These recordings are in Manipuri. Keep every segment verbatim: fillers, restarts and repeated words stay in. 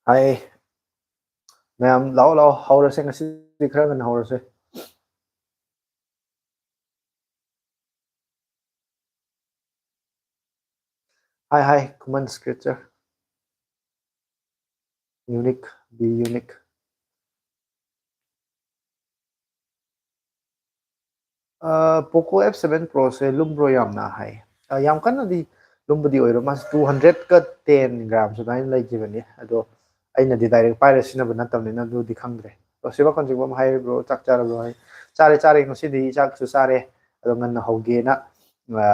ꯍꯥꯏ꯫ ꯃꯌꯥꯝ ꯂꯥꯛꯑꯣ, ꯂꯥꯛꯑꯣ, ꯍꯧꯔꯁꯦ꯫ ꯉꯁꯤꯗꯤ ꯈꯔ ꯉꯟꯅ ꯍꯧꯔꯁꯦ꯫ ꯍꯥꯏ, ꯍꯥꯏ, ꯈꯨꯃꯟ ꯁ꯭ꯀꯦꯠꯆꯔ꯫ Unique, be unique. Poco F seven pro ꯂꯨꯝꯕ꯭ꯔꯣ ꯌꯥꯝꯅ ꯍꯥꯏ꯫ ꯑ, ꯌꯥꯝ ꯀꯟꯅꯗꯤ ꯂꯨꯝꯕꯗꯤ ꯑꯣꯏꯔꯣꯏ, ꯃꯥꯁꯦ ꯇꯨ ꯍꯟꯗ꯭ꯔꯦꯠꯀ ꯇꯦꯟ ꯒ꯭ꯔꯥꯝꯁ ꯑꯗꯨꯃꯥꯏꯅ ꯂꯩꯈꯤꯕꯅꯤ꯫ ꯑꯗꯣ ꯑꯩꯅꯗꯤ ꯗꯥꯏꯔꯦꯛ ꯄꯥꯏꯔ ꯁꯤꯖꯤꯟꯅꯕ ꯅꯠꯇꯕꯅꯤꯅ ꯑꯗꯨꯗꯤ ꯈꯪꯗ꯭ꯔꯦ꯫ ꯑꯗꯣ ꯁꯤꯕ ꯀꯣꯟꯖꯤꯡꯕꯝ ꯍꯥꯏꯔꯤꯕ꯭ꯔꯣ, ꯆꯥꯛ ꯆꯥꯔꯕ꯭ꯔꯣ ꯍꯥꯏ? ꯆꯥꯔꯦ, ꯆꯥꯔꯦ, ꯉꯁꯤꯗꯤ ꯆꯥꯛꯁꯨ ꯆꯥꯔꯦ꯫ ꯑꯗꯣ ꯉꯟꯅ ꯍꯧꯒꯦꯅ, ꯑ,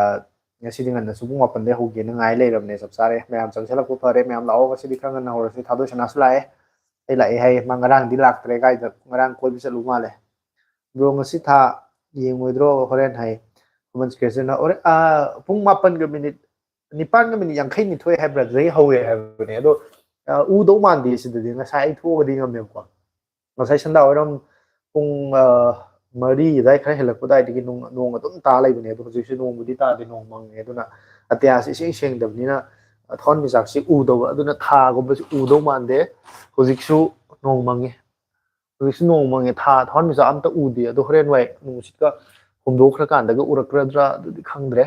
ꯉꯁꯤꯗꯤ ꯉꯟꯅꯁꯨ ꯄꯨꯡ ꯃꯥꯄꯟꯗꯩ ꯍꯧꯒꯦꯅ ꯉꯥꯏ ꯂꯩꯔꯕꯅꯦ꯫ ꯆꯞ ꯆꯥꯔꯦ, ꯃꯌꯥꯝ ꯆꯪꯁꯜꯂꯛꯄ ꯐꯔꯦ꯫ ꯃꯌꯥꯝ ꯂꯥꯛꯑꯣ, ꯉꯁꯤꯗꯤ ꯈꯔ ꯉꯟꯅ ꯍꯧꯔꯁꯤ꯫ ꯊꯥꯗꯣꯏ ꯁꯅꯥꯁꯨ ꯂꯥꯛꯑꯦ꯫ ꯑꯩ ꯂꯥꯛꯑꯦ ꯍꯥꯏꯌꯦ꯫ ꯃꯥ ꯉꯔꯥꯡꯗꯤ ꯂꯥꯛꯇ꯭ꯔꯦ, ꯀꯥꯏꯗ, ꯉꯔꯥꯡ ꯀꯣꯏꯕ ꯆꯠꯂꯨ ꯃꯥꯜꯂꯦ꯫ ꯕ꯭ꯔꯣ, ꯉꯁꯤ ꯊꯥ ꯌꯦꯡꯉꯣꯏꯗ꯭ꯔꯣ ꯍꯣꯔꯦꯟ ꯍꯥꯏ꯫ ꯈꯨꯃꯟ ꯁ꯭ꯀꯦꯠꯆꯔꯅ ꯍꯣꯔꯦꯟ, ꯑꯥ, ꯄꯨꯡ ꯃꯥꯄꯟꯒ ꯃꯤꯅꯤꯠ, ꯅꯤꯄꯥꯟꯒ ꯃꯤꯅꯤꯠ ꯌꯥꯡꯈꯩ ꯅꯤꯊꯣꯏ ꯍꯥꯏꯕ꯭ꯔꯥ, ꯑꯗꯨꯗꯩ ꯍꯧꯋꯦ ꯍꯥꯏꯕꯅꯦ꯫ ꯑꯗꯣ, ꯑꯥ, ꯎꯗꯧ ꯃꯥꯟꯗꯦ ꯁꯤꯗꯗꯤ꯫ ꯉꯁꯥꯏ ꯑꯩ ꯊꯣꯛꯑꯒꯗꯤ ꯉꯝꯃꯦꯕꯀꯣ꯫ ꯉꯁꯥꯏ ꯁꯟꯗꯥ ꯋꯥꯏꯔꯝ ꯄꯨꯡ, ꯑꯥ, ꯃꯔꯤ ꯑꯗꯥꯏ ꯈꯔ ꯍꯦꯜꯂꯛꯄ ꯑꯗꯥꯏꯗꯒꯤ ꯅꯣꯡ, ꯅꯣꯡ ꯑꯗꯨꯝ ꯇꯥ ꯂꯩꯕꯅꯦ꯫ ꯑꯗꯣ ꯍꯧꯖꯤꯛꯁꯨ ꯅꯣꯡꯕꯨꯗꯤ ꯇꯥꯗꯦ, ꯅꯣꯡ ꯃꯪꯉꯦ꯫ ꯑꯗꯨꯅ ꯑꯇꯤꯌꯥꯁꯤ ꯏꯁꯦꯡ ꯁꯦꯡꯗꯕꯅꯤꯅ ꯊꯋꯥꯟꯃꯤꯆꯥꯛꯁꯤ ꯎꯗꯧꯕ, ꯑꯗꯨꯅ ꯊꯥꯒꯨꯝꯕꯁꯤ ꯎꯗꯧ ꯃꯥꯟꯗꯦ꯫ ꯍꯧꯖꯤꯛꯁꯨ ꯅꯣꯡ ꯃꯪꯉꯦ꯫ ꯍꯧꯖꯤꯛꯁꯨ ꯅꯣꯡ ꯃꯪꯉꯦ, ꯊꯥ, ꯊꯋꯥꯟꯃꯤꯆꯥꯛ ꯑꯝꯇ ꯎꯗꯦ꯫ ꯑꯗꯣ ꯍꯣꯔꯦꯟ ꯋꯥꯏ ꯅꯨꯡꯁꯤꯠꯀ ꯍꯨꯝꯗꯣꯛꯈ꯭ꯔꯀꯥꯟꯗꯒ ꯎꯔꯛꯀꯗ꯭ꯔꯥ ꯑꯗꯨꯗꯤ ꯈꯪꯗ꯭ꯔꯦ꯫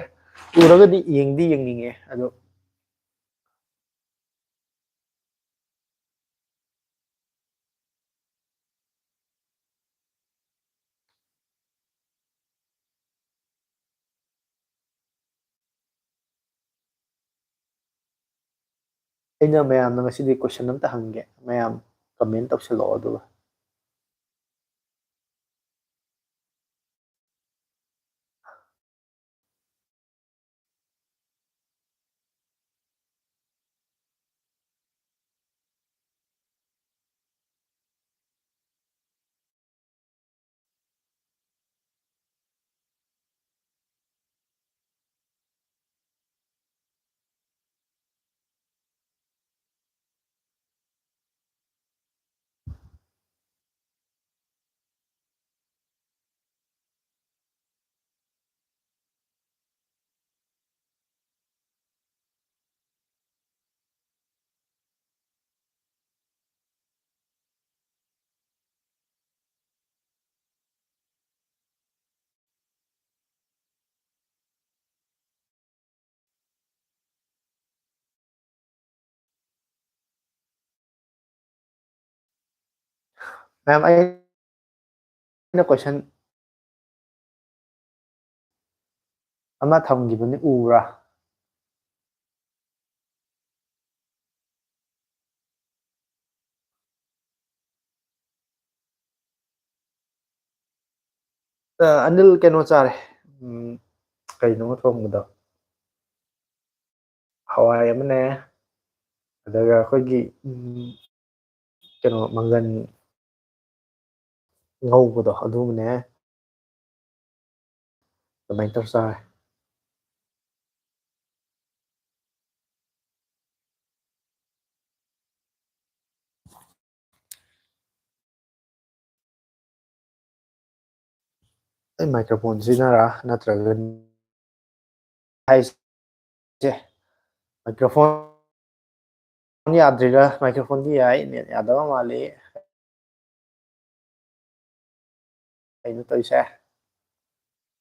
ꯎꯔꯒꯗꯤ ꯌꯦꯡꯗꯤ ꯌꯦꯡꯅꯤꯡꯉꯦ꯫ ꯑꯗꯣ ꯑꯩꯅ ꯃꯌꯥꯝꯅ ꯉꯁꯤꯗꯤ ꯀꯣꯏꯁꯟ ꯑꯝꯇ ꯍꯪꯒꯦ, ꯃꯌꯥꯝ ꯀꯃꯦꯟ ꯇꯧꯁꯜꯂꯛꯑꯣ ꯑꯗꯨꯒ꯫ ꯃꯌꯥꯝ, ꯑꯩꯅ ꯀꯣꯏꯁꯟ ꯑꯃ ꯊꯝꯈꯤꯕꯅꯤ, ꯎꯕ꯭ꯔꯥ? ꯑ, ꯑꯅꯤꯜ ꯀꯩꯅꯣ ꯆꯥꯔꯦ꯫ ꯎꯝ, ꯀꯩꯅꯣ ꯊꯣꯡꯕꯗꯣ? ꯍꯋꯥꯏ ꯑꯃꯅꯦ, ꯑꯗꯨꯒ ꯑꯩꯈꯣꯏꯒꯤ, ꯎꯝ, ꯀꯩꯅꯣ, ꯃꯪꯒꯟ ꯉꯧꯕꯗꯣ ꯑꯗꯨꯃꯅꯦ꯫ ꯑꯗꯨꯃꯥꯏꯅ ꯇꯧꯔ ꯆꯥꯔꯦ꯫ ꯑꯩ ꯃꯥꯏꯀ꯭ꯔꯣꯐꯣꯟ ꯁꯤꯖꯤꯟꯅꯔ ꯅꯠꯇ꯭ꯔꯒ ꯍꯥꯏꯁꯦ, ꯃꯥꯏꯀ꯭ꯔꯣꯐꯣꯟ ꯌꯥꯗ꯭ꯔꯤꯔꯥ? ꯃꯥꯏꯀ꯭ꯔꯣꯐꯣꯟꯗꯤ ꯌꯥꯏ, ꯅꯦꯠ ꯌꯥꯗꯕ ꯃꯥꯜꯂꯤ꯫ ꯀꯩꯅꯣ ꯇꯧꯔꯤꯁꯦ?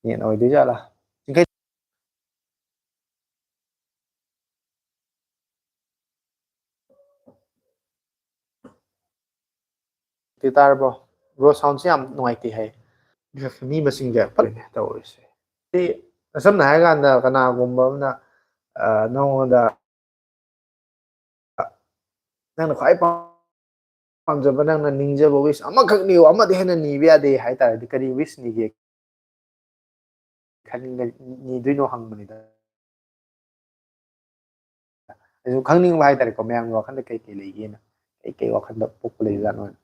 ꯅꯦꯠ ꯑꯣꯏꯗꯣꯏ ꯖꯥꯠꯂꯥ? ꯆꯤꯡꯈꯩ꯫ ꯇꯤ ꯇꯥꯔꯕꯣ? ꯕ꯭ꯔꯣ, ꯁꯥꯎꯟꯁꯦ ꯌꯥꯝ ꯅꯨꯡꯉꯥꯏꯇꯦ ꯍꯥꯏ꯫ ꯃꯤ ꯃꯁꯤꯡꯁꯦ ꯐꯔꯦꯅꯦ ꯇꯧꯔꯤꯁꯦ꯫ ꯁꯤ ꯁꯝꯅ ꯍꯥꯏꯔꯀꯥꯟꯗ ꯀꯅꯥꯒꯨꯝꯕ ꯑꯃꯅ, ꯑ, ꯅꯉꯣꯟꯗ ꯅꯪꯅ ꯈ꯭ꯋꯥꯏ ꯄꯥꯝ-, ꯄꯥꯝꯖꯕ, ꯅꯪꯅ ꯅꯤꯡꯖꯕ ꯋꯤꯁ ꯑꯃꯈꯛ ꯅꯤꯌꯨ, ꯑꯃꯗꯤ ꯍꯦꯟꯅ ꯅꯤꯕ ꯌꯥꯗꯦ ꯍꯥꯏ ꯇꯥꯔꯗꯤ ꯀꯔꯤ ꯋꯤꯁ ꯅꯤꯒꯦ ꯈꯟꯒ-, ꯅꯤꯗꯣꯏꯅꯣ ꯍꯪꯕꯅꯤꯗ꯫ ꯑꯩꯁꯨ ꯈꯪꯅꯤꯡꯕ ꯍꯥꯏꯇꯥꯔꯦꯀꯣ, ꯃꯌꯥꯝꯒꯤ ꯋꯥꯈꯜꯗ ꯀꯩ ꯀꯩ ꯂꯩꯒꯦꯅ, ꯀꯩ ꯀꯩ ꯋꯥꯈꯜꯗ ꯄꯣꯛꯄ ꯂꯩꯕꯖꯥꯠꯅꯣ ꯍꯥꯏꯅ꯫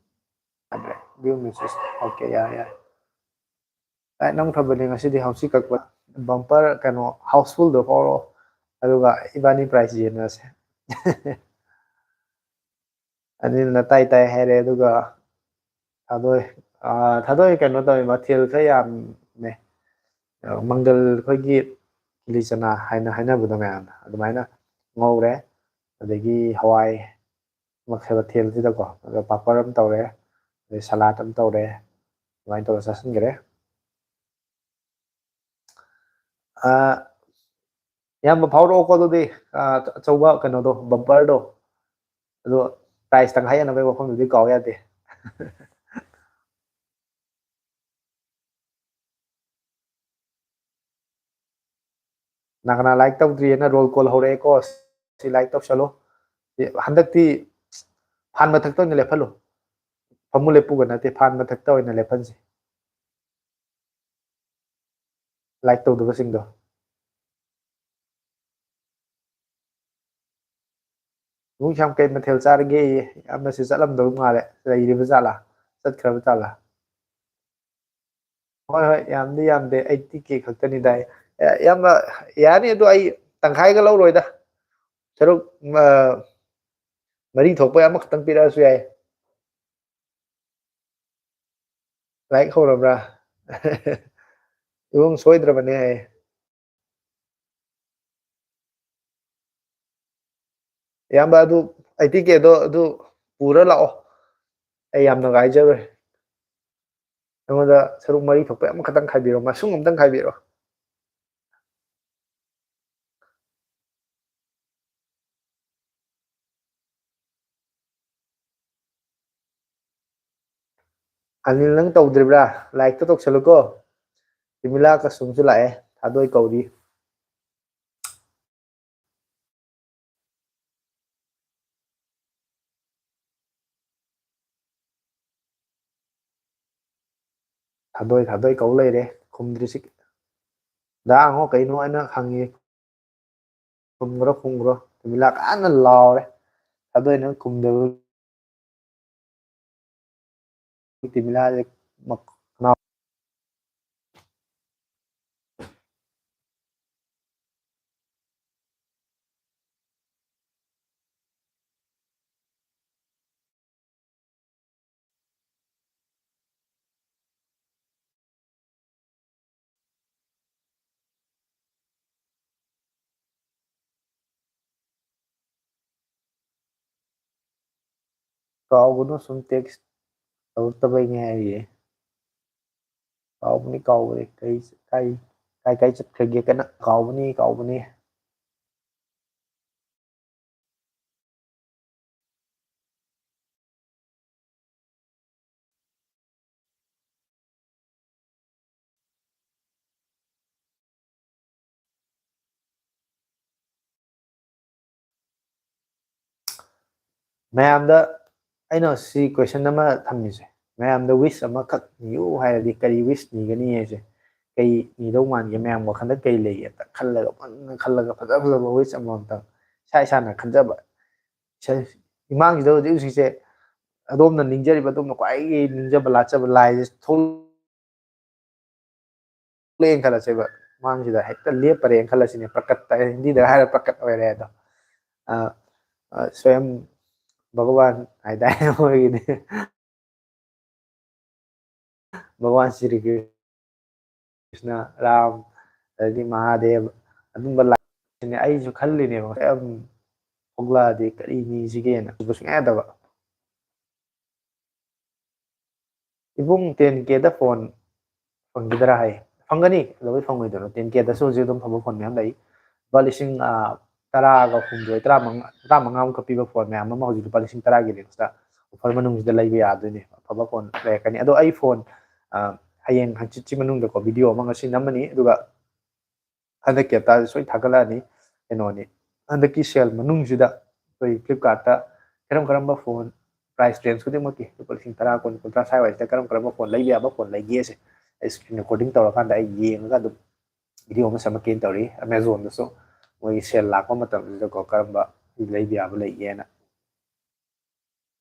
ꯑꯗꯨꯗ view message, okay, ꯌꯥꯔꯦ, ꯌꯥꯔꯦ꯫ ꯂꯥꯏꯠ ꯅꯝꯈ꯭ꯔꯕꯅꯤ ꯉꯁꯤꯗꯤ ꯍꯧꯁꯤ ꯀꯛꯄ꯫ ꯕꯝꯄꯔ ꯀꯩꯅꯣ ꯍꯥꯎꯁꯐꯨꯜꯗꯣ ꯐꯥꯎꯔꯛꯑꯣ, ꯑꯗꯨꯒ ꯏꯕꯥꯅꯤ ꯄ꯭ꯔꯥꯏꯖ ꯌꯦꯟꯅꯔꯁꯦ꯫ ꯑꯅꯤꯅ ꯇꯥꯏ ꯇꯥꯏ ꯍꯥꯏꯔꯦ, ꯑꯗꯨꯒ ꯊꯥꯗꯣꯏ, ꯑꯥ, ꯊꯥꯗꯣꯏ ꯀꯩꯅꯣ ꯇꯧꯋꯦ, ꯃꯊꯦꯜ ꯈꯔ ꯌꯥꯝꯃꯦ꯫ ꯑ, ꯃꯪꯒꯜ ꯑꯩꯈꯣꯏꯒꯤ ꯀꯤꯂꯤ ꯆꯅꯥ ꯍꯥꯏꯅ ꯍꯥꯏꯅꯕꯗꯣ ꯃꯌꯥꯝꯅ, ꯑꯗꯨꯃꯥꯏꯅ ꯉꯧꯔꯦ꯫ ꯑꯗꯒꯤ ꯍꯋꯥꯏ ꯃꯈꯜ ꯃꯊꯦꯜꯁꯤꯗꯀꯣ, ꯑꯗ ꯄꯥꯄꯔ ꯑꯃ ꯇꯧꯔꯦ, ꯑꯗꯩ ꯁꯂꯥꯠ ꯑꯃ ꯇꯧꯔꯦ, ꯑꯗꯨꯃꯥꯏꯅ ꯇꯧꯔ ꯆꯥꯁꯤꯟꯈ꯭ꯔꯦ꯫ ꯑ, ꯏꯌꯥꯝꯕ ꯐꯥꯎꯔꯛꯑꯣꯀꯣ ꯑꯗꯨꯗꯤ, ꯑ, ꯑꯆꯧꯕ ꯀꯩꯅꯣꯗꯣ, ꯕꯝꯄꯔꯗꯣ꯫ ꯑꯗꯣ ꯄ꯭ꯔꯥꯏꯖ ꯇꯪꯈꯥꯏ ꯌꯦꯟꯅꯕꯒꯤ ꯋꯥꯐꯝꯗꯨꯗꯤ ꯀꯥꯎ ꯌꯥꯗꯦ꯫ ꯀꯅꯥ ꯀꯅꯥ ꯂꯥꯏꯛ ꯇꯧꯗ꯭ꯔꯤꯑꯅ ꯔꯣꯜ ꯀꯣꯜ ꯍꯧꯔꯛꯑꯦꯀꯣ꯫ ꯁꯤ ꯂꯥꯏꯛ ꯇꯧꯁꯜꯂꯨ꯫ ꯁꯤ ꯍꯟꯗꯛꯇꯤ ꯐꯥꯟ ꯃꯊꯛꯇ ꯑꯣꯏꯅ ꯂꯦꯞꯍꯜꯂꯨ꯫ ꯐꯃꯨ ꯂꯦꯞꯄꯨꯒ ꯅꯠꯇꯦ, ꯐꯥꯟ ꯃꯊꯛꯇ ꯑꯣꯏꯅ ꯂꯦꯞꯍꯟꯁꯤ꯫ ꯂꯥꯏꯛ ꯇꯧꯗꯕꯁꯤꯡꯗꯣ꯫ ꯏꯕꯨꯡ ꯁ꯭ꯌꯥꯝ, ꯀꯩ ꯃꯊꯦꯜ ꯆꯥꯔꯒꯦ? ꯌꯥꯝꯅꯁꯨ ꯆꯠꯂꯝꯗꯧ ꯃꯥꯜꯂꯦ꯫ ꯂꯩꯔꯤꯕ ꯖꯥꯠꯂꯥ? ꯆꯠꯈ꯭ꯔꯕ ꯖꯥꯠꯂꯥ? ꯍꯣꯏ, ꯍꯣꯏ, ꯌꯥꯝꯗꯤ ꯌꯥꯝꯗꯦ, ꯑꯩꯠꯇꯤ ꯀꯦ ꯈꯛꯇꯅꯤꯗ꯫ ꯑꯦ, ꯏꯌꯥꯝꯕ, ꯌꯥꯅꯤ, ꯑꯗꯣ ꯑꯩ ꯇꯪꯈꯥꯏꯒ ꯂꯧꯔꯣꯏꯗ꯫ ꯁꯔꯨꯛ, ꯑ, ꯃꯔꯤ ꯊꯣꯛꯄ ꯑꯃꯈꯛꯇꯪ ꯄꯤꯔꯛꯑꯁꯨ ꯌꯥꯏ꯫ ꯂꯥꯏꯛ ꯍꯧꯔꯕ꯭ꯔꯥ? ꯏꯕꯨꯡ ꯁꯣꯏꯗ꯭ꯔꯕꯅꯦ꯫ ꯏꯌꯥꯝꯕ, ꯑꯗꯨ ꯑꯩꯠꯇꯤ ꯀꯦꯗꯣ ꯑꯗꯨ ꯄꯨꯔ ꯂꯥꯛꯑꯣ꯫ ꯑꯩ ꯌꯥꯝꯅ ꯉꯥꯏꯖꯔꯣꯏ꯫ ꯑꯩꯉꯣꯟꯗ ꯁꯔꯨꯛ ꯃꯔꯤ ꯊꯣꯛꯄ ꯑꯃꯈꯛꯇꯪ ꯈꯥꯏꯕꯤꯔꯣ, ꯃꯁꯨꯡ ꯑꯝꯇꯪ ꯈꯥꯏꯕꯤꯔꯣ꯫ ꯑꯅꯤꯜ, ꯅꯪ ꯇꯧꯗ꯭ꯔꯤꯕ꯭ꯔꯥ? ꯂꯥꯏꯛꯇ ꯇꯧꯁꯜꯂꯨꯀꯣ꯫ ꯇꯤꯃꯤꯂꯥ ꯀꯁꯨꯝꯁꯨ ꯂꯥꯛꯑꯦ, ꯊꯥꯗꯣꯏ ꯀꯧꯔꯤ꯫ ꯊꯥꯗꯣꯏ, ꯊꯥꯗꯣꯏ ꯀꯧ ꯂꯩꯔꯦ, ꯈꯨꯝꯗ꯭ꯔꯤꯁꯤ꯫ ꯗꯥ ꯉꯣ, ꯀꯩꯅꯣ ꯑꯩꯅ ꯍꯪꯉꯤ? ꯈꯨꯝꯈ꯭ꯔꯣ, ꯈꯨꯝꯈ꯭ꯔꯣ꯫ ꯇꯤꯃꯤꯂꯥ ꯀꯟꯅ ꯂꯥꯎꯔꯦ꯫ ꯊꯥꯗꯣꯏꯅ ꯈꯨꯝꯗꯕ꯫ ꯇꯤꯃꯤꯂꯥꯁꯦ ꯃꯛ-, ꯈꯅꯥꯎ꯫ ꯀꯥꯎꯒꯅꯨ, ꯁꯨꯝ ꯇꯦꯛꯁ ꯇꯧꯔꯛꯇꯕꯩꯅꯦ ꯍꯥꯏꯔꯤꯌꯦ꯫ ꯀꯥꯎꯕꯅꯤ, ꯀꯥꯎꯕꯅꯤ꯫ ꯀꯩ, ꯀꯥꯏ, ꯀꯥꯏ, ꯀꯥꯏ ꯆꯠꯈ꯭ꯔꯒꯦ? ꯀꯟꯅ ꯀꯥꯎꯕꯅꯤ, ꯀꯥꯎꯕꯅꯤ꯫ ꯃꯌꯥꯝꯗ ꯑꯩꯅ ꯁꯤ ꯀꯣꯏꯁꯟ ꯑꯃ ꯊꯝꯃꯤꯁꯦ, ꯃꯌꯥꯝꯗ ꯋꯤꯁ ꯑꯃꯈꯛ ꯅꯤꯌꯨ ꯍꯥꯏꯔꯗꯤ ꯀꯔꯤ ꯋꯤꯁ ꯅꯤꯒꯅꯤ ꯍꯥꯏꯁꯦ? ꯀꯩ ꯅꯤꯗꯧ ꯃꯥꯟꯒꯦ? ꯃꯌꯥꯝ ꯋꯥꯈꯜꯗ ꯀꯩ ꯂꯩꯒꯦ? ꯑꯝꯇ ꯈꯜꯂꯒ ꯐꯖꯅ ꯈꯜꯂꯒ ꯐꯖ ꯐꯖꯕ ꯋꯤꯁ ꯑꯃꯃꯝꯇꯪ ꯏꯁꯥ ꯏꯁꯥꯅ ꯈꯟꯖꯕ, ꯏꯁꯥ- ꯏꯃꯥꯡꯁꯤꯗ ꯍꯧꯖꯤꯛ ꯍꯧꯖꯤꯛꯁꯦ ꯑꯗꯣꯝꯅ ꯅꯤꯡꯖꯔꯤꯕ, ꯑꯗꯣꯝꯅ ꯈ꯭ꯋꯥꯏꯗꯒꯤ ꯅꯤꯡꯖꯕ ꯂꯥꯠꯆꯕ ꯂꯥꯏꯁꯦ ꯊꯣꯛꯂꯛꯑꯦꯅ ꯈꯜꯂꯁꯦꯕ, ꯃꯥꯡꯁꯤꯗ ꯍꯦꯛꯇ ꯂꯦꯞꯄꯔꯦꯅ ꯈꯜꯂꯁꯤꯅꯦ꯫ ꯄ꯭ꯔꯀꯠꯇ, ꯍꯤꯟꯗꯤꯗ ꯍꯥꯏꯔ ꯄ꯭ꯔꯀꯠ ꯑꯣꯏꯔꯦ ꯑꯗꯣ, ꯑ, ꯑ, ꯁ꯭ꯋꯌꯝ ꯚꯒꯋꯥꯟ ꯍꯥꯏꯇꯥꯔꯦ ꯃꯣꯏꯒꯤꯗꯤ꯫ ꯚꯒꯋꯥꯟ ꯁ꯭ꯔꯤ ꯀ꯭ꯔꯤꯁꯅ, ꯔꯥꯝ, ꯑꯗꯩꯗꯤ ꯃꯍꯥꯗꯦꯕ, ꯑꯗꯨꯝꯕ ꯂꯥꯏꯁꯤꯅꯦ꯫ ꯑꯩꯁꯨ ꯈꯜꯂꯤꯅꯦꯕ, ꯌꯥꯝ ꯊꯣꯛꯂꯛꯑꯗꯤ ꯀꯔꯤ ꯅꯤꯁꯤꯒꯦꯅ꯫ ꯑꯗꯨꯕꯨ ꯁꯨꯡꯌꯥ ꯌꯥꯗꯕ꯫ ꯏꯕꯨꯡ, ꯇꯦꯟ ꯀꯦꯗ ꯐꯣꯟ ꯐꯪꯈꯤꯗ꯭ꯔꯥ ꯍꯥꯏ꯫ ꯐꯪꯒꯅꯤ, ꯀꯩꯗꯧꯕꯩ ꯐꯪꯉꯣꯏꯗꯣꯏꯅꯣ? ꯇꯦꯟ ꯀꯦꯗꯁꯨ ꯍꯧꯖꯤꯛ ꯑꯗꯨꯝ ꯐꯕ ꯐꯣꯟ ꯃꯌꯥꯝ ꯂꯩ꯫ ꯂꯨꯄꯥ ꯂꯤꯁꯤꯡ, ꯑ, ꯇꯔꯥꯒ ꯍꯨꯝꯗꯣꯏ, ꯇꯔꯥꯃꯉꯥ, ꯇꯔꯥꯃꯉꯥꯃꯨꯛꯀ ꯄꯤꯕ ꯐꯣꯟ ꯃꯌꯥꯝ ꯑꯃ ꯍꯧꯖꯤꯛ ꯂꯨꯄꯥ ꯂꯤꯁꯤꯡ ꯇꯔꯥꯒꯤ ꯔꯦꯟꯖꯇ ꯑꯣꯐꯔ ꯃꯅꯨꯡꯁꯤꯗ ꯂꯩꯕ ꯌꯥꯗꯣꯏꯅꯦ꯫ ꯑꯐꯕ ꯐꯣꯟ ꯂꯩꯔꯛꯀꯅꯤ꯫ ꯑꯗꯣ ꯑꯩ ꯐꯣꯟ, ꯑ, ꯍꯌꯦꯡ ꯍꯪꯆꯤꯠꯁꯤ ꯃꯅꯨꯡꯗꯀꯣ ꯚꯤꯗꯤꯑꯣ ꯑꯃ ꯉꯁꯤ ꯅꯝꯃꯅꯤ, ꯑꯗꯨꯒ ꯍꯟꯗꯛꯀꯤ ꯍꯞꯇꯥꯗ ꯁꯣꯏ ꯊꯥꯒꯠꯂꯛꯑꯅꯤ꯫ ꯀꯩꯅꯣꯅꯤ, ꯍꯟꯗꯛꯀꯤ ꯁꯦꯜ ꯃꯅꯨꯡꯁꯤꯗ ꯑꯩꯈꯣꯏ ꯐ꯭ꯂꯤꯞꯀꯥꯔꯠꯇ ꯀꯔꯝ ꯀꯔꯝꯕ ꯐꯣꯟ, ꯄ꯭ꯔꯥꯏꯁ ꯔꯦꯟꯖ ꯈꯨꯗꯤꯡꯃꯛꯀꯤ ꯂꯨꯄꯥ ꯂꯤꯁꯤꯡ ꯇꯔꯥ, ꯀꯨꯟ, ꯀꯨꯟꯊ꯭ꯔꯥ ꯁ꯭ꯋꯥꯏꯋꯥꯏꯁꯤꯗ ꯀꯔꯝ ꯀꯔꯝꯕ ꯐꯣꯟ ꯂꯩꯕ ꯌꯥꯕ ꯐꯣꯟ ꯂꯩꯒꯦꯁꯦ ꯑꯩ ꯁ꯭ꯀ꯭ꯔꯤꯟ ꯔꯦꯀꯣꯔꯗꯤꯡ ꯇꯧꯔꯀꯥꯟꯗ ꯑꯩ ꯌꯦꯡꯉꯒ ꯑꯗꯨꯝ ꯚꯤꯗꯤꯑꯣ ꯑꯃ ꯁꯦꯝꯃꯛꯀꯦꯅ ꯇꯧꯔꯤ꯫ ꯑꯦꯃꯥꯖꯣꯟꯗꯁꯨ ꯃꯣꯏꯒꯤ ꯁꯦꯜ ꯂꯥꯛꯄ ꯃꯇꯝꯁꯤꯗꯀꯣ ꯀꯔꯝꯕ ꯂꯩꯕ ꯌꯥꯕ ꯂꯩꯒꯦꯅ꯫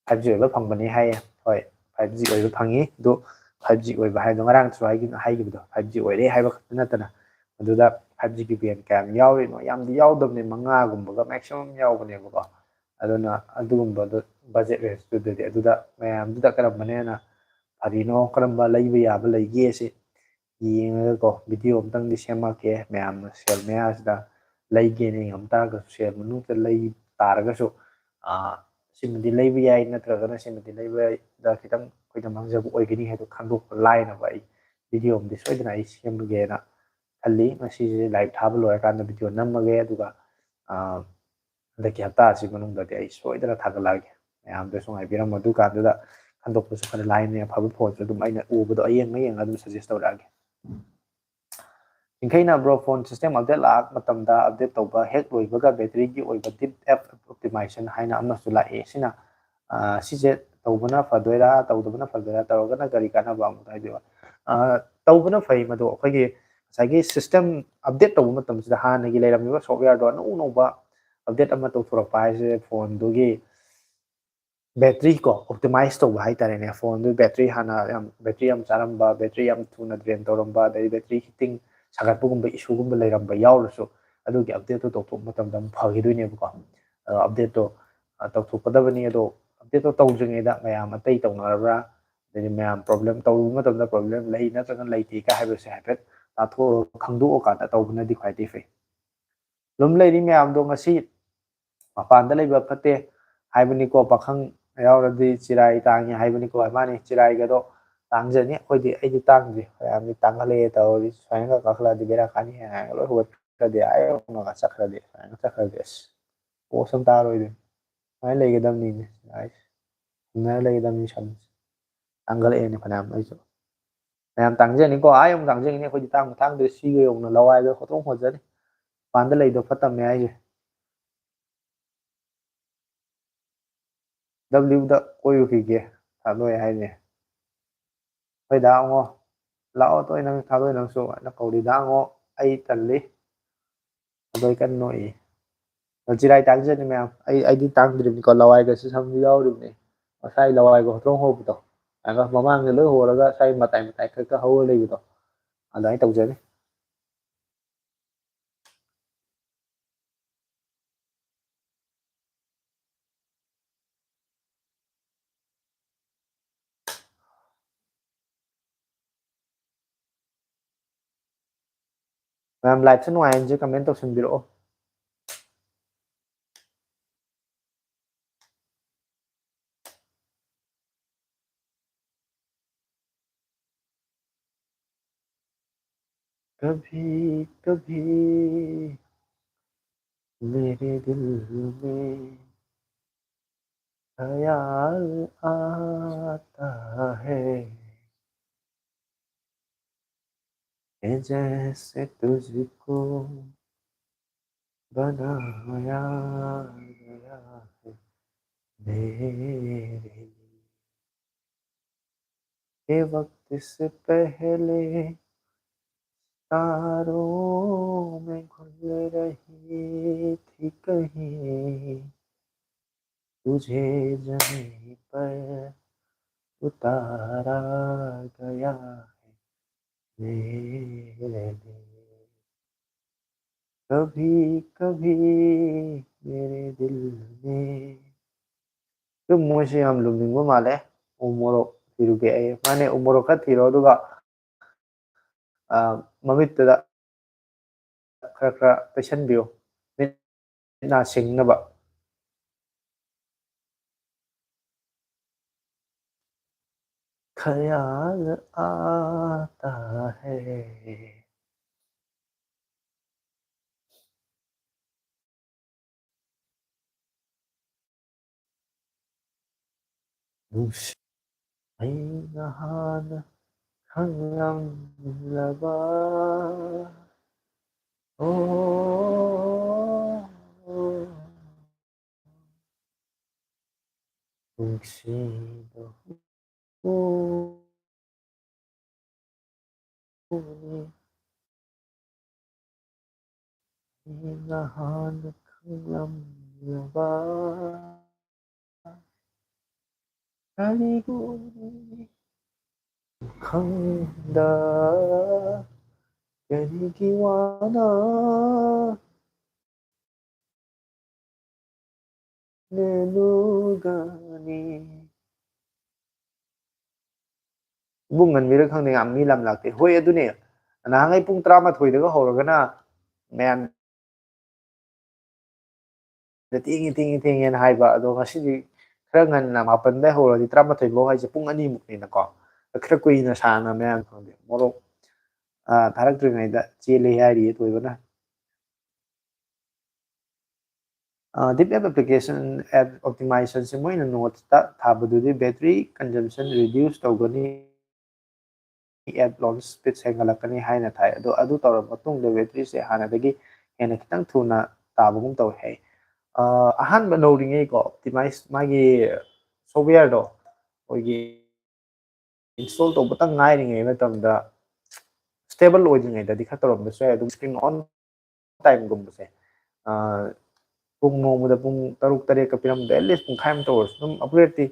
ꯐꯥꯏꯚ ꯖꯤ ꯑꯣꯏꯕ ꯐꯪꯕꯅꯤ ꯍꯥꯏꯌꯦ꯫ ꯍꯣꯏ, ꯐꯥꯏꯚ ꯖꯤ ꯑꯣꯏꯕ ꯐꯪꯉꯤ꯫ ꯑꯗꯨ ꯐꯥꯏꯚ ꯖꯤ ꯑꯣꯏꯕ ꯍꯥꯏꯗꯣ ꯉꯔꯥꯡꯁꯨ ꯍꯥꯏꯈꯤ-, ꯍꯥꯏꯈꯤꯕꯗꯣ, ꯐꯥꯏꯚ ꯖꯤ ꯑꯣꯏꯔꯦ ꯍꯥꯏꯕ ꯈꯛꯇ ꯅꯠꯇꯅ ꯃꯗꯨꯗ ꯐꯥꯏꯚ ꯖꯤꯒꯤ ꯕꯦꯟ ꯀꯌꯥꯝ ꯌꯥꯎꯔꯤꯅꯣ? ꯌꯥꯝꯗꯤ ꯌꯥꯎꯗꯕꯅꯦ, ꯃꯉꯥꯒꯨꯝꯕꯒ ꯃꯦꯛꯁꯤꯃꯝ ꯌꯥꯎꯕꯅꯦꯕꯀꯣ꯫ ꯑꯗꯨꯅ ꯑꯗꯨꯒꯨꯝꯕꯗꯣ ꯕꯖꯦꯠ ꯔꯦꯟꯖꯇꯨꯗꯗꯤ ꯑꯗꯨꯗ ꯃꯌꯥꯝꯗꯨꯗ ꯀꯔꯝꯕꯅ ꯍꯦꯟꯅ ꯐꯔꯤꯅꯣ, ꯀꯔꯝꯕ ꯂꯩꯕ ꯌꯥꯕ ꯂꯩꯒꯦ ꯁꯤ ꯌꯦꯡꯉꯒꯀꯣ ꯚꯤꯗꯤꯑꯣ ꯑꯝꯇꯪꯗꯤ ꯁꯦꯝꯃꯛꯀꯦ꯫ ꯃꯌꯥꯝꯅ ꯁꯦꯜ ꯃꯌꯥꯁꯤꯗ ꯂꯩꯒꯦꯅ ꯌꯦꯡꯉꯝ ꯇꯥꯔꯒꯁꯨ, ꯁꯦꯜ ꯃꯅꯨꯡꯗ ꯂꯩ ꯇꯥꯔꯒꯁꯨ, ꯑꯥ, ꯁꯤꯃꯗꯤ ꯂꯩꯕ ꯌꯥꯏ ꯅꯠꯇ꯭ꯔꯒꯅ ꯁꯤꯃꯗꯤ ꯂꯩꯕꯗ ꯈꯤꯇꯪ ꯑꯩꯈꯣꯏꯗ ꯃꯥꯡꯖꯕ ꯑꯣꯏꯒꯅꯤ ꯍꯥꯏꯗꯣ ꯈꯟꯗꯣꯛꯄ ꯂꯥꯏꯅꯕ ꯑꯩ ꯚꯤꯗꯤꯑꯣ ꯑꯃꯗꯤ ꯁꯣꯏꯗꯅ ꯑꯩ ꯁꯦꯝꯒꯦꯅ ꯈꯜꯂꯤ꯫ ꯃꯁꯤꯁꯦ ꯂꯥꯏꯚ ꯊꯥꯕ ꯂꯣꯏꯔꯀꯥꯟꯗ ꯚꯤꯗꯤꯑꯣ ꯅꯝꯃꯒꯦ, ꯑꯗꯨꯒ, ꯑꯥ, ꯍꯟꯗꯛꯀꯤ ꯍꯞꯇꯥ ꯑꯁꯤ ꯃꯅꯨꯡꯗꯗꯤ ꯑꯩ ꯁꯣꯏꯗꯅ ꯊꯥꯒꯠꯂꯛꯑꯒꯦ꯫ ꯃꯌꯥꯝꯗꯁꯨ ꯉꯥꯏꯕꯤꯔꯝꯃꯣ꯫ ꯑꯗꯨꯀꯥꯟꯗꯨꯗ ꯈꯟꯗꯣꯛꯄꯁꯨ ꯈꯔ ꯂꯥꯏꯅꯤ꯫ ꯑꯐꯕ ꯐꯣꯟꯁꯨ ꯑꯗꯨꯝ ꯑꯩꯅ ꯎꯕꯗꯣ ꯑꯌꯦꯡ ꯑꯌꯦꯡ ꯑꯗꯨꯝ ꯁꯖꯦꯁ ꯇꯧꯔꯛꯑꯒꯦ꯫ ꯅꯤꯡꯊꯩꯅ ꯕ꯭ꯔꯣ, ꯐꯣꯟ ꯁꯤꯁꯇꯦꯝ ꯑꯞꯗꯦꯠ ꯂꯥꯛꯄ ꯃꯇꯝꯗ ꯑꯞꯗꯦꯠ ꯇꯧꯕ ꯍꯦꯛ ꯂꯣꯏꯕꯒ ꯕꯦꯇ꯭ꯔꯤꯒꯤ ꯑꯣꯏꯕ ꯗꯤꯞ ꯑꯦꯞ ꯑꯣꯞꯇꯤꯃꯥꯏꯖꯦꯁꯟ ꯍꯥꯏꯅ ꯑꯃꯁꯨ ꯂꯥꯛꯑꯦ꯫ ꯁꯤꯅ, ꯑ, ꯁꯤꯁꯦ ꯇꯧꯕꯅ ꯐꯗꯣꯏꯔꯥ, ꯇꯧꯗꯕꯅ ꯐꯗꯣꯏꯔꯥ, ꯇꯧꯔꯒꯅ ꯀꯔꯤ ꯀꯥꯟꯅꯕ ꯑꯃꯨꯛ ꯍꯥꯏꯕꯤꯌꯨ꯫ ꯑ, ꯇꯧꯕꯅ ꯐꯩ꯫ ꯃꯗꯨ ꯑꯩꯈꯣꯏꯒꯤ ꯉꯁꯥꯏꯒꯤ ꯁꯤꯁꯇꯦꯝ ꯑꯞꯗꯦꯠ ꯇꯧꯕ ꯃꯇꯝꯁꯤꯗ ꯍꯥꯟꯅꯒꯤ ꯂꯩꯔꯝꯃꯤꯕ ꯁꯣꯐꯋꯦꯌꯔꯗꯣ ꯑꯅꯧ ꯑꯅꯧꯕ ꯑꯞꯗꯦꯠ ꯑꯃ ꯇꯧꯊꯣꯔꯛꯄ ꯍꯥꯏꯁꯦ ꯐꯣꯟꯗꯨꯒꯤ ꯕꯦꯇ꯭ꯔꯤ ꯀꯣ, ꯑꯣꯞꯇꯤꯃꯥꯏꯖ ꯇꯧꯕ ꯍꯥꯏꯇꯥꯔꯦꯅꯦ꯫ ꯐꯣꯟꯗꯨ ꯕꯦꯇ꯭ꯔꯤ ꯍꯥꯟꯅ ꯌꯥꯝ, ꯕꯦꯇ꯭ꯔꯤ ꯌꯥꯝ ꯆꯥꯔꯝꯕ, ꯕꯦꯇ꯭ꯔꯤ ꯌꯥꯝ ꯊꯨꯅ ꯗ꯭ꯔꯦꯟ ꯇꯧꯔꯝꯕ, ꯑꯗꯩ ꯕꯦꯇ꯭ꯔꯤ ꯍꯤꯇꯤꯡ ꯁꯥꯒꯠꯄꯒꯨꯝꯕ ꯏꯁꯨꯒꯨꯝꯕ ꯂꯩꯔꯝꯕ ꯌꯥꯎꯔꯁꯨ, ꯑꯗꯨꯒꯤ ꯑꯞꯗꯦꯠꯇꯨ ꯇꯧꯊꯣꯛꯄ ꯃꯇꯝꯗ ꯑꯃꯨꯛ ꯐꯈꯤꯗꯣꯏꯅꯦꯕꯀꯣ꯫ ꯑꯗꯣ ꯑꯞꯗꯦꯠꯇꯣ, ꯑ, ꯇꯧꯊꯣꯛꯀꯗꯕꯅꯤ꯫ ꯑꯗꯣ ꯑꯞꯗꯦꯠꯇꯣ ꯇꯧꯗ꯭ꯔꯤꯉꯩꯗ ꯃꯌꯥꯝ ꯑꯇꯩ ꯇꯧꯅꯔꯕ꯭ꯔꯥ, ꯑꯗꯩꯗꯤ ꯃꯌꯥꯝ ꯄ꯭ꯔꯣꯕ꯭ꯂꯦꯝ ꯇꯧꯔꯨꯕ ꯃꯇꯝꯗ ꯄ꯭ꯔꯣꯕ꯭ꯂꯦꯝ ꯂꯩ ꯅꯠꯇ꯭ꯔꯒ ꯂꯩꯇꯦ ꯀꯥꯏ ꯍꯥꯏꯕꯁꯦ ꯍꯥꯏꯐꯦꯠ ꯇꯥꯊꯣꯛꯑꯒ ꯈꯪꯗꯣꯛꯑꯀꯥꯟꯗ ꯇꯧꯕꯅꯗꯤ ꯈ꯭ꯋꯥꯏꯗꯒꯤ ꯐꯩ꯫ ꯑꯗꯨꯝ ꯂꯩꯔꯤ ꯃꯌꯥꯝꯗꯣ ꯉꯁꯤ ꯃꯄꯥꯟꯗ ꯂꯩꯕ ꯐꯠꯇꯦ ꯍꯥꯏꯕꯅꯤꯀꯣ, ꯄꯥꯈꯪ ꯌꯥꯎꯔꯗꯤ ꯆꯤꯔꯥꯏ ꯇꯥꯡꯉꯤ ꯍꯥꯏꯕꯅꯤꯀꯣ꯫ ꯃꯥꯅꯤ, ꯆꯤꯔꯥꯏꯒꯗꯣ ꯇꯥꯡꯖꯅꯤ꯫ ꯑꯩꯈꯣꯏꯗꯤ, ꯑꯩꯗꯤ ꯇꯥꯡꯗ꯭ꯔꯤ꯫ ꯃꯌꯥꯝꯗꯤ ꯇꯥꯡꯈꯠꯂꯛꯑꯦ ꯇꯧꯔꯤ꯫ ꯁꯨꯃꯥꯏꯅꯒ ꯀꯥꯈꯠꯂꯛꯑꯗꯤ ꯕꯦꯔꯥ ꯀꯥꯅꯤ ꯍꯥꯏꯔꯒ ꯂꯣꯏ ꯍꯧꯒꯠꯈ꯭ꯔꯗꯤ, ꯑꯥ ꯌꯧꯅꯒ ꯆꯠꯈ꯭ꯔꯗꯤ, ꯁꯨꯃꯥꯏꯅ ꯆꯠꯈ꯭ꯔꯗꯤ ꯑꯁ ꯄꯣꯁ ꯑꯃ ꯇꯥꯔꯣꯏꯗꯣꯏꯅꯤ꯫ ꯁꯨꯃꯥꯏꯅ ꯂꯩꯒꯗꯕꯅꯤꯅꯦ꯫ ꯁꯨꯃꯥꯏꯅ ꯂꯩꯒꯗꯕꯅꯤ ꯁꯟꯁꯦ꯫ ꯇꯥꯡꯈꯠꯂꯛꯑꯦꯅꯦ ꯐꯅꯌꯥꯝ꯫ ꯑꯩꯁꯨ ꯃꯌꯥꯝ ꯇꯥꯡꯖꯅꯤꯀꯣ, ꯑꯥ ꯌꯧꯅ ꯇꯥꯡꯖꯒꯅꯤ꯫ ꯑꯩꯈꯣꯏꯗꯤ ꯇꯥꯡꯕ ꯇꯥꯡꯗ꯭ꯔꯦ, ꯁꯤꯒ ꯌꯧꯅ ꯂꯋꯥꯏꯗ ꯍꯣꯇ꯭ꯔꯣꯡ ꯍꯣꯠꯆꯅꯤ꯫ ꯃꯄꯥꯟꯗ ꯂꯩꯗꯣ ꯐꯠꯇꯕꯅꯦ ꯍꯥꯏꯁꯦ꯫ ꯗꯕ꯭ꯂꯤꯌꯨꯗ ꯀꯣꯏꯔꯨꯈꯤꯒꯦ, ꯊꯥꯗꯣꯏ ꯍꯥꯏꯅꯦ꯫ ꯍꯣꯏ ꯗꯥ ꯑꯉꯣ, ꯂꯥꯛꯑꯣ ꯇꯣꯏ ꯅꯪ, ꯊꯥꯗꯣꯏ ꯅꯪꯁꯨ ꯑꯅ ꯀꯧꯔꯤ꯫ ꯗꯥ ꯑꯉꯣ, ꯑꯩ ꯇꯜꯂꯤ꯫ ꯊꯥꯗꯣꯏ ꯀꯟꯅ ꯅꯣꯛꯏ꯫ ꯑꯗꯣ ꯆꯤꯔꯥꯏ ꯇꯥꯡꯖꯅꯤ ꯃꯌꯥꯝ꯫ ꯑꯩ, ꯑꯩꯗꯤ ꯇꯥꯡꯗ꯭ꯔꯤꯕꯅꯤꯀꯣ, ꯂꯋꯥꯏꯒꯁꯨ ꯁꯝꯁꯨ ꯌꯥꯎꯔꯤꯕꯅꯤ꯫ ꯉꯁꯥꯏ ꯂꯋꯥꯏꯒ ꯍꯣꯇ꯭ꯔꯣꯡ ꯍꯧꯕꯗꯣ, ꯑꯗꯨꯒ ꯃꯃꯥꯡꯗ ꯂꯣꯏ ꯍꯣꯔꯒ ꯉꯁꯥꯏ ꯃꯇꯥꯏ ꯃꯇꯥꯏ ꯈꯔ ꯈꯔ ꯍꯧꯔ ꯂꯩꯕꯗꯣ, ꯑꯗꯨꯃꯥꯏꯅ ꯇꯧꯖꯔꯤ꯫ ꯃꯌꯥꯝ ꯂꯥꯏꯐꯁꯦ ꯅꯨꯡꯉꯥꯏꯍꯟꯁꯦ, ꯀꯃꯦꯟ ꯇꯧꯁꯟꯕꯤꯔꯛꯑꯣ꯫ कभी कभी मेरे दिल में ख्याल आता है। है जैसे तुझको बनाया गया है मेरे लिए। ये वक्त से पहले तारों में घुल रही थी कहीं, तुझे जमीन पर उतारा गया है मेरे लिए। कभी कभी मेरे दिल में. ꯑꯗꯨ ꯃꯣꯏꯁꯦ ꯌꯥꯝ ꯂꯨꯝꯅꯤꯡꯕ ꯃꯥꯜꯂꯦ꯫ ꯎ ꯃꯣꯔꯣꯛ ꯊꯤꯔꯨꯒꯦ ꯑꯩ꯫ ꯃꯥꯅꯦ, ꯎ ꯃꯣꯔꯣꯛ ꯈꯔ ꯊꯤꯔꯣ, ꯑꯗꯨꯒ, ꯑ, ꯃꯃꯤꯠꯇꯨꯗ ꯈꯔ ꯈꯔ ꯇꯩꯁꯟꯕꯤꯌꯨ꯫ ꯃꯤꯠ ꯅꯥ ꯁꯤꯡꯅꯕ꯫ ख्याल आता है. ꯅꯨꯡꯁꯤ ꯑꯩꯅ ꯍꯥꯟꯅ ꯈꯪꯂꯝꯂꯕ. ꯑꯣ, ꯅꯨꯡꯁꯤꯕ ꯍꯨꯅꯤ. ꯑꯩꯅ ꯍꯥꯟꯅ ꯈꯪꯂꯝꯂꯕ. ꯀꯔꯤꯒꯨꯝ ꯈꯪꯗ ꯀꯔꯤꯒꯤ ꯋꯥꯅ ꯂꯦꯜꯂꯨꯒꯅꯤ? ꯏꯕꯨꯡ ꯉꯟꯕꯤꯔ ꯈꯪꯗꯦ, ꯌꯥꯝ ꯃꯤ ꯂꯝ ꯂꯥꯛꯇꯦ꯫ ꯍꯣꯏ, ꯑꯗꯨꯅꯦ, ꯅꯍꯥꯟꯈꯩ ꯄꯨꯡ ꯇꯔꯥꯃꯥꯊꯣꯏꯗꯒ ꯍꯧꯔꯒꯅ ꯃꯌꯥꯝ ꯊꯦꯡꯉꯦ, ꯊꯦꯡꯉꯦ, ꯊꯦꯡꯉꯦꯅ ꯍꯥꯏꯕ, ꯑꯗꯣ ꯉꯁꯤꯗꯤ ꯈꯔ ꯉꯟꯅ ꯃꯥꯄꯟꯗꯩ ꯍꯧꯔꯗꯤ ꯇꯔꯥꯃꯥꯊꯣꯏ ꯐꯥꯎ ꯍꯥꯏꯁꯦ ꯄꯨꯡ ꯑꯅꯤꯃꯨꯛꯅꯤꯅꯀꯣ꯫ ꯈꯔ ꯀꯨꯏꯅ ꯁꯥꯡꯅ ꯃꯌꯥꯝ ꯈꯪꯗꯦ, ꯃꯣꯔꯣꯛ, ꯑ, ꯊꯥꯔꯛꯇ꯭ꯔꯤꯉꯩꯗ ꯆꯦꯜꯂꯦ ꯍꯥꯏꯔꯤꯌꯦ ꯊꯣꯏꯕꯅ꯫ ꯑ, ꯗꯤꯞ ꯑꯦꯞ ꯑꯦꯄ꯭ꯂꯤꯀꯦꯁꯟ ꯑꯦꯞ ꯑꯣꯞꯇꯤꯃꯥꯏꯖꯦꯁꯟꯁꯦ ꯃꯣꯏꯅ ꯅꯣꯠꯁꯇ ꯊꯥꯕꯗꯨꯗꯤ battery consumption reduce ꯇꯧꯒꯅꯤ꯫ ꯑꯦꯞ ꯂꯣꯟꯆ ꯁ꯭ꯄꯤꯗ ꯍꯦꯟꯒꯠꯂꯛꯀꯅꯤ ꯍꯥꯏꯅ ꯊꯥꯏ꯫ ꯑꯗꯣ ꯑꯗꯨ ꯇꯧꯔꯕ ꯃꯇꯨꯡꯗ ꯕꯦꯇ꯭ꯔꯤꯁꯦ ꯍꯥꯟꯅꯗꯒꯤ ꯍꯦꯟꯅ ꯈꯤꯇꯪ ꯊꯨꯅ ꯇꯥꯕꯒꯨꯝ ꯇꯧꯋꯦ ꯍꯥꯏ꯫ ꯑ, ꯑꯍꯥꯟꯕ ꯅꯧꯔꯤꯉꯩꯀꯣ, ꯑꯣꯞꯇꯤꯃꯥꯏꯖ ꯃꯥꯒꯤ ꯁꯣꯐꯋꯦꯌꯔꯗꯣ ꯑꯩꯈꯣꯏꯒꯤ ꯏꯟꯁꯇꯣꯜ ꯇꯧꯕꯇ ꯉꯥꯏꯔꯤꯉꯩ ꯃꯇꯝꯗ, ꯁ꯭ꯇꯦꯕꯜ ꯑꯣꯏꯗ꯭ꯔꯤꯉꯩꯗꯗꯤ ꯈꯔ ꯇꯧꯔꯝꯕꯁꯨ ꯌꯥꯏ꯫ ꯑꯗꯨꯝ ꯁ꯭ꯀ꯭ꯔꯤꯟ ꯑꯣꯟ ꯇꯥꯏꯝꯒꯨꯝꯕꯁꯦ, ꯑ, ꯄꯨꯡ ꯅꯣꯡꯃꯗ ꯄꯨꯡ ꯇꯔꯨꯛ ꯇꯔꯦꯠꯀ ꯄꯤꯔꯝꯕꯗꯣ, ꯑꯦꯠꯂꯤꯁ ꯄꯨꯡꯈꯥꯏ ꯑꯃ ꯇꯧꯔꯁꯨ ꯑꯗꯨꯝ ꯑꯞꯒ꯭ꯔꯦꯗꯇꯤ,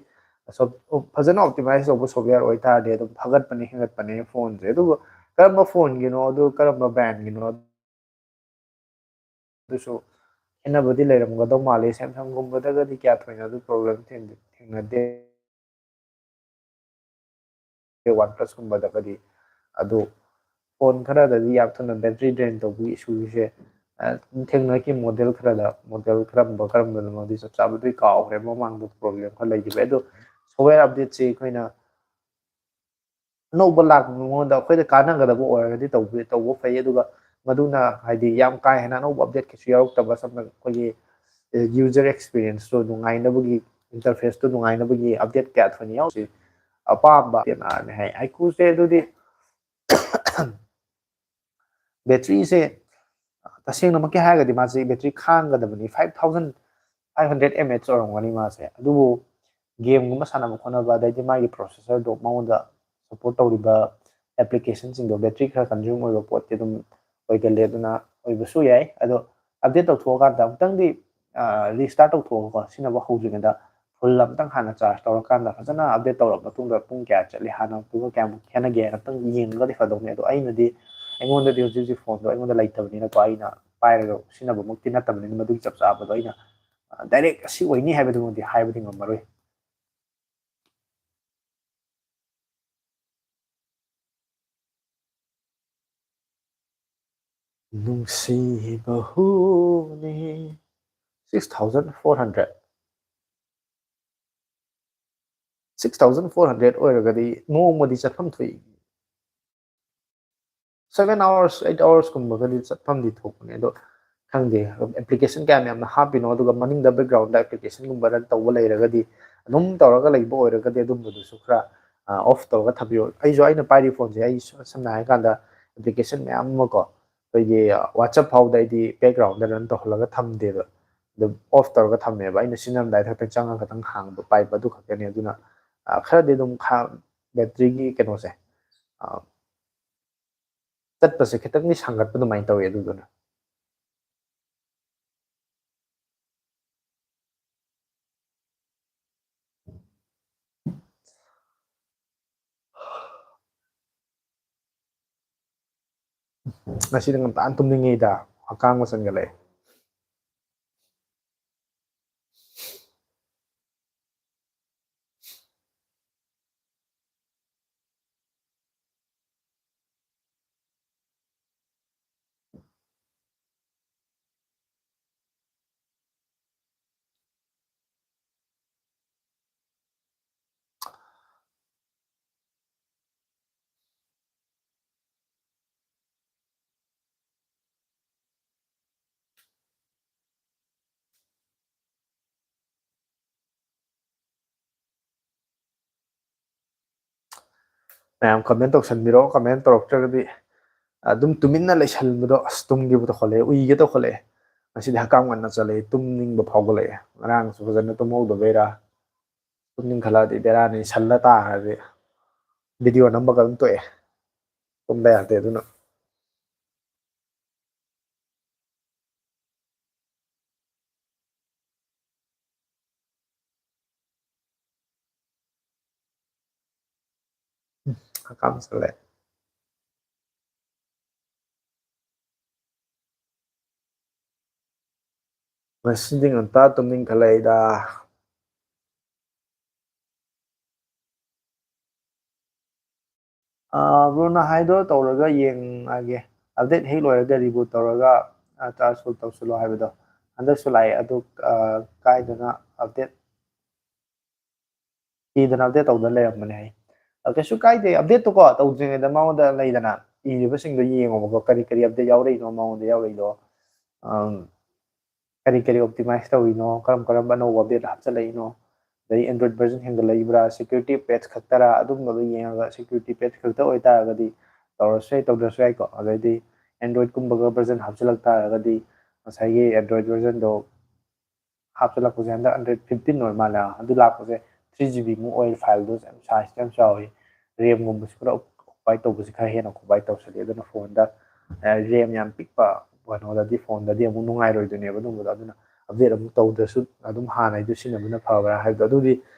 ꯁꯣꯞ-, ꯐꯖꯅ ꯑꯣꯞꯇꯤꯃꯥꯏꯖ ꯇꯧꯕ ꯁꯣꯐꯋꯦꯌꯔ ꯑꯣꯏꯇꯥꯔꯗꯤ ꯑꯗꯨꯝ ꯐꯒꯠꯄꯅꯦ, ꯍꯦꯟꯒꯠꯄꯅꯦ ꯐꯣꯟꯁꯦ꯫ ꯑꯗꯨꯕꯨ ꯀꯔꯝꯕ ꯐꯣꯟꯒꯤꯅꯣ, ꯑꯗꯨ ꯀꯔꯝꯕ ꯕ꯭ꯔꯥꯟꯒꯤꯅꯣ, ꯑꯗꯨꯁꯨ ꯈꯦꯠꯅꯕꯗꯤ ꯂꯩꯔꯝꯒꯗꯧ ꯃꯥꯜꯂꯤ꯫ ꯁꯦꯝꯁꯪꯒꯨꯝꯕꯗꯒꯗꯤ ꯀꯌꯥ ꯊꯣꯏꯅ ꯑꯗꯨ ꯄ꯭ꯔꯣꯕ꯭ꯂꯦꯝ ꯊꯦꯡ-, ꯊꯦꯡꯅꯗꯦ꯫ ꯋꯥꯟ ꯄ꯭ꯂꯁꯀꯨꯝꯕꯗꯒꯗꯤ꯫ ꯑꯗꯨ ꯐꯣꯟ ꯈꯔꯗꯗꯤ ꯌꯥꯝ ꯊꯨꯅ ꯕꯦꯇ꯭ꯔꯤ ꯗ꯭ꯔꯦꯟ ꯇꯧꯕꯒꯤ ꯏꯁꯨꯁꯦ, ꯑ, ꯊꯦꯡꯅꯈꯤ꯫ ꯃꯣꯗꯦꯜ ꯈꯔꯗ, ꯃꯣꯗꯦꯜ ꯀꯔꯝꯕ, ꯀꯔꯝꯕꯅꯣꯗꯤ ꯆꯞ ꯆꯥꯕꯗꯤ ꯀꯥꯎꯈ꯭ꯔꯦ, ꯃꯃꯥꯡꯗ ꯄ꯭ꯔꯣꯕ꯭ꯂꯦꯝ ꯈꯔ ꯂꯩꯈꯤꯕ꯫ ꯑꯗꯣ ꯁꯣꯐꯋꯦꯌꯔ ꯑꯞꯗꯦꯠꯁꯦ ꯑꯩꯈꯣꯏꯅ ꯑꯅꯧꯕ ꯂꯥꯛꯄ ꯃꯉꯣꯟꯗ ꯑꯩꯈꯣꯏꯗ ꯀꯥꯟꯅꯒꯗꯕ ꯑꯣꯏꯔꯒꯗꯤ ꯇꯧꯕ, ꯇꯧꯕ ꯐꯩ꯫ ꯑꯗꯨꯒ ꯃꯗꯨꯅ ꯍꯥꯏꯗꯤ ꯌꯥꯝ ꯀꯥ ꯍꯦꯟꯅ ꯑꯅꯧꯕ ꯑꯞꯗꯦꯠ ꯀꯩꯁꯨ ꯌꯥꯎꯔꯛꯇꯕ, ꯁꯝꯅ ꯑꯩꯈꯣꯏꯒꯤ ꯌꯨꯖꯔ ꯑꯦꯛꯁꯄꯤꯔꯤꯌꯦꯟꯁꯇꯣ ꯅꯨꯡꯉꯥꯏꯅꯕꯒꯤ, ꯏꯟꯇꯔꯐꯦꯁꯇꯣ ꯅꯨꯡꯉꯥꯏꯅꯕꯒꯤ ꯑꯞꯗꯦꯠ ꯀꯌꯥ ꯊꯣꯏꯅ ꯌꯥꯎꯁꯤ꯫ ꯑꯄꯥꯝꯕ ꯀꯩꯅꯣꯅꯦ ꯍꯥꯏ, ꯑꯥꯏꯀ꯭ꯌꯨꯁꯦ ꯑꯗꯨꯗꯤ ꯕꯦꯇ꯭ꯔꯤꯁꯦ ꯇꯁꯦꯡꯅꯃꯛꯀꯤ ꯍꯥꯏꯔꯒꯗꯤ ꯃꯥꯁꯦ battery ꯈꯥꯡꯒꯗꯕꯅꯤ, five thousand five hundred mAh ꯑꯣꯏꯔꯝꯒꯅꯤ ꯃꯥꯁꯦ꯫ ꯑꯗꯨꯕꯨ ꯒꯦꯝꯒꯨꯝꯕ ꯁꯥꯟꯅꯕ ꯈꯣꯠꯅꯕ, ꯑꯗꯩꯗꯤ ꯃꯥꯒꯤ ꯄ꯭ꯔꯣꯁꯦꯁꯔꯗꯣ, ꯃꯉꯣꯟꯗ ꯁꯞꯄꯣꯔꯠ ꯇꯧꯔꯤꯕ ꯑꯦꯄ꯭ꯂꯤꯀꯦꯁꯟꯁꯤꯡꯗꯣ ꯕꯦꯇ꯭ꯔꯤ ꯈꯔ ꯀꯟꯖ꯭ꯌꯨꯝ ꯑꯣꯏꯕ ꯄꯣꯠꯇꯤ ꯑꯗꯨꯝ ꯑꯣꯏꯒꯜꯂꯦ꯫ ꯑꯗꯨꯅ ꯑꯣꯏꯕꯁꯨ ꯌꯥꯏ꯫ ꯑꯗꯣ ꯑꯞꯗꯦꯠ ꯇꯧꯊꯣꯛꯑꯀꯥꯟꯗ ꯑꯃꯨꯛꯇꯪꯗꯤ, ꯑ, ꯔꯤꯁ꯭ꯇꯥꯔꯠ ꯇꯧꯊꯣꯛꯑꯒꯀꯣ, ꯁꯤꯖꯤꯟꯅꯕ ꯍꯧꯗ꯭ꯔꯤꯉꯩꯗ ꯐꯨꯜ ꯑꯝꯇꯪ ꯍꯥꯟꯅ ꯆꯥꯔꯖ ꯇꯧꯔꯀꯥꯟꯗ, ꯐꯖꯅ ꯑꯞꯗꯦꯠ ꯇꯧꯔꯕ ꯃꯇꯨꯡꯗ ꯄꯨꯡ ꯀꯌꯥ ꯆꯠꯂꯤ, ꯍꯥꯟꯅꯗꯨꯒ ꯀꯌꯥꯃꯨꯛ ꯈꯦꯠꯅꯒꯦ ꯍꯥꯏꯅ ꯑꯝꯇꯪ ꯌꯦꯡꯉꯒꯗꯤ ꯐꯗꯧꯅꯤ꯫ ꯑꯗꯣ ꯑꯩꯅꯗꯤ, ꯑꯩꯉꯣꯟꯗꯗꯤ ꯍꯧꯖꯤꯛ ꯍꯧꯖꯤꯛ ꯐꯣꯟꯗꯣ ꯑꯩꯉꯣꯟꯗ ꯂꯩꯇꯕꯅꯤꯅꯀꯣ, ꯑꯩꯅ ꯄꯥꯏꯔꯒ ꯁꯤꯖꯤꯟꯅꯕꯃꯛꯇꯤ ꯅꯠꯇꯕꯅꯤꯅ, ꯃꯗꯨꯒꯤ ꯆꯞ ꯆꯥꯕꯗꯣ ꯑꯩꯅ, ꯑ, ꯗꯥꯏꯔꯦꯛ ꯑꯁꯤ ꯑꯣꯏꯅꯤ ꯍꯥꯏꯕꯗꯨꯃꯗꯤ ꯍꯥꯏꯕꯗꯤ ꯉꯝꯃꯔꯣꯏ꯫ ꯅꯨꯡꯁꯤꯕ ꯍꯨꯅꯤ꯫ Six thousand four hundred, six thousand four hundred ꯑꯣꯏꯔꯒꯗꯤ ꯅꯣꯡꯃꯗꯤ ꯆꯠꯐꯝ ꯊꯣꯛꯏ꯫ Seven hours, eight hours ꯀꯨꯝꯕꯒꯗꯤ ꯆꯠꯐꯝꯗꯤ ꯊꯣꯛꯄꯅꯦ꯫ ꯑꯗꯣ ꯈꯪꯗꯦ, ꯑꯦꯄ꯭ꯂꯤꯀꯦꯁꯟ ꯀꯌꯥꯝ ꯌꯥꯝꯅ ꯍꯥꯞꯄꯤꯅꯣ, ꯑꯗꯨꯒ ꯃꯅꯤꯡꯗ ꯕꯦꯛꯒ꯭ꯔꯥꯎꯟꯗ ꯑꯦꯄ꯭ꯂꯤꯀꯦꯁꯟꯒꯨꯝꯕ ꯔꯟ ꯇꯧꯕ ꯂꯩꯔꯒꯗꯤ, ꯑꯗꯨꯝ ꯇꯧꯔꯒ ꯂꯩꯕ ꯑꯣꯏꯔꯒꯗꯤ ꯑꯗꯨꯝꯕꯗꯨꯁꯨ ꯈꯔ, ꯑꯣꯐ ꯇꯧꯔꯒ ꯊꯝꯕꯤꯌꯣ꯫ ꯑꯩꯁꯨ, ꯑꯩꯅ ꯄꯥꯏꯔꯤꯕ ꯐꯣꯟꯁꯦ, ꯑꯩ ꯁꯝꯅ ꯍꯥꯏꯔꯀꯥꯟꯗ ꯑꯦꯄ꯭ꯂꯤꯀꯦꯁꯟ ꯃꯌꯥꯝ ꯑꯃꯀꯣ, ꯑꯩꯈꯣꯏꯒꯤ ꯋꯥꯆꯞ ꯐꯥꯎꯗ ꯑꯩꯗꯤ ꯕꯦꯛꯒ꯭ꯔꯥꯎꯟꯗ ꯔꯟ ꯇꯧꯍꯜꯂꯒ ꯊꯝꯗꯦꯕ, ꯑꯗꯨꯝ ꯑꯣꯐ ꯇꯧꯔꯒ ꯊꯝꯃꯦꯕ꯫ ꯑꯩꯅ ꯁꯤꯖꯤꯟꯅꯔꯝꯗꯥꯏꯗ ꯈꯛꯇꯪ ꯆꯪꯉꯒ ꯈꯛꯇꯪ ꯍꯥꯡꯕ ꯄꯥꯏꯕ ꯑꯗꯨ ꯈꯛꯇꯅꯤ꯫ ꯑꯗꯨꯅ ꯈꯔꯗꯤ ꯑꯗꯨꯝ ꯕꯦꯇ꯭ꯔꯤꯒꯤ ꯀꯩꯅꯣꯁꯦ ꯆꯠꯄꯁꯦ ꯈꯤꯇꯪꯗꯤ ꯁꯥꯡꯒꯠꯄ ꯑꯗꯨꯃꯥꯏꯅ ꯇꯧꯋꯤ꯫ ꯑꯗꯨꯗꯨꯅ ꯉꯁꯤꯗꯤ ꯉꯟꯇꯥꯅ ꯇꯨꯝꯅꯤꯡꯉꯤꯗ, ꯍꯛꯀꯥꯡꯕ ꯆꯟꯒꯠꯂꯛꯑꯦ꯫ ꯃꯌꯥꯝ ꯀꯃꯦꯟ ꯇꯧꯁꯟꯕꯤꯔꯛꯑꯣ꯫ ꯀꯃꯦꯟ ꯇꯧꯔꯛꯇ꯭ꯔꯒꯗꯤ ꯑꯗꯨꯝ ꯇꯨꯃꯤꯟꯅ ꯂꯩꯁꯟꯕꯗꯣ, ꯑꯁ, ꯇꯨꯝꯒꯦꯕꯨ ꯇꯧꯈꯠꯂꯛꯑꯦ, ꯎꯏꯒꯦ ꯇꯧꯈꯠꯂꯛꯑꯦ꯫ ꯉꯁꯤꯗꯤ ꯍꯛꯀꯥꯝ ꯉꯟꯅ ꯆꯠꯂꯛꯑꯦ, ꯇꯨꯝꯅꯤꯡꯕ ꯐꯥꯎꯒꯠꯂꯛꯑꯦ꯫ ꯉꯔꯥꯡꯁꯨ ꯐꯖꯅ ꯇꯨꯝꯍꯧꯗꯕꯩꯔꯥ, ꯇꯨꯝꯅꯤꯡꯈꯠꯂꯛꯑꯗꯤ ꯕꯦꯔꯥꯅꯤ꯫ ꯁꯜꯂ ꯇꯥꯔꯗꯤ ꯚꯤꯗꯤꯑꯣ ꯅꯝꯕꯒ ꯑꯗꯨꯝ ꯇꯣꯛꯑꯦ, ꯇꯨꯝꯕ ꯌꯥꯗꯦ꯫ ꯑꯗꯨꯅ ꯍꯀꯥꯝ ꯆꯜꯂꯦ꯫ ꯉꯁꯤꯗꯤ ꯉꯟꯇꯥ ꯇꯨꯝꯅꯤꯡꯈꯠꯂꯛꯏꯗ꯫ ꯑꯥ, ꯕ꯭ꯔꯣꯅ ꯍꯥꯏꯗꯣ ꯇꯧꯔꯒ ꯌꯦꯡꯉꯒꯦ꯫ ꯑꯞꯗꯦꯠ ꯍꯦꯛ ꯂꯣꯏꯔꯒ ꯔꯤꯕꯨꯠ ꯇꯧꯔꯒ, ꯑꯥ, ꯆꯥꯔꯖ ꯐꯨꯜ ꯇꯧꯁꯤꯜꯂꯣ ꯍꯥꯏꯕꯗꯣ ꯍꯟꯗꯛꯁꯨ ꯂꯥꯛꯑꯦ꯫ ꯑꯗꯨ, ꯑꯥ, ꯀꯥꯏꯗꯅ ꯑꯞꯗꯦꯠ ꯄꯤꯗꯅ ꯑꯞꯗꯦꯠ ꯇꯧꯗꯅ ꯂꯩꯔꯝꯕꯅꯦ ꯑꯩ꯫ ꯑ, ꯀꯩꯁꯨ ꯀꯥꯏꯗꯦ꯫ ꯑꯞꯗꯦꯠꯇꯣꯀꯣ ꯇꯧꯗ꯭ꯔꯤꯉꯩꯗ ꯃꯉꯣꯟꯗ ꯂꯩꯗꯅ ꯏꯔꯤꯕꯁꯤꯡꯗꯣ ꯌꯦꯡꯉꯣꯕꯀꯣ, ꯀꯔꯤ ꯀꯔꯤ ꯑꯞꯗꯦꯠ ꯌꯥꯎꯔꯛꯏꯅꯣ ꯃꯉꯣꯟꯗ ꯌꯥꯎꯔꯛꯏꯗꯣ꯫ ꯑꯝ, ꯀꯔꯤ ꯀꯔꯤ ꯑꯣꯞꯇꯤꯃꯥꯏꯖ ꯇꯧꯔꯤꯅꯣ, ꯀꯔꯝ ꯀꯔꯝꯕ ꯑꯅꯧꯕ ꯑꯞꯗꯦꯠ ꯍꯥꯞꯆꯤꯜꯂꯛꯏꯅꯣ, ꯑꯗꯩ Android version ꯍꯦꯟꯒꯠꯂꯛꯏꯕ꯭ꯔꯥ, security patch ꯈꯛꯇꯔꯥ, ꯑꯗꯨꯝꯕꯗꯣ ꯌꯦꯡꯉꯒ, security patch ꯈꯛꯇ ꯑꯣꯏꯇꯥꯔꯒꯗꯤ ꯇꯧꯔꯁꯨ ꯌꯥꯏ, ꯇꯧꯗ꯭ꯔꯁꯨ ꯌꯥꯏꯀꯣ꯫ ꯑꯗꯩꯗꯤ Android ꯀꯨꯝꯕꯒ version ꯍꯥꯞꯆꯤꯜꯂꯛ ꯇꯥꯔꯒꯗꯤ, ꯉꯁꯥꯏꯒꯤ Android versionꯗꯣ ꯍꯥꯞꯆꯤꯜꯂꯛꯄꯁꯦ ꯍꯟꯗꯛ Android fifteen ꯑꯣꯏ ꯃꯥꯜꯂꯦ꯫ ꯑꯗꯨ ꯂꯥꯛꯄꯁꯦ three GB ꯃꯨꯛ ꯑꯣꯏ, fileꯗꯣ ꯌꯥꯝ sizeꯇꯣ ꯌꯥꯝ ꯆꯥꯎꯋꯤ꯫ RAMꯒꯨꯝꯕꯁꯨ ꯈꯔ occupy ꯇꯧꯕꯁꯦ ꯈꯔ ꯍꯦꯟꯅ occupy ꯇꯧꯁꯜꯂꯤ꯫ ꯑꯗꯨꯅ phoneꯗ, ꯑ, RAM ꯌꯥꯝ ꯄꯤꯛꯄ ꯀꯩꯅꯣꯗꯗꯤ, phoneꯗꯗꯤ ꯑꯃꯨꯛ ꯅꯨꯡꯉꯥꯏꯔꯣꯏꯗꯣꯏꯅꯦꯕ ꯑꯗꯨꯝꯕꯗꯣ꯫ ꯑꯗꯨꯅ update ꯑꯃꯨꯛ ꯇꯧꯗ꯭ꯔꯁꯨ ꯑꯗꯨꯝ ꯍꯥꯟꯅꯩꯗꯨ ꯁꯤꯖꯤꯟꯅꯕꯅ ꯐꯕ꯭ꯔꯥ ꯍꯥꯏꯕꯗꯣ, ꯑꯗꯨꯗꯤ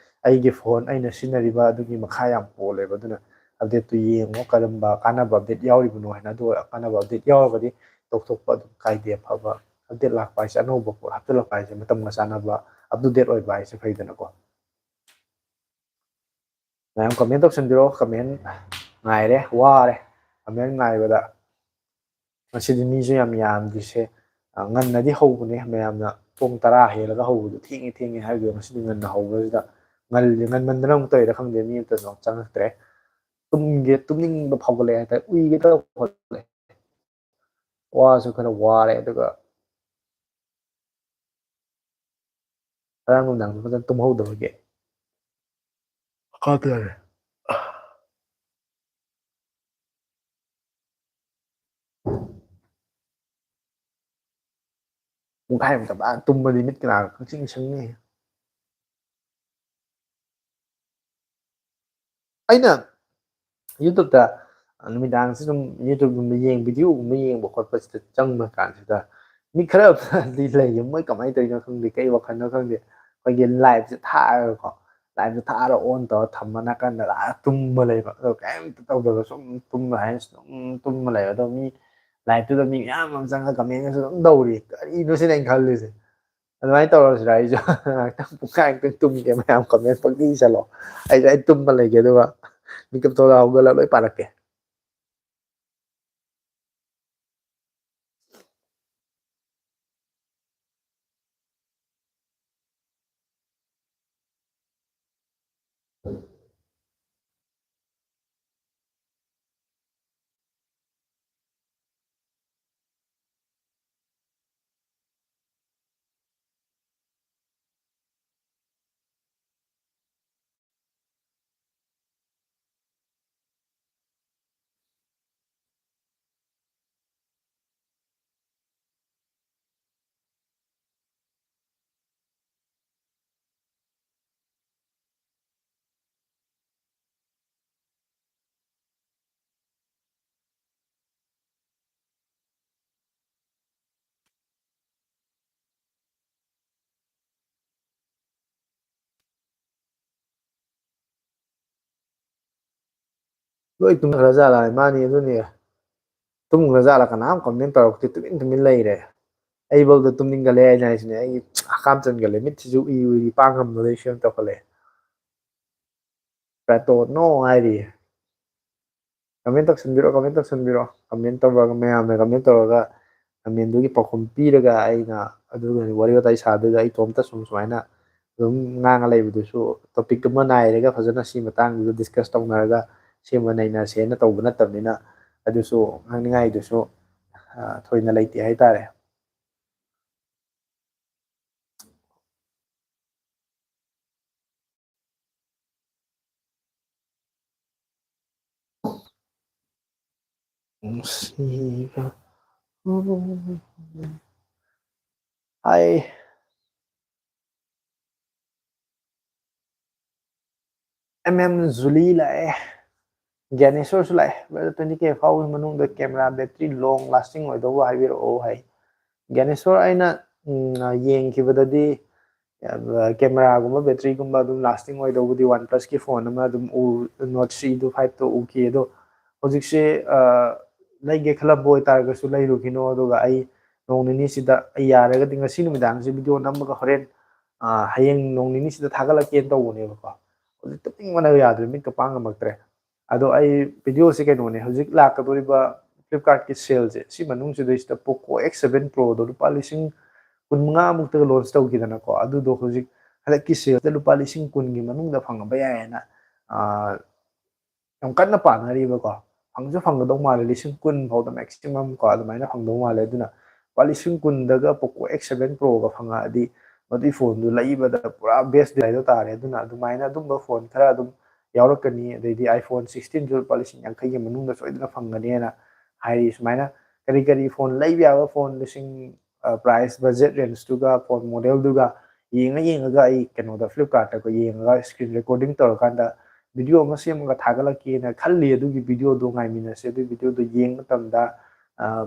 ꯑꯩꯒꯤ phone, ꯑꯩꯅ ꯁꯤꯖꯤꯟꯅꯔꯤꯕ ꯑꯗꯨꯒꯤ ꯃꯈꯥ ꯌꯥꯝ ꯄꯣꯜꯂꯦꯕ꯫ ꯑꯗꯨꯅ updateꯇꯨ ꯌꯦꯡꯉꯣ, ꯀꯔꯝꯕ ꯀꯥꯟꯅꯕ update ꯌꯥꯎꯔꯤꯕꯅꯣ ꯍꯥꯏꯅ꯫ ꯑꯗꯨ ꯀꯥꯟꯅꯕ update ꯌꯥꯎꯔꯒꯗꯤ ꯇꯧꯊꯣꯛꯄ ꯑꯗꯨꯝ ꯀꯥꯏꯗꯦ, ꯑꯐꯕ update ꯂꯥꯛꯄ ꯍꯥꯏꯁꯦ, ꯑꯅꯧꯕ ꯄꯣꯠ ꯍꯥꯞꯆꯤꯜꯂꯛꯄ ꯍꯥꯏꯁꯦ ꯃꯇꯝꯒ ꯆꯥꯟꯅꯕ update ꯑꯣꯏꯕ ꯍꯥꯏꯁꯦ ꯐꯩꯗꯅꯀꯣ꯫ ꯃꯌꯥꯝ comment ꯇꯧꯁꯟꯕꯤꯔꯣ, comment ꯉꯥꯏꯔꯦ, ꯋꯥꯔꯦ comment ꯉꯥꯏꯕꯗ꯫ ꯉꯁꯤꯗꯤ ꯃꯤꯁꯨ ꯌꯥꯝ ꯌꯥꯝꯗ꯭ꯔꯤꯁꯦ꯫ ꯑ, ꯉꯟꯅꯗꯤ ꯍꯧꯕꯅꯦ ꯃꯌꯥꯝꯅ, ꯄꯨꯡ ꯇꯔꯥ ꯍꯦꯜꯂꯒ ꯍꯧꯕꯗꯣ, ꯊꯦꯡꯉꯦ ꯊꯦꯡꯉꯦ ꯍꯥꯏꯕꯗꯣ꯫ ꯉꯁꯤꯗꯤ ꯉꯟꯅ ꯍꯧꯕꯁꯤꯗ, ꯉꯜꯂꯤ, ꯉꯟꯃꯟꯗꯅ ꯑꯃꯨꯛ ꯇꯧꯔꯤꯔꯥ ꯈꯪꯗꯦ, ꯃꯤ ꯑꯝꯇ ꯆꯪꯉꯛꯇ꯭ꯔꯦ꯫ ꯇꯨꯝꯒꯦ, ꯇꯨꯝꯅꯤꯡꯕ ꯐꯥꯎꯒꯠꯂꯛꯑꯦ ꯍꯥꯏꯇꯥꯔꯦ, ꯎꯏꯒꯦ ꯇꯧꯈꯠꯂꯛꯑꯦ꯫ ꯋꯥꯁꯨ ꯈꯔ ꯋꯥꯔꯦ꯫ ꯑꯗꯨꯒ ꯉꯔꯥꯡ ꯅꯨꯡꯗꯥꯡꯁꯨ ꯐꯖꯅ ꯇꯨꯝꯍꯧꯗꯕꯒꯤ ꯃꯈꯥ ꯇꯥꯔꯦ꯫ ꯄꯨꯡꯈꯥꯏꯃꯨꯛꯇ ꯐꯖꯅ ꯇꯨꯝꯕꯗꯤ ꯃꯤꯠꯀ ꯅꯥ ꯈꯪꯁꯤꯡ ꯁꯤꯡꯅꯤ꯫ ꯑꯩꯅ YouTubeꯇ ꯅꯨꯃꯤꯗꯥꯡꯁꯤ ꯁꯨꯝ YouTubeꯒꯨꯝꯕ ꯌꯦꯡ, videoꯒꯨꯝꯕ ꯌꯦꯡꯕ ꯈꯣꯠꯄꯁꯤꯗ ꯆꯪꯕ ꯀꯥꯟꯁꯤꯗ ꯃꯤ ꯈꯔꯗꯤ ꯂꯩꯌꯦ, ꯃꯣꯏ ꯀꯃꯥꯏꯅ ꯇꯧꯔꯤꯅꯣ ꯈꯪꯗꯦ, ꯀꯩ ꯋꯥꯈꯜꯅꯣ ꯈꯪꯗꯦ, ꯑꯩꯈꯣꯏꯒꯤ liveꯁꯦ ꯊꯥꯔꯒꯀꯣ, liveꯁꯦ ꯊꯥꯔ on ꯇꯧꯔ ꯊꯝꯃ ꯅꯥꯀꯟꯗ ꯑꯥ ꯇꯨꯝꯕ ꯂꯩꯕ꯫ ꯑꯗꯣ ꯀꯩꯝꯇ ꯇꯧꯗꯕ ꯁꯨꯝ ꯇꯨꯝꯕ ꯍꯥꯏꯅ ꯁꯨꯝ ꯇꯨꯝꯕ ꯂꯩꯕ꯫ ꯑꯗꯣ ꯃꯤ liveꯇꯨꯗ ꯃꯤ ꯃꯌꯥꯝ ꯑꯃ ꯆꯪꯉꯒ commentꯒꯁꯨ ꯑꯗꯨꯝ ꯇꯧꯔꯤ꯫ ꯀꯔꯤꯅꯣ ꯁꯤꯅ ꯑꯩꯅ ꯈꯜꯂꯤꯁꯦ꯫ ꯑꯗꯨꯃꯥꯏꯅ ꯇꯧꯔꯁꯤꯔꯥ ꯑꯩꯁꯨ? ꯉꯥꯏꯍꯥꯛꯇꯪ, ꯄꯨꯡꯈꯥꯏꯃꯨꯛꯇꯪ ꯇꯨꯝꯒꯦ, ꯃꯌꯥꯝ comment ꯄꯪꯏ ꯏꯁꯜꯂꯣ꯫ ꯑꯩꯁꯨ ꯑꯩ ꯇꯨꯝꯕ ꯂꯩꯒꯦ, ꯑꯗꯨꯒ ꯃꯤꯀꯞ ꯊꯣꯛꯂꯛꯑ ꯍꯧꯒꯠꯂ ꯂꯣꯏ ꯄꯥꯔꯛꯀꯦ꯫ ꯂꯣꯏ ꯇꯨꯝꯈ꯭ꯔ ꯖꯥꯠꯂ ꯃꯥꯅꯤ ꯑꯗꯨꯅꯤ꯫ ꯇꯨꯝꯈ꯭ꯔ ꯖꯥꯠꯂ ꯀꯅꯥꯝ comment ꯇꯧꯔꯛꯇꯦ, ꯇꯨꯃꯤꯟ ꯇꯨꯃꯤꯟ ꯂꯩꯔꯦ꯫ ꯑꯩꯐꯧꯗ ꯇꯨꯝꯅꯤꯡꯒꯠꯂꯦ ꯍꯥꯏꯅ ꯍꯥꯏꯁꯤꯅꯦ, ꯑꯩꯒꯤ ꯍꯀꯥꯝ ꯆꯟꯒꯠꯂꯦ, ꯃꯤꯠꯁꯤꯁꯨ ꯎꯏ ꯎꯏꯔꯤ ꯄꯥꯡ ꯉꯝꯗꯕꯩ ꯐꯤꯕꯝ ꯇꯧꯈꯠꯂꯛꯑꯦ꯫ ꯄ꯭ꯔꯇꯣꯟꯅꯣ ꯍꯥꯏꯔꯤꯌꯦ꯫ Comment ꯇꯧꯁꯟꯕꯤꯔꯣ, comment ꯇꯧꯁꯟꯕꯤꯔꯣ, comment ꯇꯧꯔꯒ ꯃꯌꯥꯝꯅ comment ꯇꯧꯔꯒ commentꯗꯨꯒꯤ ꯄꯥꯎꯈꯨꯝ ꯄꯤꯔꯒ ꯑꯩꯅ ꯑꯗꯨꯒ ꯋꯥꯔꯤ ꯋꯥꯇꯥꯏ ꯁꯥꯗꯣꯏꯒ ꯑꯩ ꯏꯇꯣꯝꯇ ꯁꯨꯝ ꯁꯨꯃꯥꯏꯅ ꯑꯗꯨꯝ ꯉꯥꯡꯉ ꯂꯩꯕꯗꯨꯁꯨ topic ꯑꯃ ꯅꯥꯏꯔꯒ ꯐꯖꯅ ꯁꯤ ꯃꯇꯥꯡꯗꯨꯗ discuss ꯇꯧꯅꯔꯒ ꯁꯦꯝꯕ ꯅꯩꯅꯁꯦꯅ ꯇꯧꯕ ꯅꯠꯇꯕꯅꯤꯅ ꯑꯗꯨꯁꯨ ꯉꯥꯡꯅꯤꯡꯉꯥꯏꯗꯨꯁꯨ ꯊꯣꯏꯅ ꯂꯩꯇꯦ ꯍꯥꯏꯇꯥꯔꯦ꯫ ꯅꯨꯡꯁꯤꯕ ꯍꯥꯏ꯫ M M Julie ꯂꯥꯛꯑꯦ꯫ ꯒ꯭ꯌꯥꯅꯦꯁꯣꯔꯁꯨ ꯂꯥꯛꯑꯦ꯫ Brother, twenty K ꯐꯥꯎꯕꯒꯤ ꯃꯅꯨꯡꯗ camera battery long lasting ꯑꯣꯏꯗꯧꯕ ꯍꯥꯏꯕꯤꯔꯛꯑꯣ ꯍꯥꯏ꯫ ꯒ꯭ꯌꯥꯅꯦꯁꯣꯔ, ꯑꯩꯅ ꯎꯝ, ꯌꯦꯡꯈꯤꯕꯗꯗꯤ cameraꯒꯨꯝꯕ batteryꯒꯨꯝꯕ ꯑꯗꯨꯝ lasting ꯑꯣꯏꯗꯧꯕꯗꯤ OnePlusꯀꯤ phone ꯑꯃ ꯑꯗꯨꯝ ꯎ Note three ꯗꯨ five ꯇꯣ ꯎꯈꯤ꯫ ꯑꯗꯣ ꯍꯧꯖꯤꯛꯁꯦ ꯂꯩꯒꯦ ꯈꯜꯂꯝꯕ ꯑꯣꯏꯇꯥꯔꯒꯁꯨ ꯂꯩꯔꯨꯈꯤꯅꯣ꯫ ꯑꯗꯨꯒ ꯑꯩ ꯅꯣꯡ ꯅꯤꯅꯤꯁꯤꯗ ꯑꯩ ꯌꯥꯔꯒꯗꯤ ꯉꯁꯤ ꯅꯨꯃꯤꯗꯥꯡꯁꯦ video ꯅꯝꯃꯒ ꯍꯣꯔꯦꯟ ꯍꯌꯦꯡ ꯅꯣꯡ ꯅꯤꯅꯤꯁꯤꯗ ꯊꯥꯒꯠꯂꯛꯀꯦꯅ ꯇꯧꯕꯅꯦꯕꯀꯣ꯫ ꯍꯧꯖꯤꯛ ꯇꯨꯝꯅꯤꯡꯕꯅ ꯌꯥꯗ꯭ꯔꯦ, ꯃꯤꯠꯀ ꯄꯥꯡ ꯉꯝꯃꯛꯇ꯭ꯔꯦ꯫ ꯑꯗꯣ ꯑꯩ videoꯁꯦ ꯀꯩꯅꯣꯅꯦ, ꯍꯧꯖꯤꯛ ꯂꯥꯛꯀꯗꯧꯔꯤꯕ Flipkartꯀꯤ saleꯁꯦ ꯁꯤ ꯃꯅꯨꯡꯁꯤꯗꯩꯁꯤꯗ Poco X seven Proꯗꯣ ꯂꯨꯄꯥ ꯂꯤꯁꯤꯡ ꯀꯨꯟ ꯃꯉꯥ ꯃꯨꯛꯇꯒ launch ꯇꯧꯈꯤꯗꯅꯀꯣ꯫ ꯑꯗꯨꯗꯣ ꯍꯧꯖꯤꯛ ꯍꯟꯗꯛꯀꯤ saleꯗ ꯂꯨꯄꯥ ꯂꯤꯁꯤꯡ ꯀꯨꯟꯒꯤ ꯃꯅꯨꯡꯗ ꯐꯪꯉꯕ ꯌꯥꯏꯌꯦꯅ ꯌꯥꯝ ꯀꯟꯅ ꯄꯥꯅꯔꯤꯕꯀꯣ꯫ ꯐꯪꯁꯨ ꯐꯪꯒꯗꯧ ꯃꯥꯜꯂꯦ, ꯂꯤꯁꯤꯡ ꯀꯨꯟ ꯐꯥꯎꯗ maximum ꯀꯣ ꯑꯗꯨꯃꯥꯏꯅ ꯐꯪꯗꯧ ꯃꯥꯜꯂꯦ꯫ ꯑꯗꯨꯅ ꯂꯨꯄꯥ ꯂꯤꯁꯤꯡ ꯀꯨꯟꯗꯒ Poco X seven Proꯒ ꯐꯪꯉꯛꯑꯗꯤ ꯃꯗꯨꯏ phoneꯗꯨ ꯂꯩꯕꯗ ꯄꯨꯔꯥ best deal ꯍꯥꯏꯗꯣ ꯇꯥꯔꯦ꯫ ꯑꯗꯨꯅ ꯑꯗꯨꯃꯥꯏꯅ ꯑꯗꯨꯝꯕ phone ꯈꯔ ꯑꯗꯨꯝ ꯌꯥꯎꯔꯛꯀꯅꯤ꯫ ꯑꯗꯩꯗꯤ iPhone sixteenꯁꯨ ꯂꯨꯄꯥ ꯂꯤꯁꯤꯡ ꯌꯥꯡꯈꯩꯒꯤ ꯃꯅꯨꯡꯗ ꯁꯣꯏꯗꯅ ꯐꯪꯒꯅꯤꯅ ꯍꯥꯏꯔꯤ꯫ ꯁꯨꯃꯥꯏꯅ ꯀꯔꯤ ꯀꯔꯤ phone ꯂꯩꯕ ꯌꯥꯕ phone ꯂꯤꯁꯤꯡ price budget rangeꯇꯨꯒ phone modelꯗꯨꯒ ꯌꯦꯡꯉ ꯌꯦꯡꯉꯒ ꯑꯩ ꯀꯩꯅꯣꯗ Flipkartꯇ ꯑꯩꯈꯣꯏ ꯌꯦꯡꯉꯒ screen recording ꯇꯧꯔꯀꯥꯟꯗ video ꯑꯃ ꯁꯦꯝꯃꯒ ꯊꯥꯒꯠꯂꯛꯀꯦꯅ ꯈꯜꯂꯤ꯫ ꯑꯗꯨꯒꯤ videoꯗꯣ ꯉꯥꯏꯃꯤꯟꯅꯁꯦ꯫ ꯑꯗꯨꯒꯤ videoꯗꯣ ꯌꯦꯡꯕ ꯃꯇꯝꯗ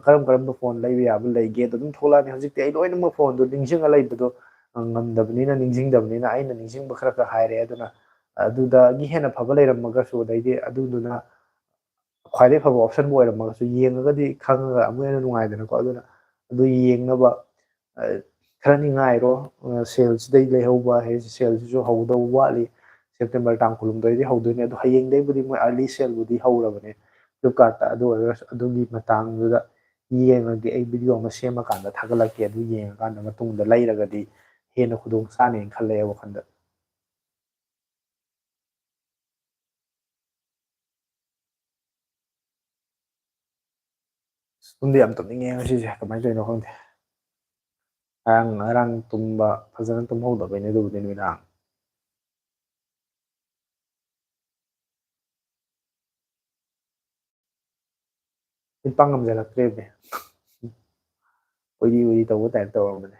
ꯀꯔꯝ ꯀꯔꯝꯕ phone ꯂꯩꯕ ꯌꯥꯕ ꯂꯩꯒꯦꯗꯣ ꯑꯗꯨꯝ ꯊꯣꯛꯂꯛꯑꯅꯤ꯫ ꯍꯧꯖꯤꯛꯇꯤ ꯑꯩ ꯂꯣꯏꯅꯃꯛ phoneꯗꯣ ꯅꯤꯡꯁꯤꯡꯉ ꯂꯩꯕꯗꯣ ꯉꯝꯗꯕꯅꯤꯅ, ꯅꯤꯡꯁꯤꯡꯗꯕꯅꯤꯅ ꯑꯩꯅ ꯅꯤꯡꯁꯤꯡꯕ ꯈꯔ ꯈꯔ ꯍꯥꯏꯔꯦ꯫ ꯑꯗꯨꯅ ꯑꯗꯨꯗꯒꯤ ꯍꯦꯟꯅ ꯐꯕ ꯂꯩꯔꯝꯃꯒꯁꯨ, ꯑꯗꯩꯗꯤ ꯑꯗꯨꯗꯨꯅ ꯈ꯭ꯋꯥꯏꯗꯒꯤ ꯐꯕ option ꯕꯨ ꯑꯣꯏꯔꯝꯃꯒꯁꯨ, ꯌꯦꯡꯉꯒꯗꯤ ꯈꯪꯉꯒ ꯑꯃꯨꯛ ꯍꯦꯟꯅ ꯅꯨꯡꯉꯥꯏꯗꯅꯀꯣ꯫ ꯑꯗꯨꯅ ꯑꯗꯨ ꯌꯦꯡꯅꯕ, ꯑ, ꯈꯔꯅꯤ ꯉꯥꯏꯔꯣ꯫ ꯑ, sale ꯁꯤꯗꯩ ꯂꯩꯍꯧꯕ ꯍꯥꯏꯁꯦ, sale ꯁꯤꯁꯨ ꯍꯧꯗꯧꯕ ꯋꯥꯠꯂꯤ꯫ September ꯇꯥꯡ ꯀꯨꯟꯍꯨꯝꯗꯣꯏꯗꯤ ꯍꯧꯗꯣꯏꯅꯦ꯫ ꯑꯗꯣ ꯍꯌꯦꯡꯗꯩꯕꯨꯗꯤ ꯃꯣꯏ early sale ꯕꯨꯗꯤ ꯍꯧꯔꯕꯅꯦ Flipkart ꯇ꯫ ꯑꯗꯨ ꯑꯣꯏꯔꯒꯁꯨ ꯑꯗꯨꯒꯤ ꯃꯇꯥꯡꯗꯨꯗ ꯌꯦꯡꯉꯒꯦ꯫ ꯑꯩ video ꯑꯃ ꯁꯦꯝꯃꯀꯥꯟꯗ ꯊꯥꯒꯠꯂꯛꯀꯦ꯫ ꯑꯗꯨ ꯌꯦꯡꯉꯀꯥꯟꯗ ꯃꯇꯨꯡꯗ ꯂꯩꯔꯒꯗꯤ ꯍꯦꯟꯅ ꯈꯨꯗꯣꯡ ꯆꯥꯅꯦꯅ ꯈꯜꯂꯦ ꯑꯩ ꯋꯥꯈꯜꯗ꯫ ꯑꯁ, ꯇꯨꯝꯗꯤ ꯌꯥꯝ ꯇꯨꯝꯅꯤꯡꯉꯦ ꯉꯁꯤꯁꯦ, ꯀꯃꯥꯏꯅ ꯇꯧꯔꯤꯅꯣ ꯈꯪꯗꯦ꯫ ꯉꯔꯥꯡ, ꯉꯔꯥꯡ ꯇꯨꯝꯕ ꯐꯖꯅ ꯇꯨꯝꯍꯧꯗꯕꯩꯅꯦ ꯑꯗꯨꯕꯨꯗꯤ ꯅꯨꯃꯤꯗꯥꯡ꯫ ꯃꯤꯠ ꯄꯥꯡ ꯉꯝꯖꯜꯂꯛꯇ꯭ꯔꯦꯃꯦ꯫ ꯎꯏꯔꯤ ꯎꯏꯔꯤ ꯇꯧꯕ type ꯇꯧꯔꯝꯕꯅꯦ꯫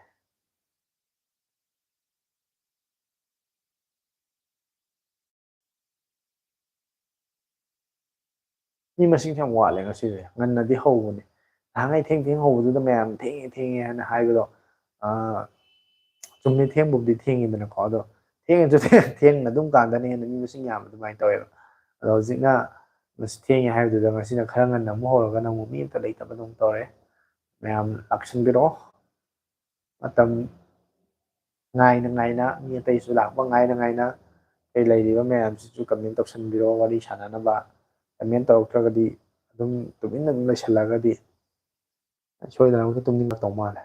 ꯃꯤ ꯃꯁꯤꯡꯁꯦ ꯌꯥꯝ ꯋꯥꯠꯂꯦ ꯉꯁꯤꯁꯦ꯫ ꯉꯟꯅꯗꯤ ꯍꯧꯕꯅꯦ꯫ ꯅꯍꯥꯟꯈꯩ ꯊꯦꯡ ꯊꯦꯡ ꯍꯧꯕꯗꯨꯗ ꯃꯌꯥꯝ "ꯊꯦꯡꯉꯦ, ꯊꯦꯡꯉꯦ" ꯍꯥꯏꯅ ꯍꯥꯏꯕꯗꯣ, ꯑ, ꯆꯨꯝꯃꯦ, ꯊꯦꯡꯕꯕꯨꯗꯤ ꯊꯦꯡꯉꯤꯗꯅꯀꯣ꯫ ꯑꯗꯣ ꯊꯦꯡꯉꯁꯨ ꯊꯦꯡ-, ꯊꯦꯡꯅ ꯑꯗꯨꯝ ꯀꯥꯟꯗꯅ ꯍꯦꯟꯅ ꯃꯤ ꯃꯁꯤꯡ ꯌꯥꯝꯕ ꯑꯗꯨꯃꯥꯏꯅ ꯇꯧꯋꯦꯕ꯫ ꯑꯗꯣ ꯍꯧꯖꯤꯛꯅ ꯉꯁꯤ ꯊꯦꯡꯉꯦ ꯍꯥꯏꯕꯗꯨꯗ ꯉꯁꯤꯅ ꯈꯔ ꯉꯟꯅ ꯑꯃꯨꯛ ꯍꯧꯔꯒꯅ ꯑꯃꯨꯛ ꯃꯤ ꯑꯝꯇ ꯂꯩꯇꯕꯗꯧꯅ ꯇꯧꯔꯦ꯫ ꯃꯌꯥꯝ ꯂꯥꯛꯁꯟꯕꯤꯔꯛꯑꯣ꯫ ꯃꯇꯝ ꯉꯥꯏꯅ ꯉꯥꯏꯅ, ꯃꯤ ꯑꯇꯩꯁꯨ ꯂꯥꯛꯄ ꯉꯥꯏꯅ ꯉꯥꯏꯅ, ꯑꯩ ꯂꯩꯔꯤꯕ ꯃꯌꯥꯝꯁꯤꯁꯨ comment ꯇꯧꯁꯟꯕꯤꯔꯛꯑꯣ, ꯋꯥꯔꯤ ꯁꯥꯟꯅꯅꯕ꯫ Comment ꯇꯧꯔꯛꯇ꯭ꯔꯒꯗꯤ ꯑꯗꯨꯝ ꯇꯨꯃꯤꯟꯅ ꯑꯗꯨꯝ ꯂꯩꯁꯜꯂꯒꯗꯤ ꯁꯣꯏꯗꯅꯃꯛꯀꯤ ꯇꯨꯝꯅꯤꯡꯉꯛꯇꯧ ꯃꯥꯜꯂꯦ꯫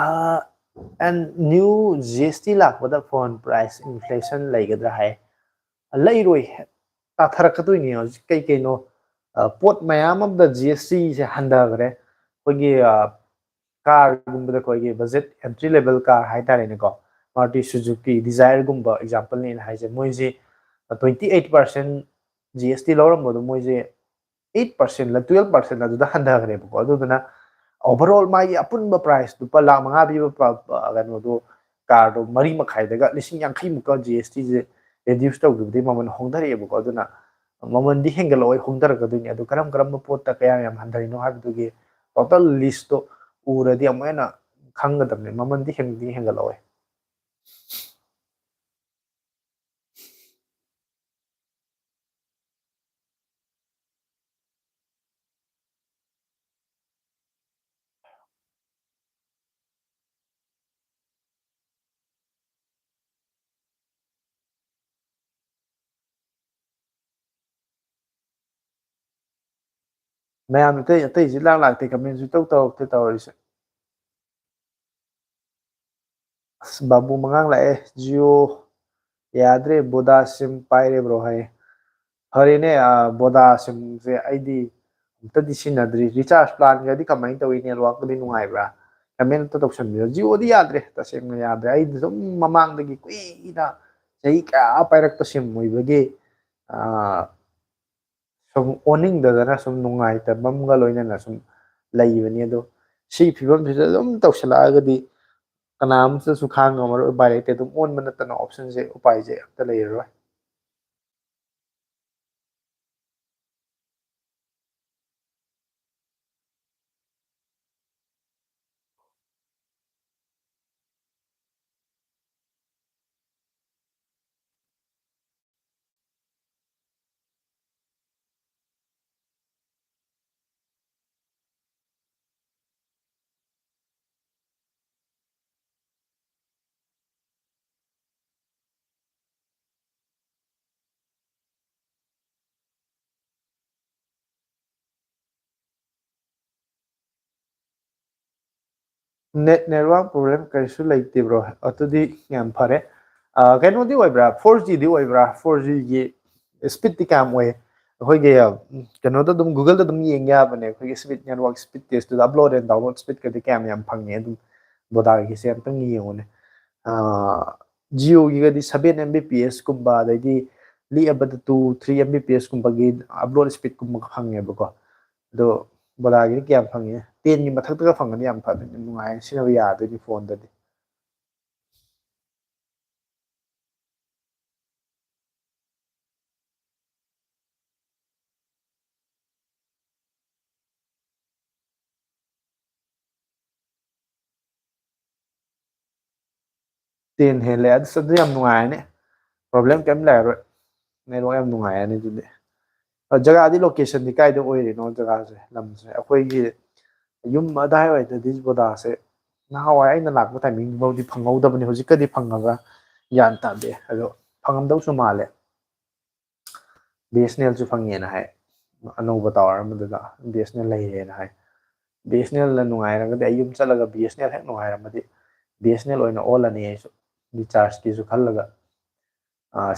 ꯑꯥ, And new G S T ꯂꯥꯛꯄꯗ phone price inflation ꯂꯩꯒꯗ꯭ꯔꯥ ꯍꯥꯏ꯫ ꯂꯩꯔꯣꯏ, ꯇꯥꯊꯔꯛꯀꯗꯣꯏꯅꯤ꯫ ꯍꯧꯖꯤꯛ ꯀꯩ ꯀꯩꯅꯣ, ꯑ, ꯄꯣꯠ ꯃꯌꯥꯝ ꯑꯃꯗ G S T ꯁꯦ ꯍꯟꯊꯈ꯭ꯔꯦ꯫ ꯑꯩꯈꯣꯏꯒꯤ, ꯑ, car ꯒꯨꯝꯕꯗ ꯑꯩꯈꯣꯏꯒꯤ budget entry level car ꯍꯥꯏꯇꯥꯔꯦꯅꯦꯀꯣ, Maruti Suzuki Desire ꯒꯨꯝꯕ example ꯅꯦ ꯑꯩꯅ ꯍꯥꯏꯁꯦ, ꯃꯣꯏꯁꯦ twenty eight percent G S T ꯂꯧꯔꯝꯕꯗꯣ ꯃꯣꯏꯁꯦ eight percent ꯂ twelve percent ꯂ ꯑꯗꯨꯗ ꯍꯟꯊꯈ꯭ꯔꯦꯕꯀꯣ꯫ ꯑꯗꯨꯗꯨꯅ overall ꯃꯥꯒꯤ ꯑꯄꯨꯟꯕ price ꯂꯨꯄꯥ ꯂꯥꯈ ꯃꯉꯥ ꯄꯤꯕ ꯄ-, ꯄ-, ꯀꯩꯅꯣꯗꯣ, car ꯗꯣ ꯃꯔꯤ ꯃꯈꯥꯏꯗꯒ ꯂꯤꯁꯤꯡ ꯌꯥꯡꯈꯩ ꯃꯨꯛꯀ G S T ꯁꯦ reduce ꯇꯧꯈꯤꯕꯗꯒꯤ ꯃꯃꯜ ꯍꯣꯡꯊꯔꯛꯑꯦꯕꯀꯣ꯫ ꯑꯗꯨꯅ ꯃꯃꯜꯗꯤ ꯍꯦꯟꯒꯠꯂꯛꯑꯣꯏ, ꯍꯣꯡꯊꯔꯛꯀꯗꯣꯏꯅꯤ꯫ ꯑꯗꯨ ꯀꯔꯝ ꯀꯔꯝꯕ ꯄꯣꯠꯇ ꯀꯌꯥ ꯌꯥꯝ ꯍꯟꯊꯔꯤꯅꯣ ꯍꯥꯏꯕꯗꯨꯒꯤ total list ꯇꯣ ꯎꯔꯗꯤ ꯑꯃꯨꯛ ꯍꯦꯟꯅ ꯈꯪꯒꯗꯕꯅꯦ꯫ ꯃꯃꯜꯗꯤ ꯍꯦꯟꯗꯤ ꯍꯦꯟꯒꯠꯂꯛꯑꯣꯏ꯫ ꯃꯌꯥꯝ ꯑꯇꯩ ꯑꯇꯩꯁꯤ ꯂꯥꯛ ꯂꯥꯛꯇꯦ, comment ꯁꯨ ꯏꯇꯧ ꯇꯧꯔꯛꯇꯦ ꯇꯧꯔꯤꯁꯦ꯫ ꯑꯁ, ꯕꯥꯕꯨ ꯃꯉꯥꯡ ꯂꯥꯛꯑꯦ꯫ Jio ꯌꯥꯗ꯭ꯔꯦ, Voda sim ꯄꯥꯏꯔꯦ bro ꯍꯥꯏꯌꯦ꯫ ꯐꯔꯦꯅꯦ, ꯑ, Voda sim ꯁꯦ ꯑꯩꯗꯤ ꯑꯝꯇꯗꯤ ꯁꯤꯖꯤꯟꯅꯗ꯭ꯔꯤ꯫ Recharge plan ꯒꯗꯤ ꯀꯃꯥꯏꯅ ꯇꯧꯏ? Network ꯀꯗꯤ ꯅꯨꯡꯉꯥꯏꯕ꯭ꯔꯥ? Comment ꯑꯝꯇ ꯇꯧꯁꯟꯕꯤꯌꯨ꯫ Jio ꯗꯤ ꯌꯥꯗ꯭ꯔꯦ, ꯇꯁꯦꯡꯅ ꯌꯥꯗ꯭ꯔꯦ꯫ ꯑꯩꯗꯤ ꯁꯨꯝ ꯃꯃꯥꯡꯗꯒꯤ ꯀꯨꯏꯅ ꯆꯍꯤ ꯀꯌꯥ ꯄꯥꯏꯔꯛꯄ sim ꯑꯣꯏꯕꯒꯤ, ꯑ, ꯁꯨꯝ ꯑꯣꯟꯅꯤꯡꯗꯗꯅ ꯁꯨꯝ ꯅꯨꯡꯉꯥꯏꯇꯕ ꯑꯃꯒ ꯂꯣꯏꯅꯅ ꯁꯨꯝ ꯂꯩꯕꯅꯤ꯫ ꯑꯗꯣ ꯁꯤꯒꯤ ꯐꯤꯕꯝꯁꯤꯗ ꯑꯗꯨꯝ ꯇꯧꯁꯜꯂꯛꯑꯒꯗꯤ ꯀꯅꯥꯝꯇꯁꯨ ꯈꯥꯡ ꯉꯝꯃꯔꯣꯏ, ꯎꯄꯥꯏ ꯂꯩꯇꯦ꯫ ꯑꯗꯨꯝ ꯑꯣꯟꯕ ꯅꯠꯇꯅ option ꯁꯦ, ꯎꯄꯥꯏꯁꯦ ꯑꯝꯇ ꯂꯩꯔꯔꯣꯏ꯫ ꯅꯦꯠ ꯅꯦꯠꯋꯥꯛ ꯄ꯭ꯔꯣꯕ꯭ꯂꯦꯝ ꯀꯔꯤꯁꯨ ꯂꯩꯇꯦ ꯕ꯭ꯔꯣ꯫ ꯑꯗꯨꯗꯤ ꯌꯥꯝ ꯐꯔꯦ꯫ ꯑ, ꯀꯩꯅꯣꯗꯤ ꯑꯣꯏꯕ꯭ꯔꯥ, ꯐꯣꯔ ꯖꯤꯗꯤ ꯑꯣꯏꯕ꯭ꯔꯥ? ꯐꯣꯔ ꯖꯤꯒꯤ ꯁ꯭ꯄꯤꯠꯇꯤ ꯀꯌꯥꯝ ꯑꯣꯏ? ꯑꯩꯈꯣꯏꯒꯤ, ꯑ, ꯀꯩꯅꯣꯗ ꯑꯗꯨꯝ, ꯒꯨꯒꯜꯗ ꯑꯗꯨꯝ ꯌꯦꯡ ꯌꯥꯕꯅꯦ, ꯑꯩꯈꯣꯏꯒꯤ ꯁ꯭ꯄꯤꯠ, ꯅꯦꯠꯋꯥꯛ ꯁ꯭ꯄꯤꯠ ꯇꯦꯁꯇꯨꯗ꯫ ꯑꯞꯂꯣꯗ ꯑꯦꯟ ꯗꯥꯎꯟꯂꯣꯗ ꯁ꯭ꯄꯤꯠꯀꯗꯤ ꯀꯌꯥꯝ ꯌꯥꯝ ꯐꯪꯉꯦ? ꯑꯗꯨꯝ ꯚꯣꯗꯥꯒꯤꯁꯦ ꯑꯝꯇꯪ ꯌꯦꯡꯉꯨꯅꯦ꯫ ꯑ, ꯖꯤꯑꯣꯒꯤꯒꯗꯤ seven M B P S ꯀꯨꯝꯕ, ꯑꯗꯩꯗꯤ ꯂꯤꯛꯑꯕꯗ two, three M B P S ꯀꯨꯝꯕꯒꯤ ꯑꯞꯂꯣꯗ ꯁ꯭ꯄꯤꯠꯀꯨꯝꯕ ꯐꯪꯉꯦꯕꯀꯣ꯫ ꯑꯗꯣ ꯚꯣꯗꯥꯒꯤꯗꯤ ꯀꯌꯥꯝ ꯐꯪꯉꯦ? ꯇꯦꯟꯒꯤ ꯃꯊꯛꯇꯒ ꯐꯪꯉꯗꯤ ꯌꯥꯝ ꯐꯗꯣꯏꯅꯦ, ꯅꯨꯡꯉꯥꯏꯅ ꯁꯤꯖꯤꯟꯅꯕ ꯌꯥꯗꯣꯏꯅꯤ ꯐꯣꯟꯗꯗꯤ꯫ ꯇꯦꯟ ꯍꯦꯜꯂꯦ꯫ ꯑꯁ, ꯑꯗꯨ ꯌꯥꯝ ꯅꯨꯡꯉꯥꯏꯔꯅꯤ꯫ ꯄ꯭ꯔꯣꯕ꯭ꯂꯦꯝ ꯀꯩꯝ ꯂꯩꯔꯔꯣꯏ꯫ ꯅꯦꯠꯋꯥꯛ ꯌꯥꯝ ꯅꯨꯡꯉꯥꯏꯔꯅꯤ ꯑꯗꯨꯗꯤ꯫ ꯑ, ꯖꯒꯥꯗꯤ, ꯂꯣꯀꯦꯁꯟꯗꯤ ꯀꯥꯏꯗ ꯑꯣꯏꯔꯤꯅꯣ ꯖꯒꯥꯁꯦ, ꯂꯝꯁꯦ? ꯑꯩꯈꯣꯏꯒꯤ ꯌꯨꯝ ꯑꯗꯥꯏꯋꯥꯏꯗꯗꯤ ꯚꯣꯗꯥꯁꯦ ꯅꯍꯥꯟꯋꯥꯏ ꯑꯩꯅ ꯂꯥꯛꯄ ꯇꯥꯏꯃꯤꯡꯗꯨꯐꯥꯎꯗꯤ ꯐꯪꯍꯧꯗꯕꯅꯤ꯫ ꯍꯧꯖꯤꯛꯀꯗꯤ ꯐꯪꯉꯕ꯭ꯔꯥ ꯒ꯭ꯌꯥꯟ ꯇꯥꯗꯦ, ꯑꯗꯣ ꯐꯪꯉꯝꯗꯧꯁꯨ ꯃꯥꯜꯂꯦ꯫ ꯕꯤ ꯑꯦꯁ ꯑꯦꯟ ꯑꯦꯜꯁꯨ ꯐꯪꯉꯦꯅ ꯍꯥꯏ, ꯑꯅꯧꯕ ꯇꯥꯋꯔ ꯑꯃꯗꯨꯗ ꯕꯤ ꯑꯦꯁ ꯑꯦꯟ ꯑꯦꯜ ꯂꯩꯔꯦꯅ ꯍꯥꯏ꯫ ꯕꯤ ꯑꯦꯁ ꯑꯦꯟ ꯑꯦꯜꯅ ꯅꯨꯡꯉꯥꯏꯔꯒꯗꯤ, ꯑꯩ ꯌꯨꯝ ꯆꯠꯂꯒ ꯕꯤ ꯑꯦꯁ ꯑꯦꯟ ꯑꯦꯜ ꯍꯦꯛ ꯅꯨꯡꯉꯥꯏꯔꯝꯃꯗꯤ, ꯕꯤ ꯑꯦꯁ ꯑꯦꯟ ꯑꯦꯜ ꯑꯣꯏꯅ ꯑꯣꯜꯂꯅꯤ ꯑꯩꯁꯨ, ꯔꯤꯆꯥꯔꯖꯀꯤꯁꯨ ꯈꯜꯂꯒ꯫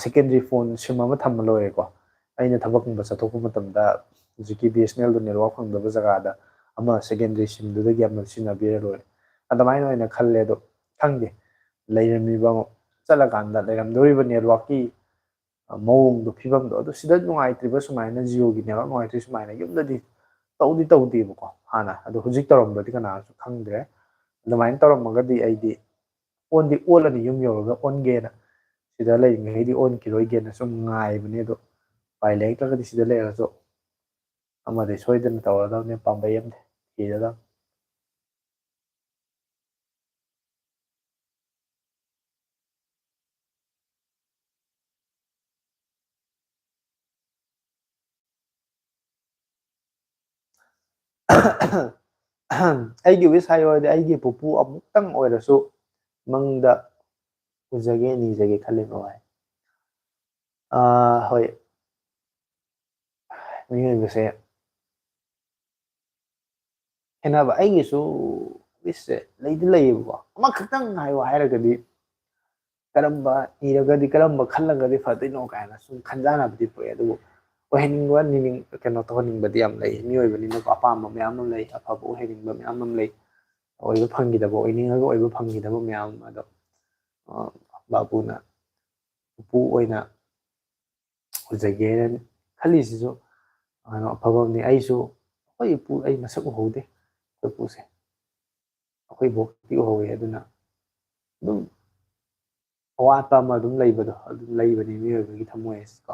ꯁꯦꯀꯦꯟꯗꯔꯤ ꯐꯣꯟ ꯁꯤꯝ ꯑꯃ ꯊꯝꯃ ꯂꯣꯏꯔꯦꯀꯣ꯫ ꯑꯩꯅ ꯊꯕꯛꯀꯨꯝꯕ ꯆꯠꯊꯣꯛꯄ ꯃꯇꯝꯗ ꯍꯧꯖꯤꯛꯀꯤ ꯕꯤ ꯑꯦꯁ ꯑꯦꯟ ꯑꯦꯜꯗꯣ ꯅꯦꯠꯋꯥꯛ ꯐꯪꯗꯕ ꯖꯒꯥꯗ ꯑꯃ ꯁꯦꯀꯦꯟꯗꯔꯤ ꯁꯤꯝꯗꯨꯗꯒꯤ ꯑꯃ ꯁꯤꯖꯤꯟꯅꯕꯤꯔ ꯂꯣꯏꯔꯦ꯫ ꯑꯗꯨꯃꯥꯏꯅ ꯑꯣꯏꯅ ꯈꯜꯂꯦ꯫ ꯑꯗꯣ ꯈꯪꯗꯦ, ꯂꯩꯔꯝꯃꯤꯕ, ꯆꯠꯂꯀꯥꯟꯗ ꯂꯩꯔꯝꯗꯣꯔꯤꯕ ꯅꯦꯠꯋꯥꯛꯀꯤ ꯃꯑꯣꯡꯗꯣ, ꯐꯤꯕꯝꯗꯣ, ꯑꯗꯣ ꯁꯤꯗ ꯅꯨꯡꯉꯥꯏꯇ꯭ꯔꯤꯕ ꯁꯨꯃꯥꯏꯅ, ꯖꯤꯑꯣꯒꯤ ꯅꯦꯠꯋꯥꯛ ꯅꯨꯡꯉꯥꯏꯇ꯭ꯔꯤ ꯁꯨꯃꯥꯏꯅ ꯌꯨꯝꯗꯗꯤ ꯇꯧꯗꯤ ꯇꯧꯗꯦꯕꯀꯣ ꯍꯥꯟꯅ꯫ ꯑꯗꯣ ꯍꯧꯖꯤꯛ ꯇꯧꯔꯝꯕꯗꯤ ꯀꯅꯥꯁꯨ ꯈꯪꯗ꯭ꯔꯦ꯫ ꯑꯗꯨꯃꯥꯏꯅ ꯇꯧꯔꯝꯃꯒꯗꯤ ꯑꯩꯗꯤ ꯑꯣꯟꯗꯤ ꯑꯣꯜꯂꯅꯤ, ꯌꯨꯝ ꯌꯧꯔꯒ ꯑꯣꯟꯒꯦꯅ꯫ ꯁꯤꯗ ꯂꯩꯔꯤꯉꯩꯗꯤ ꯑꯣꯟꯈꯤꯔꯣꯏꯒꯦꯅ ꯁꯨꯝ ꯉꯥꯏꯕꯅꯦ꯫ ꯑꯗꯣ ꯎꯄꯥꯏ ꯂꯩꯔꯛꯇ꯭ꯔꯒꯗꯤ ꯁꯤꯗ ꯂꯩꯔꯁꯨ ꯑꯃꯗꯤ ꯁꯣꯏꯗꯅ ꯇꯧꯔꯗꯕꯅꯦ, ꯄꯥꯝꯕꯩ ꯑꯃꯗꯤ ꯊꯤꯔꯗꯕꯅꯤ꯫ ꯑꯩꯒꯤ ꯋꯤꯁ ꯍꯥꯏꯌꯣ ꯍꯥꯏꯗꯤ, ꯑꯩꯒꯤ ꯄꯨꯄꯨ ꯑꯃꯨꯛꯇꯪ ꯑꯣꯏꯔꯁꯨ ꯃꯪꯗ ꯎꯖꯒꯦ, ꯅꯤꯖꯒꯦ ꯈꯜꯂꯤꯕ ꯋꯥꯍꯩ꯫ ꯑꯥ, ꯍꯣꯏ꯫ ꯃꯤꯑꯣꯏꯕꯁꯦ ꯈꯦꯠꯅꯕ, ꯑꯩꯒꯤꯁꯨ ꯋꯤꯁꯁꯦ ꯂꯩꯗꯤ ꯂꯩꯌꯦꯕꯀꯣ꯫ ꯑꯃꯈꯛꯇꯪ ꯍꯥꯏꯌꯣ ꯍꯥꯏꯔꯒꯗꯤ, ꯀꯔꯝꯕ ꯏꯔꯒꯗꯤ, ꯀꯔꯝꯕ ꯈꯜꯂꯒꯗꯤ ꯐꯗꯣꯏꯅꯣ ꯀꯥꯏꯅ ꯁꯨꯝ ꯈꯟꯖꯥꯟꯅꯕꯗꯤ ꯄꯣꯛꯑꯦ꯫ ꯑꯗꯨꯕꯨ ꯑꯣꯏꯍꯟꯅꯤꯡꯕ ꯅꯤꯅꯤꯡ-, ꯀꯩꯅꯣ ꯇꯧꯍꯟꯅꯤꯡꯕꯗꯤ ꯌꯥꯝ ꯂꯩ꯫ ꯃꯤꯑꯣꯏꯕꯅꯤꯅꯀꯣ, ꯑꯄꯥꯝꯕ ꯃꯌꯥꯝ ꯑꯃ ꯂꯩ, ꯑꯐꯕ ꯑꯣꯏꯍꯟꯅꯤꯡꯕ ꯃꯌꯥꯝ ꯑꯃ ꯂꯩ, ꯑꯣꯏꯕ ꯐꯪꯈꯤꯗꯕ, ꯑꯣꯏꯅꯤꯡꯉꯒ ꯑꯣꯏꯕ ꯐꯪꯈꯤꯗꯕ ꯃꯌꯥꯝ ꯑꯃ꯫ ꯑꯗꯣ, ꯑ, ꯕꯥꯕꯨꯅ ꯄꯨꯄꯨ ꯑꯣꯏꯅ ꯑꯣꯏꯖꯒꯦꯅ ꯈꯜꯂꯤꯁꯤꯁꯨ, ꯀꯩꯅꯣ, ꯑꯐꯕ ꯑꯃꯅꯤ꯫ ꯑꯩꯁꯨ ꯑꯩꯈꯣꯏ ꯏꯄꯨ ꯑꯩ ꯃꯁꯛ ꯎꯍꯧꯗꯦ, ꯑꯩꯈꯣꯏ ꯄꯨꯁꯦ꯫ ꯑꯩꯈꯣꯏ ꯏꯕꯣꯛꯇꯤ ꯎꯍꯧꯋꯦ꯫ ꯑꯗꯨꯅ ꯑꯗꯨꯝ ꯑꯋꯥꯠꯄ ꯑꯃ ꯑꯗꯨꯝ ꯂꯩꯕꯗꯣ, ꯑꯗꯨꯝ ꯂꯩꯕꯅꯤ ꯃꯤꯑꯣꯏꯕꯒꯤ ꯊꯃꯣꯏ ꯍꯥꯏꯁꯤꯀꯣ꯫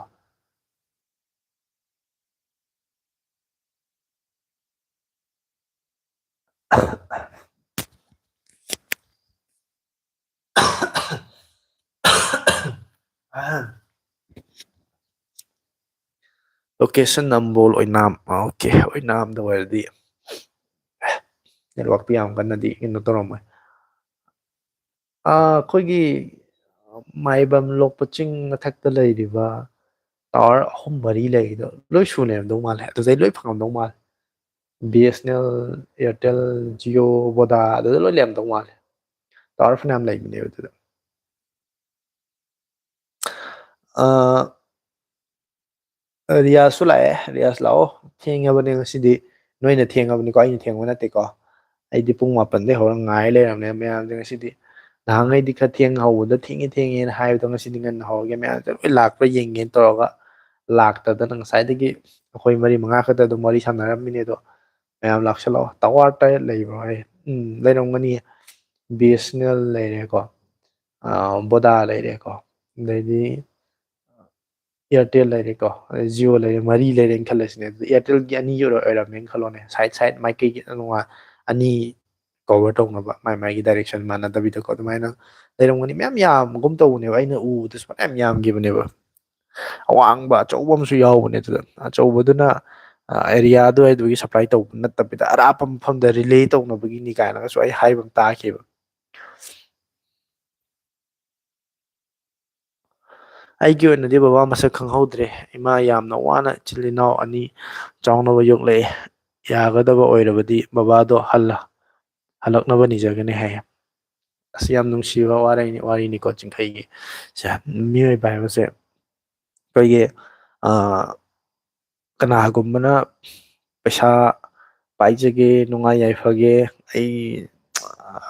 Location ꯅꯝꯕꯣꯜ ꯑꯣꯏꯅꯥꯝ꯫ ꯑꯣꯀꯦ, ꯑꯣꯏꯅꯥꯝꯗ ꯑꯣꯏꯔꯗꯤ networkꯇꯤ ꯌꯥꯝ ꯀꯟꯅꯗꯤ ꯀꯩꯅꯣ ꯇꯧꯔꯝꯃꯣꯏ꯫ ꯑꯥ, ꯑꯩꯈꯣꯏꯒꯤ ꯃꯥꯏꯕꯝ ꯂꯣꯛꯄ ꯆꯤꯡ ꯃꯊꯛꯇ ꯂꯩꯔꯤꯕ tower ꯑꯍꯨꯝ ꯃꯔꯤ ꯂꯩꯔꯤꯗꯣ ꯂꯣꯏ ꯁꯨꯅ ꯂꯩꯔꯝꯗꯧ ꯃꯥꯜꯂꯦ, ꯑꯗꯨꯗꯩ ꯂꯣꯏ ꯐꯪꯉꯝꯗꯧ ꯃꯥꯜꯂꯦ꯫ BSNL, Airtel, Jio, Voda ꯑꯗꯨꯗ ꯂꯣꯏ ꯂꯩꯔꯝꯗꯧ ꯃꯥꯜꯂꯦ꯫ Tower ꯐꯅꯌꯥꯝ ꯂꯩꯕꯅꯦꯕ ꯑꯗꯨꯗ꯫ ꯑꯥ, ꯔꯤꯌꯥꯁꯁꯨ ꯂꯥꯛꯑꯦ꯫ ꯔꯤꯌꯥꯁ, ꯂꯥꯛꯑꯣ꯫ ꯊꯦꯡꯉꯕꯅꯦ ꯉꯁꯤꯗꯤ꯫ ꯅꯣꯏꯅ ꯊꯦꯡꯉꯕꯅꯤꯀꯣ, ꯑꯩꯅ ꯊꯦꯡꯕ ꯅꯠꯇꯦꯀꯣ꯫ ꯑꯩꯗꯤ ꯄꯨꯡ ꯃꯥꯄꯟꯗꯩ ꯍꯧꯔ ꯉꯥꯏ ꯂꯩꯔꯕꯅꯦ ꯃꯌꯥꯝꯁꯦ ꯉꯁꯤꯗꯤ꯫ ꯅꯍꯥꯟꯈꯩꯗꯤ ꯈꯔ ꯊꯦꯡꯅ ꯍꯧꯕꯗ ꯊꯦꯡꯉꯦ ꯊꯦꯡꯉꯦꯅ ꯍꯥꯏꯕꯗꯣ ꯉꯁꯤꯗꯤ ꯉꯟꯅ ꯍꯧꯔꯒꯦ꯫ ꯃꯌꯥꯝꯁꯦ ꯂꯣꯏ ꯂꯥꯛꯄ꯭ꯔꯥ ꯌꯦꯡꯒꯦꯅ ꯇꯧꯔꯒ ꯂꯥꯛꯇꯗꯅ ꯉꯁꯥꯏꯗꯒꯤ ꯑꯩꯈꯣꯏ ꯃꯔꯤ ꯃꯉꯥ ꯈꯛꯇ ꯑꯗꯨꯝ ꯋꯥꯔꯤ ꯁꯥꯟꯅꯔꯝꯃꯤꯅꯦ꯫ ꯑꯗꯣ ꯃꯌꯥꯝ ꯂꯥꯛꯁꯜꯂꯛꯑꯣ꯫ Tower ꯇꯔꯦꯠ ꯂꯩꯕ꯭ꯔꯣ ꯍꯥꯏ? ꯎꯝ, ꯂꯩꯔꯝꯒꯅꯤ꯫ BSNL ꯂꯩꯔꯦꯀꯣ, ꯑ, Voda ꯂꯩꯔꯦꯀꯣ, ꯑꯗꯩꯗꯤ Airtel ꯂꯩꯔꯦꯀꯣ, ꯑꯗꯩ Jio ꯂꯩꯔꯦ, ꯃꯔꯤ ꯂꯩꯔꯦꯅ ꯈꯜꯂꯁꯤꯅꯦ꯫ ꯑꯗꯨꯗꯤ Airtelꯒꯤ ꯑꯅꯤ ꯑꯣꯏꯔ-, ꯑꯣꯏꯔꯝꯃꯦꯅ ꯈꯜꯂꯣꯅꯦ, side side ꯃꯥꯏꯀꯩꯒꯤ ꯇꯣꯉꯥꯟ ꯑꯅꯤ cover ꯇꯧꯅꯕ, ꯃꯥꯏ ꯃꯥꯏꯒꯤ direction ꯃꯥꯟꯅꯗꯕꯤꯗꯀꯣ꯫ ꯑꯗꯨꯃꯥꯏꯅ ꯂꯩꯔꯝꯒꯅꯤ꯫ ꯃꯌꯥꯝ ꯌꯥꯝꯒꯨꯝ ꯇꯧꯕꯅꯦꯕ, ꯑꯩꯅ ꯎꯕꯗꯁꯨ ꯐꯅꯌꯥꯝ ꯌꯥꯝꯈꯤꯕꯅꯦꯕ꯫ ꯑꯋꯥꯡꯕ ꯑꯆꯧꯕ ꯑꯃꯁꯨ ꯌꯥꯎꯕꯅꯦ ꯑꯗꯨꯗ꯫ ꯑꯆꯧꯕꯗꯨꯅ, ꯑ, area ꯑꯗꯨꯋꯥꯏꯗꯨꯒꯤ supply ꯇꯧꯕ ꯅꯠꯇꯕꯤꯗ, ꯑꯔꯥꯞꯄ ꯃꯐꯝꯗ relay ꯇꯧꯅꯕꯒꯤꯅꯤ ꯀꯥꯏꯅꯒꯁꯨ ꯑꯩ ꯍꯥꯏꯕ ꯑꯃ ꯇꯥꯈꯤꯕ꯫ ꯑꯩꯒꯤ ꯑꯣꯏꯅꯗꯤ ꯕꯕꯥ ꯃꯁꯛ ꯈꯪꯍꯧꯗ꯭ꯔꯦ꯫ ꯏꯃꯥ ꯌꯥꯝꯅ ꯋꯥꯅ ꯏꯆꯤꯜ ꯏꯅꯥꯎ ꯑꯅꯤ ꯆꯥꯎꯅꯕ ꯌꯣꯛꯂꯛꯑꯦ꯫ ꯌꯥꯒꯗꯕ ꯑꯣꯏꯔꯕꯗꯤ ꯕꯕꯥꯗꯣ ꯍꯜꯂ-, ꯍꯜꯂꯛꯅꯕ ꯅꯤꯖꯒꯅꯤ ꯍꯥꯏ꯫ ꯑꯁ, ꯌꯥꯝ ꯅꯨꯡꯁꯤꯕ ꯋꯥꯔꯤꯅꯤ, ꯋꯥꯔꯤꯅꯤꯀꯣ ꯆꯤꯡꯈꯩꯒꯤ꯫ ꯁꯦ, ꯃꯤꯑꯣꯏꯕ ꯍꯥꯏꯕꯁꯦ ꯑꯩꯈꯣꯏꯒꯤ, ꯑ, ꯀꯅꯥꯒꯨꯝꯕꯅ ꯄꯩꯁꯥ ꯄꯥꯏꯖꯒꯦ, ꯅꯨꯡꯉꯥꯏ ꯌꯥꯏꯐꯒꯦ, ꯑꯩ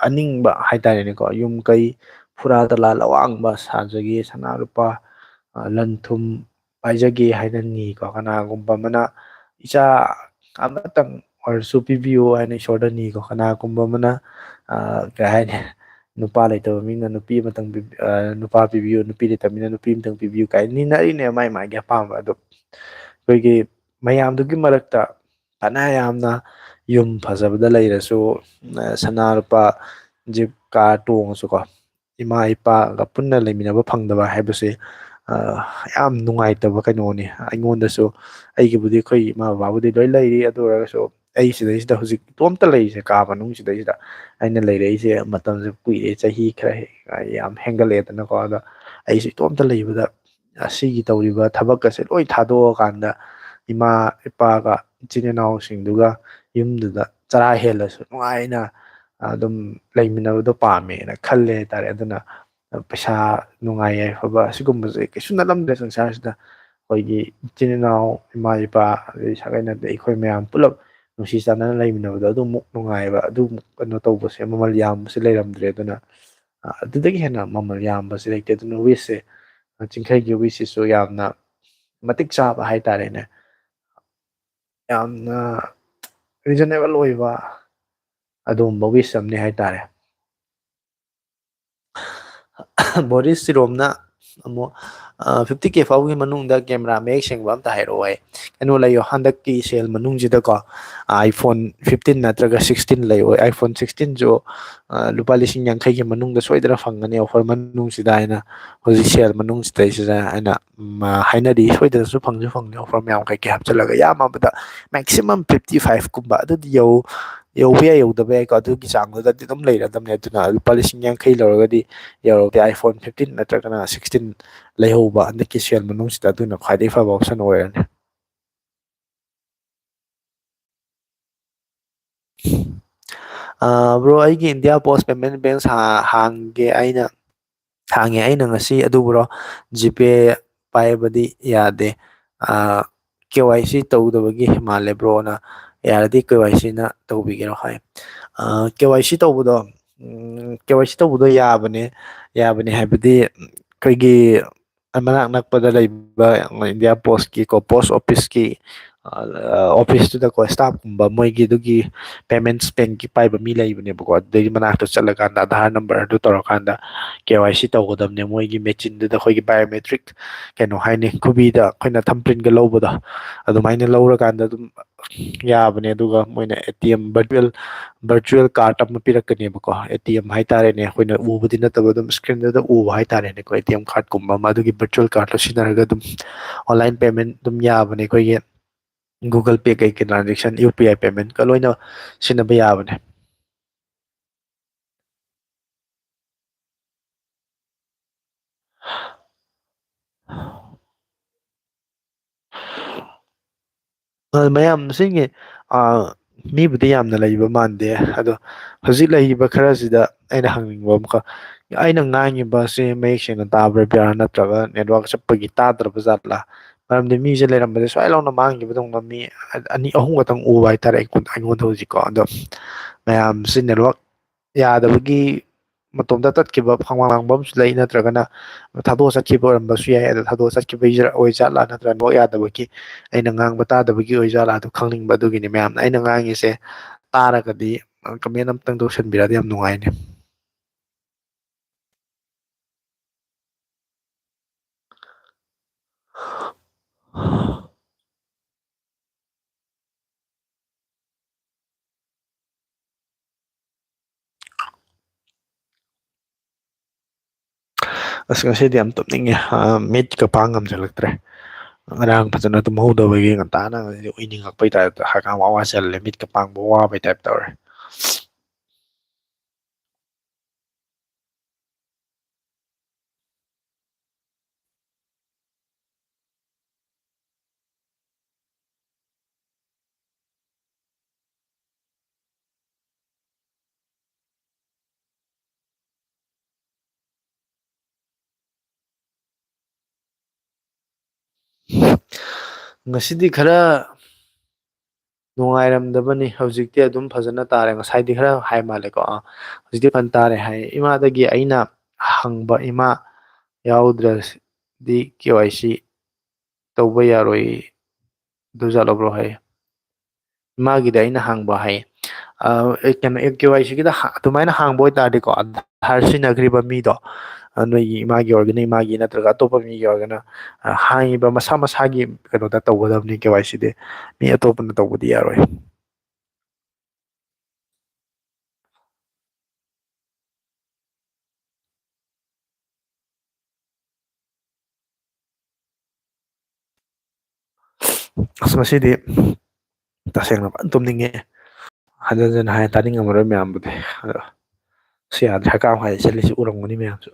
ꯑꯅꯤꯡꯕ ꯍꯥꯏꯇꯥꯔꯦꯅꯦꯀꯣ, ꯌꯨꯝ ꯀꯩ ꯐꯨꯔꯥ ꯇꯂꯥꯜ ꯑꯋꯥꯡꯕ ꯁꯥꯖꯒꯦ, ꯁꯅꯥ ꯂꯨꯄꯥ, ꯑ, ꯂꯟ ꯊꯨꯝ ꯄꯥꯏꯖꯒꯦ ꯍꯥꯏꯅ ꯅꯤꯀꯣ꯫ ꯀꯅꯥꯒꯨꯝꯕ ꯑꯃꯅ ꯏꯆꯥ ꯑꯃꯇꯪ ꯑꯣꯏꯔꯁꯨ ꯄꯤꯕꯤꯌꯨ ꯍꯥꯏꯅ ꯏꯁꯣꯔꯗ ꯅꯤꯀꯣ꯫ ꯀꯅꯥꯒꯨꯝꯕ ꯑꯃꯅ, ꯑ, ꯀꯩ ꯍꯥꯏꯅꯤ, ꯅꯨꯄꯥ ꯂꯩꯇꯕ ꯃꯤꯅ ꯅꯨꯄꯤ ꯑꯃꯇꯪ ꯄꯤ-, ꯑ, ꯅꯨꯄꯥ ꯄꯤꯕꯤꯌꯨ, ꯅꯨꯄꯤ ꯂꯩꯇꯕ ꯃꯤꯅ ꯅꯨꯄꯤ ꯑꯃꯇꯪ ꯄꯤꯕꯤꯌꯨ ꯀꯥꯏꯅ ꯅꯤꯅꯔꯤꯅꯦ ꯃꯥꯏ ꯃꯥꯏꯒꯤ ꯑꯄꯥꯝꯕ꯫ ꯑꯗꯣ ꯑꯩꯈꯣꯏꯒꯤ ꯃꯌꯥꯝꯗꯨꯒꯤ ꯃꯔꯛꯇ ꯐꯅ ꯌꯥꯝꯅ ꯌꯨꯝ ꯐꯖꯕꯗ ꯂꯩꯔꯁꯨ, ꯑ, ꯁꯅꯥ ꯂꯨꯄꯥ ꯖꯤꯞ ꯀꯥꯔ ꯇꯣꯡꯉꯁꯨꯀꯣ, ꯏꯃꯥ ꯏꯄꯥꯒ ꯄꯨꯟꯅ ꯂꯩꯃꯤꯟꯅꯕ ꯐꯪꯗꯕ ꯍꯥꯏꯕꯁꯦ, ꯑ, ꯌꯥꯝ ꯅꯨꯡꯉꯥꯏꯇꯕ ꯀꯩꯅꯣꯅꯤ꯫ ꯑꯩꯉꯣꯟꯗꯁꯨ, ꯑꯩꯒꯤꯕꯨꯗꯤ ꯑꯩꯈꯣꯏ ꯏꯃꯥ ꯕꯕꯥꯕꯨꯗꯤ ꯂꯣꯏ ꯂꯩꯔꯤ, ꯑꯗꯨ ꯑꯣꯏꯔꯒꯁꯨ ꯑꯩ ꯁꯤꯗꯩꯁꯤꯗ ꯍꯧꯖꯤꯛ ꯏꯇꯣꯝꯇ ꯂꯩꯔꯤꯁꯦ, ꯀꯥ ꯃꯅꯨꯡꯁꯤꯗꯩꯁꯤꯗ ꯑꯩꯅ ꯂꯩꯔꯛꯏꯁꯦ ꯃꯇꯝꯁꯦ ꯀꯨꯏꯔꯦ, ꯆꯍꯤ ꯈꯔ ꯍꯦ-, ꯌꯥꯝ ꯍꯦꯟꯒꯠꯂꯛꯑꯦꯗꯅꯀꯣ꯫ ꯑꯗ ꯑꯩꯁꯦ ꯏꯇꯣꯝꯇ ꯂꯩꯕꯗ ꯑꯁꯤꯒꯤ ꯇꯧꯔꯤꯕ ꯊꯕꯛꯀꯁꯦ ꯂꯣꯏ ꯊꯥꯗꯣꯛꯑꯀꯥꯟꯗ ꯏꯃꯥ ꯏꯄꯥꯒ ꯏꯆꯤꯟ ꯏꯅꯥꯎꯁꯤꯡꯗꯨꯒ ꯌꯨꯝꯗꯨꯗ ꯆꯔꯥ ꯍꯦꯜꯂꯁꯨ ꯅꯨꯡꯉꯥꯏꯅ ꯑꯗꯨꯝ ꯂꯩꯃꯤꯟꯅꯕꯗꯣ ꯄꯥꯝꯃꯦꯅ ꯈꯜꯂꯦ ꯍꯥꯏꯇꯥꯔꯦ꯫ ꯑꯗꯨꯅ ꯄꯩꯁꯥ ꯅꯨꯡꯉꯥꯏ ꯌꯥꯏꯐꯕ ꯑꯁꯤꯒꯨꯝꯕꯁꯦ ꯀꯩꯁꯨ ꯅꯠꯂꯝꯗ꯭ꯔꯦ ꯁꯪꯁꯥꯔꯁꯤꯗ꯫ ꯑꯩꯈꯣꯏꯒꯤ ꯏꯆꯤꯟ ꯏꯅꯥꯎ, ꯏꯃꯥ ꯏꯄꯥ, ꯑꯗꯩ ꯁꯥꯒꯩ ꯅꯥꯇꯩ, ꯑꯩꯈꯣꯏ ꯃꯌꯥꯝ ꯄꯨꯂꯞ ꯅꯨꯡꯁꯤ ꯆꯥꯟꯅꯅ ꯂꯩꯃꯤꯟꯅꯕꯗꯣ ꯑꯗꯨꯃꯨꯛ ꯅꯨꯡꯉꯥꯏꯕ, ꯑꯗꯨꯃꯨꯛ ꯀꯩꯅꯣ ꯇꯧꯕꯁꯦ, ꯃꯃꯜ ꯌꯥꯝꯕꯁꯦ ꯂꯩꯔꯝꯗ꯭ꯔꯦ꯫ ꯑꯗꯨꯅ, ꯑ, ꯑꯗꯨꯗꯒꯤ ꯍꯦꯟꯅ ꯃꯃꯜ ꯌꯥꯝꯕꯁꯦ ꯂꯩꯇꯦ꯫ ꯑꯗꯨꯅ wishꯁꯦ, ꯑ, ꯆꯤꯡꯈꯩꯒꯤ wishꯁꯤꯁꯨ ꯌꯥꯝꯅ ꯃꯇꯤꯛ ꯆꯥꯕ ꯍꯥꯏꯇꯥꯔꯦꯅꯦ꯫ ꯌꯥꯝꯅ reasonable ꯑꯣꯏꯕ ꯑꯗꯨꯒꯨꯝꯕ wish ꯑꯃꯅꯤ ꯍꯥꯏꯇꯥꯔꯦ꯫ ꯕꯣꯔꯤꯁ ꯁꯤꯔꯣꯝꯅ ꯑꯃꯨꯛ, ꯑ, fifty K ꯐꯥꯎꯒꯤ ꯃꯅꯨꯡꯗ camera ꯃꯌꯦꯛ ꯁꯦꯡꯕ ꯑꯝꯇ ꯍꯥꯏꯔꯛꯑꯣ ꯍꯥꯏ꯫ ꯀꯩꯅꯣ ꯂꯩꯌꯣ, ꯍꯟꯗꯛꯀꯤ sale ꯃꯅꯨꯡꯁꯤꯗꯀꯣ, iPhone fifteen ꯅꯠꯇ꯭ꯔꯒ sixteen ꯂꯩꯌꯣ꯫ iPhone sixteenꯁꯨ, ꯑ, ꯂꯨꯄꯥ ꯂꯤꯁꯤꯡ ꯌꯥꯡꯈꯩꯒꯤ ꯃꯅꯨꯡꯗ ꯁꯣꯏꯗꯅ ꯐꯪꯒꯅꯤ offer ꯃꯅꯨꯡꯁꯤꯗ ꯍꯥꯏꯅ, ꯍꯧꯖꯤꯛ sale ꯃꯅꯨꯡꯁꯤꯗꯩꯁꯤꯗ ꯍꯥꯏꯅ, ꯎꯝ, ꯑ, ꯍꯥꯏꯅꯔꯤ꯫ ꯁꯣꯏꯗꯅꯁꯨ ꯐꯪꯁꯨ ꯐꯪꯅꯤ, offer ꯃꯌꯥꯝ ꯀꯩꯀꯩ ꯍꯥꯞꯆꯤꯜꯂꯒ ꯌꯥꯝꯃꯕꯗ maximum fifty five ꯀꯨꯝꯕ ꯑꯗꯨꯗꯤ ꯌꯧ-, ꯌꯧꯕ ꯌꯥꯏ, ꯌꯧꯗꯕ ꯌꯥꯏꯀꯣ, ꯑꯗꯨꯒꯤ ꯆꯥꯡꯗꯨꯗꯗꯤ ꯑꯗꯨꯝ ꯂꯩꯔꯗꯕꯅꯦ꯫ ꯑꯗꯨꯅ ꯂꯨꯄꯥ ꯂꯤꯁꯤꯡ ꯌꯥꯡꯈꯩ ꯂꯧꯔꯒꯗꯤ ꯌꯧꯔꯕꯗꯤ iPhone fifteen ꯅꯠꯇ꯭ꯔꯒꯅ sixteen ꯂꯩꯍꯧꯕ ꯍꯟꯗꯛꯀꯤ sale ꯃꯅꯨꯡꯁꯤꯗ ꯑꯗꯨꯅ ꯈ꯭ꯋꯥꯏꯗꯒꯤ ꯐꯕ option ꯑꯣꯏꯔꯅꯤ꯫ ꯑ, bro, ꯑꯩꯒꯤ India Post Payment Bank ꯍꯥ-, ꯍꯥꯡꯒꯦ ꯑꯩꯅ, ꯍꯥꯡꯉꯦ ꯑꯩꯅ ꯉꯁꯤ, ꯑꯗꯨꯕꯨ bro, GPay ꯄꯥꯏꯕꯗꯤ ꯌꯥꯗꯦ꯫ ꯑ, KYC ꯇꯧꯗꯕꯒꯤ ꯃꯥꯜꯂꯦ bro ꯅ, ꯌꯥꯔꯗꯤ KYC ꯅ ꯇꯧꯕꯤꯒꯦꯔꯣ ꯍꯥꯏ꯫ ꯑ, KYC ꯇꯧꯕꯗꯣ, ꯎꯝ, KYC ꯇꯧꯕꯗꯣ ꯌꯥꯕꯅꯦ, ꯌꯥꯕꯅꯦ ꯍꯥꯏꯕꯗꯤ ꯑꯩꯈꯣꯏꯒꯤ ꯃꯅꯥꯛ ꯅꯛꯄꯗ ꯂꯩꯕ India Post ꯀꯤ ꯀꯣ, post office ꯀꯤ, ꯑ, office ꯇꯨꯗꯀꯣ, staff ꯀꯨꯝꯕ ꯃꯣꯏꯒꯤ ꯑꯗꯨꯒꯤ payments bank ꯀꯤ ꯄꯥꯏꯕ ꯃꯤ ꯂꯩꯕꯅꯦꯕꯀꯣ, ꯑꯗꯨꯗꯩ ꯃꯅꯥꯛꯇ ꯆꯠꯂꯀꯥꯟꯗ Aadhaar number ꯑꯗꯨ ꯇꯧꯔꯀꯥꯟꯗ KYC ꯇꯧꯒꯗꯕꯅꯦ꯫ ꯃꯣꯏꯒꯤ machine ꯗꯨꯗ ꯑꯩꯈꯣꯏꯒꯤ biometric, ꯀꯩꯅꯣ ꯍꯥꯏꯅꯤ, ꯈꯨꯕꯤꯗ ꯑꯩꯈꯣꯏꯅ thumbprint ꯀ ꯂꯧꯕꯗꯣ, ꯑꯗꯨꯃꯥꯏꯅ ꯂꯧꯔꯀꯥꯟꯗ ꯑꯗꯨꯝ ꯌꯥꯕꯅꯦ꯫ ꯑꯗꯨꯒ ꯃꯣꯏꯅ ATM virtual, virtual card ꯑꯃ ꯄꯤꯔꯛꯀꯅꯦꯕꯀꯣ, ATM ꯍꯥꯏꯇꯥꯔꯦꯅꯦ, ꯑꯩꯈꯣꯏꯅ ꯎꯕꯗꯤ ꯅꯠꯇꯕ, ꯑꯗꯨꯝ screen ꯗꯨꯗ ꯎꯕ ꯍꯥꯏꯇꯥꯔꯦꯅꯦꯀꯣ, ATM card ꯀꯨꯝꯕ ꯑꯃ꯫ ꯑꯗꯨꯒꯤ virtual card ꯇꯣ ꯁꯤꯖꯤꯟꯅꯔꯒ ꯑꯗꯨꯝ online payment ꯑꯗꯨꯝ ꯌꯥꯕꯅꯦ꯫ ꯑꯩꯈꯣꯏꯒꯤ Google Pay ꯀꯩ ꯀꯩ transaction, UPI payment ꯀ ꯂꯣꯏꯅ ꯁꯤꯖꯤꯟꯅꯕ ꯌꯥꯕꯅꯦ꯫ ꯑ, ꯃꯌꯥꯝ ꯁꯤꯒꯤ, ꯑ, ꯃꯤꯕꯨꯗꯤ ꯌꯥꯝꯅ ꯂꯩꯕ ꯃꯥꯟꯗꯦ, ꯑꯗꯣ ꯍꯧꯖꯤꯛ ꯂꯩꯔꯤꯕ ꯈꯔꯁꯤꯗ ꯑꯩꯅ ꯍꯪꯅꯤꯡꯕ ꯑꯃꯈꯛ, ꯑꯩꯅ ꯉꯥꯡꯉꯤꯕꯁꯦ ꯃꯌꯦꯛ ꯁꯦꯡꯅ ꯇꯥꯕ꯭ꯔꯥ ꯕꯦꯔꯥ, ꯅꯠꯇ꯭ꯔꯒ network ꯆꯞꯄꯒꯤ ꯇꯥꯗ꯭ꯔꯕ ꯖꯥꯠꯂꯥ? ꯃꯔꯝꯗꯤ ꯃꯤꯁꯦ ꯂꯩꯔꯝꯕꯁꯦ ꯁ꯭ꯋꯥꯏ ꯂꯥꯎꯅ ꯃꯥꯡꯈꯤꯕꯗꯧꯅ ꯃꯤ ꯑꯅꯤ ꯑꯍꯨꯝ ꯈꯛꯇꯪ ꯎꯕ ꯍꯥꯏꯇꯥꯔꯦ ꯑꯩꯉꯣꯟꯗ, ꯑꯩꯉꯣꯟꯗ ꯍꯧꯖꯤꯛꯀꯣ꯫ ꯑꯗꯣ ꯃꯌꯥꯝꯁꯦ network ꯌꯥꯗꯕꯒꯤ ꯃꯇꯣꯝꯇ ꯇꯠꯈꯤꯕ ꯈꯪꯂꯥꯡ ꯂꯥꯡꯕ ꯑꯃꯁꯨ ꯂꯩ, ꯅꯠꯇ꯭ꯔꯒꯅ ꯊꯥꯗꯣꯛꯑ ꯆꯠꯈꯤꯕ ꯑꯣꯏꯔꯝꯕꯁꯨ ꯌꯥꯏ꯫ ꯑꯗꯣ ꯊꯥꯗꯣꯛꯑ ꯆꯠꯈꯤꯕ ꯑꯣꯏꯖꯥꯠꯂꯥ, ꯅꯠꯇ꯭ꯔꯒ network ꯌꯥꯗꯕꯒꯤ ꯑꯩꯅ ꯉꯥꯡꯕ ꯇꯥꯗꯕꯒꯤ ꯑꯣꯏꯖꯥꯠꯂꯥ, ꯑꯗꯨ ꯈꯪꯅꯤꯡꯕ꯫ ꯑꯗꯨꯒꯤꯅꯤ ꯃꯌꯥꯝꯅ ꯑꯩꯅ ꯉꯥꯡꯉꯤꯁꯦ ꯇꯥꯔꯒꯗꯤ comment ꯑꯝꯇꯪ ꯇꯧꯁꯟꯕꯤꯔꯗꯤ ꯌꯥꯝ ꯅꯨꯡꯉꯥꯏꯅꯤ꯫ ꯑꯁ, ꯉꯁꯤꯗꯤ ꯌꯥꯝ ꯇꯨꯝꯅꯤꯡꯉꯦ꯫ ꯑ, ꯃꯤꯠꯀ ꯄꯥꯡ ꯉꯝꯁꯤꯜꯂꯛꯇ꯭ꯔꯦ꯫ ꯉꯔꯥꯡ ꯐꯖꯅ ꯇꯨꯝꯍꯧꯗꯕꯒꯤ ꯉꯟꯇꯥꯅ ꯉꯁꯤꯗꯤ ꯎꯏꯅꯤꯡꯉꯛꯄꯩ type ꯇ, ꯍꯛꯀꯥꯝ ꯋꯥ ꯋꯥ ꯆꯜꯂꯦ, ꯃꯤꯠꯀ ꯄꯥꯡꯕ ꯋꯥꯕꯩ type ꯇꯧꯔꯦ꯫ ꯉꯁꯤꯗꯤ ꯈꯔ ꯅꯨꯡꯉꯥꯏꯔꯝꯗꯕꯅꯤ, ꯍꯧꯖꯤꯛꯇꯤ ꯑꯗꯨꯝ ꯐꯖꯅ ꯇꯥꯔꯦ꯫ ꯉꯁꯥꯏꯗꯤ ꯈꯔ ꯍꯥꯏ ꯃꯥꯜꯂꯦꯀꯣ꯫ ꯑꯥ, ꯍꯧꯖꯤꯛꯇꯤ ꯐꯖꯅ ꯇꯥꯔꯦ ꯍꯥꯏ꯫ ꯏꯃꯥꯗꯒꯤ ꯑꯩꯅ ꯍꯪꯕ, "ꯏꯃꯥ ꯌꯥꯎꯗ꯭ꯔꯗꯤ ꯀꯦ ꯋꯥꯏ ꯁꯤ ꯇꯧꯕ ꯌꯥꯔꯣꯏ, ꯑꯗꯨ ꯖꯥꯠꯂꯣ ꯕ꯭ꯔꯣ?" ꯍꯥꯏ꯫ ꯏꯃꯥꯒꯤꯗ ꯑꯩꯅ ꯍꯪꯕ ꯍꯥꯏ꯫ ꯑ, ꯑꯦ, ꯀꯩꯅꯣ, ꯑꯦ, ꯀꯦ ꯋꯥꯏ ꯁꯤꯒꯤꯗ ꯍꯥ-, ꯑꯗꯨꯃꯥꯏꯅ ꯍꯥꯡꯕ ꯑꯣꯏꯇꯥꯔꯗꯤꯀꯣ, ꯑꯙꯥꯔ ꯁꯤꯖꯤꯟꯅꯈ꯭ꯔꯤꯕ ꯃꯤꯗꯣ, ꯑ, ꯅꯣꯏꯒꯤ ꯏꯃꯥꯒꯤ ꯑꯣꯏꯔꯒꯅ ꯏꯃꯥꯒꯤ, ꯅꯠꯇ꯭ꯔꯒ ꯑꯇꯣꯞꯄ ꯃꯤꯒꯤ ꯑꯣꯏꯔꯒꯅ, ꯑ, ꯍꯥꯡꯉꯤꯕ ꯃꯁꯥ ꯃꯁꯥꯒꯤ ꯀꯩꯅꯣꯗ ꯇꯧꯒꯗꯕꯅꯤ ꯀꯦ ꯋꯥꯏ ꯁꯤꯗꯤ꯫ ꯃꯤ ꯑꯇꯣꯞꯄꯅ ꯇꯧꯕꯗꯤ ꯌꯥꯔꯣꯏ꯫ ꯑꯁ, ꯉꯁꯤꯗꯤ ꯇꯁꯦꯡꯅ ꯐꯖꯅ ꯇꯨꯝꯅꯤꯡꯉꯦ꯫ ꯍꯟꯖꯟ ꯍꯟꯖꯟ ꯍꯥꯏ ꯇꯥꯅꯤꯡꯉꯝꯃꯔꯣꯏ ꯃꯌꯥꯝꯕꯨꯗꯤ꯫ ꯑꯗꯣ ꯁꯤ ꯌꯥꯗ꯭ꯔꯦ, ꯍꯛꯀꯥꯝ ꯍꯥꯏ ꯆꯠꯂꯤꯁꯤ ꯎꯔꯝꯒꯅꯤ ꯃꯌꯥꯝꯁꯨ꯫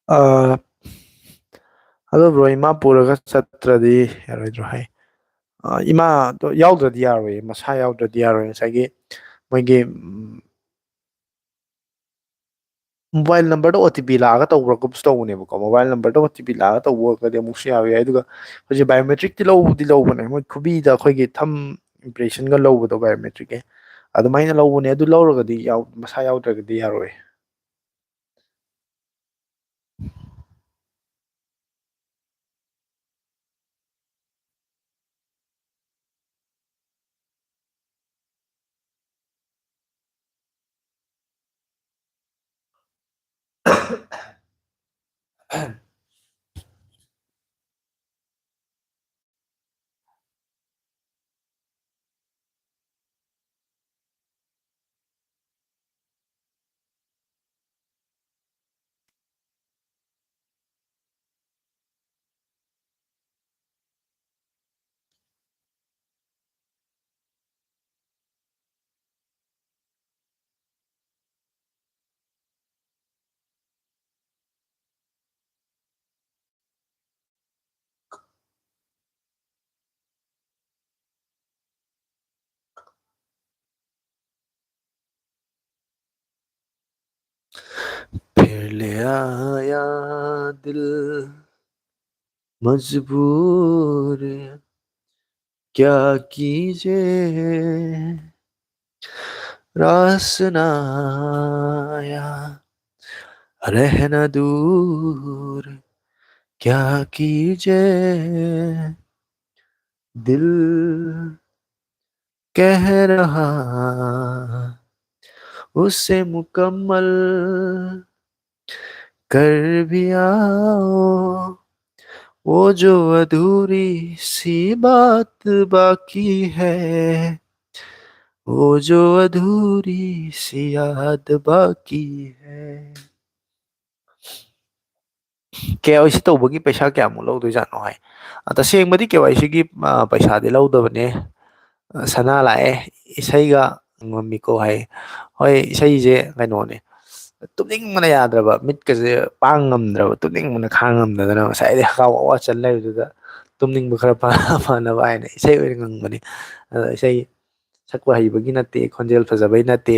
ꯑ, ꯑꯗꯣ ꯕ꯭ꯔꯣ, ꯏꯃꯥ ꯄꯨꯔꯒ ꯆꯠꯇ꯭ꯔꯗꯤ ꯌꯥꯔꯣꯏꯗ꯭ꯔꯣ ꯍꯥꯏ? ꯑ, ꯏꯃꯥꯗꯣ ꯌꯥꯎꯗ꯭ꯔꯗꯤ ꯌꯥꯔꯣꯏꯌꯦ, ꯃꯁꯥ ꯌꯥꯎꯗ꯭ꯔꯗꯤ ꯌꯥꯔꯣꯏ꯫ ꯉꯁꯥꯏꯒꯤ ꯃꯣꯏꯒꯤ, ꯎꯝ, ꯃꯣꯕꯥꯏꯜ ꯅꯝꯕꯔꯗ ꯑꯣ ꯇꯤ ꯄꯤ ꯂꯥꯛꯑꯒ ꯇꯧꯕ꯭ꯔꯥ ꯒ꯭ꯔꯨꯞꯁ ꯇꯧꯕꯅꯦꯕꯀꯣ꯫ ꯃꯣꯕꯥꯏꯜ ꯅꯝꯕꯔꯗ ꯑꯣ ꯇꯤ ꯄꯤ ꯂꯥꯛꯑꯒ ꯇꯧꯕ ꯑꯣꯏꯔꯒꯗꯤ ꯑꯃꯨꯛꯁꯨ ꯌꯥꯕ ꯌꯥꯏ꯫ ꯑꯗꯨꯒ ꯍꯧꯖꯤꯛ ꯕꯥꯏꯑꯣꯃꯦꯇ꯭ꯔꯤꯛꯇꯤ ꯂꯧꯕꯗꯤ ꯂꯧꯕꯅꯦ, ꯃꯣꯏ ꯈꯨꯕꯤꯗ ꯑꯩꯈꯣꯏꯒꯤ ꯊꯝ ꯏꯝꯄ꯭ꯔꯦꯁꯟꯒ ꯂꯧꯕꯗꯣ ꯕꯥꯏꯑꯣꯃꯦꯇ꯭ꯔꯤꯛꯀꯤ, ꯑꯗꯨꯃꯥꯏꯅ ꯂꯧꯕꯅꯦ꯫ ꯑꯗꯨ ꯂꯧꯔꯒꯗꯤ ꯌꯥꯎ-, ꯃꯁꯥ ꯌꯥꯎꯗ꯭ꯔꯒꯗꯤ ꯌꯥꯔꯣꯏ꯫ ले आया दिल मजबूर, क्या कीजिए, रास ना आया, रहना दूर, क्या कीजिए, दिल कह रहा उसे मुकम्मल कर भी आओ, वो जो अधूरी सी बात बाकी है, वो जो अधूरी सी याद बाकी है। ꯀꯦ ꯋꯥꯏ ꯁꯤ ꯇꯧꯕꯒꯤ ꯄꯩꯁꯥ ꯀꯌꯥꯃꯨꯛ ꯂꯧꯗꯣꯏꯖꯥꯠꯅꯣ ꯍꯥꯏ꯫ ꯑ, ꯇꯁꯦꯡꯕꯗꯤ ꯀꯦ ꯋꯥꯏ ꯁꯤꯒꯤ, ꯑ, ꯄꯩꯁꯥꯗꯤ ꯂꯧꯗꯕꯅꯦ꯫ ꯑ, ꯁꯅꯥ ꯂꯥꯛꯑꯦ, ꯏꯁꯩꯒ ꯉꯝꯃꯤꯀꯣ ꯍꯥꯏ꯫ ꯍꯣꯏ, ꯏꯁꯩꯁꯦ ꯀꯩꯅꯣꯅꯦ, ꯇꯨꯝꯅꯤꯡꯕꯅ ꯌꯥꯗ꯭ꯔꯕ, ꯃꯤꯠꯀꯁꯦ ꯄꯥꯡ ꯉꯝꯗ꯭ꯔꯕ, ꯇꯨꯝꯅꯤꯡꯕꯅ ꯈꯥꯡ ꯉꯝꯗꯗꯅ ꯉꯁꯥꯏꯗꯩ ꯍꯀꯥꯎ ꯋꯥ ꯋꯥ ꯆꯟ ꯂꯩꯕꯗꯨꯗ ꯇꯨꯝꯅꯤꯡꯕ ꯈꯔ ꯐ-, ꯐꯅꯕ ꯍꯥꯏꯅ ꯏꯁꯩ ꯑꯣꯏꯅ ꯉꯪꯕꯅꯤ꯫ ꯑꯗ ꯏꯁꯩ ꯁꯛꯄ ꯍꯩꯕꯒꯤ ꯅꯠꯇꯦ, ꯈꯣꯟꯖꯦꯜ ꯐꯖꯕꯩ ꯅꯠꯇꯦ,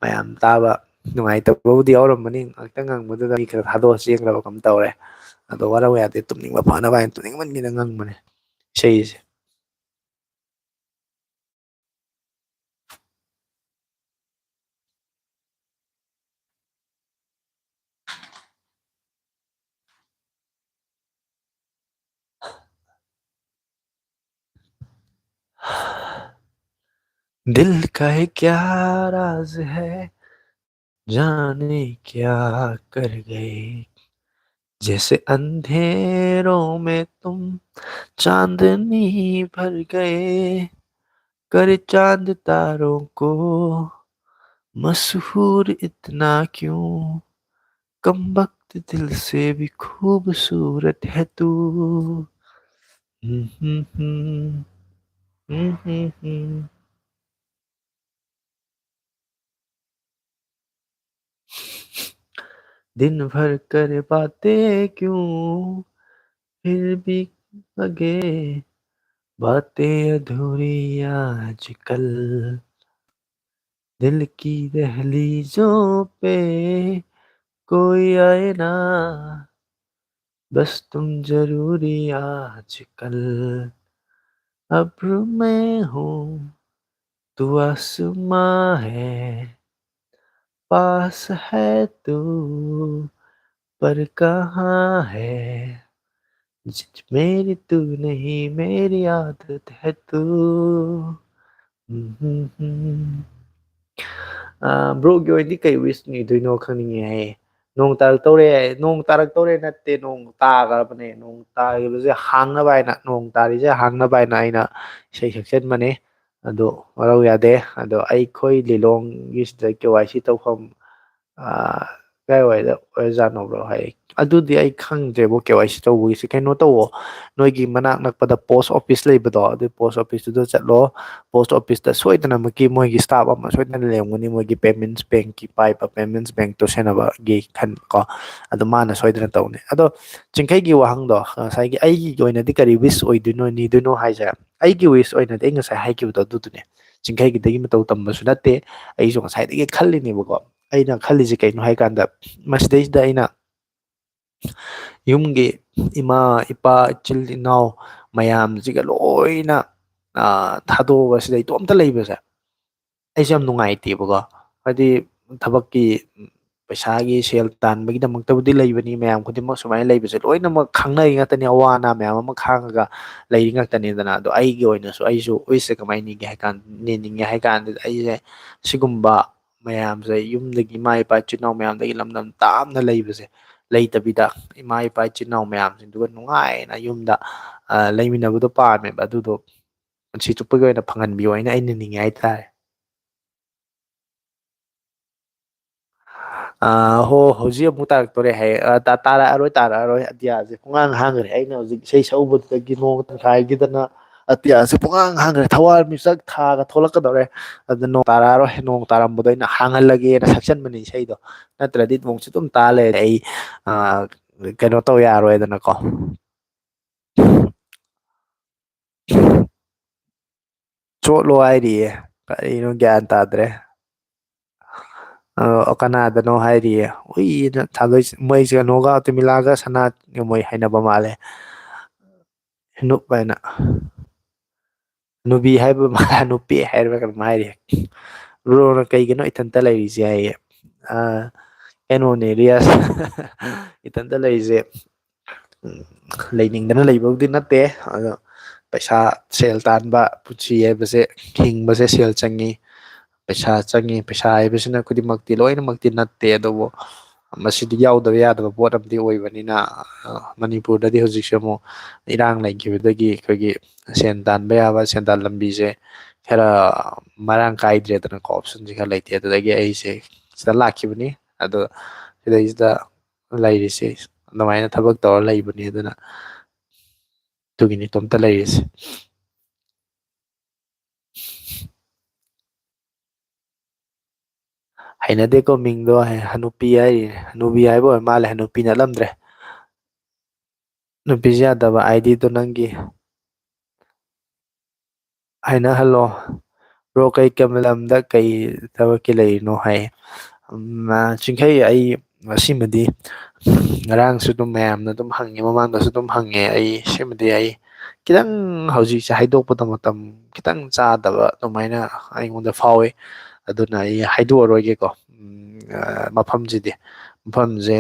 ꯃꯌꯥꯝ ꯇꯥꯕ ꯅꯨꯡꯉꯥꯏꯇꯕꯕꯨꯗꯤ ꯌꯥꯎꯔꯝꯕꯅꯤ, ꯉꯥꯛꯇꯪ ꯉꯪꯕꯗꯨꯗ ꯃꯤ ꯈꯔ ꯊꯥꯗꯣꯛꯑ ꯆꯦꯟꯈ꯭ꯔꯕ ꯀꯝ ꯇꯧꯔꯦ꯫ ꯑꯗꯣ ꯋꯥꯔꯧ ꯌꯥꯗꯦ, ꯇꯨꯝꯅꯤꯡꯕ ꯐꯅꯕ ꯍꯥꯏꯅ ꯇꯨꯝꯅꯤꯡꯃꯟꯒꯤꯗ ꯉꯪꯕꯅꯦ ꯏꯁꯩꯁꯦ꯫ दिल का ये क्या राज है, जाने क्या कर गए, जैसे अंधेरों में तुम चांदनी भर गए, कर चांद तारों को मशहूर इतना क्यों, कम वक्त दिल से भी खूबसूरत है तू। हम्म, हम्म, हम्म। हम्म, हम्म, हम्म। दिन भर करे बातें क्यों, फिर भी लगे बातें अधूरी आजकल। दिल की दहलीजों पे कोई आए ना, बस तुम जरूरी आजकल। अब मैं हूँ, तू आसमां है, पास है तू, पर कहाँ है? मेरी तू नहीं, मेरी आदत है तू. ꯎꯝ, ꯎꯝ, ꯎꯝ. ꯑꯥ, ꯕ꯭ꯔꯣꯒꯤ ꯑꯣꯏꯅꯗꯤ ꯀꯩ ꯋꯤꯁ ꯅꯤꯗꯣꯏꯅꯣ ꯈꯪꯅꯤꯡꯉꯦ ꯍꯥꯏꯌꯦ. ꯅꯣꯡ ꯇꯥꯔꯛꯇꯧꯔꯦ, ꯅꯣꯡ ꯇꯥꯔꯛꯇꯧꯔꯦ ꯅꯠꯇꯦ, ꯅꯣꯡ ꯇꯥꯈ꯭ꯔꯕꯅꯦ. ꯅꯣꯡ ꯇꯥꯈꯤꯕꯁꯦ ꯍꯥꯡꯅꯕ ꯍꯥꯏꯅ, ꯅꯣꯡ ꯇꯥꯔꯤꯁꯦ ꯍꯥꯡꯅꯕ ꯍꯥꯏꯅ ꯑꯩꯅ ꯏꯁꯩ ꯁꯛꯆꯟꯕꯅꯦ. ꯑꯗꯣ ꯋꯥꯔꯧ ꯌꯥꯗꯦ꯫ ꯑꯗꯣ ꯑꯩꯈꯣꯏ ꯂꯤꯂꯣꯡꯒꯤꯁꯤꯗ ꯀꯦ ꯋꯥꯏ ꯁꯤ ꯇꯧꯐꯝ, ꯑꯥ, ꯀꯥꯏꯋꯥꯏꯗ ꯑꯣꯏꯔꯖꯥꯠꯅꯣ ꯕ꯭ꯔꯣ? ꯍꯥꯏ, ꯑꯗꯨꯗꯤ ꯑꯩ ꯈꯪꯗ꯭ꯔꯦꯕꯣ, ꯀꯦ ꯋꯥꯏ ꯁꯤ ꯇꯧꯕꯒꯤꯁꯦ꯫ ꯀꯩꯅꯣ ꯇꯧꯋꯣ, ꯅꯣꯏꯒꯤ ꯃꯅꯥꯛ ꯅꯛꯄꯗ ꯄꯣꯁ ꯑꯣꯐꯤꯁ ꯂꯩꯕꯗꯣ, ꯑꯗꯨ ꯄꯣꯁ ꯑꯣꯐꯤꯁꯇꯨꯗ ꯆꯠꯂꯣ꯫ ꯄꯣꯁ ꯑꯣꯐꯤꯁꯇ ꯁꯣꯏꯗꯅꯃꯛꯀꯤ ꯃꯣꯏꯒꯤ ꯁ꯭ꯇꯥꯐ ꯑꯃ ꯁꯣꯏꯗꯅ ꯂꯩꯔꯝꯒꯅꯤ, ꯃꯣꯏꯒꯤ ꯄꯦꯃꯦꯟꯠꯁ ꯕꯦꯡꯛꯀꯤ ꯄꯥꯏꯕ, ꯄꯦꯃꯦꯟꯠꯁ ꯕꯦꯡꯛꯇꯣ ꯁꯦꯟꯅꯕꯒꯤ ꯈꯟ ꯀꯣ, ꯑꯗꯨ ꯃꯥꯅ ꯁꯣꯏꯗꯅ ꯇꯧꯅꯤ꯫ ꯑꯗꯣ ꯆꯤꯡꯈꯩꯒꯤ ꯋꯥꯍꯪꯗꯣ, ꯉꯁꯥꯏꯒꯤ ꯑꯩꯒꯤ ꯑꯣꯏꯅꯗꯤ ꯀꯔꯤ ꯋꯤꯁ ꯑꯣꯏꯗꯣꯏꯅꯣ, ꯅꯤꯗꯣꯏꯅꯣ ꯍꯥꯏꯁꯦ, ꯑꯩꯒꯤ ꯋꯤꯁ ꯑꯣꯏꯅꯗꯤ ꯑꯩ ꯉꯁꯥꯏ ꯍꯥꯏꯈꯤꯕꯗꯣ ꯑꯗꯨꯗꯨꯅꯦ꯫ ꯆꯤꯡꯈꯩꯒꯤꯗꯒꯤ ꯃꯇꯧ ꯇꯝꯕꯁꯨ ꯅꯠꯇꯦ, ꯑꯩꯁꯨ ꯉꯁꯥꯏꯗꯒꯤ ꯈꯜꯂꯤꯅꯦꯕꯀꯣ꯫ ꯑꯩꯅ ꯈꯜꯂꯤꯁꯦ ꯀꯩꯅꯣ ꯍꯥꯏꯀꯥꯟꯗ, ꯃꯁꯤꯗꯩꯁꯤꯗ ꯑꯩꯅ ꯌꯨꯝꯒꯤ ꯏꯃꯥ, ꯏꯄꯥ, ꯏꯆꯤꯜ, ꯏꯅꯥꯎ ꯃꯌꯥꯝꯁꯤꯒ ꯂꯣꯏꯅ, ꯑꯥ, ꯊꯥꯗꯣꯛꯑꯒ ꯁꯤꯗ ꯏꯇꯣꯝꯇ ꯂꯩꯕꯁꯦ ꯑꯩꯁꯦ ꯌꯥꯝ ꯅꯨꯡꯉꯥꯏꯇꯦꯕꯀꯣ꯫ ꯍꯥꯏꯗꯤ ꯊꯕꯛꯀꯤ, ꯄꯩꯁꯥꯒꯤ, ꯁꯦꯜ ꯇꯥꯟꯕꯒꯤꯗꯃꯛꯇꯕꯨꯗꯤ ꯂꯩꯕꯅꯤ, ꯃꯌꯥꯝ ꯈꯨꯗꯤꯡꯃꯛ ꯁꯨꯃꯥꯏꯅ ꯂꯩꯕꯁꯦ ꯂꯣꯏꯅꯃꯛ ꯈꯪꯅꯔꯤ ꯉꯥꯛꯇꯅꯤ, ꯑꯋꯥ ꯑꯅꯥ ꯃꯌꯥꯝ ꯑꯃ ꯈꯥꯡꯉꯒ ꯂꯩꯔꯤ ꯉꯥꯛꯇꯅꯤꯗꯅ꯫ ꯑꯗꯣ ꯑꯩꯒꯤ ꯑꯣꯏꯅꯁꯨ ꯑꯩꯁꯨ ꯋꯤꯁꯁꯦ ꯀꯃꯥꯏꯅ ꯅꯤꯒꯦ ꯍꯥꯏ ꯀꯥꯟ-, ꯅꯤꯅꯤꯡꯉꯦ ꯍꯥꯏ ꯀꯥꯟꯗꯗꯤ, ꯑꯩꯁꯦ ꯁꯤꯒꯨꯝꯕ ꯃꯌꯥꯝꯁꯦ, ꯌꯨꯝꯗꯒꯤ ꯏꯃꯥ ꯏꯄꯥ ꯏꯆꯤꯟ ꯏꯅꯥꯎ ꯃꯌꯥꯝꯗꯒꯤ ꯂꯝꯗꯝ ꯇꯥꯝꯅ ꯂꯩꯕꯁꯦ, ꯂꯩꯇꯕꯤꯗ ꯏꯃꯥ ꯏꯄꯥ ꯏꯆꯤꯟ ꯏꯅꯥꯎ ꯃꯌꯥꯝꯁꯤꯡꯗꯨꯒ ꯅꯨꯡꯉꯥꯏꯅ ꯌꯨꯝꯗ, ꯑ, ꯂꯩꯃꯤꯟꯅꯕꯗꯣ ꯄꯥꯝꯃꯦꯕ꯫ ꯑꯗꯨꯗꯣ ꯄꯨꯟꯁꯤ ꯆꯨꯞꯄꯒꯤ ꯑꯣꯏꯅ ꯐꯪꯍꯟꯕꯤꯌꯣ ꯍꯥꯏꯅ ꯑꯩꯅ ꯅꯤꯡꯉꯦ ꯍꯥꯏꯇꯥꯔꯦ꯫ ꯑ, ꯍꯣ, ꯍꯧꯖꯤꯛ ꯑꯃꯨꯛ ꯇꯥꯔꯛꯇꯣꯔꯦ ꯍꯥꯏ꯫ ꯑ, ꯇꯥ-, ꯇꯥꯔꯛꯑꯔꯣꯏ, ꯇꯥꯔꯛꯑꯔꯣꯏ꯫ ꯑꯇꯤꯌꯥꯁꯦ ꯄꯨꯡꯍꯥꯡ ꯍꯥꯡꯈ꯭ꯔꯦ꯫ ꯑꯩꯅ ꯍꯧꯖꯤꯛ ꯏꯁꯩ ꯁꯛꯎꯕꯗꯨꯗꯒꯤ ꯅꯣꯡ ꯇꯪꯈꯥꯏꯒꯤꯗꯅ ꯑꯇꯤꯌꯥꯁꯦ ꯄꯨꯡꯍꯥꯡ ꯍꯥꯡꯈ꯭ꯔꯦ꯫ ꯊꯋꯥꯟꯃꯤꯆꯥꯛ ꯊꯥꯒ ꯊꯣꯛꯂꯛꯀꯗꯧꯔꯦ꯫ ꯑꯗꯨ ꯅꯣꯡ ꯇꯥꯔꯛꯑꯔꯣꯏ꯫ ꯅꯣꯡ ꯇꯥꯔꯝꯕꯗꯣ ꯑꯩꯅ ꯍꯥꯡꯍꯜꯂꯒꯦꯅ ꯁꯛꯆꯟꯕꯅꯦ ꯏꯁꯩꯗꯣ꯫ ꯅꯠꯇ꯭ꯔꯗꯤ ꯅꯣꯡꯁꯦ ꯑꯗꯨꯝ ꯇꯥ ꯂꯩꯔꯗꯤ ꯑꯩ, ꯑ, ꯀꯩꯅꯣ ꯇꯧ ꯌꯥꯔꯣꯏꯗꯅꯀꯣ꯫ ꯆꯣꯠꯂꯣ ꯍꯥꯏꯔꯤꯌꯦ꯫ ꯀꯔꯤꯅꯣ ꯒ꯭ꯌꯥꯟ ꯇꯥꯗ꯭ꯔꯦ꯫ ꯑ, ꯀꯅꯥꯗꯅꯣ ꯍꯥꯏꯔꯤꯌꯦ꯫ ꯎꯏꯅ ꯊꯥꯗꯣꯏ-, ꯃꯣꯏꯁꯦ ꯀꯩꯅꯣꯒ ꯇꯤꯃꯤꯂꯥꯒ ꯁꯅꯥ ꯃꯣꯏ ꯍꯥꯏꯅꯕ ꯃꯥꯜꯂꯦ꯫ ꯍꯅꯨꯞ ꯍꯥꯏꯅ꯫ ꯍꯅꯨꯕꯤ ꯍꯥꯏꯕ ꯃꯥ-, ꯍꯅꯨꯄꯤ ꯍꯥꯏꯕ꯭ꯔꯥ ꯀꯩꯅꯣꯝ ꯍꯥꯏꯔꯤ꯫ "ꯕ꯭ꯔꯣꯅ ꯀꯩꯒꯤꯅꯣ ꯏꯊꯟꯇ ꯂꯩꯔꯤꯁꯦ?" ꯍꯥꯏꯌꯦ꯫ "ꯑ, ꯀꯩꯅꯣꯅꯦ ꯔꯤꯌꯥꯁ, ꯏꯊꯟꯇ ꯂꯩꯔꯤꯁꯦ, ꯎꯝ, ꯂꯩꯅꯤꯡꯗꯅ ꯂꯩꯕꯕꯨꯗꯤ ꯅꯠꯇꯦ꯫ ꯑꯗꯣ ꯄꯩꯁꯥ, ꯁꯦꯜ ꯇꯥꯟꯕ ꯄꯨꯟꯁꯤ ꯍꯥꯏꯕꯁꯦ, ꯍꯤꯡꯕꯁꯦ ꯁꯦꯜ ꯆꯪꯉꯤ, ꯄꯩꯁꯥ ꯆꯪꯉꯤ꯫ ꯄꯩꯁꯥ ꯍꯥꯏꯕꯁꯤꯅ ꯈꯨꯗꯤꯡꯃꯛꯇꯤ, ꯂꯣꯏꯅꯃꯛꯇꯤ ꯅꯠꯇꯦ, ꯑꯗꯨꯕꯨ ꯃꯁꯤꯗꯤ ꯌꯥꯎꯗꯕ ꯌꯥꯗꯕ ꯄꯣꯠ ꯑꯃꯗꯤ ꯑꯣꯏꯕꯅꯤꯅ, ꯑ, ꯃꯅꯤꯄꯨꯔꯗꯗꯤ ꯍꯧꯖꯤꯛꯁꯦ ꯑꯃꯨꯛ ꯏꯔꯥꯡ ꯂꯩꯈꯤꯕꯗꯒꯤ ꯑꯩꯈꯣꯏꯒꯤ ꯁꯦꯟ ꯇꯥꯟꯕ ꯌꯥꯕ ꯁꯦꯟꯗꯥꯟ ꯂꯝꯕꯤꯁꯦ ꯈꯔ ꯃꯔꯥꯡ ꯀꯥꯏꯗ꯭ꯔꯦꯗꯅꯀꯣ, ꯑꯣꯞꯁꯟꯁꯦ ꯈꯔ ꯂꯩꯇꯦ꯫ ꯑꯗꯨꯗꯒꯤ ꯑꯩꯁꯦ ꯁꯤꯗ ꯂꯥꯛꯈꯤꯕꯅꯤ꯫ ꯑꯗꯣ ꯁꯤꯗꯩꯁꯤꯗ ꯂꯩꯔꯤꯁꯦ ꯑꯗꯨꯃꯥꯏꯅ ꯊꯕꯛ ꯇꯧꯔ ꯂꯩꯕꯅꯤ꯫ ꯑꯗꯨꯅ ꯑꯗꯨꯒꯤꯅꯤ ꯏꯇꯣꯝꯇ ꯂꯩꯔꯤꯁꯦ꯫ ꯍꯩꯅꯗꯦꯀꯣ ꯃꯤꯡꯗꯣ, ꯍꯅꯨꯄꯤ ꯍꯥꯏꯔꯤꯅꯦ꯫ ꯍꯅꯨꯕꯤ ꯍꯥꯏꯕ ꯑꯣꯏꯔ ꯃꯥꯜꯂꯦ, ꯍꯅꯨꯄꯤ ꯅꯠꯂꯝꯗ꯭ꯔꯦ꯫ ꯅꯨꯄꯤꯁꯨ ꯌꯥꯗꯕ, ꯑꯥꯏ ꯗꯤꯗꯣ ꯅꯪꯒꯤ꯫ ꯍꯥꯏꯅꯍꯜꯂꯣ꯫ "ꯕ꯭ꯔꯣ, ꯀꯩ ꯀꯩ ꯂꯝꯗ ꯀꯩ ꯊꯕꯛꯀꯤ ꯂꯩꯔꯤꯅꯣ?" ꯍꯥꯏ꯫ ꯎꯝ, ꯑ, ꯆꯤꯡꯈꯩ, ꯑꯩ ꯉꯁꯤꯃꯗꯤ, ꯉꯔꯥꯡꯁꯨ ꯑꯗꯨꯝ ꯃꯌꯥꯝꯅ ꯑꯗꯨꯝ ꯍꯪꯉꯦ, ꯃꯃꯥꯡꯗꯁꯨ ꯑꯗꯨꯝ ꯍꯪꯉꯦ꯫ ꯑꯩ ꯁꯤꯃꯗꯤ ꯑꯩ ꯈꯤꯇꯪ ꯍꯧꯖꯤꯛꯁꯦ ꯍꯥꯏꯗꯣꯛꯄꯗ ꯃꯇꯝ ꯈꯤꯇꯪ ꯆꯥꯗꯕ ꯑꯗꯨꯃꯥꯏꯅ ꯑꯩꯉꯣꯟꯗ ꯐꯥꯎꯋꯦ꯫ ꯑꯗꯨꯅ ꯑꯩ ꯍꯥꯏꯗꯣꯛꯑꯔꯣꯏꯒꯦꯀꯣ꯫ ꯎꯝ, ꯑ, ꯃꯐꯝꯁꯤꯗꯤ, ꯃꯐꯝꯁꯦ,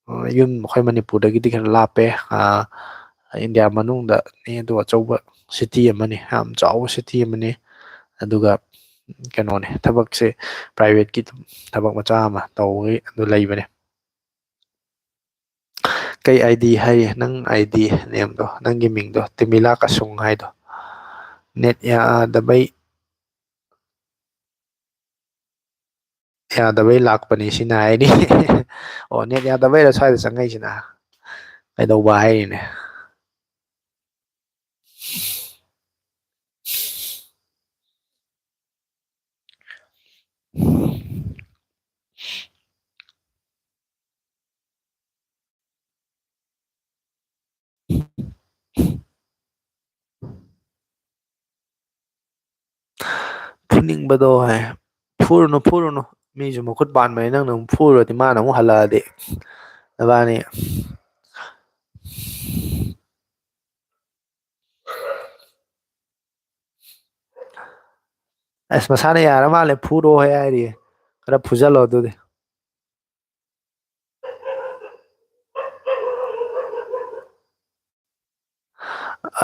ꯑ, ꯌꯨꯝ ꯑꯩꯈꯣꯏ ꯃꯅꯤꯄꯨꯔꯗꯒꯤꯗꯤ ꯈꯔ ꯂꯥꯞꯄꯦ꯫ ꯑ, ꯏꯟꯗꯤꯌꯥ ꯃꯅꯨꯡꯗꯅꯤ, ꯑꯗꯨ ꯑꯆꯧꯕ ꯁꯤꯇꯤ ꯑꯃꯅꯤ, ꯌꯥꯝ ꯆꯥꯎꯕ ꯁꯤꯇꯤ ꯑꯃꯅꯤ꯫ ꯑꯗꯨꯒ ꯀꯩꯅꯣꯅꯦ, ꯊꯕꯛꯁꯦ ꯄ꯭ꯔꯥꯏꯚꯦꯠꯀꯤ ꯊꯕꯛ ꯃꯆꯥ ꯑꯃ ꯇꯧꯕꯒꯤ ꯑꯗꯨ ꯂꯩꯕꯅꯦ꯫ ꯀꯩ ꯑꯥꯏ ꯗꯤ ꯍꯥꯏꯔꯤ? ꯅꯪ ꯑꯥꯏ ꯗꯤ ꯅꯦꯝꯗꯣ, ꯅꯪꯒꯤ ꯃꯤꯡꯗꯣ, ꯇꯤꯃꯤꯂꯥ ꯀꯁꯨꯡ ꯍꯥꯏꯗꯣ꯫ ꯅꯦꯠ ꯌꯥꯗꯕꯩ, ꯌꯥꯗꯕꯩ ꯂꯥꯛꯄꯅꯤ ꯁꯤꯅ ꯍꯥꯏꯅꯤ꯫ ꯑꯣ, ꯅꯦꯠ ꯌꯥꯗꯕꯩꯔ ꯁ꯭ꯋꯥꯏꯗ ꯆꯪꯉꯛꯏꯁꯤꯅ? ꯀꯩꯗꯧꯕ ꯍꯥꯏꯔꯤꯅꯦ? ꯐꯨꯅꯤꯡꯕꯗꯣ ꯍꯥꯏ꯫ ꯐꯨꯔꯨꯅꯨ, ꯐꯨꯔꯨꯅꯨ꯫ ꯃꯤꯁꯨ ꯃꯈꯨꯠ ꯄꯥꯟꯕꯅꯤ, ꯅꯪꯅ ꯑꯃꯨꯛ ꯐꯨꯔꯨꯔꯗꯤ ꯃꯥꯅ ꯑꯃꯨꯛ ꯍꯜꯂꯛꯑꯗꯤ ꯅꯕꯥꯅꯤ꯫ ꯑꯁ, ꯃꯁꯥꯅ ꯌꯥꯔ ꯃꯥꯜꯂꯦ, ꯐꯨꯔꯣ ꯍꯦ ꯍꯥꯏꯔꯤꯌꯦ꯫ ꯈꯔ ꯐꯨꯖꯜꯂꯣ ꯑꯗꯨꯗꯤ꯫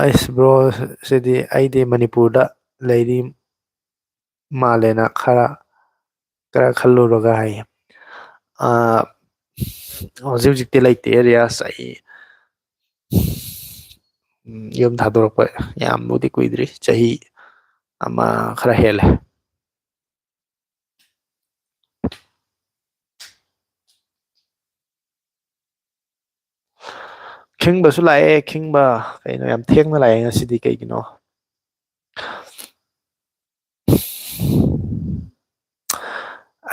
ꯑꯩꯁ bro, ꯁꯤꯗꯤ ꯑꯩꯗꯤ ꯃꯅꯤꯄꯨꯔꯗ ꯂꯩꯔꯤ ꯃꯥꯜꯂꯦꯅ ꯈꯔ, ꯈꯔ ꯈꯜꯂꯨꯔꯒ ꯍꯥꯏꯌꯦ꯫ ꯑꯥ, ꯍꯧꯖꯤꯛ ꯍꯧꯖꯤꯛꯇꯤ ꯂꯩꯇꯦ ꯔꯤꯌꯥꯁ꯫ ꯑꯩ, ꯎꯝ, ꯌꯨꯝ ꯊꯥꯗꯣꯔꯛꯄ ꯌꯥꯝꯕꯨꯗꯤ ꯀꯨꯏꯗ꯭ꯔꯤ, ꯆꯍꯤ ꯑꯃ ꯈꯔ ꯍꯦꯜꯂꯦ꯫ ꯈꯤꯡꯕꯁꯨ ꯂꯥꯛꯑꯦ, ꯈꯤꯡꯕ꯫ ꯀꯩꯅꯣ, ꯌꯥꯝ ꯊꯦꯡꯅ ꯂꯥꯛꯑꯦ ꯉꯁꯤꯗꯤ, ꯀꯩꯒꯤꯅꯣ?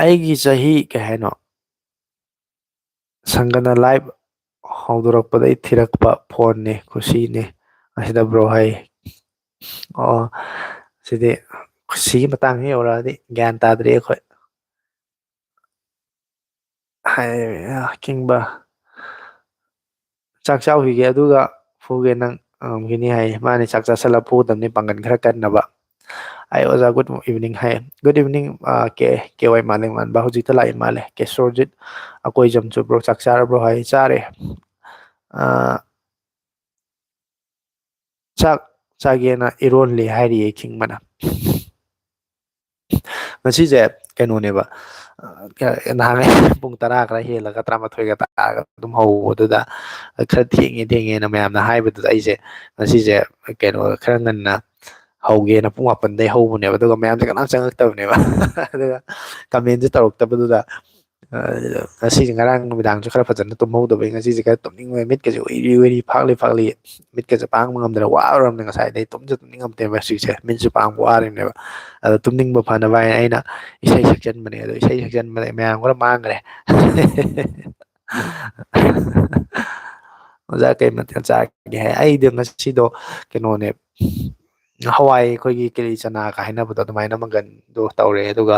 ꯑꯩꯒꯤ ꯆꯍꯤ, ꯀꯩ ꯍꯥꯏꯅꯣ, ꯁꯪꯒꯅ live ꯍꯧꯗꯣꯔꯛꯄꯗꯩ ꯊꯤꯔꯛꯄ phoneꯅꯤ, ꯈꯨꯁꯤꯅꯤ꯫ ꯑꯁꯤꯗ bro ꯍꯥꯏ꯫ ꯑꯣ, ꯁꯤꯗꯤ ꯈꯨꯁꯤꯒꯤ ꯃꯇꯥꯡꯁꯤ ꯌꯧꯔꯛꯑꯗꯤ ꯒ꯭ꯌꯥꯟ ꯇꯥꯗ꯭ꯔꯤ ꯑꯩꯈꯣꯏ꯫ ꯍꯥꯏ, ꯈꯤꯡꯕ꯫ ꯆꯥꯛ ꯆꯥꯎꯈꯤꯒꯦ, ꯑꯗꯨꯒ ꯐꯨꯒꯦ ꯅꯪ, ꯉꯝꯈꯤꯅꯤ ꯍꯥꯏ꯫ ꯃꯥꯅꯤ, ꯆꯥꯛ ꯆꯥꯁꯜꯂ ꯐꯨꯒꯗꯕꯅꯤ ꯄꯥꯡꯒꯜ ꯈꯔ ꯀꯟꯅꯕ꯫ ꯑꯩ ꯑꯣꯖꯥ, good evening ꯍꯥꯏ꯫ Good evening, ꯑ, ꯀꯦ, ꯀꯦ ꯋꯥꯏ ꯃꯥꯂꯦꯝꯉꯥꯟꯕ ꯍꯧꯖꯤꯛꯇ ꯂꯥꯛꯏ ꯃꯥꯜꯂꯦ꯫ ꯀꯦꯁꯣꯔꯖꯤꯠ ꯑꯀꯣꯏꯖꯝꯁꯨ, bro, ꯆꯥꯛ ꯆꯥꯔꯕ꯭ꯔꯣ ꯍꯥꯏ꯫ ꯆꯥꯔꯦ꯫ ꯑ, ꯆꯥꯛ ꯆꯥꯒꯦꯅ ꯏꯔꯣꯜꯂꯤ ꯍꯥꯏꯔꯤꯌꯦ ꯈꯤꯡꯕꯅ꯫ ꯉꯁꯤꯁꯦ ꯀꯩꯅꯣꯅꯦꯕ, ꯑ, ꯅꯍꯥꯟꯈꯩ ꯄꯨꯡ ꯇꯔꯥ ꯈꯔ ꯍꯦꯜꯂꯒ, ꯇꯔꯥꯃꯥꯊꯣꯏꯒ ꯇꯥꯔꯒ ꯑꯗꯨꯝ ꯍꯧꯕꯗꯨꯗ ꯈꯔ ꯊꯦꯡꯉꯦ, ꯊꯦꯡꯉꯦꯅ ꯃꯌꯥꯝꯅ ꯍꯥꯏꯕꯗꯨꯗ ꯑꯩꯁꯦ ꯉꯁꯤꯁꯦ ꯀꯩꯅꯣ ꯈꯔ ꯉꯟꯅ ꯍꯧꯒꯦꯅ ꯄꯨꯡ ꯃꯥꯄꯟꯗꯩ ꯍꯧꯕꯅꯦꯕ, ꯑꯗꯨꯒ ꯃꯌꯥꯝꯁꯦ ꯀꯅꯥꯝ ꯆꯪꯉꯛꯇꯕꯅꯦꯕ꯫ ꯑꯗꯨꯒ commentꯁꯨ ꯇꯧꯔꯛꯇꯕꯗꯨꯗ, ꯑ, ꯉꯁꯤꯁꯦ, ꯉꯔꯥꯡ ꯅꯨꯃꯤꯗꯥꯡꯁꯨ ꯈꯔ ꯐꯖꯅ ꯇꯨꯝꯍꯧꯗꯕꯩ ꯉꯁꯤꯁꯦ ꯈꯔ ꯇꯨꯝꯅꯤꯡꯕ, ꯃꯤꯠꯀꯁꯦ ꯎꯏꯔꯤ ꯎꯏꯔꯤ ꯐꯥꯛꯂꯤ ꯐꯥꯛꯂꯤ, ꯃꯤꯠꯀꯁꯦ ꯄꯥꯡꯕ ꯉꯝꯗꯅ ꯋꯥꯔꯨꯔꯕꯅꯦ ꯉꯁꯥꯏꯗꯩ꯫ ꯇꯨꯝꯁꯨ ꯇꯨꯝꯅꯤꯡꯉꯝꯗꯦꯕ ꯍꯧꯖꯤꯛꯁꯦ, ꯃꯤꯠꯁꯨ ꯄꯥꯡꯕ ꯋꯥꯔꯤꯕꯅꯦꯕ꯫ ꯑꯗꯣ ꯇꯨꯝꯅꯤꯡꯕ ꯐꯅꯕ ꯍꯥꯏꯅ ꯑꯩꯅ ꯏꯁꯩ ꯁꯛꯆꯟꯕꯅꯦ꯫ ꯑꯗꯣ ꯏꯁꯩ ꯁꯛꯆꯟꯕꯗ ꯃꯌꯥꯝ ꯈꯔ ꯃꯥꯡꯈ꯭ꯔꯦ꯫ ꯑꯣꯖꯥ, ꯀꯩ ꯃꯊꯦꯜ ꯆꯥꯒꯦ ꯍꯥꯏ? ꯑꯩꯗꯤ ꯉꯁꯤꯗꯣ ꯀꯩꯅꯣꯅꯦ, ꯍꯋꯥꯏ ꯑꯩꯈꯣꯏꯒꯤ ꯀꯤꯂꯤ ꯆꯅꯥꯒ ꯍꯥꯏꯅꯕꯗꯣ ꯑꯗꯨꯃꯥꯏꯅ ꯃꯪꯒꯟꯗꯣ ꯇꯧꯔꯦ꯫ ꯑꯗꯨꯒ,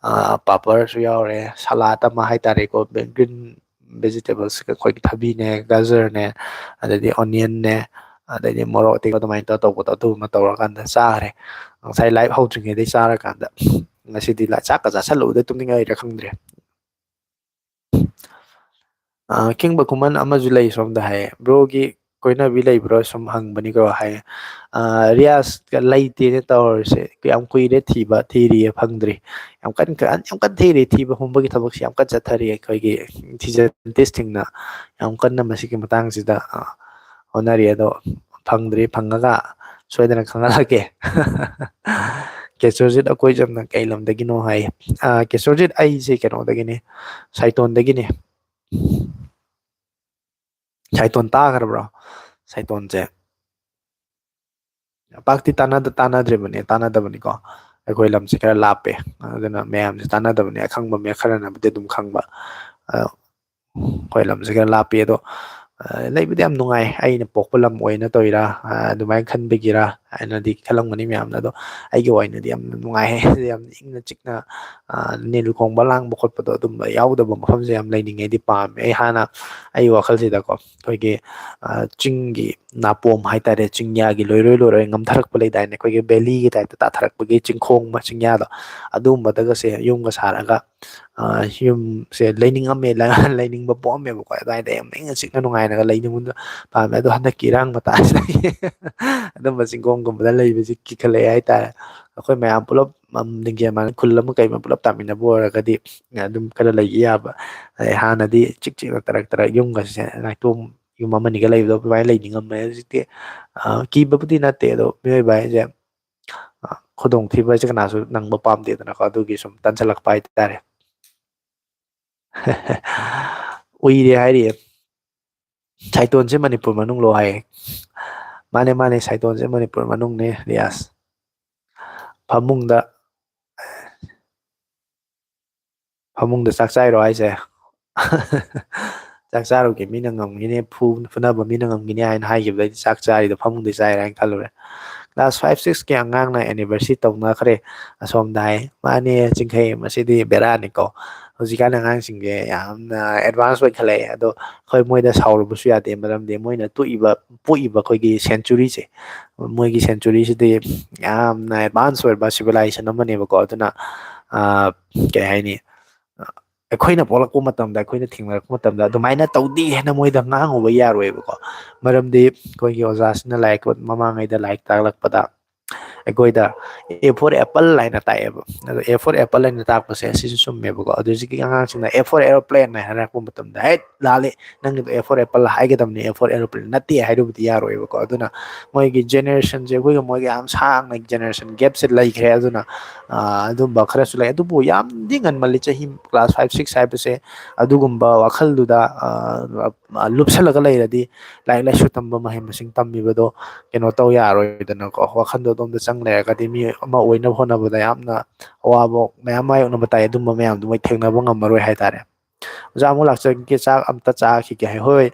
ꯑ, ꯄꯥꯄꯔꯁꯨ ꯌꯥꯎꯔꯦ, ꯁꯂꯥꯗ ꯑꯃ ꯍꯥꯏꯇꯥꯔꯦꯀꯣ, green vegetables ꯑꯩꯈꯣꯏꯒꯤ ꯊꯕꯤꯅꯦ, ꯒꯖꯔꯅꯦ, ꯑꯗꯩꯗꯤ onionꯅꯦ, ꯑꯗꯩꯗꯤ ꯃꯣꯔꯣꯛ ꯑꯇꯦꯛꯄ ꯑꯗꯨꯃꯥꯏꯅ ꯇꯧꯔ ꯇꯧꯕꯗꯣ ꯑꯗꯨ ꯑꯃ ꯇꯧꯔꯀꯥꯟꯗ ꯆꯥꯔꯦ꯫ ꯉꯁꯥꯏ live ꯍꯧꯗ꯭ꯔꯤꯉꯩꯗꯩ ꯆꯥꯔꯀꯥꯟꯗ꯫ ꯉꯁꯤꯗꯤ ꯂ-, ꯆꯥꯛꯀ ꯆꯥꯁꯜꯂꯨꯕꯗ ꯇꯨꯝꯅꯤꯡꯉꯛꯏꯔꯥ ꯈꯪꯗ꯭ꯔꯦ꯫ ꯑ, ꯈꯤꯡꯕ ꯈꯨꯃꯟ ꯑꯃꯁꯨ ꯂꯩ ꯁꯣꯝꯗ ꯍꯥꯏꯌꯦ, "Broꯒꯤ ꯀꯣꯏꯅꯕꯤ ꯂꯩꯕ꯭ꯔꯣ?" ꯁꯨꯝ ꯍꯪꯕꯅꯤꯀꯣ ꯍꯥꯏꯌꯦ꯫ ꯑ, ꯔꯤꯌꯥꯁꯀ ꯂꯩꯇꯦꯅꯦ ꯇꯧꯔꯤꯁꯦ꯫ ꯌꯥꯝ ꯀꯨꯏꯔꯦ ꯊꯤꯕ, ꯊꯤꯔꯤꯌꯦ, ꯐꯪꯗ꯭ꯔꯤ꯫ ꯌꯥꯝ ꯀꯟ-, ꯌꯥꯝ ꯀꯟꯅ ꯊꯤꯔꯤ, ꯊꯤꯕ ꯍꯨꯝꯕꯒꯤ ꯊꯕꯛꯁꯤ ꯌꯥꯝ ꯀꯟꯅ ꯆꯠꯊꯔꯤ ꯑꯩꯈꯣꯏꯒꯤ ꯊꯤꯖꯟ ꯇꯦꯁꯇꯤꯡꯅ꯫ ꯌꯥꯝ ꯀꯟꯅ ꯃꯁꯤꯒꯤ ꯃꯇꯥꯡꯁꯤꯗ, ꯑ, ꯍꯣꯠꯅꯔꯤ, ꯑꯗꯣ ꯐꯪꯗ꯭ꯔꯤ, ꯐꯪꯉꯒ ꯁꯣꯏꯗꯅ ꯈꯪꯍꯜꯂꯛꯀꯦ꯫ ꯀꯦꯁꯣꯔꯖꯤꯠ ꯑꯀꯣꯏꯖꯝꯅ ꯀꯩ ꯂꯝꯗꯒꯤꯅꯣ ꯍꯥꯏ꯫ ꯑ, ꯀꯦꯁꯣꯔꯖꯤꯠ, ꯑꯩꯁꯦ ꯀꯩꯅꯣꯗꯒꯤꯅꯤ, ꯁꯥꯏꯇꯣꯟꯗꯒꯤꯅꯤ꯫ ꯁꯥꯏꯇꯣꯟ ꯇꯥꯈ꯭ꯔꯕ꯭ꯔꯣ? ꯁꯥꯏꯇꯣꯟꯁꯦ ꯄꯥꯛꯇꯤ ꯇꯥꯟꯅꯗ-, ꯇꯥꯟꯅꯗ꯭ꯔꯤꯕꯅꯦ, ꯇꯥꯟꯅꯗꯕꯅꯤꯀꯣ꯫ ꯑꯩꯈꯣꯏ ꯂꯝꯁꯦ ꯈꯔ ꯂꯥꯞꯄꯦ, ꯑꯗꯨꯅ ꯃꯌꯥꯝꯁꯦ ꯇꯥꯟꯅꯗꯕꯅꯦ꯫ ꯑꯈꯪꯕ ꯃꯤ ꯈꯔꯅꯕꯨꯗꯤ ꯑꯗꯨꯝ ꯈꯪꯕ꯫ ꯑ, ꯑꯩꯈꯣꯏ ꯂꯝꯁꯦ ꯈꯔ ꯂꯥꯞꯄꯤ, ꯑꯗꯣ, ꯑ, ꯂꯩꯕꯗꯤ ꯌꯥꯝ ꯅꯨꯡꯉꯥꯏ꯫ ꯑꯩꯅ ꯄꯣꯛꯄ ꯂꯝ ꯑꯣꯏꯅ ꯇꯧꯔꯤꯔꯥ, ꯑ, ꯑꯗꯨꯃꯥꯏꯅ ꯈꯟꯕꯒꯤꯔꯥ ꯍꯥꯏꯅꯗꯤ ꯈꯜꯂꯝꯒꯅꯤ ꯃꯌꯥꯝꯅ, ꯑꯗꯣ ꯑꯩꯒꯤ ꯑꯣꯏꯅꯗꯤ ꯌꯥꯝꯅ ꯅꯨꯡꯉꯥꯏ꯫ ꯌꯥꯝꯅ ꯏꯪꯅ ꯆꯤꯛꯅ, ꯑ, ꯅꯤꯜ ꯈꯣꯡꯕ ꯂꯥꯡꯕ ꯈꯣꯠꯄꯗꯣ ꯑꯗꯨꯝꯕ ꯌꯥꯎꯗꯕ ꯃꯐꯝꯁꯦ ꯌꯥꯝ ꯂꯩꯅꯤꯡꯉꯦꯗꯤ ꯄꯥꯝꯃꯦ꯫ ꯑꯩ ꯍꯥꯟꯅ ꯑꯩꯒꯤ ꯋꯥꯈꯜꯁꯤꯗꯀꯣ, ꯑꯩꯈꯣꯏꯒꯤ, ꯑ, ꯆꯤꯡꯒꯤ ꯅꯥꯄꯣꯝ ꯍꯥꯏꯇꯥꯔꯦ, ꯆꯤꯡꯌꯥꯒꯤ ꯂꯣꯏꯔꯣꯏ ꯂꯣꯏꯔꯣꯏ ꯉꯝꯊꯔꯛꯄ ꯂꯩꯗꯥꯏꯅꯦ, ꯑꯩꯈꯣꯏꯒꯤ valleyꯒꯤ typeꯇ ꯇꯥꯊꯔꯛꯄꯒꯤ ꯆꯤꯡꯈꯣꯡ ꯑꯃ, ꯆꯤꯡꯌꯥꯗꯣ, ꯑꯗꯨꯒꯨꯝꯕꯗꯒꯁꯦ ꯌꯨꯝꯒ ꯁꯥꯔꯒ, ꯑ, ꯌꯨꯝꯁꯦ ꯂꯩꯅꯤꯡꯉꯝꯃꯦ, ꯂꯩꯅꯤꯡꯕ ꯄꯣꯛꯑꯝꯃꯦꯕꯀꯣ꯫ ꯑꯗꯨꯋꯥꯏꯗ ꯌꯥꯝ ꯏꯪꯅ ꯆꯤꯛꯅ ꯅꯨꯡꯉꯥꯏꯅꯒ ꯂꯩꯅꯤꯡꯕꯗꯣ ꯄꯥꯝꯃꯦ꯫ ꯑꯗꯣ ꯍꯟꯗꯛꯀꯤ ꯏꯔꯥꯡ ꯃꯇꯥꯁꯤꯗꯒꯤ ꯑꯗꯨꯝꯕ ꯆꯤꯡꯈꯣꯡꯒꯨꯝꯕꯗ ꯂꯩꯕꯁꯤ ꯀꯤꯈꯠꯂꯛꯑꯦ ꯍꯥꯏꯇꯥꯔꯦ꯫ ꯑꯩꯈꯣꯏ ꯃꯌꯥꯝ ꯄꯨꯂꯞ, ꯑꯝ, ꯂꯤꯡꯖꯦꯜ ꯃꯥꯟꯅ ꯈꯨꯜ ꯑꯃ ꯀꯩ ꯑꯃ ꯄꯨꯂꯞ ꯇꯥꯃꯤꯟꯅꯕ ꯑꯣꯏꯔꯒꯗꯤ ꯑꯗꯨꯝ ꯈꯔ ꯂꯩꯈꯤ ꯌꯥꯕ꯫ ꯑꯗꯩ ꯍꯥꯟꯅꯗꯤ ꯆꯤꯛ ꯆꯤꯛꯅ ꯇꯔꯛ ꯇꯔꯛ ꯌꯨꯝꯒꯁꯦ ꯅꯥꯏꯇꯣꯝ ꯌꯨꯝ ꯑꯃꯅꯤꯒ ꯂꯩꯕꯗꯣ ꯑꯗꯨꯃꯥꯏꯅ ꯂꯩꯅꯤꯡꯉꯝꯃꯦ꯫ ꯍꯧꯖꯤꯛꯇꯤ, ꯑ, ꯀꯤꯕꯕꯨꯗꯤ ꯅꯠꯇꯦ, ꯑꯗꯣ ꯃꯤꯑꯣꯏꯕ ꯍꯥꯏꯁꯦ, ꯑ, ꯈꯨꯗꯣꯡꯊꯤꯕ ꯍꯥꯏꯁꯦ ꯀꯅꯥꯁꯨ ꯅꯪꯕ ꯄꯥꯝꯗꯦꯗꯅꯀꯣ, ꯑꯗꯨꯒꯤ ꯁꯨꯝ ꯇꯟꯁꯤꯜꯂꯛꯄ ꯍꯥꯏꯇꯥꯔꯦ꯫ ꯎꯏꯔꯦ ꯍꯥꯏꯔꯤꯌꯦ꯫ ꯁꯥꯏꯇꯣꯟꯁꯦ ꯃꯅꯤꯄꯨꯔ ꯃꯅꯨꯡꯂꯣ ꯍꯥꯏꯌꯦ꯫ ꯃꯥꯅꯦ, ꯃꯥꯅꯦ, ꯁꯥꯏꯇꯣꯟꯁꯦ ꯃꯅꯤꯄꯨꯔ ꯃꯅꯨꯡꯅꯦ, ꯔꯤꯌꯥꯁ꯫ ꯐꯃꯨꯡꯗ, ꯐꯃꯨꯡꯗ ꯆꯥꯛ ꯆꯥꯏꯔꯣ ꯍꯥꯏꯁꯦ? ꯆꯥꯛ ꯆꯥꯔꯨꯒꯦ, ꯃꯤꯅ ꯉꯝꯈꯤꯅꯤ, ꯐꯨ-, ꯐꯨꯅꯕ ꯃꯤꯅ ꯉꯝꯈꯤꯅꯤ ꯍꯥꯏꯅ ꯍꯥꯏꯈꯤꯕꯗꯩꯗꯤ ꯆꯥꯛ ꯆꯥꯔꯤꯗꯣ ꯐꯃꯨꯡꯗ ꯆꯥꯏꯔꯦ ꯍꯥꯏꯅ ꯈꯜꯂꯨꯔꯦ꯫ class five six ꯀꯤ ꯑꯉꯥꯡꯅ anniversary ꯇꯧꯅꯈ꯭ꯔꯦ ꯑꯁꯣꯝꯗ ꯍꯥꯏ꯫ ꯃꯥꯅꯦ ꯆꯤꯡꯈꯩ, ꯃꯁꯤꯗꯤ ꯕꯦꯔꯥꯅꯤꯀꯣ꯫ ꯍꯧꯖꯤꯛꯀꯥꯟ ꯑꯉꯥꯡꯁꯤꯡꯁꯦ ꯌꯥꯝꯅ advance ꯑꯣꯏꯈꯠꯂꯛꯑꯦ꯫ ꯑꯗꯣ ꯑꯩꯈꯣꯏ ꯃꯣꯏꯗ ꯁꯥꯎꯔꯨꯕꯁꯨ ꯌꯥꯗꯦ, ꯃꯔꯝꯗꯤ ꯃꯣꯏꯅ ꯇꯣꯛꯏꯕ ꯄꯣꯛꯏꯕ ꯑꯩꯈꯣꯏꯒꯤ centuryꯁꯦ, ꯃꯣꯏꯒꯤ centuryꯁꯤꯗꯤ ꯌꯥꯝꯅ advance ꯑꯣꯏꯕ civilization ꯑꯃꯅꯦꯕꯀꯣ꯫ ꯑꯗꯨꯅ ꯀꯩ ꯍꯥꯏꯅꯤ, ꯑꯩꯈꯣꯏꯅ ꯄꯣꯛꯂꯛꯄ ꯃꯇꯝꯗ, ꯑꯩꯈꯣꯏꯅ ꯊꯦꯡꯅꯔꯛꯄ ꯃꯇꯝꯗ ꯑꯗꯨꯃꯥꯏꯅ ꯇꯧꯗꯦ ꯍꯥꯏꯅ ꯃꯣꯏꯗ ꯉꯥꯡꯉꯨꯕ ꯌꯥꯔꯣꯏꯕꯀꯣ꯫ ꯃꯔꯝꯗꯤ ꯑꯩꯈꯣꯏꯒꯤ ꯑꯣꯖꯥꯁꯤꯅ ꯂꯥꯏꯔꯤꯛ, ꯃꯃꯥꯡꯉꯩꯗ ꯂꯥꯏꯔꯤꯛ ꯇꯥꯛꯂꯛꯄꯗ ꯑꯩꯈꯣꯏꯗ A for apple ꯍꯥꯏꯅ ꯇꯥꯛꯑꯦꯕ꯫ ꯑꯗꯣ A for apple ꯍꯥꯏꯅ ꯇꯥꯛꯄꯁꯦ ꯑꯁꯤꯁꯨ ꯆꯨꯝꯃꯦꯕꯀꯣ꯫ ꯑꯗꯣ ꯍꯧꯖꯤꯛꯀꯤ ꯑꯉꯥꯡꯁꯤꯡꯅ A for aeroplane ꯍꯥꯏꯅ ꯍꯥꯏꯔꯛꯄ ꯃꯇꯝꯗ, "ꯍꯦꯠ, ꯂꯥꯜꯂꯦ, ꯅꯪꯒꯤꯗꯣ A for apple ꯍꯥꯏꯒꯗꯕꯅꯤ, A for aeroplane ꯅꯠꯇꯦ" ꯍꯥꯏꯔꯨꯕꯗꯤ ꯌꯥꯔꯣꯏꯕꯀꯣ꯫ ꯑꯗꯨꯅ ꯃꯣꯏꯒꯤ generationꯁꯦ, ꯑꯩꯈꯣꯏꯒ ꯃꯣꯏꯒ ꯌꯥꯝ ꯁꯥꯡꯅ generation gapꯁꯦ ꯂꯩꯈ꯭ꯔꯦ꯫ ꯑꯗꯨꯅ ꯑꯗꯨꯝꯕ ꯈꯔꯁꯨ ꯂꯩ꯫ ꯑꯗꯨꯕꯨ ꯌꯥꯝꯗꯤ ꯉꯟꯃꯜꯂꯤ, ꯆꯍꯤ class five six ꯍꯥꯏꯕꯁꯦ꯫ ꯑꯗꯨꯒꯨꯝꯕ ꯋꯥꯈꯜꯗꯨꯗ ꯂꯨꯞꯁꯜꯂꯒ ꯂꯩꯔꯗꯤ ꯂꯥꯏꯔꯤꯛ ꯂꯥꯏꯁꯨ ꯇꯝꯕ, ꯃꯍꯩ ꯃꯁꯤꯡ ꯇꯝꯕꯤꯕꯗꯣ ꯀꯩꯅꯣ ꯇꯧ ꯌꯥꯔꯣꯏꯗꯅꯀꯣ꯫ ꯋꯥꯈꯜꯗꯣ ꯑꯗꯣꯝꯗ ꯆꯪ ꯂꯩꯔꯒꯗꯤ ꯃꯤ ꯑꯃ ꯑꯣꯏꯅꯕ ꯍꯣꯠꯅꯕꯗ ꯌꯥꯝꯅ ꯑꯋꯥꯕ ꯃꯌꯥꯝ ꯃꯥꯌꯣꯛꯅꯕ ꯇꯥꯏ꯫ ꯑꯗꯨꯝꯕ ꯃꯌꯥꯝꯗꯨ ꯃꯣꯏ ꯊꯦꯡꯅꯕ ꯉꯝꯃꯔꯣꯏ ꯍꯥꯏꯇꯥꯔꯦ꯫ ꯑꯣꯖꯥ ꯑꯃꯨꯛ ꯂꯥꯛꯆꯒꯦ, ꯆꯥꯛ ꯑꯝꯇ ꯆꯥꯈꯤꯒꯦ ꯍꯥꯏ꯫ "ꯍꯣꯏ,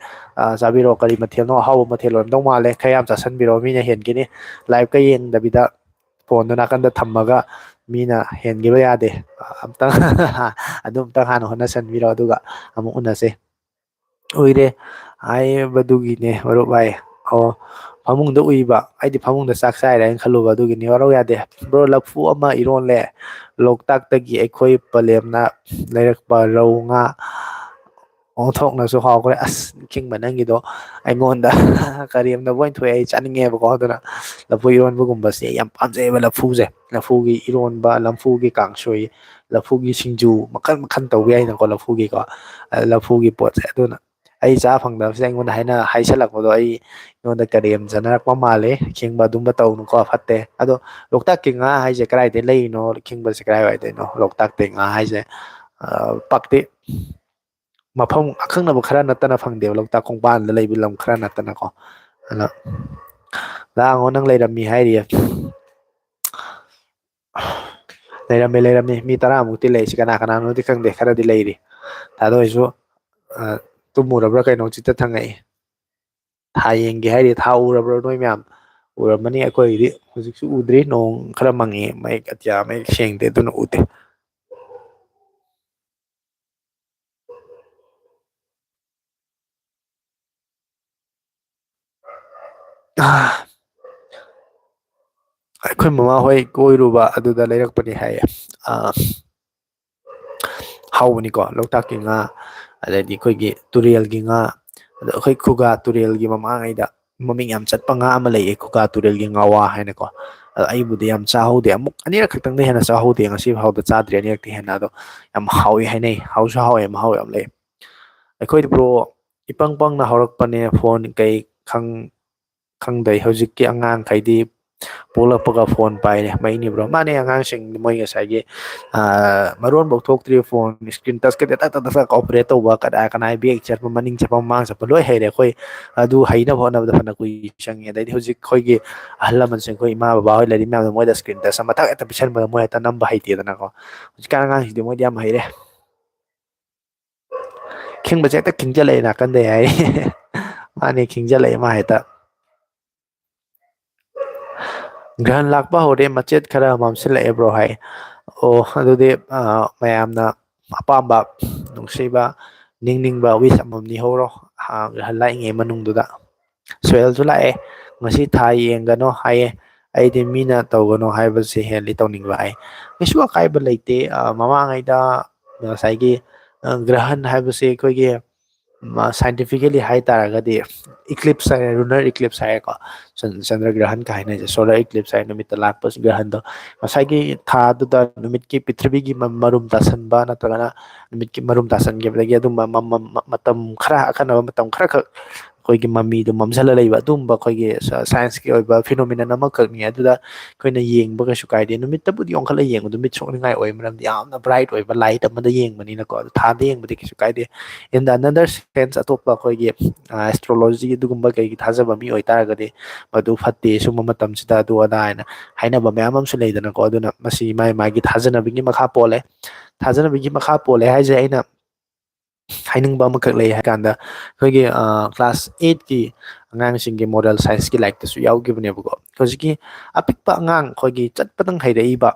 ꯆꯥꯕꯤꯔꯛꯑꯣ, ꯀꯔꯤ ꯃꯊꯦꯜꯅꯣ? ꯑꯍꯥꯎꯕ ꯃꯊꯦꯜ ꯑꯣꯏꯔꯝꯗꯧ ꯃꯥꯜꯂꯦ, ꯈꯔ ꯌꯥꯝ ꯆꯥꯁꯟꯕꯤꯔꯛꯑꯣ, ꯃꯤꯅ ꯍꯦꯟꯈꯤꯅꯤ꯫ Liveꯀ ꯌꯦꯡꯗꯕꯤꯗ ꯐꯣꯟꯗꯣ ꯅꯥꯀꯟꯗ ꯊꯝꯃꯒ ꯃꯤꯅ ꯍꯦꯟꯈꯤꯕ ꯌꯥꯗꯦ꯫ ꯑꯝꯇꯪ ꯑꯗꯨ ꯑꯝꯇꯪ ꯍꯥꯟꯅ ꯍꯣꯠꯅꯁꯟꯕꯤꯔꯣ, ꯑꯗꯨꯒ ꯑꯃꯨꯛ ꯎꯅꯁꯦ"꯫ "ꯎꯏꯔꯦ" ꯍꯥꯏꯕꯗꯨꯒꯤꯅꯦ ꯃꯔꯨꯞ ꯍꯥꯏ꯫ ꯑꯣ, ꯐꯃꯨꯡꯗ ꯎꯏꯕ, ꯑꯩꯗꯤ ꯐꯃꯨꯡꯗ ꯆꯥꯛ ꯆꯥꯏꯔꯦ ꯍꯥꯏꯅ ꯈꯜꯂꯨꯕ, ꯑꯗꯨꯒꯤꯅꯤ꯫ ꯋꯥꯔꯧ ꯌꯥꯗꯦ꯫ Bro, ꯂꯐꯨ ꯑꯃ ꯏꯔꯣꯜꯂꯦ, ꯂꯣꯛꯇꯥꯛꯇꯒꯤ ꯑꯩꯈꯣꯏ ꯄꯂꯦꯝꯅ ꯂꯩꯔꯛꯄ ꯔꯧ ꯉꯥ꯫ ꯑꯣꯟꯊꯣꯛꯅꯁꯨ ꯍꯥꯎꯈ꯭ꯔꯦ꯫ ꯑꯁ, ꯈꯤꯡꯕ ꯅꯪꯒꯤꯗꯣ ꯑꯩꯉꯣꯟꯗ ꯀꯔꯦꯝꯅꯕ ꯑꯣꯏꯅ ꯊꯣꯛꯑꯦ꯫ ꯑꯩ ꯆꯥꯅꯤꯡꯉꯦꯕꯀꯣ꯫ ꯑꯗꯨꯅ ꯂꯐꯨ ꯏꯔꯣꯟꯕꯒꯨꯝꯕꯁꯦ ꯑꯩ ꯌꯥꯝ ꯄꯥꯝꯖꯩꯑꯕ꯫ ꯂꯐꯨꯁꯦ, ꯂꯐꯨꯒꯤ ꯏꯔꯣꯟꯕ, ꯂꯐꯨꯒꯤ ꯀꯥꯡꯁꯣꯏ, ꯂꯐꯨꯒꯤ ꯁꯤꯡꯖꯨ, ꯃꯈꯜ ꯃꯈꯜ ꯇꯧꯕ ꯌꯥꯏꯅꯀꯣ ꯂꯐꯨꯒꯤꯀꯣ꯫ ꯑ, ꯂꯐꯨꯒꯤ ꯄꯣꯠꯁꯦ꯫ ꯑꯗꯨꯅ ꯑꯩ ꯆꯥ ꯐꯪꯗꯕꯁꯤꯗ ꯑꯩꯉꯣꯟꯗ ꯍꯥꯏꯅ-, ꯍꯥꯏꯁꯜꯂꯛꯄꯗꯣ ꯑꯩ, ꯑꯩꯉꯣꯟꯗ ꯀꯔꯦꯝꯖꯅꯔꯛꯄ ꯃꯥꯜꯂꯦ꯫ ꯈꯤꯡꯕ ꯑꯗꯨꯝꯕ ꯇꯧꯅꯨꯀꯣ, ꯐꯠꯇꯦ꯫ ꯑꯗꯣ ꯂꯣꯛꯇꯥꯛꯀꯤ ꯉꯥ ꯍꯥꯏꯁꯦ ꯀꯗꯥꯏꯗꯩ ꯂꯩꯔꯤꯅꯣ? ꯈꯤꯡꯕꯁꯦ ꯀꯗꯥꯏꯋꯥꯏꯗꯩꯅꯣ? ꯂꯣꯛꯇꯥꯛꯇꯩ ꯉꯥ ꯍꯥꯏꯁꯦ, ꯑ, ꯄꯥꯛꯇꯤ ꯃꯐꯝ ꯑꯀꯛꯅꯕ ꯈꯔ ꯅꯠꯇꯅ ꯐꯪꯗꯦꯕ, ꯂꯣꯛꯇꯥꯛ ꯈꯣꯡꯕꯥꯟꯗ ꯂꯩꯕ ꯂꯝ ꯈꯔ ꯅꯠꯇꯅꯀꯣ꯫ ꯑꯗꯣ ꯂꯥꯡꯉꯣ, ꯅꯪ ꯂꯩꯔꯝꯃꯤ ꯍꯥꯏꯔꯤꯌꯦ꯫ ꯂꯩꯔꯝꯃꯤ, ꯂꯩꯔꯝꯃꯤ꯫ ꯃꯤ ꯇꯔꯥꯃꯨꯛꯇꯤ ꯂꯩ꯫ ꯁꯤ ꯀꯅꯥ ꯀꯅꯥꯅꯣꯗꯤ ꯈꯪꯗꯦ, ꯈꯔꯗꯤ ꯂꯩꯔꯤ꯫ ꯊꯥꯗꯣꯏꯁꯨ, ꯑ, ꯇꯨꯝꯃꯨꯔꯕ꯭ꯔꯥ ꯀꯩꯅꯣ, ꯍꯧꯖꯤꯛꯇ ꯊꯪꯉꯛꯏ꯫ ꯊꯥ ꯌꯦꯡꯒꯦ ꯍꯥꯏꯔꯤ, ꯊꯥ ꯎꯔꯕ꯭ꯔꯣ ꯅꯣꯏ ꯃꯌꯥꯝ? ꯎꯔꯝꯃꯅꯤ꯫ ꯑꯩꯈꯣꯏꯒꯤꯗꯤ ꯍꯧꯖꯤꯛꯁꯨ ꯎꯗ꯭ꯔꯤ, ꯅꯣꯡ ꯈꯔ ꯃꯪꯉꯤ, ꯃꯌꯦꯛ ꯑꯇꯤꯌꯥ ꯃꯌꯦꯛ ꯁꯦꯡꯗꯦ, ꯑꯗꯨꯅ ꯎꯗꯦ꯫ ꯑꯩꯈꯣꯏ ꯃꯃꯥ ꯍꯣꯏ ꯀꯣꯏꯔꯨꯕ ꯑꯗꯨꯗ ꯂꯩꯔꯛꯄꯅꯤ ꯍꯥꯏꯌꯦ꯫ ꯑꯥ, ꯍꯥꯎꯕꯅꯤꯀꯣ ꯂꯣꯛꯇꯥꯛꯀꯤ ꯉꯥ, ꯑꯗꯩꯗꯤ ꯑꯩꯈꯣꯏꯒꯤ ꯇꯨꯔꯦꯜꯒꯤ ꯉꯥ, ꯑꯗꯣ ꯑꯩꯈꯣꯏ ꯈꯨꯒꯥ ꯇꯨꯔꯦꯜꯒꯤ ꯃꯃꯥꯡꯉꯩꯗ ꯃꯃꯤꯡ ꯌꯥꯝ ꯆꯠꯄ ꯉꯥ ꯑꯃ ꯂꯩꯌꯦ, ꯈꯨꯒꯥ ꯇꯨꯔꯦꯜꯒꯤ ꯉꯥꯋꯥ ꯍꯥꯏꯅꯀꯣ꯫ ꯑꯗꯣ ꯑꯩꯕꯨꯗꯤ ꯌꯥꯝ ꯆꯥꯍꯧꯗꯦ, ꯑꯃꯨꯛ ꯑꯅꯤꯔꯛ ꯈꯛꯇꯪꯗ ꯍꯦꯟꯅ ꯆꯥꯍꯧꯗꯦ, ꯉꯁꯤ ꯐꯥꯎꯗ ꯆꯥꯗ꯭ꯔꯤ ꯑꯅꯤꯔꯛꯇꯤ ꯍꯦꯟꯅ꯫ ꯑꯗꯣ ꯌꯥꯝ ꯍꯥꯎꯋꯤ ꯍꯥꯏꯅꯩ, ꯍꯥꯎꯁꯨ ꯍꯥꯎꯋꯦ, ꯃꯍꯥꯎ ꯌꯥꯝ ꯂꯩ꯫ ꯑꯩꯈꯣꯏꯗꯤ ꯕ꯭ꯔꯣ, ꯏꯄꯪ ꯄꯪꯅ ꯍꯧꯔꯛꯄꯅꯦ, ꯐꯣꯟ ꯀꯩ ꯈꯪ-, ꯈꯪꯗꯦ꯫ ꯍꯧꯖꯤꯛꯀꯤ ꯑꯉꯥꯡꯈꯩꯗꯤ ꯄꯣꯛꯂꯛꯄꯒ ꯐꯣꯟ ꯄꯥꯏꯔꯦ, ꯃꯩꯅꯤ ꯕ꯭ꯔꯣ꯫ ꯃꯥꯅꯦ, ꯑꯉꯥꯡꯁꯤꯡ ꯃꯣꯏ ꯉꯁꯥꯏꯒꯤ, ꯑꯥ, ꯃꯔꯣꯟꯐꯧ ꯊꯣꯛꯇ꯭ꯔꯤ, ꯐꯣꯟ ꯁ꯭ꯀ꯭ꯔꯤꯟ ꯇꯁꯀꯗꯤ ꯇꯛ ꯇꯛ ꯇꯛ ꯇꯛ ꯑꯣꯄꯔꯦꯠ ꯇꯧꯕ, ꯀꯅꯥ ꯀꯅꯥꯏ ꯕꯦꯛ ꯆꯠꯄ, ꯃꯅꯤꯡ ꯆꯠꯄ, ꯃꯃꯥꯡ ꯆꯠꯄ ꯂꯣꯏ ꯍꯩꯔꯦ꯫ ꯑꯩꯈꯣꯏ ꯑꯗꯨ ꯍꯩꯅꯕ ꯍꯣꯠꯅꯕꯗ ꯐꯅ ꯀꯨꯏ ꯆꯪꯉꯤ꯫ ꯑꯗꯩꯗꯤ ꯍꯧꯖꯤꯛ ꯑꯩꯈꯣꯏꯒꯤ ꯑꯍꯜ ꯂꯃꯟꯁꯤꯡ, ꯑꯩꯈꯣꯏ ꯏꯃꯥ ꯕꯕꯥ ꯍꯣꯏ ꯂꯩꯔꯤ ꯃꯌꯥꯝꯗꯣ ꯃꯣꯏꯗ ꯁ꯭ꯀ꯭ꯔꯤꯟ ꯇꯁ ꯑꯃ ꯊꯛ ꯍꯦꯛꯇ ꯄꯤꯁꯟꯕꯗ ꯃꯣꯏ ꯍꯦꯛꯇ ꯅꯝꯕ ꯍꯩꯇꯦꯗꯅꯀꯣ꯫ ꯍꯧꯖꯤꯛꯀꯥꯟ ꯑꯉꯥꯡꯁꯤꯡꯗꯤ ꯃꯣꯏꯗꯤ ꯌꯥꯝ ꯍꯩꯔꯦ꯫ ꯈꯤꯡꯕꯁꯦ ꯍꯦꯛꯇ ꯈꯤꯡꯖꯤꯜꯂꯛꯑꯦ ꯅꯥꯀꯟꯗꯩ ꯍꯥꯏ꯫ ꯃꯥꯅꯦ, ꯈꯤꯡꯖꯤꯜꯂꯛꯑꯦ ꯃꯥ ꯍꯦꯛꯇ꯫ "ꯒ꯭ꯔꯍꯟ ꯂꯥꯛꯄ ꯍꯧꯔꯦ, ꯃꯆꯦꯠ ꯈꯔ ꯃꯝꯁꯤꯜꯂꯛꯑꯦ ꯕ꯭ꯔꯣ" ꯍꯥꯏ꯫ ꯑꯣ, ꯑꯗꯨꯗꯤ, ꯑ, ꯃꯌꯥꯝꯅ ꯑꯄꯥꯝꯕ, ꯅꯨꯡꯁꯤꯕ, ꯅꯤꯡꯅꯤꯡꯕ ꯋꯤꯁ ꯑꯃꯃꯝ ꯅꯤꯍꯧꯔꯣ, ꯑ, ꯒ꯭ꯔꯍꯟ ꯂꯥꯛꯏꯉꯩ ꯃꯅꯨꯡꯗꯨꯗ꯫ ꯁꯣꯍꯦꯜꯁꯨ ꯂꯥꯛꯑꯦ, "ꯉꯁꯤ ꯊꯥ ꯌꯦꯡꯒꯅꯣ" ꯍꯥꯏꯌꯦ꯫ "ꯑꯩꯗꯤ ꯃꯤꯅ ꯇꯧꯒꯅꯣ ꯍꯥꯏꯕꯁꯦ ꯍꯦꯜꯂꯤ ꯇꯧꯅꯤꯡꯕ" ꯍꯥꯏ꯫ ꯀꯩꯁꯨ ꯑꯀꯥꯏꯕ ꯂꯩꯇꯦ꯫ ꯑ, ꯃꯃꯥꯡꯉꯩꯗ ꯉꯁꯥꯏꯒꯤ, ꯑ, ꯒ꯭ꯔꯍꯟ ꯍꯥꯏꯕꯁꯦ ꯑꯩꯈꯣꯏꯒꯤ, ꯃ-, scientifically ꯍꯥꯏ ꯇꯥꯔꯒꯗꯤ ꯏꯀ꯭ꯂꯤꯞꯁ ꯍꯥꯏꯔꯦ, ꯂꯨꯅꯔ ꯏꯀ꯭ꯂꯤꯞꯁ ꯍꯥꯏꯔꯦꯀꯣ꯫ ꯆꯟ-, ꯆꯟꯗ꯭ꯔ ꯒ꯭ꯔꯍꯟ ꯀꯥꯏꯅ ꯍꯥꯏꯁꯦ, ꯁꯣꯂꯔ ꯏꯀ꯭ꯂꯤꯞꯁ ꯍꯥꯏ, ꯅꯨꯃꯤꯠꯇ ꯂꯥꯛꯄ ꯒ꯭ꯔꯍꯟꯗꯣ꯫ ꯉꯁꯥꯏꯒꯤ ꯊꯥꯗꯨꯗ ꯅꯨꯃꯤꯠꯀꯤ, ꯄ꯭ꯔꯤꯊꯤꯕꯤꯒꯤ ꯃ-, ꯃꯔꯨꯝ ꯇꯥꯁꯟꯕ ꯅꯠꯇ꯭ꯔꯒꯅ ꯅꯨꯃꯤꯠꯀꯤ ꯃꯔꯨꯝ ꯇꯥꯁꯟꯈꯤꯕꯗꯒꯤ ꯑꯗꯨꯝꯕ ꯃ-, ꯃ-, ꯃ-, ꯃꯇꯝ ꯈꯔ, ꯑꯀꯟꯅꯕ ꯃꯇꯝ ꯈꯔꯈꯛ ꯑꯩꯈꯣꯏꯒꯤ ꯃꯃꯤꯗꯣ ꯃꯝꯁꯤꯜꯂ ꯂꯩꯕ, ꯑꯗꯨꯒꯨꯝꯕ ꯑꯩꯈꯣꯏꯒꯤ ꯁ-, ꯁꯥꯏꯟꯁꯀꯤ ꯑꯣꯏꯕ ꯐꯤꯅꯣꯃꯤꯅꯟ ꯑꯃꯈꯛꯅꯤ꯫ ꯑꯗꯨꯗ ꯑꯩꯈꯣꯏꯅ ꯌꯦꯡꯕ ꯀꯩꯁꯨ ꯀꯥꯏꯗꯦ꯫ ꯅꯨꯃꯤꯠꯇꯕꯨꯗꯤ ꯑꯣꯟꯈꯠꯂ ꯌꯦꯡꯕꯗꯣ ꯃꯤꯠ ꯁꯣꯛꯅꯤꯡꯉꯥꯏ ꯑꯣꯏ, ꯃꯔꯝꯗꯤ ꯌꯥꯝꯅ ꯕ꯭ꯔꯥꯏꯠ ꯑꯣꯏꯕ ꯂꯥꯏꯠ ꯑꯃꯗ ꯌꯦꯡꯕꯅꯤꯅꯀꯣ꯫ ꯑꯗꯣ ꯊꯥꯗ ꯌꯦꯡꯕꯗꯤ ꯀꯩꯁꯨ ꯀꯥꯏꯗꯦ꯫ In the another sense, ꯑꯇꯣꯞꯄ ꯑꯩꯈꯣꯏꯒꯤ, ꯑ, ꯑꯦꯁꯇ꯭ꯔꯣꯂꯣꯖꯤ ꯑꯗꯨꯒꯨꯝꯕ ꯀꯩꯒꯤ ꯊꯥꯖꯕ ꯃꯤ ꯑꯣꯏꯇꯥꯔꯒꯗꯤ ꯃꯗꯨ ꯐꯠꯇꯦ, ꯁꯨꯝꯕ ꯃꯇꯝꯁꯤꯗ ꯑꯗꯨ ꯑꯗꯥ ꯍꯥꯏꯅ ꯍꯥꯏꯅꯕ ꯃꯌꯥꯝ ꯑꯃꯁꯨ ꯂꯩꯗꯅꯀꯣ꯫ ꯑꯗꯨꯅ ꯃꯁꯤ ꯃꯥꯒꯤ ꯃꯥꯒꯤ ꯊꯥꯖꯅꯕꯤꯒꯤ ꯃꯈꯥ ꯄꯣꯜꯂꯦ꯫ ꯊꯥꯖꯅꯕꯤꯒꯤ ꯃꯈꯥ ꯄꯣꯜꯂꯦ ꯍꯥꯏꯁꯦ ꯑꯩꯅ ꯍꯥꯏꯅꯤꯡꯕ ꯑꯃꯈꯛ ꯂꯩ ꯍꯥꯏ ꯀꯥꯟꯗ, ꯑꯩꯈꯣꯏꯒꯤ, ꯑ, class eight ꯀꯤ ꯑꯉꯥꯡꯁꯤꯡꯒꯤ moral science ꯀꯤ ꯂꯥꯏꯔꯤꯛꯇꯁꯨ ꯌꯥꯎꯈꯤꯕꯅꯦꯕꯀꯣ꯫ ꯍꯧꯖꯤꯛꯀꯤ ꯑꯄꯤꯛꯄ ꯑꯉꯥꯡ, ꯑꯩꯈꯣꯏꯒꯤ ꯆꯠꯄꯗꯪ ꯍꯩꯔꯛꯏꯕ,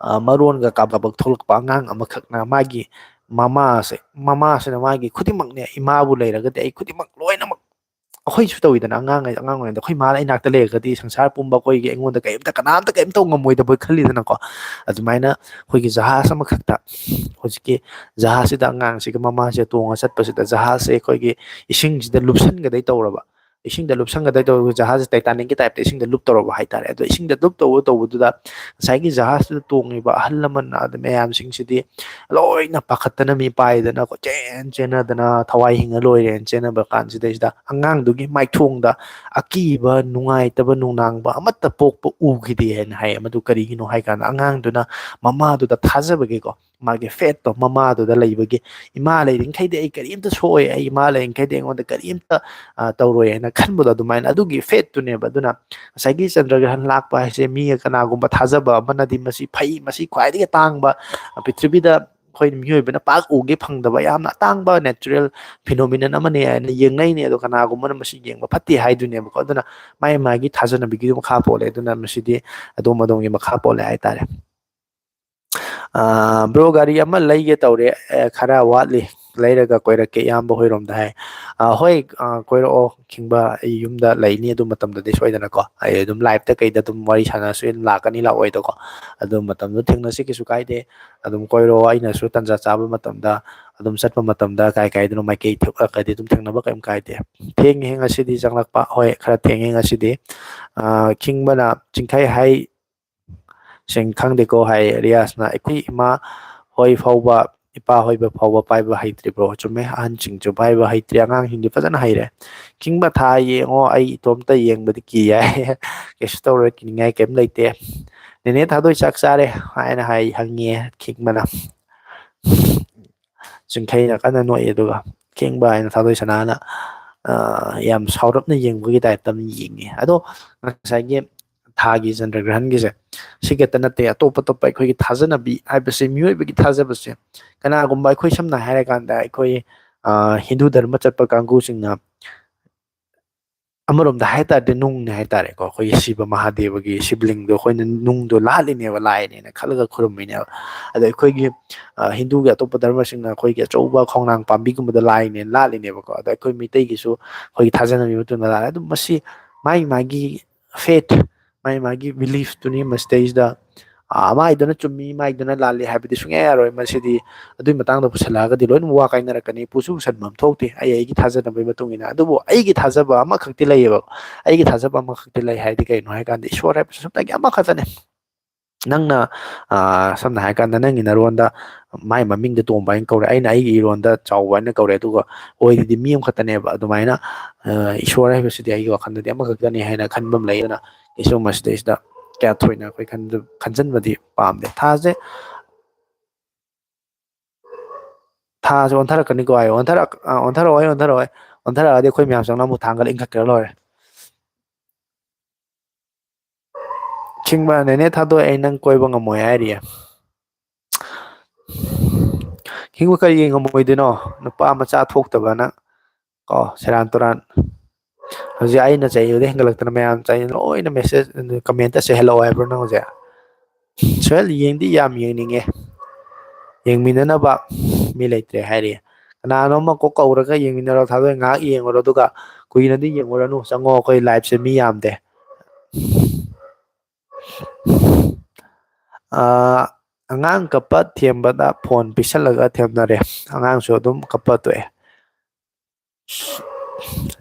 ꯑ, ꯃꯔꯣꯟꯒ ꯀꯥꯕꯛ ꯀꯥꯕꯛ ꯊꯣꯛꯂꯛꯄ ꯑꯉꯥꯡ ꯑꯃꯈꯛꯅ ꯃꯥꯒꯤ ꯃꯃꯥꯁꯦ, ꯃꯃꯥꯁꯤꯅ ꯃꯥꯒꯤ ꯈꯨꯗꯤꯡꯃꯛꯅꯦ, "ꯏꯃꯥꯕꯨ ꯂꯩꯔꯒꯗꯤ ꯑꯩ ꯈꯨꯗꯤꯡꯃꯛ ꯂꯣꯏꯅꯃꯛ", ꯑꯩꯈꯣꯏꯁꯨ ꯇꯧꯋꯤꯗꯅ, ꯑꯉꯥꯡ, ꯑꯉꯥꯡ ꯑꯣꯏꯔꯤꯉꯩꯗ ꯑꯩꯈꯣꯏ ꯃꯥꯅ ꯏꯅꯥꯛꯇ ꯂꯩꯔꯒꯗꯤ ꯁꯪꯁꯥꯔ ꯄꯨꯝꯕ ꯑꯩꯈꯣꯏꯒꯤ, ꯑꯩꯉꯣꯟꯗ ꯀꯔꯤꯝꯇ, ꯀꯅꯥꯝꯇ ꯀꯔꯤꯝ ꯇꯧ ꯉꯝꯃꯣꯏꯗꯕ ꯈꯜꯂꯤꯗꯅꯀꯣ꯫ ꯑꯗꯨꯃꯥꯏꯅ ꯑꯩꯈꯣꯏꯒꯤ ꯖꯍꯥꯖ ꯑꯃꯈꯛꯇ, ꯍꯧꯖꯤꯛꯀꯤ ꯖꯍꯥꯖꯁꯤꯗ ꯑꯉꯥꯡꯁꯤꯒ ꯃꯃꯥꯁꯤꯒ ꯇꯣꯡꯉ ꯆꯠꯄꯁꯤꯗ, ꯖꯍꯥꯖꯁꯦ ꯑꯩꯈꯣꯏꯒꯤ ꯏꯁꯤꯡꯁꯤꯗ ꯂꯨꯞꯁꯟꯒꯗꯩ ꯇꯧꯔꯕ, ꯏꯁꯤꯡꯗ ꯂꯨꯞꯁꯟꯒꯗꯩ ꯇꯧꯔꯒ, ꯖꯍꯥꯖꯁꯦ Titanic ꯀꯤ type ꯇ ꯏꯁꯤꯡꯗ ꯂꯨꯞꯇꯧꯔꯕ ꯍꯥꯏꯇꯥꯔꯦ꯫ ꯑꯗꯣ ꯏꯁꯤꯡꯗ ꯂꯨꯞꯇꯧꯕ ꯇꯧꯕꯗꯨꯗ ꯉꯁꯥꯏꯒꯤ ꯖꯍꯥꯖꯇꯨꯗ ꯇꯣꯡꯉꯤꯕ ꯑꯍꯜ ꯂꯃꯟ ꯑꯗ ꯃꯌꯥꯝꯁꯤꯡꯁꯤꯗꯤ ꯂꯣꯏꯅ ꯄꯥꯈꯠꯇꯅ ꯃꯤ ꯄꯥꯏꯗꯅ ꯀꯣꯏꯆꯦꯟ ꯆꯦꯟꯅꯗꯅ ꯊꯋꯥꯏ ꯍꯤꯡꯉ ꯂꯣꯏꯔꯦꯅ ꯆꯦꯟꯅꯕ ꯀꯥꯟꯁꯤꯗꯩꯁꯤꯗ, ꯑꯉꯥꯡꯗꯨꯒꯤ ꯃꯥꯏꯊꯣꯡꯗ ꯑꯀꯤꯕ, ꯅꯨꯡꯉꯥꯏꯇꯕ, ꯅꯨꯡꯅꯥꯡꯕ ꯑꯃꯠꯇ ꯄꯣꯛꯄ ꯎꯈꯤꯗꯦ ꯍꯥꯏꯅ ꯍꯥꯏ꯫ ꯃꯗꯨ ꯀꯔꯤꯒꯤꯅꯣ ꯍꯥꯏ ꯀꯥꯟꯗ, ꯑꯉꯥꯡꯗꯨꯅ ꯃꯃꯥꯗꯨꯗ ꯊꯥꯖꯕꯒꯤꯀꯣ, ꯃꯥꯒꯤ faith ꯇꯣ ꯃꯃꯥꯗꯨꯗ ꯂꯩꯕꯒꯤ, "ꯏꯃꯥ ꯂꯩꯔꯤꯈꯩꯗꯤ ꯑꯩ ꯀꯔꯤꯝꯇ ꯁꯣꯛꯑꯣꯏ, ꯑꯩ ꯏꯃꯥ ꯂꯩꯔꯤꯈꯩꯗꯤ ꯑꯩꯉꯣꯟꯗ ꯀꯔꯤꯝꯇ, ꯑ, ꯇꯧꯔꯣꯏ" ꯍꯥꯏꯅ ꯈꯟꯕꯗꯣ, ꯑꯗꯨꯃꯥꯏꯅ ꯑꯗꯨꯒꯤ faith ꯇꯨꯅꯦꯕ꯫ ꯑꯗꯨꯅ ꯉꯁꯥꯏꯒꯤ ꯆꯟꯗ꯭ꯔꯒ꯭ꯔꯍꯟ ꯂꯥꯛꯄ ꯍꯥꯏꯁꯦ, ꯃꯤ ꯀꯅꯥꯒꯨꯝꯕ ꯊꯥꯖꯕ ꯑꯃꯅꯗꯤ ꯃꯁꯤ ꯐꯩ, ꯃꯁꯤ ꯈ꯭ꯋꯥꯏꯗꯒꯤ ꯇꯥꯡꯕ, ꯑ, ꯄ꯭ꯔꯤꯊꯤꯕꯤꯗ ꯑꯩꯈꯣꯏ ꯃꯤꯑꯣꯏꯕꯅ ꯄꯥꯛ ꯎꯒꯦ ꯐꯪꯗꯕ ꯌꯥꯝꯅ ꯑꯇꯥꯡꯕ natural phenomenon ꯑꯃꯅꯦ ꯍꯥꯏꯅ ꯌꯦꯡꯅꯩꯅꯦ꯫ ꯑꯗꯣ ꯀꯅꯥꯒꯨꯝꯕꯅ ꯃꯁꯤ ꯌꯦꯡꯕ ꯐꯠꯇꯦ ꯍꯥꯏꯗꯣꯏꯅꯦꯕꯀꯣ꯫ ꯑꯗꯨꯅ ꯃꯥꯏ ꯃꯥꯒꯤ ꯊꯥꯖꯅꯕꯤꯒꯤ ꯃꯈꯥ ꯄꯣꯜꯂꯦ꯫ ꯑꯗꯨꯅ ꯃꯁꯤꯗꯤ ꯑꯗꯣꯝ ꯑꯗꯣꯝꯒꯤ ꯃꯈꯥ ꯄꯣꯜꯂꯦ ꯍꯥꯏꯇꯥꯔꯦ꯫ ꯑ, bro, ꯒꯥꯔꯤ ꯑꯃ ꯂꯩꯒꯦ ꯇꯧꯔꯦ, ꯑ, ꯈꯔ ꯋꯥꯠꯂꯤ꯫ ꯂꯩꯔꯒ ꯀꯣꯏꯔꯛꯀꯦ ꯏꯌꯥꯝꯕ ꯍꯣꯏꯔꯣꯝꯗ ꯍꯥꯏ꯫ ꯑ, ꯍꯣꯏ, ꯑ, ꯀꯣꯏꯔꯛꯑꯣ ꯈꯤꯡꯕ, ꯑꯩ ꯌꯨꯝꯗ ꯂꯩꯅꯤ ꯑꯗꯨ ꯃꯇꯝꯗꯗꯤ ꯁꯣꯏꯗꯅꯀꯣ꯫ ꯑꯩ ꯑꯗꯨꯝ live ꯇ ꯀꯩꯗ ꯑꯗꯨꯝ ꯋꯥꯔꯤ ꯁꯥꯟꯅꯔꯁꯨ ꯑꯗꯨꯝ ꯂꯥꯛꯀꯅꯤ, ꯂꯥꯛꯑꯣꯏꯗꯀꯣ꯫ ꯑꯗꯨ ꯃꯇꯝꯗꯣ ꯊꯦꯡꯅꯁꯤ, ꯀꯩꯁꯨ ꯀꯥꯏꯗꯦ꯫ ꯑꯗꯨꯝ ꯀꯣꯏꯔꯛꯑꯣ, ꯑꯩꯅꯁꯨ ꯇꯟꯖꯥ ꯆꯥꯕ ꯃꯇꯝꯗ ꯑꯗꯨꯝ ꯆꯠꯄ ꯃꯇꯝꯗ ꯀꯥꯏ ꯀꯥꯏꯗꯅꯣ ꯃꯥꯏꯀꯩ ꯊꯣꯛꯂꯛꯑꯒꯗꯤ ꯑꯗꯨꯝ ꯊꯦꯡꯅꯕ ꯀꯩꯝ ꯀꯥꯏꯗꯦ꯫ ꯊꯦꯡꯉꯦ ꯉꯁꯤꯗꯤ ꯆꯪꯂꯛꯄ, ꯍꯣꯏ, ꯈꯔ ꯊꯦꯡꯉꯦ ꯉꯁꯤꯗꯤ꯫ ꯑ, ꯈꯤꯡꯕꯅ ꯆꯤꯡꯈꯩ ꯍꯥꯏ ꯁꯤꯡ ꯈꯪꯗꯦꯀꯣ ꯍꯥꯏ ꯔꯤꯌꯥꯁꯅ, "ꯑꯩꯈꯣꯏ ꯏꯃꯥ ꯍꯣꯏ ꯐꯥꯎꯕ, ꯏꯄꯥ ꯍꯣꯏꯕ ꯐꯥꯎꯕ ꯄꯥꯏꯕ ꯍꯩꯇ꯭ꯔꯤꯕ꯭ꯔꯣ?" ꯆꯨꯝꯃꯦ, ꯑꯍꯟꯁꯤꯡꯁꯨ ꯄꯥꯏꯕ ꯍꯩꯇ꯭ꯔꯤ, ꯑꯉꯥꯡꯁꯤꯡꯗꯤ ꯐꯖꯅ ꯍꯩꯔꯦ꯫ "ꯈꯤꯡꯕ ꯊꯥ ꯌꯦꯡꯉꯣ, ꯑꯩ ꯏꯇꯣꯝꯇ ꯌꯦꯡꯕꯗꯤ ꯀꯤ ꯍꯥꯏ꯫" ꯀꯩꯁꯨ ꯇꯧꯔꯣꯏ, ꯀꯤꯅꯤꯡꯉꯥꯏ ꯀꯩꯝ ꯂꯩꯇꯦ꯫ "ꯅꯦꯅꯦ ꯊꯥꯗꯣꯏ ꯆꯥꯛ ꯆꯥꯔꯦ?" ꯍꯥꯏꯅ ꯍꯥꯏ, ꯍꯪꯉꯦ ꯈꯤꯡꯕꯅ꯫ ꯆꯤꯡꯈꯩꯅ ꯀꯟꯅ ꯅꯣꯛꯑꯦ, ꯑꯗꯨꯒ ꯈꯤꯡꯕ ꯍꯥꯏꯅ ꯊꯥꯗꯣꯏ ꯁꯅꯥꯅ, ꯑ, ꯌꯥꯝ ꯁꯥꯎꯔꯞꯅ ꯌꯦꯡꯕꯒꯤ type ꯇ ꯑꯃ ꯌꯦꯡꯉꯦ꯫ ꯑꯗꯣ ꯉꯁꯥꯏꯒꯤ ꯊꯥꯒꯤ ꯆꯟꯗ꯭ꯔꯒ꯭ꯔꯍꯟꯒꯤꯁꯦ꯫ ꯁꯤ ꯈꯛꯇ ꯅꯠꯇꯦ, ꯑꯇꯣꯞ ꯑꯇꯣꯞꯄ ꯑꯩꯈꯣꯏꯒꯤ ꯊꯥꯖꯅꯕꯤ ꯍꯥꯏꯕꯁꯦ, ꯃꯤꯑꯣꯏꯕꯒꯤ ꯊꯥꯖꯕꯁꯦ, ꯀꯅꯥꯒꯨꯝꯕ ꯑꯩꯈꯣꯏ ꯁꯝꯅ ꯍꯥꯏꯔꯀꯥꯟꯗ ꯑꯩꯈꯣꯏ, ꯑ, ꯍꯤꯟꯗꯨ ꯙꯔꯃ ꯆꯠꯄ ꯀꯥꯡꯕꯨꯁꯤꯡꯅ ꯑꯃꯔꯣꯝꯗ ꯍꯥꯏ ꯇꯥꯔꯗꯤ ꯅꯨꯡꯅꯦ ꯍꯥꯏ ꯇꯥꯔꯦꯀꯣ, ꯑꯩꯈꯣꯏꯒꯤ ꯁꯤꯕ ꯃꯍꯥꯗꯦꯕꯒꯤ ꯁꯤꯕꯂꯤꯡꯗꯣ ꯑꯩꯈꯣꯏꯅ ꯅꯨꯡꯗꯣ ꯂꯥꯠꯂꯤꯅꯦꯕ, ꯂꯥꯏꯅꯦꯅ ꯈꯜꯂꯒ ꯈꯨꯔꯨꯝꯃꯤꯅꯦꯕ꯫ ꯑꯗꯣ ꯑꯩꯈꯣꯏꯒꯤ, ꯑ, ꯍꯤꯟꯗꯨꯒꯤ ꯑꯇꯣꯞꯄ ꯙꯔꯃꯁꯤꯡꯅ ꯑꯩꯈꯣꯏꯒꯤ ꯑꯆꯧꯕ ꯈꯣꯡꯅꯥꯡ ꯄꯥꯝꯕꯤꯒꯨꯝꯕꯗ ꯂꯥꯏꯅꯦꯅ ꯂꯥꯠꯂꯤꯅꯦꯕꯀꯣ꯫ ꯑꯗꯣ ꯑꯩꯈꯣꯏ ꯃꯤꯇꯩꯒꯤꯁꯨ ꯑꯩꯈꯣꯏꯒꯤ ꯊꯥꯖꯅꯕꯤ ꯃꯇꯨꯡ ꯏꯟꯅ ꯂꯥꯠꯂꯦ꯫ ꯑꯗꯨꯝ ꯃꯁꯤ ꯃꯥꯒꯤ ꯃꯥꯒꯤ faith, ꯃꯥꯒꯤ ꯃꯥꯒꯤ beliefꯇꯨꯅꯤ ꯃꯁꯤꯗꯩꯁꯤꯗ, ꯑ, ꯃꯥꯏꯗꯨꯅ ꯆꯨꯝꯃꯤ, ꯃꯥꯏꯗꯨꯅ ꯂꯥꯜꯂꯤ ꯍꯥꯏꯕꯗꯤ ꯁꯨꯡꯌꯥ ꯌꯥꯔꯣꯏ꯫ ꯃꯁꯤꯗꯤ ꯑꯗꯨꯒꯤ ꯃꯇꯥꯡꯗ ꯄꯨꯁꯜꯂꯛꯑꯒꯗꯤ ꯂꯣꯏꯅꯃꯛ ꯋꯥ ꯀꯥꯏꯅꯔꯛꯀꯅꯤ꯫ ꯄꯨꯁꯨ ꯄꯨꯁꯟꯕ ꯑꯃ ꯊꯣꯛꯇꯦ꯫ ꯑꯩ ꯑꯩꯒꯤ ꯊꯥꯖꯅꯕꯒꯤ ꯃꯇꯨꯡ ꯏꯟꯅ꯫ ꯑꯗꯨꯕꯨ ꯑꯩꯒꯤ ꯊꯥꯖꯕ ꯑꯃꯈꯛꯇꯤ ꯂꯩꯌꯦꯕ꯫ ꯑꯩꯒꯤ ꯊꯥꯖꯕ ꯑꯃꯈꯛꯇꯤ ꯂꯩ ꯍꯥꯏꯗꯤ ꯀꯩꯅꯣ ꯍꯥꯏ ꯀꯥꯟꯗ, ꯏꯁꯣꯔ ꯍꯥꯏꯕꯁꯤ ꯁꯨꯞꯅꯒꯤ ꯑꯃꯈꯛꯇꯅꯦ꯫ ꯅꯪꯅ, ꯑ, ꯁꯝꯅ ꯍꯥꯏꯔ ꯀꯥꯟꯗ ꯅꯪꯒꯤ ꯅꯔꯣꯟꯗ ꯃꯥꯏ ꯃꯃꯤꯡꯗ ꯇꯣꯝꯕ ꯍꯥꯏꯅ ꯀꯧꯔꯦ, ꯑꯩꯅ ꯑꯩꯒꯤ ꯏꯔꯣꯟꯗ ꯆꯥꯎꯕ ꯍꯥꯏꯅ ꯀꯧꯔꯦ, ꯑꯗꯨꯒ ꯑꯣꯏꯔꯤꯗꯤ ꯃꯤ ꯑꯃꯈꯛꯇꯅꯦꯕ꯫ ꯑꯗꯨꯃꯥꯏꯅ, ꯑ, ꯏꯁꯣꯔ ꯍꯥꯏꯕꯁꯤꯗꯤ ꯑꯩꯒꯤ ꯋꯥꯈꯜꯗꯗꯤ ꯑꯃꯈꯛꯇꯅꯤ ꯍꯥꯏꯅ ꯈꯟꯕ ꯑꯃ ꯂꯩ꯫ ꯑꯗꯨꯅ ꯀꯩꯁꯨ ꯃꯁꯤꯗꯩꯁꯤꯗ ꯀꯌꯥ ꯊꯣꯏꯅ ꯑꯩꯈꯣꯏ ꯈꯟꯖ-, ꯈꯟꯖꯟꯕꯗꯤ ꯄꯥꯝꯗꯦ꯫ ꯊꯥꯁꯦ, ꯊꯥꯁꯦ ꯑꯣꯟꯊꯔꯛꯀꯅꯤꯀꯣ ꯍꯥꯏꯌꯣ꯫ ꯑꯣꯟꯊꯔꯛ-, ꯑ, ꯑꯣꯟꯊꯔꯛꯑꯣꯏ, ꯑꯣꯟꯊꯔꯛꯑꯣꯏ꯫ ꯑꯣꯟꯊꯔꯛꯑꯗꯤ ꯑꯩꯈꯣꯏ ꯃꯌꯥꯝ ꯆꯪꯅ ꯑꯃꯨꯛ ꯊꯥꯡꯒꯠꯂ ꯏꯟꯈꯠꯈ꯭ꯔ ꯂꯣꯏꯔꯦ꯫ ꯈꯤꯡꯕ, ꯅꯦꯅꯦ ꯊꯥꯗꯣꯛꯑꯦ, ꯑꯩ ꯅꯪ ꯀꯣꯏꯕ ꯉꯝꯃꯣꯏ ꯍꯥꯏꯔꯤꯌꯦ꯫ ꯈꯤꯡꯕ ꯀꯔꯤꯒꯤ ꯉꯝꯃꯣꯏꯗꯣꯏꯅꯣ? ꯅꯨꯄꯥ ꯃꯆꯥ ꯊꯣꯛꯇꯕꯅ꯫ ꯀꯣ, ꯁꯦꯔꯥꯟ ꯇꯨꯔꯥꯟ꯫ ꯍꯧꯖꯤꯛ ꯑꯩꯅ ꯆꯩꯕꯗ ꯍꯦꯟꯒꯠꯂꯛꯇꯅ ꯃꯌꯥꯝ ꯆꯩ-, ꯂꯣꯏꯅ message, commentꯇ ꯆꯩꯍꯜꯂꯛꯑꯣ ꯍꯥꯏꯕ꯭ꯔꯣ ꯅꯪ ꯍꯧꯖꯤꯛ? ꯁꯣꯍꯦꯜ, ꯌꯦꯡꯗꯤ ꯌꯥꯝ ꯌꯦꯡꯅꯤꯡꯉꯦ꯫ ꯌꯦꯡꯃꯤꯟꯅꯅꯕ ꯃꯤ ꯂꯩꯇ꯭ꯔꯦ ꯍꯥꯏꯔꯤ꯫ ꯀꯅꯥꯅꯣꯝꯃ ꯀꯣꯛ ꯀꯧꯔꯒ ꯌꯦꯡꯃꯤꯟꯅꯔꯣ, ꯊꯥꯗꯣꯏ, ꯉꯥꯏꯍꯥꯛ ꯌꯦꯡꯉꯨꯔꯣ, ꯑꯗꯨꯒ ꯀꯨꯏꯅꯗꯤ ꯌꯦꯡꯉꯨꯔꯅꯨ, ꯆꯪꯉꯣ, ꯑꯩꯈꯣꯏ liveꯁꯦ ꯃꯤ ꯌꯥꯝꯗꯦ꯫ ꯑꯥ, ꯑꯉꯥꯡ ꯀꯞꯄ ꯊꯦꯝꯕꯗ ꯐꯣꯟ ꯄꯤꯁꯜꯂꯒ ꯊꯦꯝꯅꯔꯦ꯫ ꯑꯉꯥꯡꯁꯨ ꯑꯗꯨꯝ ꯀꯞꯄ ꯇꯣꯛꯑꯦ꯫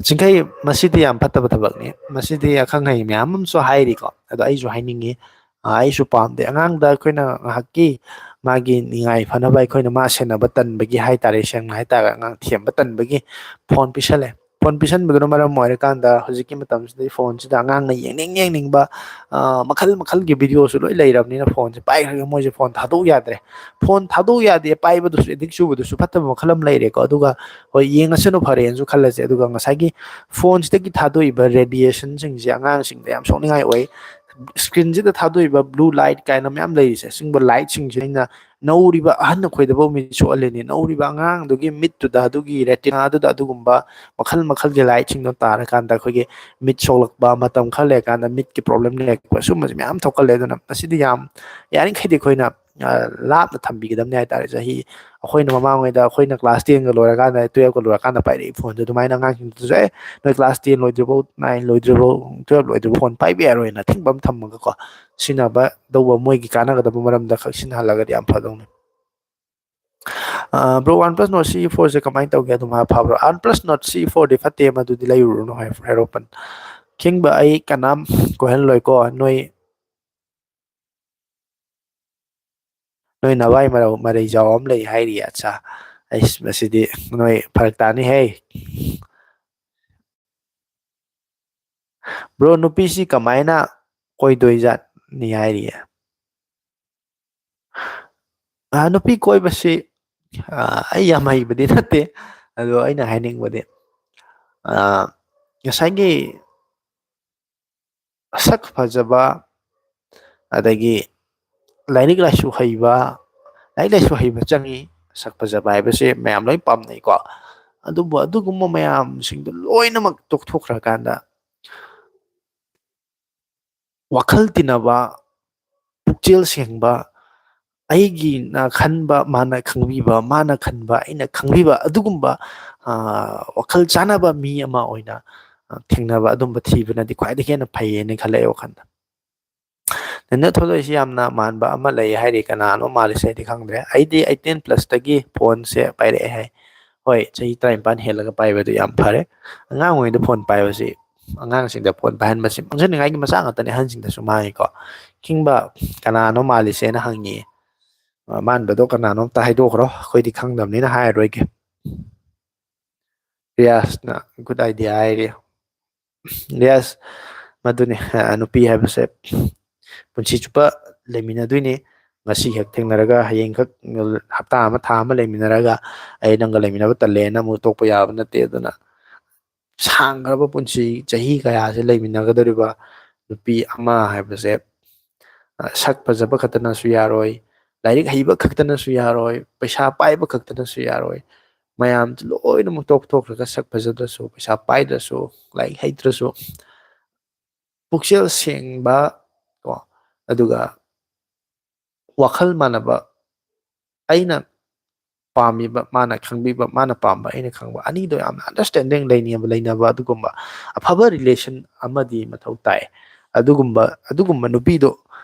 ꯆꯤꯡꯈꯩ, ꯃꯁꯤꯗꯤ ꯌꯥꯝ ꯐꯠꯇꯕ ꯊꯕꯛꯅꯤ꯫ ꯃꯁꯤꯗꯤ ꯑꯈꯪ ꯑꯍꯩ ꯃꯌꯥꯝ ꯑꯃꯁꯨ ꯍꯥꯏꯔꯤꯀꯣ, ꯑꯗꯣ ꯑꯩꯁꯨ ꯍꯥꯏꯅꯤꯡꯉꯤ꯫ ꯑꯥ, ꯑꯩꯁꯨ ꯄꯥꯝꯗꯦ꯫ ꯑꯉꯥꯡꯗ ꯑꯩꯈꯣꯏꯅ ꯉꯥꯏꯍꯥꯛꯀꯤ ꯃꯥꯒꯤ ꯅꯤꯡꯉꯥꯏ ꯐꯅꯕ ꯑꯩꯈꯣꯏꯅ ꯃꯥ ꯁꯦꯟꯅꯕ ꯇꯟꯕꯒꯤ ꯍꯥꯏ ꯇꯥꯔꯦ, ꯁꯦꯡꯅ ꯍꯥꯏ ꯇꯥꯔꯒ ꯑꯉꯥꯡ ꯊꯦꯝꯕ ꯇꯟꯕꯒꯤ ꯐꯣꯟ ꯄꯤꯁꯜꯂꯦ꯫ ꯐꯣꯟ ꯄꯤꯁꯟꯕꯗꯨꯅ ꯃꯔꯝ ꯑꯣꯏꯔꯀꯥꯟꯗ ꯍꯧꯖꯤꯛꯀꯤ ꯃꯇꯝꯁꯤꯗꯗꯤ ꯐꯣꯟꯁꯤꯗ ꯑꯉꯥꯡꯅ ꯌꯦꯡꯅꯤꯡ ꯌꯦꯡꯅꯤꯡꯕ, ꯑ, ꯃꯈꯜ ꯃꯈꯜꯒꯤ videoꯁꯨ ꯂꯣꯏ ꯂꯩꯔꯕꯅꯤꯅ ꯐꯣꯟꯁꯦ ꯄꯥꯏꯈ꯭ꯔꯒ ꯃꯣꯏꯁꯦ ꯐꯣꯟ ꯊꯥꯗꯣꯛ ꯌꯥꯗ꯭ꯔꯦ꯫ ꯐꯣꯟ ꯊꯥꯗꯣꯛ ꯌꯥꯗꯦ, ꯄꯥꯏꯕꯗꯨꯁꯨ addict ꯆꯨꯕꯗꯨꯁꯨ ꯐꯠꯇꯕ ꯃꯈꯜ ꯑꯃ ꯂꯩꯔꯦꯀꯣ꯫ ꯑꯗꯨꯒ ꯍꯣꯏ, ꯌꯦꯡꯉꯁꯅꯨ ꯐꯔꯦꯅꯁꯨ ꯈꯜꯂꯁꯦ꯫ ꯑꯗꯨꯒ ꯉꯁꯥꯏꯒꯤ ꯐꯣꯟꯁꯤꯗꯒꯤ ꯊꯥꯗꯣꯛꯏꯕ radiationꯁꯤꯡꯁꯦ ꯑꯉꯥꯡꯁꯤꯡꯗ ꯌꯥꯝ ꯁꯣꯛꯅꯤꯡꯉꯥꯏ ꯑꯣꯏ꯫ screenꯁꯤꯗ ꯊꯥꯗꯣꯛꯏꯕ blue light ꯀꯥꯏꯅ ꯃꯌꯥꯝ ꯂꯩꯔꯤꯁꯦ, ꯑꯁꯤꯒꯨꯝꯕ lightꯁꯤꯡꯁꯦ ꯑꯩꯅ ꯅꯧꯔꯤꯕ ꯑꯍꯟ ꯑꯩꯈꯣꯏꯗꯐꯥꯎ ꯃꯤꯠ ꯁꯣꯛꯍꯜꯂꯤꯅꯤ꯫ ꯅꯧꯔꯤꯕ ꯑꯉꯥꯡꯗꯨꯒꯤ ꯃꯤꯠꯇꯨꯗ, ꯑꯗꯨꯒꯤ retinaꯗꯨꯗ ꯑꯗꯨꯒꯨꯝꯕ ꯃꯈꯜ ꯃꯈꯜꯒꯤ lightꯁꯤꯡꯗꯣ ꯇꯥꯔꯀꯥꯟꯗ ꯑꯩꯈꯣꯏꯒꯤ ꯃꯤꯠ ꯁꯣꯛꯂꯛꯄ, ꯃꯇꯝ ꯈꯔ ꯂꯩꯔꯀꯥꯟꯗ ꯃꯤꯠꯀꯤ problem ꯂꯩꯔꯛꯄ, ꯁꯨꯝꯕꯁꯦ ꯃꯌꯥꯝ ꯊꯣꯛꯀꯜꯂꯦ꯫ ꯑꯗꯨꯅ ꯃꯁꯤꯗꯤ ꯌꯥꯝ ꯌꯥꯔꯤꯈꯩꯗꯤ ꯑꯩꯈꯣꯏꯅ, ꯑ, ꯂꯥꯞꯅ ꯊꯝꯕꯤꯒꯗꯕꯅꯤ ꯍꯥꯏꯇꯥꯔꯦ꯫ ꯆꯍꯤ ꯑꯩꯈꯣꯏꯅ ꯃꯃꯥꯡꯉꯩꯗ ꯑꯩꯈꯣꯏꯅ class tenꯒ ꯂꯣꯏꯔꯀꯥꯟꯗ, twelveꯀ ꯂꯣꯏꯔꯀꯥꯟꯗ ꯄꯥꯏꯔꯛꯏ phoneꯗꯨ ꯑꯗꯨꯃꯥꯏꯅ ꯑꯉꯥꯡꯁꯤꯡꯗꯨꯁꯨ, "ꯑꯦ, ꯅꯣꯏ class ten ꯂꯣꯏꯗ꯭ꯔꯤꯐꯥꯎ, nine ꯂꯣꯏꯗ꯭ꯔꯤꯐꯥꯎ, twelve ꯂꯣꯏꯗ꯭ꯔꯤꯐꯥꯎ phone ꯄꯥꯏꯕ ꯌꯥꯔꯣꯏꯅ" ꯑꯊꯤꯡꯕ ꯑꯃ ꯊꯝꯃꯒꯀꯣ, ꯁꯤꯖꯤꯟꯅꯕ ꯇꯧꯕ, ꯃꯣꯏꯒꯤ ꯀꯥꯟꯅꯒꯗꯕ ꯃꯔꯝꯗ ꯈꯛ ꯁꯤꯖꯤꯟꯅꯍꯜꯂꯒꯗꯤ ꯌꯥꯝ ꯐꯗꯧꯅꯤ꯫ ꯑ, bro, OnePlus Nord C fourꯁꯦ ꯀꯃꯥꯏꯅ ꯇꯧꯒꯦ? ꯑꯗꯨꯝ ꯍꯥꯏ ꯐꯕ꯭ꯔꯣ? OnePlus Nord C fourꯗꯤ ꯐꯠꯇꯦ, ꯃꯗꯨꯗꯤ ꯂꯩꯔꯨꯔꯨꯅꯨ ꯍꯥꯏ, ꯍꯥꯏꯔꯣꯄꯟ꯫ ꯈꯤꯡꯕ, ꯑꯩ ꯀꯅꯥꯝ ꯀꯣꯏꯍꯜꯂꯣꯏꯀꯣ, ꯅꯣꯏ, ꯅꯣꯏ ꯅꯋꯥꯏ ꯃꯔꯧ, ꯃꯔꯩꯖꯥꯎ ꯑꯃ ꯂꯩ ꯍꯥꯏꯔꯤ꯫ ꯑꯠꯆꯥ, ꯑꯩꯁ, ꯃꯁꯤꯗꯤ ꯅꯣꯏ ꯐꯔꯛ ꯇꯥꯅꯤꯍꯦ꯫ Bro, ꯅꯨꯄꯤꯁꯤ ꯀꯃꯥꯏꯅ ꯀꯣꯏꯗꯣꯏꯖꯥꯠꯅꯤ ꯍꯥꯏꯔꯤꯌꯦ? ꯑ, ꯅꯨꯄꯤ ꯀꯣꯏꯕꯁꯤ, ꯑ, ꯑꯩ ꯌꯥꯝ ꯍꯩꯕꯗꯤ ꯅꯠꯇꯦ, ꯑꯗꯣ ꯑꯩꯅ ꯍꯥꯏꯅꯤꯡꯕꯗꯤ, ꯑ, ꯉꯁꯥꯏꯒꯤ ꯁꯛ ꯐꯖꯕ, ꯑꯗꯒꯤ ꯂꯥꯏꯔꯤꯛ ꯂꯥꯏꯁꯨ ꯍꯩꯕ, ꯂꯥꯏꯔꯤꯛ ꯂꯥꯏꯁꯨ ꯍꯩꯕ ꯆꯪꯉꯤ꯫ ꯁꯛ ꯐꯖꯕ ꯍꯥꯏꯕꯁꯦ ꯃꯌꯥꯝ ꯂꯣꯏ ꯄꯥꯝꯅꯩꯀꯣ꯫ ꯑꯗꯨꯕꯨ ꯑꯗꯨꯒꯨꯝꯕ ꯃꯌꯥꯝꯁꯤꯡꯗꯣ ꯂꯣꯏꯅꯃꯛ ꯇꯣꯛꯊꯣꯛꯈ꯭ꯔꯀꯥꯟꯗ, ꯋꯥꯈꯜ ꯇꯤꯟꯅꯕ, ꯄꯨꯛꯆꯦꯜ ꯁꯦꯡꯕ, ꯑꯩꯒꯤꯅ ꯈꯟꯕ ꯃꯥꯅ ꯈꯪꯕꯤꯕ, ꯃꯥꯅ ꯈꯟꯕ ꯑꯩꯅ ꯈꯪꯕꯤꯕ, ꯑꯗꯨꯒꯨꯝꯕ, ꯑ, ꯋꯥꯈꯜ ꯆꯥꯟꯅꯕ ꯃꯤ ꯑꯃ ꯑꯣꯏꯅ, ꯑ, ꯊꯦꯡꯅꯕ, ꯑꯗꯨꯝꯕ ꯊꯤꯕꯅꯗꯤ ꯈ꯭ꯋꯥꯏꯗꯒꯤ ꯍꯦꯟꯅ ꯐꯩꯌꯦꯅ ꯈꯜꯂꯦ ꯑꯩ ꯋꯥꯈꯜꯗ꯫ ꯅꯦꯅꯦ ꯊꯣꯏꯗꯣꯏꯁꯤ ꯌꯥꯝꯅ ꯃꯥꯟꯕ ꯑꯃ ꯂꯩ ꯍꯥꯏꯔꯤ, ꯀꯅꯥꯅꯣ ꯃꯥꯜꯂꯤꯁꯦ ꯑꯩꯗꯤ ꯈꯪꯗ꯭ꯔꯦ꯫ ꯑꯩꯗꯤ eighteen plusꯇꯒꯤ phoneꯁꯦ ꯄꯥꯏꯔꯛꯑꯦ ꯍꯥꯏ꯫ ꯍꯣꯏ, ꯆꯍꯤ ꯇꯔꯥꯅꯤꯄꯥꯟ ꯍꯦꯜꯂꯒ ꯄꯥꯏꯕꯗꯨ ꯌꯥꯝ ꯐꯔꯦ꯫ ꯑꯉꯥꯡ ꯑꯣꯏꯔꯤꯉꯩꯗ phone ꯄꯥꯏꯕꯁꯤ, ꯑꯉꯥꯡꯁꯤꯡꯗ phone ꯄꯥꯏꯍꯟꯕꯁꯤ ꯃꯥꯡꯖꯅꯤꯡꯉꯥꯏꯒꯤ ꯃꯆꯥꯛ ꯉꯥꯛꯇꯅꯤ, ꯑꯍꯟꯁꯤꯡꯗꯁꯨ ꯃꯥꯡꯉꯤꯀꯣ꯫ ꯈꯤꯡꯕ, ꯀꯅꯥꯅꯣ ꯃꯥꯜꯂꯤꯁꯦꯅ ꯍꯪꯉꯤ꯫ ꯑ, ꯃꯥꯟꯕꯗꯣ ꯀꯅꯥꯅꯣ ꯑꯝꯇ ꯍꯥꯏꯗꯣꯛꯈ꯭ꯔꯣ, ꯑꯩꯈꯣꯏꯗꯤ ꯈꯪꯗꯕꯅꯤꯅ ꯍꯥꯏꯔꯔꯣꯏꯒꯦ꯫ ꯔꯤꯌꯥꯁꯅ good idea ꯍꯥꯏꯔꯤ꯫ Yes, ꯃꯗꯨꯅꯤ, ꯑ, ꯅꯨꯄꯤ ꯍꯥꯏꯕꯁꯦ ꯄꯨꯟꯁꯤ ꯆꯨꯞꯄ ꯂꯩꯃꯤꯟꯅꯗꯣꯏꯅꯤ꯫ ꯉꯁꯤ ꯈꯛ ꯊꯦꯡꯅꯔꯒ ꯍꯌꯦꯡ ꯈꯛ, ꯍꯞꯇꯥ ꯑꯃ, ꯊꯥ ꯑꯃ ꯂꯩꯃꯤꯟꯅꯔꯒ ꯑꯩ ꯅꯪꯒ ꯂꯩꯃꯤꯟꯅꯕ ꯇꯜꯂꯦꯅ ꯑꯃꯨꯛ ꯇꯣꯛꯄ ꯌꯥꯕ ꯅꯠꯇꯦ꯫ ꯑꯗꯨꯅ ꯁꯥꯡꯈ꯭ꯔꯕ ꯄꯨꯟꯁꯤ, ꯆꯍꯤ ꯀꯌꯥꯁꯦ ꯂꯩꯃꯤꯟꯅꯒꯗꯧꯔꯤꯕ, ꯅꯨꯄꯤ ꯑꯃ ꯍꯥꯏꯕꯁꯦ, ꯑ, ꯁꯛ ꯐꯖꯕ ꯈꯛꯇꯅꯁꯨ ꯌꯥꯔꯣꯏ, ꯂꯥꯏꯔꯤꯛ ꯍꯩꯕ ꯈꯛꯇꯅꯁꯨ ꯌꯥꯔꯣꯏ, ꯄꯩꯁꯥ ꯄꯥꯏꯕ ꯈꯛꯇꯅꯁꯨ ꯌꯥꯔꯣꯏ, ꯃꯌꯥꯝ ꯂꯣꯏꯅꯃꯛ ꯇꯣꯛꯊꯣꯛꯈ꯭ꯔꯒ ꯁꯛ ꯐꯖꯗ꯭ꯔꯁꯨ, ꯄꯩꯁꯥ ꯄꯥꯏꯗ꯭ꯔꯁꯨ, ꯂꯥꯏꯔꯤꯛ ꯍꯩꯇ꯭ꯔꯁꯨ, ꯄꯨꯛꯆꯦꯜ ꯁꯦꯡꯕ ꯀꯣ, ꯑꯗꯨꯒ ꯋꯥꯈꯜ ꯃꯥꯟꯅꯕ, ꯑꯩꯅ ꯄꯥꯝꯃꯤꯕ ꯃꯥꯅ ꯈꯪꯕꯤꯕ, ꯃꯥꯅ ꯄꯥꯝꯕ ꯑꯩꯅ ꯈꯪꯕ, ꯑꯅꯤꯗꯣ ꯌꯥꯝꯅ understanding ꯂꯩꯅꯕ, ꯂꯩꯅꯕ ꯑꯗꯨꯒꯨꯝꯕ ꯑꯐꯕ relation ꯑꯃꯗꯤ ꯃꯊꯧ ꯇꯥꯏ꯫ ꯑꯗꯨꯒꯨꯝꯕ, ꯑꯗꯨꯒꯨꯝꯕ ꯅꯨꯄꯤꯗꯣ,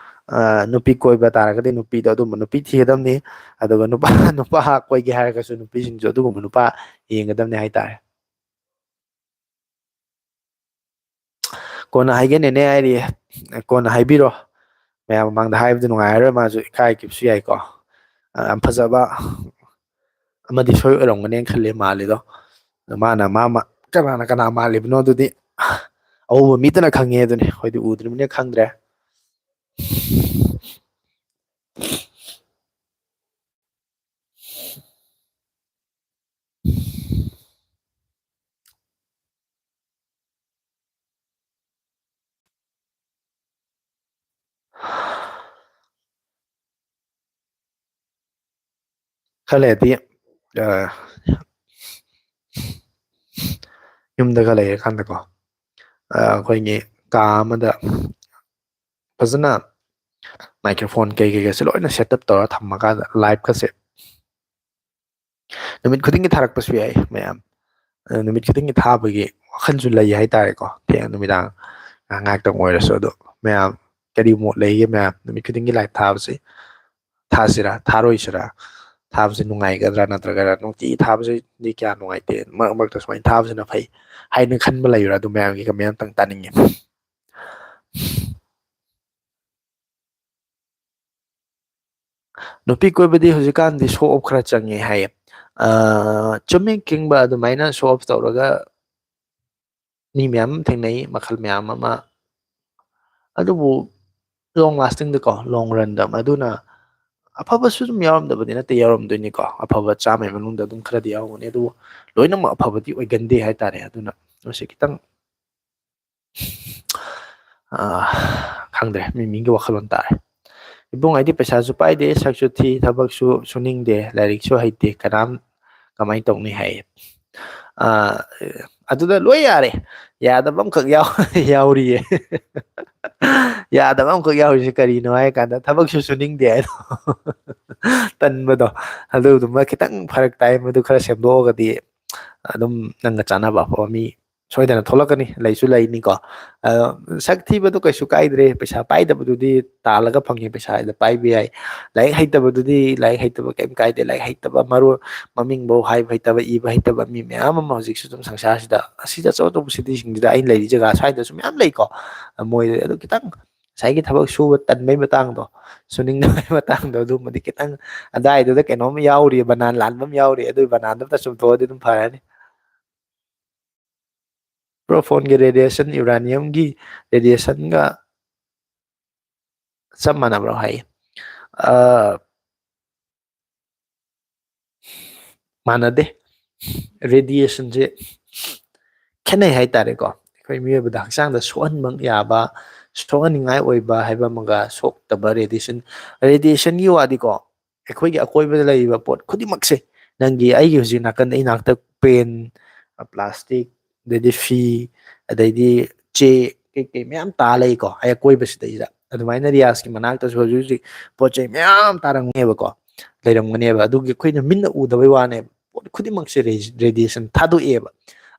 ꯑ, ꯅꯨꯄꯤ ꯀꯣꯏꯕ ꯇꯥꯔꯒꯗꯤ ꯅꯨꯄꯤꯗꯣ ꯑꯗꯨꯝꯕ ꯅꯨꯄꯤ ꯊꯤꯒꯗꯕꯅꯤ꯫ ꯑꯗꯨꯒ ꯅꯨꯄꯥ, ꯅꯨꯄꯥ ꯀꯣꯏꯒꯦ ꯍꯥꯏꯔꯒꯁꯨ ꯅꯨꯄꯤꯁꯤꯡꯁꯨ ꯑꯗꯨꯒꯨꯝꯕ ꯅꯨꯄꯥ ꯌꯦꯡꯒꯗꯕꯅꯤ ꯍꯥꯏꯇꯥꯔꯦ꯫ ꯀꯣꯟꯅ ꯍꯥꯏꯒꯦ ꯅꯦꯅꯦ ꯍꯥꯏꯔꯤꯌꯦ꯫ ꯀꯣꯟꯅ ꯍꯥꯏꯕꯤꯔꯣ꯫ ꯃꯌꯥꯝ ꯃꯃꯥꯡꯗ ꯍꯥꯏꯕꯗꯨ ꯅꯨꯡꯉꯥꯏꯔꯔꯣꯏ, ꯃꯥꯁꯨ ꯏꯀꯥꯏꯈꯤꯕꯁꯨ ꯌꯥꯏꯀꯣ꯫ ꯑ, ꯌꯥꯝ ꯐꯖꯕ ꯑꯃꯗꯤ ꯁꯣꯏ ꯑꯣꯏꯔꯝꯒꯅꯦꯅ ꯈꯜꯂꯦ, ꯃꯥꯜꯂꯤꯗꯣ꯫ ꯑꯗꯣ ꯃꯥꯅ ꯃꯥ ꯃꯥ-, ꯀꯅꯥꯅ ꯀꯅꯥ ꯃꯥꯜꯂꯤꯕꯅꯣ ꯑꯗꯨꯗꯤ ꯑꯎꯕ ꯃꯤꯇꯅ ꯈꯪꯉꯦ ꯑꯗꯨꯅꯤ, ꯑꯩꯈꯣꯏꯗꯤ ꯎꯗ꯭ꯔꯤꯕꯅꯤꯅ ꯈꯪꯗ꯭ꯔꯦ꯫ ꯈꯔ ꯂꯩꯔꯗꯤ, ꯑ, ꯌꯨꯝꯗꯒ ꯂꯩꯔꯀꯥꯟꯗꯀꯣ, ꯑ, ꯑꯩꯈꯣꯏꯒꯤ ꯀꯥ ꯑꯃꯗ ꯐꯖꯅ microphone ꯀꯩ ꯀꯩꯒꯁꯦ ꯂꯣꯏꯅ set up ꯇꯧꯔ ꯊꯝꯃꯀꯥꯟꯗ live ꯀꯁꯦ ꯅꯨꯃꯤꯠ ꯈꯨꯗꯤꯡꯒꯤ ꯊꯥꯔꯛꯄꯁꯨ ꯌꯥꯏ ꯃꯌꯥꯝ꯫ ꯑ, ꯅꯨꯃꯤꯠ ꯈꯨꯗꯤꯡꯒꯤ ꯊꯥꯕꯒꯤ ꯋꯥꯈꯜꯁꯨ ꯂꯩ ꯍꯥꯏꯇꯥꯔꯦꯀꯣ꯫ ꯊꯦꯡ ꯅꯨꯃꯤꯗꯥꯡ ꯉꯥꯏꯍꯥꯛ ꯉꯥꯏꯍꯥꯛꯇꯪ ꯑꯣꯏꯔꯁꯨ꯫ ꯑꯗꯣ ꯃꯌꯥꯝ ꯀꯔꯤ ꯃꯣꯠ ꯂꯩꯒꯦ ꯃꯌꯥꯝ? ꯅꯨꯃꯤꯠ ꯈꯨꯗꯤꯡꯒꯤ live ꯊꯥꯕꯁꯦ ꯊꯥꯁꯤꯔꯥ, ꯊꯥꯔꯣꯏꯁꯤꯔꯥ? ꯊꯥꯕꯁꯦ ꯅꯨꯡꯉꯥꯏꯒꯗ꯭ꯔꯥ, ꯅꯠꯇ꯭ꯔꯒꯅ ꯅꯨꯡꯇꯤꯒꯤ ꯊꯥꯕꯁꯤꯗꯤ ꯀꯌꯥ ꯅꯨꯡꯉꯥꯏꯇꯦ, ꯃꯔꯛ ꯃꯔꯛꯇ ꯁꯨꯃꯥꯏꯅ ꯊꯥꯕꯁꯤꯅ ꯐꯩ ꯍꯥꯏꯅ ꯈꯟꯕ ꯂꯩꯕ꯭ꯔꯥ? ꯑꯗꯨ ꯃꯌꯥꯝꯒꯤ comment ꯑꯝꯇꯪ ꯇꯥꯅꯤꯡꯉꯦ꯫ ꯅꯨꯄꯤ ꯀꯣꯏꯕꯗꯤ ꯍꯧꯖꯤꯛꯀꯥꯟꯗꯤ show off ꯈꯔ ꯆꯪꯉꯦ ꯍꯥꯏꯌꯦ꯫ ꯑ, ꯆꯨꯝꯃꯤ, ꯀꯤꯡꯕ ꯑꯗꯨꯃꯥꯏꯅ show off ꯇꯧꯔꯒ ꯃꯤ ꯃꯌꯥꯝ ꯑꯃ ꯊꯦꯡꯅꯩ, ꯃꯈꯜ ꯃꯌꯥꯝ ꯑꯃ꯫ ꯑꯗꯨꯕꯨ long lasting ꯗꯀꯣ, long run ꯗ ꯃꯗꯨꯅ ꯑꯐꯕꯁꯨ ꯑꯗꯨꯝ ꯌꯥꯎꯔꯝꯗꯕꯗꯤ ꯅꯠꯇꯦ, ꯌꯥꯎꯔꯝꯗꯣꯏꯅꯤꯀꯣ꯫ ꯑꯐꯕ ꯆꯥꯝꯃꯒꯤ ꯃꯅꯨꯡꯗ ꯑꯗꯨꯝ ꯈꯔꯗꯤ ꯌꯥꯎꯔꯝꯒꯅꯤ, ꯑꯗꯨꯕꯨ ꯂꯣꯏꯅꯃꯛ ꯑꯐꯕꯗꯤ ꯑꯣꯏꯒꯟꯗꯦ ꯍꯥꯏꯇꯥꯔꯦ꯫ ꯑꯗꯨꯅ ꯃꯁꯤ ꯈꯤꯇꯪ ꯑ, ꯈꯪꯗ꯭ꯔꯦ, ꯃꯤ ꯃꯤꯒꯤ ꯋꯥꯈꯜꯂꯣꯟ ꯇꯥꯔꯦ꯫ "ꯏꯕꯨꯡ, ꯑꯩꯗꯤ ꯄꯩꯁꯥꯁꯨ ꯄꯥꯏꯗꯦ, ꯁꯛꯁꯨ ꯊꯤ, ꯊꯕꯛꯁꯨ ꯁꯨꯅꯤꯡꯗꯦ, ꯂꯥꯏꯔꯤꯛꯁꯨ ꯍꯩꯇꯦ, ꯀꯅꯥꯝ ꯀꯃꯥꯏꯅ ꯇꯧꯅꯤ?" ꯍꯥꯏꯌꯦ꯫ ꯑ, ꯑꯗꯨꯗ ꯂꯣꯏ ꯌꯥꯔꯦ꯫ ꯌꯥꯗꯕ ꯑꯃꯈꯛ ꯌꯥꯎ-, ꯌꯥꯎꯔꯤꯌꯦ꯫ ꯌꯥꯗꯕ ꯑꯃꯈꯛ ꯌꯥꯎꯔꯤꯁꯦ ꯀꯔꯤꯅꯣ ꯍꯥꯏ ꯀꯥꯟꯗ, ꯊꯕꯛꯁꯨ ꯁꯨꯅꯤꯡꯗꯦ ꯍꯥꯏꯗꯣ꯫ ꯇꯟꯕꯗꯣ꯫ ꯑꯗꯨꯗꯨꯃ ꯈꯤꯇꯪ ꯐꯔꯛ ꯇꯥꯏ꯫ ꯃꯗꯨ ꯈꯔ ꯁꯦꯝꯗꯣꯛꯑꯒꯗꯤ ꯑꯗꯨꯝ ꯅꯪꯒ ꯆꯥꯟꯅꯕ ꯑꯐꯕ ꯃꯤ ꯁꯣꯏꯗꯅ ꯊꯣꯛꯂꯛꯀꯅꯤ, ꯂꯩꯁꯨ ꯂꯩꯅꯤꯀꯣ꯫ ꯑ, ꯁꯛ ꯊꯤꯕꯗꯣ ꯀꯩꯁꯨ ꯀꯥꯏꯗ꯭ꯔꯦ, ꯄꯩꯁꯥ ꯄꯥꯏꯗꯕꯗꯨꯗꯤ ꯇꯥꯜꯂꯒ ꯐꯪꯉꯦ, ꯄꯩꯁꯥ ꯍꯥꯏꯗ ꯄꯥꯏꯕ ꯌꯥꯏ꯫ ꯂꯥꯏꯔꯤꯛ ꯍꯩꯇꯕꯗꯨꯗꯤ, ꯂꯥꯏꯔꯤꯛ ꯍꯩꯇꯕ ꯀꯩꯝ ꯀꯥꯏꯗꯦ, ꯂꯥꯏꯔꯤꯛ ꯍꯩꯇꯕ ꯃꯔꯣꯟ, ꯃꯃꯤꯡꯐꯧ ꯍꯥꯏꯕ ꯍꯩꯇꯕ, ꯏꯕ ꯍꯩꯇꯕ ꯃꯤ ꯃꯌꯥꯝ ꯑꯃ ꯍꯧꯖꯤꯛꯁꯨ ꯑꯗꯨꯝ ꯁꯪꯁꯥꯔꯁꯤꯗ, ꯑꯁꯤꯗ ꯑꯆꯧ ꯑꯆꯧꯕ ꯁꯤꯇꯤꯁꯤꯡꯁꯤꯗ, ꯑꯩꯅ ꯂꯩꯔꯤ ꯖꯒꯥ ꯁ꯭ꯋꯥꯏꯗꯁꯨ ꯃꯌꯥꯝ ꯂꯩꯀꯣ꯫ ꯃꯣꯏ ꯑꯗꯨ ꯈꯤꯇꯪ ꯉꯁꯥꯏꯒꯤ ꯊꯕꯛ ꯁꯨꯕ ꯇꯟꯕꯩ ꯃꯇꯥꯡꯗꯣ, ꯁꯨꯅꯤꯡꯗꯕꯩ ꯃꯇꯥꯡꯗꯣ, ꯑꯗꯨꯝꯕꯗꯤ ꯈꯤꯇꯪ ꯑꯗꯥꯏꯗꯨꯗ ꯀꯩꯅꯣꯝ ꯌꯥꯎꯔꯤ, ꯕꯅꯥꯟ ꯂꯥꯟꯕ ꯑꯃ ꯌꯥꯎꯔꯤ, ꯑꯗꯨꯒꯤ ꯕꯅꯥꯟꯗꯣ ꯑꯝꯇ ꯆꯨꯝꯊꯣꯛꯑꯗꯤ ꯑꯗꯨꯝ ꯐꯔꯅꯤ꯫ ꯕ꯭ꯔꯣ, ꯐꯣꯟꯒꯤ ꯔꯦꯗꯤꯌꯦꯁꯟ, ꯌꯨꯔꯥꯅꯤꯌꯝꯒꯤ ꯔꯦꯗꯤꯌꯦꯁꯟꯒ ꯆꯞ ꯃꯥꯟꯅꯕ꯭ꯔꯣ ꯍꯥꯏ? ꯑ, ꯃꯥꯟꯅꯗꯦ꯫ ꯔꯦꯗꯤꯌꯦꯁꯟꯁꯦ ꯈꯦꯠꯅꯩ ꯍꯥꯏꯇꯥꯔꯦꯀꯣ꯫ ꯑꯩꯈꯣꯏ ꯃꯤꯑꯣꯏꯕꯗ ꯍꯛꯆꯥꯡꯗ ꯁꯣꯛꯍꯟꯕ ꯌꯥꯕ, ꯁꯣꯛꯍꯟꯅꯤꯡꯉꯥꯏ ꯑꯣꯏꯕ ꯍꯥꯏꯕ ꯑꯃꯒ ꯁꯣꯛꯇꯕ ꯔꯦꯗꯤꯌꯦꯁꯟ꯫ ꯔꯦꯗꯤꯌꯦꯁꯟꯒꯤ ꯋꯥꯗꯤꯀꯣ, ꯑꯩꯈꯣꯏꯒꯤ ꯑꯀꯣꯏꯕꯗ ꯂꯩꯔꯤꯕ ꯄꯣꯠ ꯈꯨꯗꯤꯡꯃꯛꯁꯦ, ꯅꯪꯒꯤ, ꯑꯩꯒꯤ ꯍꯧꯖꯤꯛ ꯅꯥꯀꯟꯗ, ꯑꯩ ꯅꯥꯛꯇ ꯄꯦꯟ, ꯄ꯭ꯂꯥꯁꯇꯤꯛ, ꯑꯗꯩꯗꯤ ꯐꯤ, ꯑꯗꯩꯗꯤ ꯆꯦ, ꯀꯩꯀꯩ ꯃꯌꯥꯝ ꯇꯥ ꯂꯩꯀꯣ, ꯑꯩ ꯑꯀꯣꯏꯕꯁꯤꯗꯩꯁꯤꯗ꯫ ꯑꯗꯨꯃꯥꯏꯅ ꯔꯤꯌꯥꯁꯀꯤ ꯃꯅꯥꯛꯇꯁꯨ ꯍꯧꯖꯤꯛ ꯍꯧꯖꯤꯛ ꯄꯣꯠ ꯆꯩ ꯃꯌꯥꯝ ꯇꯥꯔꯝꯒꯅꯦꯕꯀꯣ, ꯂꯩꯔꯝꯒꯅꯦꯕ꯫ ꯑꯗꯨꯒꯤ ꯑꯩꯈꯣꯏꯅ ꯃꯤꯠꯅ ꯎꯗꯕꯩ ꯋꯥꯅꯦꯕ꯫ ꯄꯣꯠ ꯈꯨꯗꯤꯡꯃꯛꯁꯦ ꯔꯦ-, ꯔꯦꯗꯤꯌꯦꯁꯟ ꯊꯥꯗꯣꯛꯑꯦꯕ꯫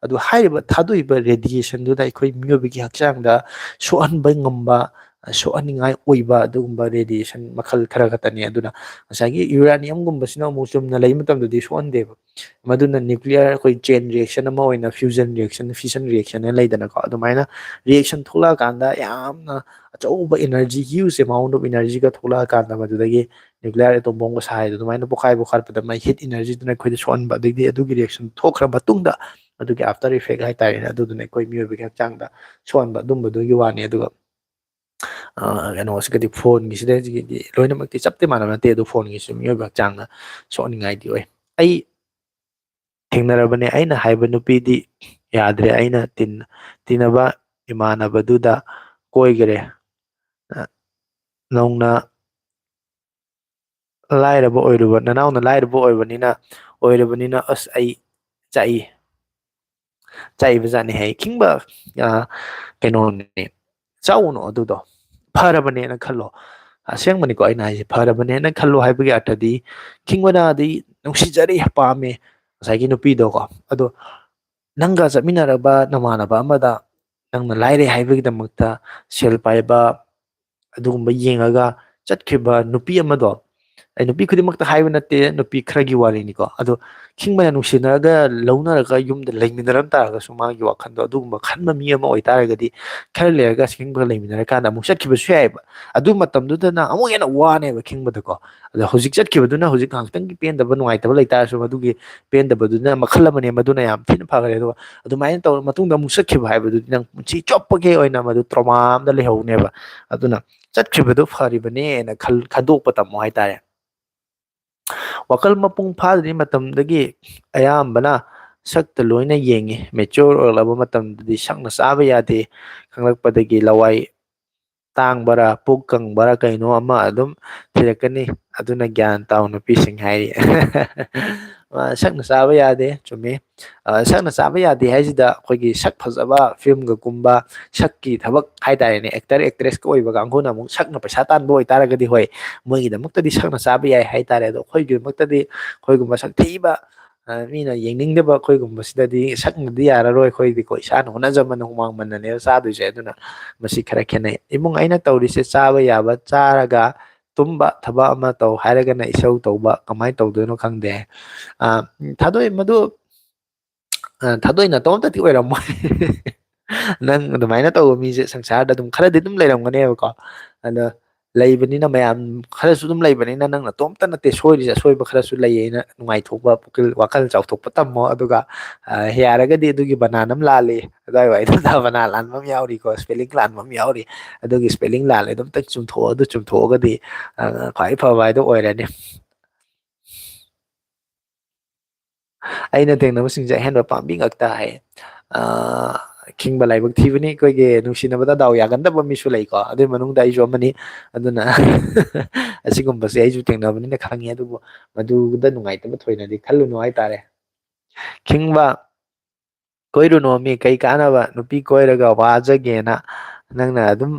ꯑꯗꯨ ꯍꯥꯏꯔꯤꯕ ꯊꯥꯗꯣꯛꯏꯕ ꯔꯦꯗꯤꯌꯦꯁꯟꯗꯨꯅ ꯑꯩꯈꯣꯏ ꯃꯤꯑꯣꯏꯕꯒꯤ ꯍꯛꯆꯥꯡꯗ ꯁꯣꯛꯍꯟꯕ ꯉꯝꯕ, ꯁꯣꯛꯍꯟꯅꯤꯡꯉꯥꯏ ꯑꯣꯏꯕ ꯑꯗꯨꯒꯨꯝꯕ ꯔꯦꯗꯤꯌꯦꯁꯟ ꯃꯈꯜ ꯈꯔ ꯈꯛꯇꯅꯤ꯫ ꯑꯗꯨꯅ ꯉꯁꯥꯏꯒꯤ ꯌꯨꯔꯥꯅꯤꯌꯝꯒꯨꯝꯕꯁꯤꯅ ꯑꯃꯨꯛ ꯆꯨꯝꯅ ꯂꯩ ꯃꯇꯝꯗꯗꯤ ꯁꯣꯛꯍꯟꯗꯦꯕ꯫ ꯃꯗꯨꯅ ꯅ꯭ꯌꯨꯀ꯭ꯂꯤꯌꯔ ꯑꯩꯈꯣꯏ ꯆꯦꯟ ꯔꯤꯌꯦꯛꯁꯟ ꯑꯃ ꯑꯣꯏꯅ ꯐ꯭ꯌꯨꯖꯟ ꯔꯤꯌꯦꯛꯁꯟ, ꯐꯤꯁꯟ ꯔꯤꯌꯦꯛꯁꯟ ꯍꯥꯏꯅ ꯂꯩꯗꯅꯀꯣ꯫ ꯑꯗꯨꯃꯥꯏꯅ ꯔꯤꯌꯦꯛꯁꯟ ꯊꯣꯛꯂꯛꯑꯀꯥꯟꯗ ꯌꯥꯝꯅ ꯑꯆꯧꯕ ꯏꯅꯔꯖꯤ, huge amount of energyꯒ ꯊꯣꯛꯂꯛꯑꯀꯥꯟꯗ ꯃꯗꯨꯗꯒꯤ ꯅ꯭ꯌꯨꯀ꯭ꯂꯤꯌꯔ ꯑꯦꯇꯣꯝ ꯕꯣꯝꯒ ꯁꯥꯏꯗꯣ ꯑꯗꯨꯃꯥꯏꯅ ꯄꯣꯈꯥꯏ ꯄꯣꯈꯥꯏꯔꯛꯄꯗ ꯃꯥꯏ ꯍꯤꯠ ꯏꯅꯔꯖꯤꯗꯨꯅ ꯑꯩꯈꯣꯏꯗ ꯁꯣꯛꯍꯟꯕ꯫ ꯑꯗꯩꯗꯤ ꯑꯗꯨꯒꯤ ꯔꯤꯌꯦꯛꯁꯟ ꯊꯣꯛꯈ꯭ꯔ ꯃꯇꯨꯡꯗ ꯑꯗꯨꯒꯤ after effect ꯍꯥꯏꯇꯥꯔꯦꯅꯦ, ꯑꯗꯨꯗꯨꯅ ꯑꯩꯈꯣꯏ ꯃꯤꯑꯣꯏꯕꯒꯤ ꯍꯛꯆꯥꯡꯗ ꯁꯣꯛꯍꯟꯕ ꯑꯗꯨꯝꯕꯗꯨꯒꯤ ꯋꯥꯅꯤ꯫ ꯑꯗꯨꯒ, ꯑ, ꯀꯩꯅꯣꯁꯤꯒꯗꯤ, ꯐꯣꯟꯒꯤꯁꯤꯗꯒꯤꯗꯤ ꯂꯣꯏꯅꯃꯛꯇꯤ ꯆꯞꯇꯤ ꯃꯥꯟꯅꯕ ꯅꯠꯇꯦ, ꯑꯗꯨ ꯐꯣꯟꯒꯤꯁꯨ ꯃꯤꯑꯣꯏꯕ ꯍꯛꯆꯥꯡꯗ ꯁꯣꯛꯍꯟꯅꯤꯡꯉꯥꯏꯗꯤ ꯑꯣꯏ꯫ ꯑꯩ ꯊꯦꯡꯅꯔꯕꯅꯦ꯫ ꯑꯩꯅ ꯍꯥꯏꯕ ꯅꯨꯄꯤꯗꯤ ꯌꯥꯗ꯭ꯔꯦ꯫ ꯑꯩꯅ ꯇꯤꯟ-, ꯇꯤꯟꯅꯕ ꯏꯃꯥꯟꯅꯕꯗꯨꯗ ꯀꯣꯏꯈꯔꯦ꯫ ꯑ, ꯅꯧꯅ ꯂꯥꯏꯔꯕ ꯑꯣꯏꯔꯨꯕ, ꯅꯅꯥꯎꯅ ꯂꯥꯏꯔꯕ ꯑꯣꯏꯕꯅꯤꯅ, ꯑꯣꯏꯔꯕꯅꯤꯅ ꯑꯁ ꯑꯩ ꯆꯥꯛꯏ, ꯆꯥꯛꯏꯕ ꯖꯥꯠꯅꯤ ꯍꯥꯏ꯫ ꯈꯤꯡꯕ, ꯑ, ꯀꯩꯅꯣꯅꯦ, ꯆꯥꯎꯅꯣ ꯑꯗꯨꯗꯣ, ꯐꯔꯕꯅꯦꯅ ꯈꯜꯂꯣ꯫ ꯑꯁꯦꯡꯕꯅꯤꯀꯣ ꯑꯩꯅ ꯍꯥꯏꯁꯦ, ꯐꯔꯕꯅꯦꯅ ꯈꯜꯂꯣ ꯍꯥꯏꯕꯒꯤ ꯑꯔꯊꯗꯤ, ꯈꯤꯡꯕꯅꯗꯤ ꯅꯨꯡꯁꯤꯖꯔꯤ, ꯄꯥꯝꯃꯦ, ꯉꯁꯥꯏꯒꯤ ꯅꯨꯄꯤꯗꯣꯀꯣ꯫ ꯑꯗꯣ ꯅꯪꯒ ꯆꯠꯃꯤꯟꯅꯔꯕ ꯅꯃꯥꯟꯅꯕ ꯑꯃꯗ ꯅꯪꯅ ꯂꯥꯏꯔꯩ ꯍꯥꯏꯕꯒꯤꯗꯃꯛꯇ ꯁꯦꯜ ꯄꯥꯏꯕ ꯑꯗꯨꯒꯨꯝꯕ ꯌꯦꯡꯉꯒ ꯆꯠꯈꯤꯕ ꯅꯨꯄꯤ ꯑꯃꯗꯣ, ꯑꯩ ꯅꯨꯄꯤ ꯈꯨꯗꯤꯡꯃꯛꯇ ꯍꯥꯏꯕ ꯅꯠꯇꯦ, ꯅꯨꯄꯤ ꯈꯔꯒꯤ ꯋꯥꯔꯤꯅꯤꯀꯣ꯫ ꯑꯗꯣ ꯈꯤꯡꯕꯅ ꯅꯨꯡꯁꯤꯅꯔꯒ ꯂꯧꯅꯔꯒ ꯌꯨꯝꯗ ꯂꯩꯃꯤꯟꯅꯔꯝ ꯇꯥꯔꯒꯁꯨ ꯃꯥꯒꯤ ꯋꯥꯈꯜꯗꯣ ꯑꯗꯨꯒꯨꯝꯕ ꯈꯟꯕ ꯃꯤ ꯑꯃ ꯑꯣꯏꯇꯥꯔꯒꯗꯤ ꯈꯔ ꯂꯩꯔꯒ ꯈꯤꯡꯕꯒ ꯂꯩꯃꯤꯟꯅꯔꯀꯥꯟꯗ ꯑꯃꯨꯛ ꯆꯠꯈꯤꯕꯁꯨ ꯌꯥꯏꯑꯕ꯫ ꯑꯗꯨ ꯃꯇꯝꯗꯨꯗꯅ ꯑꯃꯨꯛ ꯍꯦꯟꯅ ꯋꯥꯅꯦꯕ ꯈꯤꯡꯕꯗꯀꯣ꯫ ꯑꯗꯣ ꯍꯧꯖꯤꯛ ꯆꯠꯈꯤꯕꯗꯨꯅ ꯍꯧꯖꯤꯛ ꯉꯥꯏꯍꯥꯛꯇꯪꯒꯤ ꯄꯦꯟꯗꯕ ꯅꯨꯡꯉꯥꯏꯇꯕ ꯂꯩꯇꯥꯔꯁꯨ ꯃꯗꯨꯒꯤ ꯄꯦꯟꯗꯕꯗꯨꯅ ꯃꯈꯜ ꯑꯃꯅꯦ, ꯃꯗꯨꯅ ꯌꯥꯝ ꯊꯤꯅ ꯐꯈ꯭ꯔꯦ꯫ ꯑꯗꯨꯒ ꯑꯗꯨꯃꯥꯏꯅ ꯇꯧꯔ ꯃꯇꯨꯡꯗ ꯑꯃꯨꯛ ꯆꯠꯈꯤꯕ ꯍꯥꯏꯕꯗꯨꯗꯤ ꯅꯪ ꯄꯨꯟꯁꯤ ꯆꯨꯞꯄꯒꯤ ꯑꯣꯏꯅ ꯃꯗꯨ trauma ꯑꯃꯗ ꯂꯩꯍꯧꯅꯦꯕ꯫ ꯑꯗꯨꯅ ꯆꯠꯈ꯭ꯔꯤꯕꯗꯨ ꯐꯔꯤꯕꯅꯦꯅ ꯈꯜ-, ꯈꯟꯗꯣꯛꯄ ꯇꯝꯃꯣ ꯍꯥꯏꯇꯥꯔꯦ꯫ ꯋꯥꯈꯜ ꯃꯄꯨꯡ ꯐꯥꯗ꯭ꯔꯤ ꯃꯇꯝꯗꯒꯤ ꯑꯌꯥꯝꯕꯅ ꯁꯛꯇ ꯂꯣꯏꯅ ꯌꯦꯡꯉꯤ꯫ Mature ꯑꯣꯏꯔꯛꯂꯕ ꯃꯇꯝꯗꯗꯤ ꯁꯛꯅ ꯆꯥꯕ ꯌꯥꯗꯦ꯫ ꯈꯪꯂꯛꯄꯗꯒꯤ ꯂꯋꯥꯏ ꯇꯥꯡꯕꯔꯥ, ꯄꯨꯛ ꯀꯪꯕꯔꯥ ꯀꯩꯅꯣ ꯑꯃ ꯑꯗꯨꯝ ꯊꯤꯔꯛꯀꯅꯤ꯫ ꯑꯗꯨꯅ ꯒ꯭ꯌꯥꯟ ꯇꯥꯎ ꯅꯨꯄꯤꯁꯤꯡ ꯍꯥꯏꯔꯤ꯫ ꯑ, ꯁꯛꯅ ꯆꯥꯕ ꯌꯥꯗꯦ, ꯆꯨꯝꯃꯤ꯫ ꯑ, ꯁꯛꯅ ꯆꯥꯕ ꯌꯥꯗꯦ ꯍꯥꯏꯁꯤꯗ ꯑꯩꯈꯣꯏꯒꯤ ꯁꯛ ꯐꯖꯕ ꯐꯤꯂꯝꯒ ꯀꯨꯝꯕ, ꯁꯛꯀꯤ ꯊꯕꯛ ꯍꯥꯏꯇꯥꯔꯦꯅꯦ, actor actressꯀ ꯑꯣꯏꯕ ꯀꯥꯡꯕꯨꯅ ꯑꯃꯨꯛ ꯁꯛꯅ ꯄꯩꯁꯥ ꯇꯥꯟꯕ ꯑꯣꯏꯇꯥꯔꯒꯗꯤ ꯍꯣꯏ, ꯃꯣꯏꯒꯤꯗꯃꯛꯇꯗꯤ ꯁꯛꯅ ꯆꯥꯕ ꯌꯥꯏ ꯍꯥꯏꯇꯥꯔꯦ꯫ ꯑꯗꯣ ꯑꯩꯈꯣꯏꯒꯤꯗꯃꯛꯇꯗꯤ ꯑꯩꯈꯣꯏꯒꯨꯝꯕ ꯁꯛ ꯊꯤꯕ, ꯑ, ꯃꯤꯅ ꯌꯦꯡꯅꯤꯡꯗꯕ ꯑꯩꯈꯣꯏꯒꯨꯝꯕꯁꯤꯗꯗꯤ ꯁꯛꯅꯗꯤ ꯌꯥꯔꯔꯣꯏ꯫ ꯑꯩꯈꯣꯏꯗꯤꯀꯣ ꯏꯁꯥꯅ ꯍꯣꯠꯅꯖꯃꯟ ꯍꯨꯃꯥꯡ ꯃꯟꯅꯅꯦꯕ ꯆꯥꯗꯣꯏꯁꯦ꯫ ꯑꯗꯨꯅ ꯃꯁꯤ ꯈꯔ ꯈꯦꯠꯅꯩ꯫ ꯏꯕꯨꯡ, ꯑꯩꯅ ꯇꯧꯔꯤꯁꯦ ꯆꯥꯕ ꯌꯥꯕ ꯆꯥꯔꯒ ꯇꯨꯝꯕ, ꯊꯕꯛ ꯑꯃ ꯇꯧ ꯍꯥꯏꯔꯒꯅ ꯏꯁꯧ ꯇꯧꯕ, ꯀꯃꯥꯏꯅ ꯇꯧꯗꯣꯏꯅꯣ ꯈꯪꯗꯦ꯫ ꯑ, ꯊꯥꯗꯣꯛꯏ ꯃꯗꯨ, ꯑ, ꯊꯥꯗꯣꯛꯏ ꯅꯇꯣꯝꯇꯗꯤ ꯑꯣꯏꯔꯝꯃꯣꯏ꯫ ꯅꯪ ꯑꯗꯨꯃꯥꯏꯅ ꯇꯧꯕ ꯃꯤꯁꯦ ꯁꯪꯁꯥꯔꯗ ꯑꯗꯨꯝ ꯈꯔꯗꯤ ꯑꯗꯨꯝ ꯂꯩꯔꯝꯒꯅꯦꯕꯀꯣ꯫ ꯑꯗꯣ ꯂꯩꯕꯅꯤꯅ ꯃꯌꯥꯝ ꯈꯔꯁꯨ ꯑꯗꯨꯝ ꯂꯩꯕꯅꯤꯅ ꯅꯪ ꯅꯇꯣꯝꯇ ꯅꯠꯇꯦ ꯁꯣꯏꯔꯤꯁꯦ, ꯑꯁꯣꯏꯕ ꯈꯔꯁꯨ ꯂꯩꯌꯦꯅ ꯅꯨꯡꯉꯥꯏꯊꯣꯛꯄ, ꯄꯨꯛꯅꯤꯜ, ꯋꯥꯈꯜ ꯆꯥꯎꯊꯣꯛꯄ ꯇꯝꯃꯣ꯫ ꯑꯗꯨꯒ, ꯑ, ꯌꯥꯔꯒꯗꯤ ꯑꯗꯨꯒꯤ ꯕꯅꯥꯟ ꯑꯃ ꯂꯥꯜꯂꯤ, ꯑꯗꯨꯋꯥꯏ ꯋꯥꯏꯗꯨꯗ ꯕꯅꯥꯟ ꯂꯥꯟꯕ ꯑꯃ ꯌꯥꯎꯔꯤꯀꯣ, spelling ꯂꯥꯟꯕ ꯑꯃ ꯌꯥꯎꯔꯤ, ꯑꯗꯨꯒꯤ spelling ꯂꯥꯜꯂꯦ ꯑꯗꯨꯝꯇꯪ ꯆꯨꯝꯊꯣꯛꯑꯣ꯫ ꯑꯗꯨ ꯆꯨꯝꯊꯣꯛꯑꯒꯗꯤ, ꯑ, ꯈ꯭ꯋꯥꯏ ꯐꯕ ꯍꯥꯏꯗꯣ ꯑꯣꯏꯔꯅꯤ꯫ ꯑꯩꯅ ꯊꯦꯡꯅꯕꯁꯤꯡꯁꯦ ꯑꯍꯦꯟꯕ ꯄꯥꯝꯕꯤ ꯉꯥꯛꯇ ꯍꯥꯏ꯫ ꯑ, ꯈꯤꯡꯕ ꯂꯥꯏꯕꯛ ꯊꯤꯕꯅꯤ꯫ ꯑꯩꯈꯣꯏꯒꯤ ꯅꯨꯡꯁꯤꯅꯕꯗ ꯗꯥꯎ ꯌꯥꯒꯟꯗꯕ ꯃꯤꯁꯨ ꯂꯩꯀꯣ, ꯑꯗꯨꯏ ꯃꯅꯨꯡꯗ ꯑꯩꯁꯨ ꯑꯃꯅꯤ꯫ ꯑꯗꯨꯅ ꯑꯁꯤꯒꯨꯝꯕꯁꯦ ꯑꯩꯁꯨ ꯊꯦꯡꯅꯕꯅꯤꯅ ꯈꯪꯉꯤ꯫ ꯑꯗꯨꯕꯨ ꯃꯗꯨꯗ ꯅꯨꯡꯉꯥꯏꯇꯕ ꯊꯣꯏꯅꯗꯤ ꯈꯜꯂꯨꯅꯨ ꯍꯥꯏꯇꯥꯔꯦ꯫ ꯈꯤꯡꯕ ꯀꯣꯏꯔꯨꯅꯣ ꯃꯤ, ꯀꯩ ꯀꯥꯟꯅꯕ? ꯅꯨꯄꯤ ꯀꯣꯏꯔꯒ ꯋꯥꯖꯒꯦꯅ ꯅꯪꯅ ꯑꯗꯨꯝ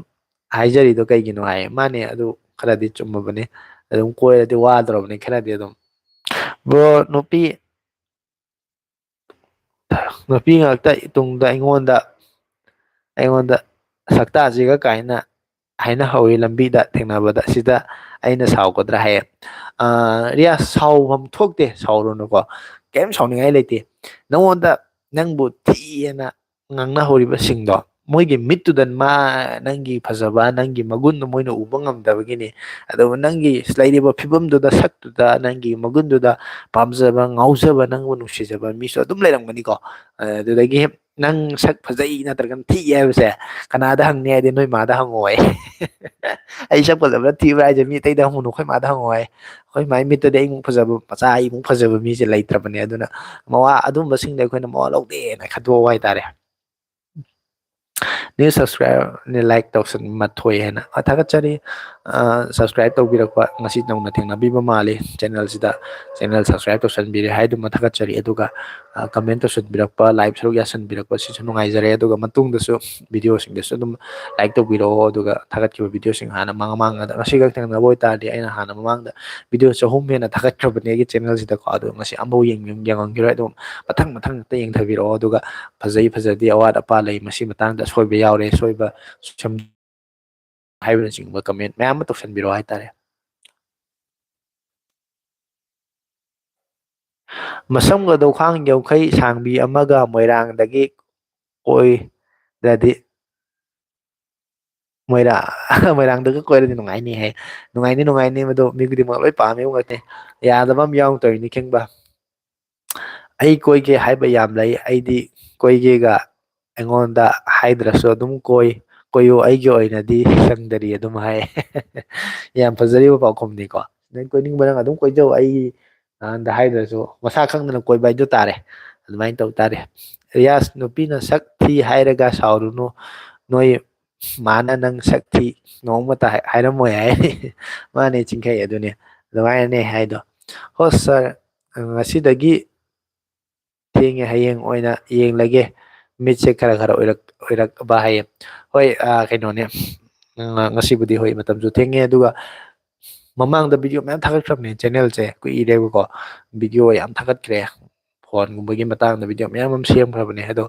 ꯍꯥꯏꯖꯔꯤꯗꯣ ꯀꯩꯒꯤꯅꯣ ꯍꯥꯏ꯫ ꯃꯥꯅꯦ, ꯑꯗꯨ ꯈꯔꯗꯤ ꯆꯨꯝꯃꯕꯅꯤ꯫ ꯑꯗꯨꯝ ꯀꯣꯏꯔꯗꯤ ꯋꯥꯗ꯭ꯔꯕꯅꯤ ꯈꯔꯗꯤ ꯑꯗꯨꯝ꯫ ꯕ꯭ꯔꯣ, ꯅꯨꯄꯤ, ꯅꯨꯄꯤ ꯉꯥꯛꯇ ꯇꯨꯡꯗ ꯑꯩꯉꯣꯟꯗ, ꯑꯩꯉꯣꯟꯗ "ꯁꯛꯇꯥꯁꯤꯒ" ꯀꯥꯏꯅ ꯍꯥꯏꯅꯍꯧꯋꯤ ꯂꯝꯕꯤꯗ ꯊꯦꯡꯅꯕꯗ꯫ ꯁꯤꯗ ꯑꯩꯅ ꯁꯥꯎꯒꯗ꯭ꯔꯥ ꯍꯥꯏꯌꯦ꯫ ꯑ, ꯔꯤꯌꯥ, ꯁꯥꯎꯐꯝ ꯊꯣꯛꯇꯦ, ꯁꯥꯎꯔꯨꯅꯨꯀꯣ꯫ ꯀꯩꯝ ꯁꯥꯎꯅꯤꯡꯉꯥꯏ ꯂꯩꯇꯦ꯫ ꯅꯉꯣꯟꯗ ꯅꯪꯕꯨ ꯊꯤꯑꯅ ꯉꯥꯡꯅꯍꯧꯔꯤꯕꯁꯤꯡꯗꯣ, ꯃꯣꯏꯒꯤ ꯃꯤꯠꯇꯨꯗ ꯃꯥ, ꯅꯪꯒꯤ ꯐꯖꯕ, ꯅꯪꯒꯤ ꯃꯒꯨꯟꯗꯣ ꯃꯣꯏꯅ ꯎꯕ ꯉꯝꯗꯕꯒꯤꯅꯤ꯫ ꯑꯗꯨꯕꯨ ꯅꯪꯒꯤ ꯂꯩꯔꯤꯕ ꯐꯤꯕꯝꯗꯨꯗ, ꯁꯛꯇꯨꯗ, ꯅꯪꯒꯤ ꯃꯒꯨꯟꯗꯨꯗ ꯄꯥꯝꯖꯕ, ꯉꯥꯎꯖꯕ, ꯅꯪꯕꯨ ꯅꯨꯡꯁꯤꯖꯕ ꯃꯤꯁꯨ ꯑꯗꯨꯝ ꯂꯩꯔꯝꯒꯅꯤꯀꯣ꯫ ꯑꯗꯨꯗꯒꯤ ꯅꯪ ꯁꯛ ꯐꯖꯩ ꯅꯠꯇ꯭ꯔꯒꯅ ꯊꯤꯛꯏ ꯍꯥꯏꯕꯁꯦ ꯀꯅꯥꯗ ꯍꯪꯅꯤ ꯍꯥꯏꯗꯤ ꯅꯣꯏ ꯃꯥꯗ ꯍꯪꯉꯣ ꯍꯥꯏ꯫ ꯑꯩ ꯁꯛ ꯐꯖꯕ꯭ꯔꯥ ꯊꯤꯕ꯭ꯔꯥ ꯍꯥꯏꯁꯦ ꯃꯤ ꯑꯇꯩꯗ ꯍꯪꯉꯨꯅꯨ, ꯑꯩꯈꯣꯏ ꯃꯥꯗ ꯍꯪꯉꯣ ꯍꯥꯏ꯫ ꯑꯩꯈꯣꯏ ꯃꯥꯏ ꯃꯤꯠꯇꯗꯤ ꯑꯩꯃꯨꯛ ꯐꯖꯕ ꯃꯆꯥ, ꯑꯩꯃꯨꯛ ꯐꯖꯕ ꯃꯤꯁꯦ ꯂꯩꯇ꯭ꯔꯕꯅꯦ꯫ ꯑꯗꯨꯅ ꯃꯋꯥ ꯑꯗꯨꯝꯕꯁꯤꯡꯗ ꯑꯩꯈꯣꯏꯅ ꯃꯋꯥ ꯂꯧꯗꯦꯅ ꯈꯟꯗꯣꯛꯑꯣ ꯍꯥꯏꯇꯥꯔꯦ꯫ New subscriber ꯅꯤ, like ꯇꯧꯁꯟ ꯃꯥꯊꯣꯏ ꯍꯥꯏꯅ꯫ ꯑ, ꯊꯥꯒꯠꯆꯔꯤ꯫ ꯑ, subscribe ꯇꯧꯕꯤꯔꯛꯄ ꯉꯁꯤ ꯅꯧꯅ ꯊꯦꯡꯅꯕꯤꯕ ꯃꯥꯜꯂꯤ ꯆꯦꯅꯦꯜꯁꯤꯗ꯫ ꯆꯦꯅꯦꯜ subscribe ꯇꯧꯁꯟꯕꯤꯔꯦ ꯍꯥꯏꯗꯨꯃ ꯊꯥꯒꯠꯆꯔꯤ꯫ ꯑꯗꯨꯒ, ꯑ, comment ꯇꯧꯁꯟꯕꯤꯔꯛꯄ, live ꯁꯔꯨꯛ ꯌꯥꯁꯟꯕꯤꯔꯛꯄ ꯁꯤꯁꯨ ꯅꯨꯡꯉꯥꯏꯖꯔꯦ꯫ ꯑꯗꯨꯒ ꯃꯇꯨꯡꯗꯁꯨ videoꯁꯤꯡꯗꯁꯨ ꯑꯗꯨꯝ like ꯇꯧꯕꯤꯔꯛꯑꯣ꯫ ꯑꯗꯨꯒ ꯊꯥꯒꯠꯈꯤꯕ videoꯁꯤꯡ ꯍꯥꯟꯅ ꯃꯃꯥꯡ ꯃꯃꯥꯡꯗ, ꯉꯁꯤꯈꯛ ꯊꯦꯡꯅꯕ ꯑꯣꯏꯇꯥꯔꯗꯤ ꯑꯩꯅ ꯍꯥꯟꯅ ꯃꯃꯥꯡꯗ video ꯆꯍꯨꯝ ꯍꯦꯟꯅ ꯊꯥꯒꯠꯈ꯭ꯔꯕꯅꯦ ꯑꯩꯒꯤ ꯆꯦꯅꯦꯜꯁꯤꯗꯀꯣ꯫ ꯑꯗꯣ ꯉꯁꯤ ꯑꯃꯐꯥꯎ ꯌꯦꯡ-, ꯌꯦꯡꯉꯝꯈꯤꯔꯣꯏ꯫ ꯑꯗꯨꯝ ꯃꯊꯪ ꯃꯊꯪ ꯍꯦꯛꯇ ꯌꯦꯡꯊꯕꯤꯔꯛꯑꯣ꯫ ꯑꯗꯨꯒ ꯐꯖꯩ ꯐꯖꯗꯦ, ꯑꯋꯥꯠ ꯑꯄꯥ ꯂꯩ, ꯃꯁꯤ ꯃꯇꯥꯡꯗ ꯑꯁꯣꯏꯕ ꯌꯥꯎꯔꯦ, ꯑꯁꯣꯏꯕ ꯁꯨꯝ ꯍꯥꯏꯕꯅꯆꯤꯡꯕ comment ꯃꯌꯥꯝ ꯑꯃ ꯇꯧꯁꯟꯕꯤꯔꯛꯑꯣ ꯍꯥꯏꯇꯥꯔꯦ꯫ ꯃꯁꯝꯒꯗꯣ ꯈ꯭ꯋꯥꯡ ꯌꯧꯈꯩ ꯁꯥꯡꯕꯤ ꯑꯃꯒ ꯃꯣꯏꯔꯥꯡꯗꯒꯤ ꯀꯣꯏꯔꯗꯤ, ꯃꯣꯏꯔꯥ-, ꯃꯣꯏꯔꯥꯡꯗꯒ ꯀꯣꯏꯔꯗꯤ ꯅꯨꯡꯉꯥꯏꯅꯤ ꯍꯥꯏ꯫ ꯅꯨꯡꯉꯥꯏꯅꯤ, ꯅꯨꯡꯉꯥꯏꯅꯤ, ꯃꯗꯨ ꯃꯤ ꯈꯨꯗꯤꯡꯃꯛ ꯂꯣꯏ ꯄꯥꯝꯃꯤꯕ ꯉꯥꯛꯇꯅꯤ꯫ ꯌꯥꯗꯕ ꯑꯃ ꯌꯥꯎꯔꯛꯇꯧꯔꯤꯅꯤ ꯈꯤꯡꯕ꯫ ꯑꯩ ꯀꯣꯏꯒꯦ ꯍꯥꯏꯕ ꯌꯥꯝ ꯂꯩ꯫ ꯑꯩꯗꯤ ꯀꯣꯏꯒꯦꯒ ꯑꯩꯉꯣꯟꯗ ꯍꯥꯏꯗ꯭ꯔꯁꯨ ꯑꯗꯨꯝ ꯀꯣꯏ-, ꯀꯣꯏꯌꯨ, ꯑꯩꯒꯤ ꯑꯣꯏꯅꯗꯤ ꯁꯪꯗꯔꯤ ꯑꯗꯨꯝ ꯍꯥꯏ꯫ ꯌꯥꯝ ꯐꯖꯔꯤꯕ ꯄꯥꯎꯈꯨꯝꯅꯤꯀꯣ꯫ ꯅꯪ ꯀꯣꯏꯅꯤꯡꯕ ꯅꯪ ꯑꯗꯨꯝ ꯀꯣꯏꯖꯧ, ꯑꯩ ꯅꯉꯣꯟꯗ ꯍꯥꯏꯗ꯭ꯔꯁꯨ ꯃꯁꯥ ꯈꯪꯗꯅ ꯀꯣꯏꯕ ꯍꯥꯏꯗꯨ ꯇꯥꯔꯦ꯫ ꯑꯗꯨꯃꯥꯏꯅ ꯇꯧ ꯇꯥꯔꯦ꯫ ꯔꯤꯌꯥꯁ, ꯅꯨꯄꯤꯅ ꯁꯛ ꯊꯤ ꯍꯥꯏꯔꯒ ꯁꯥꯎꯔꯨꯅꯨ, ꯅꯣꯏ ꯃꯥꯅ ꯅꯪ ꯁꯛ ꯊꯤ ꯅꯣꯡꯃꯇ ꯍꯥꯏ-, ꯍꯥꯏꯔꯝꯃꯣꯏ ꯍꯥꯏ꯫ ꯃꯥꯅꯦ ꯆꯤꯡꯈꯩ, ꯑꯗꯨꯅꯦ, ꯑꯗꯨꯃꯥꯏꯅꯅꯦ ꯍꯥꯏꯗꯣ꯫ ꯍꯣ ꯁꯥꯔ, ꯉꯁꯤꯗꯒꯤ ꯊꯦꯡꯉꯦ, ꯍꯌꯦꯡ ꯑꯣꯏꯅ ꯌꯦꯡꯂꯒꯦ, ꯃꯤꯠꯁꯦ ꯈꯔ ꯈꯔ ꯑꯣꯏꯔꯛ-, ꯑꯣꯏꯔꯛꯄ ꯍꯥꯏꯌꯦ꯫ ꯍꯣꯏ, ꯑ, ꯀꯩꯅꯣꯅꯦ, ꯎꯝ, ꯉꯁꯤꯕꯨꯗꯤ ꯍꯣꯏ ꯃꯇꯝꯁꯨ ꯊꯦꯡꯉꯦ, ꯑꯗꯨꯒ ꯃꯃꯥꯡꯗ ꯚꯤꯗꯤꯑꯣ ꯃꯌꯥꯝ ꯊꯥꯒꯠꯈ꯭ꯔꯕꯅꯦ ꯆꯦꯅꯦꯜꯁꯦ ꯀꯨꯏꯔꯦꯕꯀꯣ, ꯚꯤꯗꯤꯑꯣ ꯌꯥꯝ ꯊꯥꯒꯠꯈ꯭ꯔꯦ꯫ ꯐꯣꯟꯒꯨꯝꯕꯒꯤ ꯃꯇꯥꯡꯗ ꯚꯤꯗꯤꯑꯣ ꯃꯌꯥꯝ ꯑꯃ ꯁꯦꯝꯈ꯭ꯔꯕꯅꯦ꯫ ꯑꯗꯣ,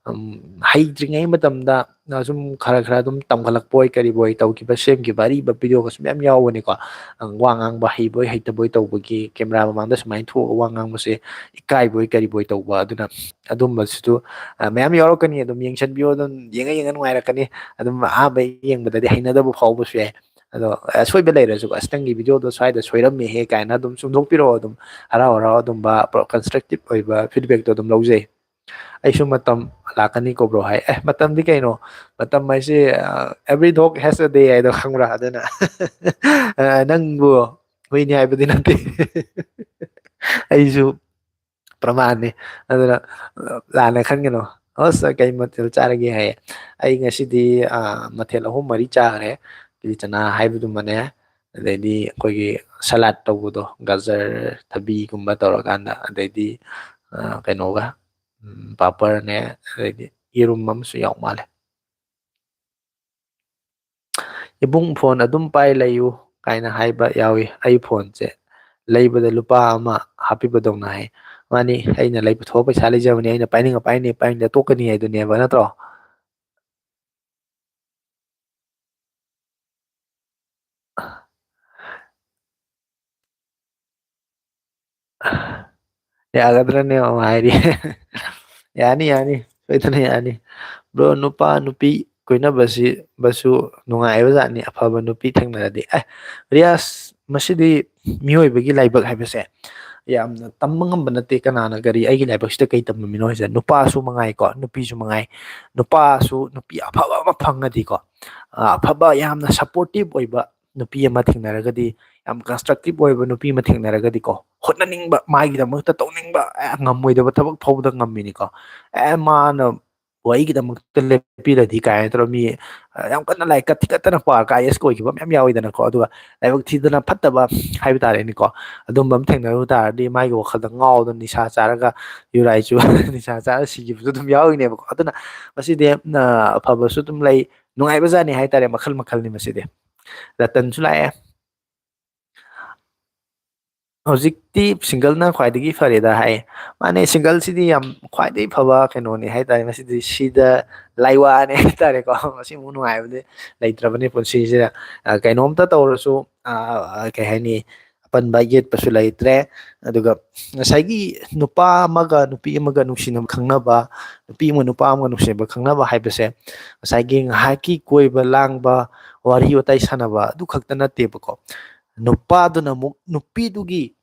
ꯎꯝ, ꯍꯩꯇ꯭ꯔꯤꯉꯩ ꯃꯇꯝꯗ, ꯑ, ꯁꯨꯝ ꯈꯔ ꯈꯔ ꯑꯗꯨꯝ ꯇꯝꯈꯠꯂꯛꯄ ꯑꯣꯏ ꯀꯔꯤꯕꯣꯏ ꯇꯧꯈꯤꯕ, ꯁꯦꯝꯈꯤꯕ ꯑꯔꯤꯕ ꯚꯤꯗꯤꯑꯣꯒꯁꯨ ꯃꯌꯥꯝ ꯌꯥꯎꯕꯅꯤꯀꯣ꯫ ꯑ, ꯋꯥ ꯉꯥꯡꯕ ꯍꯩꯕꯣꯏ ꯍꯩꯇꯕꯣꯏ ꯇꯧꯕꯒꯤ, ꯀꯦꯃꯦꯔꯥ ꯃꯃꯥꯡꯗ ꯁꯨꯃꯥꯏꯅ ꯊꯣꯛꯑꯒ ꯋꯥ ꯉꯥꯡꯕꯁꯦ ꯏꯀꯥꯏꯕꯣꯏ ꯀꯔꯤꯕꯣꯏ ꯇꯧꯕ꯫ ꯑꯗꯨꯅ ꯑꯗꯨꯝꯕꯁꯨ, ꯑ, ꯃꯌꯥꯝ ꯌꯥꯎꯔꯛꯀꯅꯤ꯫ ꯑꯗꯨꯝ ꯌꯦꯡꯁꯟꯕꯤꯌꯣ, ꯑꯗꯨꯝ ꯌꯦꯡꯉ ꯌꯦꯡꯉ ꯅꯨꯡꯉꯥꯏꯔꯛꯀꯅꯤ꯫ ꯑꯗꯨꯝ ꯑꯍꯥꯟꯕ ꯌꯦꯡꯕꯗꯗꯤ ꯍꯩꯅꯗꯕ ꯐꯥꯎꯕꯁꯨ ꯌꯥꯏ꯫ ꯑꯗꯣ, ꯑ, ꯑꯁꯣꯏꯕ ꯂꯩꯔꯁꯨ, "ꯑꯁ, ꯅꯪꯒꯤ ꯚꯤꯗꯤꯑꯣꯗꯣ ꯁ꯭ꯋꯥꯏꯗ ꯁꯣꯏꯔꯝꯃꯦꯍꯦ" ꯀꯥꯏꯅ ꯑꯗꯨꯝ ꯆꯨꯝꯊꯣꯛꯄꯤꯔꯛꯑꯣ꯫ ꯑꯗꯨꯝ ꯍꯔꯥꯎ ꯍꯔꯥꯎ ꯑꯗꯨꯝꯕ ꯄ꯭ꯔꯣ-, constructive ꯑꯣꯏꯕ feedbackꯇꯣ ꯑꯗꯨꯝ ꯂꯧꯖꯩ꯫ "ꯑꯩꯁꯨ ꯃꯇꯝ ꯂꯥꯛꯀꯅꯤꯀꯣ ꯕ꯭ꯔꯣ" ꯍꯥꯏ꯫ ꯑꯦ, ꯃꯇꯝꯗꯤ ꯀꯩꯅꯣ? ꯃꯇꯝ ꯍꯥꯏꯁꯦ, ꯑ, "Every dog has a day" ꯍꯥꯏꯗꯣ ꯈꯪꯕ꯭ꯔꯥ? ꯑꯗꯨꯅ, ꯑ, ꯅꯪꯕꯨ ꯍꯨꯏꯅꯤ ꯍꯥꯏꯕꯗꯤ ꯅꯠꯇꯦ꯫ ꯑꯩꯁꯨ ꯄ꯭ꯔꯃꯥꯟꯅꯤ꯫ ꯑꯗꯨꯅ, ꯑ, ꯂꯥꯟꯅ ꯈꯟꯒꯅꯨ꯫ "ꯑꯁ, ꯀꯩ ꯃꯊꯦꯜ ꯆꯥꯔꯒꯦ?" ꯍꯥꯏꯌꯦ꯫ ꯑꯩ ꯉꯁꯤꯗꯤ, ꯑ, ꯃꯊꯦꯜ ꯑꯍꯨꯝ ꯃꯔꯤ ꯆꯥꯈ꯭ꯔꯦ꯫ ꯀꯤꯂꯤ ꯆꯅꯥ ꯍꯥꯏꯕꯗꯨꯃꯅꯦ, ꯑꯗꯩꯗꯤ ꯑꯩꯈꯣꯏꯒꯤ salad ꯇꯧꯕꯗꯣ, ꯒꯖꯔ, ꯊꯕꯤꯒꯨꯝꯕ ꯇꯧꯔꯀꯥꯟꯗ, ꯑꯗꯩꯗꯤ, ꯑ, ꯀꯩꯅꯣꯒ, ꯎꯝ, ꯄꯥꯄꯔꯅꯦ, ꯑꯗꯩꯗꯤ ꯌꯦꯔꯨꯝ ꯑꯃꯁꯨ ꯌꯥꯎ ꯃꯥꯜꯂꯦ꯫ "ꯏꯕꯨꯡ, ꯐꯣꯟ ꯑꯗꯨꯝ ꯄꯥꯏ ꯂꯩꯌꯨ" ꯀꯥꯏꯅ ꯍꯥꯏꯕ ꯌꯥꯎꯏ꯫ ꯑꯩ ꯐꯣꯟꯁꯦ ꯂꯩꯕꯗ ꯂꯨꯄꯥ ꯑꯃ ꯍꯥꯞꯄꯤꯕꯗꯧꯅ ꯍꯥꯏ꯫ ꯃꯥꯅꯤ, ꯑꯩꯅ ꯂꯩꯕ ꯊꯣꯛꯑ ꯄꯩꯁꯥ ꯂꯩꯖꯕꯅꯤ, ꯑꯩꯅ ꯄꯥꯏꯅꯤꯡꯉ ꯄꯥꯏꯅꯤ, ꯄꯥꯏꯅꯤꯡꯗ ꯇꯣꯛꯀꯅꯤ ꯍꯥꯏꯗꯨꯅꯦꯕ, ꯅꯠꯇ꯭ꯔꯣ? ꯌꯥꯒꯗ꯭ꯔꯅꯦ ꯑꯃ ꯍꯥꯏꯔꯤ꯫ ꯌꯥꯅꯤ, ꯌꯥꯅꯤ, ꯁꯣꯏꯗꯅ ꯌꯥꯅꯤ꯫ ꯕ꯭ꯔꯣ, ꯅꯨꯄꯥ ꯅꯨꯄꯤ ꯀꯣꯏꯅꯕꯁꯤ, ꯕꯁꯨ ꯅꯨꯡꯉꯥꯏꯕ ꯖꯥꯠꯅꯤ, ꯑꯐꯕ ꯅꯨꯄꯤ ꯊꯦꯡꯅꯔꯗꯤ꯫ ꯑꯦ, ꯔꯤꯌꯥꯁ, ꯃꯁꯤꯗꯤ ꯃꯤꯑꯣꯏꯕꯒꯤ ꯂꯥꯏꯕꯛ ꯍꯥꯏꯕꯁꯦ ꯌꯥꯝꯅ ꯇꯝꯕ ꯉꯝꯕ ꯅꯠꯇꯦ꯫ ꯀꯅꯥꯅ ꯀꯔꯤ ꯑꯩꯒꯤ ꯂꯥꯏꯕꯛꯁꯤꯗ ꯀꯩ ꯇꯝꯃꯝꯃꯤꯅꯣ ꯍꯥꯏꯁꯦ? ꯅꯨꯄꯥꯁꯨ ꯃꯉꯥꯏꯀꯣ, ꯅꯨꯄꯤꯁꯨ ꯃꯉꯥꯏ꯫ ꯅꯨꯄꯥꯁꯨ ꯅꯨꯄꯤ ꯑꯐꯕ ꯑꯃ ꯐꯪꯉꯗꯤꯀꯣ, ꯑ, ꯑꯐꯕ, ꯌꯥꯝꯅ supportive ꯑꯣꯏꯕ, ꯅꯨꯄꯤ ꯑꯃ ꯊꯦꯡꯅꯔꯒꯗꯤ, ꯌꯥꯝ constructive ꯑꯣꯏꯕ ꯅꯨꯄꯤ ꯑꯃ ꯊꯦꯡꯅꯔꯒꯗꯤꯀꯣ, ꯍꯣꯠꯅꯅꯤꯡꯕ, ꯃꯥꯒꯤꯗꯃꯛꯇ ꯇꯧꯅꯤꯡꯕ, ꯑꯦ, ꯉꯝꯃꯣꯏꯗꯕ ꯊꯕꯛ ꯐꯥꯎꯕꯗ ꯉꯝꯃꯤꯅꯤꯀꯣ꯫ ꯑꯦ, ꯃꯥꯅ ꯋꯥꯔꯤꯒꯤꯗꯃꯛꯇ ꯂꯦꯞꯄꯤꯔꯗꯤ ꯀꯥꯏꯅ ꯇꯧꯔ ꯃꯤ, ꯑ, ꯌꯥꯝ ꯀꯟꯅ ꯂꯥꯏꯔꯤꯛ ꯀ ꯊꯤꯒꯠꯇꯅ ꯄꯥꯔꯒ IAS ꯀ ꯑꯣꯏꯈꯤꯕ ꯃꯌꯥꯝ ꯌꯥꯎꯋꯤꯗꯅꯀꯣ꯫ ꯑꯗꯨꯒ ꯂꯥꯏꯕꯛ ꯊꯤꯗꯅ ꯐꯠꯇꯕ ꯍꯥꯏꯕ ꯇꯥꯔꯦꯅꯦꯀꯣ, ꯑꯗꯨꯝꯕ ꯑꯃ ꯊꯦꯡꯅꯔꯨ ꯇꯥꯔꯗꯤ ꯃꯥꯒꯤ ꯋꯥꯈꯜꯗ ꯉꯥꯎꯗꯅ ꯅꯤꯁꯥ ꯆꯥꯔꯒ ꯌꯨꯔꯥꯏ ꯆꯨ-, ꯅꯤꯁꯥ ꯆꯥꯔ ꯁꯤꯈꯤꯕꯁꯨ ꯑꯗꯨꯝ ꯌꯥꯎꯔꯤꯅꯦꯕꯀꯣ꯫ ꯑꯗꯨꯅ ꯃꯁꯤꯗꯤ, ꯑ, ꯑꯐꯕꯁꯨ ꯑꯗꯨꯝ ꯂꯩ, ꯅꯨꯡꯉꯥꯏꯕꯖꯥꯠꯅꯤ ꯍꯥꯏꯇꯥꯔꯦ, ꯃꯈꯜ ꯃꯈꯜꯅꯤ ꯃꯁꯤꯗꯤ꯫ ꯔꯇꯟꯁꯨ ꯂꯥꯛꯑꯦ꯫ "ꯍꯧꯖꯤꯛꯇꯤ single ꯅ ꯈ꯭ꯋꯥꯏꯗꯒꯤ ꯐꯔꯦꯗ" ꯍꯥꯏ꯫ ꯃꯥꯅꯦ, single ꯁꯤꯗꯤ ꯌꯥꯝ ꯈ꯭ꯋꯥꯏꯗꯒꯤ ꯐꯕ ꯀꯩꯅꯣꯅꯤ ꯍꯥꯏꯇꯥꯔꯦ꯫ ꯃꯁꯤꯗꯤ ꯁꯤꯗ ꯂꯥꯏꯋꯥꯅꯤ ꯍꯥꯏꯇꯥꯔꯦꯀꯣ꯫ ꯃꯁꯤꯃꯨꯛ ꯅꯨꯡꯉꯥꯏꯕꯗꯤ ꯂꯩꯇ꯭ꯔꯕꯅꯤ ꯄꯨꯟꯁꯤꯁꯤꯗ꯫ ꯑ, ꯀꯩꯅꯣꯝꯇ ꯇꯧꯔꯁꯨ, ꯑ, ꯑ, ꯀꯩ ꯍꯥꯏꯅꯤ, ꯑꯄꯟꯕ ꯌꯦꯠꯄꯁꯨ ꯂꯩꯇ꯭ꯔꯦ꯫ ꯑꯗꯨꯒ ꯉꯁꯥꯏꯒꯤ ꯅꯨꯄꯥ ꯑꯃꯒ ꯅꯨꯄꯤ ꯑꯃꯒ ꯅꯨꯡꯁꯤꯅꯕ ꯈꯪꯅꯕ, ꯅꯨꯄꯤ ꯑꯃꯒ ꯅꯨꯄꯥ ꯑꯃꯒ ꯅꯨꯡꯁꯤꯅꯕ ꯈꯪꯅꯕ ꯍꯥꯏꯕꯁꯦ ꯉꯁꯥꯏꯒꯤ ꯉꯥꯏꯍꯥꯛꯀꯤ ꯀꯣꯏꯕ ꯂꯥꯡꯕ, ꯋꯥꯔꯤ ꯋꯥꯇꯥꯏ ꯁꯥꯟꯅꯕ ꯑꯗꯨ ꯈꯛꯇ ꯅꯠꯇꯦꯕꯀꯣ꯫ ꯅꯨꯄꯥꯗꯨꯅ ꯑꯃꯨꯛ ꯅꯨꯄꯤꯗꯨꯒꯤ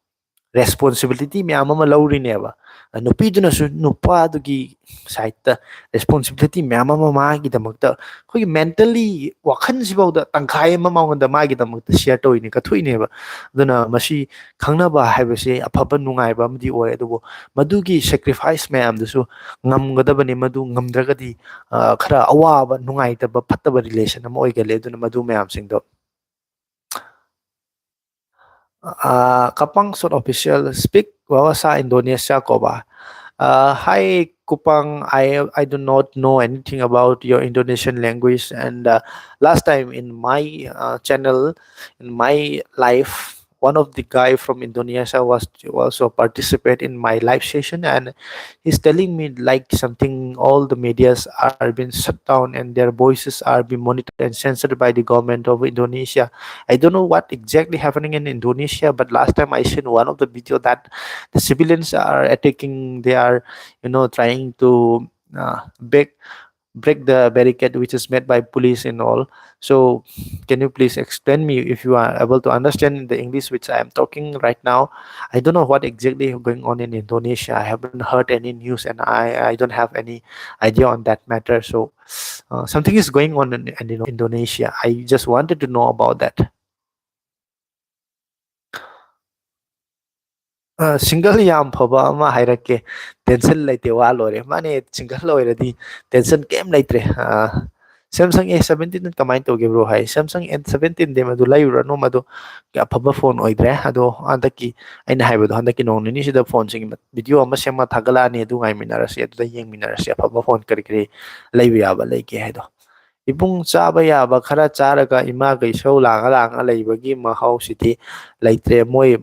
responsibility ꯃꯌꯥꯝ ꯑꯃ ꯂꯧꯔꯤꯅꯦꯕ꯫ ꯅꯨꯄꯤꯗꯨꯅꯁꯨ ꯅꯨꯄꯥꯗꯨꯒꯤ side ꯇ responsibility ꯃꯌꯥꯝ ꯑꯃ ꯃꯥꯒꯤꯗꯃꯛꯇ, ꯑꯩꯈꯣꯏꯒꯤ mentally ꯋꯥꯈꯜꯁꯤꯐꯥꯎꯗ ꯇꯪꯈꯥꯏ ꯑꯃ ꯃꯉꯣꯟꯗ, ꯃꯥꯒꯤꯗꯃꯛꯇ share ꯇꯧꯔꯤꯅꯦ, ꯀꯠꯊꯣꯛꯏꯅꯦꯕ꯫ ꯑꯗꯨꯅ ꯃꯁꯤ ꯈꯪꯅꯕ ꯍꯥꯏꯕꯁꯦ ꯑꯐꯕ ꯅꯨꯡꯉꯥꯏꯕ ꯑꯃꯗꯤ ꯑꯣꯏ, ꯑꯗꯨꯕꯨ ꯃꯗꯨꯒꯤ sacrifice ꯃꯌꯥꯝꯗꯨꯁꯨ ꯉꯝꯒꯗꯕꯅꯤ꯫ ꯃꯗꯨ ꯉꯝꯗ꯭ꯔꯒꯗꯤ, ꯑ, ꯈꯔ ꯑꯋꯥꯕ, ꯅꯨꯡꯉꯥꯏꯇꯕ, ꯐꯠꯇꯕ relation ꯑꯃ ꯑꯣꯏꯒꯜꯂꯦ꯫ ꯑꯗꯨꯅ ꯃꯗꯨ ꯃꯌꯥꯝꯁꯤꯡꯗꯣ Uh, Kapang Sot Official, speak bahasa Indonesia ko ba? Uh, hi Kupang, I I do not know anything about your Indonesian language, and uh, last time in my uh, channel, in my life, one of the guy from Indonesia was also participate in my live session, and he's telling me like something, all the medias are being shut down and their voices are being monitored and censored by the government of Indonesia. I don't know what exactly happening in Indonesia, but last time I seen one of the video that the civilians are attacking, they are, you know, trying to uh, break break the barricade which is made by police and all. So can you please explain me if you are able to understand the English which I am talking right now? I don't know what exactly going on in Indonesia. I haven't heard any news and I, I don't have any idea on that matter. So uh, something is going on in, in Indonesia. I just wanted to know about that. Single ꯌꯥꯝ ꯐꯕ ꯑꯃ ꯍꯥꯏꯔꯛꯀꯦ꯫ ꯇꯦꯟꯁꯟ ꯂꯩꯇꯦ, ꯋꯥ ꯂꯣꯏꯔꯦ꯫ ꯃꯥꯅꯦ, ꯁꯤꯡꯒꯜ ꯑꯣꯏꯔꯗꯤ ꯇꯦꯟꯁꯟ ꯀꯩꯝ ꯂꯩꯇ꯭ꯔꯦ꯫ ꯁꯦꯝꯁꯪ ꯑꯦ ꯁꯕꯦꯟꯇꯤꯟ ꯀꯃꯥꯏꯅ ꯇꯧꯒꯦ ꯕ꯭ꯔꯣ ꯍꯥꯏ꯫ ꯁꯦꯝꯁꯪ ꯑꯦ ꯁꯕꯦꯟꯇꯤꯟꯗꯤ ꯃꯗꯨ ꯂꯩꯔꯨꯔꯅꯨ, ꯃꯗꯨ ꯑꯐꯕ ꯐꯣꯟ ꯑꯣꯏꯗ꯭ꯔꯦ꯫ ꯑꯗꯣ ꯍꯟꯗꯛꯀꯤ ꯑꯩꯅ ꯍꯥꯏꯕꯗꯣ, ꯍꯟꯗꯛꯀꯤ ꯅꯣꯡ ꯅꯤꯅꯤꯁꯤꯗ ꯐꯣꯟꯁꯤꯡꯒꯤ ꯚꯤꯗꯤꯑꯣ ꯑꯃ ꯁꯦꯝꯃ ꯊꯥꯒꯠꯂꯛꯑꯅꯤ, ꯑꯗꯨ ꯉꯥꯏꯃꯤꯟꯅꯔꯁꯤ, ꯑꯗꯨꯗ ꯌꯦꯡꯃꯤꯟꯅꯔꯁꯤ ꯑꯐꯕ ꯐꯣꯟ ꯀꯔꯤ ꯀꯔꯤ ꯂꯩꯕ ꯌꯥꯕ ꯂꯩꯒꯦ ꯍꯥꯏꯗꯣ꯫ ꯏꯕꯨꯡ, ꯆꯥꯕ ꯌꯥꯕ ꯈꯔ ꯆꯥꯔꯒ ꯏꯃꯥꯒ ꯏꯁꯧ ꯂꯥꯡꯉ ꯂꯥꯡꯉ ꯂꯩꯕꯒꯤ ꯃꯍꯥꯎꯁꯤꯗꯤ ꯂꯩꯇ꯭ꯔꯦ꯫ ꯃꯣꯏ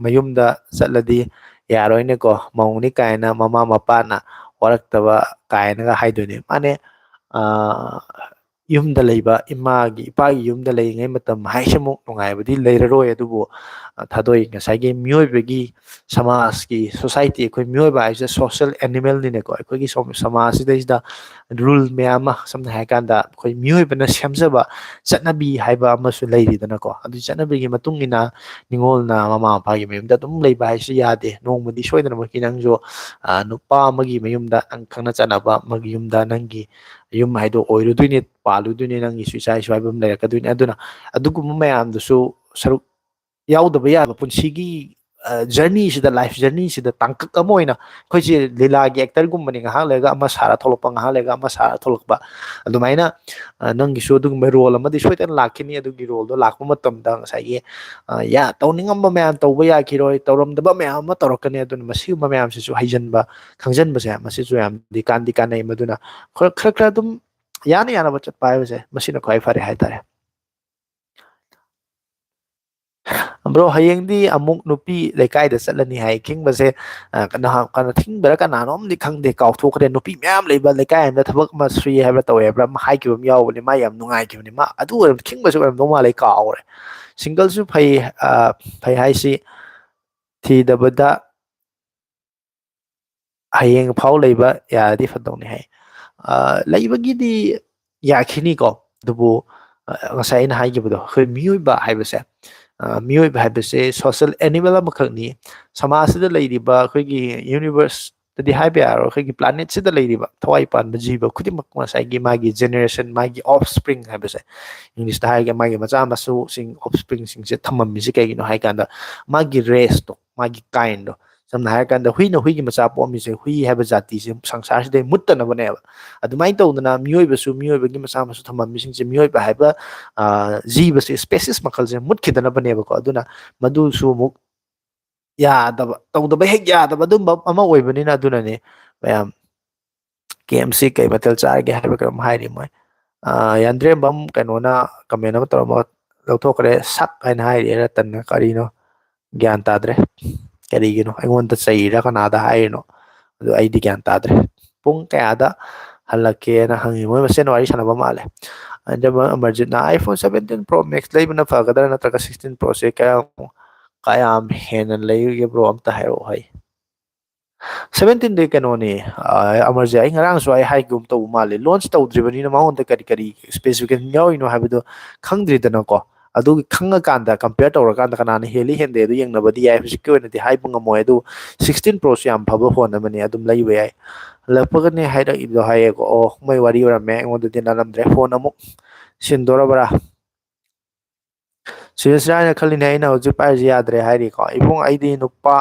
ꯃꯌꯨꯝꯗ ꯆꯠꯂꯗꯤ ꯌꯥꯔꯣꯏꯅꯦꯀꯣ, ꯃꯧꯅꯤ ꯀꯥꯏꯅ ꯃꯃꯥ ꯃꯄꯥꯅ ꯋꯥꯔꯛꯇꯕ ꯀꯥꯏꯅꯒ ꯍꯥꯏꯗꯣꯏꯅꯦ꯫ ꯃꯥꯅꯦ, ꯑ, ꯌꯨꯝꯗ ꯂꯩꯕ, ꯏꯃꯥꯒꯤ, ꯏꯄꯥꯒꯤ ꯌꯨꯝꯗ ꯂꯩꯔꯤꯉꯩ ꯃꯇꯝ ꯍꯥꯏꯁꯤꯃꯨꯛ ꯅꯨꯡꯉꯥꯏꯕꯗꯤ ꯂꯩꯔꯔꯣꯏ꯫ ꯑꯗꯨꯕꯨ, ꯑ, ꯊꯥꯗꯣꯏ ꯉꯁꯥꯏꯒꯤ ꯃꯤꯑꯣꯏꯕꯒꯤ ꯁꯃꯥꯖꯀꯤ, society, ꯑꯩꯈꯣꯏ ꯃꯤꯑꯣꯏꯕ ꯍꯥꯏꯁꯦ social animalꯅꯤꯅꯦꯀꯣ꯫ ꯑꯩꯈꯣꯏꯒꯤ ꯁꯣꯝ ꯁꯃꯥꯖꯁꯤꯗꯩꯁꯤꯗ rule ꯃꯌꯥꯝ ꯑꯃ, ꯁꯝꯅ ꯍꯥꯏꯔꯀꯥꯟꯗ, ꯑꯩꯈꯣꯏ ꯃꯤꯑꯣꯏꯕꯅ ꯁꯦꯝꯖꯕ ꯆꯠꯅꯕꯤ ꯍꯥꯏꯕ ꯑꯃꯁꯨ ꯂꯩꯔꯤꯗꯅꯀꯣ꯫ ꯑꯗꯨꯒꯤ ꯆꯠꯅꯕꯤꯒꯤ ꯃꯇꯨꯡ ꯏꯟꯅ ꯅꯤꯉꯣꯜꯅ ꯃꯃꯥ ꯃꯄꯥꯒꯤ ꯃꯌꯨꯝꯗ ꯑꯗꯨꯝ ꯂꯩꯕ ꯍꯥꯏꯁꯤ ꯌꯥꯗꯦ꯫ ꯅꯣꯡꯃꯗꯤ ꯁꯣꯏꯗꯅꯃꯛꯀꯤ ꯅꯪꯁꯨ, ꯑ, ꯅꯨꯄꯥ ꯑꯃꯒꯤ ꯃꯌꯨꯝꯗ, ꯅꯪ ꯈꯪꯅ ꯆꯥꯟꯅꯕ ꯑꯃꯒꯤ ꯌꯨꯝꯗ ꯅꯪꯒꯤ ꯌꯨꯝ ꯍꯥꯏꯗꯣ ꯑꯣꯏꯔꯨꯗꯣꯏꯅꯦ, ꯄꯥꯜꯂꯨꯗꯣꯏꯅꯦ, ꯅꯪꯒꯤꯁꯨ ꯏꯆꯥ ꯏꯁꯨ ꯍꯥꯏꯕ ꯑꯃ ꯂꯩꯔꯛꯀꯗꯣꯏꯅꯦ꯫ ꯑꯗꯨꯅ ꯑꯗꯨꯒꯨꯝꯕ ꯃꯌꯥꯝꯗꯨꯁꯨ ꯁꯔꯨꯛ ꯌꯥꯎꯗꯕ ꯌꯥꯕ ꯄꯨꯟꯁꯤꯒꯤ, ꯑ, journeyꯁꯤꯗ, life journeyꯁꯤꯗ ꯇꯥꯡꯀꯛ ꯑꯃ ꯑꯣꯏꯅ, ꯑꯩꯈꯣꯏꯁꯦ ꯂꯤꯂꯥꯒꯤ actorꯒꯨꯝꯕꯅꯤ, ꯉꯥꯏꯍꯥꯛ ꯂꯩꯔꯒ ꯑꯃ ꯁꯥꯔ ꯊꯣꯛꯂꯛꯄ, ꯉꯥꯏꯍꯥꯛ ꯂꯩꯔꯒ ꯑꯃ ꯁꯥꯔ ꯊꯣꯛꯂꯛꯄ, ꯑꯗꯨꯃꯥꯏꯅ, ꯑ, ꯅꯪꯒꯤꯁꯨ ꯑꯗꯨꯒꯨꯝꯕ role ꯑꯃꯗꯤ ꯁꯣꯏꯗꯅ ꯂꯥꯛꯈꯤꯅꯤ꯫ ꯑꯗꯨꯒꯤ roleꯗꯣ ꯂꯥꯛꯄ ꯃꯇꯝꯗ ꯉꯁꯥꯏꯒꯤ, ꯑ, ꯌꯥ-, ꯇꯧꯅꯤꯡꯉꯝꯕ ꯃꯌꯥꯝ ꯇꯧꯕ ꯌꯥꯈꯤꯔꯣꯏ, ꯇꯧꯔꯝꯗꯕ ꯃꯌꯥꯝ ꯑꯃ ꯇꯧꯔꯛꯀꯅꯤ꯫ ꯑꯗꯨꯅ ꯃꯁꯤꯒꯨꯝꯕ ꯃꯌꯥꯝꯁꯤꯁꯨ ꯍꯩꯖꯤꯟꯕ, ꯈꯪꯖꯤꯟꯕꯁꯦ ꯃꯁꯤꯁꯨ ꯌꯥꯝꯗꯤ ꯀꯥꯟꯗꯤ ꯀꯥꯟꯅꯩ꯫ ꯃꯗꯨꯅ ꯈꯔ, ꯈꯔ, ꯈꯔ ꯑꯗꯨꯝ ꯌꯥꯅ ꯌꯥꯅꯕ ꯆꯠꯄ ꯍꯥꯏꯕꯁꯦ ꯃꯁꯤꯅ ꯈ꯭ꯋꯥꯏ ꯐꯔꯦ ꯍꯥꯏꯇꯥꯔꯦ꯫ ꯕ꯭ꯔꯣ, ꯍꯌꯦꯡꯗꯤ ꯑꯃꯨꯛ ꯅꯨꯄꯤ ꯂꯩꯀꯥꯏꯗ ꯆꯠꯂꯅꯤ ꯍꯥꯏ꯫ ꯈꯤꯡꯕꯁꯦ, ꯑ, ꯀꯅꯥ, ꯀꯅꯥ ꯈꯤꯡꯕꯔꯥ ꯀꯅꯥꯅꯣꯝꯗꯤ ꯈꯪꯗꯦ, ꯀꯥꯎꯊꯣꯛꯈ꯭ꯔꯦ꯫ ꯅꯨꯄꯤ ꯃꯌꯥꯝ ꯂꯩꯕ ꯂꯩꯀꯥꯏ ꯑꯃꯗ ꯊꯕꯛ ꯑꯃ ꯁꯨꯏ ꯍꯥꯏꯕ꯭ꯔꯥ ꯇꯧꯋꯦ ꯍꯥꯏꯕ꯭ꯔꯥ ꯑꯃ ꯍꯥꯏꯈꯤꯕ ꯑꯃ ꯌꯥꯎꯕꯅꯦ, ꯃꯥ ꯌꯥꯝ ꯅꯨꯡꯉꯥꯏꯈꯤꯕꯅꯦ꯫ ꯃꯥ ꯑꯗꯨ ꯑꯣꯏꯔꯝ-, ꯈꯤꯡꯕꯁꯨ ꯑꯣꯏꯔꯝꯗꯧ ꯃꯥꯜꯂꯦ, ꯑꯩ ꯀꯥꯎꯈ꯭ꯔꯦ꯫ ꯁꯤꯡꯒꯜꯁꯨ ꯐꯩ, ꯑ, ꯐꯩ ꯍꯥꯏꯁꯤ ꯊꯤꯗꯕꯗ ꯍꯌꯦꯡ ꯐꯥꯎ ꯂꯩꯕ ꯌꯥꯔꯗꯤ ꯐꯗꯧꯅꯤ ꯍꯥꯏ꯫ ꯑ, ꯂꯩꯕꯒꯤꯗꯤ ꯌꯥꯈꯤꯅꯤꯀꯣ, ꯑꯗꯨꯕꯨ, ꯑ, ꯉꯁꯥꯏ ꯑꯩꯅ ꯍꯥꯏꯈꯤꯕꯗꯣ, ꯑꯩꯈꯣꯏ ꯃꯤꯑꯣꯏꯕ ꯍꯥꯏꯕꯁꯦ, ꯑ, ꯃꯤꯑꯣꯏꯕ ꯍꯥꯏꯕꯁꯦ social animal ꯑꯃꯈꯛꯅꯤ꯫ ꯁꯃꯥꯖꯁꯤꯗ ꯂꯩꯔꯤꯕ ꯑꯩꯈꯣꯏꯒꯤ universe ꯇꯗꯤ ꯍꯥꯏꯕ ꯌꯥꯔꯣꯏ, ꯑꯩꯈꯣꯏꯒꯤ planetꯁꯤꯗ ꯂꯩꯔꯤꯕ ꯊꯋꯥꯏ ꯄꯥꯟꯕ ꯖꯤꯕ ꯈꯨꯗꯤꯡꯃꯛ ꯉꯁꯥꯏꯒꯤ ꯃꯥꯒꯤ generation, ꯃꯥꯒꯤ offspring ꯍꯥꯏꯕꯁꯦ, Englishꯇ ꯍꯥꯏꯔꯒ ꯃꯥꯒꯤ ꯃꯆꯥ ꯃꯁꯨꯁꯤꯡ, offspringꯁꯤꯡꯁꯦ ꯊꯝꯃꯝꯃꯤꯁꯦ ꯀꯩꯒꯤꯅꯣ ꯍꯥꯏ ꯀꯥꯟꯗ, ꯃꯥꯒꯤ raceꯇꯣ, ꯃꯥꯒꯤ kindꯗꯣ, ꯁꯝꯅ ꯍꯥꯏꯔ ꯀꯥꯟꯗ ꯍꯨꯏꯅ ꯍꯨꯏꯒꯤ ꯃꯆꯥ ꯄꯣꯛꯑꯝꯃꯤꯁꯦ, ꯍꯨꯏ ꯍꯥꯏꯕ ꯖꯥꯇꯤꯁꯦ ꯁꯪꯁꯥꯔꯁꯤꯗꯩ ꯃꯨꯠꯇꯅꯕꯅꯦꯕ꯫ ꯑꯗꯨꯃꯥꯏꯅ ꯇꯧꯗꯅ ꯃꯤꯑꯣꯏꯕꯁꯨ ꯃꯤꯑꯣꯏꯕꯒꯤ ꯃꯆꯥ ꯃꯁꯨ ꯊꯝꯃꯝꯃꯤꯁꯤꯡꯁꯦ, ꯃꯤꯑꯣꯏꯕ ꯍꯥꯏꯕ, ꯑ, ꯖꯤꯕꯁꯦ, species ꯃꯈꯜꯁꯦ ꯃꯨꯠꯈꯤꯗꯅꯕꯅꯦꯕꯀꯣ꯫ ꯑꯗꯨꯅ ꯃꯗꯨꯁꯨ ꯑꯃꯨꯛ ꯌꯥꯗꯕ, ꯇꯧꯗꯕ ꯍꯦꯛ ꯌꯥꯗꯕ ꯑꯗꯨꯝꯕ ꯑꯃ ꯑꯣꯏꯕꯅꯤꯅ, ꯑꯗꯨꯅꯅꯦ ꯃꯌꯥꯝ꯫ KMC ꯀꯩ ꯃꯊꯦꯜ ꯆꯥꯔꯒꯦ ꯍꯥꯏꯕ ꯀꯩꯅꯣꯝ ꯍꯥꯏꯔꯤ ꯃꯣꯏ꯫ ꯑ, ꯌꯥꯟꯗ꯭ꯔꯦꯝꯕꯝ ꯀꯩꯅꯣꯅ comment ꯑꯃ ꯇꯧꯔꯝꯃꯒ ꯂꯧꯊꯣꯛꯈ꯭ꯔꯦ, "ꯁꯛ" ꯍꯥꯏꯅ ꯍꯥꯏꯔꯤ ꯔꯇꯟꯅ꯫ ꯀꯔꯤꯅꯣ? ꯒ꯭ꯌꯥꯟ ꯇꯥꯗ꯭ꯔꯦ꯫ ꯀꯔꯤꯒꯤꯅꯣ? ꯑꯩꯉꯣꯟꯗ ꯆꯩꯔꯤꯔꯥ ꯀꯅꯥꯗ ꯍꯥꯏꯔꯤꯅꯣ? ꯑꯗꯨ ꯑꯩꯗꯤ ꯒ꯭ꯌꯥꯟ ꯇꯥꯗ꯭ꯔꯦ꯫ "ꯄꯨꯡ ꯀꯌꯥꯗ ꯍꯜꯂꯛꯀꯦꯅ?" ꯍꯪꯉꯤ꯫ ꯃꯣꯏ ꯃꯁꯦꯟ ꯋꯥꯔꯤ ꯁꯥꯟꯅꯕ ꯃꯥꯜꯂꯦ꯫ ꯑꯗ ꯑꯃꯔꯖꯤꯠꯅ, "iPhone seventeen Pro Max ꯂꯩꯕꯅ ꯐꯒꯗ꯭ꯔꯥ ꯅꯠꯇ꯭ꯔꯒ sixteen Proꯁꯦ ꯀꯌꯥꯝ, ꯀꯌꯥꯝ ꯍꯦꯟꯅ ꯂꯩꯔꯤꯒꯦ bro? ꯑꯝꯇ ꯍꯥꯏꯔꯛꯑꯣ" ꯍꯥꯏ꯫ Seventeenꯗꯤ ꯀꯩꯅꯣꯅꯤ, ꯑ, ꯑꯃꯔꯖꯤꯠ, ꯑꯩ ꯉꯔꯥꯡꯁꯨ ꯑꯩ ꯍꯥꯏꯒꯨꯝ ꯇꯧꯕ ꯃꯥꯜꯂꯦ, launch ꯇꯧꯗ꯭ꯔꯤꯕꯅꯤꯅ ꯃꯉꯣꯟꯗ ꯀꯔꯤ ꯀꯔꯤ specification ꯌꯥꯎꯔꯤꯅꯣ ꯍꯥꯏꯕꯗꯣ ꯈꯪꯗ꯭ꯔꯤꯗꯅꯀꯣ꯫ ꯑꯗꯨꯒꯤ ꯈꯪꯉꯀꯥꯟꯗ, compare ꯇꯧꯔꯀꯥꯟꯗ ꯀꯅꯥꯅ ꯍꯦꯜꯂꯤ ꯍꯦꯟꯗꯦ ꯑꯗꯨ ꯌꯦꯡꯅꯕꯗꯤ ꯌꯥꯏ꯫ ꯍꯧꯖꯤꯛꯀꯤ ꯑꯣꯏꯅꯗꯤ ꯍꯥꯏꯕ ꯉꯝꯃꯣꯏ꯫ ꯑꯗꯨ sixteen Proꯁꯨ ꯌꯥꯝ ꯐꯕ phone ꯑꯃꯅꯤ, ꯑꯗꯨꯝ ꯂꯩꯕ ꯌꯥꯏ꯫ ꯍꯜꯂꯛꯄꯒꯅꯦ ꯍꯥꯏꯔꯛꯏꯗꯣ ꯍꯥꯏꯌꯦꯀꯣ꯫ ꯑꯣ, ꯃꯣꯏ ꯋꯥꯔꯤ ꯑꯣꯏꯔꯝꯃꯦ, ꯑꯩꯉꯣꯟꯗꯗꯤ ꯅꯥꯜꯂꯝꯗ꯭ꯔꯦ꯫ Phone ꯑꯃꯨꯛ ꯁꯤꯟꯗꯣꯔꯕ꯭ꯔꯥ? ꯁꯨꯔꯦꯁ ꯔꯥꯏꯅ ꯈꯜꯂꯤꯅꯦ, ꯑꯩꯅ ꯍꯧꯖꯤꯛ ꯄꯥꯏꯔꯤꯁꯤ ꯌꯥꯗ꯭ꯔꯦ ꯍꯥꯏꯔꯤꯀꯣ꯫ ꯏꯕꯨꯡ, ꯑꯩꯗꯤ ꯅꯨꯄꯥ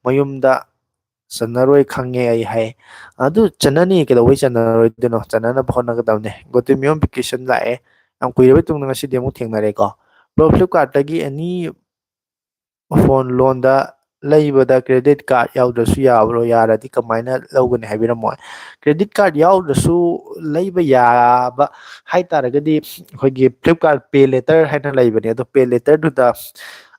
ꯃꯌꯨꯝꯗ ꯆꯟꯅꯔꯣꯏ ꯈꯪꯉꯦ ꯑꯩ ꯍꯥꯏ꯫ ꯑꯗꯨ ꯆꯟꯅꯅꯤ, ꯀꯩꯗꯧꯕꯩ ꯆꯟꯅꯔꯣꯏꯗꯣꯏꯅꯣ? ꯆꯟꯅꯅꯕ ꯍꯣꯠꯅꯒꯗꯕꯅꯦ꯫ ꯒꯣꯇꯤꯃꯤꯌꯣꯟ vacation ꯂꯥꯛꯑꯦ, ꯌꯥꯝ ꯀꯨꯏꯔꯕꯩ ꯇꯨꯡꯗ ꯉꯁꯤꯗꯤ ꯑꯃꯨꯛ ꯊꯦꯡꯅꯔꯦꯀꯣ꯫ Bro, Flipkartꯇꯒꯤ any phone loanꯗ ꯂꯩꯕꯗ credit card ꯌꯥꯎꯗ꯭ꯔꯁꯨ ꯌꯥꯕ꯭ꯔꯣ? ꯌꯥꯔꯗꯤ ꯀꯃꯥꯏꯅ ꯂꯧꯒꯅꯤ ꯍꯥꯏꯕꯤꯔꯝꯃꯣ꯫ Credit card ꯌꯥꯎꯗ꯭ꯔꯁꯨ ꯂꯩꯕ ꯌꯥꯕ ꯍꯥꯏꯇꯥꯔꯒꯗꯤ, ꯑꯩꯈꯣꯏꯒꯤ Flipkart Pay Later ꯍꯥꯏꯅ ꯂꯩꯕꯅꯦ꯫ ꯑꯗꯣ Pay Laterꯗꯨꯗ,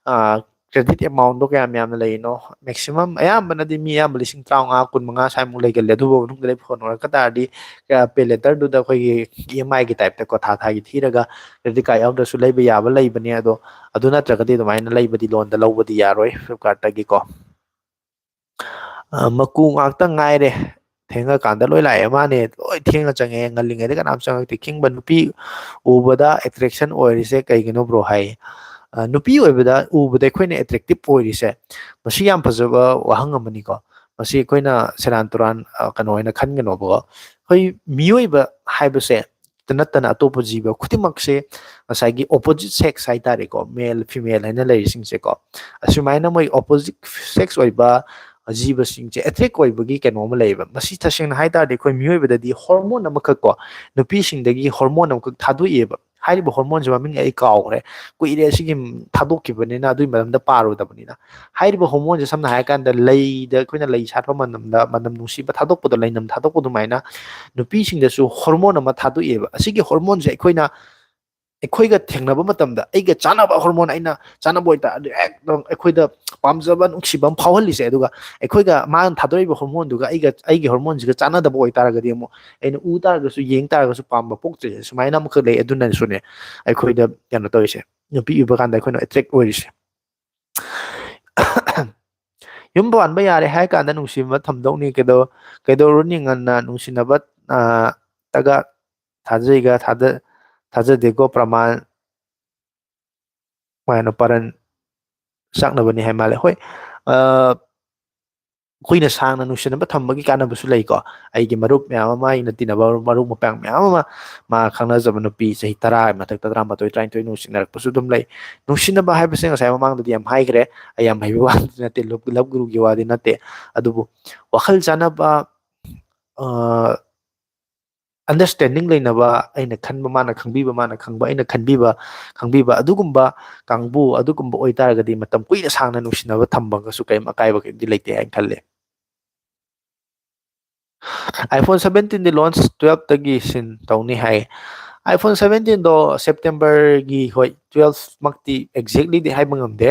ꯑ, credit amountꯗꯣ ꯀꯌꯥꯝ ꯌꯥꯝꯅ ꯂꯩꯔꯤꯅꯣ? Maximum ꯑꯌꯥꯝꯕꯅꯗꯤ ꯃꯤ ꯑꯌꯥꯝꯕ ꯂꯤꯁꯤꯡ ꯇꯔꯥꯃꯉꯥ, ꯀꯨꯟꯃꯉꯥ ꯁ꯭ꯋꯥꯏꯃꯨꯛ ꯂꯩꯒꯜꯂꯦ꯫ ꯑꯗꯨꯒꯨꯝꯕ ꯃꯅꯨꯡꯗ ꯂꯩꯕ phone ꯑꯣꯏꯔꯛꯄ ꯇꯥꯔꯗꯤ, ꯑ, Pay Laterꯗꯨꯗ ꯑꯩꯈꯣꯏꯒꯤ EMIꯒꯤ typeꯇꯀꯣ, ꯊꯥ ꯊꯥꯒꯤ ꯊꯤꯔꯒ credit card ꯌꯥꯎꯗ꯭ꯔꯁꯨ ꯂꯩꯕ ꯌꯥꯕ ꯂꯩꯕꯅꯦ꯫ ꯑꯗꯣ ꯑꯗꯨ ꯅꯠꯇ꯭ꯔꯒꯗꯤ ꯑꯗꯨꯃꯥꯏꯅ ꯂꯩꯕꯗꯤ, loanꯗ ꯂꯧꯕꯗꯤ ꯌꯥꯔꯣꯏ Flipkartꯇꯒꯤꯀꯣ꯫ ꯑ, ꯃꯀꯨ ꯉꯥꯛꯇ ꯉꯥꯏꯔꯦ꯫ ꯊꯦꯡꯉꯀꯥꯟꯗ ꯂꯣꯏ ꯂꯥꯛꯑꯦ꯫ ꯃꯥꯅꯦ, ꯂꯣꯏ ꯊꯦꯡꯅ ꯆꯪꯉꯛꯑꯦ꯫ ꯉꯜꯂꯤꯉꯩꯗ ꯀꯅꯥꯝ ꯆꯪꯉꯛꯇꯦ꯫ ꯈꯤꯡꯕ ꯅꯨꯄꯤ ꯎꯕꯗ attraction ꯑꯣꯏꯔꯤꯁꯦ ꯀꯩꯒꯤꯅꯣ, bro? ꯍꯥꯏ꯫ ꯑ, ꯅꯨꯄꯤ ꯑꯣꯏꯕꯗ, ꯎꯕꯗ ꯑꯩꯈꯣꯏꯅ attractive ꯑꯣꯏꯔꯤꯁꯦ, ꯃꯁꯤ ꯌꯥꯝ ꯐꯖꯕ ꯋꯥꯍꯪ ꯑꯃꯅꯤꯀꯣ꯫ ꯃꯁꯤ ꯑꯩꯈꯣꯏꯅ ꯁꯦꯔꯥꯟ ꯇꯨꯔꯥꯟ, ꯑ, ꯀꯩꯅꯣ ꯑꯣꯏꯅ ꯈꯟꯒꯅꯣꯕꯀꯣ꯫ ꯑꯩꯈꯣꯏ ꯃꯤꯑꯣꯏꯕ ꯍꯥꯏꯕꯁꯦ ꯅꯠꯇꯅ ꯑꯇꯣꯞꯄ ꯖꯤꯕ ꯈꯨꯗꯤꯡꯃꯛꯁꯦ ꯉꯁꯥꯏꯒꯤ opposite sex ꯍꯥꯏꯇꯥꯔꯦꯀꯣ, male female ꯍꯥꯏꯅ ꯂꯩꯔꯤꯁꯤꯡꯁꯦꯀꯣ, ꯑꯁꯨꯃꯥꯏꯅ ꯃꯣꯏ opposite sex ꯑꯣꯏꯕ ꯖꯤꯕꯁꯤꯡꯁꯦ attract ꯑꯣꯏꯕꯒꯤ ꯀꯩꯅꯣ ꯑꯃ ꯂꯩꯌꯦꯕ꯫ ꯃꯁꯤ ꯇꯁꯦꯡꯅ ꯍꯥꯏ ꯇꯥꯔꯗꯤ ꯑꯩꯈꯣꯏ ꯃꯤꯑꯣꯏꯕꯗꯗꯤ hormone ꯑꯃꯈꯛ ꯀꯣ, ꯅꯨꯄꯤꯁꯤꯡꯗꯒꯤ hormone ꯑꯃꯈꯛ ꯊꯥꯗꯣꯛꯑꯦꯕ꯫ ꯍꯥꯏꯔꯤꯕ hormoneꯁꯦ ꯃꯃꯤꯡ ꯑꯩ ꯀꯥꯎꯈ꯭ꯔꯦ, ꯀꯨꯏꯔꯦ ꯁꯤꯒꯤ ꯊꯥꯗꯣꯛꯈꯤꯕꯅꯤꯅ, ꯑꯗꯨꯒꯤ ꯃꯔꯝꯗ ꯄꯥꯔꯨꯗꯕꯅꯤꯅ꯫ ꯍꯥꯏꯔꯤꯕ hormoneꯁꯦ ꯁꯝꯅ ꯍꯥꯏꯔꯀꯥꯟꯗ ꯂꯩꯗ ꯑꯩꯈꯣꯏꯅ ꯂꯩ ꯁꯥꯠꯄ ꯃꯅꯝꯗ, ꯃꯅꯝ ꯅꯨꯡꯁꯤꯕ ꯊꯥꯗꯣꯛꯄꯗꯣ, ꯂꯩꯅꯝ ꯊꯥꯗꯣꯛꯄ ꯑꯗꯨꯃꯥꯏꯅ ꯅꯨꯄꯤꯁꯤꯡꯗꯁꯨ hormone ꯑꯃ ꯊꯥꯗꯣꯛꯑꯦꯕ꯫ ꯑꯁꯤꯒꯤ hormoneꯁꯦ ꯑꯩꯈꯣꯏꯅ, ꯑꯩꯈꯣꯏꯒ ꯊꯦꯡꯅꯕ ꯃꯇꯝꯗ ꯑꯩꯒ ꯆꯥꯟꯅꯕ hormone, ꯑꯩꯅ ꯆꯥꯟꯅꯕ ꯑꯣꯏꯇꯥꯔꯗꯤ ꯍꯦꯛꯇ ꯑꯩꯈꯣꯏꯗ ꯄꯥꯝꯖꯕ, ꯅꯨꯡꯁꯤꯕ ꯑꯃ ꯐꯥꯎꯍꯜꯂꯤꯁꯦ꯫ ꯑꯗꯨꯒ ꯑꯩꯈꯣꯏꯒ ꯃꯥꯅ ꯊꯥꯗꯣꯔꯛꯏꯕ hormoneꯗꯨꯒ ꯑꯩꯒ, ꯑꯩꯒꯤ hormoneꯁꯤꯒ ꯆꯥꯟꯅꯗꯕ ꯑꯣꯏꯇꯥꯔꯒꯗꯤ ꯑꯃꯨꯛ ꯑꯩꯅ ꯎ ꯇꯥꯔꯒꯁꯨ, ꯌꯦꯡ ꯇꯥꯔꯒꯁꯨ ꯄꯥꯝꯕ ꯄꯣꯛꯇ꯭ꯔꯤꯁꯦ ꯁꯨꯃꯥꯏꯅ ꯑꯃꯈꯛ ꯂꯩ꯫ ꯑꯗꯨꯅꯁꯨꯅꯦ ꯑꯩꯈꯣꯏꯗ ꯀꯩꯅꯣ ꯇꯧꯔꯤꯁꯦ, ꯅꯨꯄꯤ ꯎꯕ ꯀꯥꯟꯗ ꯑꯩꯈꯣꯏꯅ attract ꯑꯣꯏꯔꯤꯁꯦ꯫ ꯌꯨꯝ ꯄꯥꯟꯕ ꯌꯥꯔꯦ ꯍꯥꯏ ꯀꯥꯟꯗ ꯅꯨꯡꯁꯤꯕ ꯊꯝꯗꯧꯅꯤ꯫ ꯀꯩꯗꯧ-, ꯀꯩꯗꯧꯔꯨꯅꯤ? ꯉꯟꯅ ꯅꯨꯡꯁꯤꯅꯕ, ꯑ, ꯇꯒ ꯊꯥꯖꯩꯒ ꯊꯥꯖ-, ꯊꯥꯖꯗꯦꯀꯣ꯫ ꯄ꯭ꯔꯃꯥꯟ ꯃꯌꯥꯝꯅ ꯄꯥꯔꯟ ꯆꯥꯛꯅꯕꯅꯤ ꯍꯥꯏ ꯃꯥꯜꯂꯦ꯫ ꯍꯣꯏ, ꯑ, ꯀꯨꯏꯅ ꯁꯥꯡꯅ ꯅꯨꯡꯁꯤꯅꯕ ꯊꯝꯕꯒꯤ ꯀꯥꯟꯅꯕꯁꯨ ꯂꯩꯀꯣ꯫ ꯑꯩꯒꯤ ꯃꯔꯨꯞ ꯃꯌꯥꯝ ꯑꯃ, ꯑꯩꯅ ꯇꯤꯟꯅꯕ ꯃꯔꯨꯞ ꯃꯄꯥꯡ ꯃꯌꯥꯝ ꯑꯃ, ꯃꯥ ꯈꯪꯅꯖꯕ ꯅꯨꯄꯤ ꯆꯍꯤ ꯇꯔꯥ ꯃꯊꯛꯇ, ꯇꯔꯥꯃꯥꯊꯣꯏ, ꯇꯔꯥꯅꯤꯊꯣꯏ ꯅꯨꯡꯁꯤꯅꯔꯛꯄꯁꯨ ꯑꯗꯨꯝ ꯂꯩ꯫ ꯅꯨꯡꯁꯤꯅꯕ ꯍꯥꯏꯕꯁꯦ ꯉꯁꯥꯏ ꯃꯃꯥꯡꯗꯗꯤ ꯌꯥꯝ ꯍꯥꯏꯈ꯭ꯔꯦ, ꯑꯩ ꯌꯥꯝ ꯍꯩꯕ ꯋꯥꯗꯤ ꯅꯠꯇꯦ, love, love ꯒꯨꯔꯨꯒꯤ ꯋꯥꯗꯤ ꯅꯠꯇꯦ꯫ ꯑꯗꯨꯕꯨ ꯋꯥꯈꯜ ꯆꯥꯟꯅꯕ, ꯑ, understanding ꯂꯩꯅꯕ, ꯑꯩꯅ ꯈꯟꯕ ꯃꯥꯅ ꯈꯪꯕꯤꯕ, ꯃꯥꯅ ꯈꯪꯕ ꯑꯩꯅ ꯈꯟꯕꯤꯕ, ꯈꯪꯕꯤꯕ, ꯑꯗꯨꯒꯨꯝꯕ ꯀꯥꯡꯕꯨ, ꯑꯗꯨꯒꯨꯝꯕ ꯑꯣꯏꯇꯥꯔꯒꯗꯤ ꯃꯇꯝ ꯀꯨꯏꯅ ꯁꯥꯡꯅ ꯅꯨꯡꯁꯤꯅꯕ ꯊꯝꯕꯒꯁꯨ ꯀꯔꯤꯝ ꯑꯀꯥꯏꯕꯗꯤ ꯂꯩꯇꯦ ꯍꯥꯏꯅ ꯈꯜꯂꯦ꯫ iPhone seventeenꯗꯤ launch twelveꯇꯒꯤ ꯁꯤꯟ ꯇꯧꯅꯤ ꯍꯥꯏ꯫ iPhone seventeenꯗꯣ Septemberꯒꯤ, ꯍꯣꯏ, twelve ꯃꯛꯇꯤ exactlyꯗꯤ ꯍꯥꯏꯕ ꯉꯝꯗꯦ,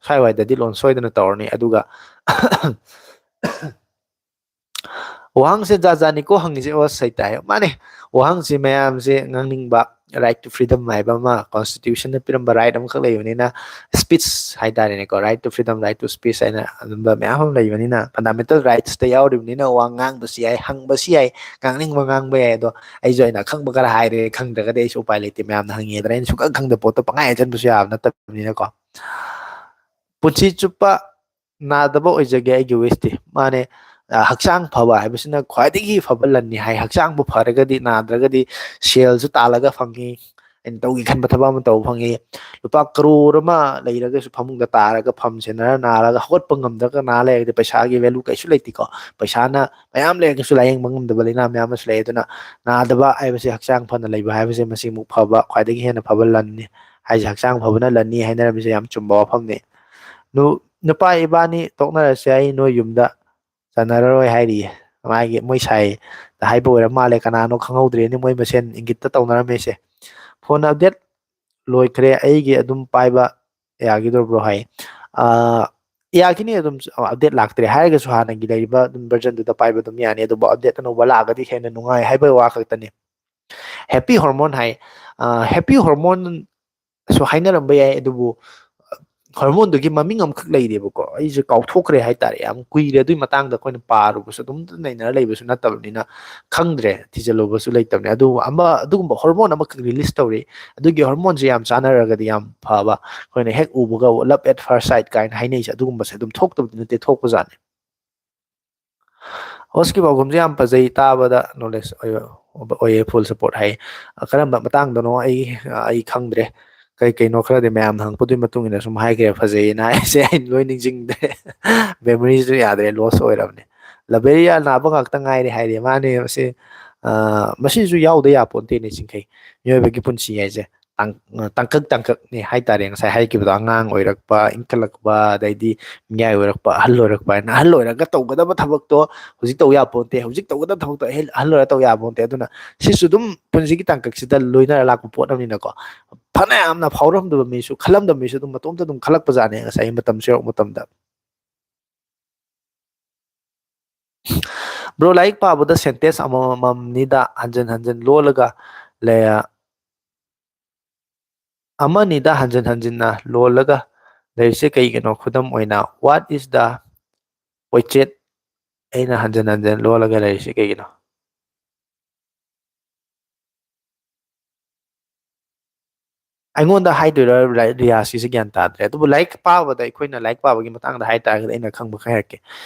ꯁ꯭ꯋꯥꯏꯋꯥꯏꯗꯗꯤ launch ꯁꯣꯏꯗꯅ ꯇꯧꯔꯅꯤ꯫ ꯑꯗꯨꯒ ꯋꯥꯍꯪꯁꯦ ꯖꯥꯠ ꯖꯥꯠꯅꯤꯀꯣ ꯍꯪꯉꯤꯁꯦ, ꯑꯣ, ꯁꯩꯇꯥꯏ꯫ ꯃꯥꯅꯦ, ꯋꯥꯍꯪꯁꯦ ꯃꯌꯥꯝꯁꯦ ꯉꯥꯡꯅꯤꯡꯕ, right to freedom ꯍꯥꯏꯕ ꯑꯃ, constitutionꯅ ꯄꯤꯔꯝꯕ right ꯑꯃꯈꯛ ꯂꯩꯕꯅꯤꯅ, speech ꯍꯥꯏꯇꯥꯔꯦꯅꯦꯀꯣ, right to freedom, right to speech ꯍꯥꯏꯅ ꯑꯗꯨꯝꯕ ꯃꯌꯥꯝ ꯑꯃ ꯂꯩꯕꯅꯤꯅ, fundamental rightsꯇ ꯌꯥꯎꯔꯤꯕꯅꯤꯅ ꯋꯥ ꯉꯥꯡꯕꯁꯨ ꯌꯥꯏ, ꯍꯪꯕꯁꯨ ꯌꯥꯏ, ꯉꯥꯡꯅꯤꯡꯕ ꯉꯥꯡꯕ ꯌꯥꯏ꯫ ꯑꯗꯣ ꯑꯩꯁꯨ ꯑꯩꯅ ꯑꯈꯪꯕ ꯈꯔ ꯍꯥꯏꯔꯦ, ꯈꯪꯗ꯭ꯔꯒꯗꯤ ꯑꯩꯁꯨ ꯎꯄꯥꯏ ꯂꯩꯇꯦ, ꯃꯌꯥꯝꯅ ꯍꯪꯉꯦꯗꯅ ꯑꯩꯅ ꯁꯨꯡꯈꯪ ꯈꯪꯗꯕ ꯄꯣꯠꯇꯣ ꯄꯪꯍꯥꯏ ꯍꯥꯏꯖꯟꯕꯁꯨ ꯌꯥꯕ ꯅꯠꯇꯕꯅꯤꯅꯀꯣ꯫ ꯄꯨꯟꯁꯤ ꯆꯨꯞꯄ ꯅꯥꯗꯕ ꯑꯣꯏꯖꯒꯦ ꯑꯩꯒꯤ wishꯇꯤ꯫ ꯃꯥꯅꯦ, ꯑ, ꯍꯛꯆꯥꯡ ꯐꯕ ꯍꯥꯏꯕꯁꯤꯅ ꯈ꯭ꯋꯥꯏꯗꯒꯤ ꯐꯕ ꯂꯟꯅꯤ ꯍꯥꯏ꯫ ꯍꯛꯆꯥꯡꯕꯨ ꯐꯔꯒꯗꯤ, ꯅꯥꯗ꯭ꯔꯒꯗꯤ ꯁꯦꯜꯁꯨ ꯇꯥꯜꯂꯒ ꯐꯪꯉꯤ, ꯑꯩꯅ ꯇꯧꯒꯦ ꯈꯟꯕ ꯊꯕꯛ ꯑꯃ ꯇꯧꯕ ꯐꯪꯉꯤ꯫ ꯂꯨꯄꯥ ꯀꯔꯣꯔ ꯑꯃ ꯂꯩꯔꯒꯁꯨ ꯐꯃꯨꯡꯗ ꯇꯥꯔꯒ ꯐꯝ ꯁꯦꯟꯅꯔ ꯅꯥꯔꯒ ꯍꯧꯒꯠꯄ ꯉꯝꯗ꯭ꯔꯒ ꯅꯥ ꯂꯩꯔꯒꯗꯤ ꯄꯩꯁꯥꯒꯤ value ꯀꯩꯁꯨ ꯂꯩꯇꯦꯀꯣ꯫ ꯄꯩꯁꯥꯅ ꯃꯌꯥꯝ ꯂꯩꯔꯒꯁꯨ ꯂꯥꯌꯦꯡꯕ ꯉꯝꯗꯕ ꯂꯥꯏꯅꯥ ꯃꯌꯥꯝ ꯑꯃꯁꯨ ꯂꯩ꯫ ꯑꯗꯨꯅ ꯅꯥꯗꯕ ꯍꯥꯏꯕꯁꯦ, ꯍꯛꯆꯥꯡ ꯐꯅ ꯂꯩꯕ ꯍꯥꯏꯕꯁꯦ ꯃꯁꯤꯃꯨꯛ ꯐꯕ, ꯈ꯭ꯋꯥꯏꯗꯒꯤ ꯍꯦꯟꯅ ꯐꯕ ꯂꯟꯅꯤ ꯍꯥꯏꯁꯦ꯫ ꯍꯛꯆꯥꯡ ꯐꯕꯅ ꯂꯟꯅꯤ ꯍꯥꯏꯅꯔꯝꯃꯤꯁꯦ ꯌꯥꯝ ꯆꯨꯝꯕ ꯋꯥꯐꯝꯅꯤ꯫ ꯅꯨ-, ꯅꯨꯄꯥ ꯏꯕꯥꯅꯤ ꯇꯣꯛꯅꯔꯁꯦ, ꯑꯩ ꯅꯣꯏ ꯌꯨꯝꯗ ꯆꯟꯅꯔꯔꯣꯏ ꯍꯥꯏꯔꯤꯌꯦ꯫ ꯃꯥꯒꯤ, ꯃꯣꯏ ꯁꯥꯏꯗ ꯍꯥꯏꯕ ꯑꯣꯏꯔ ꯃꯥꯜꯂꯦ, ꯀꯅꯥꯅꯣ ꯈꯪꯍꯧꯗ꯭ꯔꯦꯅꯦ, ꯃꯣꯏ ꯃꯁꯦꯟ ꯏꯪꯒꯤꯠꯇ ꯇꯧꯅꯔꯝꯃꯤꯁꯦ꯫ Phone update ꯂꯣꯏꯈ꯭ꯔꯦ, ꯑꯩꯒꯤ ꯑꯗꯨꯝ ꯄꯥꯏꯕ ꯌꯥꯈꯤꯗ꯭ꯔꯕ꯭ꯔꯣ ꯍꯥꯏ꯫ ꯑꯥ, ꯌꯥꯈꯤꯅꯤ ꯑꯗꯨꯝ, update ꯂꯥꯛꯇ꯭ꯔꯦ ꯍꯥꯏꯔꯒꯁꯨ ꯍꯥꯟꯅꯒꯤ ꯂꯩꯔꯤꯕ ꯑꯗꯨꯝ versionꯗꯨꯗ ꯄꯥꯏꯕ ꯑꯗꯨꯝ ꯌꯥꯅꯤ, ꯑꯗꯨꯕꯨ update ꯑꯅꯧꯕ ꯂꯥꯛꯑꯒꯗꯤ ꯍꯦꯟꯅ ꯅꯨꯡꯉꯥꯏ ꯍꯥꯏꯕꯒꯤ ꯋꯥ ꯈꯛꯇꯅꯤ꯫ Happy hormone ꯍꯥꯏ꯫ ꯑꯥ, happy hormone ꯁꯨ ꯍꯥꯏꯅꯔꯝꯕ ꯌꯥꯏ, ꯑꯗꯨꯕꯨ hormoneꯗꯨꯒꯤ ꯃꯃꯤꯡ ꯑꯃꯈꯛ ꯂꯩꯔꯦꯕꯀꯣ꯫ ꯑꯩꯁꯦ ꯀꯥꯎꯊꯣꯛꯈ꯭ꯔꯦ ꯍꯥꯏꯇꯥꯔꯦ꯫ ꯌꯥꯝ ꯀꯨꯏꯔꯦ ꯑꯗꯨꯒꯤ ꯃꯇꯥꯡꯗ ꯑꯩꯈꯣꯏꯅ ꯄꯥꯔꯨꯕꯁꯨ, ꯑꯗꯨꯝ ꯅꯩꯅꯔ ꯂꯩꯕꯁꯨ ꯅꯠꯇꯕꯅꯤꯅ ꯈꯪꯗ꯭ꯔꯦ, ꯊꯤꯖꯤꯜꯂꯨꯕꯁꯨ ꯂꯩꯇꯕꯅꯤ꯫ ꯑꯗꯨꯕꯨ ꯑꯃ, ꯑꯗꯨꯒꯨꯝꯕ hormone ꯑꯃꯈꯛ release ꯇꯧꯔꯤ꯫ ꯑꯗꯨꯒꯤ hormoneꯁꯦ ꯌꯥꯝ ꯆꯥꯟꯅꯔꯒꯗꯤ ꯌꯥꯝ ꯐꯕ, ꯑꯩꯈꯣꯏꯅ ꯍꯦꯛ ꯎꯕꯒ love at first sight ꯀꯥꯏꯅ ꯍꯥꯏꯅꯩꯁꯦ, ꯑꯗꯨꯒꯨꯝꯕꯁꯦ ꯑꯗꯨꯝ ꯊꯣꯛꯇꯕꯗꯤ ꯅꯠꯇꯦ, ꯊꯣꯛꯄꯖꯥꯠꯅꯤ꯫ Hostꯀꯤ ꯄꯥꯎꯈꯨꯝꯁꯦ ꯌꯥꯝ ꯐꯖꯩ ꯇꯥꯕꯗ, knowledge ꯑꯣꯏꯌꯦ, full support ꯍꯥꯏ꯫ ꯀꯔꯝꯕ ꯃꯇꯥꯡꯗꯅꯣ ꯑꯩ, ꯑꯩ ꯈꯪꯗ꯭ꯔꯦ꯫ ꯀꯩ ꯀꯩꯅꯣ ꯈꯔꯗꯤ ꯃꯌꯥꯝꯅ ꯍꯪꯉꯛꯄꯗꯨꯒꯤ ꯃꯇꯨꯡ ꯏꯟꯅ ꯁꯨꯝ ꯍꯥꯏꯈ꯭ꯔꯦ, ꯐꯖꯩꯌꯦꯅ ꯍꯥꯏꯁꯦ ꯑꯩ ꯂꯣꯏ ꯅꯤꯡꯁꯤꯡꯗ꯭ꯔꯦ꯫ Memoryꯁꯨ ꯌꯥꯗ꯭ꯔꯦ, loss ꯑꯣꯏꯔꯕꯅꯦ꯫ ꯂꯕꯦꯔꯤꯌꯥ ꯅꯥꯕ ꯉꯥꯛꯇ ꯉꯥꯏꯔꯦ ꯍꯥꯏꯔꯦ꯫ ꯃꯥꯅꯦ, ꯃꯁꯤ, ꯑ, ꯃꯁꯤꯁꯨ ꯌꯥꯎꯗ ꯌꯥꯄꯣꯟꯇꯦꯅꯦ, ꯆꯤꯡꯈꯩ꯫ ꯃꯤꯑꯣꯏꯕꯒꯤ ꯄꯨꯟꯁꯤ ꯍꯥꯏꯁꯦ ꯇꯥꯡ-, ꯇꯥꯡꯀꯛ ꯇꯥꯡꯀꯛꯅꯦ ꯍꯥꯏꯇꯥꯔꯦ꯫ ꯉꯁꯥꯏ ꯍꯥꯏꯈꯤꯕꯗꯣ, ꯑꯉꯥꯡ ꯑꯣꯏꯔꯛꯄ, ꯏꯟꯈꯠꯂꯛꯄ, ꯑꯗꯩꯗꯤ ꯃꯤꯌꯥꯏ ꯑꯣꯏꯔꯛꯄ, ꯑꯍꯜ ꯑꯣꯏꯔꯛꯄ ꯍꯥꯏꯅ꯫ ꯑꯍꯜ ꯑꯣꯏꯔꯒ ꯇꯧꯒꯗꯕ ꯊꯕꯛꯇꯣ ꯍꯧꯖꯤꯛ ꯇꯧ ꯌꯥꯄꯣꯟꯇꯦ, ꯍꯧꯖꯤꯛ ꯇꯧꯒꯗꯕ ꯊꯕꯛꯇꯣ ꯑꯍꯜ, ꯑꯍꯜ ꯑꯣꯏꯔꯒ ꯇꯧ ꯌꯥꯄꯣꯟꯇꯦ꯫ ꯑꯗꯨꯅ ꯁꯤꯁꯨ ꯑꯗꯨꯝ ꯄꯨꯟꯁꯤꯒꯤ ꯇꯥꯡꯀꯛꯁꯤꯗ ꯂꯣꯏꯅꯔ ꯂꯥꯛꯄ ꯄꯣꯠ ꯑꯃꯅꯤꯅꯀꯣ꯫ ꯐꯅ ꯌꯥꯝꯅ ꯐꯥꯎꯔꯝꯗꯕ ꯃꯤꯁꯨ, ꯈꯜꯂꯝꯗꯕ ꯃꯤꯁꯨ ꯑꯗꯨꯝ ꯃꯇꯣꯝꯇ ꯑꯗꯨꯝ ꯈꯜꯂꯛꯄꯖꯥꯠꯅꯦ ꯉꯁꯥꯏꯒꯤ ꯃꯇꯝꯁꯨ ꯌꯧꯔꯛꯄ ꯃꯇꯝꯗ꯫ Bro, ꯂꯥꯏꯔꯤꯛ ꯄꯥꯕꯗ sentence ꯑꯃꯃꯝꯅꯤꯗ ꯍꯟꯖꯟ ꯍꯟꯖꯟ ꯂꯣꯜꯂꯒ ꯂꯩ-, ꯑꯃꯅꯤꯗ ꯍꯟꯖꯟ ꯍꯟꯖꯟꯅ ꯂꯣꯜꯂꯒ ꯂꯩꯔꯤꯁꯦ ꯀꯩꯒꯤꯅꯣ? ꯈꯨꯗꯝ ꯑꯣꯏꯅ, what is the ꯀꯣꯏꯆꯦꯠ ꯑꯩꯅ ꯍꯟꯖꯟ ꯍꯟꯖꯟ ꯂꯣꯜꯂꯒ ꯂꯩꯔꯤꯁꯦ ꯀꯩꯒꯤꯅꯣ? ꯑꯩꯉꯣꯟꯗ ꯍꯥꯏꯗꯣꯏꯔꯥ, ꯂꯥꯏ-, ꯔꯤꯌꯥꯁꯀꯤꯁꯦ ꯒ꯭ꯌꯥꯟ ꯇꯥꯗ꯭ꯔꯦ꯫ ꯑꯗꯨꯕꯨ ꯂꯥꯏꯔꯤꯛ ꯄꯥꯕꯗ, ꯑꯩꯈꯣꯏꯅ ꯂꯥꯏꯔꯤꯛ ꯄꯥꯕꯒꯤ ꯃꯇꯥꯡꯗ ꯍꯥꯏꯇꯥꯔꯒꯗꯤ, ꯑꯩꯅ ꯈꯪꯕ ꯈꯔ ꯍꯥꯏꯔꯛꯀꯦ꯫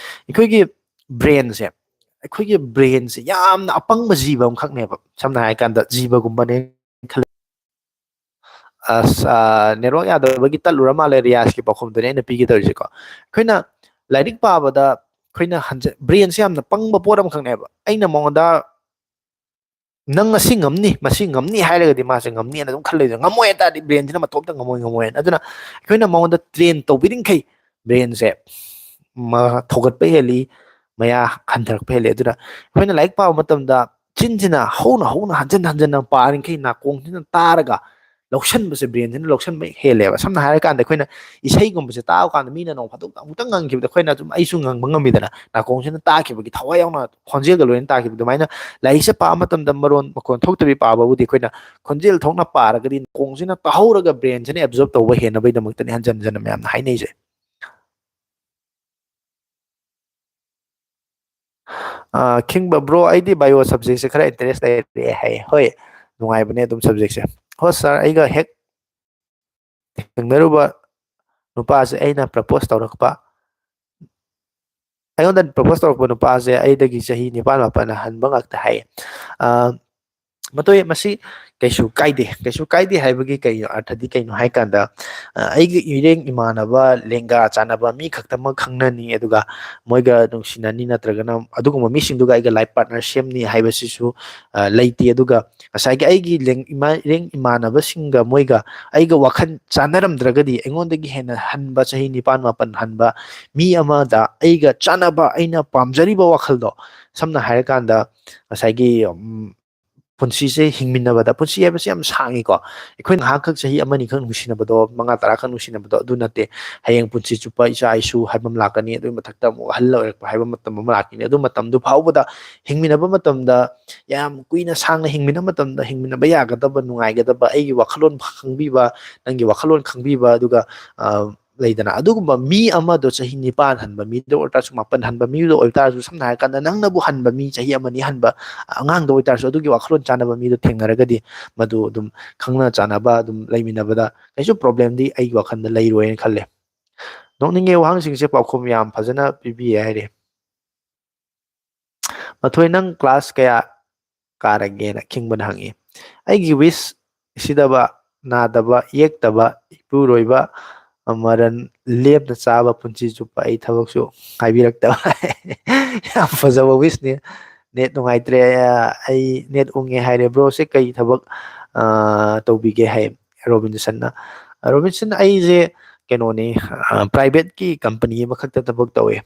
ꯑꯩꯈꯣꯏꯒꯤ brainꯁꯦ, ꯑꯩꯈꯣꯏꯒꯤ brainꯁꯦ ꯌꯥꯝꯅ ꯑꯄꯪꯕ ꯖꯤꯕ ꯑꯃꯈꯛꯅꯦꯕ꯫ ꯁꯝꯅ ꯍꯥꯏꯔꯀꯥꯟꯗ, ꯖꯤꯕꯒꯨꯝꯕꯅꯦ ꯈꯜꯂꯦ꯫ ꯑꯁ, ꯑꯥ, network ꯌꯥꯗꯕꯒꯤ ꯇꯠꯂꯨꯔ ꯃꯥꯜꯂꯦ, ꯔꯤꯌꯥꯁꯀꯤ ꯄꯥꯎꯈꯨꯝꯗꯨꯅꯦ ꯑꯩꯅ ꯄꯤꯒꯦ ꯇꯧꯔꯤꯁꯦꯀꯣ꯫ ꯑꯩꯈꯣꯏꯅ ꯂꯥꯏꯔꯤꯛ ꯄꯥꯕꯗ, ꯑꯩꯈꯣꯏꯅ ꯍꯟꯖ-, brainꯁꯦ ꯌꯥꯝꯅ ꯄꯪꯕ ꯄꯣꯠ ꯑꯃꯈꯛꯅꯦꯕ꯫ ꯑꯩꯅ ꯃꯉꯣꯟꯗ, "ꯅꯪ ꯉꯁꯤ ꯉꯝꯅꯤ, ꯃꯁꯤ ꯉꯝꯅꯤ" ꯍꯥꯏꯔꯒꯗꯤ ꯃꯥꯁꯦ ꯉꯝꯅꯤꯅ ꯑꯗꯨꯝ ꯈꯜꯂꯦ꯫ ꯉꯝꯃꯣꯏ ꯍꯥꯏ ꯇꯥꯔꯗꯤ, brainꯁꯤꯅ ꯃꯇꯣꯝꯇ ꯉꯝꯃꯣꯏ, ꯉꯝꯃꯣꯏ ꯍꯥꯏꯅ꯫ ꯑꯗꯨꯅ ꯑꯩꯈꯣꯏꯅ ꯃꯉꯣꯟꯗ train ꯇꯧꯕꯤꯔꯤꯈꯩ brainꯁꯦ ꯃ-, ꯊꯧꯒꯠꯄ ꯍꯦꯜꯂꯤ, ꯃꯌꯥ ꯍꯟꯊꯔꯛꯄ ꯍꯦꯜꯂꯤ꯫ ꯑꯗꯨꯅ ꯑꯩꯈꯣꯏꯅ ꯂꯥꯏꯔꯤꯛ ꯄꯥꯕ ꯃꯇꯝꯗ ꯆꯤꯟꯁꯤꯅ ꯍꯧꯅ ꯍꯧꯅ ꯍꯟꯖꯤꯟ ꯍꯟꯖꯤꯟꯅ ꯄꯥꯔꯤꯈꯩ ꯅꯥꯀꯣꯡꯁꯤꯅ ꯇꯥꯔꯒ ꯂꯧꯁꯟꯕꯁꯦ brainꯁꯤꯅ ꯂꯧꯁꯟꯕ ꯍꯦꯜꯂꯦꯕ꯫ ꯁꯝꯅ ꯍꯥꯏꯔꯀꯥꯟꯗ, ꯑꯩꯈꯣꯏꯅ ꯏꯁꯩꯒꯨꯝꯕꯁꯦ ꯇꯥꯕ ꯀꯥꯟꯗ ꯃꯤꯅ ꯅꯣꯡ ꯐꯥꯗꯣꯛ ꯑꯃꯨꯛꯇꯪ ꯉꯪꯈꯤꯕꯗ ꯑꯩꯈꯣꯏꯅ ꯑꯗꯨꯝ, ꯑꯩꯁꯨ ꯉꯪꯕ ꯉꯝꯃꯤꯗꯅ, ꯅꯥꯀꯣꯡꯁꯤꯅ ꯇꯥꯈꯤꯕꯒꯤ, ꯊꯋꯥꯏ ꯌꯥꯎꯅ ꯈꯣꯟꯖꯦꯜꯒ ꯂꯣꯏꯅ ꯇꯥꯈꯤꯕ꯫ ꯑꯗꯨꯃꯥꯏꯅ ꯂꯥꯏꯔꯤꯛꯁꯦ ꯄꯥꯕ ꯃꯇꯝꯗ ꯃꯔꯣꯟ ꯃꯈꯣꯟ ꯊꯣꯛꯇꯕꯤ ꯄꯥꯕꯕꯨꯗꯤ ꯑꯩꯈꯣꯏꯅ ꯈꯣꯟꯖꯦꯜ ꯊꯣꯛꯅ ꯄꯥꯔꯒꯗꯤ ꯅꯥꯀꯣꯡꯁꯤꯅ ꯇꯥꯍꯧꯔꯒ brainꯁꯤꯅ absorb ꯇꯧꯕ ꯍꯦꯟꯅꯕꯒꯤꯗꯃꯛꯇꯅꯤ ꯍꯟꯖꯟ ꯍꯟꯖꯟꯅ ꯃꯌꯥꯝꯅ ꯍꯥꯏꯅꯩꯁꯦ꯫ ꯑ, ꯈꯤꯡꯕ bro, ꯑꯩꯗꯤ bio subjectꯁꯦ ꯈꯔ interest ꯂꯩꯔꯦ ꯍꯥꯏ꯫ ꯍꯣꯏ, ꯅꯨꯡꯉꯥꯏꯕꯅꯦ ꯑꯗꯨꯝ subjectꯁꯦ꯫ ꯍꯣꯏ sir, ꯑꯩꯒ ꯍꯦꯛ ꯊꯦꯡꯅꯔꯨꯕ ꯅꯨꯄꯥꯁꯦ ꯑꯩꯅ propose ꯇꯧꯔꯛꯄ꯫ ꯑꯩꯉꯣꯟꯗ propose ꯇꯧꯔꯛꯄ ꯅꯨꯄꯥꯁꯦ ꯑꯩꯗꯒꯤ ꯆꯍꯤ ꯅꯤꯄꯥꯟ ꯃꯥꯄꯟ ꯍꯟꯕ ꯉꯥꯛꯇ ꯍꯥꯏꯌꯦ꯫ ꯑ, ꯃꯇꯣꯏ ꯃꯁꯤ ꯀꯩꯁꯨ ꯀꯥꯏꯗꯦ꯫ ꯀꯩꯁꯨ ꯀꯥꯏꯗꯦ ꯍꯥꯏꯕꯒꯤ ꯀꯩꯅꯣ, ꯑꯔꯊꯗꯤ ꯀꯩꯅꯣ ꯍꯥꯏ ꯀꯥꯟꯗ, ꯑ, ꯑꯩꯒꯤ ꯏꯔꯦꯡ ꯏꯃꯥꯟꯅꯕ, ꯂꯦꯡꯒꯥ ꯆꯥꯟꯅꯕ ꯃꯤ ꯈꯛꯇꯃꯛ ꯈꯪꯅꯅꯤ, ꯑꯗꯨꯒ ꯃꯣꯏꯒ ꯅꯨꯡꯁꯤꯅꯅꯤ, ꯅꯠꯇ꯭ꯔꯒꯅ ꯑꯗꯨꯒꯨꯝꯕ ꯃꯤꯁꯤꯡꯗꯨꯒ ꯑꯩꯒ life partner ꯁꯦꯝꯅꯤ ꯍꯥꯏꯕꯁꯤꯁꯨ, ꯑ, ꯂꯩꯇꯦ꯫ ꯑꯗꯨꯒ ꯉꯁꯥꯏꯒꯤ ꯑꯩꯒꯤ ꯂꯦꯡ-, ꯏꯃꯥ-, ꯏꯔꯦꯡ ꯏꯃꯥꯟꯅꯕꯁꯤꯡꯒ ꯃꯣꯏꯒ ꯑꯩꯒ ꯋꯥꯈꯜ ꯆꯥꯟꯅꯔꯝꯗ꯭ꯔꯒꯗꯤ, ꯑꯩꯉꯣꯟꯗꯒꯤ ꯍꯦꯟꯅ ꯍꯟꯕ, ꯆꯍꯤ ꯅꯤꯄꯥꯟ ꯃꯥꯄꯟ ꯍꯟꯕ ꯃꯤ ꯑꯃꯗ ꯑꯩꯒ ꯆꯥꯟꯅꯕ, ꯑꯩꯅ ꯄꯥꯝꯖꯔꯤꯕ ꯋꯥꯈꯜꯗꯣ, ꯁꯝꯅ ꯍꯥꯏꯔꯀꯥꯟꯗ, ꯉꯁꯥꯏꯒꯤ, ꯎꯝ, ꯄꯨꯟꯁꯤꯁꯦ ꯍꯤꯡꯃꯤꯟꯅꯕꯗ, ꯄꯨꯟꯁꯤ ꯍꯥꯏꯕꯁꯤ ꯌꯥꯝ ꯁꯥꯡꯉꯤꯀꯣ꯫ ꯑꯩꯈꯣꯏ ꯉꯥꯏꯍꯥꯛꯈꯛ ꯆꯍꯤ ꯑꯃꯅꯤꯈꯛ ꯅꯨꯡꯁꯤꯅꯕꯗꯣ, ꯃꯉꯥ ꯇꯔꯥꯈꯛ ꯅꯨꯡꯁꯤꯅꯕꯗꯣ ꯑꯗꯨ ꯅꯠꯇꯦ꯫ ꯍꯌꯦꯡ ꯄꯨꯟꯁꯤ ꯆꯨꯞꯄ ꯏꯆꯥ ꯏꯁꯨ ꯍꯥꯏꯕ ꯑꯃ ꯂꯥꯛꯀꯅꯤ, ꯑꯗꯨꯒꯤ ꯃꯊꯛꯇ ꯑꯃꯨꯛ ꯑꯍꯜ ꯑꯣꯏꯔꯛꯄ ꯍꯥꯏꯕ ꯃꯇꯝ ꯑꯃ ꯂꯥꯛꯀꯅꯤ꯫ ꯑꯗꯨ ꯃꯇꯝꯗꯨ ꯐꯥꯎꯕꯗ ꯍꯤꯡꯃꯤꯟꯅꯕ ꯃꯇꯝꯗ, ꯌꯥꯝ ꯀꯨꯏꯅ ꯁꯥꯡꯅ ꯍꯤꯡꯃꯤꯟꯅꯕ ꯃꯇꯝꯗ, ꯍꯤꯡꯃꯤꯟꯅꯕ ꯌꯥꯒꯗꯕ, ꯅꯨꯡꯉꯥꯏꯒꯗꯕ, ꯑꯩꯒꯤ ꯋꯥꯈꯜꯂꯣꯟ ꯈꯪꯕꯤꯕ, ꯅꯪꯒꯤ ꯋꯥꯈꯜꯂꯣꯟ ꯈꯪꯕꯤꯕ, ꯑꯗꯨꯒ, ꯑ, ꯂꯩꯗꯅ, ꯑꯗꯨꯒꯨꯝꯕ ꯃꯤ ꯑꯃꯗꯣ ꯆꯍꯤ ꯅꯤꯄꯥꯟ ꯍꯟꯕ ꯃꯤꯗ ꯑꯣꯏꯇꯥꯔꯁꯨ, ꯃꯥꯄꯟ ꯍꯟꯕ ꯃꯤꯗ ꯑꯣꯏꯇꯥꯔꯁꯨ, ꯁꯝꯅ ꯍꯥꯏꯔ ꯀꯥꯟꯗ ꯅꯪꯅꯕꯨ ꯍꯟꯕ ꯃꯤ, ꯆꯍꯤ ꯑꯃꯅꯤ ꯍꯟꯕ ꯑꯉꯥꯡꯗ ꯑꯣꯏꯇꯥꯔꯁꯨ, ꯑꯗꯨꯒꯤ ꯋꯥꯈꯜꯂꯣꯟ ꯆꯥꯟꯅꯕ ꯃꯤꯗꯣ ꯊꯦꯡꯅꯔꯒꯗꯤ, ꯃꯗꯨ ꯑꯗꯨꯝ ꯈꯪꯅ ꯆꯥꯟꯅꯕ ꯑꯗꯨꯝ ꯂꯩꯃꯤꯟꯅꯕꯗ ꯀꯩꯁꯨ problemꯗꯤ ꯑꯩꯒꯤ ꯋꯥꯈꯜꯗ ꯂꯩꯔꯣꯏꯅ ꯈꯜꯂꯦ꯫ ꯅꯣꯛꯅꯤꯡꯉꯦ, ꯋꯥꯍꯪꯁꯤꯡꯁꯦ ꯄꯥꯎꯈꯨꯝ ꯌꯥꯝ ꯐꯖꯅ ꯄꯤꯕꯤꯌꯦ ꯍꯥꯏꯔꯤ꯫ ꯃꯊꯣꯏ, ꯅꯪ class ꯀꯌꯥ ꯀꯥꯔꯒꯦꯅ ꯈꯤꯡꯕꯅ ꯍꯪꯉꯤ꯫ ꯑꯩꯒꯤ wish ꯁꯤꯗꯕ, ꯅꯥꯗꯕ ꯌꯦꯛꯇꯕ ꯏꯄꯨꯔꯣꯏꯕ ꯃꯔꯟ ꯂꯦꯝꯅ ꯆꯥꯕ ꯄꯨꯟꯁꯤ ꯆꯨꯞꯄ ꯑꯩ ꯊꯕꯛꯁꯨ ꯍꯥꯏꯕꯤꯔꯛꯇꯕ꯫ ꯌꯥꯝ ꯐꯖꯕ wishꯅꯤ꯫ Net ꯅꯨꯡꯉꯥꯏꯇ꯭ꯔꯦ, ꯑꯩ net ꯎꯪꯉꯦ ꯍꯥꯏꯔꯦ꯫ Broꯁꯦ ꯀꯩ ꯊꯕꯛ, ꯑ, ꯇꯧꯕꯤꯒꯦ ꯍꯥꯏ ꯔꯣꯕꯤꯟꯁꯟꯅ꯫ ꯔꯣꯕꯤꯟꯁꯟ, ꯑꯩꯁꯦ ꯀꯩꯅꯣꯅꯤ, ꯑ, privateꯀꯤ company ꯑꯃꯈꯛꯇ ꯊꯕꯛ ꯇꯧꯋꯦ꯫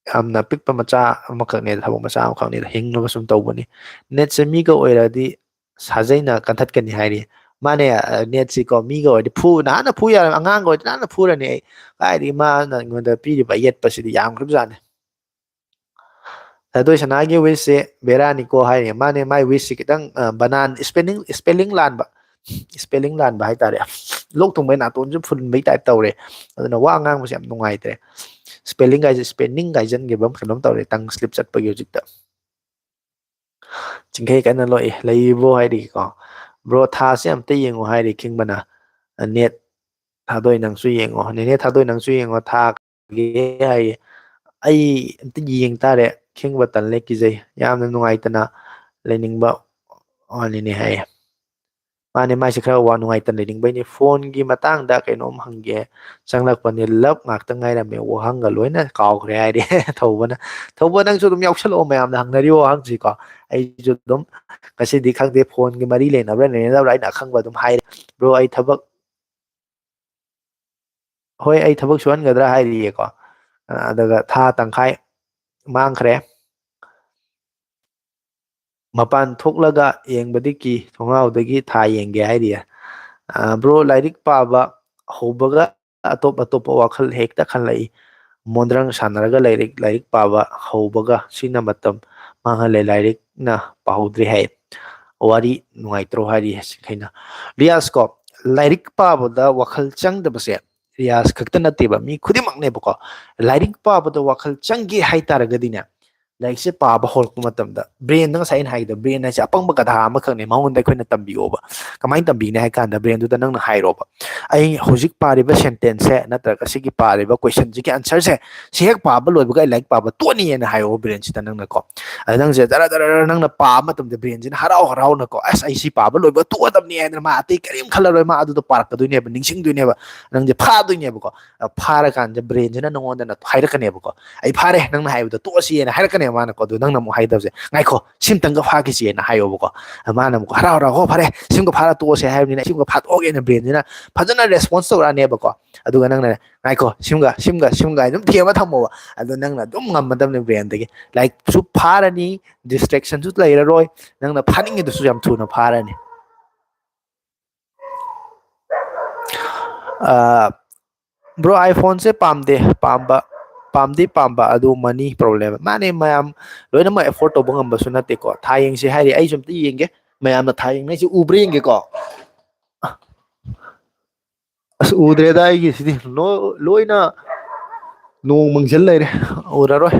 ꯌꯥꯝꯅ ꯄꯤꯛꯄ ꯃꯆꯥ ꯑꯃꯈꯛꯅꯦ, ꯊꯕꯛ ꯃꯆꯥ ꯑꯃꯈꯛꯅꯦ, ꯍꯤꯡꯅꯕ ꯁꯨꯝ ꯇꯧꯕꯅꯤ꯫ Netꯁꯦ ꯃꯤꯒ ꯑꯣꯏꯔꯗꯤ ꯁꯥꯖꯩꯅ ꯀꯟꯊꯠꯀꯅꯤ ꯍꯥꯏꯔꯤ꯫ ꯃꯥꯅꯦ, ꯑ, netꯁꯤꯀꯣ ꯃꯤꯒ ꯑꯣꯏꯔꯗꯤ ꯐꯨ-, ꯅꯍꯥꯟꯅ ꯐꯨ ꯌꯥꯔꯝ-, ꯑꯉꯥꯡꯒ ꯑꯣꯏꯔꯗꯤ ꯅꯍꯥꯟꯅ ꯐꯨꯔꯅꯤ ꯑꯩ꯫ ꯀꯥꯏꯗꯒꯤ ꯃꯥꯅ ꯑꯩꯉꯣꯟꯗ ꯄꯤꯔꯤꯕ ꯌꯦꯠꯄꯁꯤꯗꯤ ꯌꯥꯝꯈ꯭ꯔꯕꯖꯥꯠꯅꯤ꯫ ꯊꯥꯗꯣꯏ ꯁꯅꯥꯒꯤ wishꯁꯦ ꯕꯦꯔꯥꯅꯤꯀꯣ ꯍꯥꯏꯔꯤ꯫ ꯃꯥꯅꯦ, ꯃꯥꯏ wishꯁꯦ ꯈꯤꯇꯪ, ꯑ, ꯕꯅꯥꯟ spelling, spelling ꯂꯥꯟꯕ꯫ Spelling ꯂꯥꯟꯕ ꯍꯥꯏꯇꯥꯔꯦ꯫ ꯂꯣꯛ ꯊꯨꯡꯕꯩ ꯅꯥꯇꯣꯟꯁꯨ ꯐꯨꯟꯕꯩ type ꯇꯧꯔꯦ꯫ ꯑꯗꯨꯅ ꯋꯥ ꯉꯥꯡꯕꯁꯦ ꯌꯥꯝ ꯅꯨꯡꯉꯥꯏꯇ꯭ꯔꯦ꯫ Spelling ꯍꯥꯏꯁꯦ spelling ꯍꯥꯏꯖꯟꯈꯤꯕ ꯑꯃ ꯀꯩꯅꯣꯝ ꯇꯧꯔꯦ꯫ Tongue slip ꯆꯠꯄꯒꯤ ꯍꯧꯖꯤꯛꯇ꯫ ꯆꯤꯡꯈꯩ ꯀꯟꯅ ꯂꯣꯛꯏ꯫ "ꯂꯩꯔꯤꯕꯣ?" ꯍꯥꯏꯔꯤꯀꯣ꯫ "Bro, ꯊꯥꯁꯦ ꯑꯝꯇ ꯌꯦꯡꯉꯣ" ꯍꯥꯏꯔꯤ ꯈꯤꯡꯕꯅ꯫ "Net ꯊꯥꯗꯣꯏ ꯅꯪꯁꯨ ꯌꯦꯡꯉꯣ, ꯅꯦꯅꯦ ꯊꯥꯗꯣꯏ ꯅꯪꯁꯨ ꯌꯦꯡꯉꯣ, ꯊꯥ ꯀꯥꯒꯦ" ꯍꯥꯏꯌꯦ꯫ "ꯑꯩ ꯑꯝꯇ ꯌꯦꯡ ꯇꯥꯔꯦ, ꯈꯤꯡꯕ ꯇꯜꯂꯦ, ꯀꯤꯖꯩ, ꯌꯥꯝꯅ ꯅꯨꯡꯉꯥꯏꯇꯅ ꯂꯩꯅꯤꯡꯕ ꯋꯥꯅꯤꯅꯦ" ꯍꯥꯏꯌꯦ꯫ ꯃꯥꯅꯦ, ꯃꯥꯏꯁꯦ ꯈꯔ ꯋꯥ ꯅꯨꯡꯉꯥꯏꯇꯅ ꯂꯩꯅꯤꯡꯕꯩꯅꯦ꯫ "Phoneꯒꯤ ꯃꯇꯥꯡꯗ ꯀꯩꯅꯣꯝ ꯍꯪꯒꯦ ꯆꯪꯂꯛꯄꯅꯦ, love ꯉꯥꯛꯇ ꯉꯥꯏꯔꯝꯃꯦ, ꯋꯥꯍꯪꯒ ꯂꯣꯏꯅ ꯀꯥꯎꯈ꯭ꯔꯦ" ꯍꯥꯏꯔꯦ ꯊꯧꯕꯅ꯫ ꯊꯧꯕ, ꯅꯪꯁꯨ ꯑꯗꯨꯝ ꯌꯥꯎꯁꯜꯂꯛꯑꯣ ꯃꯌꯥꯝꯅ ꯍꯪꯅꯔꯤꯕ ꯋꯥꯍꯪꯁꯤꯀꯣ꯫ ꯑꯩꯁꯨ ꯑꯗꯨꯝ ꯉꯁꯤꯗꯤ ꯈꯪꯗꯦ, phoneꯒꯤ ꯃꯔꯤ ꯂꯩꯅꯕ꯭ꯔꯥ ꯂꯩꯅꯗꯕ꯭ꯔꯥ, ꯑꯩꯅ ꯑꯈꯪꯕ ꯑꯗꯨꯝ ꯍꯥꯏꯔꯦ꯫ "Bro, ꯑꯩ ꯊꯕꯛ" "ꯍꯣꯏ, ꯑꯩ ꯊꯕꯛ ꯁꯨꯍꯟꯒꯗ꯭ꯔꯥ?" ꯍꯥꯏꯔꯤꯌꯦꯀꯣ꯫ ꯑ, ꯑꯗꯨꯒ ꯊꯥ ꯇꯪꯈꯥꯏ ꯃꯥꯡꯈ꯭ꯔꯦ꯫ "ꯃꯄꯥꯟ ꯊꯣꯛꯂꯒ ꯌꯦꯡꯕꯗꯤ ꯀꯤ, ꯊꯣꯡꯅꯥꯎꯗꯒꯤ ꯊꯥ ꯌꯦꯡꯒꯦ" ꯍꯥꯏꯔꯤꯌꯦ꯫ ꯑ, "Bro, ꯂꯥꯏꯔꯤꯛ ꯄꯥꯕ ꯍꯧꯕꯒ ꯑꯇꯣꯞ ꯑꯇꯣꯞꯄ ꯋꯥꯈꯜ ꯍꯦꯛꯇ ꯈꯜꯂꯛꯏ꯫ ꯃꯣꯟꯗ꯭ꯔꯪ ꯁꯥꯟꯅꯔꯒ ꯂꯥꯏꯔꯤꯛ, ꯂꯥꯏꯔꯤꯛ ꯄꯥꯕ ꯍꯧꯕꯒ ꯁꯤꯅ ꯃꯇꯝ ꯃꯥꯡꯍꯜꯂꯦ, ꯂꯥꯏꯔꯤꯛꯅ ꯄꯥꯍꯧꯗ꯭ꯔꯦ" ꯍꯥꯏ꯫ "ꯋꯥꯔꯤ ꯅꯨꯡꯉꯥꯏꯇ꯭ꯔꯣ?" ꯍꯥꯏꯔꯤ ꯁꯤꯈꯩꯅ꯫ ꯔꯤꯌꯥꯁ ꯀꯣ, ꯂꯥꯏꯔꯤꯛ ꯄꯥꯕꯗ ꯋꯥꯈꯜ ꯆꯪꯗꯕꯁꯦ ꯔꯤꯌꯥꯁ ꯈꯛꯇ ꯅꯠꯇꯦꯕ, ꯃꯤ ꯈꯨꯗꯤꯡꯃꯛꯅꯦꯕꯀꯣ꯫ ꯂꯥꯏꯔꯤꯛ ꯄꯥꯕꯗ ꯋꯥꯈꯜ ꯆꯪꯒꯦ ꯍꯥꯏꯇꯥꯔꯒꯗꯤꯅꯦ, ꯂꯥꯏꯔꯤꯛꯁꯦ ꯄꯥꯕ ꯍꯧꯔꯛꯄ ꯃꯇꯝꯗ brain ꯗ, ꯉꯁꯥꯏ ꯑꯩꯅ ꯍꯥꯏꯒꯗ, brain ꯍꯥꯏꯁꯦ ꯑꯄꯪꯕ ꯒꯙꯥ ꯑꯃꯈꯛꯅꯦ, ꯃꯉꯣꯟꯗ ꯑꯩꯈꯣꯏꯅ ꯇꯝꯕꯤꯌꯣꯕ꯫ ꯀꯃꯥꯏꯅ ꯇꯝꯕꯤꯅꯤ ꯍꯥꯏ ꯀꯥꯟꯗ, brain ꯗꯨꯗ ꯅꯪꯅ ꯍꯥꯏꯔꯣꯕ, "ꯑꯩ ꯍꯧꯖꯤꯛ ꯄꯥꯔꯤꯕ sentence ꯁꯦ ꯅꯠꯇ꯭ꯔꯒ ꯁꯤꯒꯤ ꯄꯥꯔꯤꯕ question ꯁꯤꯒꯤ answer ꯁꯦ ꯁꯤ ꯍꯦꯛ ꯄꯥꯕ ꯂꯣꯏꯕꯒ ꯑꯩ ꯂꯥꯏꯔꯤꯛ ꯄꯥꯕ ꯇꯣꯛꯑꯅꯤꯅ" ꯍꯥꯏꯌꯣꯕ brain ꯁꯤꯗ ꯅꯪꯅꯀꯣ꯫ ꯑꯗ ꯅꯪꯁꯦ ꯖꯔ ꯖꯔ ꯖꯔ ꯅꯪꯅ ꯄꯥꯕ ꯃꯇꯝꯗ brain ꯁꯤꯅ ꯍꯔꯥꯎ ꯍꯔꯥꯎꯅꯀꯣ, "ꯑꯁ, ꯑꯩ ꯁꯤ ꯄꯥꯕ ꯂꯣꯏꯕ ꯇꯣꯛꯑꯗꯕꯅꯤ" ꯍꯥꯏꯗꯅ ꯃꯥ ꯑꯇꯩ ꯀꯔꯤꯝ ꯈꯜꯂꯔꯣꯏ, ꯃꯥ ꯑꯗꯨꯗꯣ ꯄꯥꯔꯛꯀꯗꯣꯏꯅꯦꯕ, ꯅꯤꯡꯁꯤꯡꯗꯣꯏꯅꯦꯕ, ꯅꯪꯁꯦ ꯐꯥꯗꯣꯏꯅꯦꯕꯀꯣ꯫ ꯑ, ꯐꯥꯔꯀꯥꯟꯗ brain ꯁꯤꯅ ꯅꯪꯉꯣꯟꯗ ꯅ-, ꯍꯥꯏꯔꯛꯀꯅꯦꯕꯀꯣ, "ꯑꯩ ꯐꯥꯔꯦ, ꯅꯪꯅ ꯍꯥꯏꯕꯗꯣ ꯇꯣꯛꯑꯁꯤꯅ" ꯍꯥꯏꯔꯛꯀꯅꯦꯕ ꯃꯥꯅꯀꯣ꯫ ꯑꯗꯨ ꯅꯪꯅ ꯑꯃꯨꯛ ꯍꯥꯏꯗꯕꯁꯦ, "ꯉꯥꯏꯈꯣ, ꯁꯤꯝꯇꯪꯒ ꯐꯥꯈꯤꯁꯤꯅ" ꯍꯥꯏꯌꯣꯕꯀꯣ꯫ ꯑ, ꯃꯥꯅ ꯑꯃꯨꯛ ꯍꯔꯥꯎ ꯍꯔꯥꯎ, "ꯍꯣ, ꯐꯔꯦ, ꯁꯤꯝꯒ ꯐꯥꯔ ꯇꯣꯛꯑꯁꯦ ꯍꯥꯏꯕꯅꯤꯅ ꯁꯤꯝꯒ ꯐꯥꯗꯣꯛꯑꯒꯦꯅ" brain ꯁꯤꯅ ꯐꯖꯅ response ꯇꯧꯔꯛꯑꯅꯦꯕꯀꯣ꯫ ꯑꯗꯨꯒ ꯅꯪꯅ "ꯉꯥꯏꯈꯣ, ꯁꯤꯝꯒ, ꯁꯤꯝꯒ, ꯁꯤꯝꯒ" ꯑꯗꯨꯝ ꯊꯦꯝꯃ ꯊꯝꯃꯣꯕ꯫ ꯑꯗꯣ ꯅꯪꯅ ꯑꯗꯨꯝ ꯉꯝꯃꯗꯕꯅꯦ brain ꯗꯒꯤ꯫ ꯂꯥꯏꯔꯤꯛꯁꯨ ꯐꯥꯔꯅꯤ, distraction ꯁꯨ ꯂꯩꯔꯔꯣꯏ, ꯅꯪꯅ ꯐꯥꯅꯤꯡꯉꯤꯗꯨꯁꯨ ꯌꯥꯝ ꯊꯨꯅ ꯐꯥꯔꯅꯤ꯫ ꯑ, bro, iPhone ꯁꯦ ꯄꯥꯝꯗꯦ, ꯄꯥꯝꯕ, ꯄꯥꯝꯗꯤ ꯄꯥꯝꯕ, ꯑꯗꯨ money problem꯫ ꯃꯥꯅꯦ, ꯃꯌꯥꯝ ꯂꯣꯏꯅꯃꯛ afford ꯇꯧꯕ ꯉꯝꯕꯁꯨ ꯅꯠꯇꯦꯀꯣ꯫ ꯊꯥ ꯌꯦꯡꯁꯦ ꯍꯥꯏꯔꯤ, ꯑꯩꯁꯨ ꯑꯝꯇ ꯌꯦꯡꯒꯦ꯫ ꯃꯌꯥꯝꯅ ꯊꯥ ꯌꯦꯡꯅꯩꯁꯦ ꯎꯕ꯭ꯔꯥ ꯌꯦꯡꯒꯦꯀꯣ꯫ ꯑꯁ, ꯎꯗ꯭ꯔꯦꯗ ꯑꯩꯒꯤꯁꯤꯗꯤ꯫ ꯂꯣ-, ꯂꯣꯏꯅ ꯅꯣꯡ ꯃꯪꯁꯤꯜ ꯂꯩꯔꯦ꯫ ꯎꯔꯔꯣꯏ꯫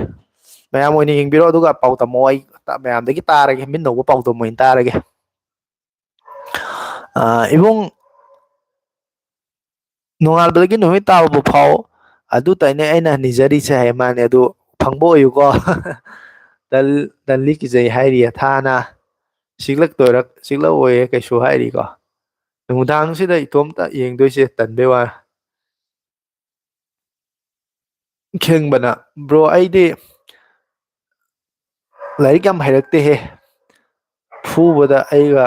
ꯃꯌꯥꯝ ꯑꯣꯏꯅ ꯌꯦꯡꯕꯤꯔꯣ, ꯑꯗꯨꯒ ꯄꯥꯎ ꯇꯝꯃꯣ꯫ ꯑꯩ ꯇ-, ꯃꯌꯥꯝꯗꯒꯤ ꯇꯥꯔꯒꯦ, ꯃꯤꯠ ꯅꯧꯕ ꯄꯥꯎꯗꯝ ꯑꯣꯏꯅ ꯇꯥꯔꯒꯦ꯫ ꯑ, ꯏꯕꯨꯡ, "ꯅꯣꯡꯉꯥꯟꯕꯗꯒꯤ ꯅꯨꯃꯤꯠ ꯇꯥꯕꯕꯨ ꯐꯥꯎ ꯑꯗꯨ ꯇꯥꯏꯅꯦ ꯑꯩꯅ ꯅꯤꯖꯔꯤꯁꯦ" ꯍꯥꯏ꯫ ꯃꯥꯅꯦ, ꯑꯗꯨ ꯐꯪꯕ ꯑꯣꯏꯌꯨꯀꯣ꯫ ꯇꯜ-, ꯇꯜꯂꯤ ꯀꯤꯖꯩ ꯍꯥꯏꯔꯤꯌꯦ ꯊꯥꯅ꯫ ꯁꯤꯛꯂꯛꯇꯣꯏꯔ, ꯁꯤꯛꯂꯛꯑꯣꯏꯌꯦ ꯀꯩꯁꯨ ꯍꯥꯏꯔꯤꯀꯣ꯫ ꯅꯨꯡꯗꯥꯡꯁꯤꯗ ꯏꯇꯣꯝꯇ ꯌꯦꯡꯗꯣꯏꯁꯦ ꯇꯟꯕꯩ ꯋꯥ꯫ ꯈꯦꯡꯕꯅ, "Bro, ꯑꯩꯗꯤ ꯂꯥꯏꯔꯤꯛ ꯌꯥꯝ ꯍꯩꯔꯛꯇꯦꯍꯦ꯫ ꯐꯨꯕꯗ ꯑꯩꯒ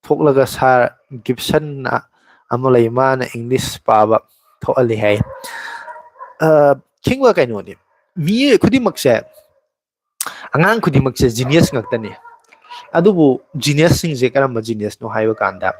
ꯊꯣꯛꯂꯒ ꯁꯥꯔ ꯒꯤꯞꯁꯟꯅ ꯑꯃ ꯂꯩ, ꯃꯥꯅ English ꯄꯥꯕ ꯊꯣꯛꯍꯜꯂꯤ" ꯍꯥꯏ꯫ ꯑ, ꯈꯦꯡꯕ ꯀꯩꯅꯣꯅꯤ꯫ ꯃꯤ ꯈꯨꯗꯤꯡꯃꯛꯁꯦ, ꯑꯉꯥꯡ ꯈꯨꯗꯤꯡꯃꯛꯁꯦ genius ꯉꯥꯛꯇꯅꯤ꯫ ꯑꯗꯨꯕꯨ ꯖꯤꯅꯤꯌꯁꯁꯤꯡꯁꯦ ꯀꯔꯝꯕ ꯖꯤꯅꯤꯌꯁꯅꯣ ꯍꯥꯏꯕ ꯀꯥꯟꯗ,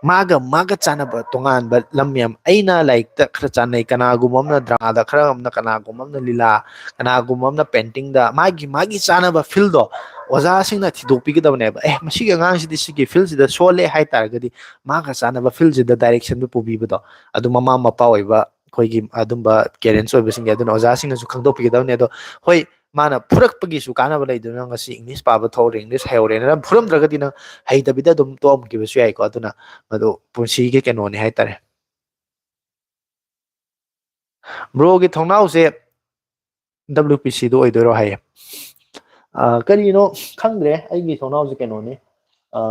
ꯃꯥꯒ ꯃꯥꯒ ꯆꯥꯟꯅꯕ ꯇꯣꯉꯥꯟꯕ ꯂꯝ ꯃꯌꯥꯝ, ꯑꯩꯅ ꯂꯥꯏꯔꯤꯛꯇ ꯈꯔ ꯆꯥꯟꯅꯩ, ꯀꯅꯥꯒꯨꯝꯕ ꯑꯃꯅ ꯗ꯭ꯔꯃꯥꯗ, ꯈꯔ ꯑꯃꯅ ꯀꯅꯥꯒꯨꯝꯕ ꯑꯃꯅ ꯂꯤꯂꯥ, ꯀꯅꯥꯒꯨꯝꯕ ꯑꯃꯅ ꯄꯦꯟꯇꯤꯡꯗ, ꯃꯥꯒꯤ ꯃꯥꯒꯤ ꯆꯥꯟꯅꯕ ꯐꯤꯜꯗꯣ ꯑꯣꯖꯥꯁꯤꯡꯅ ꯊꯤꯗꯣꯛꯄꯤꯒꯗꯕꯅꯦꯕ꯫ ꯑꯦ, ꯃꯁꯤꯒꯤ ꯑꯉꯥꯡꯁꯤꯗꯤ ꯁꯤꯒꯤ ꯐꯤꯜꯁꯤꯗ ꯁꯣꯜꯂꯦ ꯍꯥꯏ ꯇꯥꯔꯒꯗꯤ ꯃꯥꯒ ꯆꯥꯟꯅꯕ ꯐꯤꯜꯁꯤꯗ ꯗꯥꯏꯔꯦꯛꯁꯟꯗꯨ ꯄꯨꯕꯤꯕꯗꯣ, ꯑꯗꯨ ꯃꯃꯥ ꯃꯄꯥ ꯑꯣꯏꯕ ꯑꯩꯈꯣꯏꯒꯤ ꯑꯗꯨꯝꯕ ꯄꯦꯔꯦꯟꯁ ꯑꯣꯏꯕꯁꯤꯡꯒꯤ, ꯑꯗꯨꯅ ꯑꯣꯖꯥꯁꯤꯡꯅꯁꯨ ꯈꯪꯗꯣꯛꯄꯤꯒꯗꯕꯅꯦ꯫ ꯑꯗꯣ ꯍꯣꯏ, ꯃꯥꯅ ꯐꯨꯔꯛꯄꯒꯤꯁꯨ ꯀꯥꯟꯅꯕ ꯂꯩꯗꯅ, ꯉꯁꯤ ꯏꯪꯂꯤꯁ ꯄꯥꯕ ꯊꯧꯔꯦ, ꯏꯪꯂꯤꯁ ꯍꯩꯍꯧꯔꯦꯅ ꯐꯨꯔꯝꯗ꯭ꯔꯒꯗꯤ ꯅꯪ ꯍꯩꯇꯕꯤꯗ ꯑꯗꯨꯝ ꯇꯣꯛꯑꯝꯈꯤꯕꯁꯨ ꯌꯥꯏꯀꯣ꯫ ꯑꯗꯨꯅ ꯃꯗꯨ ꯄꯨꯟꯁꯤꯒꯤ ꯀꯩꯅꯣꯅꯦ ꯍꯥꯏꯇꯥꯔꯦ꯫ ꯕ꯭ꯔꯣꯒꯤ ꯊꯣꯡꯅꯥꯎꯁꯦ ꯗꯕ꯭ꯂꯤꯎ ꯄꯤ ꯁꯤꯗꯣ ꯑꯣꯏꯗꯣꯏꯔꯣ ꯍꯥꯏꯌꯦ꯫ ꯑ, ꯀꯔꯤꯅꯣ ꯈꯪꯗ꯭ꯔꯦ, ꯑꯩꯒꯤ ꯊꯣꯡꯅꯥꯎꯁꯦ ꯀꯩꯅꯣꯅꯤ꯫ ꯑ,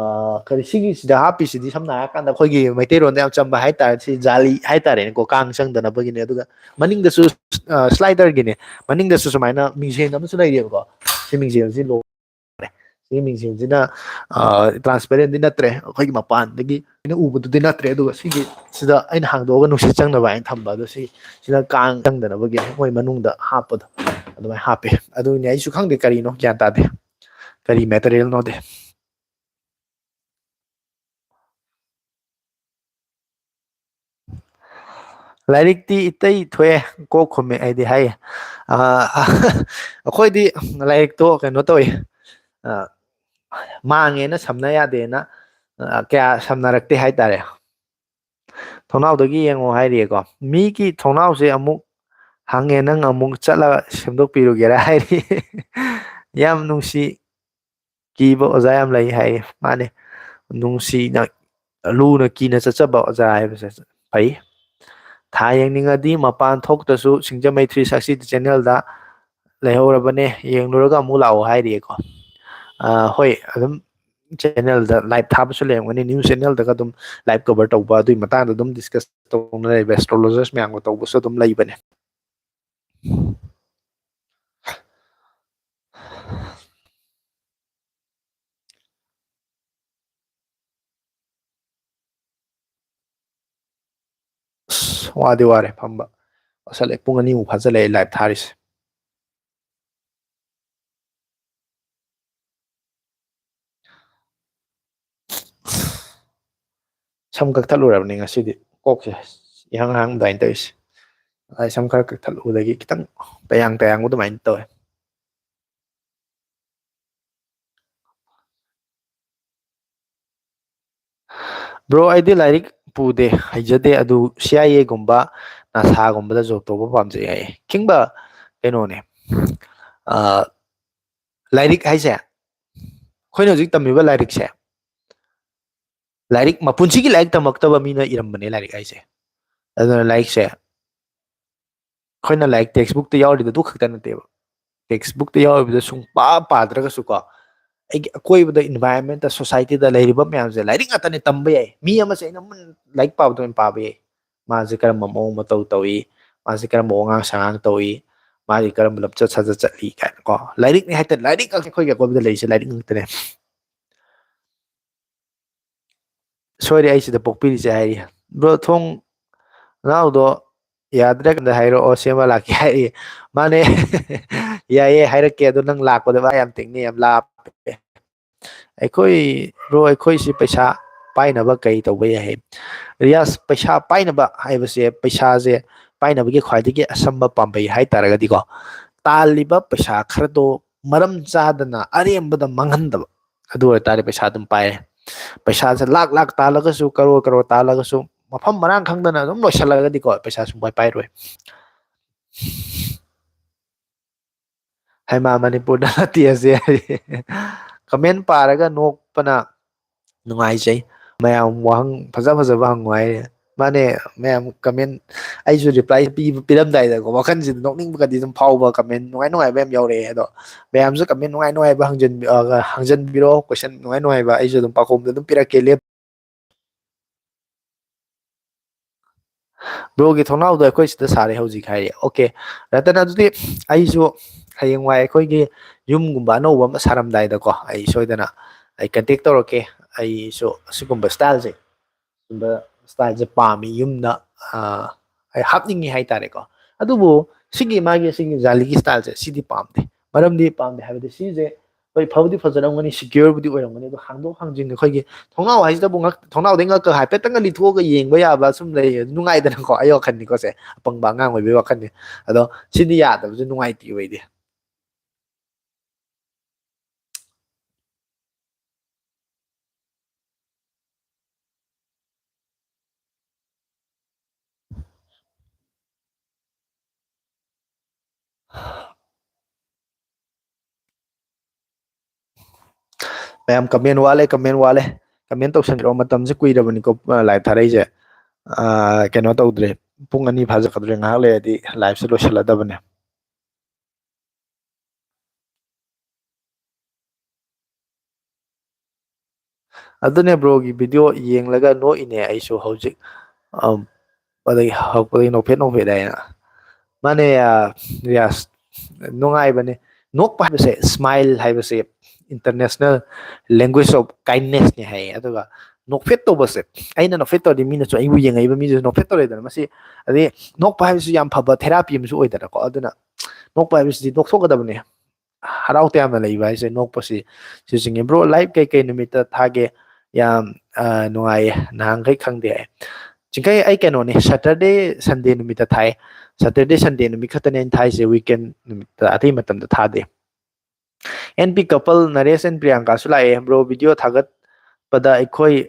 ꯀꯔꯤ, ꯁꯤꯒꯤꯁꯤꯗ ꯍꯥꯞꯄꯤꯁꯤꯗꯤ ꯁꯝꯅ ꯍꯥꯏꯔꯀꯥꯟꯗ ꯑꯩꯈꯣꯏꯒꯤ ꯃꯩꯇꯩꯔꯣꯟꯗ ꯌꯥꯝ ꯆꯝꯕ ꯍꯥꯏꯇꯥꯔꯦ, ꯁꯤ ꯖꯥꯂꯤ ꯍꯥꯏꯇꯥꯔꯦꯅꯦꯀꯣ, ꯀꯥꯡ ꯆꯪꯗꯅꯕꯒꯤꯅꯦ꯫ ꯑꯗꯨꯒ ꯃꯅꯤꯡꯗꯁꯨ, ꯑ, ꯁ꯭ꯂꯥꯏꯗꯔꯒꯤꯅꯦ, ꯃꯅꯤꯡꯗꯁꯨ ꯁꯨꯃꯥꯏꯅ ꯃꯤꯡꯁꯦꯜ ꯑꯃꯁꯨ ꯂꯩꯔꯤꯑꯕꯀꯣ꯫ ꯁꯤ ꯃꯤꯡꯁꯦꯜꯁꯤ ꯂꯣ-, ꯁꯤꯒꯤ ꯃꯤꯡꯁꯦꯜꯁꯤꯅ, ꯑ, ꯇ꯭ꯔꯥꯟꯁꯄꯦꯔꯦꯟꯗꯤ ꯅꯠꯇ꯭ꯔꯦ, ꯑꯩꯈꯣꯏꯒꯤ ꯃꯄꯥꯟꯗꯒꯤ ꯑꯩꯅ ꯎꯕꯗꯨꯗꯤ ꯅꯠꯇ꯭ꯔꯦ꯫ ꯑꯗꯨꯒ ꯁꯤꯒꯤ, ꯁꯤꯗ ꯑꯩꯅ ꯍꯥꯡꯗꯣꯛꯑꯒ ꯅꯨꯡꯁꯤꯠ ꯆꯪꯅꯕ ꯍꯥꯏꯅ ꯊꯝꯕ, ꯑꯗꯣ ꯁꯤ, ꯁꯤꯅ ꯀꯥꯡ ꯆꯪꯗꯅꯕꯒꯤ ꯃꯣꯏ ꯃꯅꯨꯡꯗ ꯍꯥꯞꯄꯗꯣ ꯑꯗꯨꯃꯥꯏꯅ ꯍꯥꯞꯄꯦ꯫ ꯑꯗꯨꯅꯤ ꯑꯩꯁꯨ ꯈꯪꯗꯦ ꯀꯔꯤꯅꯣ, ꯒ꯭ꯌꯥꯟ ꯇꯥꯗꯦ, ꯀꯔꯤ ꯃꯦꯇꯔꯤꯌꯦꯜꯅꯣꯗꯤ꯫ ꯂꯥꯏꯔꯤꯛꯇꯤ ꯏꯇꯩ ꯊꯣꯛꯑꯦ, ꯀꯣꯛ ꯈꯨꯝꯃꯦ ꯑꯩꯗꯤ ꯍꯥꯏꯌꯦ꯫ ꯑ, ꯑꯩꯈꯣꯏꯗꯤ ꯂꯥꯏꯔꯤꯛꯇꯣ ꯀꯩꯅꯣ ꯇꯧꯋꯤ, ꯑ, ꯃꯥꯡꯉꯦꯅ ꯁꯝꯅ ꯌꯥꯗꯦꯅ, ꯑ, ꯀꯌꯥ ꯁꯝꯅꯔꯛꯇꯦ ꯍꯥꯏꯇꯥꯔꯦ꯫ ꯊꯣꯡꯅꯥꯎꯗꯒꯤ ꯌꯦꯡꯉꯣ ꯍꯥꯏꯔꯤꯑꯀꯣ꯫ ꯃꯤꯒꯤ ꯊꯣꯡꯅꯥꯎꯁꯦ ꯑꯃꯨꯛ ꯍꯪꯉꯦ, ꯅꯪ ꯑꯃꯨꯛ ꯆꯠꯂꯒ ꯁꯦꯝꯗꯣꯛꯄꯤꯔꯨꯒꯦꯔꯥ ꯍꯥꯏꯔꯤ꯫ ꯌꯥꯝ ꯅꯨꯡꯁꯤ, ꯀꯤꯕ ꯑꯣꯖꯥ ꯌꯥꯝ ꯂꯩ ꯍꯥꯏꯌꯦ꯫ ꯃꯥꯅꯦ, ꯅꯨꯡꯁꯤꯅ, ꯂꯨꯅ ꯀꯤꯅ ꯆꯠꯆꯕ ꯑꯣꯖꯥ ꯍꯥꯏꯕꯁꯦ ꯐꯩ꯫ ꯊꯥ ꯌꯦꯡꯅꯤꯡꯉꯗꯤ ꯃꯄꯥꯟ ꯊꯣꯛꯇ꯭ꯔꯁꯨ ꯁꯤꯡꯖꯃꯩ ꯊ꯭ꯔꯤ ꯁꯤꯛꯁꯇꯤ ꯆꯦꯅꯦꯜꯗ ꯂꯩꯍꯧꯔꯕꯅꯦ, ꯌꯦꯡꯂꯨꯔꯒ ꯑꯃꯨꯛ ꯂꯥꯛꯑꯣ ꯍꯥꯏꯔꯤꯑꯀꯣ꯫ ꯑ, ꯍꯣꯏ, ꯑꯗꯨꯝ ꯆꯦꯅꯦꯜꯗ ꯂꯥꯏꯚ ꯊꯥꯕꯁꯨ ꯂꯩꯔꯝꯒꯅꯤ, ꯅ꯭ꯌꯨꯁ ꯆꯦꯅꯦꯜꯗꯒ ꯑꯗꯨꯝ ꯂꯥꯏꯚ ꯀꯣꯚꯔ ꯇꯧꯕ, ꯑꯗꯨꯒꯤ ꯃꯇꯥꯡꯗ ꯑꯗꯨꯝ ꯗꯤꯁꯀꯁ ꯇꯧꯅ ꯂꯩꯕ, ꯑꯦꯁꯇ꯭ꯔꯣꯂꯣꯖꯔꯁ ꯃꯌꯥꯝꯒ ꯇꯧꯕꯁꯨ ꯑꯗꯨꯝ ꯂꯩꯕꯅꯦ꯫ ꯑꯁ, ꯋꯥꯗꯤ ꯋꯥꯔꯦ ꯐꯝꯕ꯫ ꯋꯥꯁꯜꯂꯛꯑꯦ꯫ ꯄꯨꯡ ꯑꯅꯤꯃꯨꯛ ꯐꯥꯖꯜꯂꯛꯑꯦ ꯂꯥꯏꯚ ꯊꯥꯔꯤꯁꯦ꯫ ꯁꯝ ꯀꯛꯊꯠꯂꯨꯔꯕꯅꯤ ꯉꯁꯤꯗꯤ꯫ ꯀꯣꯛꯁꯦ ꯏꯍꯥꯡ ꯍꯥꯡ ꯑꯗꯨꯃꯥꯏꯅ ꯇꯧꯔꯤꯁꯦ꯫ ꯉꯁꯥꯏ ꯁꯝ ꯈꯔ ꯀꯛꯊꯠꯂꯨꯕꯗꯒꯤ ꯈꯤꯇꯪ ꯇꯌꯥꯡ ꯇꯌꯥꯡꯕ ꯑꯗꯨꯃꯥꯏꯅ ꯇꯧꯋꯦ꯫ ꯕ꯭ꯔꯣ, ꯑꯩꯗꯤ ꯂꯥꯏꯔꯤꯛ ꯄꯨꯗꯦ, ꯍꯩꯖꯗꯦ, ꯑꯗꯨ ꯁꯤ ꯑꯥꯏ ꯑꯦꯒꯨꯝꯕ, ꯅꯥꯁꯥꯒꯨꯝꯕꯗ ꯖꯣꯕ ꯇꯧꯕ ꯄꯥꯝꯖꯩ ꯍꯥꯏꯌꯦ꯫ ꯈꯤꯡꯕ ꯀꯩꯅꯣꯅꯦ, ꯑ, ꯂꯥꯏꯔꯤꯛ ꯍꯥꯏꯁꯦ, ꯑꯩꯈꯣꯏꯅ ꯍꯧꯖꯤꯛ ꯇꯝꯃꯤꯕ ꯂꯥꯏꯔꯤꯛꯁꯦ, ꯂꯥꯏꯔꯤꯛ, ꯃꯄꯨꯟꯁꯤꯒꯤ ꯂꯥꯏꯔꯤꯛ ꯇꯝꯃꯛꯇꯕ ꯃꯤꯅ ꯏꯔꯝꯕꯅꯦ ꯂꯥꯏꯔꯤꯛ ꯍꯥꯏꯁꯦ꯫ ꯑꯗꯨꯅ ꯂꯥꯏꯔꯤꯛꯁꯦ, ꯑꯩꯈꯣꯏꯅ ꯂꯥꯏꯔꯤꯛ ꯇꯦꯛꯁ ꯕꯨꯛꯇ ꯌꯥꯎꯔꯤꯗꯨ ꯑꯗꯨ ꯈꯛꯇ ꯅꯠꯇꯦꯕ꯫ ꯇꯦꯛꯁ ꯕꯨꯛꯇ ꯌꯥꯎꯔꯤꯕꯗ ꯁꯨꯡꯄꯥ ꯄꯥꯗ꯭ꯔꯒꯁꯨꯀꯣ, ꯑꯩꯒꯤ ꯑꯀꯣꯏꯕꯗ, ꯏꯟꯚꯥꯏꯔꯣꯟꯃꯦꯟꯇ, ꯁꯣꯁꯥꯏꯇꯤꯗ ꯂꯩꯔꯤꯕ ꯃꯌꯥꯝꯁꯦ ꯂꯥꯏꯔꯤꯛ ꯉꯥꯛꯇꯅꯦ ꯇꯝꯕ ꯌꯥꯏ꯫ ꯃꯤ ꯑꯃꯁꯦ ꯑꯩꯅ ꯃꯨꯟꯅ ꯂꯥꯏꯔꯤꯛ ꯄꯥꯕꯗ ꯑꯣꯏꯅ ꯄꯥꯕ ꯌꯥꯏ꯫ ꯃꯥꯁꯦ ꯀꯔꯝꯕ ꯃꯑꯣꯡ ꯃꯇꯧ ꯇꯧꯏ, ꯃꯥꯁꯦ ꯀꯔꯝꯕ ꯋꯥꯉꯥꯡ ꯁꯉꯥꯡ ꯇꯧꯏ, ꯃꯥꯒꯤ ꯀꯔꯝꯕ ꯂꯝꯆꯠ ꯁꯥꯖꯠ ꯆꯠꯂꯤ ꯀꯥꯏꯅꯀꯣ꯫ ꯂꯥꯏꯔꯤꯛꯅꯤ ꯍꯥꯏꯇꯥꯔꯦ, ꯂꯥꯏꯔꯤꯛ ꯉꯥꯛꯇ, ꯑꯩꯈꯣꯏꯒꯤ ꯑꯀꯣꯏꯕꯗ ꯂꯩꯔꯤꯁꯦ ꯂꯥꯏꯔꯤꯛ ꯉꯥꯛꯇꯅꯦ꯫ ꯁꯣꯏꯔꯦ, ꯑꯩ ꯁꯤꯗ ꯄꯣꯛꯄꯤꯔꯤꯁꯦ ꯍꯥꯏꯔꯤ꯫ ꯕ꯭ꯔꯣ, ꯊꯣꯡ ꯅꯥꯎꯗꯣ ꯌꯥꯗ꯭ꯔꯀꯥꯟꯗ ꯍꯥꯏꯔꯛꯑꯣ, ꯁꯦꯝꯃ ꯂꯥꯛꯀꯦ ꯍꯥꯏꯔꯤ꯫ ꯃꯥꯅꯦ꯫ ꯌꯥꯏꯌꯦ, ꯍꯥꯏꯔꯛꯀꯦ꯫ ꯑꯗꯣ ꯅꯪ ꯂꯥꯛꯄꯗ ꯚꯥꯏ ꯌꯥꯝ ꯇꯦꯛꯅꯤ, ꯌꯥꯝ ꯂꯥꯞꯄꯦ꯫ ꯑꯩꯈꯣꯏ, ꯕ꯭ꯔꯣ, ꯑꯩꯈꯣꯏꯁꯤ ꯄꯩꯁꯥ ꯄꯥꯏꯅꯕ ꯀꯩ ꯇꯧꯕ ꯌꯥꯏ? ꯔꯤꯌꯥꯁ, ꯄꯩꯁꯥ ꯄꯥꯏꯅꯕ ꯍꯥꯏꯕꯁꯦ, ꯄꯩꯁꯥꯁꯦ ꯄꯥꯏꯅꯕꯒꯤ ꯈ꯭ꯋꯥꯏꯗꯒꯤ ꯑꯁꯝꯕ ꯄꯥꯝꯕꯩ ꯍꯥꯏ ꯇꯥꯔꯒꯗꯤꯀꯣ, ꯇꯥꯜꯂꯤꯕ ꯄꯩꯁꯥ ꯈꯔꯗꯣ ꯃꯔꯝ ꯆꯥꯗꯅ ꯑꯔꯦꯝꯕꯗ ꯃꯥꯡꯍꯟꯗꯕ꯫ ꯑꯗꯨ ꯑꯣꯏꯇꯥꯔꯗꯤ ꯄꯩꯁꯥ ꯑꯗꯨꯝ ꯄꯥꯏꯔꯦ꯫ ꯄꯩꯁꯥꯁꯦ ꯂꯥꯛ ꯂꯥꯛ ꯇꯥꯜꯂꯒꯁꯨ, ꯀꯔꯣꯔ ꯀꯔꯣꯔ ꯇꯥꯜꯂꯒꯁꯨ, ꯃꯐꯝ ꯃꯔꯥꯡ ꯈꯪꯗꯅ ꯑꯗꯨꯝ ꯂꯣꯏꯁꯤꯜꯂꯒꯗꯤꯀꯣ, ꯄꯩꯁꯥ ꯁꯨꯡꯄꯥꯏ ꯄꯥꯏꯔꯣꯏ꯫ ꯍꯩꯃꯥ, ꯃꯅꯤꯄꯨꯔꯗ ꯅꯠꯇꯦ ꯑꯁꯦ꯫ ꯀꯃꯦꯟ ꯄꯥꯔꯒ ꯅꯣꯛꯄꯅ ꯅꯨꯡꯉꯥꯏꯖꯩ꯫ ꯃꯌꯥꯝ ꯋꯥꯍꯪ ꯐꯖ ꯐꯖꯕ ꯍꯪꯉꯨ ꯍꯥꯏꯔꯦ꯫ ꯃꯥꯅꯦ, ꯃꯌꯥꯝ ꯀꯃꯦꯟ, ꯑꯩꯁꯨ ꯔꯤꯄ꯭ꯂꯥꯏ ꯄꯤꯕ, ꯄꯤꯔꯝꯗꯥꯏꯗꯀꯣ, ꯋꯥꯈꯜꯁꯤꯗ ꯅꯣꯛꯅꯤꯡꯕꯒꯗꯤ ꯑꯗꯨꯝ ꯐꯥꯎꯕ ꯀꯃꯦꯟ ꯅꯨꯡꯉꯥꯏ ꯅꯨꯡꯉꯥꯏꯕ ꯌꯥꯝ ꯌꯥꯎꯔꯛꯑꯦ꯫ ꯑꯗꯣ ꯃꯌꯥꯝꯁꯨ ꯀꯃꯦꯟ ꯅꯨꯡꯉꯥꯏ ꯅꯨꯡꯉꯥꯏꯕ ꯍꯪꯖꯟꯕꯤ-, ꯑ, ꯍꯪꯖꯟꯕꯤꯔꯣ, ꯀꯣꯏꯁꯟ ꯅꯨꯡꯉꯥꯏ ꯅꯨꯡꯉꯥꯏꯕ ꯑꯩꯁꯨ ꯑꯗꯨꯝ ꯄꯥꯎꯈꯨꯝꯗ ꯑꯗꯨꯝ ꯄꯤꯔꯛꯀꯦ꯫ ꯂꯦꯞ-, ꯕ꯭ꯔꯣꯒꯤ ꯊꯣꯡꯅꯥꯎꯗꯣ ꯑꯩꯈꯣꯏ ꯁꯤꯗ ꯁꯥꯔꯦ ꯍꯧꯖꯤꯛ ꯍꯥꯏꯔꯤ꯫ ꯑꯣꯀꯦ, ꯔꯇꯟ, ꯑꯗꯨꯗꯤ ꯑꯩꯁꯨ ꯍꯌꯦꯡꯋꯥꯏ ꯑꯩꯈꯣꯏꯒꯤ ꯌꯨꯝꯒꯨꯝꯕ ꯑꯅꯧꯕ ꯑꯃ ꯁꯥꯔꯝꯗꯥꯏꯗꯀꯣ, ꯑꯩ ꯁꯣꯏꯗꯅ ꯑꯩ ꯀꯟꯇꯦꯛ ꯇꯧꯔꯛꯀꯦ꯫ ꯑꯩꯁꯨ ꯑꯁꯤꯒꯨꯝꯕ ꯁ꯭ꯇꯥꯏꯜꯁꯦ, ꯁꯤꯒꯨꯝꯕ ꯁ꯭ꯇꯥꯏꯜꯁꯦ ꯄꯥꯝꯃꯤ ꯌꯨꯝꯗ, ꯑ, ꯑꯩ ꯍꯥꯞꯅꯤꯡꯉꯤ ꯍꯥꯏꯇꯥꯔꯦꯀꯣ꯫ ꯑꯗꯨꯕꯨ ꯁꯤꯒꯤ ꯃꯥꯒꯤ ꯁꯤꯒꯤ ꯖꯥꯂꯤꯒꯤ ꯁ꯭ꯇꯥꯏꯜꯁꯦ ꯁꯤꯗꯤ ꯄꯥꯝꯗꯦ꯫ ꯃꯔꯝꯗꯤ ꯄꯥꯝꯗꯦ ꯍꯥꯏꯕꯗꯤ ꯁꯤꯁꯦ ꯍꯣꯏ, ꯐꯕꯨꯗꯤ ꯐꯖꯔꯝꯒꯅꯤ, ꯁꯤꯀ꯭ꯌꯣꯔꯕꯨꯗꯤ ꯑꯣꯏꯔꯝꯒꯅꯤ, ꯑꯗꯣ ꯍꯥꯡꯗꯣꯛ ꯍꯥꯡꯖꯤꯟ ꯑꯩꯈꯣꯏꯒꯤ ꯊꯣꯡꯅꯥꯎ ꯍꯥꯏꯁꯤꯗꯕꯨ ꯉꯛ-, ꯊꯣꯡꯅꯥꯎꯗꯩ ꯉꯛꯀ ꯍꯥꯏꯐꯦꯠꯇꯪꯒ ꯂꯤꯊꯣꯛꯑꯒ ꯌꯦꯡꯕ ꯌꯥꯕ ꯁꯨꯝ ꯂꯩ, ꯅꯨꯡꯉꯥꯏꯗꯅꯀꯣ꯫ ꯑꯩ ꯋꯥꯈꯜꯅꯤꯀꯣ ꯁꯦ, ꯑꯄꯪꯕ ꯑꯉꯥꯡ ꯑꯣꯏꯕꯩ ꯋꯥꯈꯜꯅꯤ꯫ ꯑꯗꯣ ꯁꯤꯗꯤ ꯌꯥꯗꯕꯁꯨ ꯅꯨꯡꯉꯥꯏꯇꯦꯕ ꯑꯩꯗꯤ꯫ ꯃꯌꯥꯝ ꯀꯃꯦꯟ ꯋꯥꯠꯂꯦ, ꯀꯃꯦꯟ ꯋꯥꯠꯂꯦ꯫ ꯀꯃꯦꯟ ꯇꯧꯁꯟꯕꯤꯔꯛꯑꯣ, ꯃꯇꯝꯁꯦ ꯀꯨꯏꯔꯕꯅꯤꯀꯣ, ꯑ, ꯂꯥꯏꯚ ꯊꯥꯔꯛꯏꯁꯦ꯫ ꯑ, ꯀꯩꯅꯣ ꯇꯧꯗ꯭ꯔꯦ, ꯄꯨꯡ ꯑꯅꯤ ꯐꯥꯖꯤꯜꯂꯛꯀꯗꯧꯔꯦ, ꯉꯥꯏꯍꯥꯛ ꯂꯩꯔꯗꯤ ꯂꯥꯏꯚꯁꯦ ꯂꯣꯏꯁꯤꯜꯂꯗꯕꯅꯦ꯫ ꯑꯗꯨꯅꯦ ꯕ꯭ꯔꯣꯒꯤ ꯚꯤꯗꯤꯑꯣ ꯌꯦꯡꯂꯒ ꯅꯣꯛꯏꯅꯦ ꯑꯩꯁꯨ ꯍꯧꯖꯤꯛ꯫ ꯑꯝ, ꯑꯗꯒꯤ ꯍꯧꯔꯛꯄꯗꯒꯤ ꯅꯣꯛꯐꯦꯠ ꯅꯣꯛꯐꯦꯠ ꯍꯥꯏꯅ꯫ ꯃꯥꯅꯦ, ꯑ, ꯔꯤꯌꯥꯁ, ꯅꯨꯡꯉꯥꯏꯕꯅꯦ꯫ ꯅꯣꯛꯄ ꯍꯥꯏꯕꯁꯦ, ꯁ꯭ꯃꯥꯏꯜ ꯍꯥꯏꯕꯁꯦ international language of kindness ꯅꯦ ꯍꯥꯏꯌꯦ꯫ ꯑꯗꯨꯒ ꯅꯣꯛꯐꯦꯠ ꯇꯧꯕꯁꯦ, ꯑꯩꯅ ꯅꯣꯛꯐꯦꯠ ꯇꯧꯔꯗꯤ ꯃꯤꯅꯁꯨ, ꯑꯩꯕꯨ ꯌꯦꯡꯉꯛꯏꯕ ꯃꯤꯗꯨꯁꯨ ꯅꯣꯛꯐꯦꯠ ꯇꯧꯔꯦꯗꯅ꯫ ꯃꯁꯤ, ꯑꯗꯩ ꯅꯣꯛꯄ ꯍꯥꯏꯕꯁꯤ ꯌꯥꯝ ꯐꯕ ꯊꯦꯔꯥꯄꯤ ꯑꯃꯁꯨ ꯑꯣꯏꯗꯅꯀꯣ꯫ ꯑꯗꯨꯅ ꯅꯣꯛꯄ ꯍꯥꯏꯕꯁꯤꯗꯤ ꯅꯣꯛꯊꯣꯛꯀꯗꯕꯅꯤ꯫ ꯍꯔꯥꯎ ꯇꯌꯥꯝꯅ ꯂꯩꯕ ꯍꯥꯏꯁꯦ ꯅꯣꯛꯄꯁꯤ ꯁꯤ ꯆꯤꯡꯉꯦ꯫ ꯕ꯭ꯔꯣ, ꯂꯥꯏꯚ ꯀꯩꯀꯩ ꯅꯨꯃꯤꯠꯇ ꯊꯥꯒꯦ? ꯌꯥꯝ, ꯑ, ꯅꯨꯡꯉꯥꯏꯌꯦ, ꯅꯍꯥꯟꯈꯩ ꯈꯪꯗꯦ ꯍꯥꯏ꯫ ꯆꯤꯡꯈꯩ, ꯑꯩ ꯀꯩꯅꯣꯅꯦ, ꯁꯇꯔꯗꯦ, ꯁꯟꯗꯦ ꯅꯨꯃꯤꯠꯇ ꯊꯥꯏ꯫ ꯁꯇꯔꯗꯦ, ꯁꯟꯗꯦ ꯅꯨꯃꯤꯠ ꯈꯛꯇꯅꯦ ꯑꯩꯅ ꯊꯥꯏꯁꯦ, ꯋꯤꯀꯦꯟ ꯅꯨꯃꯤꯠꯇ, ꯑꯇꯩ ꯃꯇꯝꯗ ꯊꯥꯗꯦ꯫ ꯑꯦꯟ ꯄꯤ ꯀꯄꯜ, ꯅꯔꯦꯁ ꯑꯦꯟ ꯄ꯭ꯔꯤꯌꯥꯡꯀꯥꯁꯨ ꯂꯥꯛꯑꯦ꯫ ꯕ꯭ꯔꯣ, ꯚꯤꯗꯤꯑꯣ ꯊꯥꯒꯠꯄꯗ ꯑꯩꯈꯣꯏ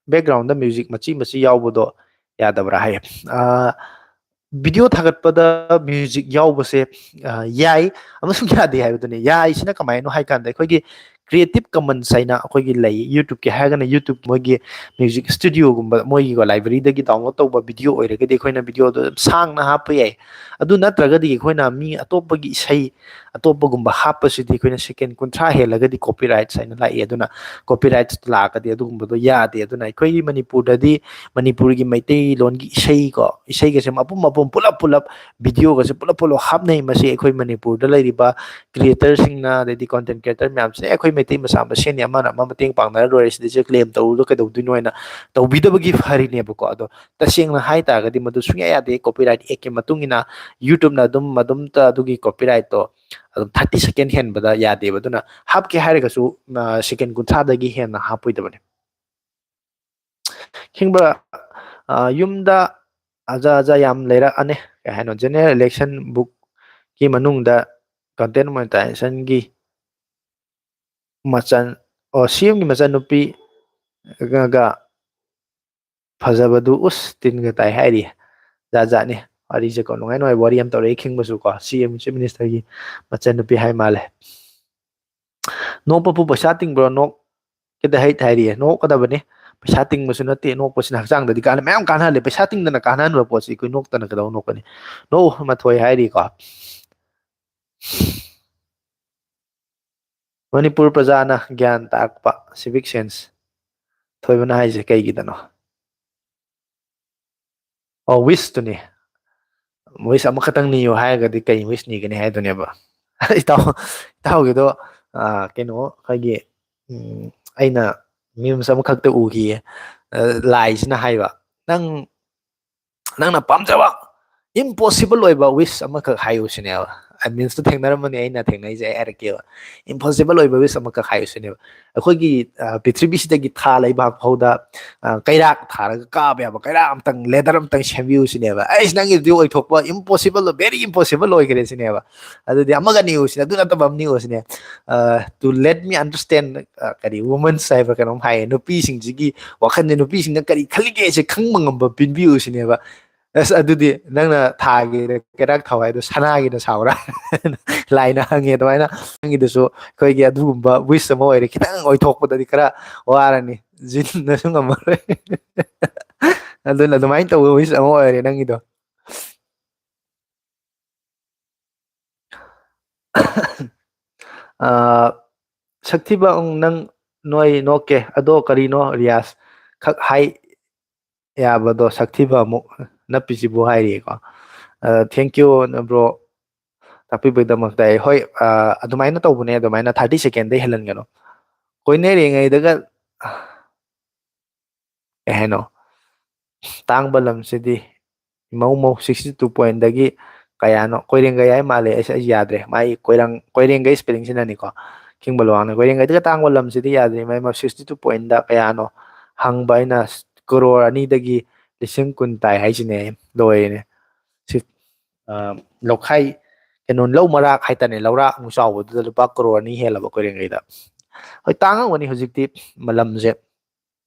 ꯕꯦꯛꯒ꯭ꯔꯥꯎꯟꯗ ꯃ꯭ꯌꯨꯖꯤꯛ ꯃꯆꯤ ꯃꯆꯤ ꯌꯥꯎꯕꯗꯣ ꯌꯥꯗꯕ꯭ꯔꯥ ꯍꯥꯏꯌꯦ꯫ ꯑ, ꯚꯤꯗꯤꯑꯣ ꯊꯥꯒꯠꯄꯗ ꯃ꯭ꯌꯨꯖꯤꯛ ꯌꯥꯎꯕꯁꯦ, ꯑ, ꯌꯥꯏ ꯑꯃꯁꯨꯡ ꯌꯥꯗꯦ ꯍꯥꯏꯕꯗꯨꯅꯤ꯫ ꯌꯥꯏꯁꯤꯅ ꯀꯃꯥꯏꯅꯣ ꯍꯥꯏ ꯀꯥꯟꯗ, ꯑꯩꯈꯣꯏꯒꯤ Creative Commons ꯍꯥꯏꯅ ꯑꯩꯈꯣꯏꯒꯤ ꯂꯩ, YouTube-ꯀꯤ ꯍꯥꯏꯔꯒꯅ YouTube, ꯃꯣꯏꯒꯤ ꯃ꯭ꯌꯨꯖꯤꯛ ꯁ꯭ꯇꯨꯗꯤꯑꯣꯒꯨꯝꯕ, ꯃꯣꯏꯒꯤꯀꯣ ꯂꯥꯏꯕ꯭ꯔꯦꯔꯤꯗꯒꯤ ꯗꯥꯎꯟꯂꯣꯗ ꯇꯧꯕ ꯚꯤꯗꯤꯑꯣ ꯑꯣꯏꯔꯒꯗꯤ ꯑꯩꯈꯣꯏꯅ ꯚꯤꯗꯤꯑꯣꯗꯣ ꯑꯗꯨꯝ ꯁꯥꯡꯅ ꯍꯥꯞꯄ ꯌꯥꯏ꯫ ꯑꯗꯨ ꯅꯠꯇ꯭ꯔꯒꯗꯤ ꯑꯩꯈꯣꯏꯅ ꯃꯤ ꯑꯇꯣꯞꯄꯒꯤ ꯏꯁꯩ ꯑꯇꯣꯞꯄꯒꯨꯝꯕ ꯍꯥꯞꯄꯁꯤꯗꯤ ꯑꯩꯈꯣꯏꯅ ꯁꯦꯀꯦꯟ ꯀꯨꯟꯊ꯭ꯔꯥ ꯍꯦꯜꯂꯒꯗꯤ copyrights ꯍꯥꯏꯅ ꯂꯥꯛꯏ꯫ ꯑꯗꯨꯅ copyrights ꯂꯥꯛꯑꯒꯗꯤ ꯑꯗꯨꯒꯨꯝꯕꯗꯣ ꯌꯥꯗꯦ꯫ ꯑꯗꯨꯅ ꯑꯩꯈꯣꯏꯒꯤ ꯃꯅꯤꯄꯨꯔꯗꯗꯤ ꯃꯅꯤꯄꯨꯔꯒꯤ ꯃꯩꯇꯩꯂꯣꯟꯒꯤ ꯏꯁꯩꯀꯣ, ꯏꯁꯩꯒꯁꯦ ꯃꯄꯨꯝ ꯃꯄꯨꯝ ꯄꯨꯂꯞ ꯄꯨꯂꯞ ꯚꯤꯗꯤꯑꯣꯒꯁꯦ ꯄꯨꯂꯞ ꯄꯨꯂꯞ ꯍꯥꯞꯅꯩ꯫ ꯃꯁꯤ ꯑꯩꯈꯣꯏ ꯃꯅꯤꯄꯨꯔꯗ ꯂꯩꯔꯤꯕ ꯀ꯭ꯔꯤꯌꯦꯇꯔꯁꯤꯡꯅ, ꯑꯗꯩꯗꯤ ꯀꯣꯟꯇꯦꯟ ꯀ꯭ꯔꯤꯌꯦꯇꯔ ꯃꯌꯥꯝꯁꯤꯅ "ꯑꯦ, ꯑꯩꯈꯣꯏ ꯃꯩꯇꯩ ꯃꯆꯥ ꯃꯁꯦꯟꯅꯤ, ꯑꯃꯅ ꯑꯃ ꯃꯇꯦꯡ ꯄꯥꯡꯅꯔ ꯂꯣꯏꯔꯦ, ꯁꯤꯗꯩꯁꯤꯗ ꯀ꯭ꯂꯦꯝ ꯇꯧꯔꯨꯔꯒ ꯀꯩꯗꯧꯗꯣꯏꯅꯣ?" ꯍꯥꯏꯅ ꯇꯧꯕꯤꯗꯕꯒꯤ ꯐꯔꯤꯅꯦꯕꯀꯣ꯫ ꯑꯗꯣ ꯇꯁꯦꯡꯅ ꯍꯥꯏ ꯇꯥꯔꯒꯗꯤ ꯃꯗꯨ ꯁꯨꯡꯌꯥ ꯌꯥꯗꯦ꯫ Copyright Act-ꯀꯤ ꯃꯇꯨꯡ ꯏꯟꯅ YouTube-ꯅ ꯑꯗꯨꯝ, ꯑꯗꯨꯝꯇ ꯑꯗꯨꯒꯤ copyright-ꯇꯣ ꯑꯗꯨꯝ ꯊꯥꯔꯇꯤ ꯁꯦꯀꯦꯟ ꯍꯦꯟꯕꯗ ꯌꯥꯗꯦꯕ꯫ ꯑꯗꯨꯅ ꯍꯥꯞꯀꯦ ꯍꯥꯏꯔꯒꯁꯨ, ꯑ, ꯁꯦꯀꯦꯟ ꯀꯨꯟꯊ꯭ꯔꯥꯗꯒꯤ ꯍꯦꯟꯅ ꯍꯥꯞꯄꯣꯏꯗꯕꯅꯤ꯫ ꯈꯪꯕ꯭ꯔꯥ? ꯑ, ꯌꯨꯝꯗ ꯑꯖ ꯑꯖ ꯌꯥꯝ ꯂꯩꯔꯛꯑꯅꯤ꯫ ꯀꯩ ꯍꯥꯏꯅꯣ? General election bookꯀꯤ ꯃꯅꯨꯡꯗ content monetizationꯒꯤ ꯃꯆꯟ, ꯑꯣ, CMꯒꯤ ꯃꯆꯟꯅꯨꯄꯤ ꯒ, ꯒ ꯐꯖꯕꯗꯨ ꯎꯁ ꯇꯤꯟꯒ ꯇꯥꯏ ꯍꯥꯏꯔꯤ꯫ ꯖꯥꯠ ꯖꯥꯠꯅꯤ꯫ ꯋꯥꯔꯤꯁꯦꯀꯣ, ꯅꯨꯡꯉꯥꯏ ꯅꯨꯡꯉꯥꯏꯕ ꯋꯥꯔꯤ ꯌꯥꯝ ꯇꯧꯔꯛꯏ ꯈꯤꯡꯕꯁꯨꯀꯣ, CM, Chief Ministerꯒꯤ ꯃꯆꯟꯅꯨꯄꯤ ꯍꯥꯏ ꯃꯥꯜꯂꯦ꯫ "ꯅꯣꯛꯄꯕꯨ ꯄꯩꯁꯥ ꯇꯤꯡꯕ꯭ꯔꯣ?" ꯅꯣꯛꯀꯦꯗ ꯍꯩꯠ ꯍꯥꯏꯔꯤꯌꯦ꯫ ꯅꯣꯛꯀꯗꯕꯅꯤ꯫ ꯄꯩꯁꯥ ꯇꯤꯡꯕꯁꯨ ꯅꯠꯇꯦ, ꯅꯣꯛꯄꯁꯤꯅ ꯍꯛꯆꯥꯡꯗꯗꯤ ꯀꯥꯟꯅ-, ꯃꯌꯥꯝ ꯀꯥꯟꯅꯍꯜꯂꯦ꯫ ꯄꯩꯁꯥ ꯇꯤꯡꯗꯅ ꯀꯥꯟꯅꯍꯟꯕ ꯄꯣꯠꯁꯤ ꯑꯩꯈꯣꯏ ꯅꯣꯛꯇꯅ ꯀꯩꯗꯧ ꯅꯣꯛꯀꯅꯤ? ꯅꯣꯛꯎ, ꯃꯊꯣꯏ ꯍꯥꯏꯔꯤꯀꯣ꯫ ꯃꯅꯤꯄꯨꯔ ꯄ꯭ꯔꯖꯥꯅ ꯒ꯭ꯌꯥꯟ ꯇꯥꯔꯛꯄ, civic sense꯫ ꯊꯣꯏꯕꯅ ꯍꯥꯏꯁꯦ ꯀꯩꯒꯤꯗꯅꯣ? ꯑꯣ, wishꯇꯨꯅꯤ꯫ Wish ꯑꯃꯈꯛꯇꯪ ꯅꯤꯌꯨ ꯍꯥꯏꯔꯒꯗꯤ ꯀꯩ wish ꯅꯤꯒꯅꯤ ꯍꯥꯏꯗꯨꯅꯦꯕ꯫ ꯏꯇꯥꯎ, ꯏꯇꯥꯎꯒꯤꯗꯣ, ꯑ, ꯀꯩꯅꯣ, ꯑꯩꯈꯣꯏꯒꯤ, ꯎꯝ, ꯑꯩꯅ memes ꯑꯃꯈꯛꯇ ꯎꯈꯤꯌꯦ꯫ ꯑ, ꯂꯥꯏꯁꯤꯅ ꯍꯥꯏꯕ, "ꯅꯪ, ꯅꯪꯅ ꯄꯥꯝꯖꯕ impossible ꯑꯣꯏꯕ wish ꯑꯃꯈꯛ ꯍꯥꯏꯌꯨ" ꯁꯤꯅꯦꯕ꯫ ꯑ, memesꯇꯣ ꯊꯦꯡꯅꯔꯝꯃꯅꯤ, ꯑꯩꯅ ꯊꯦꯡꯅꯩꯁꯦ ꯑꯩ ꯍꯥꯏꯔꯛꯀꯦꯕ꯫ Impossible ꯑꯣꯏꯕ wish ꯑꯃꯈꯛ ꯍꯥꯏꯌꯨ ꯁꯤꯅꯦꯕ꯫ ꯑꯩꯈꯣꯏꯒꯤ, ꯑ, ꯄ꯭ꯔꯤꯊꯤꯕꯤꯁꯤꯗꯒꯤ ꯊꯥ ꯂꯩꯕꯥꯛ ꯐꯥꯎꯗ, ꯑ, ꯀꯩꯔꯥꯛ ꯊꯥꯔꯒ ꯀꯥꯕ ꯌꯥꯕ ꯀꯩꯔꯥꯛ ꯑꯝꯇꯪ, ladder ꯑꯝꯇꯪ ꯁꯦꯝꯕꯤꯌꯨ ꯁꯤꯅꯦꯕ꯫ ꯑꯩꯁ, ꯅꯪꯒꯤꯗꯨꯗꯤ ꯑꯣꯏꯊꯣꯛꯄ impossible, very impossible ꯑꯣꯏꯈ꯭ꯔꯦ ꯁꯤꯅꯦꯕ꯫ ꯑꯗꯨꯗꯤ ꯑꯃꯒ ꯅꯤꯌꯨ ꯁꯤꯅꯦ, ꯑꯗꯨ ꯅꯠꯇꯕ ꯑꯃ ꯅꯤꯌꯨ ꯁꯤꯅꯦ꯫ ꯑ, "To let me understand", ꯑ, ꯀꯔꯤ, women's ꯍꯥꯏꯕ꯭ꯔꯥ ꯀꯩꯅꯣꯝ ꯍꯥꯏꯌꯦ, ꯅꯨꯄꯤꯁꯤꯡꯁꯤꯒꯤ ꯋꯥꯈꯜꯁꯦ, ꯅꯨꯄꯤꯁꯤꯡꯅ ꯀꯔꯤ ꯈꯜꯂꯤꯒꯦꯁꯦ ꯈꯪꯕ ꯉꯝꯕ ꯄꯤꯕꯤꯌꯨ ꯁꯤꯅꯦꯕ꯫ ꯑꯁ, ꯑꯗꯨꯗꯤ ꯅꯪꯅ ꯊꯥꯒꯤꯗ ꯀꯩꯔꯥꯛ ꯊꯥꯎ ꯍꯥꯏꯗꯣ ꯁꯅꯥꯒꯤꯅ ꯁꯥꯎꯔꯥ? ꯂꯥꯏꯅ ꯍꯪꯉꯦ ꯑꯗꯨꯃꯥꯏꯅ꯫ ꯅꯪꯒꯤꯗꯨꯁꯨ ꯑꯩꯈꯣꯏꯒꯤ ꯑꯗꯨꯒꯨꯝꯕ wish ꯑꯃ ꯑꯣꯏꯔꯦ, ꯈꯤꯇꯪ ꯑꯣꯏꯊꯣꯛꯄꯗꯗꯤ ꯈꯔ ꯋꯥꯔꯅꯤ, ꯖꯤꯟꯅꯁꯨ ꯉꯝꯃꯔꯣꯏ꯫ ꯑꯗꯨꯅ ꯑꯗꯨꯃꯥꯏꯅ ꯇꯧꯕ wish ꯑꯃ ꯑꯣꯏꯔꯦ ꯅꯪꯒꯤꯗꯣ꯫ ꯑ, ꯁꯛꯊꯤꯕ, ꯎꯝ, ꯅꯪ ꯅꯣꯏ ꯅꯣꯛꯀꯦ꯫ ꯑꯗꯣ ꯀꯔꯤꯅꯣ ꯔꯤꯌꯥꯁ ꯈꯛ ꯍꯥꯏ ꯌꯥꯕꯗꯣ, ꯁꯛꯊꯤꯕ ꯑꯃꯨꯛ ꯅꯞꯄꯤꯁꯤꯕꯨ ꯍꯥꯏꯔꯤꯌꯦꯀꯣ꯫ ꯑ, thank you, bro, ꯇꯥꯛꯄꯤꯕꯒꯤꯗꯃꯛꯇ꯫ ꯑꯩ, ꯍꯣꯏ, ꯑ, ꯑꯗꯨꯃꯥꯏꯅ ꯇꯧꯕꯅꯦ, ꯑꯗꯨꯃꯥꯏꯅ thirty secondꯗꯩ ꯍꯦꯜꯍꯟꯒꯅꯨ꯫ ꯀꯣꯏꯅꯔꯤꯉꯩꯗꯒ, ꯀꯩ ꯍꯥꯏꯅꯣ? ꯇꯥꯡꯕ ꯂꯝꯁꯤꯗꯤ ꯏꯃꯧ ꯃꯧ sixty two pointꯗꯒꯤ ꯀꯌꯥꯅꯣ? ꯀꯣꯏꯔꯦꯡꯒꯩ ꯍꯥꯏ ꯃꯥꯜꯂꯦ꯫ ꯑꯩꯁꯦ, ꯑꯩ ꯌꯥꯗ꯭ꯔꯦ꯫ ꯃꯥꯏ ꯀꯣꯏꯔꯪ-, ꯀꯣꯏꯔꯦꯡꯒꯩ spellingꯁꯤꯅꯅꯤꯀꯣ꯫ ꯈꯤꯡꯕ ꯂꯨꯋꯥꯡꯅ ꯀꯣꯏꯔꯦꯡꯒꯩꯗꯒ ꯇꯥꯡꯕ ꯂꯝꯁꯤꯗꯤ ꯌꯥꯗ꯭ꯔꯤ꯫ ꯃꯥꯏ ꯁꯤꯛꯁꯇꯤ ꯇꯨ ꯄꯣꯏꯟꯗ ꯀꯌꯥꯅꯣ ꯍꯪꯕ ꯑꯩꯅ, ꯀ꯭ꯔꯣꯔ ꯑꯅꯤꯗꯒꯤ ꯂꯤꯁꯤꯡ ꯀꯨꯟ ꯇꯥꯏ ꯍꯥꯏꯁꯤꯅꯦ꯫ ꯂꯣꯏꯔꯦꯅꯦ꯫ ꯁꯤ, ꯑ, ꯂꯧꯈꯥꯏ, ꯀꯩꯅꯣ, ꯂꯧ ꯃꯔꯥꯛ ꯍꯥꯏꯇꯥꯔꯦ, ꯂꯧꯔꯥꯛ ꯑꯃꯨꯛ ꯆꯥꯎꯕꯗꯨꯗ ꯂꯨꯄꯥ ꯀ꯭ꯔꯣꯔ ꯑꯅꯤ ꯍꯦꯜꯂꯕ ꯀꯣꯏꯔꯦꯡꯒꯩꯗ꯫ ꯍꯣꯏ, ꯇꯥꯡꯉꯝꯒꯅꯤ ꯍꯧꯖꯤꯛꯇꯤ ꯂꯝꯁꯦ꯫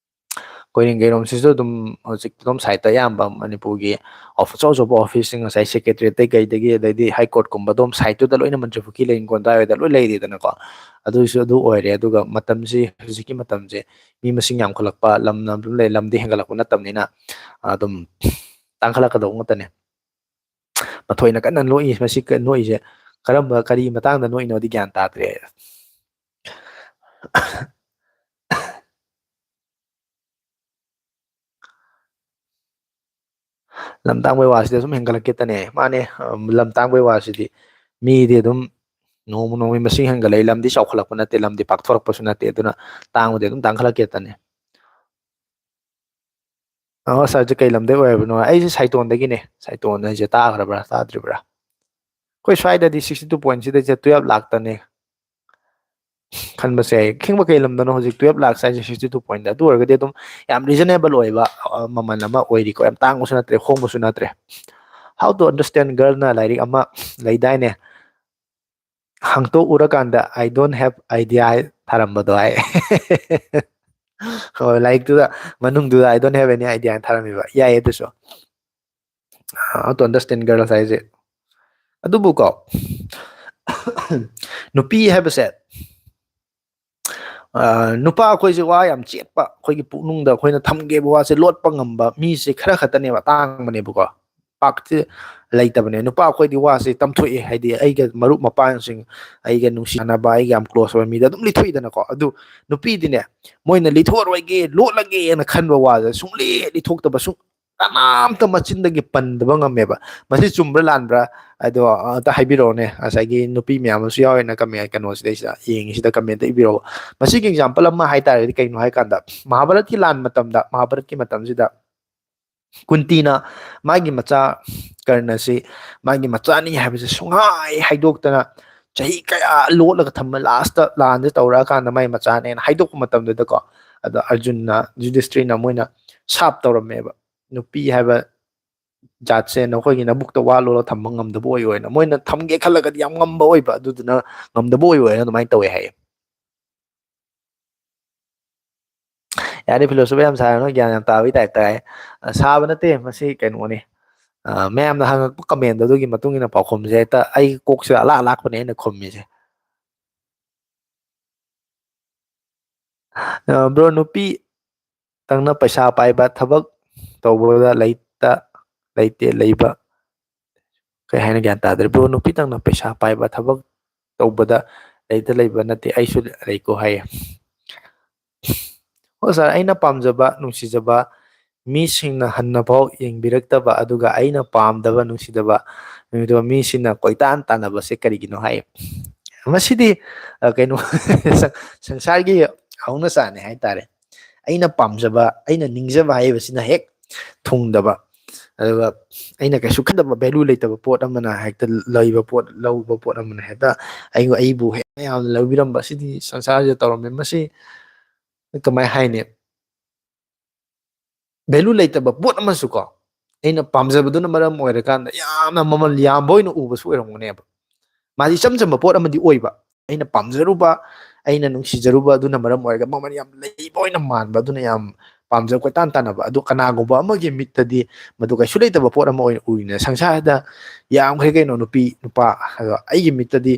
ꯀꯣꯏꯔꯦꯡꯒꯩꯔꯣꯝꯁꯤꯁꯨ ꯑꯗꯨꯝ ꯍꯧꯖꯤꯛ ꯑꯗꯨꯝ ꯁꯥꯏꯠꯇ ꯑꯌꯥꯝꯕ ꯃꯅꯤꯄꯨꯔꯒꯤ ꯑꯣꯐ-, ꯑꯆꯧ ꯑꯆꯧꯕ ꯑꯣꯐꯤꯁꯁꯤꯡ, ꯉꯁꯥꯏ ꯁꯦꯀ꯭ꯔꯦꯇꯔꯤꯌꯦꯠꯇꯩ ꯀꯩꯗꯒꯤ, ꯑꯗꯩꯗꯤ ꯍꯥꯏ ꯀꯣꯔꯠꯀꯨꯝꯕ ꯑꯗꯨꯝ ꯁꯥꯏꯠꯇꯨꯗ ꯂꯣꯏꯅ ꯃꯟꯇ꯭ꯔꯤ ꯄꯨꯈ꯭ꯔꯤ ꯂꯩꯔꯤꯡꯒꯣꯟ ꯑꯗꯨꯋꯥꯏꯗ ꯂꯣꯏ ꯂꯩꯔꯦꯗꯅꯀꯣ꯫ ꯑꯗꯨꯁꯨ ꯑꯗꯨ ꯑꯣꯏꯔꯦ꯫ ꯑꯗꯨꯒ ꯃꯇꯝꯁꯤ, ꯍꯧꯖꯤꯛꯀꯤ ꯃꯇꯝꯁꯦ ꯃꯤ ꯃꯁꯤꯡ ꯌꯥꯝꯈꯠꯂꯛꯄ, ꯂꯝꯅ ꯑꯗꯨꯝ ꯂꯩ, ꯂꯝꯗꯤ ꯍꯦꯟꯒꯠꯂꯛꯄ ꯅꯠꯇꯕꯅꯤꯅ ꯑꯗꯨꯝ ꯇꯥꯡꯈꯠꯂꯛꯀꯗꯧꯕ ꯉꯥꯛꯇꯅꯦ꯫ ꯃꯊꯣꯏꯅ ꯀꯟꯅ ꯅꯣꯛꯏ꯫ ꯃꯁꯤ ꯀ-, ꯅꯣꯛꯏꯁꯦ ꯀꯔꯝꯕ, ꯀꯔꯤ ꯃꯇꯥꯡꯗ ꯅꯣꯛꯏꯅꯣꯗꯤ ꯒ꯭ꯌꯥꯟ ꯇꯥꯗ꯭ꯔꯦ꯫ ꯂꯝ ꯇꯥꯡꯕꯩ ꯋꯥꯁꯤꯗꯤ ꯑꯗꯨꯝ ꯍꯦꯟꯒꯠꯂꯛꯀꯦꯇꯅꯦ꯫ ꯃꯥꯅꯦ, ꯑ, ꯂꯝ ꯇꯥꯡꯕꯩ ꯋꯥꯁꯤꯗꯤ ꯃꯤꯗꯤ ꯑꯗꯨꯝ ꯅꯣꯡꯃ ꯅꯣꯡꯃꯒꯤ ꯃꯁꯤꯡ ꯍꯦꯟꯒꯠꯂꯛꯏ꯫ ꯂꯝꯗꯤ ꯆꯥꯎꯈꯠꯂꯛꯄ ꯅꯠꯇꯦ, ꯂꯝꯗꯤ ꯄꯥꯛꯊꯣꯔꯛꯄꯁꯨ ꯅꯠꯇꯦ꯫ ꯑꯗꯨꯅ ꯇꯥꯡꯕꯗꯤ ꯑꯗꯨꯝ ꯇꯥꯡꯈꯠꯂꯛꯀꯦꯇꯅꯦ꯫ ꯑ, ꯁꯥꯔꯁꯦ ꯀꯩ ꯂꯝꯗꯩ ꯑꯣꯏꯔꯕꯅꯣ? ꯑꯩꯁꯦ ꯁꯥꯏꯇꯣꯟꯗꯒꯤꯅꯦ꯫ ꯁꯥꯏꯇꯣꯟ ꯍꯥꯏꯁꯦ ꯇꯥꯈ꯭ꯔꯕ꯭ꯔꯥ, ꯇꯥꯗ꯭ꯔꯤꯕ꯭ꯔꯥ? ꯑꯩꯈꯣꯏ ꯁ꯭ꯋꯥꯏꯗꯗꯤ ꯁꯤꯛꯁꯇꯤ ꯇꯨ ꯄꯣꯏꯟꯁꯤꯗꯩꯁꯦ ꯇꯨꯌꯦꯜꯞ ꯂꯥꯛꯇꯅꯦ꯫ ꯈꯟꯕꯁꯦ ꯌꯥꯏ꯫ ꯈꯤꯡꯕ ꯀꯩ ꯂꯝꯗꯅꯣ ꯍꯧꯖꯤꯛ ꯇꯨꯌꯦꯜꯞ ꯂꯥꯛꯁ ꯍꯥꯏꯁꯦ ꯁꯤꯛꯁꯇꯤ ꯇꯨ ꯄꯣꯏꯟꯗ? ꯑꯗꯨ ꯑꯣꯏꯔꯒꯗꯤ ꯑꯗꯨꯝ ꯌꯥꯝ ꯔꯤꯖꯅꯦꯕꯜ ꯑꯣꯏꯕ, ꯑ, ꯃꯃꯜ ꯑꯃ ꯑꯣꯏꯔꯤꯀꯣ꯫ ꯌꯥꯝ ꯇꯥꯡꯕꯁꯨ ꯅꯠꯇ꯭ꯔꯦ, ꯍꯣꯡꯕꯁꯨ ꯅꯠꯇ꯭ꯔꯦ꯫ How to Understand Girlꯅ ꯂꯥꯏꯔꯤꯛ ꯑꯃ ꯂꯩꯗꯥꯏꯅꯦ? ꯍꯥꯡꯇꯣꯛꯎꯔꯀꯥꯟꯗ "I don't have idea" ꯍꯥꯏ ꯊꯥꯔꯝꯕꯗꯣ ꯍꯥꯏ꯫ ꯍꯣꯏ, ꯂꯥꯏꯔꯤꯛꯇꯨꯗ ꯃꯅꯨꯡꯗꯨꯗ "I don't have any idea" ꯍꯥꯏꯅ ꯊꯥꯔꯝꯃꯤꯕ꯫ ꯌꯥꯏꯌꯦ ꯑꯗꯨꯁꯨ꯫ How to Understand Girls ꯍꯥꯏꯁꯦ꯫ ꯑꯗꯨꯕꯨꯀꯣ, ꯅꯨꯄꯤ ꯍꯥꯏꯕꯁꯦ, ꯑ, ꯅꯨꯄꯥ ꯑꯩꯈꯣꯏꯁꯦ ꯋꯥ ꯌꯥꯝ ꯆꯦꯠꯄ, ꯑꯩꯈꯣꯏꯒꯤ ꯄꯨꯛꯅꯨꯡꯗ ꯑꯩꯈꯣꯏꯅ ꯊꯝꯒꯦꯕ ꯋꯥꯁꯦ ꯂꯣꯠꯄ ꯉꯝꯕ ꯃꯤꯁꯦ ꯈꯔ ꯈꯛꯇꯅꯦꯕ, ꯇꯥꯡꯕꯅꯦꯕꯀꯣ꯫ ꯄꯥꯛꯇꯤ ꯂꯩꯇꯕꯅꯦ꯫ ꯅꯨꯄꯥ ꯑꯩꯈꯣꯏꯗꯤ ꯋꯥꯁꯦ ꯇꯝꯊꯣꯛꯑꯦ, ꯍꯥꯏꯗꯤ ꯑꯩꯒ ꯃꯔꯨꯞ ꯃꯄꯥꯡꯁꯤꯡ, ꯑꯩꯒ ꯅꯨꯡꯁꯤꯅꯕ, ꯑꯩꯒ ꯌꯥꯝ ꯀ꯭ꯂꯣꯁ ꯑꯣꯏꯕ ꯃꯤꯗ ꯑꯗꯨꯝ ꯂꯤꯊꯣꯛꯏꯗꯅꯀꯣ꯫ ꯑꯗꯨ ꯅꯨꯄꯤꯗꯤꯅꯦ, ꯃꯣꯏꯅ ꯂꯤꯊꯣꯛꯑꯔꯣꯏꯒꯦ, ꯂꯣꯠꯂꯒꯦꯅ ꯈꯟꯕ ꯋꯥꯁꯦ ꯁꯨꯡꯂꯤ ꯂꯤꯊꯣꯛꯇꯕ, ꯁꯨꯡ-, ꯀꯅꯥꯝꯇ ꯃꯆꯤꯟꯗꯒꯤ ꯄꯟꯗꯕ ꯉꯝꯃꯦꯕ꯫ ꯃꯁꯤ ꯆꯨꯝꯕ꯭ꯔꯥ ꯂꯥꯟꯕ꯭ꯔꯥ? ꯑꯗꯣ ꯑꯝꯇ ꯍꯥꯏꯕꯤꯔꯛꯑꯣꯅꯦ꯫ ꯉꯁꯥꯏꯒꯤ ꯅꯨꯄꯤ ꯃꯌꯥꯝ ꯑꯃꯁꯨ ꯌꯥꯎꯋꯦꯅ ꯀꯃꯦꯟ, ꯀꯩꯅꯣꯁꯤꯗꯩꯁꯤꯗ, ꯌꯦꯡꯉꯤꯁꯤꯗ ꯀꯃꯦꯟꯇ ꯏꯕꯤꯔꯛꯑꯣ꯫ ꯃꯁꯤꯒꯤ ꯑꯦꯛꯖꯥꯝꯄꯜ ꯑꯃ ꯍꯥꯏ ꯇꯥꯔꯒꯗꯤ ꯀꯩꯅꯣ ꯍꯥꯏ ꯀꯥꯟꯗ, ꯃꯍꯥꯚꯥꯔꯠꯀꯤ ꯂꯥꯟ ꯃꯇꯝꯗ, ꯃꯍꯥꯚꯥꯔꯠꯀꯤ ꯃꯇꯝꯁꯤꯗ ꯀꯨꯟꯇꯤꯅ ꯃꯥꯒꯤ ꯃꯆꯥ ꯀꯔꯅꯁꯤ ꯃꯥꯒꯤ ꯃꯆꯥꯅꯤ ꯍꯥꯏꯕꯁꯦ ꯁꯨꯡꯍꯥꯏ ꯍꯥꯏꯗꯣꯛꯇꯅ ꯆꯍꯤ ꯀꯌꯥ ꯂꯣꯠꯂꯒ ꯊꯝꯕ, ꯂꯥꯁꯇ ꯂꯥꯟꯁꯦ ꯇꯧꯔꯛꯑꯀꯥꯟꯗ ꯃꯥꯒꯤ ꯃꯆꯥꯅꯦꯅ ꯍꯥꯏꯗꯣꯛꯄ ꯃꯇꯝꯗꯨꯗꯀꯣ, ꯑꯗꯣ ꯑꯔꯖꯨꯟꯅ, ꯌꯨꯙꯤꯁꯊꯤꯔꯅ ꯃꯣꯏꯅ ꯁꯥꯞ ꯇꯧꯔꯝꯃꯦꯕ, ꯅꯨꯄꯤ ꯍꯥꯏꯕ ꯖꯥꯠꯁꯦ ꯅꯈꯣꯏꯒꯤ ꯅꯕꯨꯛꯇ ꯋꯥ ꯂꯣꯜꯂ ꯊꯝꯕ ꯉꯝꯗꯕ ꯑꯣꯏꯌꯣꯅ꯫ ꯃꯣꯏꯅ ꯊꯝꯒꯦ ꯈꯜꯂꯒꯗꯤ ꯌꯥꯝ ꯉꯝꯕ ꯑꯣꯏꯕ, ꯑꯗꯨꯗꯨꯅ ꯉꯝꯗꯕ ꯑꯣꯏꯌꯣꯅ ꯑꯗꯨꯃꯥꯏꯅ ꯇꯧꯋꯦ ꯍꯥꯏꯌꯦ꯫ ꯌꯥꯔꯦ, philosophy ꯌꯥꯝ ꯁꯥꯔꯅꯨ, ꯒ꯭ꯌꯥꯟ ꯌꯥꯝ ꯇꯥꯕꯩ type ꯇ ꯍꯥꯏ꯫ ꯑ, ꯁꯥꯕ ꯅꯠꯇꯦ, ꯃꯁꯤ ꯀꯩꯅꯣꯅꯤ꯫ ꯑ, ꯃꯌꯥꯝꯅ ꯍꯪꯉꯛꯄ comment ꯑꯗꯨꯒꯤ ꯃꯇꯨꯡ ꯏꯟꯅ ꯄꯥꯎꯈꯨꯝꯁꯦ ꯍꯦꯛꯇ ꯑꯩ ꯀꯣꯛꯁꯤꯗ ꯑꯂꯥꯛ ꯑꯂꯥꯛꯄꯅꯦ ꯑꯩꯅ ꯈꯨꯝꯃꯤꯁꯦ꯫ ꯑ, bro, ꯅꯨꯄꯤ ꯇꯪꯅ ꯄꯩꯁꯥ ꯄꯥꯏꯕ, ꯊꯕꯛ ꯇꯧꯕꯗ ꯂꯩꯇ, ꯂꯩꯇꯦ, ꯂꯩꯕ, ꯀꯩ ꯍꯥꯏꯅ ꯒ꯭ꯌꯥꯟ ꯇꯥꯗ꯭ꯔꯦ꯫ Bro, ꯅꯨꯄꯤꯇꯪꯅ ꯄꯩꯁꯥ ꯄꯥꯏꯕ, ꯊꯕꯛ ꯇꯧꯕꯗ ꯂꯩꯇ ꯂꯩꯕ ꯅꯠꯇꯦ, ꯑꯩꯁꯨ ꯂꯩꯀꯣ ꯍꯥꯏꯌꯦ꯫ ꯍꯣꯏ sir, ꯑꯩꯅ ꯄꯥꯝꯖꯕ, ꯅꯨꯡꯁꯤꯖꯕ ꯃꯤꯁꯤꯡꯅ ꯍꯟꯅꯐꯥꯎ ꯌꯦꯡꯕꯤꯔꯛꯇꯕ, ꯑꯗꯨꯒ ꯑꯩꯅ ꯄꯥꯝꯗꯕ, ꯅꯨꯡꯁꯤꯗꯕ, ꯅꯨꯡꯁꯤꯗꯕ ꯃꯤꯁꯤꯡꯅ ꯀꯣꯏꯇꯥꯟ ꯇꯥꯟꯅꯕꯁꯦ ꯀꯔꯤꯒꯤꯅꯣ ꯍꯥꯏ꯫ ꯃꯁꯤꯗꯤ, ꯑ, ꯀꯩꯅꯣ, ꯁꯪ-, ꯁꯪꯁꯥꯔꯒꯤ ꯍꯧꯅ ꯁꯥꯅꯤ ꯍꯥꯏꯇꯥꯔꯦ꯫ ꯑꯩꯅ ꯄꯥꯝꯖꯕ, ꯑꯩꯅ ꯅꯤꯡꯖꯕ ꯍꯥꯏꯕꯁꯤꯅ ꯍꯦꯛ ꯊꯨꯡꯗꯕ, ꯑꯗꯨꯒ ꯑꯩꯅ ꯀꯩꯁꯨ ꯈꯟꯗꯕ, value ꯂꯩꯇꯕ ꯄꯣꯠ ꯑꯃꯅ ꯍꯦꯛꯇ ꯂꯩꯕ ꯄꯣꯠ, ꯂꯧꯕ ꯄꯣꯠ ꯑꯃꯅ ꯍꯦꯛꯇ ꯑꯩ-, ꯑꯩꯕꯨ ꯍꯦꯛ ꯌꯥꯝꯅ ꯂꯧꯕꯤꯔꯝꯕ, ꯁꯤꯗꯤ ꯁꯪꯁꯥꯔꯁꯤꯗ ꯇꯧꯔꯝꯃꯦ꯫ ꯃꯁꯤ ꯀꯃꯥꯏ ꯍꯥꯏꯅꯤ? Value ꯂꯩꯇꯕ ꯄꯣꯠ ꯑꯃꯁꯨ ꯀꯣ, ꯑꯩꯅ ꯄꯥꯝꯖꯕꯗꯨꯅ ꯃꯔꯝ ꯑꯣꯏꯔꯀꯥꯟꯗ ꯌꯥꯝꯅ ꯃꯃꯜ ꯌꯥꯝꯕ ꯑꯣꯏꯅ ꯎꯕꯁꯨ ꯑꯣꯏꯔꯝꯒꯅꯦꯕ꯫ ꯃꯥꯗꯤ ꯏꯆꯝ ꯆꯝꯕ ꯄꯣꯠ ꯑꯃꯗꯤ ꯑꯣꯏꯕ, ꯑꯩꯅ ꯄꯥꯝꯖꯔꯨꯕ, ꯑꯩꯅ ꯅꯨꯡꯁꯤꯖꯔꯨꯕ ꯑꯗꯨꯅ ꯃꯔꯝ ꯑꯣꯏꯔꯒ ꯃꯃꯜ ꯌꯥꯝ ꯂꯩꯕ ꯑꯣꯏꯅ ꯃꯥꯟꯕ, ꯑꯗꯨꯅ ꯌꯥꯝ ꯄꯥꯝꯖꯕ ꯀꯣꯏꯇꯥꯟ ꯇꯥꯟꯅꯕ꯫ ꯑꯗꯨ ꯀꯅꯥꯒꯨꯝꯕ ꯑꯃꯒꯤ ꯃꯤꯠꯇꯗꯤ ꯃꯗꯨ ꯀꯩꯁꯨ ꯂꯩꯇꯕ ꯄꯣꯠ ꯑꯃ ꯑꯣꯏꯅ ꯎꯔꯤꯅꯦ꯫ ꯁꯪꯁꯥꯔꯗ ꯌꯥꯝꯈ꯭ꯔꯦ ꯀꯩꯅꯣ ꯅꯨꯄꯤ ꯅꯨꯄꯥ, ꯑꯗꯣ ꯑꯩꯒꯤ ꯃꯤꯠꯇꯗꯤ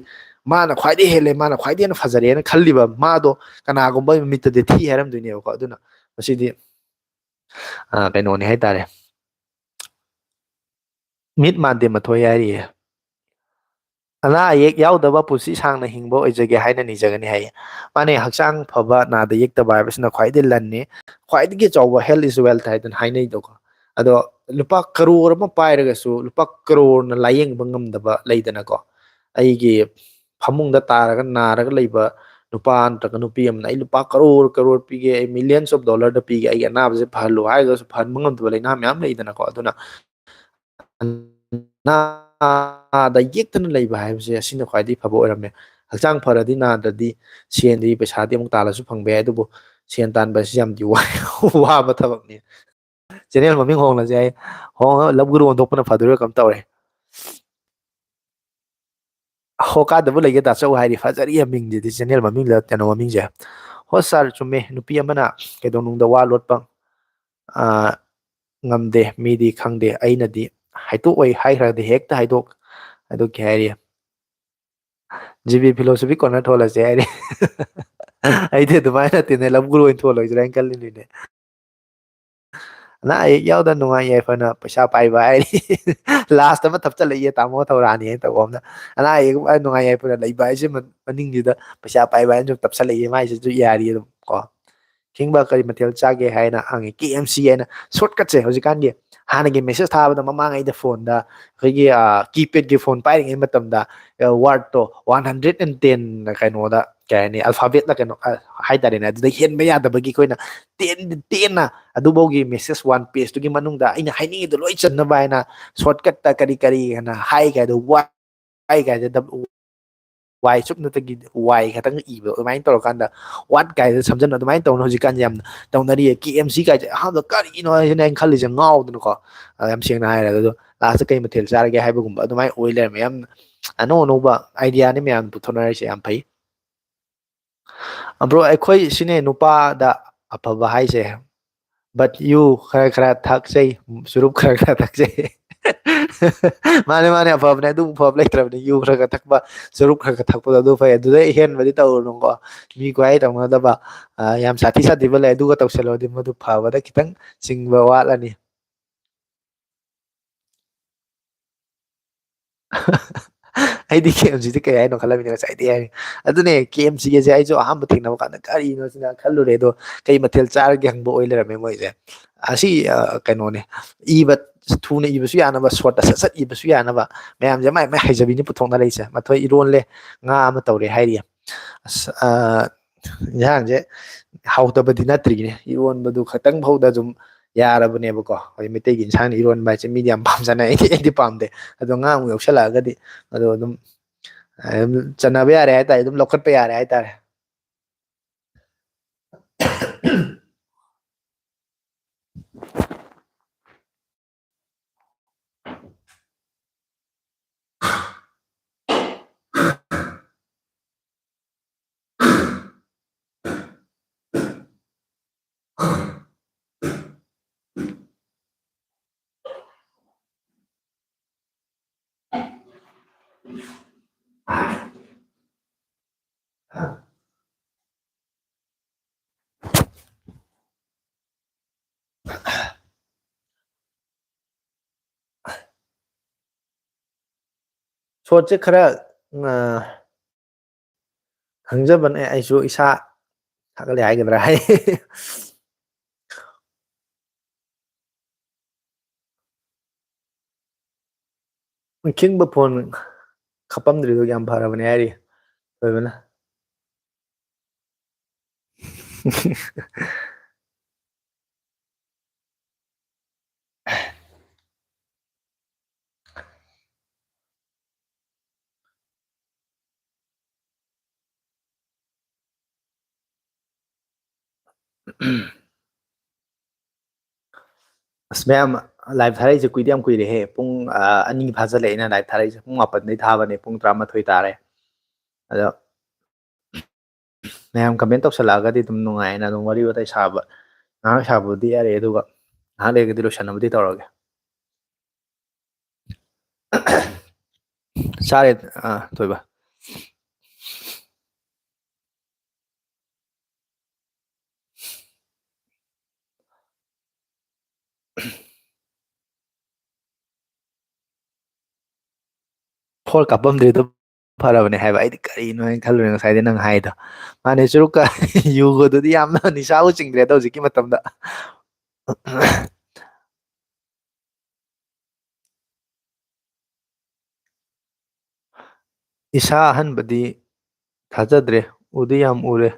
ꯃꯥꯅ ꯈ꯭ꯋꯥꯏꯗꯒꯤ ꯍꯦꯜꯂꯦ, ꯃꯥꯅ ꯈ꯭ꯋꯥꯏꯗꯒꯤ ꯍꯦꯟꯅ ꯐꯖꯔꯦꯅ ꯈꯜꯂꯤꯕ ꯃꯥꯗꯣ ꯀꯅꯥꯒꯨꯝꯕ ꯑꯃꯒꯤ ꯃꯤꯠꯇꯗꯤ ꯊꯤ ꯍꯥꯏꯔꯝꯗꯣꯏꯅꯦꯕꯀꯣ꯫ ꯑꯗꯨꯅ ꯃꯁꯤꯗꯤ, ꯑ, ꯀꯩꯅꯣꯅꯤ ꯍꯥꯏꯇꯥꯔꯦ꯫ ꯃꯤꯠ ꯃꯥꯟꯗꯦ ꯃꯊꯣꯏ ꯍꯥꯏꯔꯤꯌꯦ꯫ "ꯑꯅꯥ ꯑꯌꯦꯛ ꯌꯥꯎꯗꯕ ꯄꯨꯟꯁꯤ ꯁꯥꯡꯅ ꯍꯤꯡꯕ ꯑꯣꯏꯖꯒꯦ ꯍꯥꯏꯅ ꯅꯤꯖꯒꯅꯤ" ꯍꯥꯏꯌꯦ꯫ ꯃꯥꯅꯦ, ꯍꯛꯆꯥꯡ ꯐꯕ, ꯅꯥꯗ ꯌꯦꯛꯇꯕ ꯍꯥꯏꯕꯁꯤꯅ ꯈ꯭ꯋꯥꯏꯗꯒꯤ ꯂꯟꯅꯤ꯫ ꯈ꯭ꯋꯥꯏꯗꯒꯤ ꯆꯥꯎꯕ health is wealth ꯍꯥꯏꯗꯅ ꯍꯥꯏꯅꯩꯗꯣꯀꯣ꯫ ꯑꯗꯣ ꯂꯨꯄꯥ ꯀꯔꯣꯔ ꯑꯃ ꯄꯥꯏꯔꯒꯁꯨ ꯂꯨꯄꯥ ꯀꯔꯣꯔꯅ ꯂꯥꯌꯦꯡꯕ ꯉꯝꯗꯕ ꯂꯩꯗꯅꯀꯣ꯫ ꯑꯩꯒꯤ ꯐꯃꯨꯡꯗ ꯇꯥꯔꯒ ꯅꯥꯔꯒ ꯂꯩꯕ ꯅꯨꯄꯥ ꯅꯠꯇ꯭ꯔꯒ ꯅꯨꯄꯤ ꯑꯃꯅ "ꯑꯩ ꯂꯨꯄꯥ ꯀꯔꯣꯔ ꯀꯔꯣꯔ ꯄꯤꯒꯦ, ꯑꯩ millions of dollar ꯗ ꯄꯤꯒꯦ, ꯑꯩꯒꯤ ꯑꯅꯥꯕꯁꯦ ꯐꯍꯜꯂꯨ" ꯍꯥꯏꯔꯒꯁꯨ ꯐꯍꯟꯕ ꯉꯝꯗꯕ ꯂꯥꯏꯅꯥ ꯃꯌꯥꯝ ꯂꯩꯗꯅꯀꯣ꯫ ꯑꯗꯨꯅ ꯑꯅꯥꯗ ꯌꯦꯛꯇꯅ ꯂꯩꯕ ꯍꯥꯏꯕꯁꯦ ꯑꯁꯤꯅ ꯈ꯭ꯋꯥꯏꯗꯒꯤ ꯐꯕ ꯑꯣꯏꯔꯝꯃꯦ꯫ ꯍꯛꯆꯥꯡ ꯐꯔꯗꯤ ꯅꯥꯗ꯭ꯔꯗꯤ ꯁꯦꯟꯗꯤ, ꯄꯩꯁꯥꯗꯤ ꯑꯃꯨꯛ ꯇꯥꯜꯂꯁꯨ ꯐꯪꯕ ꯌꯥꯏ, ꯑꯗꯨꯕꯨ ꯁꯦꯟ ꯇꯥꯟꯕ ꯑꯁꯤ ꯌꯥꯝꯗꯤ ꯋꯥꯏ, ꯋꯥꯕ ꯊꯕꯛꯅꯤ꯫ ꯆꯦꯅꯦꯜ ꯃꯃꯤꯡ ꯍꯣꯡꯂꯁꯦ ꯍꯥꯏ, ꯍꯣꯡ-, ꯂꯞ ꯒꯨꯔꯨ ꯑꯣꯟꯊꯣꯛꯄꯅ ꯐꯗꯣꯏꯔꯥ ꯀꯝ ꯇꯧꯔꯦ꯫ "ꯍꯣ ꯀꯥꯗꯕꯨ ꯂꯩꯒꯦ ꯇꯥꯆꯧ" ꯍꯥꯏꯔꯤ, ꯐꯖꯔꯤ ꯃꯤꯡꯁꯤꯗꯤ, ꯆꯦꯅꯦꯜ ꯃꯃꯤꯡꯗ ꯀꯩꯅꯣ ꯃꯃꯤꯡꯁꯦ꯫ "ꯍꯣ ꯁꯥꯔ, ꯆꯨꯝꯃꯦ, ꯅꯨꯄꯤ ꯑꯃꯅ ꯀꯩꯗꯧꯅꯨꯡꯗ ꯋꯥ ꯂꯣꯠꯄ, ꯑ, ꯉꯝꯗꯦ, ꯃꯤꯗꯤ ꯈꯪꯗꯦ, ꯑꯩꯅꯗꯤ ꯍꯥꯏꯗꯣꯛꯑꯣꯏ ꯍꯥꯏꯈ꯭ꯔꯗꯤ ꯍꯦꯛꯇ ꯍꯥꯏꯗꯣꯛ", ꯑꯗꯨ ꯀꯩ ꯍꯥꯏꯔꯤ? "ꯖꯤ ꯕꯤ philosophy corner ꯊꯣꯜꯂꯁꯦ" ꯍꯥꯏꯔꯤ꯫ ꯑꯩꯗꯤ ꯑꯗꯨꯃꯥꯏꯅ ꯅꯠꯇꯦꯅꯦ, ꯂꯞ ꯒꯨꯔꯨ ꯑꯣꯏꯅ ꯊꯣꯜꯂꯣꯏꯁꯤꯔꯥ ꯍꯥꯏꯅ ꯈꯜꯂꯤꯅꯤꯅꯦ꯫ "ꯑꯅꯥ ꯑꯌꯦꯛ ꯌꯥꯎꯗꯅ ꯅꯨꯡꯉꯥꯏ ꯌꯥꯏꯐꯅ ꯄꯩꯁꯥ ꯄꯥꯏꯕ" ꯍꯥꯏꯔꯤ꯫ ꯂꯥꯁꯇ ꯑꯃ ꯊꯞꯆꯜꯂꯛꯏꯌꯦ, ꯇꯥꯃꯣ ꯊꯧꯔꯥꯅꯤ ꯍꯥꯏꯅ ꯇꯧꯕ ꯑꯃꯅ꯫ "ꯑꯅꯥ ꯑꯌꯦꯛ ꯅꯨꯡꯉꯥꯏ ꯌꯥꯏꯐꯅ ꯂꯩꯕ" ꯍꯥꯏꯁꯦ ꯃ-, ꯃꯅꯤꯡꯁꯤꯗ ꯄꯩꯁꯥ ꯄꯥꯏꯕ ꯍꯥꯏꯅ ꯁꯨꯝ ꯇꯞꯁꯜꯂꯛꯏꯌꯦ, ꯃꯥꯏꯁꯤꯁꯨ ꯌꯥꯔꯤ ꯑꯗꯨꯝ ꯀꯣ꯫ "ꯈꯤꯡꯕ ꯀꯔꯤ ꯃꯊꯦꯜ ꯆꯥꯒꯦ?" ꯍꯥꯏꯅ ꯍꯪꯉꯤ꯫ ꯀꯦ ꯑꯦꯝ ꯁꯤ ꯍꯥꯏꯅ shortcut ꯁꯦ ꯍꯧꯖꯤꯛꯀꯥꯟꯒꯤ, ꯍꯥꯟꯅꯒꯤ message ꯊꯥꯕꯗ ꯃꯃꯥꯡꯉꯩꯗ ꯐꯣꯟꯗ ꯑꯩꯈꯣꯏꯒꯤ, ꯑ, keypad ꯀꯤ ꯐꯣꯟ ꯄꯥꯏꯔꯤꯉꯩ ꯃꯇꯝꯗ, ꯑ, word to one hundred and ten ꯀꯩꯅꯣꯗ, ꯀꯩ ꯍꯥꯏꯅꯤ, alphabet ꯂ ꯀꯩꯅꯣ, ꯑ, ꯍꯥꯏꯇꯥꯔꯦꯅꯦ, ꯑꯗꯨꯗ ꯍꯦꯟꯕ ꯌꯥꯗꯕꯒꯤ ꯑꯩꯈꯣꯏꯅ ꯇꯦꯟ-, ꯇꯦꯟꯅ ꯑꯗꯨꯐꯥꯎꯒꯤ message one page ꯇꯨꯒꯤ ꯃꯅꯨꯡꯗ ꯑꯩꯅ ꯍꯥꯏꯅꯤꯡꯉꯤꯗꯣ ꯂꯣꯏ ꯆꯟꯅꯕ ꯍꯥꯏꯅ shortcut ꯇ ꯀꯔꯤ ꯀꯔꯤ ꯍꯥꯏꯅ ꯍꯥꯏ ꯀꯥꯏꯗꯣ, ꯋꯥꯏ ꯀꯥꯏꯗ ꯗꯕ-, ꯋꯥꯏ ꯆꯨꯞꯅꯇꯒꯤ ꯋꯥꯏ ꯈꯛꯇꯪ ꯏꯕ, ꯑꯗꯨꯃꯥꯏꯅ ꯇꯧꯔꯀꯥꯟꯗ what ꯀꯥꯏꯗ ꯁꯝꯖꯟꯕ, ꯑꯗꯨꯃꯥꯏꯅ ꯇꯧꯅ ꯍꯧꯖꯤꯛꯀꯥꯟꯁꯦ ꯌꯥꯝꯅ ꯇꯧꯅꯔꯤꯌꯦ꯫ ꯀꯦ ꯑꯦꯝ ꯁꯤ ꯀꯥꯏꯁꯦ ꯑꯍꯥꯟꯕꯗ ꯀꯔꯤꯅꯣ ꯍꯥꯏꯁꯤꯅ ꯑꯩꯅ ꯈꯜꯂꯤꯁꯦ, ꯉꯥꯎꯗꯅꯀꯣ꯫ ꯑ, ꯌꯥꯝ ꯁꯦꯡꯅ ꯍꯥꯏꯔꯒ, ꯑꯗꯣ ꯂꯥꯁꯇ "ꯀꯩ ꯃꯊꯦꯜ ꯆꯥꯔꯒꯦ?" ꯍꯥꯏꯕꯒꯨꯝꯕ ꯑꯗꯨꯃꯥꯏꯅ ꯑꯣꯏ ꯂꯩꯔꯝꯃꯦ꯫ ꯌꯥꯝ ꯑꯅꯧ ꯑꯅꯧꯕ idea ꯅꯤ ꯃꯌꯥꯝ ꯄꯨꯊꯣꯛꯅꯔꯤꯁꯦ, ꯌꯥꯝ ꯐꯩ꯫ ꯑ, bro, ꯑꯩꯈꯣꯏ ꯁꯤꯅꯦ ꯅꯨꯄꯥꯗ ꯑꯐꯕ ꯍꯥꯏꯁꯦ, but ꯌꯨ ꯈꯔ ꯈꯔ ꯊꯛꯆꯩ, ꯆꯨꯔꯨꯞ ꯈꯔ ꯈꯔ ꯊꯛꯆꯩ꯫ ꯃꯥꯅꯦ, ꯃꯥꯅꯦ, ꯑꯐꯕꯅꯦ, ꯑꯗꯨꯕꯨ ꯐꯕ ꯂꯩꯇ꯭ꯔꯕꯅꯦ꯫ ꯌꯨ ꯈꯔ ꯈꯔ ꯊꯛꯄ, ꯆꯨꯔꯨꯞ ꯈꯔ ꯈꯔ ꯊꯛꯄꯗꯣ ꯑꯗꯨ ꯐꯩ꯫ ꯑꯗꯨꯗꯩ ꯑꯍꯦꯟꯕꯗꯤ ꯇꯧꯔꯨꯅꯨꯀꯣ꯫ ꯃꯤ ꯈ꯭ꯋꯥꯏ ꯇꯧꯅꯗꯕ, ꯑ, ꯌꯥꯝ ꯁꯥꯊꯤ ꯁꯥꯊꯤꯕ ꯂꯩ, ꯑꯗꯨꯒ ꯇꯧꯁꯜꯂꯨꯔꯗꯤ ꯃꯗꯨ ꯐꯕꯗ ꯈꯤꯇꯪ ꯆꯤꯡꯕ ꯋꯥꯠꯂꯅꯤ꯫ ꯑꯩꯗꯤ ꯀꯦ ꯑꯦꯝ ꯁꯤꯗꯤ ꯀꯩ ꯍꯥꯏꯅꯣ ꯈꯜꯂꯝꯃꯤꯅꯦ ꯉꯁꯥꯏꯗꯤ ꯍꯥꯏꯔꯤ꯫ ꯑꯗꯨꯅꯦ, ꯀꯦ ꯑꯦꯝ ꯁꯤꯒꯁꯦ ꯑꯩꯁꯨ ꯑꯍꯥꯟꯕ ꯊꯦꯡꯅꯕ ꯀꯥꯟꯗ ꯀꯔꯤꯅꯣ ꯁꯤꯅ ꯈꯜꯂꯨꯔꯦ꯫ ꯑꯗꯣ ꯀꯩ ꯃꯊꯦꯜ ꯆꯥꯔꯒꯦ ꯍꯪꯕ ꯑꯣꯏ ꯂꯩꯔꯝꯃꯦ ꯃꯣꯏꯁꯦ꯫ ꯑꯁꯤ, ꯑ, ꯀꯩꯅꯣꯅꯦ, ꯏꯕ ꯊꯨꯅ ꯏꯕꯁꯨ ꯌꯥꯅꯕ, short ꯇ ꯁꯠ ꯁꯠ ꯏꯕꯁꯨ ꯌꯥꯅꯕ, ꯃꯌꯥꯝꯁꯦ ꯃꯥꯏ ꯃꯥꯏ ꯍꯩꯖꯕꯤꯅꯤ ꯄꯨꯊꯣꯛꯅꯔꯛꯏꯁꯦ꯫ ꯃꯊꯣꯏ ꯏꯔꯣꯜꯂꯦ, ꯉꯥ ꯑꯃ ꯇꯧꯔꯦ ꯍꯥꯏꯔꯤ꯫ ꯑꯁ, ꯑ, ꯏꯟꯁꯥꯡꯁꯦ ꯍꯥꯎꯇꯕꯗꯤ ꯅꯠꯇ꯭ꯔꯤꯅꯦ꯫ ꯏꯔꯣꯟꯕꯗꯨ ꯈꯛꯇꯪ ꯐꯥꯎꯗ ꯑꯗꯨꯝ ꯌꯥꯔꯕꯅꯦꯕꯀꯣ꯫ ꯑꯩꯈꯣꯏ ꯃꯩꯇꯩꯒꯤ ꯏꯟꯁꯥꯡꯅ ꯏꯔꯣꯟꯕ ꯍꯥꯏꯁꯦ ꯃꯤꯗꯤ ꯌꯥꯝ ꯄꯥꯝꯖꯅꯩ, ꯑꯩꯗꯤ, ꯑꯩꯗꯤ ꯄꯥꯝꯗꯦ꯫ ꯑꯗꯣ ꯉꯥ ꯑꯃꯨꯛ ꯌꯥꯎꯁꯜꯂꯛꯑꯒꯗꯤ ꯑꯗꯣ ꯑꯗꯨꯝ, ꯑꯗꯨꯝ ꯆꯟꯅꯕ ꯌꯥꯔꯦ ꯍꯥꯏꯇꯥꯔꯦ, ꯑꯗꯨꯝ ꯂꯧꯈꯠꯄ ꯌꯥꯔꯦ ꯍꯥꯏꯇꯥꯔꯦ꯫ ꯁꯣꯔꯠꯁꯦ ꯈꯔ, ꯑ, ꯈꯪꯖꯕꯅꯦ ꯑꯩꯁꯨ, ꯏꯁꯥ ꯊꯥꯒꯠꯂꯦ ꯍꯥꯏꯒꯗ꯭ꯔꯥ ꯍꯥꯏ꯫ ꯈꯤꯡꯕ ꯐꯣꯟ ꯈꯞꯄꯝꯗ꯭ꯔꯤꯗꯣ ꯌꯥꯝ ꯐꯔꯕꯅꯦ ꯍꯥꯏꯔꯤ ꯊꯣꯏꯕꯅ꯫ ꯑꯁ, ꯃꯌꯥꯝ, ꯂꯥꯏꯚ ꯊꯥꯔꯛꯏꯁꯦ ꯀꯨꯏꯗꯤ ꯌꯥꯝ ꯀꯨꯏꯔꯦꯍꯦ꯫ ꯄꯨꯡ, ꯑ, ꯑꯅꯤ ꯐꯥꯖꯤꯜꯂꯛꯑꯦ ꯑꯩꯅ ꯂꯥꯏꯚ ꯊꯥꯔꯛꯏꯁꯦ꯫ ꯄꯨꯡ ꯃꯥꯄꯟꯗꯩ ꯊꯥꯕꯅꯦ, ꯄꯨꯡ ꯇꯔꯥꯃꯥꯊꯣꯏ ꯇꯥꯔꯦ꯫ ꯑꯗꯣ ꯃꯌꯥꯝ ꯀꯃꯦꯟ ꯇꯧꯁꯜꯂꯛꯑꯒꯗꯤ ꯑꯗꯨꯝ ꯅꯨꯡꯉꯥꯏꯅ ꯑꯗꯨꯝ ꯋꯥꯔꯤ ꯋꯥꯇꯥꯏ ꯁꯥꯕ, ꯉꯥꯏꯍꯥꯛ ꯁꯥꯕꯕꯨꯗꯤ ꯌꯥꯔꯦ, ꯑꯗꯨꯒ ꯉꯥꯏꯍꯥꯛ ꯂꯩꯔꯒꯗꯤ ꯂꯣꯏꯁꯟꯅꯕꯗꯤ ꯇꯧꯔꯒꯦ꯫ ꯆꯥꯔꯦ, ꯑꯥ, ꯊꯣꯏꯕ꯫ ꯐꯣꯔ ꯀꯥꯞꯄꯝꯗ꯭ꯔꯤꯗꯣ ꯐꯔꯕꯅꯦ ꯍꯥꯏꯕ꯫ ꯑꯩꯗꯤ ꯀꯔꯤꯅꯣ ꯍꯥꯏꯅ ꯈꯜꯂꯨꯔꯦ ꯉꯁꯥꯏꯗꯤ ꯅꯪ ꯍꯥꯏꯗꯣ꯫ ꯃꯥꯅꯦ, ꯆꯨꯔꯨꯛꯀ ꯌꯨꯒꯗꯨꯗꯤ ꯌꯥꯝꯅ ꯅꯤꯁꯥꯕꯨ ꯆꯤꯡꯗ꯭ꯔꯦꯗ ꯍꯧꯖꯤꯛꯀꯤ ꯃꯇꯝꯗ꯫ ꯏꯁꯥ ꯑꯍꯟꯕꯗꯤ ꯊꯥꯖꯗ꯭ꯔꯦ꯫ ꯎꯗꯤ ꯌꯥꯝ ꯎꯔꯦ꯫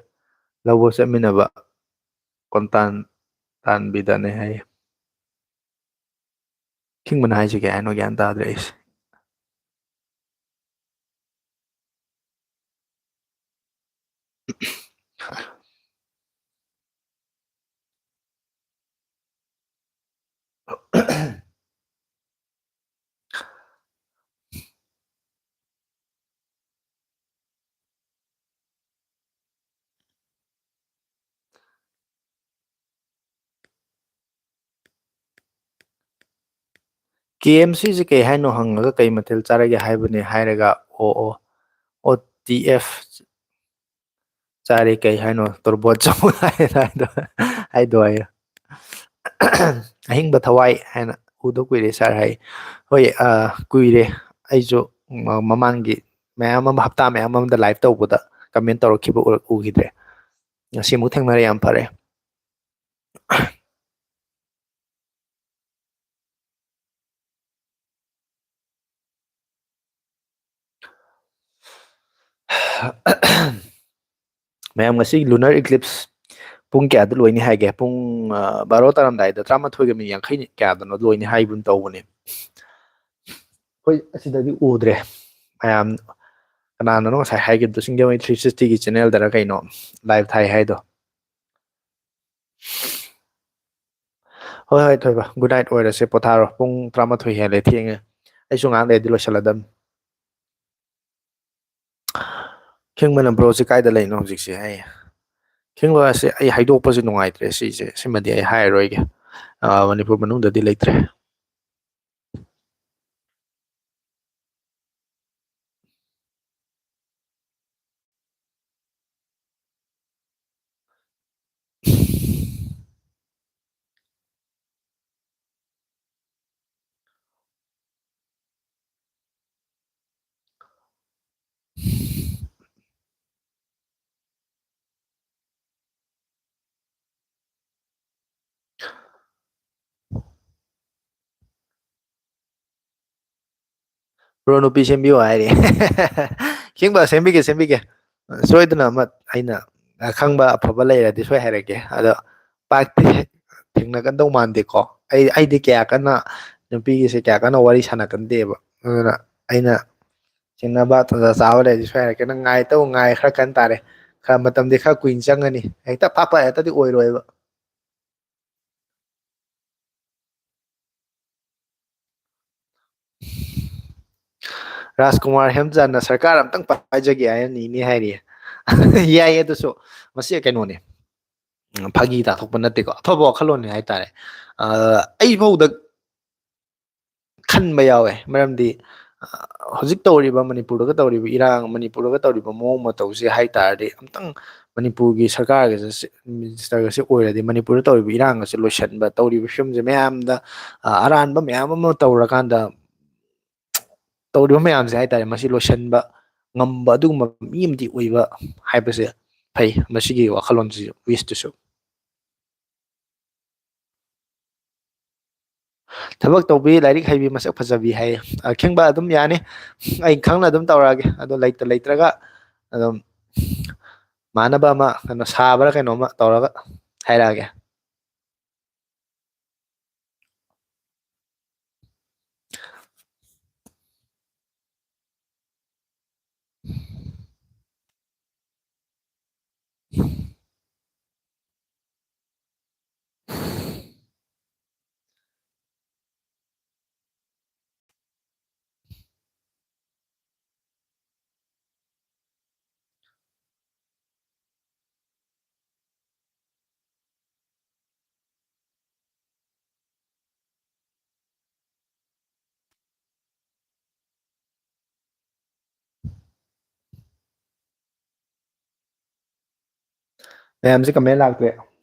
ꯂꯧꯕ ꯆꯠꯃꯤꯟꯅꯕ꯫ ꯀꯣꯟꯇꯥꯟ ꯇꯥꯟꯕꯤꯗꯅꯦ ꯍꯥꯏꯌꯦ꯫ ꯈꯤꯡꯕꯅ ꯍꯥꯏꯁꯦ ꯀꯩ ꯍꯥꯏꯅꯣ ꯒ꯭ꯌꯥꯟ ꯇꯥꯗ꯭ꯔꯦ ꯑꯩꯁꯦ꯫ ꯀꯦ ꯑꯦꯝ ꯁꯤꯁꯦ ꯀꯩ ꯍꯥꯏꯅꯣ ꯍꯪꯉꯒ ꯀꯩ ꯃꯊꯦꯜ ꯆꯥꯔꯒꯦ ꯍꯥꯏꯕꯅꯦ ꯍꯥꯏꯔꯒ ꯑꯣ ꯑꯣ ꯑꯣ ꯇꯤ ꯑꯦꯐ ꯆꯥꯔꯦ ꯀꯩ ꯍꯥꯏꯅꯣ ꯇꯣꯔꯕꯣꯠ ꯆꯥꯃꯨꯛ ꯍꯥꯏꯗꯣ ꯍꯥꯏꯗꯣ ꯍꯥꯏꯌꯣ꯫ ꯑꯍꯤꯡꯕ ꯊꯋꯥꯏ ꯍꯥꯏꯅ ꯎꯗ ꯀꯨꯏꯔꯦ ꯁꯥꯔ ꯍꯥꯏ꯫ ꯍꯣꯏ, ꯑ, ꯀꯨꯏꯔꯦ꯫ ꯑꯩꯁꯨ ꯃ-, ꯃꯃꯥꯡꯒꯤ ꯃꯌꯥꯝ ꯑꯃ, ꯍꯞꯇꯥ ꯃꯌꯥꯝ ꯑꯃꯗ ꯂꯥꯏꯚ ꯇꯧꯕꯗ ꯀꯃꯦꯟ ꯇꯧꯔꯛꯈꯤꯕ ꯎꯔꯛ-, ꯎꯈꯤꯗ꯭ꯔꯦ꯫ ꯉꯁꯤ ꯑꯃꯨꯛ ꯊꯦꯡꯅꯔꯦ, ꯌꯥꯝ ꯐꯔꯦ꯫ ꯃꯌꯥꯝ, ꯉꯁꯤ lunar eclipse ꯄꯨꯡ ꯀꯌꯥꯗ ꯂꯣꯏꯅꯤ ꯍꯥꯏꯒꯦ? ꯄꯨꯡ, ꯑ, ꯕꯥꯔꯣ ꯇꯥꯔꯝꯗꯥꯏꯗ, ꯇꯔꯥꯃꯥꯊꯣꯏꯒ ꯃꯤꯅꯤꯠ ꯌꯥꯡꯈꯩ ꯀꯌꯥꯗꯅꯣ ꯂꯣꯏꯅꯤ ꯍꯥꯏꯒꯨꯝ ꯇꯧꯕꯅꯦ꯫ ꯑꯩꯈꯣꯏ ꯑꯁꯤꯗꯗꯤ ꯎꯗ꯭ꯔꯦ꯫ ꯃꯌꯥꯝ, ꯀꯅꯥꯅꯅꯣ ꯉꯁꯥꯏ ꯍꯥꯏꯈꯤꯕꯗꯣ? ꯁꯤꯡꯖꯃꯩ three sixtyꯒꯤ channelꯗꯔ ꯀꯩꯅꯣ live ꯊꯥꯏ ꯍꯥꯏꯗꯣ꯫ ꯍꯣꯏ, ꯍꯣꯏ, ꯊꯣꯏꯕ, good night ꯑꯣꯏꯔꯁꯦ, ꯄꯣꯊꯥꯔꯣ꯫ ꯄꯨꯡ ꯇꯔꯥꯃꯥꯊꯣꯏ ꯍꯦꯜꯂꯦ, ꯊꯦꯡꯉꯦ꯫ ꯑꯩꯁꯨ ꯉꯥꯏꯍꯥꯛ ꯂꯩꯔꯗꯤ ꯂꯣꯏꯁꯤꯜꯂꯗꯝꯅꯤ꯫ ꯈꯦꯡꯕꯅ ꯕ꯭ꯔꯣꯁꯦ ꯀꯥꯏꯗ ꯂꯩꯅꯣ ꯍꯧꯖꯤꯛꯁꯦ? ꯑꯩ ꯈꯦꯡꯕꯁꯦ ꯑꯩ ꯍꯥꯏꯗꯣꯛꯄꯁꯦ ꯅꯨꯡꯉꯥꯏꯇ꯭ꯔꯦ꯫ ꯁꯤꯁꯦ, ꯁꯤꯃꯗꯤ ꯑꯩ ꯍꯥꯏꯔꯔꯣꯏꯒꯦ꯫ ꯑ, ꯃꯅꯤꯄꯨꯔ ꯃꯅꯨꯡꯗꯗꯤ ꯂꯩꯇ꯭ꯔꯦ꯫ ꯕ꯭ꯔꯣ, ꯅꯨꯄꯤ ꯁꯦꯝꯕꯤꯌꯣ ꯍꯥꯏꯔꯤ꯫ ꯈꯦꯡꯕ, ꯁꯦꯝꯕꯤꯒꯦ, ꯁꯦꯝꯕꯤꯒꯦ꯫ ꯁꯣꯏꯗꯅ ꯑꯃ ꯑꯩꯅ ꯈꯪꯕ ꯑꯐꯕ ꯂꯩꯔꯗꯤ ꯁꯣꯏ ꯍꯥꯏꯔꯛꯀꯦ꯫ ꯑꯗꯣ ꯄꯥꯛꯇꯤ ꯊꯦꯡꯅꯒꯟꯗꯧ ꯃꯥꯟꯗꯦꯀꯣ꯫ ꯑꯩ, ꯑꯩꯗꯤ ꯀꯌꯥ ꯀꯟꯅ ꯅꯨꯄꯤꯒꯤꯁꯦ ꯀꯌꯥ ꯀꯟꯅ ꯋꯥꯔꯤ ꯁꯥꯟꯅꯒꯟꯗꯦꯕ꯫ ꯑꯗꯨꯅ ꯑꯩꯅ ꯊꯦꯡꯅꯕ ꯇꯟꯖꯥ ꯆꯥꯕ ꯂꯩꯔꯗꯤ ꯁꯣꯏ ꯍꯥꯏꯔꯛꯀꯦ꯫ ꯅꯪ ꯉꯥꯏ ꯇꯧ, ꯉꯥꯏ ꯈꯔ ꯀꯟ ꯇꯥꯔꯦ꯫ ꯈꯔ ꯃꯇꯝꯗꯤ ꯈꯔ ꯀꯨꯏꯅ ꯆꯪꯒꯅꯤ꯫ ꯍꯦꯛꯇ ꯐꯥꯛ ꯐꯥꯛ ꯍꯦꯛꯇꯗꯤ ꯑꯣꯏꯔꯣꯏꯕ꯫ ꯔꯥꯖꯀꯨꯃꯥꯔ ꯍꯦꯝꯆꯥꯟꯅ ꯁꯔꯀꯥꯔ ꯑꯝꯇꯪ ꯄꯥꯏꯖꯒꯦ ꯍꯥꯏꯅ ꯅꯤꯅꯤ ꯍꯥꯏꯔꯤꯌꯦ꯫ ꯌꯥꯏꯌꯦ, ꯑꯗꯨꯁꯨ꯫ ꯃꯁꯤ ꯀꯩꯅꯣꯅꯦ, ꯎꯝ, ꯐꯥꯒꯤ ꯇꯥꯊꯣꯛꯄ ꯅꯠꯇꯦꯀꯣ, ꯑꯐꯕ ꯋꯥꯈꯜꯂꯣꯟꯅꯦ ꯍꯥꯏꯇꯥꯔꯦ꯫ ꯑ, ꯑꯩꯐꯧꯗ ꯈꯟꯕ ꯌꯥꯎꯋꯦ, ꯃꯔꯝꯗꯤ, ꯑ, ꯍꯧꯖꯤꯛ ꯇꯧꯔꯤꯕ, ꯃꯅꯤꯄꯨꯔꯗꯒ ꯇꯧꯔꯤꯕ ꯏꯔꯥꯡ, ꯃꯅꯤꯄꯨꯔꯗꯒ ꯇꯧꯔꯤꯕ ꯃꯑꯣꯡ ꯃꯇꯧꯁꯦ ꯍꯥꯏ ꯇꯥꯔꯗꯤ, ꯑꯝꯇꯪ ꯃꯅꯤꯄꯨꯔꯒꯤ ꯁꯔꯀꯥꯔꯒꯁꯦ, ꯃꯤꯅꯤꯁꯇꯔꯒꯁꯦ ꯑꯣꯏꯔꯗꯤ, ꯃꯅꯤꯄꯨꯔꯗ ꯇꯧꯔꯤꯕ ꯏꯔꯥꯡ ꯑꯁꯦ ꯂꯣꯏꯁꯤꯟꯕ, ꯇꯧꯔꯤꯕ ꯐꯤꯕꯝꯁꯦ ꯃꯌꯥꯝꯗ, ꯑ, ꯑꯔꯥꯟꯕ ꯃꯌꯥꯝ ꯑꯃ ꯇꯧꯔꯀꯥꯟꯗ, ꯇꯧꯔꯤꯕ ꯃꯌꯥꯝꯁꯦ ꯍꯥꯏ ꯇꯥꯔꯦ, ꯃꯁꯤ ꯂꯣꯏꯁꯤꯟꯕ ꯉꯝꯕ ꯑꯗꯨꯒꯨꯝꯕ ꯃꯤ ꯑꯃꯗꯤ ꯑꯣꯏꯕ ꯍꯥꯏꯕꯁꯦ ꯐꯩ, ꯃꯁꯤꯒꯤ ꯋꯥꯈꯜꯂꯣꯟꯁꯤ, ꯋꯤꯁꯇꯨꯁꯨ꯫ ꯊꯕꯛ ꯇꯧꯕꯤ, ꯂꯥꯏꯔꯤꯛ ꯍꯩꯕꯤ, ꯃꯁꯛ ꯐꯖꯕꯤ ꯍꯥꯏꯌꯦ꯫ ꯑꯈꯦꯡꯕ ꯑꯗꯨꯝ ꯌꯥꯅꯤ꯫ ꯑꯩ ꯈꯪꯅ ꯑꯗꯨꯝ ꯇꯧꯔꯛꯑꯒꯦ꯫ ꯑꯗꯣ ꯂꯩꯇ ꯂꯩꯇ꯭ꯔꯒ ꯑꯗꯨꯝ ꯃꯥꯟꯅꯕ ꯑꯃ, ꯀꯩꯅꯣ, ꯁꯥꯕ꯭ꯔꯥ ꯀꯩꯅꯣꯝꯃ ꯇꯧꯔꯒ ꯍꯥꯏꯔꯛꯑꯒꯦ꯫ ꯃꯌꯥꯝꯁꯦ ꯀꯃꯦꯟ ꯂꯥꯛꯇ꯭ꯔꯦ꯫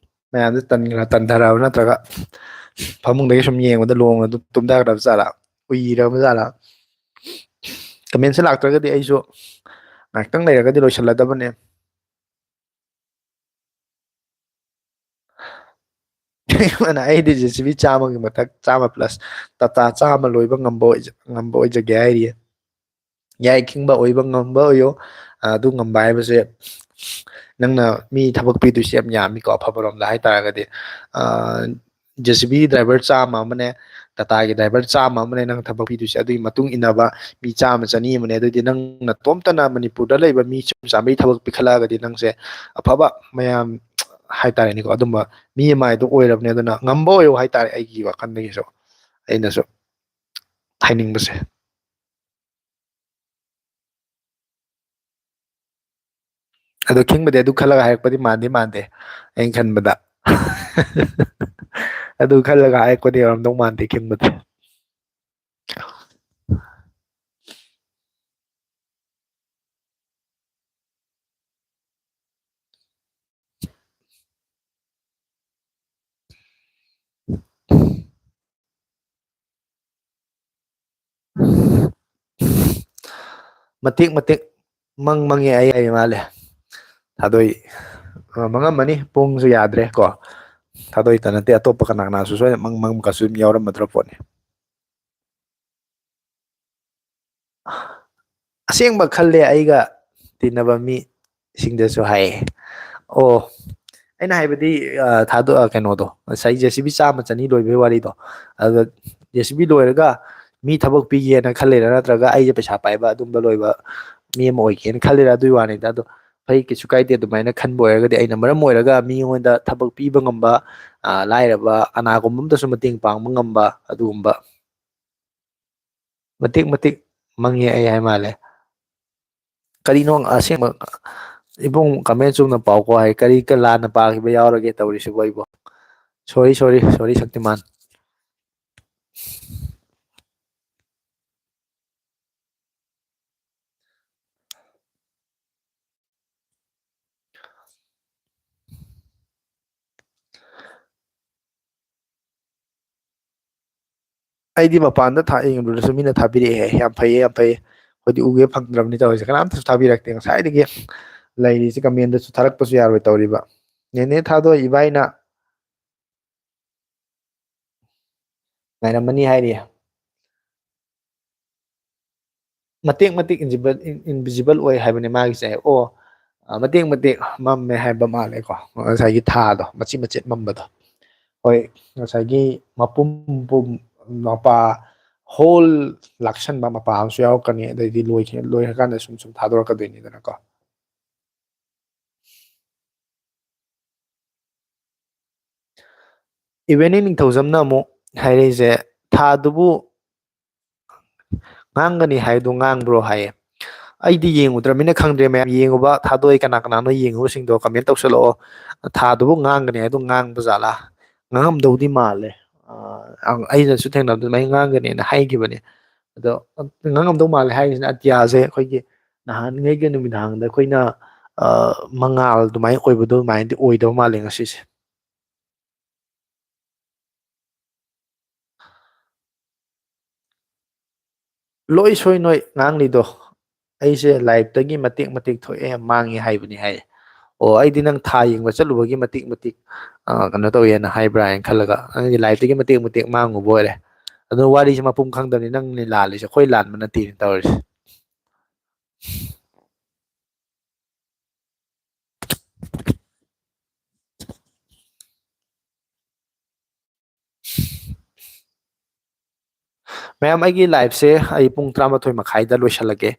ꯃꯌꯥꯝꯁꯦ ꯇꯟꯈ꯭ꯔ, ꯇꯟꯊꯔꯕ ꯅꯠꯇ꯭ꯔꯒ ꯐꯃꯨꯡꯗꯒꯤ ꯁꯨꯝ ꯌꯦꯡꯕꯗ ꯂꯣꯡꯅ ꯑꯗꯨꯝ ꯇꯨꯝꯊꯈ꯭ꯔꯕ ꯖꯥꯠꯂꯥ? ꯎꯏꯔꯕ ꯖꯥꯠꯂꯥ? ꯀꯃꯦꯟꯁꯦ ꯂꯥꯛꯇ꯭ꯔꯒꯗꯤ ꯑꯩꯁꯨ ꯉꯥꯏꯍꯥꯛꯇꯪ ꯂꯩꯔꯒꯗꯤ ꯂꯣꯏꯁꯤꯜꯂꯗꯕꯅꯦ꯫ ꯑꯩꯗꯤ ꯖꯦ ꯁꯤ ꯕꯤ ꯆꯥꯝꯃꯒꯤ ꯃꯊꯛ, ꯆꯥꯝꯃ ꯄ꯭ꯂꯁ, ꯇꯥꯇꯥ ꯆꯥꯝꯃ ꯂꯣꯏꯕ ꯉꯝꯕ ꯑꯣꯏꯖ-, ꯉꯝꯕ ꯑꯣꯏꯖꯒꯦ ꯍꯥꯏꯔꯤꯌꯦ꯫ ꯌꯥꯏ, ꯈꯤꯡꯕ ꯑꯣꯏꯕ ꯉꯝꯕ ꯑꯣꯏꯌꯣ꯫ ꯑ, ꯑꯗꯨ ꯉꯝꯕ ꯍꯥꯏꯕꯁꯦ, ꯅꯪꯅ ꯃꯤ ꯊꯕꯛ ꯄꯤꯗꯣꯏꯁꯦ ꯌꯥꯝ ꯌꯥꯝꯃꯤꯀꯣ, ꯑꯐꯕꯔꯣꯝꯗ ꯍꯥꯏꯇꯥꯔꯒꯗꯤ꯫ ꯑ, JCB driver ꯆꯥꯝꯃ ꯑꯃꯅꯦ, ꯇꯥꯇꯥꯒꯤ driver ꯆꯥꯝꯃ ꯑꯃꯅꯦ ꯅꯪ ꯊꯕꯛ ꯄꯤꯗꯣꯏꯁꯦ, ꯑꯗꯨꯒꯤ ꯃꯇꯨꯡ ꯏꯟꯅꯕ ꯃꯤ ꯆꯥꯝꯃ ꯆꯅꯤ ꯑꯃꯅꯦ꯫ ꯑꯗꯨꯗꯤ ꯅꯪ ꯅꯇꯣꯝꯇꯅ ꯃꯅꯤꯄꯨꯔꯗ ꯂꯩꯕ ꯃꯤ ꯆꯍꯨꯝ ꯆꯥꯝꯃꯔꯤ ꯊꯕꯛ ꯄꯤꯈꯠꯂꯛꯑꯒꯗꯤ ꯅꯪꯁꯦ ꯑꯐꯕ ꯃꯌꯥꯝ ꯍꯥꯏꯇꯥꯔꯦꯅꯦꯀꯣ, ꯑꯗꯨꯝꯕ ꯃꯤ ꯑꯃ ꯍꯥꯏꯗꯣ ꯑꯣꯏꯔꯕꯅꯦ꯫ ꯑꯗꯨꯅ ꯉꯝꯕ ꯑꯣꯏꯌꯣ ꯍꯥꯏꯇꯥꯔꯦ, ꯑꯩꯒꯤ ꯋꯥꯈꯜꯗꯒꯤꯁꯨ ꯑꯩꯅꯁꯨ ꯍꯥꯏꯅꯤꯡꯕꯁꯦ꯫ ꯑꯗꯣ ꯈꯤꯡꯕꯗꯤ ꯑꯗꯨ ꯈꯜꯂꯒ ꯍꯥꯏꯔꯛꯄꯗꯤ ꯃꯥꯟꯗꯤ ꯃꯥꯟꯗꯦ, ꯑꯩꯅ ꯈꯟꯕꯗ꯫ ꯑꯗꯨ ꯈꯜꯂꯒ ꯍꯥꯏꯔꯛꯄꯗꯤ ꯑꯣꯏꯔꯝꯗꯧ ꯃꯥꯟꯗꯦ ꯈꯤꯡꯕꯗꯤ꯫ ꯃꯇꯦꯛ ꯃꯇꯦꯛ ꯃꯪ ꯃꯪꯉꯦ ꯑꯩ ꯍꯥꯏ ꯃꯥꯜꯂꯦ꯫ ꯊꯥꯗꯣꯏ, ꯑ, ꯃꯪꯉꯝꯃꯅꯤ, ꯄꯨꯡꯁꯨ ꯌꯥꯗ꯭ꯔꯦ ꯀꯣ꯫ ꯊꯥꯗꯣꯏꯇ ꯅꯠꯇꯦ, ꯑꯇꯣꯞꯄ ꯀꯅꯥ ꯀꯅꯥꯁꯨ ꯁꯣꯏꯅ ꯃꯪ ꯃꯪꯕ ꯀꯥꯡꯁꯨ ꯑꯗꯨꯝ ꯌꯥꯎꯔꯝꯃꯗ꯭ꯔ ꯄꯣꯠꯅꯤ꯫ ꯑꯁꯦꯡꯕ ꯈꯜꯂꯦ ꯑꯩꯒ ꯇꯤꯟꯅꯕ ꯃꯤꯁꯤꯡꯗꯁꯨ ꯍꯥꯏꯌꯦ꯫ ꯑꯣ, ꯑꯩꯅ ꯍꯥꯏꯕꯗꯤ, ꯑ, ꯊꯥꯗꯣꯛ-, ꯑ, ꯀꯩꯅꯣꯗꯣ, ꯉꯁꯥꯏ JCB ꯆꯥꯝꯃ ꯆꯅꯤ ꯂꯣꯏꯕꯒꯤ ꯋꯥꯔꯤꯗꯣ, ꯑꯗꯨꯗ JCB ꯂꯣꯏꯔꯒ ꯃꯤ ꯊꯕꯛ ꯄꯤꯒꯦꯅ ꯈꯜꯂꯤꯔꯥ, ꯅꯠꯇ꯭ꯔꯒ ꯑꯩꯁꯦ ꯄꯩꯁꯥ ꯄꯥꯏꯕ ꯑꯗꯨꯝꯕ ꯂꯣꯏꯕ ꯃꯤ ꯑꯃ ꯑꯣꯏꯒꯦꯅ ꯈꯜꯂꯤꯔꯥ, ꯑꯗꯨꯒꯤ ꯋꯥꯅꯤꯗ꯫ ꯑꯗꯣ ꯐꯩ, ꯀꯩꯁꯨ ꯀꯥꯏꯗꯦ꯫ ꯑꯗꯨꯃꯥꯏꯅ ꯈꯟꯕ ꯑꯣꯏꯔꯒꯗꯤ, ꯑꯩꯅ ꯃꯔꯝ ꯑꯣꯏꯔꯒ ꯃꯤꯉꯣꯟꯗ ꯊꯕꯛ ꯄꯤꯕ ꯉꯝꯕ, ꯑ, ꯂꯥꯏꯔꯕ ꯑꯅꯥꯒꯨꯝꯕ ꯑꯝꯗꯁꯨ ꯃꯇꯦꯡ ꯄꯥꯡꯕ ꯉꯝꯕ, ꯑꯗꯨꯒꯨꯝꯕ ꯃꯇꯤꯛ ꯃꯇꯤꯛ ꯃꯪꯉꯦ ꯑꯩ ꯍꯥꯏ ꯃꯥꯜꯂꯦ꯫ ꯀꯔꯤꯅꯣ ꯑꯁꯦꯡꯕ? ꯏꯕꯨꯡ, comment ꯆꯨꯝꯅ ꯄꯥꯎꯀꯣ ꯍꯥꯏ, ꯀꯔꯤ ꯀ-, ꯂꯥꯟꯅ ꯄꯥꯈꯤꯕ ꯌꯥꯎꯔꯒꯦ ꯇꯧꯔꯤꯁꯤꯕꯣ ꯑꯩꯕꯣ? Sorry, sorry, sorry, Shaktimaan. ꯑꯩꯗꯤ ꯃꯄꯥꯟꯗ ꯊꯥ-, ꯌꯦꯡꯕꯗꯁꯨ ꯃꯤꯅ ꯊꯥꯕꯤꯔꯛꯑꯦ꯫ ꯌꯥꯝ ꯐꯩꯌꯦ, ꯌꯥꯝ ꯐꯩꯌꯦ꯫ ꯑꯩꯈꯣꯏꯗꯤ ꯎꯒꯦ ꯐꯪꯗ꯭ꯔꯕꯅꯤ ꯇꯧꯔꯤꯁꯦ꯫ ꯀꯅꯥꯝꯇꯁꯨ ꯊꯥꯕꯤꯔꯛꯇꯦ꯫ ꯉꯁꯥꯏꯗꯒꯤ ꯂꯩꯔꯤꯁꯦ comment ꯁꯨ ꯊꯥꯔꯛꯄꯁꯨ ꯌꯥꯔꯣꯏ ꯇꯧꯔꯤꯕ꯫ ꯅꯦꯅꯦ ꯊꯥꯗꯣꯏ ꯏꯕꯥꯏꯅ ꯉꯥꯏꯔꯝꯃꯅꯤ ꯍꯥꯏꯔꯤ꯫ ꯃꯇꯦꯛ ꯃꯇꯦꯛ invisible ꯑꯣꯏ ꯍꯥꯏꯕꯅꯦ ꯃꯥꯒꯤꯁꯦ꯫ ꯑꯣ, ꯑ, ꯃꯇꯦꯛ ꯃꯇꯦꯛ ꯃꯝꯃꯦ ꯍꯥꯏꯕ ꯃꯥꯜꯂꯦꯀꯣ, ꯉꯁꯥꯏꯒꯤ ꯊꯥꯗꯣ ꯃꯆꯦꯠ ꯃꯆꯦꯠ ꯃꯝꯕꯗꯣ꯫ ꯍꯣꯏ, ꯉꯁꯥꯏꯒꯤ ꯃꯄꯨꯝ ꯄꯨꯝ ꯃꯄꯥ ꯍꯣꯜ ꯂꯥꯛꯁꯟꯕ ꯃꯄꯥ ꯑꯃꯁꯨ ꯌꯥꯎꯔꯛꯀꯅꯤ, ꯑꯗꯩꯗꯤ ꯂꯣꯏꯈꯤ-, ꯂꯣꯏꯔꯀꯥꯟꯗ ꯁꯨꯝ ꯁꯨꯝ ꯊꯥꯗꯣꯔꯛꯀꯗꯣꯏꯅꯤꯗꯅꯀꯣ꯫ ꯏꯕꯦꯅꯤ ꯅꯤꯡꯊꯧꯖꯝꯅ ꯑꯃꯨꯛ ꯍꯥꯏꯔꯛꯏꯁꯦ, "ꯊꯥꯗꯨꯕꯨ ꯉꯥꯡꯒꯅꯤ ꯍꯥꯏꯗꯨ ꯉꯥꯡꯕ꯭ꯔꯣ?" ꯍꯥꯏꯌꯦ꯫ ꯑꯩꯗꯤ ꯌꯦꯡꯉꯨꯗ꯭ꯔꯃꯤꯅ ꯈꯪꯗ꯭ꯔꯦ꯫ ꯃꯌꯥꯝ ꯌꯦꯡꯉꯨꯕ ꯊꯥꯗꯣꯏ ꯀꯅꯥ ꯀꯅꯥꯅꯣ ꯌꯦꯡꯉꯨꯕꯁꯤꯡꯗꯣ comment ꯇꯧꯁꯜꯂꯛꯑꯣ꯫ "ꯊꯥꯗꯨꯕꯨ ꯉꯥꯡꯒꯅꯤ ꯍꯥꯏꯗꯨ ꯉꯥꯡꯕ ꯖꯥꯠꯂꯥ? ꯉꯥꯡꯉꯝꯗꯧꯗꯤ ꯃꯥꯜꯂꯦ꯫ ꯑ, ꯑꯩꯅꯁꯨ ꯊꯦꯡꯅꯕꯗ ꯑꯗꯨꯃꯥꯏꯅ ꯉꯥꯡꯒꯅꯦꯅ ꯍꯥꯏꯈꯤꯕꯅꯦ꯫ ꯑꯗꯣ ꯉꯥꯡꯉꯝꯗꯧ ꯃꯥꯜꯂꯦ" ꯍꯥꯏꯔꯤꯁꯤꯅ ꯑꯇꯤꯌꯥꯁꯦ ꯑꯩꯈꯣꯏꯒꯤ ꯅꯍꯥꯟꯉꯩꯒꯤ ꯅꯨꯃꯤꯗꯥꯡꯗ ꯑꯩꯈꯣꯏꯅ, ꯑ, ꯃꯉꯥꯜ ꯑꯗꯨꯃꯥꯏꯅ ꯑꯣꯏꯕꯗꯣ ꯑꯗꯨꯃꯥꯏꯅꯗꯤ ꯑꯣꯏꯗꯕ ꯃꯥꯜꯂꯦ ꯉꯁꯤꯁꯦ꯫ ꯂꯣꯏ ꯁꯣꯏ ꯅꯣꯏ ꯉꯥꯡꯂꯤꯗꯣ꯫ ꯑꯩꯁꯦ live ꯇꯒꯤ ꯃꯇꯦꯛ ꯃꯇꯦꯛ ꯊꯣꯛꯑꯦ, ꯃꯥꯡꯉꯦ ꯍꯥꯏꯕꯅꯤ ꯍꯥꯏ꯫ ꯑꯣ, ꯑꯩꯗꯤ ꯅꯪ ꯊꯥ ꯌꯦꯡꯕ ꯆꯠꯂꯨꯕꯒꯤ ꯃꯇꯦꯛ ꯃꯇꯦꯛ, ꯑ, ꯀꯩꯅꯣ ꯇꯧꯋꯦꯅ ꯍꯥꯏꯕ꯭ꯔꯥ ꯍꯥꯏꯅ ꯈꯜꯂꯒ, ꯅꯪꯗꯤ live ꯇꯒꯤ ꯃꯇꯦꯛ ꯃꯇꯦꯛ ꯃꯥꯡꯉꯨꯕ ꯑꯣꯏꯔꯦ꯫ ꯑꯗꯣ ꯋꯥꯔꯤꯁꯦ ꯃꯄꯨꯝ ꯈꯪꯗꯕꯅꯤ, ꯅꯪꯅꯦ ꯂꯥꯜꯂꯤꯁꯦ, ꯑꯩꯈꯣꯏ ꯂꯥꯟꯕ ꯅꯠꯇꯦꯅꯦ ꯇꯧꯔꯤꯁꯦ꯫ ꯃꯌꯥꯝ, ꯑꯩꯒꯤ live ꯁꯦ ꯑꯩ ꯄꯨꯡ ꯇꯔꯥꯃꯥꯊꯣꯏ ꯃꯈꯥꯏꯗ ꯂꯣꯏꯁꯤꯜꯂꯒꯦ꯫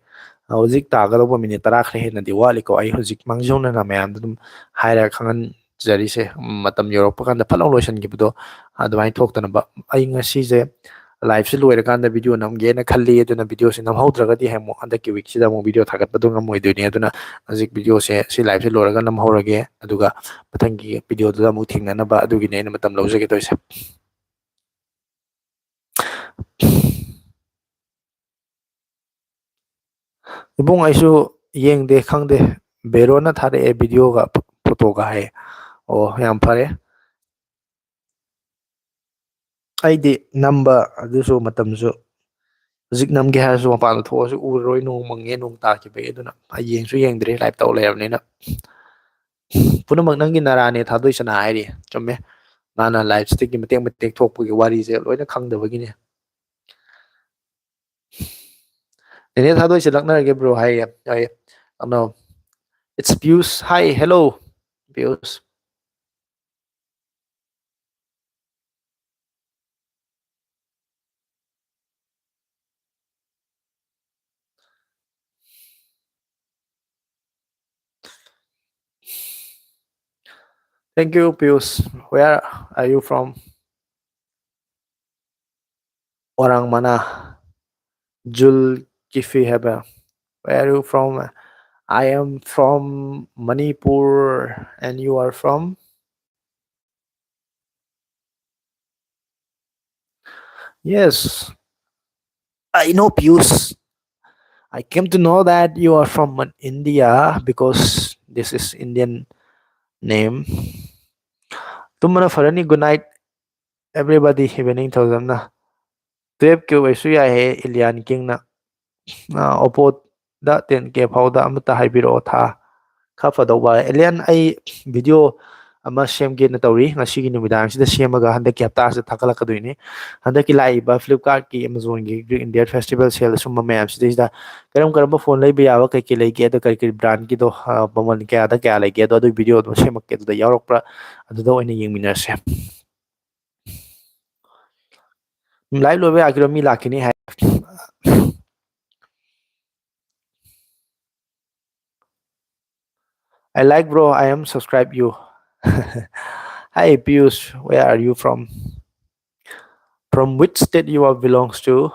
ꯍꯧꯖꯤꯛ ꯇꯥꯒꯗꯧꯕ minute ꯇꯔꯥ ꯈꯔ ꯍꯦꯟꯅꯗꯤ ꯋꯥꯠꯂꯤꯀꯣ꯫ ꯑꯩ ꯍꯧꯖꯤꯛ ꯃꯥꯡꯖꯧꯅꯅ ꯃꯌꯥꯝꯗ ꯑꯗꯨꯝ ꯍꯥꯏꯔꯒ ꯈꯪꯍꯟꯖꯔꯤꯁꯦ, ꯃꯇꯝ ꯌꯧꯔꯛꯄ ꯀꯥꯟꯗ ꯐꯠ ꯂꯥꯎ ꯂꯣꯏꯁꯤꯟꯈꯤꯕꯗꯣ ꯑꯗꯨꯃꯥꯏꯅ ꯊꯣꯛꯇꯅꯕ꯫ ꯑꯩ ꯉꯁꯤꯁꯦ live ꯁꯦ ꯂꯣꯏꯔꯀꯥꯟꯗ video ꯅꯝꯒꯦꯅ ꯈꯜꯂꯤ, ꯑꯗꯨꯅ video ꯁꯦ ꯅꯝꯍꯧꯗ꯭ꯔꯒꯗꯤ ꯍꯌꯦꯡ ꯑꯃꯨꯛ ꯍꯟꯗꯛꯀꯤ week ꯁꯤꯗ ꯑꯃꯨꯛ video ꯊꯥꯒꯠꯄꯗꯣ ꯉꯝꯃꯣꯏꯗꯣꯏꯅꯦ꯫ ꯑꯗꯨꯅ ꯍꯧꯖꯤꯛ video ꯁꯦ ꯁꯤ live ꯁꯦ ꯂꯣꯏꯔꯒ ꯅꯝꯍꯧꯔꯒꯦ, ꯑꯗꯨꯒ ꯃꯊꯪꯒꯤ video ꯗꯨꯗ ꯑꯃꯨꯛ ꯊꯦꯡꯅꯅꯕ ꯑꯗꯨꯒꯤꯅꯦ ꯑꯩꯅ ꯃꯇꯝ ꯂꯧꯖꯒꯦ ꯇꯧꯔꯤꯁꯦ꯫ ꯏꯕꯨꯡ, ꯑꯩꯁꯨ ꯌꯦꯡꯗꯦ, ꯈꯪꯗꯦ꯫ ꯕꯦꯔꯣꯅ ꯊꯥꯔꯛꯑꯦ video ꯒ photo ꯒ ꯍꯥꯏꯌꯦ꯫ ꯑꯣ, ꯌꯥꯝ ꯐꯔꯦ꯫ ꯑꯩꯗꯤ ꯅꯝꯕ ꯑꯗꯨꯁꯨ ꯃꯇꯝꯁꯨ ꯍꯧꯖꯤꯛ ꯅꯝꯒꯦ ꯍꯥꯏꯔꯁꯨ ꯃꯄꯥꯟꯗ ꯊꯣꯛꯑꯁꯨ ꯎꯔꯔꯣꯏ, ꯅꯣꯡ ꯃꯪꯉꯦ, ꯅꯣꯡ ꯇꯥꯈꯤꯕꯒꯤ꯫ ꯑꯗꯨꯅ ꯑꯩ ꯌꯦꯡꯁꯨ ꯌꯦꯡꯗ꯭ꯔꯦ, live ꯇꯧ ꯂꯩꯔꯕꯅꯤꯅ꯫ "ꯄꯨꯝꯅꯃꯛ ꯅꯪꯒꯤ ꯅꯔꯥꯅꯦ" ꯊꯥꯗꯣꯏ ꯁꯅꯥ ꯍꯥꯏꯔꯤ꯫ ꯆꯨꯝꯃꯦ, ꯃꯥꯅ live ꯁꯤꯗꯒꯤ ꯃꯇꯦꯛ ꯃꯇꯦꯛ ꯊꯣꯛꯄꯒꯤ ꯋꯥꯔꯤꯁꯦ ꯂꯣꯏꯅ ꯈꯪꯗꯕꯒꯤꯅꯦ꯫ ꯅꯦꯅꯦ ꯊꯥꯗꯣꯏꯁꯦ ꯂꯛꯅꯔꯒꯦ ꯕ꯭ꯔꯣ ꯍꯥꯏꯌꯦ꯫ ꯍꯥꯏꯌꯦ꯫ ꯑꯅꯣ, it's Piyush. Hi, hello, Piyush. Thank you, Piyush. Where are you from? Orang mana? Jul Kifi Heba. Where are you from? I am from Manipur, and you are from? Yes, I know, Piyush. I came to know that you are from India because this is Indian name. ꯇꯨꯝꯕꯅ ꯐꯔꯅꯤ꯫ Good night, everybody. Evening ꯊꯧꯖꯝꯅ꯫ Twelve Q ꯑꯣꯏꯁꯨ ꯌꯥꯏꯍꯦ, Alien King ꯅ꯫ ꯑ, Oppo ꯗ ten K ꯐꯥꯎꯗ ꯑꯃꯠꯇ ꯍꯥꯏꯕꯤꯔꯛꯑꯣ, ꯊꯥ ꯈꯔ ꯐꯗꯧꯕ꯫ Alien, ꯑꯩ video ꯑꯃ ꯁꯦꯝꯒꯦꯅ ꯇꯧꯔꯤ꯫ ꯉꯁꯤꯒꯤ ꯅꯨꯃꯤꯗꯥꯡꯁꯤꯗ ꯁꯦꯝꯃꯒ ꯍꯟꯗꯛꯀꯤ ꯍꯞꯇꯥꯁꯤꯗ ꯊꯥꯒꯠꯂꯛꯀꯗꯣꯏꯅꯤ꯫ ꯍꯟꯗꯛꯀꯤ ꯂꯥꯛꯏꯕ Flipkart ꯀꯤ, Amazon ꯒꯤ Greek India Festival sale ꯑꯁꯨꯝꯕ ꯃꯌꯥꯝꯁꯤꯗꯩꯁꯤꯗ ꯀꯔꯝ ꯀꯔꯝꯕ phone ꯂꯩꯕ ꯌꯥꯕ, ꯀꯩ ꯀꯩ ꯂꯩꯒꯦ, ꯑꯗꯣ ꯀꯔꯤ ꯀꯔꯤ brand ꯀꯤꯗꯣ, ꯑ, ꯃꯃꯜ ꯀꯌꯥꯗ ꯀꯌꯥ ꯂꯩꯒꯦ, ꯑꯗꯣ ꯑꯗꯨꯒꯤ video ꯑꯗꯨꯝ ꯁꯦꯝꯃꯛꯀꯦ, ꯑꯗꯨꯗ ꯌꯥꯎꯔꯛꯄ꯭ꯔꯥ, ꯑꯗꯨꯗ ꯑꯣꯏꯅ ꯌꯦꯡꯃꯤꯟꯅꯔꯁꯦ꯫ Live ꯂꯣꯏꯕ ꯌꯥꯈꯤꯔꯣꯏ, ꯃꯤ ꯂꯥꯛꯈꯤꯅꯤ ꯍꯥꯏ꯫ I like, bro. I am subscribe you. Hi, Piyush. Where are you from? From which state you are belongs to?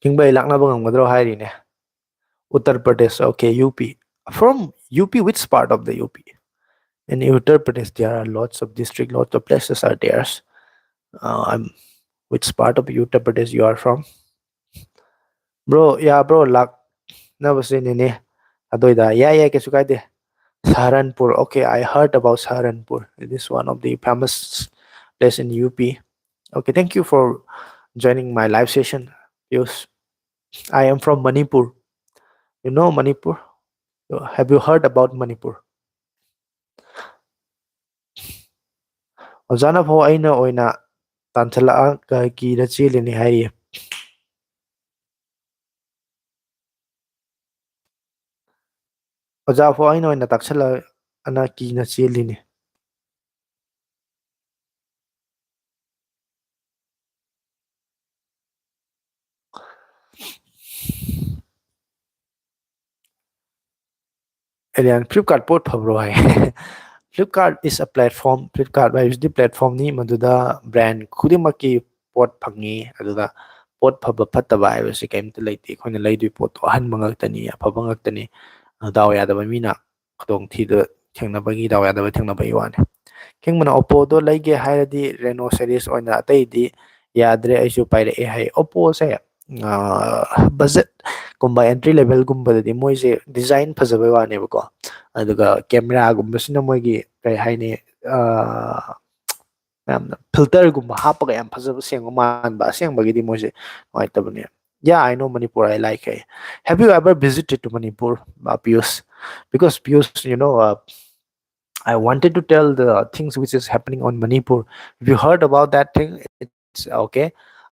ꯀꯤꯡꯕꯩ ꯂꯥꯛꯅꯕ ꯉꯝꯒꯗ꯭ꯔꯣ ꯍꯥꯏꯔꯤꯅꯦ꯫ Uttar Pradesh, okay, U P. From U P, which part of the U P? In Uttar Pradesh, there are lots of district, lots of places are there. Uh, I'm, which part of Uttar Pradesh you are from? Bro, yeah, bro, ꯂꯥꯛꯅꯕꯁꯤꯅꯤꯅꯦ꯫ ꯑꯗꯨꯏꯗ, ꯌꯥꯏ, ꯌꯥꯏ, ꯀꯩꯁꯨ ꯀꯥꯏꯗꯦ꯫ Saharanpur, okay, I heard about Saharanpur. It is one of the famous place in U P. Okay, thank you for joining my live session, Piyush. I am from Manipur. You know Manipur? Have you heard about Manipur? ꯑꯣꯖꯥꯅ ꯐꯥꯎ ꯑꯩꯅ ꯑꯣꯏꯅ ꯇꯥꯟꯊꯂꯛꯑ ꯀꯤꯔ ꯆꯦꯜꯂꯤꯅꯤ ꯍꯥꯏꯔꯤꯌꯦ꯫ ꯑꯣꯖꯥ ꯐꯥꯎ ꯑꯩꯅ ꯑꯣꯏꯅ ꯇꯥꯛꯁꯜꯂꯛꯑꯅ ꯀꯤꯅ ꯆꯦꯜꯂꯤꯅꯤ꯫ ꯑꯦꯂꯤꯌꯥꯟ, Flipkart ꯄꯣꯠ ꯐꯕ꯭ꯔꯣ ꯍꯥꯏ꯫ Flipkart is a platform. Flipkart ꯍꯥꯏꯕꯁꯤꯗꯤ platformꯅꯤ, ꯃꯗꯨꯗ brand ꯈꯨꯗꯤꯡꯃꯛꯀꯤ ꯄꯣꯠ ꯐꯪꯉꯤ꯫ ꯑꯗꯨꯗ ꯄꯣꯠ ꯐꯕ ꯐꯠꯇꯕ ꯍꯥꯏꯕꯁꯤ ꯀꯔꯤꯝꯇ ꯂꯩꯇꯦ꯫ ꯑꯩꯈꯣꯏꯅ ꯂꯩꯗꯣꯏ ꯄꯣꯠꯇꯣ ꯑꯍꯟꯕ ꯉꯥꯛꯇꯅꯤ, ꯑꯐꯕ ꯉꯥꯛꯇꯅꯤ꯫ ꯑꯗꯨ ꯗꯥꯎ ꯌꯥꯗꯕ ꯃꯤꯅ ꯈꯨꯗꯣꯡ ꯊꯤꯗ ꯊꯦꯡꯅꯕꯒꯤ, ꯗꯥꯎ ꯌꯥꯗꯕ ꯊꯦꯡꯅꯕꯒꯤ ꯋꯥꯅꯤ꯫ ꯈꯦꯡꯕꯅ Oppoꯗꯣ ꯂꯩꯒꯦ ꯍꯥꯏꯔꯗꯤ Reno series ꯑꯣꯏꯅ, ꯑꯇꯩꯗꯤ ꯌꯥꯗ꯭ꯔꯦ, ꯑꯩꯁꯨ ꯄꯥꯏꯔꯛꯑꯦ ꯍꯥꯏ꯫ Oppoꯁꯦ, ꯑ, budget ꯀꯨꯝꯕ, entry levelꯒꯨꯝꯕꯗꯗꯤ ꯃꯣꯏꯁꯦ design ꯐꯖꯕꯩ ꯋꯥꯅꯦꯕꯀꯣ꯫ ꯑꯗꯨꯒ cameraꯒꯨꯝꯕꯁꯤꯅ ꯃꯣꯏꯒꯤ, ꯀꯩ ꯍꯥꯏꯅꯤ, ꯑ, ꯌꯥꯝꯅ filterꯒꯨꯝꯕ ꯍꯥꯞꯄꯒ ꯌꯥꯝ ꯐꯖꯕ ꯁꯦꯡꯕ ꯃꯥꯟꯕ, ꯑꯁꯦꯡꯕꯒꯤꯗꯤ ꯃꯣꯏꯁꯦ ꯅꯨꯡꯉꯥꯏꯇꯕꯅꯦ꯫ Yeah, I know Manipur. I like it. Have you ever visited to Manipur, uh, Piyush? Because Piyush, you know, uh, I wanted to tell the things which is happening on Manipur. If you heard about that thing, it's okay.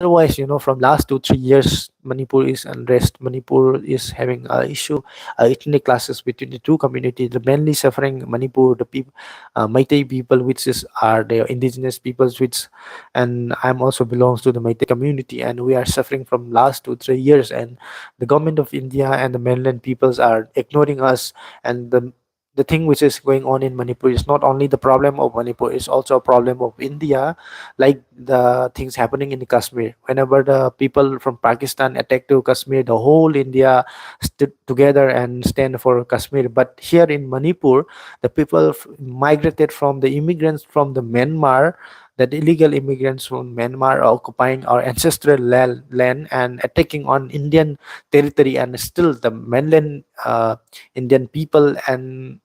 Otherwise, you know, from last two, three years, Manipur is unrest. Manipur is having a issue, uh, ethnic clashes between the two communities. The mainly suffering Manipur, the people, uh, Meitei people, which is, are the indigenous peoples, which, and I'm also belongs to the Meitei community, and we are suffering from last two, three years, and the government of India and the mainland peoples are ignoring us, and the the thing which is going on in Manipur is not only the problem of Manipur, it's also a problem of India, like the things happening in Kashmir. Whenever the people from Pakistan attack to Kashmir, the whole India stood together and stand for Kashmir. But here in Manipur, the people f- migrated from the immigrants from the Myanmar, that illegal immigrants from Myanmar are occupying our ancestral land, land and attacking on Indian territory, and still the mainland, uh, Indian people and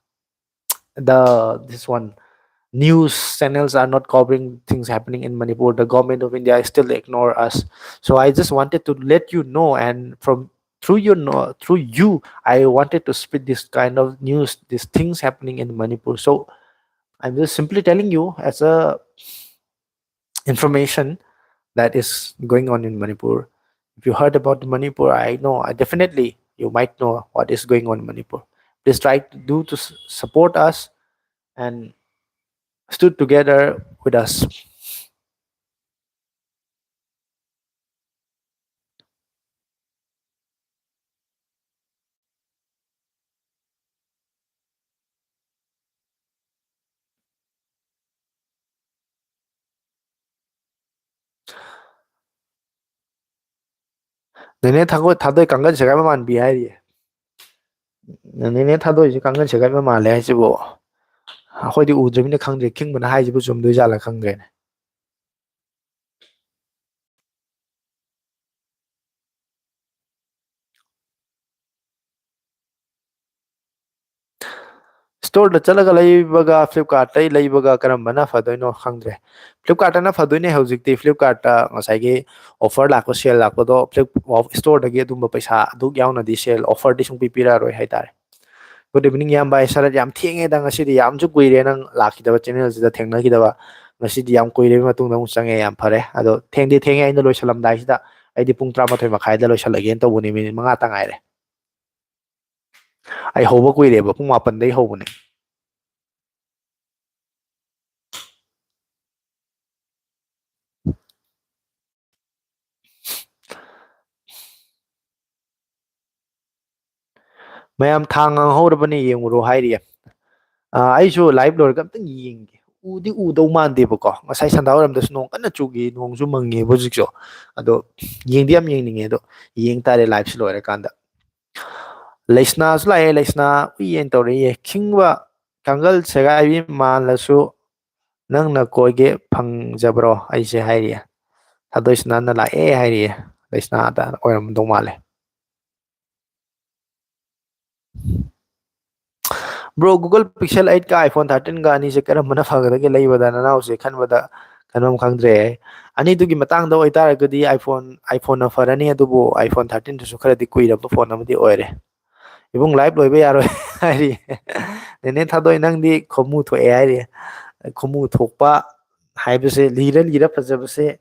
the, this one, news channels are not covering things happening in Manipur. The government of India still ignore us. So I just wanted to let you know, and from through your know, through you, I wanted to spread this kind of news, these things happening in Manipur. So I'm just simply telling you as a information that is going on in Manipur. If you heard about Manipur, I know, I definitely you might know what is going on in Manipur. Please try to do to s- support us and stood together with us. ꯅꯦꯅꯦ ꯊꯥꯗꯣꯏ ꯀꯥꯡꯒꯟ ꯁꯦꯒꯥꯏꯕ ꯃꯥꯟꯕꯤ ꯍꯥꯏꯔꯤꯌꯦ꯫ ꯅꯦꯅꯦ ꯊꯥꯗꯣꯏꯁꯦ ꯀꯥꯡꯒꯟ ꯁꯦꯒꯥꯏꯕ ꯃꯥꯜꯂꯦ ꯍꯥꯏꯁꯤꯕꯨ꯫ ꯑꯩꯈꯣꯏꯗꯤ ꯎꯗ꯭ꯔꯤꯕꯅꯤꯅ ꯈꯪꯗ꯭ꯔꯦ, ꯈꯤꯡꯕꯅ ꯍꯥꯏꯁꯤꯕꯨ ꯆꯨꯝꯗꯣꯏ ꯖꯥꯠꯂ ꯈꯪꯗ꯭ꯔꯦꯅꯦ꯫ ꯏꯁꯇꯣꯔꯗ ꯆꯠꯂꯒ ꯂꯩꯕꯒ ꯐ꯭ꯂꯤꯞꯀꯥꯔꯠꯇꯩ ꯂꯩꯕꯒ ꯀꯔꯝꯕꯅ ꯐꯗꯣꯏꯅꯣ ꯈꯪꯗ꯭ꯔꯦ꯫ ꯐ꯭ꯂꯤꯞꯀꯥꯔꯠꯇꯅ ꯐꯗꯣꯏꯅꯦ꯫ ꯍꯧꯖꯤꯛꯇꯤ ꯐ꯭ꯂꯤꯞꯀꯥꯔꯠꯇ ꯉꯁꯥꯏꯒꯤ ꯑꯣꯐꯔ ꯂꯥꯛꯄ, ꯁꯦꯜ ꯂꯥꯛꯄꯗꯣ ꯐ꯭ꯂꯤꯞ ꯏꯁꯇꯣꯔꯗꯒꯤ ꯑꯗꯨꯝꯕ ꯄꯩꯁꯥ ꯑꯗꯨꯛ ꯌꯥꯎꯅꯗꯤ ꯁꯦꯜ ꯑꯣꯐꯔꯗꯤ ꯁꯨꯡꯄꯤ ꯄꯤꯔꯛꯑꯔꯣꯏ ꯍꯥꯏꯇꯥꯔꯦ꯫ Good evening ꯏꯌꯥꯝꯕ, ꯑꯩ ꯁꯔꯠ ꯌꯥꯝ ꯊꯦꯡꯉꯦꯗ ꯉꯁꯤꯗꯤ, ꯌꯥꯝꯁꯨ ꯀꯨꯏꯔꯦ ꯅꯪ ꯂꯥꯛꯈꯤꯗꯕ, ꯆꯦꯅꯦꯜꯁꯤꯗ ꯊꯦꯡꯅꯈꯤꯗꯕ꯫ ꯉꯁꯤꯗꯤ ꯌꯥꯝ ꯀꯨꯏꯔꯕ ꯃꯇꯨꯡꯗ ꯑꯃꯨꯛ ꯆꯪꯉꯦ, ꯌꯥꯝ ꯐꯔꯦ꯫ ꯑꯗꯣ ꯊꯦꯡꯗꯤ ꯊꯦꯡꯉꯦ, ꯑꯩꯅ ꯂꯣꯏꯁꯜꯂꯝꯗꯥꯏꯁꯤꯗ ꯑꯩꯗꯤ ꯄꯨꯡ ꯇꯔꯥꯃꯥꯊꯣꯏ ꯃꯈꯥꯏꯗ ꯂꯣꯏꯁꯜꯂꯒꯦꯅ ꯇꯧꯕꯅꯦ, ꯃꯤꯅꯤꯠ ꯃꯉꯥ ꯇ ꯉꯥꯏꯔꯦ꯫ ꯑꯩ ꯍꯧꯕ ꯀꯨꯏꯔꯦꯕ, ꯄꯨꯡ ꯃꯥꯄꯟꯗꯩ ꯍꯧꯕꯅꯦ꯫ ꯃꯌꯥꯝ ꯊꯥ ꯉꯥꯡꯍꯧꯔꯕꯅꯦ, ꯌꯦꯡꯉꯨꯔꯣ ꯍꯥꯏꯔꯤꯌꯦ꯫ ꯑꯥ, ꯑꯩꯁꯨ ꯂꯥꯏꯚ ꯂꯣꯏꯔꯒ ꯑꯝꯇꯪ ꯌꯦꯡꯒꯦ꯫ ꯎꯗꯤ ꯎꯗꯧ ꯃꯥꯟꯗꯦꯕꯀꯣ, ꯉꯁꯥꯏ ꯁꯟꯗꯥ ꯋꯥꯏꯔꯝꯗꯁꯨ ꯅꯣꯡ ꯀꯟꯅ ꯆꯨꯈꯤ, ꯅꯣꯡꯁꯨ ꯃꯪꯉꯦꯕ ꯍꯧꯖꯤꯛꯁꯨ꯫ ꯑꯗꯣ ꯌꯦꯡꯗꯤ ꯌꯥꯝ ꯌꯦꯡꯅꯤꯡꯉꯦ, ꯑꯗꯣ ꯌꯦꯡ ꯇꯥꯔꯦ ꯂꯥꯏꯚꯁꯤ ꯂꯣꯏꯔꯀꯥꯟꯗ꯫ ꯂꯩꯁꯅꯥꯁꯨ ꯂꯥꯛꯑꯦ, ꯂꯩꯁꯅꯥ ꯎꯏꯌꯦꯅ ꯇꯧꯔꯛꯏꯌꯦ꯫ ꯈꯤꯡꯕ ꯀꯥꯡꯒꯜ ꯁꯦꯒꯥꯏꯕꯤ ꯃꯥꯜꯂꯁꯨ ꯅꯪꯅ ꯀꯣꯏꯒꯦ ꯐꯪꯖꯕ꯭ꯔꯣ ꯑꯩꯁꯦ ꯍꯥꯏꯔꯤꯌꯦ꯫ ꯊꯥꯗꯣꯏꯁꯅꯥꯅ ꯂꯥꯛꯑꯦ ꯍꯥꯏꯔꯤꯌꯦ꯫ ꯂꯩꯁꯅꯥꯗ ꯑꯣꯏꯔꯝꯗꯧ ꯃꯥꯜꯂꯦ꯫ Bro, Google Pixel eight ꯀ iPhone thirteen ꯀ ꯑꯅꯤꯁꯦ ꯀꯔꯝꯕꯅ ꯐꯒꯗꯒꯦ ꯂꯩꯕꯗ? ꯅꯅꯥꯎꯁꯦ ꯈꯟꯕꯗ ꯈꯟꯐꯝ ꯈꯪꯗ꯭ꯔꯦ꯫ ꯑꯅꯤꯗꯨꯒꯤ ꯃꯇꯥꯡꯗ ꯑꯣꯏꯇꯥꯔꯒꯗꯤ iPhone, iPhone-ꯅ ꯐꯔꯅꯤ, ꯑꯗꯨꯕꯨ iPhone thirteen-ꯗꯨꯁꯨ ꯈꯔꯗꯤ ꯀꯨꯏꯔꯕ phone ꯑꯃꯗꯤ ꯑꯣꯏꯔꯦ꯫ ꯏꯕꯨꯡ, live ꯂꯣꯏꯕ ꯌꯥꯔꯣꯏ ꯍꯥꯏꯔꯤ꯫ ꯅꯦꯅꯦ ꯊꯥꯗꯣꯏ, ꯅꯪꯗꯤ ꯈꯨꯃꯨ ꯊꯣꯛꯑꯦ ꯍꯥꯏꯔꯤ꯫ ꯈꯨꯃꯨ ꯊꯣꯛꯄ ꯍꯥꯏꯕꯁꯦ, ꯂꯤꯔ ꯂꯤꯔ ꯐꯖꯕꯁꯦ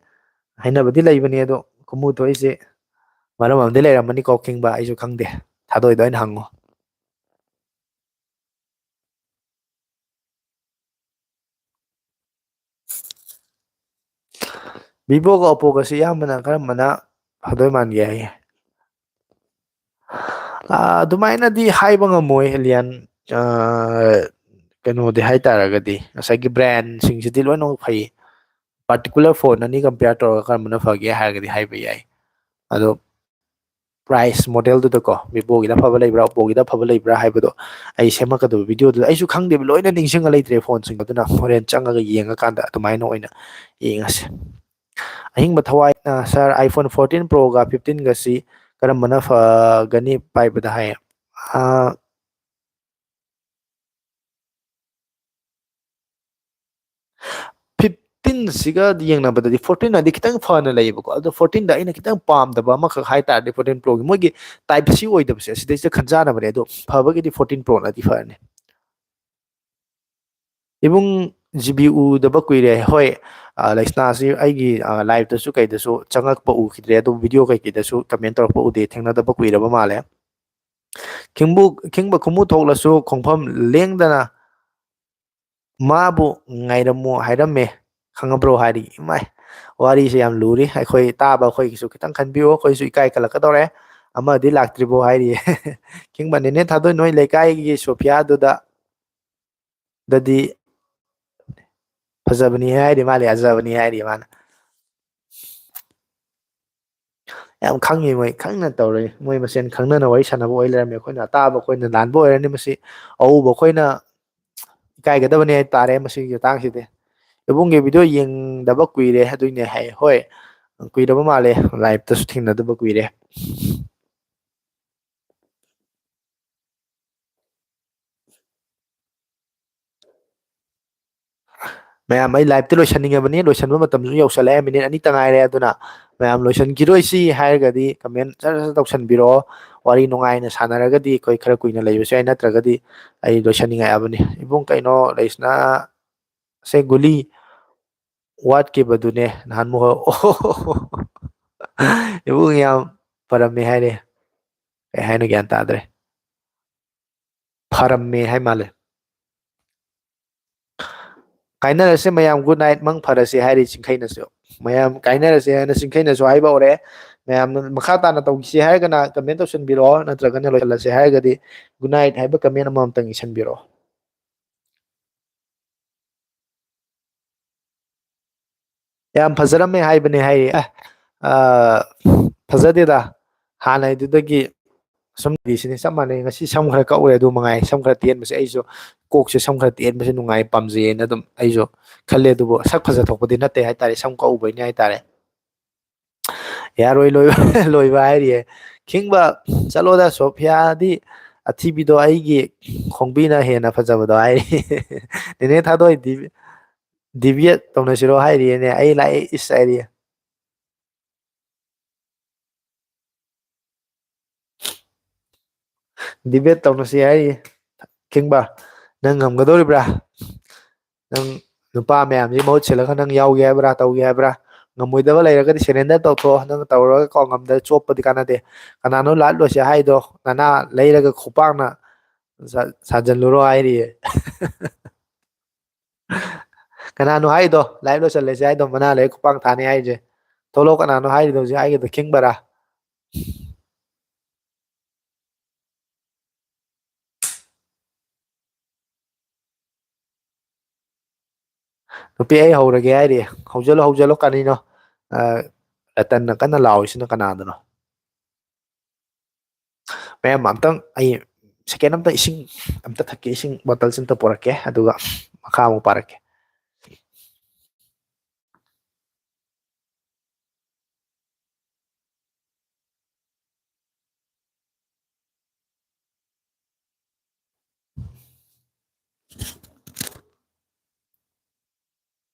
ꯍꯥꯏꯅꯕꯗꯤ ꯂꯩꯕꯅꯦ, ꯑꯗꯣ ꯈꯨꯃꯨ ꯊꯣꯛꯏꯁꯦ ꯃꯔꯝ ꯑꯃꯗꯤ ꯂꯩꯔꯝꯃꯅꯤꯀꯣ, ꯈꯤꯡꯕ, ꯑꯩꯁꯨ ꯈꯪꯗꯦ꯫ ꯊꯥꯗꯣꯏꯗ ꯑꯣꯏꯅ ꯍꯪꯉꯣ꯫ Vivo-ꯒ Oppo-ꯒꯁꯤ ꯑꯌꯥꯝꯕꯅ ꯀꯔꯝꯕꯅ ꯐꯗꯣꯏ ꯃꯥꯟꯒꯦ ꯍꯥꯏꯌꯦ? ꯑꯥ, ꯑꯗꯨꯃꯥꯏꯅꯗꯤ ꯍꯥꯏꯕ ꯉꯝꯃꯣꯏ, ꯑꯦꯂꯤꯌꯥꯟ꯫ ꯑꯥ, ꯀꯩꯅꯣꯗꯤ ꯍꯥꯏꯇꯥꯔꯒꯗꯤ, ꯉꯁꯥꯏꯒꯤ brand-ꯁꯤꯡꯁꯤꯗꯤ ꯂꯣꯏꯅꯃꯛ ꯐꯩ꯫ Particular phone ꯑꯅꯤ compare ꯇꯧꯔꯒ ꯀꯔꯝꯕꯅ ꯐꯒꯦ ꯍꯥꯏꯔꯒꯗꯤ ꯍꯥꯏꯕ ꯌꯥꯏ꯫ ꯑꯗꯣ price model-ꯗꯨꯗꯀꯣ, Vivo-ꯒꯤꯗ ꯑꯐꯕ ꯂꯩꯕ꯭ꯔꯥ, Oppo-ꯒꯤꯗ ꯑꯐꯕ ꯂꯩꯕ꯭ꯔꯥ ꯍꯥꯏꯕꯗꯣ ꯑꯩ ꯁꯦꯝꯃꯛꯀꯗꯕ video-ꯗꯨꯗ, ꯑꯩꯁꯨ ꯈꯪꯗꯦꯕ, ꯂꯣꯏꯅ ꯅꯤꯡꯁꯤꯡꯉ ꯂꯩꯇ꯭ꯔꯦ phone-ꯁꯤꯡꯗꯣ, ꯑꯗꯨꯅ ꯍꯣꯔꯦꯟ ꯆꯪꯉꯒ ꯌꯦꯡꯉꯀꯥꯟꯗ ꯑꯗꯨꯃꯥꯏꯅ ꯑꯣꯏꯅ ꯌꯦꯡꯉꯁꯦ꯫ ꯑꯍꯤꯡꯕ ꯊꯋꯥꯏꯅ, "Sir, iPhone fourteen Pro-ꯒ fifteen-ꯒꯁꯤ ꯀꯔꯝꯕꯅ ꯐꯒꯅꯤ ꯄꯥꯏꯕꯗ?" ꯍꯥꯏꯌꯦ꯫ ꯑꯥ, fifteen-ꯁꯤꯒ ꯌꯦꯡꯅꯕꯗꯗꯤ fourteen-ꯅꯗꯤ ꯈꯤꯇꯪ ꯐꯅ ꯂꯩꯌꯦꯕꯀꯣ꯫ ꯑꯗꯣ fourteen-ꯗ ꯑꯩꯅ ꯈꯤꯇꯪ ꯄꯥꯝꯗꯕ ꯑꯃꯈꯛ ꯍꯥꯏ ꯇꯥꯔꯗꯤ, fourteen Pro-ꯒꯤ ꯃꯣꯏꯒꯤ Type-C ꯑꯣꯏꯗꯕꯁꯦ, ꯑꯁꯤꯗꯩꯁꯤꯗ ꯈꯟꯖꯥꯟꯅꯕꯅꯦ꯫ ꯑꯗꯣ ꯐꯕꯒꯤꯗꯤ fourteen Pro-ꯅꯗꯤ ꯐꯔꯅꯤ꯫ ꯏꯕꯨꯡ, G B ꯎꯗꯕ ꯀꯨꯏꯔꯦ꯫ ꯍꯣꯏ, ꯑ, ꯂꯩꯁꯅꯥꯁꯤ ꯑꯩꯒꯤ, ꯑ, live-ꯇꯁꯨ ꯀꯩꯗꯁꯨ ꯆꯪꯉꯛꯄ ꯎꯈꯤꯗ꯭ꯔꯦ, ꯑꯗꯨꯕꯨ video ꯀꯩꯀꯩꯗꯁꯨ comment ꯇꯧꯔꯛꯄ ꯎꯗꯦ, ꯊꯦꯡꯅꯗꯕ ꯀꯨꯏꯔꯕ ꯃꯥꯜꯂꯦ꯫ ꯈꯤꯡꯕꯨ-, ꯈꯤꯡꯕ ꯈꯨꯃꯨ ꯊꯣꯛꯂꯁꯨ ꯈꯣꯡꯐꯝ ꯂꯦꯡꯗꯅ ꯃꯥꯕꯨ ꯉꯥꯏꯔꯝꯃꯨ ꯍꯥꯏꯔꯝꯃꯦ, ꯈꯪꯉꯕ꯭ꯔꯣ? ꯍꯥꯏꯔꯤ꯫ ꯏꯃꯥꯏ, ꯋꯥꯔꯤꯁꯦ ꯌꯥꯝ ꯂꯨꯔꯤ꯫ ꯑꯩꯈꯣꯏ ꯇꯥꯕ ꯑꯩꯈꯣꯏꯒꯤꯁꯨ ꯈꯤꯇꯪ ꯈꯟꯕꯤꯌꯨ, ꯑꯩꯈꯣꯏꯁꯨ ꯏꯀꯥꯏ ꯈꯠꯂꯛꯀꯗꯧꯔꯦ꯫ "ꯑꯃꯗꯤ ꯂꯥꯛꯇ꯭ꯔꯤꯕꯣ?" ꯍꯥꯏꯔꯤꯌꯦ꯫ ꯈꯤꯡꯕ, "ꯅꯦꯅꯦ ꯊꯥꯗꯣꯏ ꯅꯣꯏ ꯂꯩꯀꯥꯏꯒꯤ ꯁꯣꯐꯤꯌꯥꯗꯨꯗ, ꯗꯗꯤ ꯐꯖꯕꯅꯤ ꯍꯥꯏꯔꯤ ꯃꯥꯜꯂꯦ, ꯑꯖꯕꯅꯤ ꯍꯥꯏꯔꯤ ꯃꯥꯅ꯫" ꯌꯥꯝ ꯈꯪꯉꯤ ꯃꯣꯏ, ꯈꯪꯅ ꯇꯧꯔꯤ꯫ ꯃꯣꯏ ꯃꯁꯦꯟ ꯈꯪꯅꯅ ꯋꯥꯔꯤ ꯁꯥꯟꯅꯕ ꯑꯣꯏ ꯂꯩꯔꯝꯃꯦ꯫ ꯑꯩꯈꯣꯏꯅ ꯇꯥꯕ ꯑꯩꯈꯣꯏꯅ ꯂꯥꯟꯕ ꯑꯣꯏꯔꯅꯤ ꯃꯁꯤ, ꯑꯎꯕ ꯑꯩꯈꯣꯏꯅ ꯏꯀꯥꯏꯒꯗꯕꯅꯦ ꯍꯥꯏ ꯇꯥꯔꯦ ꯃꯁꯤꯒꯤ ꯃꯇꯥꯡꯁꯤꯗꯤ꯫ ꯏꯕꯨꯡꯒꯤ video ꯌꯦꯡꯗꯕ ꯀꯨꯏꯔꯦ ꯑꯗꯨꯏꯅꯦ ꯍꯥꯏ꯫ ꯍꯣꯏ, ꯀꯨꯏꯔꯕ ꯃꯥꯜꯂꯦ, live-ꯇꯁꯨ ꯊꯦꯡꯅꯗꯕ ꯀꯨꯏꯔꯦ꯫ ꯃꯌꯥꯝ, ꯑꯩ live ꯇꯤ ꯂꯣꯏꯁꯟꯅꯤꯡꯉꯕꯅꯤ, ꯂꯣꯏꯁꯟꯕ ꯃꯇꯝꯁꯨ ꯌꯧꯁꯜꯂꯛꯑꯦ, minute ꯑꯅꯤꯇ ꯉꯥꯏꯔꯦ꯫ ꯑꯗꯨꯅ ꯃꯌꯥꯝ ꯂꯣꯏꯁꯟꯈꯤꯔꯣꯏꯁꯤ ꯍꯥꯏꯔꯒꯗꯤ comment ꯁꯠ ꯁꯠ ꯇꯧꯁꯟꯕꯤꯔꯛꯑꯣ꯫ ꯋꯥꯔꯤ ꯅꯨꯡꯉꯥꯏꯅ ꯁꯥꯟꯅꯔꯒꯗꯤ ꯑꯩꯈꯣꯏ ꯈꯔ ꯀꯨꯏꯅ ꯂꯩꯕꯁꯨ ꯌꯥꯏ, ꯅꯠꯇ꯭ꯔꯒꯗꯤ ꯑꯩ ꯂꯣꯏꯁꯟꯅꯤꯡꯉꯛꯑꯕꯅꯤ꯫ ꯏꯕꯨꯡ, ꯀꯩꯅꯣ, ꯂꯩꯁꯅꯥ ꯁꯦ ꯒꯨꯂꯤ ꯋꯥꯠꯈꯤꯕꯗꯨꯅꯦ ꯅꯍꯥꯟꯃꯨꯛ꯫ ꯏꯕꯨꯡ, ꯌꯥꯝ ꯐꯔꯝꯃꯦ ꯍꯥꯏꯔꯦ꯫ ꯀꯩ ꯍꯥꯏꯅꯣ ꯒ꯭ꯌꯥꯟ ꯇꯥꯗ꯭ꯔꯦ꯫ ꯐꯔꯝꯃꯦ ꯍꯥꯏ ꯃꯥꯜꯂꯦ꯫ "ꯀꯥꯏꯅꯔꯁꯦ ꯃꯌꯥꯝ, good night, ꯃꯪ ꯐꯔꯁꯦ" ꯍꯥꯏꯔꯤ ꯆꯤꯡꯈꯩꯅꯁꯨ꯫ ꯃꯌꯥꯝ ꯀꯥꯏꯅꯔꯁꯦ ꯍꯥꯏꯅ ꯆꯤꯡꯈꯩꯅꯁꯨ ꯍꯥꯏꯕ ꯍꯧꯔꯦ꯫ ꯃꯌꯥꯝꯅ ꯃꯈꯥ ꯇꯥꯅ ꯇꯧꯈꯤꯁꯦ ꯍꯥꯏꯔꯒꯅ comment ꯇꯧꯁꯟꯕꯤꯔꯛꯑꯣ, ꯅꯠꯇ꯭ꯔꯒꯅ ꯂꯣꯏꯁꯤꯜꯂꯁꯦ ꯍꯥꯏꯔꯒꯗꯤ good night ꯍꯥꯏꯕ comment ꯑꯃꯃꯝꯇꯪ ꯏꯁꯟꯕꯤꯔꯛꯑꯣ꯫ "ꯌꯥꯝ ꯐꯖꯔꯝꯃꯦ" ꯍꯥꯏꯕꯅꯦ ꯍꯥꯏꯔꯤ꯫ ꯑꯦ, ꯑ, ꯐꯖꯗꯦꯗ꯫ ꯍꯥꯟꯅꯩꯗꯨꯗꯒꯤ ꯁꯨꯝ ꯗꯤ ꯁꯤꯅꯤ ꯆꯞ ꯃꯥꯟꯅꯩ꯫ ꯉꯁꯤ ꯁꯝ ꯈꯔ ꯀꯛꯎꯔꯦ, ꯑꯗꯨ ꯃꯉꯥꯏ꯫ ꯁꯝ ꯈꯔ ꯇꯦꯟꯕꯁꯦ ꯑꯩꯁꯨ, ꯀꯣꯛꯁꯦ ꯁꯝ ꯈꯔ ꯇꯦꯟꯕꯁꯦ ꯅꯨꯡꯉꯥꯏ, ꯄꯥꯝꯖꯩꯌꯦꯅ ꯑꯗꯨꯝ ꯑꯩꯁꯨ ꯈꯜꯂꯦ꯫ ꯑꯗꯨꯕꯨ ꯁꯛ ꯐꯖꯊꯣꯛꯄꯗꯤ ꯅꯠꯇꯦ ꯍꯥꯏꯇꯥꯔꯦ, ꯁꯝ ꯀꯛꯎꯕꯩꯅꯦ ꯍꯥꯏꯇꯥꯔꯦ꯫ "ꯌꯥꯔꯣꯏ ꯂꯣꯏꯕ", ꯂꯣꯏꯕ ꯍꯥꯏꯔꯤꯌꯦ꯫ "ꯈꯤꯡꯕ, ꯆꯠꯂꯣꯗ, ꯁꯣꯐꯤꯌꯥꯗꯤ ꯑꯊꯤꯕꯤꯗꯣ ꯑꯩꯒꯤ ꯈꯣꯡꯕꯤꯅ ꯍꯦꯟꯅ ꯐꯖꯕꯗꯣ" ꯍꯥꯏꯔꯤ꯫ "ꯅꯦꯅꯦ ꯊꯥꯗꯣꯏꯗꯤ debate ꯇꯧꯅꯁꯤꯔꯣ" ꯍꯥꯏꯔꯤꯌꯦꯅꯦ꯫ "ꯑꯩ ꯂꯥꯛꯑꯦ ꯏꯁ" ꯍꯥꯏꯔꯤꯌꯦ꯫ "Debate ꯇꯧꯅꯁꯤ" ꯍꯥꯏꯔꯤ꯫ "ꯈꯤꯡꯕ, ꯅꯪ ꯉꯝꯒꯗꯧꯔꯤꯕ꯭ꯔꯥ? ꯅꯪ ꯅꯨꯄꯥ ꯃꯌꯥꯝꯁꯤ ꯃꯍꯨꯠ ꯁꯤꯜꯂꯒ ꯅꯪ ꯌꯥꯎꯒꯦ ꯍꯥꯏꯕ꯭ꯔꯥ, ꯇꯧꯒꯦ ꯍꯥꯏꯕ꯭ꯔꯥ? ꯉꯝꯃꯣꯏꯗꯕ ꯂꯩꯔꯒꯗꯤ surrender ꯇꯧꯊꯣꯛꯑꯣ, ꯅꯪ ꯇꯧꯔꯒ ꯀꯣ ꯉꯝꯗ ꯆꯣꯞꯄꯗꯤ ꯀꯥꯟꯅꯗꯦ꯫ ꯀꯅꯥꯅꯣ ꯂꯥꯠꯂꯣꯏꯁꯦ ꯍꯥꯏꯗꯣ? ꯅꯅꯥ ꯂꯩꯔꯒ ꯈꯨꯄꯥꯛꯅ ꯁꯥ-, ꯁꯥꯖꯜꯂꯨꯔꯣ" ꯍꯥꯏꯔꯤꯌꯦ꯫ "ꯀꯅꯥꯅꯣ ꯍꯥꯏꯗꯣ ꯂꯥꯏꯞ ꯂꯣꯏꯁꯜꯂꯁꯦ ꯍꯥꯏꯗꯣ, ꯃꯅꯥ ꯂꯩ ꯈꯨꯄꯥꯛ ꯊꯥꯅꯤ ꯍꯥꯏꯁꯦ? ꯊꯣꯛꯂꯛꯑꯣ, ꯀꯅꯥꯅꯣ ꯍꯥꯏꯔꯤꯗꯣ ꯍꯧꯖꯤꯛ ꯍꯥꯏꯒꯤꯗꯣ, ꯈꯤꯡꯕꯔꯥ?" "ꯅꯨꯄꯤ, ꯑꯩ ꯍꯧꯔꯒꯦ" ꯍꯥꯏꯔꯤ꯫ "ꯍꯧꯖꯜꯂꯣ, ꯍꯧꯖꯜꯂꯣ, ꯀꯔꯤꯅꯣ?" ꯑ, ꯔꯇꯟꯅ ꯀꯟꯅ ꯂꯥꯎꯔꯤꯁꯤꯅ ꯀꯅꯥꯗꯅꯣ? ꯃꯌꯥꯝ, ꯑꯝꯇꯪ ꯑꯩ second ꯑꯝꯇ ꯏꯁꯤꯡ ꯑꯝꯇ ꯊꯛꯀꯦ, ꯏꯁꯤꯡ bottleꯁꯦ ꯑꯝꯇ ꯄꯣꯔꯛꯀꯦ, ꯑꯗꯨꯒ ꯃꯈꯥ ꯑꯃꯨꯛ ꯄꯥꯔꯛꯀꯦ꯫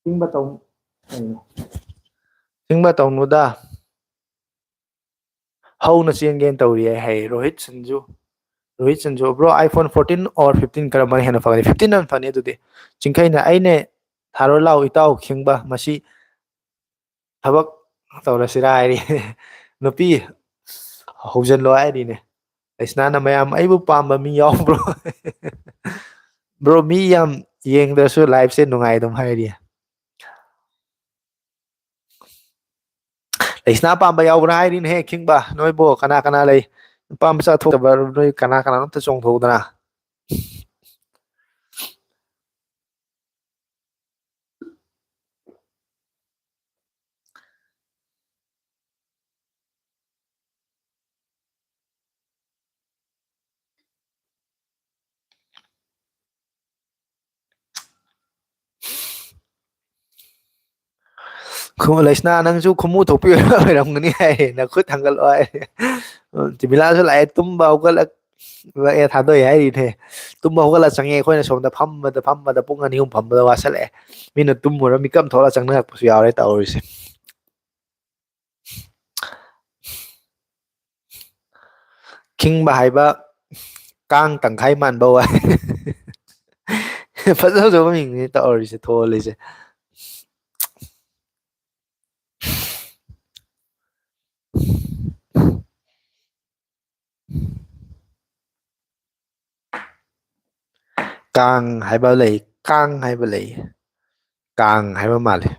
ꯆꯤꯡꯕ ꯇꯧ-, ꯀꯩꯅꯣ? ꯆꯤꯡꯕ ꯇꯧꯅꯨꯗ꯫ ꯍꯧꯅ ꯆꯦꯟꯒꯦꯅ ꯇꯧꯔꯤꯌꯦ ꯍꯥꯏ Rohit Sanju. Rohit Sanju, "Bro, iPhone fourteen or fifteen ꯀꯔꯝꯕꯅ ꯍꯦꯟꯅ ꯐꯒꯅꯤ?" Fifteen ꯅ ꯐꯅꯤ ꯑꯗꯨꯗꯤ꯫ ꯆꯤꯡꯈꯩꯅ, "ꯑꯩꯅ ꯊꯥꯔꯣ ꯂꯥꯎ ꯏꯇꯥꯎ ꯈꯤꯡꯕ, ꯃꯁꯤ ꯊꯕꯛ ꯇꯧꯔꯁꯤꯔꯥ?" ꯍꯥꯏꯔꯤ꯫ ꯅꯨꯄꯤ ꯍꯧꯖꯤꯜꯂꯣ ꯍꯥꯏꯔꯤꯅꯦ꯫ ꯂꯩꯁꯅꯥꯅ, "ꯃꯌꯥꯝ ꯑꯩꯕꯨ ꯄꯥꯝꯕ ꯃꯤ ꯌꯥꯎꯕ꯭ꯔꯣ?" Bro, ꯃꯤ ꯌꯥꯝ ꯌꯦꯡꯗ꯭ꯔꯁꯨ live ꯁꯦ ꯅꯨꯡꯉꯥꯏ ꯑꯗꯨꯝ ꯍꯥꯏꯔꯤ꯫ ꯂꯩꯁꯅꯥ ꯄꯥꯝꯕ ꯌꯥꯎꯕ꯭ꯔꯥ ꯍꯥꯏꯔꯤꯅꯦꯍꯦ ꯈꯤꯡꯕ꯫ ꯅꯣꯏꯕꯨ ꯀꯅꯥ ꯀꯅꯥ ꯂꯩ? ꯅꯨꯄꯥ ꯃꯆꯥ ꯊꯣꯛꯇꯕ ꯅꯣꯏ ꯀꯅꯥ ꯀꯅꯥꯅꯣ ꯑꯝꯇ ꯆꯣꯡꯊꯣꯛꯎꯗꯅ꯫ ꯈꯨꯃꯨ-, "ꯂꯩꯁꯅꯥ, ꯅꯪꯁꯨ ꯈꯨꯃꯨ ꯊꯣꯛꯄꯤ ꯑꯣꯏꯔꯝꯒꯅꯤ" ꯍꯥꯏ, "ꯅꯈꯨꯠ ꯊꯥꯡꯒꯠꯂꯣ" ꯍꯥꯏ꯫ ꯇꯤꯃꯤꯂꯥꯁꯨ ꯂꯥꯛꯑꯦ, ꯇꯨꯝꯕ ꯍꯧꯒꯠꯂꯛ-, ꯂꯛꯑꯦ, ꯊꯥꯗꯣꯛꯑꯦ ꯍꯥꯏꯔꯤꯅꯦ꯫ ꯇꯨꯝꯕ ꯍꯧꯒꯠꯂ ꯆꯪꯉꯦ꯫ ꯑꯩꯈꯣꯏꯅ ꯁꯣꯝꯗ ꯐꯝꯕꯗ, ꯐꯝꯕꯗ ꯄꯨꯡ ꯑꯅꯤ ꯑꯍꯨꯝ ꯐꯝꯕꯗ ꯋꯥꯁꯜꯂꯛꯑꯦ꯫ ꯃꯤꯅ ꯇꯨꯝꯃꯨꯔ ꯃꯤꯀꯞ ꯊꯣꯛꯂꯛꯑ ꯆꯪꯅꯔꯛꯄꯁꯨ ꯌꯥꯎꯔꯦ ꯇꯧꯔꯤꯁꯦ꯫ ꯈꯤꯡꯕ ꯍꯥꯏꯕ ꯀꯥꯡ ꯇꯪꯈꯥꯏ ꯃꯥꯟꯕ ꯋꯥ꯫ ꯐꯖ ꯐꯖꯕ ꯃꯤꯡꯅꯤ ꯇꯧꯔꯤꯁꯦ, ꯊꯣꯜꯂꯤꯁꯦ꯫ ꯀꯥꯡ ꯍꯥꯏꯕ ꯂꯩ, ꯀꯥꯡ ꯍꯥꯏꯕ ꯂꯩ, ꯀꯥꯡ ꯍꯥꯏꯕ ꯃꯥꯜꯂꯦ꯫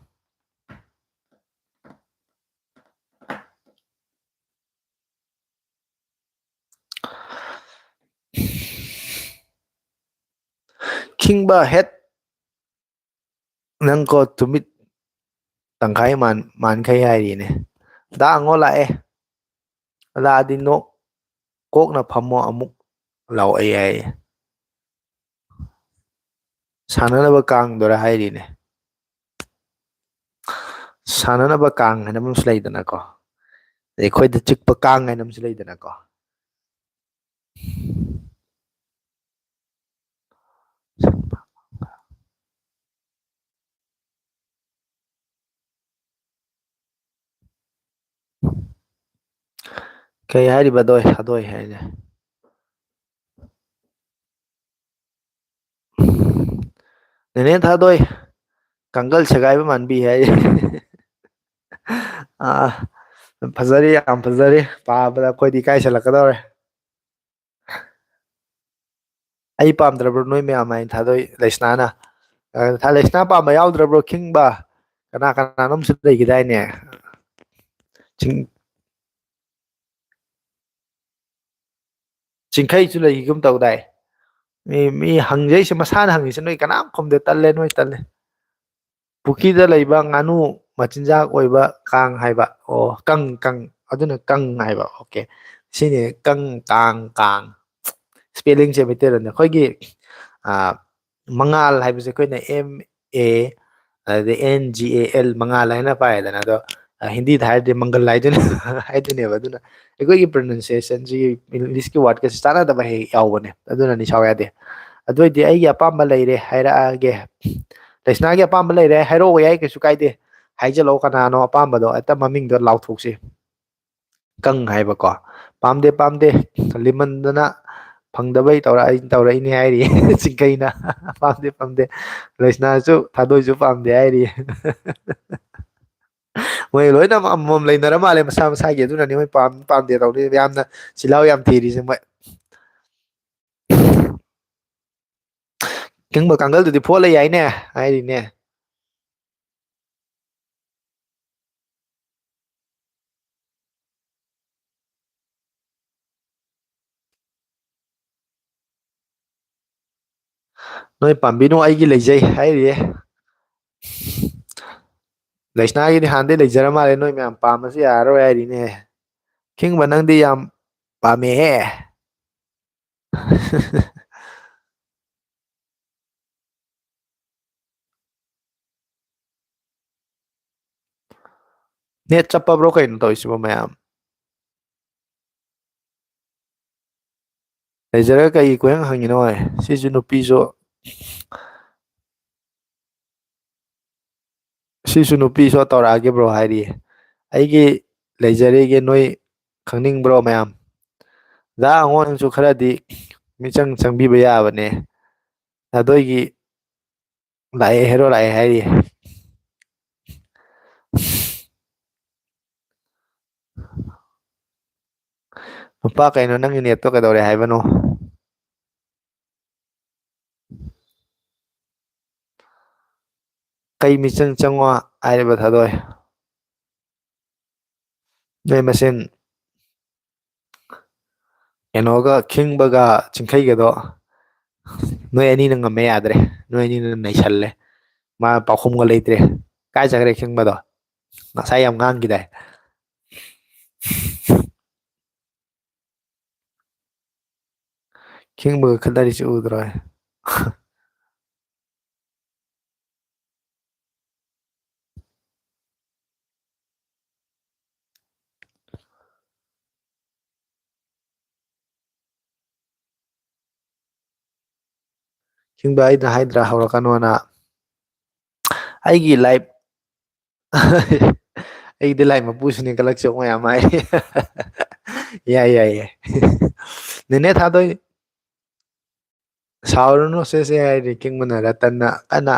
ꯈꯤꯡꯕ ꯍꯦꯠ, ꯅꯪꯀꯣ ꯇꯨꯃꯤꯠ ꯇꯪꯈꯥꯏ ꯃꯥꯟ-, ꯃꯥꯟꯈꯩ ꯍꯥꯏꯔꯤꯅꯦ꯫ ꯗꯥ ꯑꯉꯣ ꯂꯥꯛꯑꯦ꯫ ꯂꯥꯛꯑꯗꯤ ꯅꯣꯛ, "ꯀꯣꯛꯅ ꯐꯝꯃꯣ ꯑꯃꯨꯛ ꯂꯥꯎ" ꯑꯩ ꯍꯥꯏꯌꯦ꯫ ꯁꯥꯟꯅꯅꯕ ꯀꯥꯡꯗꯨꯔ ꯍꯥꯏꯔꯤꯅꯦ꯫ ꯁꯥꯟꯅꯅꯕ ꯀꯥꯡ ꯍꯥꯏꯅ ꯑꯃꯁꯨ ꯂꯩꯗꯅꯀꯣ, ꯑꯗꯩ ꯑꯩꯈꯣꯏꯗ ꯆꯤꯛꯄ ꯀꯥꯡ ꯍꯥꯏꯅ ꯑꯃꯁꯨ ꯂꯩꯗꯅꯀꯣ꯫ ꯀꯩ ꯍꯥꯏꯔꯤꯕ ꯑꯗꯣꯏ, ꯑꯗꯣꯏ ꯍꯥꯏꯁꯦ? ꯅꯦꯅꯦ ꯊꯥꯗꯣꯏ, ꯀꯥꯡꯒꯜ ꯁꯦꯒꯥꯏꯕ ꯃꯥꯟꯕꯤ ꯍꯥꯏ꯫ ꯑꯥ, ꯐꯖꯔꯤ, ꯌꯥꯝ ꯐꯖꯔꯤ꯫ ꯄꯥꯕꯗ ꯑꯩꯈꯣꯏꯗꯤ ꯏꯀꯥꯏꯁꯜꯂꯛꯀꯗꯧꯔꯦ꯫ ꯑꯩ ꯄꯥꯝꯗ꯭ꯔꯕ꯭ꯔꯣ ꯅꯣꯏ ꯃꯌꯥꯝ ꯍꯥꯏꯅ ꯊꯥꯗꯣꯏ ꯂꯩꯁꯅꯥꯅ? ꯑ, ꯊꯥ-, ꯂꯩꯁꯅꯥ ꯄꯥꯝꯕ ꯌꯥꯎꯗ꯭ꯔꯕ꯭ꯔꯣ ꯈꯤꯡꯕ? ꯀꯅꯥ ꯀꯅꯥꯅꯣꯝꯁꯨ ꯂꯩꯈꯤꯗꯥꯏꯅꯦ? ꯆꯤꯡ-, ꯆꯤꯡꯈꯩꯁꯨ ꯂꯩꯈꯤꯒꯨꯝ ꯇꯧꯗꯥꯏ? ꯃꯤ, ꯃꯤ ꯍꯪꯖꯩꯁꯦ, ꯃꯁꯥꯅ ꯍꯪꯉꯤꯁꯦ, ꯅꯣꯏ ꯀꯅꯥꯝ ꯈꯨꯝꯗꯦ꯫ ꯇꯜꯂꯦ, ꯅꯣꯏ ꯇꯜꯂꯦ꯫ ꯄꯨꯈ꯭ꯔꯤꯗ ꯂꯩꯕ ꯉꯥꯅꯨ ꯃꯆꯤꯟꯖꯥꯛ ꯑꯣꯏꯕ ꯀꯥꯡ ꯍꯥꯏꯕ꯫ ꯑꯣ, ꯀꯪ, ꯀꯪ꯫ ꯑꯗꯨꯅ ꯀꯪ ꯍꯥꯏꯕ꯫ ꯑꯣꯀꯦ꯫ ꯁꯤꯅꯤ ꯀꯪ, ꯀꯥꯡ, ꯀꯥꯡ꯫ ꯁ꯭ꯄꯦꯂꯤꯡꯁꯦ ꯃꯩꯇꯩꯂꯣꯟꯗ꯫ ꯑꯩꯈꯣꯏꯒꯤ, ꯑ, ꯃꯉꯥꯜ ꯍꯥꯏꯕꯁꯦ ꯑꯩꯈꯣꯏꯅ M A, ꯑꯗꯩ N G A L, ꯃꯉꯥꯜ ꯍꯥꯏꯅ ꯄꯥꯏꯗꯅ꯫ ꯑꯗꯣ, ꯑ, ꯍꯤꯟꯗꯤꯗ ꯍꯥꯏꯔꯗꯤ ꯃꯪꯒꯜ ꯍꯥꯏꯗꯣꯏꯅꯦ, ꯍꯥꯏꯗꯣꯏꯅꯦꯕ꯫ ꯑꯗꯨꯅ ꯑꯩꯈꯣꯏꯒꯤ pronunciationꯁꯤ, Englishꯀꯤ wordꯀꯁꯤ ꯆꯥꯟꯅꯗꯕ ꯍꯦꯛ ꯌꯥꯎꯕꯅꯦ꯫ ꯑꯗꯨꯅꯅꯤ ꯁꯥꯎ ꯌꯥꯗꯦ꯫ ꯑꯗꯨ ꯑꯣꯏꯗꯤ ꯑꯩꯒꯤ ꯑꯄꯥꯝꯕ ꯂꯩꯔꯦ ꯍꯥꯏꯔꯛꯑꯒꯦ꯫ ꯂꯩꯁꯅꯥꯒꯤ ꯑꯄꯥꯝꯕ ꯂꯩꯔꯦ ꯍꯥꯏꯔꯛꯑꯣ ꯌꯥꯏ, ꯀꯩꯁꯨ ꯀꯥꯏꯗꯦ꯫ ꯍꯥꯏꯖꯜꯂꯛꯑꯣ ꯀꯅꯥꯅꯣ ꯑꯄꯥꯝꯕꯗꯣ, ꯍꯦꯛꯇ ꯃꯃꯤꯡꯗꯣ ꯂꯥꯎꯊꯣꯛꯁꯤ꯫ ꯀꯪ ꯍꯥꯏꯕꯀꯣ꯫ ꯄꯥꯝꯗꯦ, ꯄꯥꯝꯗꯦ꯫ ꯂꯤꯃꯟꯗꯅ ꯐꯪꯗꯕꯩ ꯇꯧꯔꯛꯏ-, ꯇꯧꯔꯛꯏꯅꯦ ꯍꯥꯏꯔꯤ ꯆꯤꯡꯈꯩꯅ꯫ ꯄꯥꯝꯗꯦ, ꯄꯥꯝꯗꯦ꯫ ꯂꯩꯁꯅꯥꯁꯨ ꯊꯥꯗꯣꯏꯁꯨ ꯄꯥꯝꯗꯦ ꯍꯥꯏꯔꯤ꯫ ꯃꯣꯏ ꯂꯣꯏꯅ ꯑꯃꯃꯝ ꯂꯩꯅꯔ ꯃꯥꯜꯂꯦ ꯃꯁꯥ ꯃꯁꯥꯒꯤ, ꯑꯗꯨꯅꯅꯤ ꯃꯣꯏ ꯄꯥꯝ-, ꯄꯥꯝꯗꯦ ꯇꯧꯔꯤ꯫ ꯌꯥꯝꯅ ꯆꯤꯜꯍꯥꯎ ꯌꯥꯝ ꯊꯤꯔꯤꯁꯦ ꯃꯣꯏ꯫ ꯀꯪꯕ ꯀꯥꯡꯒꯜꯗꯨꯗꯤ ꯐꯣꯠꯂ ꯌꯥꯏꯅꯦ ꯍꯥꯏꯔꯤꯅꯦ꯫ ꯅꯣꯏ ꯄꯥꯝꯕꯤꯅꯨ, ꯑꯩꯒꯤ ꯂꯩꯖꯩ ꯍꯥꯏꯔꯤꯌꯦ꯫ ꯂꯩꯁꯅꯥꯒꯤꯗꯤ ꯍꯥꯟꯅꯗꯩ ꯂꯩꯖꯔ ꯃꯥꯜꯂꯦ, ꯅꯣꯏ ꯃꯌꯥꯝ ꯄꯥꯝꯃꯁꯨ ꯌꯥꯔꯔꯣꯏ ꯍꯥꯏꯔꯤꯅꯦ꯫ ꯈꯤꯡꯕ ꯅꯪꯗꯤ ꯌꯥꯝ ꯄꯥꯝꯃꯦꯍꯦ꯫ ꯅꯦꯠ ꯆꯞꯄꯕ꯭ꯔꯣ ꯀꯩꯅꯣ ꯇꯧꯔꯤꯁꯤꯕꯣ ꯃꯌꯥꯝ? ꯂꯩꯖꯔꯒ ꯀꯩꯒꯤ ꯀꯣꯏꯍꯪ ꯍꯪꯉꯤꯅꯣ? ꯁꯤꯁꯨ ꯅꯨꯄꯤꯁꯨ, ꯁꯤꯁꯨ ꯅꯨꯄꯤꯁꯨ ꯇꯧꯔꯛꯑꯒꯦ bro ꯍꯥꯏꯔꯤꯌꯦ꯫ ꯑꯩꯒꯤ ꯂꯩꯖꯔꯤꯒꯦ ꯅꯣꯏ ꯈꯪꯅꯤꯡꯕ꯭ꯔꯣ ꯃꯌꯥꯝ? ꯗꯥ ꯑꯉꯣꯟꯁꯨ ꯈꯔꯗꯤ ꯃꯤꯆꯪ ꯆꯪꯕꯤꯕ ꯌꯥꯕꯅꯦ꯫ ꯊꯥꯗꯣꯏꯒꯤ ꯂꯥꯛꯑꯦ, ꯍꯦꯔꯣ ꯂꯥꯛꯑꯦ ꯍꯥꯏꯔꯤ꯫ ꯅꯨꯄꯥ ꯀꯩꯅꯣ, ꯅꯪꯒꯤ ꯅꯦꯠꯇꯣ ꯀꯩꯗꯧꯔꯦ ꯍꯥꯏꯕꯅꯣ? ꯀꯩ ꯃꯤꯆꯪ ꯆꯪꯉꯣ ꯍꯥꯏꯔꯤꯕ ꯊꯥꯗꯣꯏ? ꯅꯣꯏ ꯃꯁꯦꯟ ꯀꯩꯅꯣꯒ, ꯈꯤꯡꯕꯒ ꯆꯤꯡꯈꯩꯒꯗꯣ ꯅꯣꯏ ꯑꯅꯤꯅ ꯉꯝꯃꯦ, ꯌꯥꯗ꯭ꯔꯦ꯫ ꯅꯣꯏ ꯑꯅꯤꯅ ꯅꯩꯁꯜꯂꯦ꯫ ꯃꯥ ꯄꯥꯎꯈꯨꯝꯒ ꯂꯩꯇ꯭ꯔꯦ꯫ ꯀꯥꯏ ꯆꯠꯈ꯭ꯔꯦ ꯈꯤꯡꯕꯗꯣ? ꯉꯁꯥꯏ ꯌꯥꯝ ꯉꯥꯡꯈꯤꯗꯥꯏ? ꯈꯤꯡꯕꯒ ꯈꯠꯅꯔꯤꯁꯤ ꯎꯗ꯭ꯔꯣ? ꯈꯤꯡꯕ, ꯑꯩꯅ ꯍꯥꯏꯗ꯭ꯔꯥ ꯍꯧꯔꯛꯀꯅꯣꯅ? ꯑꯩꯒꯤ ꯂꯥꯏꯐ ꯑꯩꯗꯤ ꯂꯥꯏ ꯃꯄꯨꯁꯨꯅꯤ ꯀꯂꯛꯆꯧ ꯃꯌꯥꯝ ꯍꯥꯏ꯫ ꯌꯥꯏ, ꯌꯥꯏ, ꯌꯥꯏ꯫ ꯅꯦꯅꯦ ꯊꯥꯗꯣꯏ, ꯁꯥꯎꯔꯨꯅꯨ ꯁꯦ ꯁꯦ ꯍꯥꯏꯔꯤ ꯈꯤꯡꯕꯅ꯫ ꯔꯇꯟꯅ ꯀꯟꯅ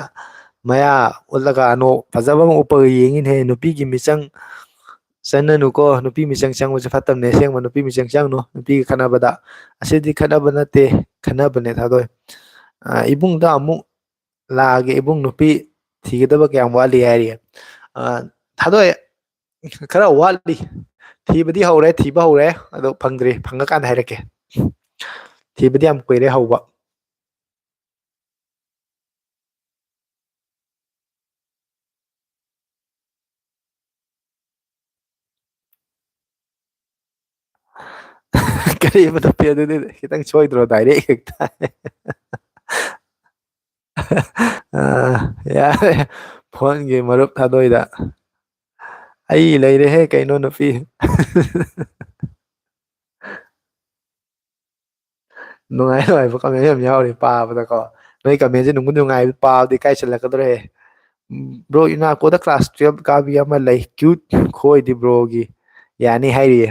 ꯃꯌꯥ ꯎꯠꯂꯒ ꯑꯅꯣꯛ ꯐꯖꯕ ꯑꯃ ꯎꯞꯄꯒ ꯌꯦꯡꯉꯤꯅꯦ꯫ ꯅꯨꯄꯤꯒꯤ ꯃꯤꯆꯪ ꯆꯪꯅꯅꯨꯀꯣ, ꯅꯨꯄꯤ ꯃꯤꯆꯪ ꯆꯪꯕꯁꯦ ꯐꯠꯇꯕꯅꯦ꯫ ꯑꯁꯦꯡꯕ ꯅꯨꯄꯤ ꯃꯤꯆꯪ ꯆꯪꯅꯨ ꯅꯨꯄꯤꯒ ꯈꯠꯅꯕꯗ꯫ ꯑꯁꯤꯗꯤ ꯈꯠꯅꯕ ꯅꯠꯇꯦ, ꯈꯠꯅꯕꯅꯦ ꯊꯥꯗꯣꯏ꯫ ꯑ, ꯏꯕꯨꯡꯗ ꯑꯃꯨꯛ ꯂꯥꯛꯑꯒꯦ꯫ ꯏꯕꯨꯡ, ꯅꯨꯄꯤ ꯊꯤꯒꯗꯕ ꯀꯌꯥꯝ ꯋꯥꯠꯂꯤ ꯍꯥꯏꯔꯤ꯫ ꯑ, ꯊꯥꯗꯣꯏ, ꯈꯔ ꯋꯥꯠꯂꯤ꯫ ꯊꯤꯕꯗꯤ ꯍꯧꯔꯦ, ꯊꯤꯕ ꯍꯧꯔꯦ, ꯑꯗꯣ ꯐꯪꯗ꯭ꯔꯤ꯫ ꯐꯪꯉꯀꯥꯟꯗ ꯍꯥꯏꯔꯛꯀꯦ꯫ ꯊꯤꯕꯗꯤ ꯌꯥꯝ ꯀꯨꯏꯔꯦ ꯍꯧꯕ꯫ ꯀꯔꯤꯕ ꯅꯨꯄꯤ ꯑꯗꯨꯗꯤ? ꯈꯤꯇꯪ ꯁꯣꯏꯗ꯭ꯔꯣ? ꯗꯥꯏꯔꯦꯛ ꯍꯦꯛꯇ꯫ ꯑ, ꯌꯥꯔꯦ꯫ ꯐꯣꯟꯒꯤ ꯃꯔꯨꯞ ꯊꯥꯗꯣꯏꯗ꯫ ꯑꯩ ꯂꯩꯔꯦꯍꯦ ꯀꯩꯅꯣ ꯅꯨꯄꯤ꯫ ꯅꯨꯡꯉꯥꯏ ꯅꯨꯡꯉꯥꯏꯕ ꯀꯃꯦꯟ ꯌꯥꯝ ꯌꯥꯎꯔꯤ ꯄꯥꯕꯗꯀꯣ꯫ ꯅꯣꯏ ꯀꯃꯦꯟꯁꯦ ꯅꯨꯡꯕꯨ ꯅꯨꯡꯉꯥꯏꯕ, ꯄꯥꯕꯗꯤ ꯀꯥꯏꯁꯜꯂꯛꯀꯗꯧꯔꯦ꯫ ꯕ꯭ꯔꯣ, ꯏꯅꯥꯀꯣꯗ ꯀ꯭ꯂꯥꯁ ꯇꯨꯌꯦꯜꯞ ꯀꯥꯕꯤ ꯑꯃ ꯂꯩ, ꯀ꯭ꯌꯨꯠ ꯈꯣꯏꯗꯤ ꯕ꯭ꯔꯣꯒꯤ ꯌꯥꯅꯤ ꯍꯥꯏꯔꯤꯌꯦ꯫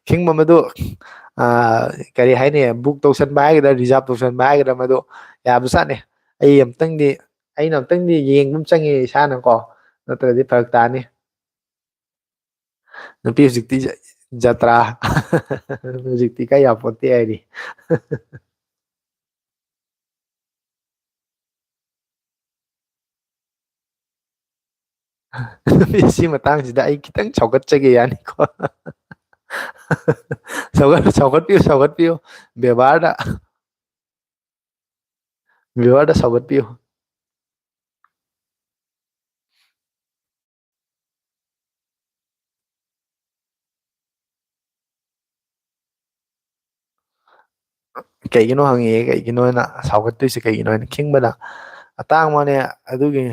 ꯈꯤꯡꯕ ꯃꯗꯨ, ꯑ, ꯀꯔꯤ ꯍꯥꯏꯅꯤ, book ꯇꯧꯁꯟꯕ ꯍꯥꯏꯒꯗ꯭ꯔꯥ, reserve ꯇꯧꯁꯟꯕ ꯍꯥꯏꯒꯗ꯭ꯔꯥ, ꯃꯗꯨ ꯌꯥꯕꯖꯥꯠꯅꯤ꯫ ꯑꯩ ꯑꯝꯇꯪꯗꯤ, ꯑꯩꯅ ꯑꯝꯇꯪꯗꯤ ꯌꯦꯡꯕ ꯑꯃ ꯆꯪꯉꯤ ꯏꯁꯥꯅꯀꯣ, ꯅꯠꯇ꯭ꯔꯗꯤ ꯐꯔꯛ ꯇꯥꯅꯤ꯫ ꯅꯨꯄꯤ ꯍꯧꯖꯤꯛꯇꯤ ꯖ-, ꯖꯇ꯭ꯔꯥ꯫ ꯍꯧꯖꯤꯛꯇꯤ ꯀꯥꯏ ꯌꯥꯄꯣꯠꯇꯦ ꯍꯥꯏꯔꯤ꯫ ꯅꯨꯄꯤ, ꯁꯤ ꯃꯇꯥꯡꯁꯤꯗ ꯑꯩ ꯈꯤꯇꯪ ꯁꯥꯎꯒꯠꯆꯒꯦ, ꯌꯥꯅꯤꯀꯣ? ꯁꯥꯎꯒꯠ-, ꯁꯥꯎꯒꯠꯄꯤꯌꯨ, ꯁꯥꯎꯒꯠꯄꯤꯌꯨ꯫ ꯕꯦꯕꯥꯔꯗ, ꯕꯦꯕꯥꯔꯗ ꯁꯥꯎꯒꯠꯄꯤꯌꯨ꯫ ꯀꯩꯒꯤꯅꯣ ꯍꯪꯉꯛꯑꯦ, ꯀꯩꯒꯤꯅꯣ ꯍꯥꯏꯅ ꯁꯥꯎꯒꯠꯇꯣꯏꯁꯦ ꯀꯩꯒꯤꯅꯣ ꯍꯥꯏꯅ ꯈꯤꯡꯕꯅ꯫ ꯑꯇꯥꯡꯕꯅꯦ꯫ ꯑꯗꯨꯒꯤ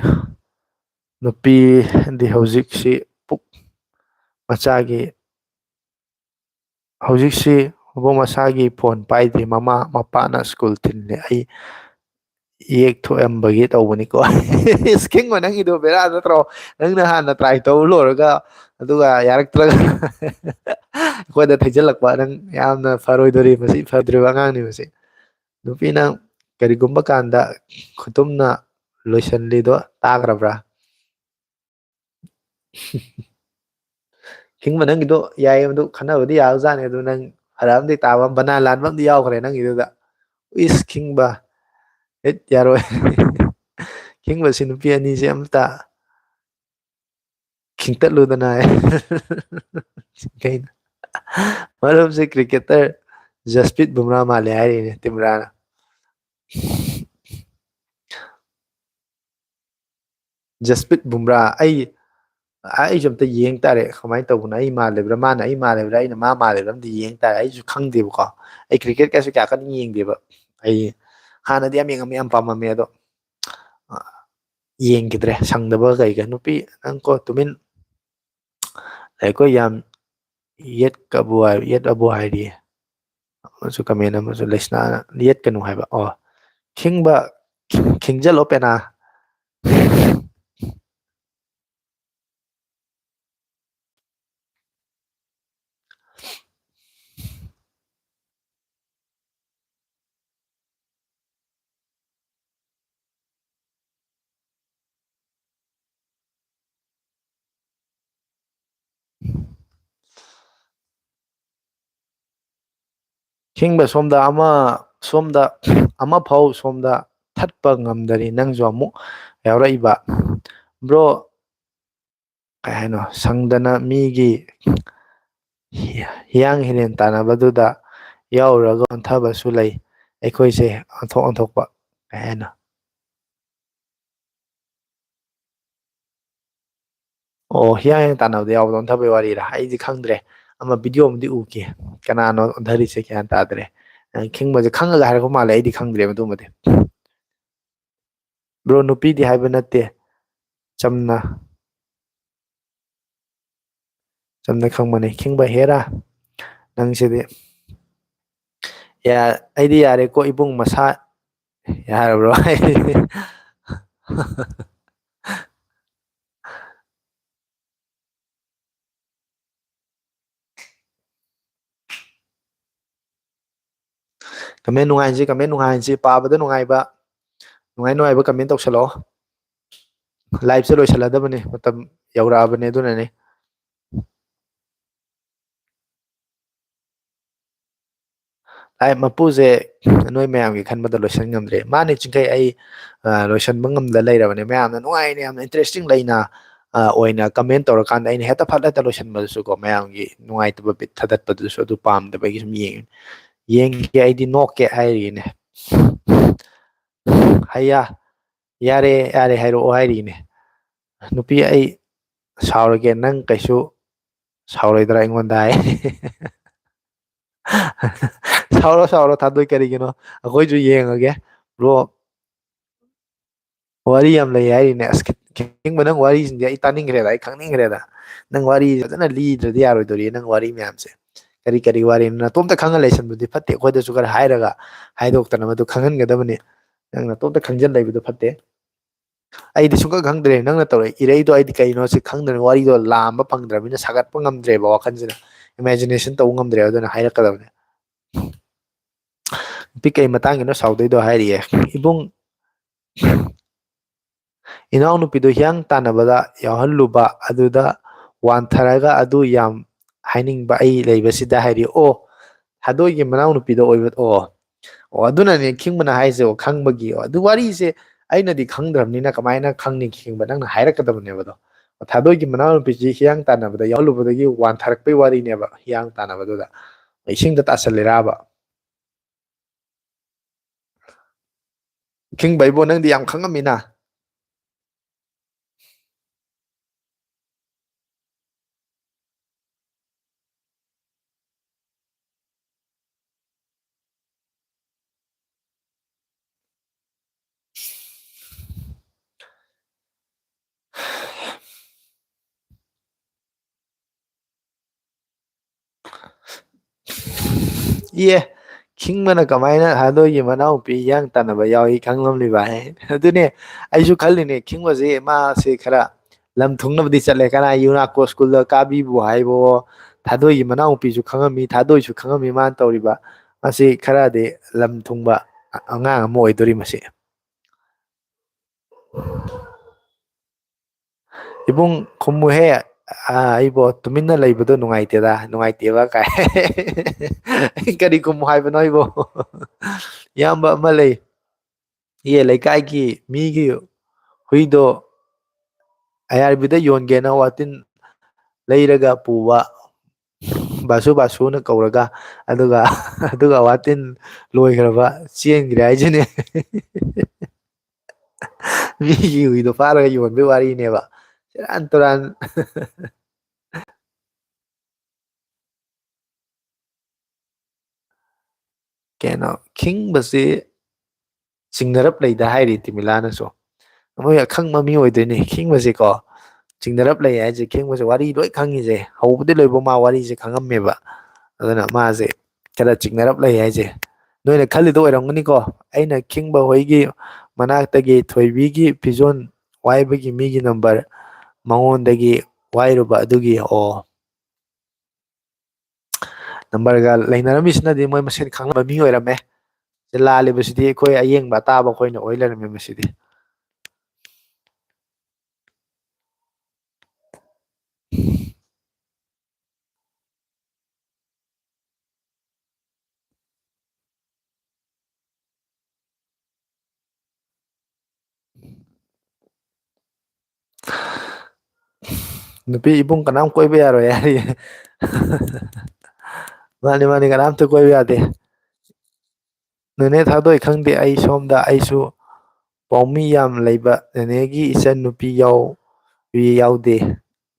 ꯅꯨꯄꯤꯗꯤ ꯍꯧꯖꯤꯛꯁꯤ ꯄꯨꯛ ꯃꯆꯥꯒꯤ, ꯍꯧꯖꯤꯛꯁꯤ ꯃꯕꯨꯡ ꯃꯁꯥꯒꯤ ꯐꯣꯟ ꯄꯥꯏꯗ꯭ꯔꯤ, ꯃꯃꯥ ꯃꯄꯥꯅ ꯁ꯭ꯀꯨꯜ ꯊꯤꯜꯂꯦ, ꯑꯩ ꯌꯦꯛ ꯊꯣꯛꯑꯝꯕꯒꯤ ꯇꯧꯕꯅꯤꯀꯣ꯫ ꯏꯁ, ꯈꯤꯡꯕ, ꯅꯪꯒꯤꯗꯣ ꯕꯦꯔꯥ ꯅꯠꯇ꯭ꯔꯣ? ꯅꯪꯅ ꯍꯥꯟꯅ try ꯇꯧ ꯂꯣꯏꯔꯒ, ꯑꯗꯨꯒ ꯌꯥꯔꯛꯇ꯭ꯔꯒ ꯑꯩꯈꯣꯏꯗ ꯊꯩꯖꯤꯜꯂꯛꯄ, ꯅꯪ ꯌꯥꯝꯅ ꯐꯔꯣꯏꯗꯣꯔꯤ꯫ ꯃꯁꯤ ꯐꯗ꯭ꯔꯤꯕ ꯑꯉꯥꯡꯅꯤ ꯃꯁꯤ꯫ ꯅꯨꯄꯤ, ꯅꯪ ꯀꯔꯤꯒꯨꯝꯕ ꯀꯥꯟꯗ ꯈꯨꯇꯨꯝꯅ ꯂꯣꯏꯁꯤꯜꯂꯤꯗꯣ ꯇꯥꯈ꯭ꯔꯕ꯭ꯔꯥ? ꯈꯤꯡꯕ, ꯅꯪꯒꯤꯗꯣ ꯌꯥꯏꯌꯦ, ꯃꯗꯨ ꯈꯟꯅꯕꯗꯤ ꯌꯥꯕꯖꯥꯠꯅꯤ, ꯑꯗꯨ ꯅꯪ ꯐꯔꯛ ꯑꯃꯗꯤ ꯇꯥꯕ ꯑꯃ, ꯕꯅꯥꯟ ꯂꯥꯟꯕ ꯑꯃꯗꯤ ꯌꯥꯎꯈ꯭ꯔꯦ ꯅꯪꯒꯤꯗꯨꯗ꯫ ꯏꯁ, ꯈꯤꯡꯕ, ꯍꯦꯠ, ꯌꯥꯔꯣꯏ꯫ ꯈꯤꯡꯕꯁꯤ ꯅꯨꯄꯤ ꯑꯅꯤꯁꯦ ꯑꯃꯇ ꯈꯤꯡꯇꯠꯂꯨꯗꯅ꯫ ꯀꯩꯅꯣ? ꯃꯔꯝꯁꯦ cricketer ꯖꯁꯄ꯭ꯔꯤꯠ ꯕꯨꯝꯔꯥ ꯃꯥꯜꯂꯦ ꯍꯥꯏꯔꯤꯅꯦ ꯇꯤꯝꯔꯥꯅ꯫ ꯖꯁꯄ꯭ꯔꯤꯠ ꯕꯨꯝꯔꯥ, ꯑꯩ, ꯑꯩꯁꯨ ꯑꯝꯇ ꯌꯦꯡ ꯇꯥꯔꯦ, ꯀꯃꯥꯏꯅ ꯇꯧꯕꯅꯣ? ꯑꯩ ꯃꯥꯜꯂꯤꯕ꯭ꯔꯥ, ꯃꯥꯅ ꯑꯩ ꯃꯥꯜꯂꯤꯕ꯭ꯔꯥ, ꯑꯩꯅ ꯃꯥ ꯃꯥꯜꯂꯤꯕ꯭ꯔꯥ, ꯑꯝꯇ ꯌꯦꯡ ꯇꯥꯔꯦ꯫ ꯑꯩꯁꯨ ꯈꯪꯗꯦꯕꯀꯣ, ꯑꯩ cricket ꯀꯥꯏꯁꯨ ꯀꯌꯥ ꯀꯟꯅ ꯌꯦꯡꯗꯦꯕ꯫ ꯑꯩ ꯍꯥꯟꯅꯗꯤ ꯌꯥꯝ ꯌꯦꯡꯉꯝꯃꯦ, ꯌꯥꯝ ꯄꯥꯝꯃꯝꯃꯦ, ꯑꯗꯣ, ꯑ, ꯌꯦꯡꯈꯤꯗ꯭ꯔꯦ, ꯁꯪꯗꯕ ꯀꯩꯒ꯫ ꯅꯨꯄꯤ, ꯅꯪ ꯀꯣ ꯇꯨꯃꯤꯟ ꯂꯩꯀꯣ, ꯌꯥꯝ ꯌꯦꯠꯀꯕꯨ ꯍꯥꯏ-, ꯌꯦꯠꯂꯕꯨ ꯍꯥꯏꯔꯤꯌꯦ꯫ ꯑꯃꯁꯨ comment ꯑꯃꯁꯨ, ꯂꯩꯁꯅꯥꯅ ꯌꯦꯠꯀꯅꯨ ꯍꯥꯏꯕ꯫ ꯑꯣ, ꯈꯤꯡꯕ, ꯈꯤꯡꯖꯜꯂꯣ ꯄꯦꯅꯥ꯫ ꯑꯍꯤꯡꯕ ꯁꯣꯝꯗ ꯑꯃ, ꯁꯣꯝꯗ ꯑꯃꯐꯥꯎ ꯁꯣꯝꯗ ꯊꯠꯄ ꯉꯝꯗꯔꯤ, ꯅꯪꯁꯨ ꯑꯃꯨꯛ ꯌꯥꯎꯔꯛꯏꯕ꯫ Bro, ꯀꯩ ꯍꯥꯏꯅꯣ, ꯁꯪꯗꯅ ꯃꯤꯒꯤ ꯍꯤꯌꯥꯡ ꯍꯤꯔꯦꯟ ꯇꯥꯟꯅꯕꯗꯨꯗ ꯌꯥꯎꯔꯨꯔꯒ ꯑꯣꯟꯊꯕꯁꯨ ꯂꯩ꯫ ꯑꯩꯈꯣꯏꯁꯦ ꯑꯣꯟꯊꯣꯛ ꯑꯣꯟꯊꯣꯛꯄ, ꯀꯩ ꯍꯥꯏꯅꯣ? ꯑꯣ, ꯍꯤꯌꯥꯡ ꯍꯤꯔꯦꯟ ꯇꯥꯟꯅꯕꯗ ꯌꯥꯎꯕꯗ ꯑꯣꯟꯊꯕꯩ ꯋꯥꯔꯤꯔꯥ? ꯑꯩꯗꯤ ꯈꯪꯗ꯭ꯔꯦ꯫ ꯑꯃ video ꯑꯃꯗꯤ ꯎꯈꯤ꯫ ꯀꯅꯥꯅꯣ ꯑꯣꯟꯊꯔꯤꯁꯦ ꯒ꯭ꯌꯥꯟ ꯇꯥꯗ꯭ꯔꯦ꯫ ꯑ, ꯈꯤꯡꯕꯁꯦ ꯈꯪꯉꯒ ꯍꯥꯏꯔꯛꯄ ꯃꯥꯜꯂꯦ, ꯑꯩꯗꯤ ꯈꯪꯗ꯭ꯔꯦ ꯃꯗꯨꯃꯗꯤ꯫ Bro, ꯅꯨꯄꯤꯗꯤ ꯍꯥꯏꯕ ꯅꯠꯇꯦ꯫ ꯆꯝꯅ, ꯆꯝꯅ ꯈꯪꯕꯅꯦ꯫ ꯈꯤꯡꯕ ꯍꯦꯔꯥ, ꯅꯪꯁꯤꯗꯤ꯫ ꯌꯥ-, ꯑꯩꯗꯤ ꯌꯥꯔꯦꯀꯣ ꯏꯕꯨꯡ ꯃꯁꯥ꯫ ꯌꯥꯔꯕ꯭ꯔꯣ? Comment ꯅꯨꯡꯉꯥꯏꯍꯟꯁꯤ, comment ꯅꯨꯡꯉꯥꯏꯍꯟꯁꯤ, ꯄꯥꯕꯗ ꯅꯨꯡꯉꯥꯏꯕ, ꯅꯨꯡꯉꯥꯏ ꯅꯨꯡꯉꯥꯏꯕ comment ꯇꯧꯁꯜꯂꯛꯑꯣ꯫ Liveꯁꯦ ꯂꯣꯏꯁꯜꯂꯗꯕꯅꯤ, ꯃꯇꯝ ꯌꯧꯔꯛꯑꯕꯅꯤ, ꯑꯗꯨꯅꯅꯤ꯫ Live ꯃꯄꯨꯁꯦ ꯅꯣꯏ ꯃꯌꯥꯝꯒꯤ ꯈꯟꯕꯗ ꯂꯣꯏꯁꯟ ꯉꯝꯗ꯭ꯔꯦ꯫ ꯃꯥꯅꯤ ꯆꯤꯡꯈꯩ, ꯑꯩ, ꯑ, ꯂꯣꯏꯁꯟꯕ ꯉꯝꯗ ꯂꯩꯔꯕꯅꯦ꯫ ꯃꯌꯥꯝꯅ ꯅꯨꯡꯉꯥꯏꯅ, ꯌꯥꯝꯅ interesting ꯂꯩꯅ, ꯑ, ꯑꯣꯏꯅ comment ꯇꯧꯔꯀꯥꯟꯗ ꯑꯩꯅ ꯍꯦꯛꯇ ꯐꯠ ꯍꯦꯛꯇ ꯂꯣꯏꯁꯟꯕꯗꯨꯁꯨꯀꯣ, ꯃꯌꯥꯝꯒꯤ ꯅꯨꯡꯉꯥꯏꯇꯕ bit ꯊꯥꯗꯠꯄꯗꯨꯁꯨ ꯑꯗꯨ ꯄꯥꯝꯗꯕꯒꯤ ꯁꯨꯝ ꯌꯦꯡꯉꯤ꯫ ꯌꯦꯡꯒꯦ, ꯑꯩꯗꯤ ꯅꯣꯛꯀꯦ ꯍꯥꯏꯔꯤꯅꯦ꯫ ꯍꯩꯌꯥ, ꯌꯥꯔꯦ, ꯌꯥꯔꯦ ꯍꯥꯏꯔꯛꯑꯣ ꯍꯥꯏꯔꯤꯅꯦ꯫ ꯅꯨꯄꯤ, ꯑꯩ ꯁꯥꯎꯔꯒꯦ, ꯅꯪ ꯀꯩꯁꯨ ꯁꯥꯎꯔꯣꯏꯗ꯭ꯔꯥ ꯑꯩꯉꯣꯟꯗ ꯍꯥꯏ꯫ ꯁꯥꯎꯔꯣ, ꯁꯥꯎꯔꯣ, ꯊꯥꯗꯣꯏ ꯀꯔꯤꯒꯤꯅꯣ? ꯑꯩꯈꯣꯏꯁꯨ ꯌꯦꯡꯉꯒꯦ꯫ Bro, ꯋꯥꯔꯤ ꯌꯥꯝ ꯂꯩ ꯍꯥꯏꯔꯤꯅꯦ꯫ ꯑꯁ, ꯈꯤꯡꯕ, ꯅꯪ ꯋꯥꯔꯤꯁꯤꯡꯁꯦ ꯑꯩ ꯇꯥꯅꯤꯡꯈ꯭ꯔꯦꯗ, ꯑꯩ ꯈꯪꯅꯤꯡꯈ꯭ꯔꯦꯗ꯫ ꯅꯪ ꯋꯥꯔꯤ ꯐꯖꯅ ꯂꯤꯗ꯭ꯔꯗꯤ ꯌꯥꯔꯣꯏꯗꯧꯔꯤ, ꯅꯪ ꯋꯥꯔꯤ ꯃꯌꯥꯝꯁꯦ꯫ ꯀꯔꯤ ꯀꯔꯤ ꯋꯥꯔꯤꯅꯣ? ꯅꯇꯣꯝꯇ ꯈꯪꯉ ꯂꯩꯁꯟꯕꯗꯤ ꯐꯠꯇꯦ, ꯑꯩꯈꯣꯏꯗꯁꯨ ꯈꯔ ꯍꯥꯏꯔꯒ ꯍꯥꯏꯗꯣꯛꯇꯅ ꯃꯗꯨ ꯈꯪꯍꯟꯒꯗꯕꯅꯤ꯫ ꯅꯪ ꯅꯇꯣꯝꯇ ꯈꯪꯖꯟ ꯂꯩꯕꯗꯣ ꯐꯠꯇꯦ꯫ ꯑꯩꯗꯤ ꯁꯨꯡꯈꯪ ꯈꯪꯗ꯭ꯔꯦ, ꯅꯪꯅ ꯇꯧꯔꯛꯏ ꯏꯔꯩꯗꯣ ꯑꯩꯗꯤ ꯀꯩꯅꯣ ꯁꯤ ꯈꯪꯗ꯭ꯔꯦ, ꯋꯥꯔꯤꯗꯣ ꯂꯥꯝꯕ ꯐꯪꯗ꯭ꯔꯕꯅꯤꯅ ꯁꯥꯒꯠꯄ ꯉꯝꯗ꯭ꯔꯦꯕ ꯋꯥꯈꯜꯁꯤꯅ, imagination ꯇꯧꯕ ꯉꯝꯗ꯭ꯔꯦ, ꯑꯗꯨꯅ ꯍꯥꯏꯔꯛꯀꯗꯕꯅꯤ꯫ ꯅꯨꯄꯤ ꯀꯩ ꯃꯇꯥꯡꯒꯤꯅꯣ ꯁꯥꯎꯗꯣꯏꯗꯣ ꯍꯥꯏꯔꯤꯌꯦ꯫ ꯏꯕꯨꯡ, ꯏꯅꯥꯎꯅꯨꯄꯤꯗꯣ ꯍꯤꯌꯥꯡ ꯇꯥꯟꯅꯕꯗ ꯌꯥꯎꯍꯜꯂꯨꯕ, ꯑꯗꯨꯗ ꯋꯥꯟꯊꯔꯒ ꯑꯗꯨ ꯌꯥꯝ ꯍꯥꯏꯅꯤꯡꯕ ꯑꯩ ꯂꯩꯕꯁꯤꯗ ꯍꯥꯏꯔꯤ꯫ ꯑꯣ, ꯊꯥꯗꯣꯏꯒꯤ ꯃꯅꯥꯎꯅꯨꯄꯤꯗꯣ ꯑꯣꯏꯕ꯫ ꯑꯣ, ꯑꯣ, ꯑꯗꯨꯅꯅꯦ ꯈꯤꯡꯕꯅ ꯍꯥꯏꯁꯦ, ꯑꯣ, ꯈꯪꯕꯒꯤ꯫ ꯑꯣ, ꯑꯗꯨ ꯋꯥꯔꯤꯁꯦ ꯑꯩꯅꯗꯤ ꯈꯪꯗ꯭ꯔꯕꯅꯤꯅ ꯀꯃꯥꯏꯅ ꯈꯪꯅꯤ ꯈꯤꯡꯕ? ꯅꯪꯅ ꯍꯥꯏꯔꯛꯀꯗꯕꯅꯦꯕ ꯑꯗꯣ꯫ ꯑꯣ, ꯊꯥꯗꯣꯏꯒꯤ ꯃꯅꯥꯎꯅꯨꯄꯤꯁꯤ ꯍꯤꯌꯥꯡ ꯇꯥꯟꯅꯕꯗ ꯌꯥꯎꯍꯜꯂꯨꯕꯗꯒꯤ ꯋꯥꯟꯊꯔꯛꯄꯩ ꯋꯥꯔꯤꯅꯦꯕ, ꯍꯤꯌꯥꯡ ꯇꯥꯟꯅꯕꯗꯨꯗ꯫ ꯏꯁꯤꯡꯗ ꯇꯥꯁꯜꯂꯤꯔꯥꯕ? ꯈꯤꯡꯕ ꯏꯕꯣ, ꯅꯪꯗꯤ ꯌꯥꯝ ꯈꯪꯉꯝꯃꯤꯅ꯫ ꯏꯌꯦ, ꯈꯤꯡꯕꯅ ꯀꯃꯥꯏꯅ ꯊꯥꯗꯣꯏꯒꯤ ꯃꯅꯥꯎꯄꯤ ꯍꯤꯌꯥꯡ ꯇꯥꯟꯅꯕ ꯌꯥꯎꯏ ꯈꯪꯂꯝꯂꯤꯕ ꯍꯥꯏ? ꯑꯗꯨꯅꯦ ꯑꯩꯁꯨ ꯈꯜꯂꯤꯅꯦ, ꯈꯤꯡꯕꯁꯦ ꯃꯥꯁꯦ ꯈꯔ ꯂꯝ ꯊꯨꯡꯅꯕꯗꯤ ꯆꯠꯂꯦ꯫ ꯀꯅꯥ ꯌꯨꯅꯥꯀꯣ ꯁ꯭ꯀꯨꯜꯗ ꯀꯥꯕꯤꯕꯨ ꯍꯥꯏꯕꯣ, ꯊꯥꯗꯣꯏꯒꯤ ꯃꯅꯥꯎꯄꯤꯁꯨ ꯈꯪꯉꯝꯃꯤ, ꯊꯥꯗꯣꯏꯁꯨ ꯈꯪꯉꯝꯃꯤ ꯃꯥꯅ ꯇꯧꯔꯤꯕ꯫ ꯃꯁꯤ ꯈꯔꯗꯤ ꯂꯝ ꯊꯨꯡꯕ ꯑꯉꯥꯡ ꯑꯃ ꯑꯣꯏꯗꯣꯔꯤ ꯃꯁꯤ꯫ ꯏꯕꯨꯡ, ꯈꯨꯝꯃꯨꯍꯦ꯫ ꯑꯥ, ꯑꯩꯕꯣ ꯇꯨꯃꯤꯟꯅ ꯂꯩꯕꯗꯣ ꯅꯨꯡꯉꯥꯏꯇꯦꯗ, ꯅꯨꯡꯉꯥꯏꯇꯦꯕ ꯀꯥꯏ꯫ ꯀꯔꯤ ꯈꯨꯝꯃꯨ ꯍꯥꯏꯕꯅꯣ ꯑꯩꯕꯣ? ꯏꯌꯥꯝꯕ ꯑꯃ ꯂꯩ꯫ ꯌꯦ, ꯂꯩꯀꯥꯏꯒꯤ ꯃꯤꯒꯤ ꯍꯨꯏꯗꯣ ꯑꯌꯥꯔꯕꯤꯗ ꯌꯣꯟꯒꯦꯅ ꯋꯥꯇꯤꯟ ꯂꯩꯔꯒ ꯄꯨꯕ, ꯕꯥꯁꯨ ꯕꯥꯁꯨꯅ ꯀꯧꯔꯒ, ꯑꯗꯨꯒ, ꯑꯗꯨꯒ ꯋꯥꯇꯤꯟ ꯂꯣꯏꯈ꯭ꯔꯕ, ꯆꯦꯟꯈ꯭ꯔꯦ ꯍꯥꯏꯁꯤꯅꯦ꯫ ꯃꯤꯒꯤ ꯍꯨꯏꯗꯣ ꯐꯥꯔꯒ ꯌꯣꯟꯕꯩ ꯋꯥꯔꯤꯅꯦꯕ꯫ ꯁꯦꯔꯥꯟ ꯇꯨꯔꯥꯟ꯫ ꯀꯩꯅꯣ, ꯈꯤꯡꯕꯁꯤ ꯆꯤꯡꯅꯔꯞ ꯂꯩꯗ ꯍꯥꯏꯔꯤ ꯇꯤꯃꯤꯂꯥꯅꯁꯨ꯫ ꯃꯣꯏ ꯑꯈꯪꯕ ꯃꯤ ꯑꯣꯏꯗꯣꯏꯅꯦ ꯈꯤꯡꯕꯁꯤꯀꯣ꯫ ꯆꯤꯡꯅꯔꯞ ꯂꯩ ꯍꯥꯏꯁꯦ, ꯈꯤꯡꯕꯁꯦ ꯋꯥꯔꯤ ꯂꯣꯏ ꯈꯪꯉꯤꯁꯦ, ꯍꯧꯕꯗꯤ ꯂꯣꯏꯕ ꯃꯥ ꯋꯥꯔꯤꯁꯦ ꯈꯪꯉꯝꯃꯦꯕ꯫ ꯑꯗꯨꯅ ꯃꯥꯁꯦ ꯈꯔ ꯆꯤꯡꯅꯔꯞ ꯂꯩ ꯍꯥꯏꯁꯦ꯫ ꯅꯣꯏꯅ ꯈꯜꯂꯤꯗꯣ ꯑꯣꯏꯔꯝꯒꯅꯤꯀꯣ, ꯑꯩꯅ ꯈꯤꯡꯕ ꯍꯣꯏꯒꯤ ꯃꯅꯥꯛꯇꯒꯤ ꯊꯣꯏꯕꯤꯒꯤ ꯐꯤꯖꯣꯟ ꯋꯥꯏꯕꯒꯤ ꯃꯤꯒꯤ ꯅꯝꯕꯔ ꯃꯉꯣꯟꯗꯒꯤ ꯋꯥꯏꯔꯨꯕ ꯑꯗꯨꯒꯤ꯫ ꯑꯣ, ꯅꯝꯕꯔꯒ ꯂꯩꯅꯔꯝꯃꯤꯁꯤꯅꯗꯤ ꯃꯣꯏ ꯃꯁꯦꯟ ꯈꯪꯅꯕ ꯃꯤ ꯑꯣꯏꯔꯝꯃꯦ꯫ ꯁꯤ ꯂꯥꯜꯂꯤꯕꯁꯤꯗꯤ ꯑꯩꯈꯣꯏ ꯑꯌꯦꯡꯕ ꯑꯇꯥꯕ ꯑꯩꯈꯣꯏꯅ ꯑꯣꯏ ꯂꯩꯔꯝꯃꯦ ꯃꯁꯤꯗꯤ꯫ ꯅꯨꯄꯤ ꯏꯕꯨꯡ ꯀꯅꯥꯝ ꯀꯣꯏꯕ ꯌꯥꯔꯣꯏ ꯍꯥꯏꯔꯤ꯫ ꯃꯥꯅꯤ, ꯃꯥꯅꯤ, ꯀꯅꯥꯝꯇ ꯀꯣꯏꯕ ꯌꯥꯗꯦ꯫ ꯅꯦꯅꯦ ꯊꯥꯗꯣꯏ ꯈꯪꯗꯦ, ꯑꯩ ꯁꯣꯝꯗ ꯑꯩꯁꯨ ꯄꯥꯎꯃꯤ ꯌꯥꯝ ꯂꯩꯕ ꯅꯦꯅꯦꯒꯤ ꯏꯆꯟ ꯅꯨꯄꯤ ꯌꯥꯎ-, ꯌꯥꯎꯗꯦ,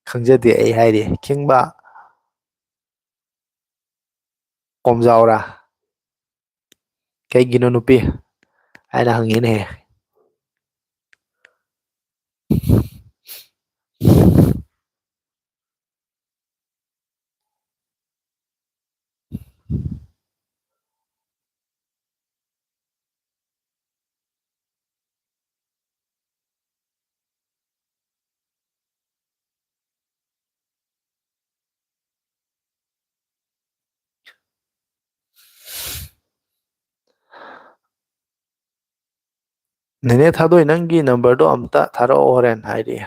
ꯈꯪꯖꯗꯦ ꯑꯩ ꯍꯥꯏꯔꯤ꯫ ꯈꯤꯡꯕ ꯀꯣꯝꯖꯥꯎꯔꯥ? ꯀꯩꯒꯤꯅꯣ ꯅꯨꯄꯤ ꯍꯥꯏꯅ ꯍꯪꯉꯤꯅꯦ꯫ ꯅꯦꯅꯦ ꯊꯥꯗꯣꯏ, ꯅꯪꯒꯤ ꯅꯝꯕꯔꯗꯣ ꯑꯝꯇ ꯊꯥꯔꯛꯑꯣ ꯍꯣꯔꯦꯟ ꯍꯥꯏꯔꯤ꯫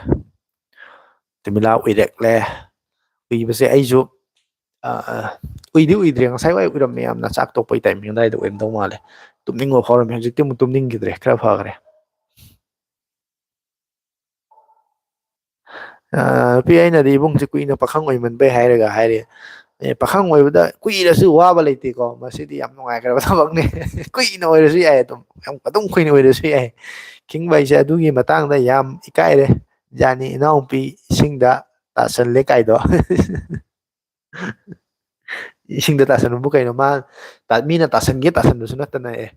ꯇꯨꯃꯤꯂꯥ ꯎꯏꯔꯛꯂꯦ꯫ ꯎꯏꯕꯁꯦ ꯑꯩꯁꯨ, ꯑ, ꯑ, ꯎꯏꯗꯤ ꯎꯏꯗ꯭ꯔꯦ꯫ ꯉꯁꯥꯏ ꯋꯥꯏ ꯎꯏꯔꯝꯃꯦ ꯌꯥꯝꯅ, ꯆꯥꯛ ꯇꯣꯛꯄꯩ ꯇꯥꯏꯃꯤꯡ ꯑꯗꯨꯋꯥꯏꯗ ꯑꯣꯏꯔꯝꯗꯧ ꯃꯥꯜꯂꯦ꯫ ꯇꯨꯝꯅꯤꯡꯕ ꯐꯥꯎꯔꯝꯃꯦ꯫ ꯍꯧꯖꯤꯛꯇꯤ ꯑꯃꯨꯛ ꯇꯨꯝꯅꯤꯡꯈꯤꯗ꯭ꯔꯦ, ꯈꯔ ꯐꯈ꯭ꯔꯦ꯫ ꯑ, ꯅꯨꯄꯤ ꯑꯩꯅꯗꯤ ꯏꯕꯨꯡꯁꯦ ꯀꯨꯏꯅ ꯄꯥꯈꯪ ꯑꯣꯏꯃꯟꯕꯩ ꯍꯥꯏꯔꯒ ꯍꯥꯏꯔꯤ꯫ ꯑꯦ, ꯄꯥꯈꯪ ꯑꯣꯏꯕꯗ ꯀꯨꯏꯔꯁꯨ ꯋꯥꯕ ꯂꯩꯇꯦꯀꯣ꯫ ꯃꯁꯤꯗꯤ ꯌꯥꯝ ꯅꯨꯡꯉꯥꯏꯈ꯭ꯔꯕ ꯊꯕꯛꯅꯤ꯫ ꯀꯨꯏꯅ ꯑꯣꯏꯔꯁꯨ ꯌꯥꯏ, ꯑꯗꯨꯝ, ꯌꯥꯝ ꯑꯗꯨꯝ ꯀꯨꯏꯅ ꯑꯣꯏꯔꯁꯨ ꯌꯥꯏ꯫ ꯈꯤꯡꯕ ꯑꯩꯁꯦ ꯑꯗꯨꯒꯤ ꯃꯇꯥꯡꯗ ꯌꯥꯝ ꯏꯀꯥꯏꯔꯦ꯫ ꯖꯥꯅꯤ ꯏꯅꯥꯎꯄꯤ ꯏꯁꯤꯡꯗ ꯇꯥꯁꯜꯂꯦ ꯀꯥꯏꯗꯣ꯫ ꯏꯁꯤꯡꯗ ꯇꯥꯁꯟꯕꯕꯨ ꯀꯩꯅꯣ? ꯃꯥ ꯇꯥ-, ꯃꯤꯅ ꯇꯥꯁꯟꯒꯦ ꯇꯥꯁꯟꯕꯁꯨ ꯅꯠꯇꯅ, ꯑꯦ,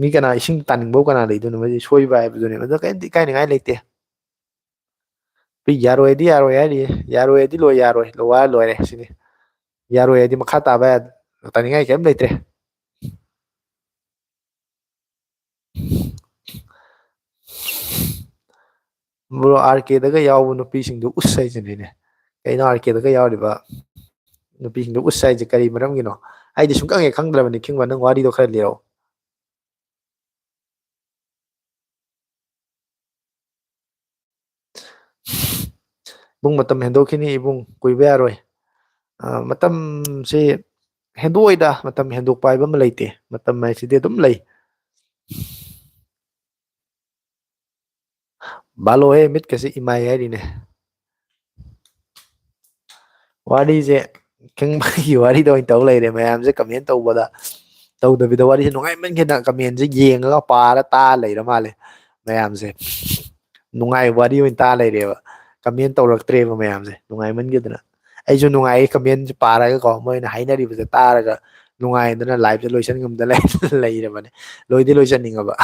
ꯃꯤ ꯀꯅꯥ ꯏꯁꯤꯡ ꯇꯥꯅꯤꯡꯕꯕꯨ ꯀꯅꯥ ꯂꯩꯗꯣꯏꯅꯣ? ꯃꯁꯤ ꯁꯣꯏꯕ ꯍꯥꯏꯕꯗꯨꯅꯦ꯫ ꯑꯗꯣ ꯀꯔꯤꯝꯇ ꯏꯀꯥꯏꯅꯤꯡꯉꯥꯏ ꯂꯩꯇꯦ꯫ ꯅꯨꯄꯤ ꯌꯥꯔꯣꯏꯗꯤ ꯌꯥꯔꯣꯏ ꯍꯥꯏꯔꯤꯌꯦ꯫ ꯌꯥꯔꯣꯏ ꯍꯥꯏꯗꯤ ꯂꯣꯏ ꯌꯥꯔꯣꯏ꯫ ꯂꯣꯏ ꯋꯥ ꯂꯣꯏꯔꯦ ꯁꯤꯅꯤ꯫ ꯌꯥꯔꯣꯏ ꯍꯥꯏꯗꯤ ꯃꯈꯥ ꯇꯥꯕ ꯌꯥ-, ꯇꯥꯅꯤꯡꯉꯥꯏ ꯀꯔꯤꯝ ꯂꯩꯇ꯭ꯔꯦ꯫ ꯕ꯭ꯔꯣ, ꯑꯥꯔ ꯀꯦꯗꯒ ꯌꯥꯎꯕ ꯅꯨꯄꯤꯁꯤꯡꯗꯨ ꯎꯁ ꯍꯥꯏꯁꯤꯅꯤꯅꯦ꯫ ꯀꯩꯅꯣ ꯑꯥꯔ ꯀꯦꯗꯒ ꯌꯥꯎꯔꯤꯕ ꯅꯨꯄꯤꯁꯤꯡꯗꯨ ꯎꯁ ꯍꯥꯏꯁꯦ ꯀꯔꯤ ꯃꯔꯝꯒꯤꯅꯣ? ꯑꯩꯗꯤ ꯁꯨꯡꯈꯪ ꯍꯦꯛ ꯈꯪꯗ꯭ꯔꯕꯅꯤ꯫ ꯈꯤꯡꯕ, ꯅꯪ ꯋꯥꯔꯤꯗꯣ ꯈꯔ ꯂꯤꯔꯛꯑꯣ꯫ ꯏꯕꯨꯡ, ꯃꯇꯝ ꯍꯦꯟꯗꯣꯛꯈꯤꯅꯤ ꯏꯕꯨꯡ, ꯀꯨꯏꯕ ꯌꯥꯔꯣꯏ꯫ ꯑ, ꯃꯇꯝꯁꯤ ꯍꯦꯟꯗꯣꯛꯑꯣꯏꯗ, ꯃꯇꯝ ꯍꯦꯟꯗꯣꯛꯄ ꯍꯥꯏꯕ ꯑꯃ ꯂꯩꯇꯦ, ꯃꯇꯝ ꯍꯥꯏꯁꯤꯗꯤ ꯑꯗꯨꯝ ꯂꯩ꯫ ꯕꯥꯂꯣꯍꯦ ꯃꯤꯠꯀꯁꯤ ꯏꯃꯥꯏ ꯍꯥꯏꯔꯤꯅꯦ꯫ ꯋꯥꯔꯤꯁꯦ ꯈꯪꯕꯒꯤ ꯋꯥꯔꯤꯗ ꯑꯣꯏꯅ ꯇꯧ ꯂꯩꯔꯦ꯫ ꯃꯌꯥꯝꯁꯦ comment ꯇꯧꯕꯗ, ꯇꯧꯗꯕꯤꯗ ꯋꯥꯔꯤꯁꯦ ꯅꯨꯡꯉꯥꯏꯃꯟꯈꯤꯗꯅ commentꯁꯦ ꯌꯦꯡꯉꯒ ꯄꯥꯔ ꯇꯥ ꯂꯩꯔ ꯃꯥꯜꯂꯦ ꯃꯌꯥꯝꯁꯦ꯫ ꯅꯨꯡꯉꯥꯏꯕ ꯋꯥꯔꯤ ꯑꯣꯏꯅ ꯇꯥ ꯂꯩꯔꯦꯕ꯫ Comment ꯇꯧꯔꯛꯇ꯭ꯔꯦꯕ ꯃꯌꯥꯝꯁꯦ ꯅꯨꯡꯉꯥꯏꯃꯟꯈꯤꯗꯅ꯫ ꯑꯩꯁꯨ ꯅꯨꯡꯉꯥꯏꯌꯦ commentꯁꯦ ꯄꯥꯔꯒꯀꯣ, ꯃꯣꯏꯅ ꯍꯥꯏꯅꯔꯤꯕꯁꯦ ꯇꯥꯔꯒ ꯅꯨꯡꯉꯥꯏꯗꯅ liveꯁꯦ ꯂꯣꯏꯁꯟ ꯉꯝꯗ ꯂꯩ-, ꯂꯩꯔꯕꯅꯦ꯫ ꯂꯣꯏꯗꯤ ꯂꯣꯏꯁꯟꯅꯤꯡꯉꯕ꯫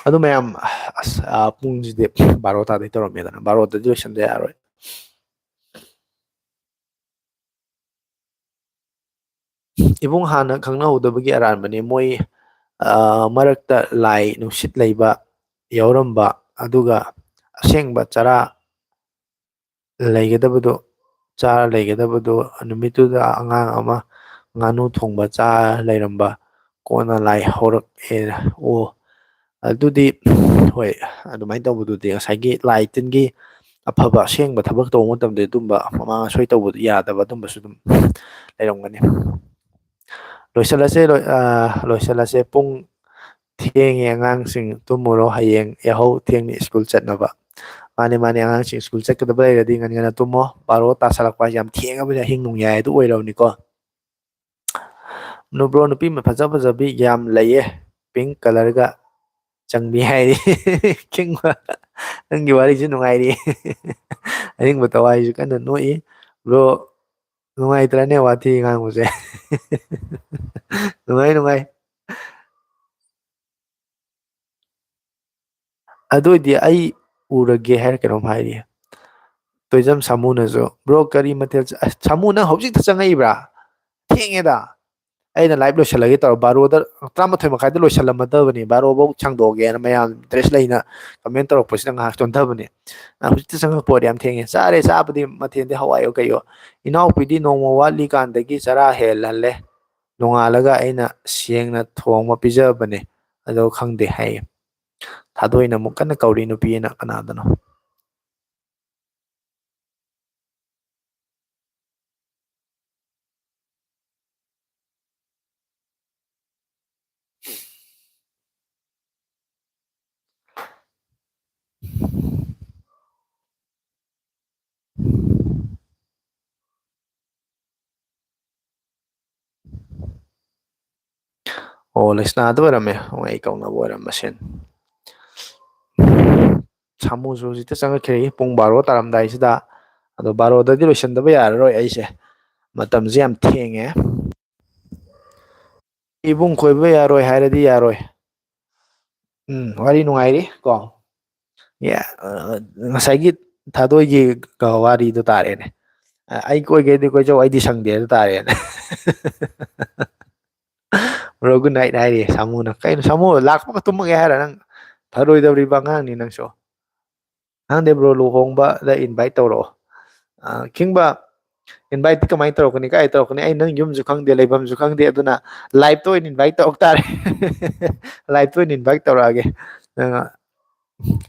ꯑꯗꯨ ꯃꯌꯥꯝ, ꯑꯁ, ꯑ, ꯄꯨꯡꯁꯤꯗꯤ ꯕꯥꯔꯣ ꯇꯥꯗꯣꯏ ꯇꯧꯔꯝꯃꯦꯗꯅ, ꯕꯥꯔꯣꯗꯗꯤ ꯂꯣꯏꯁꯟꯗ ꯌꯥꯔꯣꯏ꯫ ꯏꯕꯨꯡ ꯍꯥꯟꯅ ꯈꯪꯅꯍꯧꯗꯕꯒꯤ ꯑꯔꯥꯟꯕꯅꯤ꯫ ꯃꯣꯏ, ꯑ, ꯃꯔꯛꯇ ꯂꯥꯏ ꯅꯨꯡꯁꯤꯠ ꯂꯩꯕ ꯌꯥꯎꯔꯝꯕ, ꯑꯗꯨꯒ ꯑꯁꯦꯡꯕ ꯆꯔꯥ ꯂꯩꯒꯗꯕꯗꯣ, ꯆꯥꯔ ꯂꯩꯒꯗꯕꯗꯣ, ꯅꯨꯃꯤꯠꯇꯨꯗ ꯑꯉꯥꯡ ꯑꯃ ꯉꯥꯅꯨ ꯊꯣꯡꯕ ꯆꯥꯔ ꯂꯩꯔꯝꯕ, ꯀꯣꯟꯅ ꯂꯥꯏ ꯍꯧꯔꯛꯑꯦ꯫ ꯑꯣ, ꯑꯗꯨꯗꯤ ꯍꯣꯏ, ꯑꯗꯨꯃꯥꯏꯅ ꯇꯧꯕꯗꯨꯗꯤ ꯉꯁꯥꯏꯒꯤ ꯂꯥꯏ ꯇꯤꯟꯒꯤ ꯑꯐꯕ ꯑꯁꯦꯡꯕ ꯊꯕꯛ ꯇꯧꯕ ꯃꯇꯝꯗ ꯑꯗꯨꯝꯕ ꯃꯃꯥꯡ ꯑꯁꯣꯏ ꯇꯧꯕꯗꯨ ꯌꯥꯗꯕ ꯑꯗꯨꯝꯕꯁꯨ ꯑꯗꯨꯝ ꯂꯩꯔꯝꯒꯅꯤ꯫ ꯂꯣꯏꯁꯤꯜꯂꯁꯦ, ꯂꯣꯏ-, ꯑ, ꯂꯣꯏꯁꯤꯜꯂꯁꯦ꯫ ꯄꯨꯡ ꯊꯦꯡꯉꯦ, ꯑꯉꯥꯡꯁꯤꯡ ꯇꯨꯝꯃꯨꯔꯣ, ꯍꯌꯦꯡ ꯌꯥꯍꯧ ꯊꯦꯡꯅ ꯁ꯭ꯀꯨꯜ ꯆꯠꯅꯕ꯫ ꯃꯥꯅꯦ, ꯃꯥꯅꯦ, ꯑꯉꯥꯡꯁꯤꯡ ꯁ꯭ꯀꯨꯜ ꯆꯠꯀꯗꯕ ꯂꯩꯔꯗꯤ ꯉꯟ ꯉꯟꯅ ꯇꯨꯝꯃꯣ꯫ ꯕꯥꯔꯣ ꯇꯥꯁꯜꯂꯛꯄ ꯍꯥꯏꯁꯦ ꯌꯥꯝ ꯊꯦꯡꯉꯕꯅꯤ, ꯑꯍꯤꯡ ꯅꯣꯡꯌꯥꯏ ꯑꯗꯨ ꯑꯣꯏꯔꯕꯅꯤꯀꯣ꯫ ꯅꯨ-, bro, ꯅꯨꯄꯤ ꯃ-, ꯐꯖ ꯐꯖꯕꯤ ꯌꯥꯝ ꯂꯩꯌꯦ, pink colourꯒ ꯆꯪꯕꯤ ꯍꯥꯏꯔꯤ꯫ ꯈꯤꯡꯕ, ꯅꯪꯒꯤ ꯋꯥꯔꯤꯁꯨ ꯅꯨꯡꯉꯥꯏꯔꯤ꯫ ꯑꯍꯤꯡꯕ ꯊꯋꯥꯏꯁꯨ ꯀꯟꯅ ꯅꯣꯛꯏ꯫ Bro, ꯅꯨꯡꯉꯥꯏꯇ꯭ꯔꯅꯦ ꯋꯥꯊꯤ ꯉꯥꯡꯕꯁꯦ? ꯅꯨꯡꯉꯥꯏ, ꯅꯨꯡꯉꯥꯏ꯫ ꯑꯗꯨ ꯑꯣꯏꯗꯤ ꯑꯩ ꯎꯔꯒꯦ ꯍꯥꯏꯔ ꯀꯩꯅꯣꯝ ꯍꯥꯏꯔꯤ꯫ ꯇꯣꯏꯖꯝ ꯁꯥꯃꯨꯅꯁꯨ, "Bro, ꯀꯔꯤ ꯃꯊꯦꯜ ꯆ-," ꯑꯁ, ꯁꯥꯃꯨ, ꯅꯪ ꯍꯧꯖꯤꯛꯇ ꯆꯪꯉꯛꯏꯕ꯭ꯔꯥ? ꯊꯦꯡꯉꯦꯗ꯫ ꯑꯩꯅ live ꯂꯣꯏꯁꯤꯜꯂꯒꯦ ꯇꯧꯔ, ꯕꯥꯔꯣꯗ, ꯇꯔꯥꯃꯥꯊꯣꯏ ꯃꯈꯥꯏꯗ ꯂꯣꯏꯁꯤꯜꯂꯝꯃꯗꯕꯅꯤ, ꯕꯥꯔꯣꯐꯧ ꯁꯥꯡꯗꯣꯛꯑꯒꯦꯅ ꯃꯌꯥꯝ interest ꯂꯩꯅ comment ꯇꯧꯔꯛꯄꯁꯤꯗ ꯉꯥꯏꯍꯥꯛ ꯆꯣꯟꯊꯕꯅꯤ꯫ ꯑ, ꯍꯧꯖꯤꯛꯇ ꯆꯪꯉꯛꯄ ꯑꯣꯏꯔꯗꯤ ꯌꯥꯝ ꯊꯦꯡꯉꯦ꯫ ꯆꯥꯔꯦ, ꯆꯥꯕꯗꯤ ꯃꯊꯦꯜꯗꯤ ꯍꯋꯥꯏꯌꯣ ꯀꯩꯌꯣ꯫ ꯏꯅꯥꯎꯄꯤꯗꯤ ꯅꯣꯡꯃ ꯋꯥꯠꯂꯤꯀꯥꯟꯗꯒꯤ ꯆꯔꯥ ꯍꯦꯜꯍꯜꯂꯦ꯫ ꯅꯣꯡꯉꯥꯜꯂꯒ ꯑꯩꯅ ꯁꯦꯡꯅ ꯊꯣꯡꯕ ꯄꯤꯖꯕꯅꯦ, ꯑꯗꯣ ꯈꯪꯗꯦ ꯍꯥꯏꯌꯦ꯫ ꯊꯥꯗꯣꯏꯅ ꯑꯃꯨꯛ ꯀꯟꯅ ꯀꯧꯔꯤ ꯅꯨꯄꯤ ꯑꯅ ꯀꯅꯥꯗꯅꯣ꯫ ꯑꯣ, ꯂꯩꯁꯅꯥꯗ ꯑꯣꯏꯔꯝꯃꯦ꯫ ꯑꯣ, ꯑꯩ ꯀꯧꯅꯕ ꯑꯣꯏꯔꯝꯕꯁꯦ꯫ ꯁꯥꯃꯨꯁꯨ ꯍꯧꯖꯤꯛꯇ ꯆꯪꯉꯛꯈꯤꯔꯛꯏ, ꯄꯨꯡ ꯕꯥꯔꯣ ꯇꯥꯔꯝꯗꯥꯏꯁꯤꯗ꯫ ꯑꯗꯣ ꯕꯥꯔꯣꯗꯗꯤ ꯂꯣꯏꯁꯤꯟꯗꯕ ꯌꯥꯔꯔꯣꯏ ꯑꯩꯁꯦ, ꯃꯇꯝꯁꯦ ꯌꯥꯝ ꯊꯦꯡꯉꯦ꯫ ꯏꯕꯨꯡ ꯈꯣꯏꯕ ꯌꯥꯔꯣꯏ ꯍꯥꯏꯔꯗꯤ ꯌꯥꯔꯣꯏ꯫ ꯎꯝ, ꯋꯥꯔꯤ ꯅꯨꯡꯉꯥꯏꯔꯤ ꯀꯣ꯫ ꯌꯥ-, ꯑ, ꯉꯁꯥꯏꯒꯤ ꯊꯥꯗꯣꯏꯒꯤ ꯀ-, ꯋꯥꯔꯤꯗꯣ ꯇꯥꯔꯦꯅꯦ꯫ ꯑ, "ꯑꯩ ꯀꯣꯏꯒꯦꯗꯤ ꯀꯣꯏꯖꯧ, ꯑꯩꯗꯤ ꯁꯪꯗꯦ" ꯑꯗꯨ ꯇꯥꯔꯦꯅꯦ꯫ Bro, good night ꯍꯥꯏꯔꯤ ꯁꯥꯃꯨꯅ꯫ ꯀꯩꯅꯣ ꯁꯥꯃꯨ, ꯂꯥꯛꯄꯒ ꯇꯨꯝꯃꯒꯦ ꯍꯥꯏꯔ ꯅꯪ? ꯐꯔꯣꯏꯗꯧꯔꯤꯕ ꯑꯉꯥꯡꯅꯤ ꯅꯪꯁꯨ꯫ ꯈꯪꯗꯦ bro, ꯂꯨꯍꯣꯡꯕꯗ invite ꯇꯧꯔꯛꯑꯣ꯫ ꯑ, ꯈꯤꯡꯕ, invite ꯇꯤ ꯀꯃꯥꯏꯅ ꯇꯧꯔꯛꯀꯅꯤ? ꯀꯥꯏ ꯇꯧꯔꯛꯀꯅꯤ? ꯑꯩ ꯅꯪ ꯌꯨꯝꯁꯨ ꯈꯪꯗꯦ, ꯂꯩꯐꯝꯁꯨ ꯈꯪꯗꯦ, ꯑꯗꯨꯅ live ꯇ ꯑꯣꯏꯅ invite ꯇꯧꯔꯛ ꯇꯥꯔꯦ꯫ Live ꯇ ꯑꯣꯏꯅ invite ꯇꯧꯔꯛꯑꯒꯦ꯫ ꯅꯪ,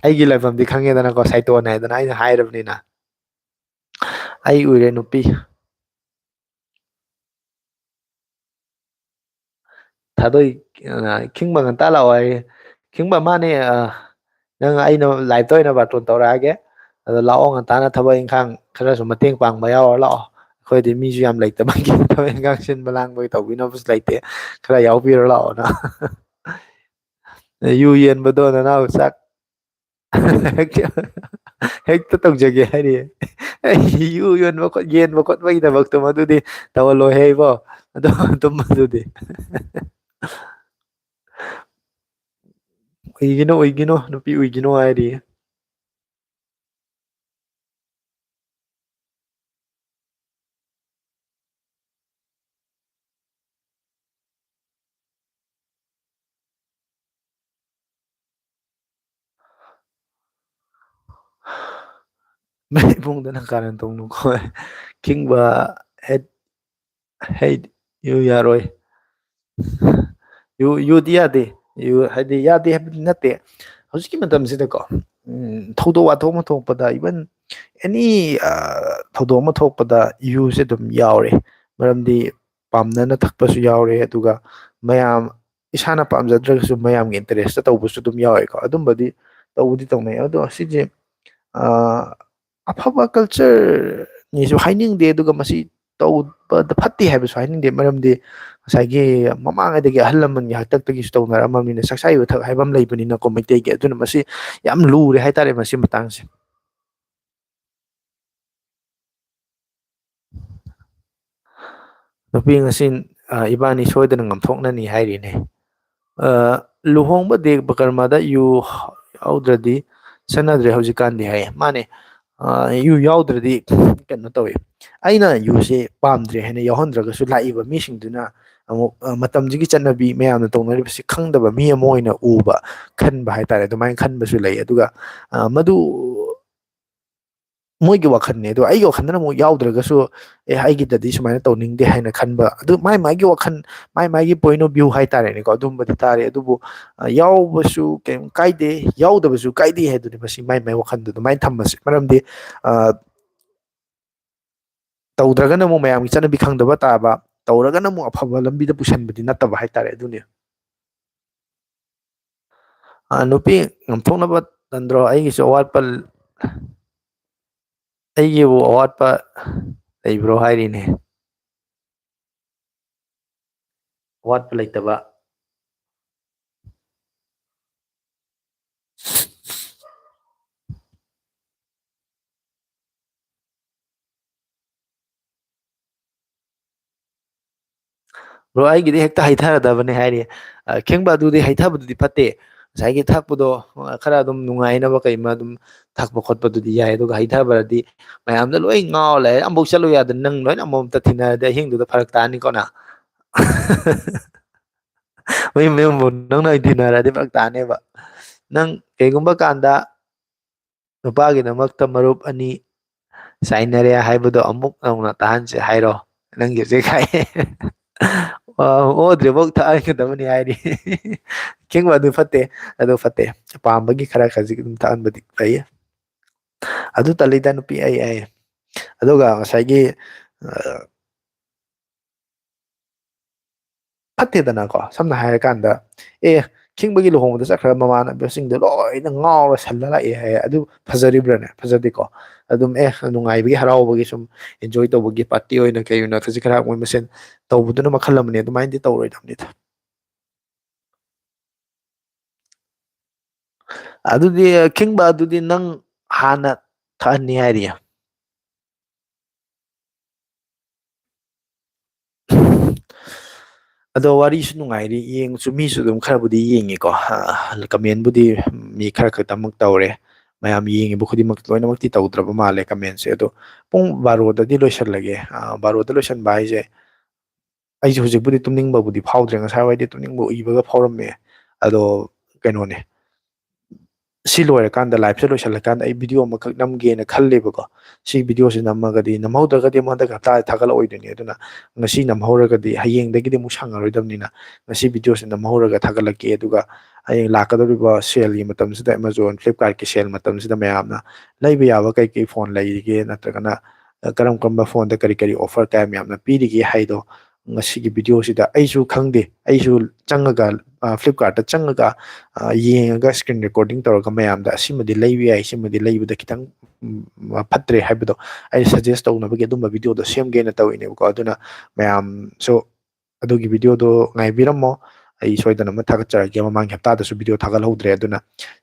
ꯑꯩꯒꯤ ꯂꯩꯐꯝꯗꯤ ꯈꯪꯉꯦꯗꯅꯀꯣ, ꯁꯥꯏꯇꯣꯟ ꯍꯥꯏꯗꯅ ꯑꯩꯅ ꯍꯥꯏꯔꯕꯅꯤꯅ꯫ ꯑꯩ ꯎꯏꯔꯦ ꯅꯨꯄꯤ꯫ ꯊꯥꯗꯣꯏ, ꯑ, ꯈꯤꯡꯕ ꯉꯟꯇꯥ ꯂꯥꯛꯑꯣ ꯍꯥꯏꯌꯦ꯫ ꯈꯤꯡꯕ ꯃꯥꯅꯦ, ꯑ, ꯅꯪ ꯑꯩꯅ live ꯇ ꯑꯣꯏꯅ ꯕꯥꯔꯇꯣꯟ ꯇꯧꯔꯛꯑꯒꯦ꯫ ꯑꯗꯣ ꯂꯥꯛꯑꯣ, ꯉꯟꯇꯥꯅ ꯊꯕꯛ ꯏꯪꯈꯥꯡ ꯈꯔꯁꯨ ꯃꯇꯦꯡ ꯄꯥꯡꯕ ꯌꯥꯎꯔ ꯂꯥꯛꯑꯣ꯫ ꯑꯩꯈꯣꯏꯗꯤ ꯃꯤꯁꯨ ꯌꯥꯝ ꯂꯩꯇꯕꯒꯤ ꯊꯕꯛ ꯏꯪꯈꯥꯡ ꯁꯤꯟꯕ ꯂꯥꯡꯕꯒꯤ ꯇꯧꯕꯤꯅꯕꯁꯨ ꯂꯩꯇꯦ꯫ ꯈꯔ ꯌꯥꯎꯕꯤꯔꯣ ꯂꯥꯛꯑꯣꯅ꯫ ꯌꯨ ꯌꯦꯟꯕꯗꯣ ꯅꯅꯥꯎ ꯆꯥꯛ ꯍꯦꯛꯇ, ꯍꯦꯛꯇ ꯇꯧꯖꯒꯦ ꯍꯥꯏꯔꯤ꯫ ꯑꯩ ꯌꯨ ꯌꯣꯟꯕ ꯈꯣꯠ-, ꯌꯦꯟꯕ ꯈꯣꯠꯄꯒꯤ ꯊꯕꯛꯇꯣ ꯃꯗꯨꯗꯤ ꯇꯧꯍꯜꯂꯣꯏꯍꯦ ꯏꯕꯣ꯫ ꯑꯗꯣ ꯇꯨꯝꯕꯗꯨꯗꯤ꯫ "ꯎꯏꯒꯤꯅꯣ, ꯎꯏꯒꯤꯅꯣ, ꯅꯨꯄꯤ ꯎꯏꯒꯤꯅꯣ" ꯍꯥꯏꯔꯤ꯫ ꯃꯩ ꯏꯕꯨꯡꯗ ꯅꯪ ꯀꯥꯔꯟ ꯇꯧꯅꯨꯀꯣ꯫ ꯈꯤꯡꯕ, ꯍꯦꯠ, ꯍꯩꯠ, ꯌꯨ ꯌꯥꯔꯣꯏ꯫ ꯌꯨ, ꯌꯨꯗꯤ ꯌꯥꯗꯦ꯫ ꯌꯨ ꯍꯥꯏꯗꯤ ꯌꯥꯗꯦ ꯍꯥꯏꯕꯗꯤ ꯅꯠꯇꯦ꯫ ꯍꯧꯖꯤꯛꯀꯤ ꯃꯇꯝꯁꯤꯗꯀꯣ, ꯎꯝ, ꯊꯧꯗꯣꯛ ꯋꯥꯊꯣꯛ ꯑꯃ ꯊꯣꯛꯄꯗ, even any, ꯑ, ꯊꯧꯗꯣꯛ ꯑꯃ ꯊꯣꯛꯄꯗ ꯌꯨꯁꯦ ꯑꯗꯨꯝ ꯌꯥꯎꯔꯦ꯫ ꯃꯔꯝꯗꯤ ꯄꯥꯝꯅꯅ ꯊꯛꯄꯁꯨ ꯌꯥꯎꯔꯦ, ꯑꯗꯨꯒ ꯃꯌꯥꯝ, ꯏꯁꯥꯅ ꯄꯥꯝꯖꯗ꯭ꯔꯒꯁꯨ ꯃꯌꯥꯝꯒꯤ interest ꯇꯧꯕꯁꯨ ꯑꯗꯨꯝ ꯌꯥꯎꯋꯦꯀꯣ꯫ ꯑꯗꯨꯝꯕꯗꯤ ꯇꯧꯕꯗꯤ ꯇꯧꯅꯩ꯫ ꯑꯗꯣ ꯁꯤꯁꯦ, ꯑ, ꯑꯐꯕ culture ꯅꯤꯁꯨ ꯍꯥꯏꯅꯤꯡꯗꯦ, ꯑꯗꯨꯒ ꯃꯁꯤ ꯇꯧꯕꯗ ꯐꯠꯇꯦ ꯍꯥꯏꯕꯁꯨ ꯍꯥꯏꯅꯤꯡꯗꯦ, ꯃꯔꯝꯗꯤ ꯉꯁꯥꯏꯒꯤ ꯃꯃꯥꯡꯉꯩꯗꯒꯤ ꯑꯍꯜ ꯂꯃꯟꯒꯤ ꯍꯥꯛꯇꯛꯇꯒꯤꯁꯨ ꯇꯧꯅꯔꯛꯑꯃꯕꯅꯤꯅ, ꯆꯥꯛꯆꯥ ꯌꯨꯊꯛ ꯍꯥꯏꯕ ꯑꯃ ꯂꯩꯕꯅꯤꯅꯀꯣ ꯃꯩꯇꯩꯒꯤ, ꯑꯗꯨꯅ ꯃꯁꯤ ꯌꯥꯝ ꯂꯨꯔꯦ ꯍꯥꯏꯇꯥꯔꯦ ꯃꯁꯤ ꯃꯇꯥꯡꯁꯦ꯫ ꯅꯨꯄꯤ ꯉꯁꯤ, ꯑ, ꯏꯕꯥꯅꯤ ꯁꯣꯏꯗꯅ ꯉꯝꯊꯣꯛꯅꯅꯤ ꯍꯥꯏꯔꯤꯅꯦ꯫ ꯑ, ꯂꯨꯍꯣꯡꯕ ꯗꯦꯕ ꯀꯔꯃꯗ ꯌꯨ ꯌꯥꯎꯗ꯭ꯔꯗꯤ ꯆꯠꯅꯗ꯭ꯔꯦ ꯍꯧꯖꯤꯛꯀꯥꯟꯗꯤ ꯍꯥꯏꯌꯦ꯫ ꯃꯥꯅꯦ, ꯑ, ꯌꯨ ꯌꯥꯎꯗ꯭ꯔꯗꯤ ꯀꯩꯅꯣ ꯇꯧꯋꯦ꯫ ꯑꯩꯅ ꯌꯨꯁꯦ ꯄꯥꯝꯗ꯭ꯔꯦ ꯍꯥꯏꯅ ꯌꯥꯎꯍꯟꯗ꯭ꯔꯒꯁꯨ ꯂꯥꯛꯏꯕ ꯃꯤꯁꯤꯡꯗꯨꯅ ꯑꯃꯨꯛ, ꯑ, ꯃꯇꯝꯁꯤꯒꯤ ꯆꯠꯅꯕꯤ ꯃꯌꯥꯝꯅ ꯇꯧꯅꯔꯤꯕꯁꯤ ꯈꯪꯗꯕ ꯃꯤ ꯑꯃ ꯑꯣꯏꯅ ꯎꯕ, ꯈꯟꯕ ꯍꯥꯏꯇꯥꯔꯦ, ꯑꯗꯨꯃꯥꯏꯅ ꯈꯟꯕꯁꯨ ꯂꯩ꯫ ꯑꯗꯨꯒ, ꯑ, ꯃꯗꯨ ꯃꯣꯏꯒꯤ ꯋꯥꯈꯜꯅꯦ꯫ ꯑꯗꯣ ꯑꯩꯒꯤ ꯋꯥꯈꯜꯗꯅ ꯑꯃꯨꯛ ꯌꯥꯎꯗ꯭ꯔꯒꯁꯨ, "ꯑꯦ, ꯑꯩꯒꯤꯗꯗꯤ ꯁꯨꯃꯥꯏꯅ ꯇꯧꯅꯤꯡꯗꯦ" ꯍꯥꯏꯅ ꯈꯟꯕ, ꯑꯗꯨ ꯃꯥꯏ ꯃꯥꯏꯒꯤ ꯋꯥꯈꯜ, ꯃꯥꯏ ꯃꯥꯏꯒꯤ point of view ꯍꯥꯏꯇꯥꯔꯦꯅꯦꯀꯣ, ꯑꯗꯨꯝꯕꯗꯤ ꯇꯥꯔꯦ꯫ ꯑꯗꯨꯕꯨ, ꯑ, ꯌꯥꯎꯕꯁꯨ ꯀꯩꯝ ꯀꯥꯏꯗꯦ, ꯌꯥꯎꯗꯕꯁꯨ ꯀꯥꯏꯗꯦ ꯍꯥꯏꯗꯨꯅꯤ꯫ ꯃꯁꯤ ꯃꯥꯏ ꯃꯥꯏ ꯋꯥꯈꯜꯗ ꯑꯗꯨꯃꯥꯏꯅ ꯊꯝꯃꯁꯦ꯫ ꯃꯔꯝꯗꯤ, ꯑ, ꯇꯧꯗ꯭ꯔꯒꯅ ꯑꯃꯨꯛ ꯃꯌꯥꯝꯒꯤ ꯆꯠꯅꯕꯤ ꯈꯪꯗꯕ ꯇꯥꯕ, ꯇꯧꯔꯒꯅ ꯑꯃꯨꯛ ꯑꯐꯕ ꯂꯝꯕꯤꯗ ꯄꯨꯁꯟꯕꯗꯤ ꯅꯠꯇꯕ ꯍꯥꯏꯇꯥꯔꯦ꯫ ꯑꯗꯨꯅꯤ꯫ ꯑ, ꯅꯨꯄꯤ ꯉꯝꯊꯣꯛꯅꯕ ꯇꯟꯗ꯭ꯔꯣ? ꯑꯩꯒꯤꯁꯨ ꯑꯋꯥꯠꯄ, ꯑꯩꯒꯤꯕꯨ ꯑꯋꯥꯠꯄ ꯂꯩꯕ꯭ꯔꯣ ꯍꯥꯏꯔꯤꯅꯦ꯫ ꯑꯋꯥꯠꯄ ꯂꯩꯇꯕ꯫ Bro, ꯑꯩꯒꯤꯗꯤ ꯍꯦꯛꯇ ꯍꯩꯊꯔꯗꯕꯅꯦ ꯍꯥꯏꯔꯤ꯫ ꯑ, ꯈꯦꯡꯕ ꯑꯗꯨꯗꯤ ꯍꯩꯊꯕꯗꯨꯗꯤ ꯐꯠꯇꯦ꯫ ꯉꯁꯥꯏꯒꯤ ꯊꯛꯄꯗꯣ, ꯑ, ꯈꯔ ꯑꯗꯨꯝ ꯅꯨꯡꯉꯥꯏꯅꯕ ꯀꯩꯃ ꯑꯗꯨꯝ ꯊꯛꯄ ꯈꯣꯠꯄꯗꯨꯗꯤ ꯌꯥꯏ꯫ ꯑꯗꯨꯒ ꯍꯩꯊꯕꯗꯤ ꯃꯌꯥꯝꯗ ꯂꯣꯏ ꯉꯥꯎ ꯂꯩꯔꯦ, ꯑꯃꯐꯥꯎ ꯆꯠꯂꯨ ꯌꯥꯗꯅ ꯅꯪ ꯂꯣꯏꯅ ꯑꯃꯃꯝꯇ ꯊꯤꯅꯔꯗꯤ ꯑꯍꯤꯡꯗꯨꯗ ꯐꯔꯛ ꯇꯥꯅꯤꯀꯣ ꯅꯪ꯫ ꯃꯌꯨꯝ ꯃꯌꯨꯝꯕꯨ ꯅꯪꯅ ꯑꯣꯏꯅ ꯊꯤꯅꯔꯗꯤ ꯐꯔꯛ ꯇꯥꯅꯦꯕ꯫ ꯅꯪ ꯀꯩꯒꯨꯝꯕ ꯀꯥꯟꯗ ꯅꯨꯄꯥꯒꯤꯗꯃꯛꯇ ꯃꯔꯨꯞ ꯑꯅꯤ ꯆꯥꯏꯅꯔꯦ ꯍꯥꯏꯕꯗꯣ ꯑꯃꯨꯛ ꯅꯧꯅ ꯇꯥꯍꯟꯁꯦ ꯍꯥꯏꯔꯣ? ꯅꯪꯒꯤ ꯍꯧꯖꯤꯛ ꯍꯥꯏ-, ꯑ, ꯑꯣꯗ꯭ꯔꯤꯐꯥꯎ ꯊꯛꯍꯟꯒꯗꯕꯅꯤ ꯍꯥꯏꯔꯤ꯫ ꯈꯦꯡꯕ ꯑꯗꯨ ꯐꯠꯇꯦ, ꯑꯗꯨ ꯐꯠꯇꯦ꯫ ꯄꯥꯝꯕꯒꯤ ꯈꯔ ꯈꯖꯤꯛ ꯑꯗꯨꯝ ꯊꯛꯍꯟꯕꯗꯤ ꯐꯩ꯫ ꯑꯗꯨ ꯇꯜꯂꯤꯗ ꯅꯨꯄꯤ ꯑꯩ, ꯑꯩ꯫ ꯑꯗꯨꯒ ꯉꯁꯥꯏꯒꯤ, ꯑ, ꯐꯠꯇꯦꯗꯅꯀꯣ꯫ ꯁꯝꯅ ꯍꯥꯏꯔꯀꯥꯟꯗ, "ꯑꯦ, ꯈꯤꯡꯕꯒꯤ ꯂꯨꯍꯣꯡꯕꯗ ꯆꯠꯈ꯭ꯔꯒ ꯃꯃꯥꯟꯅꯕꯁꯤꯡꯗꯣ ꯂꯣꯏꯅ ꯉꯥꯎꯔ ꯁꯜꯂ ꯂꯥꯛꯑꯦ ꯍꯥꯏ꯫ ꯑꯗꯨ ꯐꯖꯔꯤꯕ꯭ꯔꯥꯅꯦ? ꯐꯖꯗꯦꯀꯣ꯫ ꯑꯗꯨꯝ, ꯑꯦ, ꯅꯨꯡꯉꯥꯏꯕꯒꯤ, ꯍꯔꯥꯎꯕꯒꯤ ꯁꯨꯝ enjoy ꯇꯧꯕꯒꯤ party ꯑꯣꯏꯅ ꯀꯩ ꯑꯣꯏꯅ ꯈꯖꯤꯛ ꯈꯔ ꯃꯣꯏ ꯃꯁꯦꯟ ꯇꯧꯕꯗꯨꯅ ꯃꯈꯜ ꯑꯃꯅꯤ, ꯑꯗꯨꯃꯥꯏꯅꯗꯤ ꯇꯧꯔꯣꯏꯗꯕꯅꯤꯗ꯫ ꯑꯗꯨꯗꯤ ꯈꯤꯡꯕ ꯑꯗꯨꯗꯤ ꯅꯪ ꯍꯥꯟꯅ ꯊꯛꯍꯟꯅꯤ ꯍꯥꯏꯔꯤꯌꯦ꯫ ꯑꯗꯣ ꯋꯥꯔꯤꯁꯨ ꯅꯨꯡꯉꯥꯏꯔꯤ, ꯌꯦꯡꯁꯨ ꯃꯤꯁꯨ ꯑꯗꯨꯝ ꯈꯔꯕꯨꯗꯤ ꯌꯦꯡꯉꯤꯀꯣ꯫ ꯑ, comment ꯕꯨꯗꯤ ꯃꯤ ꯈꯔ ꯈꯛꯇꯃꯛ ꯇꯧꯔꯦ꯫ ꯃꯌꯥꯝ ꯌꯦꯡꯉꯤꯕ ꯈꯨꯗꯤꯡꯃꯛ ꯂꯣꯏꯅꯃꯛꯇꯤ ꯇꯧꯗ꯭ꯔꯕ ꯃꯥꯜꯂꯦ comment ꯁꯦ꯫ ꯑꯗꯣ ꯄꯨꯡ ꯕꯥꯔꯣꯗꯗꯤ ꯂꯣꯏꯁꯜꯂꯒꯦ꯫ ꯑ, ꯕꯥꯔꯣꯗ ꯂꯣꯏꯁꯟꯕ ꯍꯥꯏꯁꯦ, ꯑꯩꯁꯦ ꯍꯧꯖꯤꯛꯄꯨꯗꯤ ꯇꯨꯝꯅꯤꯡꯕꯕꯨꯗꯤ ꯐꯥꯎꯗ꯭ꯔꯦ, ꯉꯁꯥꯏꯋꯥꯏꯗꯤ ꯇꯨꯝꯅꯤꯡꯕ ꯎꯏꯕꯒ ꯐꯥꯎꯔꯝꯃꯦ꯫ ꯑꯗꯣ ꯀꯩꯅꯣꯅꯦ, ꯁꯤ ꯂꯣꯏꯔꯀꯥꯟꯗ, live ꯁꯦ ꯂꯣꯏꯁꯜꯂꯀꯥꯟꯗ ꯑꯩ video ꯑꯃꯈꯛ ꯅꯝꯒꯦꯅ ꯈꯜꯂꯦꯕꯀꯣ꯫ ꯁꯤ video ꯁꯦ ꯅꯝꯃꯒꯗꯤ, ꯅꯝꯍꯧꯗ꯭ꯔꯒꯗꯤ ꯑꯃꯨꯛ ꯍꯟꯗꯛ ꯍꯞꯇꯥꯗ ꯊꯥꯒꯠꯂꯛꯑꯣꯏꯗꯣꯏꯅꯤ꯫ ꯑꯗꯨꯅ ꯉꯁꯤ ꯅꯝꯍꯧꯔꯒꯗꯤ ꯍꯌꯦꯡꯗꯒꯤꯗꯤ ꯑꯃꯨꯛ ꯁꯪꯉꯔꯣꯏꯗꯕꯅꯤꯅ, ꯉꯁꯤ video ꯁꯦ ꯅꯝꯍꯧꯔꯒ ꯊꯥꯒꯠꯂꯛꯀꯦ꯫ ꯑꯗꯨꯒ ꯍꯌꯦꯡ ꯂꯥꯛꯀꯗꯧꯔꯤꯕ sale ꯒꯤ ꯃꯇꯝꯁꯤꯗ, Amazon, Flipkart ꯀꯤ sale ꯃꯇꯝꯁꯤꯗ ꯃꯌꯥꯝꯅ ꯂꯩꯕ ꯌꯥꯕ ꯀꯩ ꯀꯩ phone ꯂꯩꯔꯤꯒꯦ, ꯅꯠꯇ꯭ꯔꯒꯅ, ꯑ, ꯀꯔꯝ ꯀꯔꯝꯕ phone ꯗ ꯀꯔꯤ ꯀꯔꯤ offer ꯀꯌꯥꯝ ꯌꯥꯝꯅ ꯄꯤꯔꯤꯒꯦ ꯍꯥꯏꯗꯣ ꯉꯁꯤꯒꯤ video ꯁꯤꯗ ꯑꯩꯁꯨ ꯈꯪꯗꯦ꯫ ꯑꯩꯁꯨ ꯆꯪꯉꯒ, ꯑ, Flipkart ꯇ ꯆꯪꯉꯒ, ꯑ, ꯌꯦꯡꯉꯒ screen recording ꯇꯧꯔꯒ ꯃꯌꯥꯝꯗ ꯑꯁꯤꯃꯗꯤ ꯂꯩꯕ ꯌꯥꯏ, ꯁꯤꯃꯗꯤ ꯂꯩꯕꯗ ꯈꯤꯇꯪ, ꯎꯝ, ꯐꯠꯇ꯭ꯔꯦ ꯍꯥꯏꯕꯗꯣ ꯑꯩ suggest ꯇꯧꯅꯕꯒꯤ ꯑꯗꯨꯝꯕ video ꯗꯣ ꯁꯦꯝꯒꯦꯅ ꯇꯧꯔꯤꯅꯦꯕꯀꯣ꯫ ꯑꯗꯨꯅ ꯃꯌꯥꯝꯁꯨ ꯑꯗꯨꯒꯤ video ꯗꯣ ꯉꯥꯏꯕꯤꯔꯝꯃꯣ꯫ ꯑꯩ ꯁꯣꯏꯗꯅ ꯑꯃ ꯊꯥꯒꯠꯆꯔꯛꯀꯦ꯫ ꯃꯃꯥꯡꯒꯤ ꯍꯞꯇꯥꯗꯁꯨ video ꯊꯥꯒꯠꯍꯧꯗ꯭ꯔꯦ꯫ ꯑꯗꯨꯅ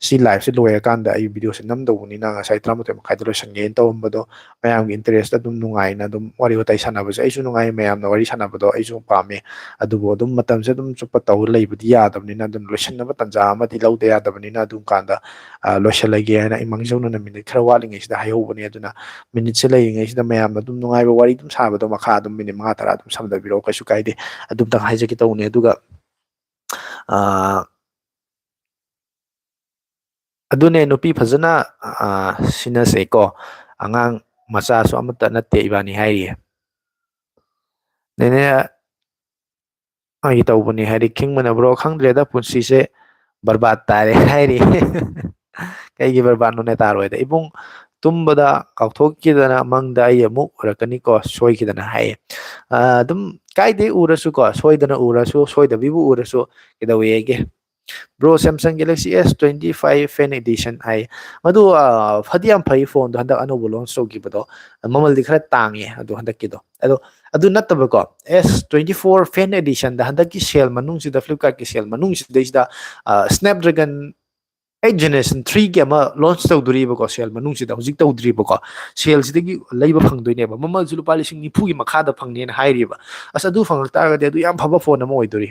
ꯁꯤ live ꯁꯦ ꯂꯣꯏꯔꯀꯥꯟꯗ ꯑꯩ video ꯁꯦ ꯅꯝꯗꯧꯕꯅꯤꯅ ꯉꯁꯥꯏ ꯇꯔꯥꯃꯥꯊꯣꯏ ꯃꯈꯥꯏꯗ ꯂꯣꯏꯁꯟꯒꯦꯅ ꯇꯧꯔꯝꯕꯗꯣ, ꯃꯌꯥꯝꯒꯤ interest ꯑꯗꯨꯝ ꯅꯨꯡꯉꯥꯏꯅ ꯑꯗꯨꯝ ꯋꯥꯔꯤ ꯋꯥꯇꯥꯏ ꯁꯥꯟꯅꯕꯁꯦ ꯑꯩꯁꯨ ꯅꯨꯡꯉꯥꯏ, ꯃꯌꯥꯝꯅ ꯋꯥꯔꯤ ꯁꯥꯟꯅꯕꯗꯣ ꯑꯩꯁꯨ ꯄꯥꯝꯃꯦ꯫ ꯑꯗꯨꯕꯨ ꯑꯗꯨꯝ ꯃꯇꯝꯁꯦ ꯑꯗꯨꯝ ꯆꯨꯞꯄ ꯇꯧꯔ ꯂꯩꯕꯗꯤ ꯌꯥꯗꯕꯅꯤꯅ ꯑꯗꯨꯝ ꯂꯣꯏꯁꯤꯟꯅꯕ ꯇꯥꯟꯖꯥ ꯑꯃꯗꯤ ꯂꯧꯗ ꯌꯥꯗꯕꯅꯤꯅ ꯑꯗꯨꯝ ꯀꯥꯟꯗ, ꯑ, ꯂꯣꯏꯁꯤꯜꯂꯒꯦ ꯍꯥꯏꯅ ꯑꯩ ꯃꯥꯡꯖꯧꯅꯅ minute ꯈꯔ ꯋꯥꯠꯂꯤꯉꯩꯁꯤꯗ ꯍꯥꯏꯍꯧꯕꯅꯦ꯫ ꯑꯗꯨꯅ minute ꯁꯦ ꯂꯩꯔꯤꯉꯩꯁꯤꯗ ꯃꯌꯥꯝꯅ ꯑꯗꯨꯝ ꯅꯨꯡꯉꯥꯏꯕ ꯋꯥꯔꯤ ꯑꯗꯨꯝ ꯁꯥꯕꯗꯣ ꯃꯈꯥ ꯑꯗꯨꯝ minute ꯃꯉꯥ ꯇꯔꯥ ꯑꯗꯨꯝ ꯁꯝꯊꯕꯤꯔꯛꯑꯣ, ꯀꯩꯁꯨ ꯀꯥꯏꯗꯦ꯫ ꯑꯗꯨꯝꯇꯪ ꯍꯥꯏꯖꯒꯦ ꯇꯧꯕꯅꯦ꯫ ꯑꯗꯨꯒ, ꯑ, ꯑꯗꯨꯅꯦ ꯅꯨꯄꯤ ꯐꯖꯅ, ꯑ, ꯁꯤꯟꯅꯁꯦꯀꯣ꯫ ꯑꯉꯥꯡ ꯃꯆꯥꯁꯨ ꯑꯃꯠꯇ ꯅꯠꯇꯦ ꯏꯕꯥꯅꯤ ꯍꯥꯏꯔꯤꯌꯦ꯫ ꯅꯦꯅꯦ, ꯑꯩꯒꯤ ꯇꯧꯕꯅꯤ ꯍꯥꯏꯗꯤ ꯈꯤꯡꯕꯅ "Bro, ꯈꯪꯗ꯭ꯔꯦꯗ ꯄꯨꯟꯁꯤꯁꯦ ꯕꯔꯕꯥꯠ ꯇꯥꯔꯦ" ꯍꯥꯏꯔꯤ꯫ ꯀꯩꯒꯤ ꯕꯔꯕꯥꯠꯅꯣꯅꯦ? ꯇꯥꯔꯣꯏꯗ ꯏꯕꯨꯡ, ꯇꯨꯝꯕꯗ ꯀꯥꯎꯊꯣꯛꯈꯤꯗꯅ ꯃꯪꯗ ꯑꯩ ꯑꯃꯨꯛ ꯎꯔꯛꯀꯅꯤꯀꯣ ꯁꯣꯏꯈꯤꯗꯅ ꯍꯥꯏꯌꯦ꯫ ꯑ, ꯑꯗꯨꯝ ꯀꯥꯏꯗꯦ, ꯎꯔꯁꯨꯀꯣ, ꯁꯣꯏꯗꯅ ꯎꯔꯁꯨ, ꯁꯣꯏꯗꯕꯤꯕꯨ ꯎꯔꯁꯨ ꯀꯩꯗꯧꯋꯦꯒꯦ? Bro, Samsung Galaxy S twenty five Fan Edition ꯍꯥꯏ꯫ ꯃꯗꯨ, ꯑ, ꯐꯗꯤ ꯌꯥꯝ ꯐꯩ, ꯐꯣꯟꯗꯣ ꯍꯟꯗꯛ ꯑꯅꯧꯕ launch ꯇꯧꯈꯤꯕꯗꯣ꯫ ꯃꯃꯜꯗꯤ ꯈꯔ ꯇꯥꯡꯉꯦ ꯑꯗꯣ ꯍꯟꯗꯛꯀꯤꯗꯣ꯫ ꯑꯗꯣ ꯑꯗꯨ ꯅꯠꯇꯕꯀꯣ, S twenty four Fan Edition ꯗ ꯍꯟꯗꯛꯀꯤ sale ꯃꯅꯨꯡꯁꯤꯗ, Flipkart ꯀꯤ sale ꯃꯅꯨꯡꯁꯤꯗꯩꯁꯤꯗ, ꯑ, Snapdragon eight Generation three ꯒꯤ ꯑꯃ launch ꯇꯧꯗꯣꯔꯤꯕꯀꯣ, sale ꯃꯅꯨꯡꯁꯤꯗ, ꯍꯧꯖꯤꯛ ꯇꯧꯗ꯭ꯔꯤꯕꯀꯣ꯫ Sale ꯁꯤꯗꯒꯤ ꯂꯩꯕ ꯐꯪꯗꯣꯏꯅꯦꯕ꯫ ꯃꯃꯜꯁꯨ ꯂꯨꯄꯥ ꯂꯤꯁꯤꯡ ꯅꯤꯐꯨꯒꯤ ꯃꯈꯥꯗ ꯐꯪꯅꯦꯅ ꯍꯥꯏꯔꯤꯕ꯫ ꯑꯁ, ꯑꯗꯨ ꯐꯪꯉꯛ ꯇꯥꯔꯒꯗꯤ ꯑꯗꯨ ꯌꯥꯝ ꯐꯕ ꯐꯣꯟ ꯑꯃ ꯑꯣꯏꯗꯣꯔꯤ꯫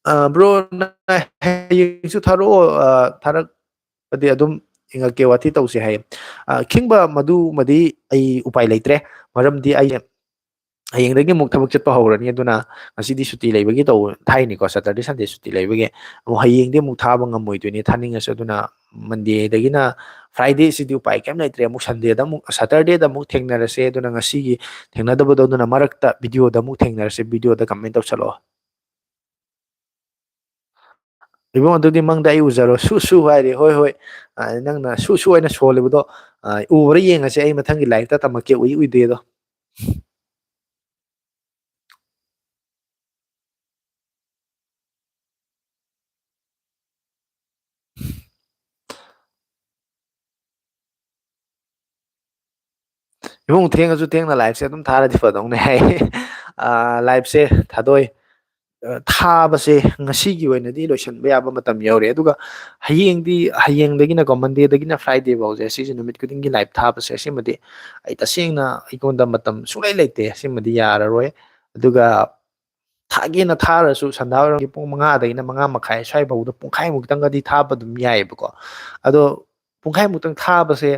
ꯑ, bro, ꯅꯪ ꯍꯌꯦꯡꯁꯨ ꯊꯥꯔꯛꯑꯣ, ꯑ, ꯊꯥꯔꯛꯄꯗꯤ ꯑꯗꯨꯝ ꯌꯦꯡꯉꯛꯀꯦ, ꯋꯥꯊꯤ ꯇꯧꯁꯦ ꯍꯥꯏꯌꯦ꯫ ꯑ, ꯈꯤꯡꯕ, ꯃꯗꯨꯃꯗꯤ ꯑꯩ ꯎꯄꯥꯏ ꯂꯩꯇ꯭ꯔꯦ, ꯃꯔꯝꯗꯤ ꯑꯩ ꯍꯌꯦꯡꯗꯒꯤ ꯑꯃꯨꯛ ꯊꯕꯛ ꯆꯠꯄ ꯍꯧꯔꯅꯤ, ꯑꯗꯨꯅ ꯉꯁꯤꯗꯤ ꯁꯨꯇꯤ ꯂꯩꯕꯒꯤ ꯇꯧ-, ꯊꯥꯏꯅꯤꯀꯣ, Saturday Sunday ꯁꯨꯇꯤ ꯂꯩꯕꯒꯤ꯫ ꯑꯃꯨꯛ ꯍꯌꯦꯡꯗꯤ ꯑꯃꯨꯛ ꯊꯥꯕ ꯉꯝꯃꯣꯏꯗꯣꯏꯅꯦ, ꯊꯥꯅꯤꯡꯉꯁꯨ꯫ ꯑꯗꯨꯅ Monday ꯗꯒꯤꯅ Friday ꯁꯤꯗꯤ ꯎꯄꯥꯏ ꯀꯩꯝ ꯂꯩꯇ꯭ꯔꯦ, ꯑꯃꯨꯛ Sunday ꯗ ꯑꯃꯨꯛ, Saturday ꯗ ꯑꯃꯨꯛ ꯊꯦꯡꯅꯔꯁꯦ꯫ ꯑꯗꯨꯅ ꯉꯁꯤꯒꯤ ꯊꯦꯡꯅꯗꯕꯗꯣ, ꯑꯗꯨꯅ ꯃꯔꯛꯇ video ꯗ ꯑꯃꯨꯛ ꯊꯦꯡꯅꯔꯁꯦ, video ꯗ comment ꯇꯧꯁꯜꯂꯛꯑꯣ꯫ ꯏꯕꯨꯡ, ꯑꯗꯨꯗꯤ ꯃꯪꯗ ꯑꯩ ꯎꯖꯔꯣ, ꯁꯨ ꯁꯨ ꯍꯥꯏꯔꯤ꯫ ꯍꯣꯏ, ꯍꯣꯏ꯫ ꯑ, ꯅꯪꯅ ꯁꯨ ꯁꯨ ꯍꯥꯏꯅ ꯁꯣꯜꯂꯤꯕꯗꯣ, ꯑ, ꯎꯕ꯭ꯔꯥ ꯌꯦꯡꯉꯁꯦ, ꯑꯩ ꯃꯊꯪꯒꯤ live ꯇ ꯇꯝꯃꯛꯀꯦ, ꯎꯏ ꯎꯏꯗꯦꯗꯣ꯫ ꯏꯕꯨꯡ, ꯊꯦꯡꯉꯁꯨ ꯊꯦꯡꯅ live ꯁꯦ ꯑꯗꯨꯝ ꯊꯥꯔꯗꯤ ꯐꯗꯧꯅꯦ ꯍꯥꯏ꯫ ꯑ, live ꯁꯦ ꯊꯥꯗꯣꯛꯑꯦ꯫ ꯑ, ꯊꯥꯕꯁꯦ ꯉꯁꯤꯒꯤ ꯑꯣꯏꯅꯗꯤ ꯂꯣꯏꯁꯤꯟꯕ ꯌꯥꯕ ꯃꯇꯝ ꯌꯧꯔꯦ꯫ ꯑꯗꯨꯒ ꯍꯌꯦꯡꯗꯤ, ꯍꯌꯦꯡꯗꯒꯤꯅꯀꯣ, Monday ꯗꯒꯤꯅ Friday ꯐꯥꯎꯁꯦ, ꯁꯤꯁꯦ ꯅꯨꯃꯤꯠ ꯈꯨꯗꯤꯡꯒꯤ live ꯊꯥꯕꯁꯦ, ꯁꯤꯃꯗꯤ ꯑꯩ ꯇꯁꯦꯡꯅ ꯑꯩꯉꯣꯟꯗ ꯃꯇꯝ ꯁꯨꯡꯂꯩ ꯂꯩꯇꯦ꯫ ꯁꯤꯃꯗꯤ ꯌꯥꯔꯔꯣꯏ꯫ ꯑꯗꯨꯒ ꯊꯥꯒꯦꯅ ꯊꯥꯔꯁꯨ ꯁꯟꯗꯥꯋꯥꯏꯔꯝꯒꯤ ꯄꯨꯡ ꯃꯉꯥꯗꯒꯤꯅ ꯃꯉꯥ ꯃꯈꯥꯏ ꯁ꯭ꯋꯥꯏꯐꯥꯎꯗ ꯄꯨꯡꯈꯥꯏꯃꯨꯛꯇꯪꯒꯗꯤ ꯊꯥꯕ ꯑꯗꯨꯝ ꯌꯥꯏꯑꯕꯀꯣ꯫ ꯑꯗꯣ ꯄꯨꯡꯈꯥꯏꯃꯨꯛꯇꯪ ꯊꯥꯕꯁꯦ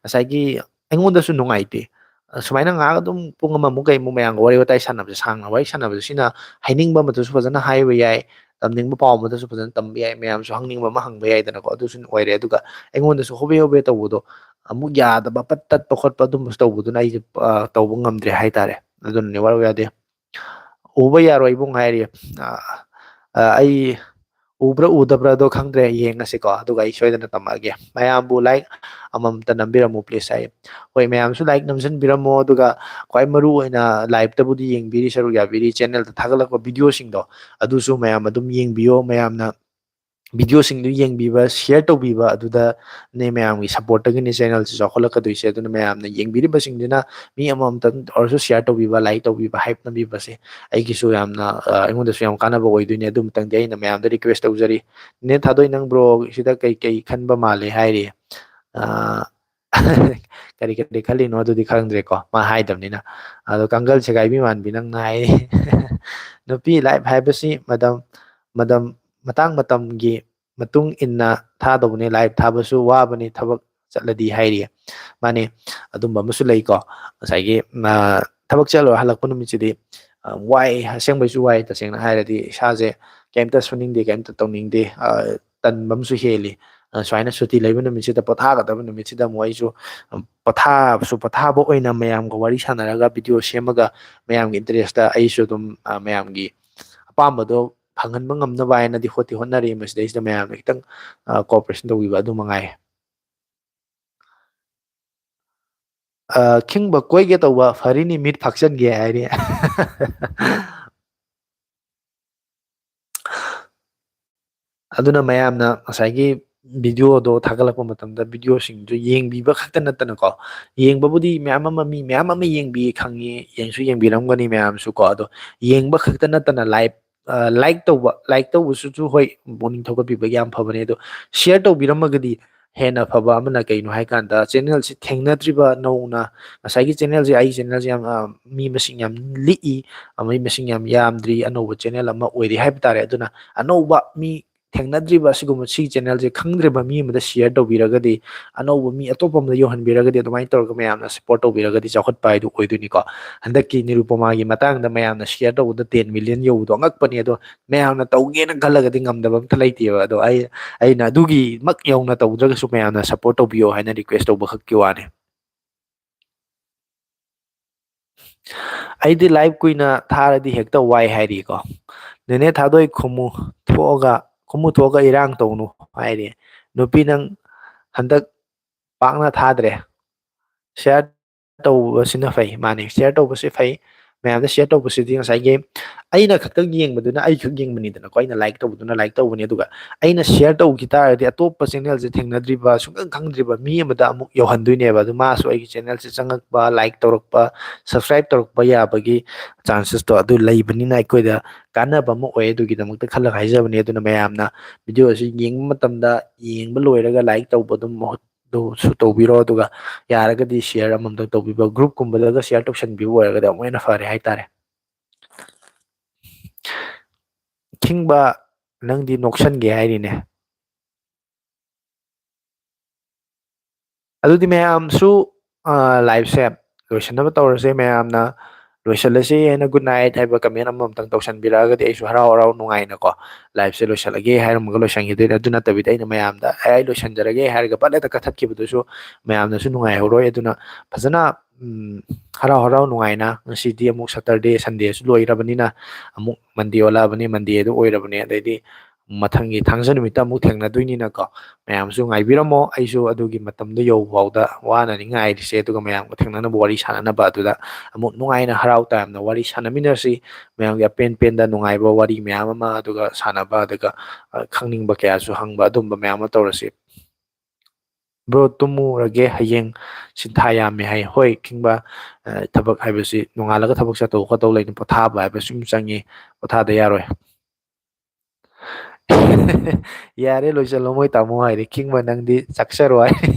ꯉꯁꯥꯏꯒꯤ ꯑꯩꯉꯣꯟꯗꯁꯨ ꯅꯨꯡꯉꯥꯏꯇꯦ꯫ ꯑ, ꯁꯨꯃꯥꯏꯅ ꯉꯥꯏꯍꯥꯛ ꯑꯗꯨꯝ ꯄꯨꯡ ꯑꯃꯃꯨꯛ ꯀꯩꯃꯨꯛ ꯃꯌꯥꯝꯒ ꯋꯥꯔꯤ ꯋꯥꯇꯥꯏ ꯁꯥꯟꯅꯕꯁꯦ, ꯁꯥꯡꯅ ꯋꯥꯔꯤ ꯁꯥꯟꯅꯕꯁꯦ, ꯁꯤꯅ ꯍꯥꯏꯅꯤꯡꯕ ꯑꯃꯗꯨꯁꯨ ꯐꯖꯅ ꯍꯥꯏꯕ ꯌꯥꯏ, ꯇꯝꯅꯤꯡꯕ ꯄꯥꯎ ꯑꯃꯗꯁꯨ ꯐꯖꯅ ꯇꯝꯕ ꯌꯥꯏ, ꯃꯌꯥꯝꯁꯨ ꯍꯪꯅꯤꯡꯕ ꯑꯃ ꯍꯪꯕ ꯌꯥꯏꯗꯅꯀꯣ꯫ ꯑꯗꯨꯁꯨ ꯑꯣꯏꯔꯦ꯫ ꯑꯗꯨꯒ ꯑꯩꯉꯣꯟꯗꯁꯨ ꯍꯣꯕꯦ ꯍꯣꯕꯦ ꯇꯧꯕꯗꯣ ꯑꯃꯨꯛ ꯌꯥꯗꯕ, ꯄꯠ ꯇꯠꯄ ꯈꯣꯠꯄ ꯑꯗꯨꯝꯕꯁꯨ ꯇꯧꯕꯗꯨꯅ ꯑꯩꯁꯦ, ꯑ, ꯇꯧꯕ ꯉꯝꯗ꯭ꯔꯦ ꯍꯥꯏꯇꯥꯔꯦ꯫ ꯑꯗꯨꯅꯅꯦ, ꯋꯥꯔꯧ ꯌꯥꯗꯦ꯫ ꯎꯕ ꯌꯥꯔꯣꯏ ꯏꯕꯨꯡ ꯍꯥꯏꯔꯤ꯫ ꯑ, ꯑ, ꯑꯩ ꯎꯕ꯭ꯔꯥ ꯎꯗꯕ꯭ꯔꯥꯗꯣ ꯈꯪꯗ꯭ꯔꯦ, ꯌꯦꯡꯉꯁꯤꯀꯣ, ꯑꯗꯨꯒ ꯑꯩ ꯁꯣꯏꯗꯅ ꯇꯝꯃꯛꯑꯒꯦ꯫ ꯃꯌꯥꯝꯕꯨ like ꯑꯃꯃꯝꯇ ꯅꯝꯕꯤꯔꯝꯃꯨ please ꯍꯥꯏ꯫ ꯍꯣꯏ, ꯃꯌꯥꯝꯁꯨ like ꯅꯝꯁꯤꯟꯕꯤꯔꯝꯃꯣ, ꯑꯗꯨꯒ ꯈ꯭ꯋꯥꯏ ꯃꯔꯨ ꯑꯣꯏꯅ live ꯇꯕꯨꯗꯤ ꯌꯦꯡꯕꯤꯔꯤ, ꯁꯔꯨꯛ ꯌꯥꯕꯤꯔꯤ, channel ꯗ ꯊꯥꯒꯠꯂꯛꯄ video ꯁꯤꯡꯗꯣ ꯑꯗꯨꯁꯨ ꯃꯌꯥꯝ ꯑꯗꯨꯝ ꯌꯦꯡꯕꯤꯌꯣ꯫ ꯃꯌꯥꯝꯅ video ꯁꯤꯡꯗꯨ ꯌꯦꯡꯕꯤꯕ, share ꯇꯧꯕꯤꯕ, ꯑꯗꯨꯗꯅꯦ ꯃꯌꯥꯝꯒꯤ support ꯇꯒꯤꯅꯦ channel ꯁꯤ ꯆꯥꯎꯈꯠꯂꯛꯀꯗꯣꯏꯁꯦ꯫ ꯑꯗꯨꯅ ꯃꯌꯥꯝꯅ ꯌꯦꯡꯕꯤꯔꯤꯕꯁꯤꯡꯗꯨꯅ ꯃꯤ ꯑꯃꯃꯝꯇꯪ ꯑꯣꯏꯔꯁꯨ share ꯇꯧꯕꯤꯕ, like ꯇꯧꯕꯤꯕ, hype ꯅꯝꯕꯤꯕꯁꯦ ꯑꯩꯒꯤꯁꯨ ꯌꯥꯝꯅ, ꯑ, ꯑꯩꯉꯣꯟꯗꯁꯨ ꯌꯥꯝ ꯀꯥꯟꯅꯕ ꯑꯣꯏꯗꯣꯏꯅꯦ꯫ ꯑꯗꯨꯃꯇꯪꯗꯤ ꯑꯩꯅ ꯃꯌꯥꯝꯗ request ꯇꯧꯖꯔꯤ꯫ ꯅꯦ ꯊꯥꯗꯣꯏ, ꯅꯪ bro ꯁꯤꯗ ꯀꯩ ꯀꯩ ꯈꯟꯕ ꯃꯥꯜꯂꯦ ꯍꯥꯏꯔꯤ? ꯑ, ꯀꯔꯤ ꯀꯔꯤ ꯈꯜꯂꯤꯅꯣ ꯑꯗꯨꯗꯤ ꯈꯪꯗ꯭ꯔꯦꯀꯣ, ꯃꯥ ꯍꯥꯏꯗꯕꯅꯤꯅ꯫ ꯑꯗꯣ ꯀꯥꯡꯒꯜ ꯁꯦꯒꯥꯏꯕꯤ ꯃꯥꯟꯕꯤ ꯅꯪꯅ ꯍꯥꯏꯔꯤ꯫ ꯅꯨꯄꯤ live ꯍꯥꯏꯕꯁꯤ ꯃꯇꯝ, ꯃꯇꯝ, ꯃꯇꯥꯡ ꯃꯇꯝꯒꯤ ꯃꯇꯨꯡ ꯏꯟꯅ ꯊꯥꯗꯧꯕꯅꯤ꯫ Live ꯊꯥꯕꯁꯨ ꯋꯥꯕꯅꯤ ꯊꯕꯛ ꯆꯠꯂꯗꯤ ꯍꯥꯏꯔꯤꯌꯦ꯫ ꯃꯥꯅꯤ, ꯑꯗꯨꯝꯕ ꯑꯃꯁꯨ ꯂꯩꯀꯣ꯫ ꯉꯁꯥꯏꯒꯤ, ꯑ, ꯊꯕꯛ ꯆꯠꯂꯨꯔ ꯍꯜꯂꯛꯄ ꯅꯨꯃꯤꯠꯁꯤꯗꯤ, ꯑ, ꯋꯥꯏ, ꯑꯁꯦꯡꯕꯩꯁꯨ ꯋꯥꯏ꯫ ꯇꯁꯦꯡꯅ ꯍꯥꯏꯔꯗꯤ ꯏꯁꯥꯁꯦ ꯀꯩꯝꯇ ꯁꯨꯅꯤꯡꯗꯦ, ꯀꯩꯝꯇ ꯇꯧꯅꯤꯡꯗꯦ, ꯑ, ꯇꯟꯕ ꯑꯃꯁꯨ ꯍꯦꯜꯂꯤ꯫ ꯑ, ꯁꯨꯃꯥꯏꯅ ꯁꯨꯇꯤ ꯂꯩꯕ ꯅꯨꯃꯤꯠꯁꯤꯗ, ꯄꯣꯊꯥꯒꯗꯕ ꯅꯨꯃꯤꯠꯁꯤꯗ ꯑꯃꯨꯛ ꯑꯩꯁꯨ, ꯑ, ꯄꯣꯊꯥꯕꯁꯨ ꯄꯣꯊꯥꯕ ꯑꯣꯏꯅ ꯃꯌꯥꯝꯒ ꯋꯥꯔꯤ ꯁꯥꯟꯅꯔꯒ video ꯁꯦꯝꯃꯒ ꯃꯌꯥꯝꯒꯤ interest ꯑꯩꯁꯨ ꯑꯗꯨꯝ, ꯑ, ꯃꯌꯥꯝꯒꯤ ꯑꯄꯥꯝꯕꯗꯣ ꯐꯪꯍꯟꯕ ꯉꯝꯅꯕ ꯍꯥꯏꯅꯗꯤ ꯍꯣꯠꯇꯤ ꯍꯣꯠꯅꯔꯤ꯫ ꯃꯁꯤꯗꯩꯁꯤꯗ ꯃꯌꯥꯝꯅ ꯈꯤꯇꯪ, ꯑ, cooperation ꯇꯧꯕꯤꯕ ꯑꯗꯨ ꯃꯉꯥꯏ꯫ ꯑ, ꯈꯤꯡꯕ ꯀꯣꯏꯒꯦ ꯇꯧꯕ ꯐꯔꯤꯅꯤ ꯃꯤꯠ ꯐꯥꯛꯆꯟꯒꯦ ꯍꯥꯏꯔꯤ꯫ ꯑꯗꯨꯅ ꯃꯌꯥꯝꯅ ꯉꯁꯥꯏꯒꯤ video ꯗꯣ ꯊꯥꯒꯠꯂꯛꯄ ꯃꯇꯝꯗ video ꯁꯤꯡꯗꯨ ꯌꯦꯡꯕꯤꯕ ꯈꯛꯇ ꯅꯠꯇꯅꯀꯣ, ꯌꯦꯡꯕꯕꯨꯗꯤ ꯃꯌꯥꯝ ꯑꯃ, ꯃꯤ ꯃꯌꯥꯝ ꯑꯃ ꯌꯦꯡꯕꯤ ꯈꯪꯉꯤ, ꯌꯦꯡꯁꯨ ꯌꯦꯡꯕꯤꯔꯝꯒꯅꯤ ꯃꯌꯥꯝꯁꯨ ꯀꯣ꯫ ꯑꯗꯣ ꯌꯦꯡꯕ ꯈꯛꯇ ꯅꯠꯇꯅ live, ꯑ, like ꯇꯧꯕ, like ꯇꯧꯕꯁꯤꯁꯨ ꯍꯣꯏ ꯄꯨꯛꯅꯤꯡ ꯊꯧꯒꯠꯄꯤꯕꯒꯤ ꯌꯥꯝ ꯐꯕꯅꯦ꯫ ꯑꯗꯣ share ꯇꯧꯕꯤꯔꯝꯃꯒꯗꯤ ꯍꯦꯟꯅ ꯐꯕ ꯑꯃꯅ ꯀꯩꯅꯣ ꯍꯥꯏ ꯀꯥꯟꯗ, channel ꯁꯤ ꯊꯦꯡꯅꯗ꯭ꯔꯤꯕ ꯅꯧꯅ, ꯉꯁꯥꯏꯒꯤ channel ꯁꯦ, ꯑꯩ channel ꯁꯦ ꯌꯥꯝ, ꯑ, ꯃꯤ ꯃꯁꯤꯡ ꯌꯥꯝ ꯂꯤꯛꯏ, ꯑ, ꯃꯤ ꯃꯁꯤꯡ ꯌꯥꯝ ꯌꯥꯝꯗ꯭ꯔꯤ, ꯑꯅꯧꯕ channel ꯑꯃ ꯑꯣꯏꯔꯤ ꯍꯥꯏꯕ ꯇꯥꯔꯦ꯫ ꯑꯗꯨꯅ ꯑꯅꯧꯕ ꯃꯤ ꯊꯦꯡꯅꯗ꯭ꯔꯤꯕ ꯑꯁꯤꯒꯨꯝꯕ ꯁꯤꯒꯤ channel ꯁꯦ ꯈꯪꯗ꯭ꯔꯤꯕ ꯃꯤ ꯑꯃꯗ share ꯇꯧꯕꯤꯔꯒꯗꯤ, ꯑꯅꯧꯕ ꯃꯤ ꯑꯇꯣꯞꯄ ꯑꯃꯗ ꯌꯧꯍꯟꯕꯤꯔꯒꯗꯤ, ꯑꯗꯨꯃꯥꯏꯅ ꯇꯧꯔꯒ ꯃꯌꯥꯝꯅ support ꯇꯧꯕꯤꯔꯒꯗꯤ ꯆꯥꯎꯈꯠꯄ ꯍꯥꯏꯗꯨ ꯑꯣꯏꯗꯣꯏꯅꯤꯀꯣ꯫ ꯍꯟꯗꯛꯀꯤ ꯅꯤꯔꯨꯄꯃꯥꯒꯤ ꯃꯇꯥꯡꯗ ꯃꯌꯥꯝꯅ share ꯇꯧꯕꯗ ten million ꯌꯧꯕꯗꯣ ꯑꯉꯛꯄꯅꯤ꯫ ꯑꯗꯣ ꯃꯌꯥꯝꯅ ꯇꯧꯒꯦꯅ ꯈꯜꯂꯒꯗꯤ ꯉꯝꯗꯕ ꯑꯝꯇ ꯂꯩꯇꯦꯕ꯫ ꯑꯗꯣ ꯑꯩ, ꯑꯩꯅ ꯑꯗꯨꯒꯤꯃꯛ ꯌꯧꯅ ꯇꯧꯗ꯭ꯔꯒꯁꯨ ꯃꯌꯥꯝꯅ support ꯇꯧꯕꯤꯌꯣ ꯍꯥꯏꯅ request ꯇꯧꯕ ꯈꯛꯀꯤ ꯋꯥꯅꯤ꯫ ꯑꯩꯗꯤ live ꯀꯨꯏꯅ ꯊꯥꯔꯗꯤ ꯍꯦꯛꯇ ꯋꯥꯏ ꯍꯥꯏꯔꯤꯀꯣ꯫ ꯅꯦꯅꯦ ꯊꯥꯗꯣꯏ ꯈꯨꯝꯃꯨ, ꯊꯣꯛꯑꯒ ꯀꯨꯝꯃꯨ ꯊꯣꯛꯑꯒ ꯏꯔꯥꯡ ꯇꯧꯅꯨ ꯍꯥꯏꯔꯤ꯫ ꯅꯨꯄꯤ ꯅꯪ ꯍꯟꯗꯛ ꯄꯥꯛꯅ ꯊꯥꯗ꯭ꯔꯦ꯫ ꯁꯤꯌꯥꯔ ꯇꯧꯕꯁꯤꯅ ꯐꯩ꯫ ꯃꯥꯅꯦ, ꯁꯤꯌꯥꯔ ꯇꯧꯕꯁꯤ ꯐꯩ꯫ ꯃꯌꯥꯝꯗ ꯁꯤꯌꯥꯔ ꯇꯧꯕꯁꯤꯗꯤ ꯉꯁꯥꯏꯒꯤ ꯑꯩꯅ ꯈꯛꯇꯪ ꯌꯦꯡꯕꯗꯨꯅ ꯑꯩ ꯈꯛ ꯌꯦꯡꯕꯅꯤꯗꯅꯀꯣ, ꯑꯩꯅ ꯂꯥꯏꯛ ꯇꯧꯕꯗꯨꯅ ꯂꯥꯏꯛ ꯇꯧꯕꯅꯤ꯫ ꯑꯗꯨꯒ ꯑꯩꯅ ꯁꯤꯌꯥꯔ ꯇꯧꯈꯤ ꯇꯥꯔꯒꯗꯤ ꯑꯇꯣꯞꯄ ꯆꯦꯅꯦꯜꯁꯦ ꯊꯦꯡꯅꯗ꯭ꯔꯤꯕ, ꯁꯨꯡꯈꯪ ꯈꯪꯗ꯭ꯔꯤꯕ ꯃꯤ ꯑꯃꯗ ꯑꯃꯨꯛ ꯌꯧꯍꯟꯗꯣꯏꯅꯦꯕ꯫ ꯑꯗꯨ ꯃꯥꯁꯨ ꯑꯩꯒꯤ ꯆꯦꯅꯦꯜꯁꯦ ꯆꯪꯉꯛꯄ, ꯂꯥꯏꯛ ꯇꯧꯔꯛꯄ, ꯁꯕꯁꯀ꯭ꯔꯥꯏꯞ ꯇꯧꯔꯛꯄ ꯌꯥꯕꯒꯤ ꯆꯥꯟꯁꯦꯁꯇꯣ ꯑꯗꯨ ꯂꯩꯕꯅꯤꯅ ꯑꯩꯈꯣꯏꯗ ꯀꯥꯟꯅꯕ ꯑꯃ ꯑꯣꯏ꯫ ꯑꯗꯨꯒꯤꯗꯃꯛꯇ ꯈꯜꯂꯒ ꯍꯥꯏꯖꯕꯅꯤ꯫ ꯑꯗꯨꯅ ꯃꯌꯥꯝꯅ ꯚꯤꯗꯤꯑꯣ ꯑꯁꯤ ꯌꯦꯡꯕ ꯃꯇꯝꯗ ꯌꯦꯡꯕ ꯂꯣꯏꯔꯒ ꯂꯥꯏꯛ ꯇꯧꯕ ꯑꯗꯨꯝ ꯃꯍꯨꯠ ꯑꯗꯨꯁꯨ ꯇꯧꯕꯤꯔꯣ꯫ ꯑꯗꯨꯒ ꯌꯥꯔꯒꯗꯤ ꯁꯤꯌꯥꯔ ꯑꯃꯃꯝꯇꯪ ꯇꯧꯕꯤꯕ, ꯒ꯭ꯔꯨꯞꯀꯨꯝꯕꯗꯒ ꯁꯤꯌꯥꯔ ꯇꯧꯁꯟꯕꯤꯕ ꯑꯣꯏꯔꯒꯗꯤ ꯑꯃꯨꯛ ꯍꯦꯟꯅ ꯐꯔꯦ ꯍꯥꯏꯇꯥꯔꯦ꯫ ꯈꯤꯡꯕ, ꯅꯪꯗꯤ ꯅꯣꯛꯁꯟꯒꯦ ꯍꯥꯏꯔꯤꯅꯦ꯫ ꯑꯗꯨꯗꯤ ꯃꯌꯥꯝꯁꯨ, ꯑ, ꯂꯥꯏꯚꯁꯦ ꯂꯣꯏꯁꯤꯟꯅꯕ ꯇꯧꯔꯁꯦ꯫ ꯃꯌꯥꯝꯅ "ꯂꯣꯏꯁꯤꯜꯂꯁꯤ" ꯍꯥꯏꯅ "ꯒꯨꯗ ꯅꯥꯏꯠ" ꯍꯥꯏꯕ ꯀꯃꯦꯟ ꯑꯃꯃꯝꯇꯪ ꯇꯧꯁꯟꯕꯤꯔꯛꯑꯒꯗꯤ ꯑꯩꯁꯨ ꯍꯔꯥꯎ ꯍꯔꯥꯎ ꯅꯨꯡꯉꯥꯏꯅꯀꯣ ꯂꯥꯏꯚꯁꯦ ꯂꯣꯏꯁꯤꯜꯂꯒꯦ ꯍꯥꯏꯔꯝꯃꯒ ꯂꯣꯏꯁꯤꯟꯈꯤꯗꯣꯏꯅꯦ꯫ ꯑꯗꯨ ꯅꯠꯇꯕꯤꯗ ꯑꯩꯅ ꯃꯌꯥꯝꯗ "ꯑꯩ, ꯑꯩ ꯂꯣꯏꯁꯤꯟꯖꯔꯒꯦ" ꯍꯥꯏꯔꯒ ꯄꯠ ꯍꯦꯛꯇ ꯀꯛꯊꯠꯈꯤꯕꯗꯨꯁꯨ ꯃꯌꯥꯝꯅꯁꯨ ꯅꯨꯡꯉꯥꯏꯍꯧꯔꯣꯏ꯫ ꯑꯗꯨꯅ ꯐꯖꯅ, ꯎꯝ, ꯍꯔꯥꯎ ꯍꯔꯥꯎ ꯅꯨꯡꯉꯥꯏꯅ, ꯉꯁꯤꯗꯤ ꯑꯃꯨꯛ ꯁꯇꯔꯗꯦ, ꯁꯟꯗꯦꯁꯨ ꯂꯣꯏꯔꯕꯅꯤꯅ, ꯑꯃꯨꯛ ꯃꯟꯗꯦ ꯑꯣꯜꯂꯛꯑꯕꯅꯤ, ꯃꯟꯗꯦꯗꯨ ꯑꯣꯏꯔꯕꯅꯤ꯫ ꯑꯗꯩꯗꯤ ꯃꯊꯪꯒꯤ ꯊꯥꯡꯖ ꯅꯨꯃꯤꯠꯇ ꯑꯃꯨꯛ ꯊꯦꯡꯅꯗꯣꯏꯅꯤꯅꯀꯣ, ꯃꯌꯥꯝꯁꯨ ꯉꯥꯏꯕꯤꯔꯝꯃꯣ꯫ ꯑꯩꯁꯨ ꯑꯗꯨꯒꯤ ꯃꯇꯝꯗꯣ ꯌꯧꯕ ꯐꯥꯎꯗ ꯋꯥꯅꯅꯤ ꯉꯥꯏꯔꯤꯁꯦ꯫ ꯑꯗꯨꯒ ꯃꯌꯥꯝꯒ ꯊꯦꯡꯅꯅꯕ, ꯋꯥꯔꯤ ꯁꯥꯟꯅꯅꯕ, ꯑꯗꯨꯗ ꯑꯃꯨꯛ ꯅꯨꯡꯉꯥꯏꯅ, ꯍꯔꯥꯎ ꯇꯌꯥꯝꯅ ꯋꯥꯔꯤ ꯁꯥꯟꯅꯃꯤꯟꯅꯔꯁꯤ꯫ ꯃꯌꯥꯝꯒꯤ ꯑꯄꯦꯟ ꯄꯦꯟꯗ ꯅꯨꯡꯉꯥꯏꯕ ꯋꯥꯔꯤ ꯃꯌꯥꯝ ꯑꯃ, ꯑꯗꯨꯒ ꯁꯥꯟꯅꯕ, ꯑꯗꯨꯒ, ꯑ, ꯈꯪꯅꯤꯡꯕ ꯀꯌꯥꯁꯨ ꯍꯪꯕ, ꯑꯗꯨꯝꯕ ꯃꯌꯥꯝ ꯑꯃ ꯇꯧꯔꯁꯤ꯫ "ꯕ꯭ꯔꯣ, ꯇꯨꯝꯃꯨꯔꯒꯦ, ꯍꯌꯦꯡ ꯁꯤꯟꯊꯥ ꯌꯥꯝꯃꯦ" ꯍꯥꯏ꯫ ꯍꯣꯏ, ꯈꯤꯡꯕ, ꯑ, ꯊꯕꯛ ꯍꯥꯏꯕꯁꯤ ꯅꯣꯡꯉꯥꯜꯂꯒ ꯊꯕꯛ ꯆꯠꯇꯧ ꯈꯣꯠꯇꯧ ꯂꯩꯅ, ꯄꯣꯊꯥꯕ ꯍꯥꯏꯕꯁꯨ ꯑꯗꯨꯝ ꯆꯪꯉꯤ, ꯄꯣꯊꯥꯗ ꯌꯥꯔꯣꯏ꯫ "ꯌꯥꯔꯦ, ꯂꯣꯏꯁꯤꯜꯂꯣ, ꯃꯣꯏ ꯇꯥꯃꯣ" ꯍꯥꯏꯔꯦ꯫ ꯈꯤꯡꯕ, ꯅꯪꯗꯤ ꯆꯥꯛꯆꯔꯣ ꯍꯥꯏꯔꯦ꯫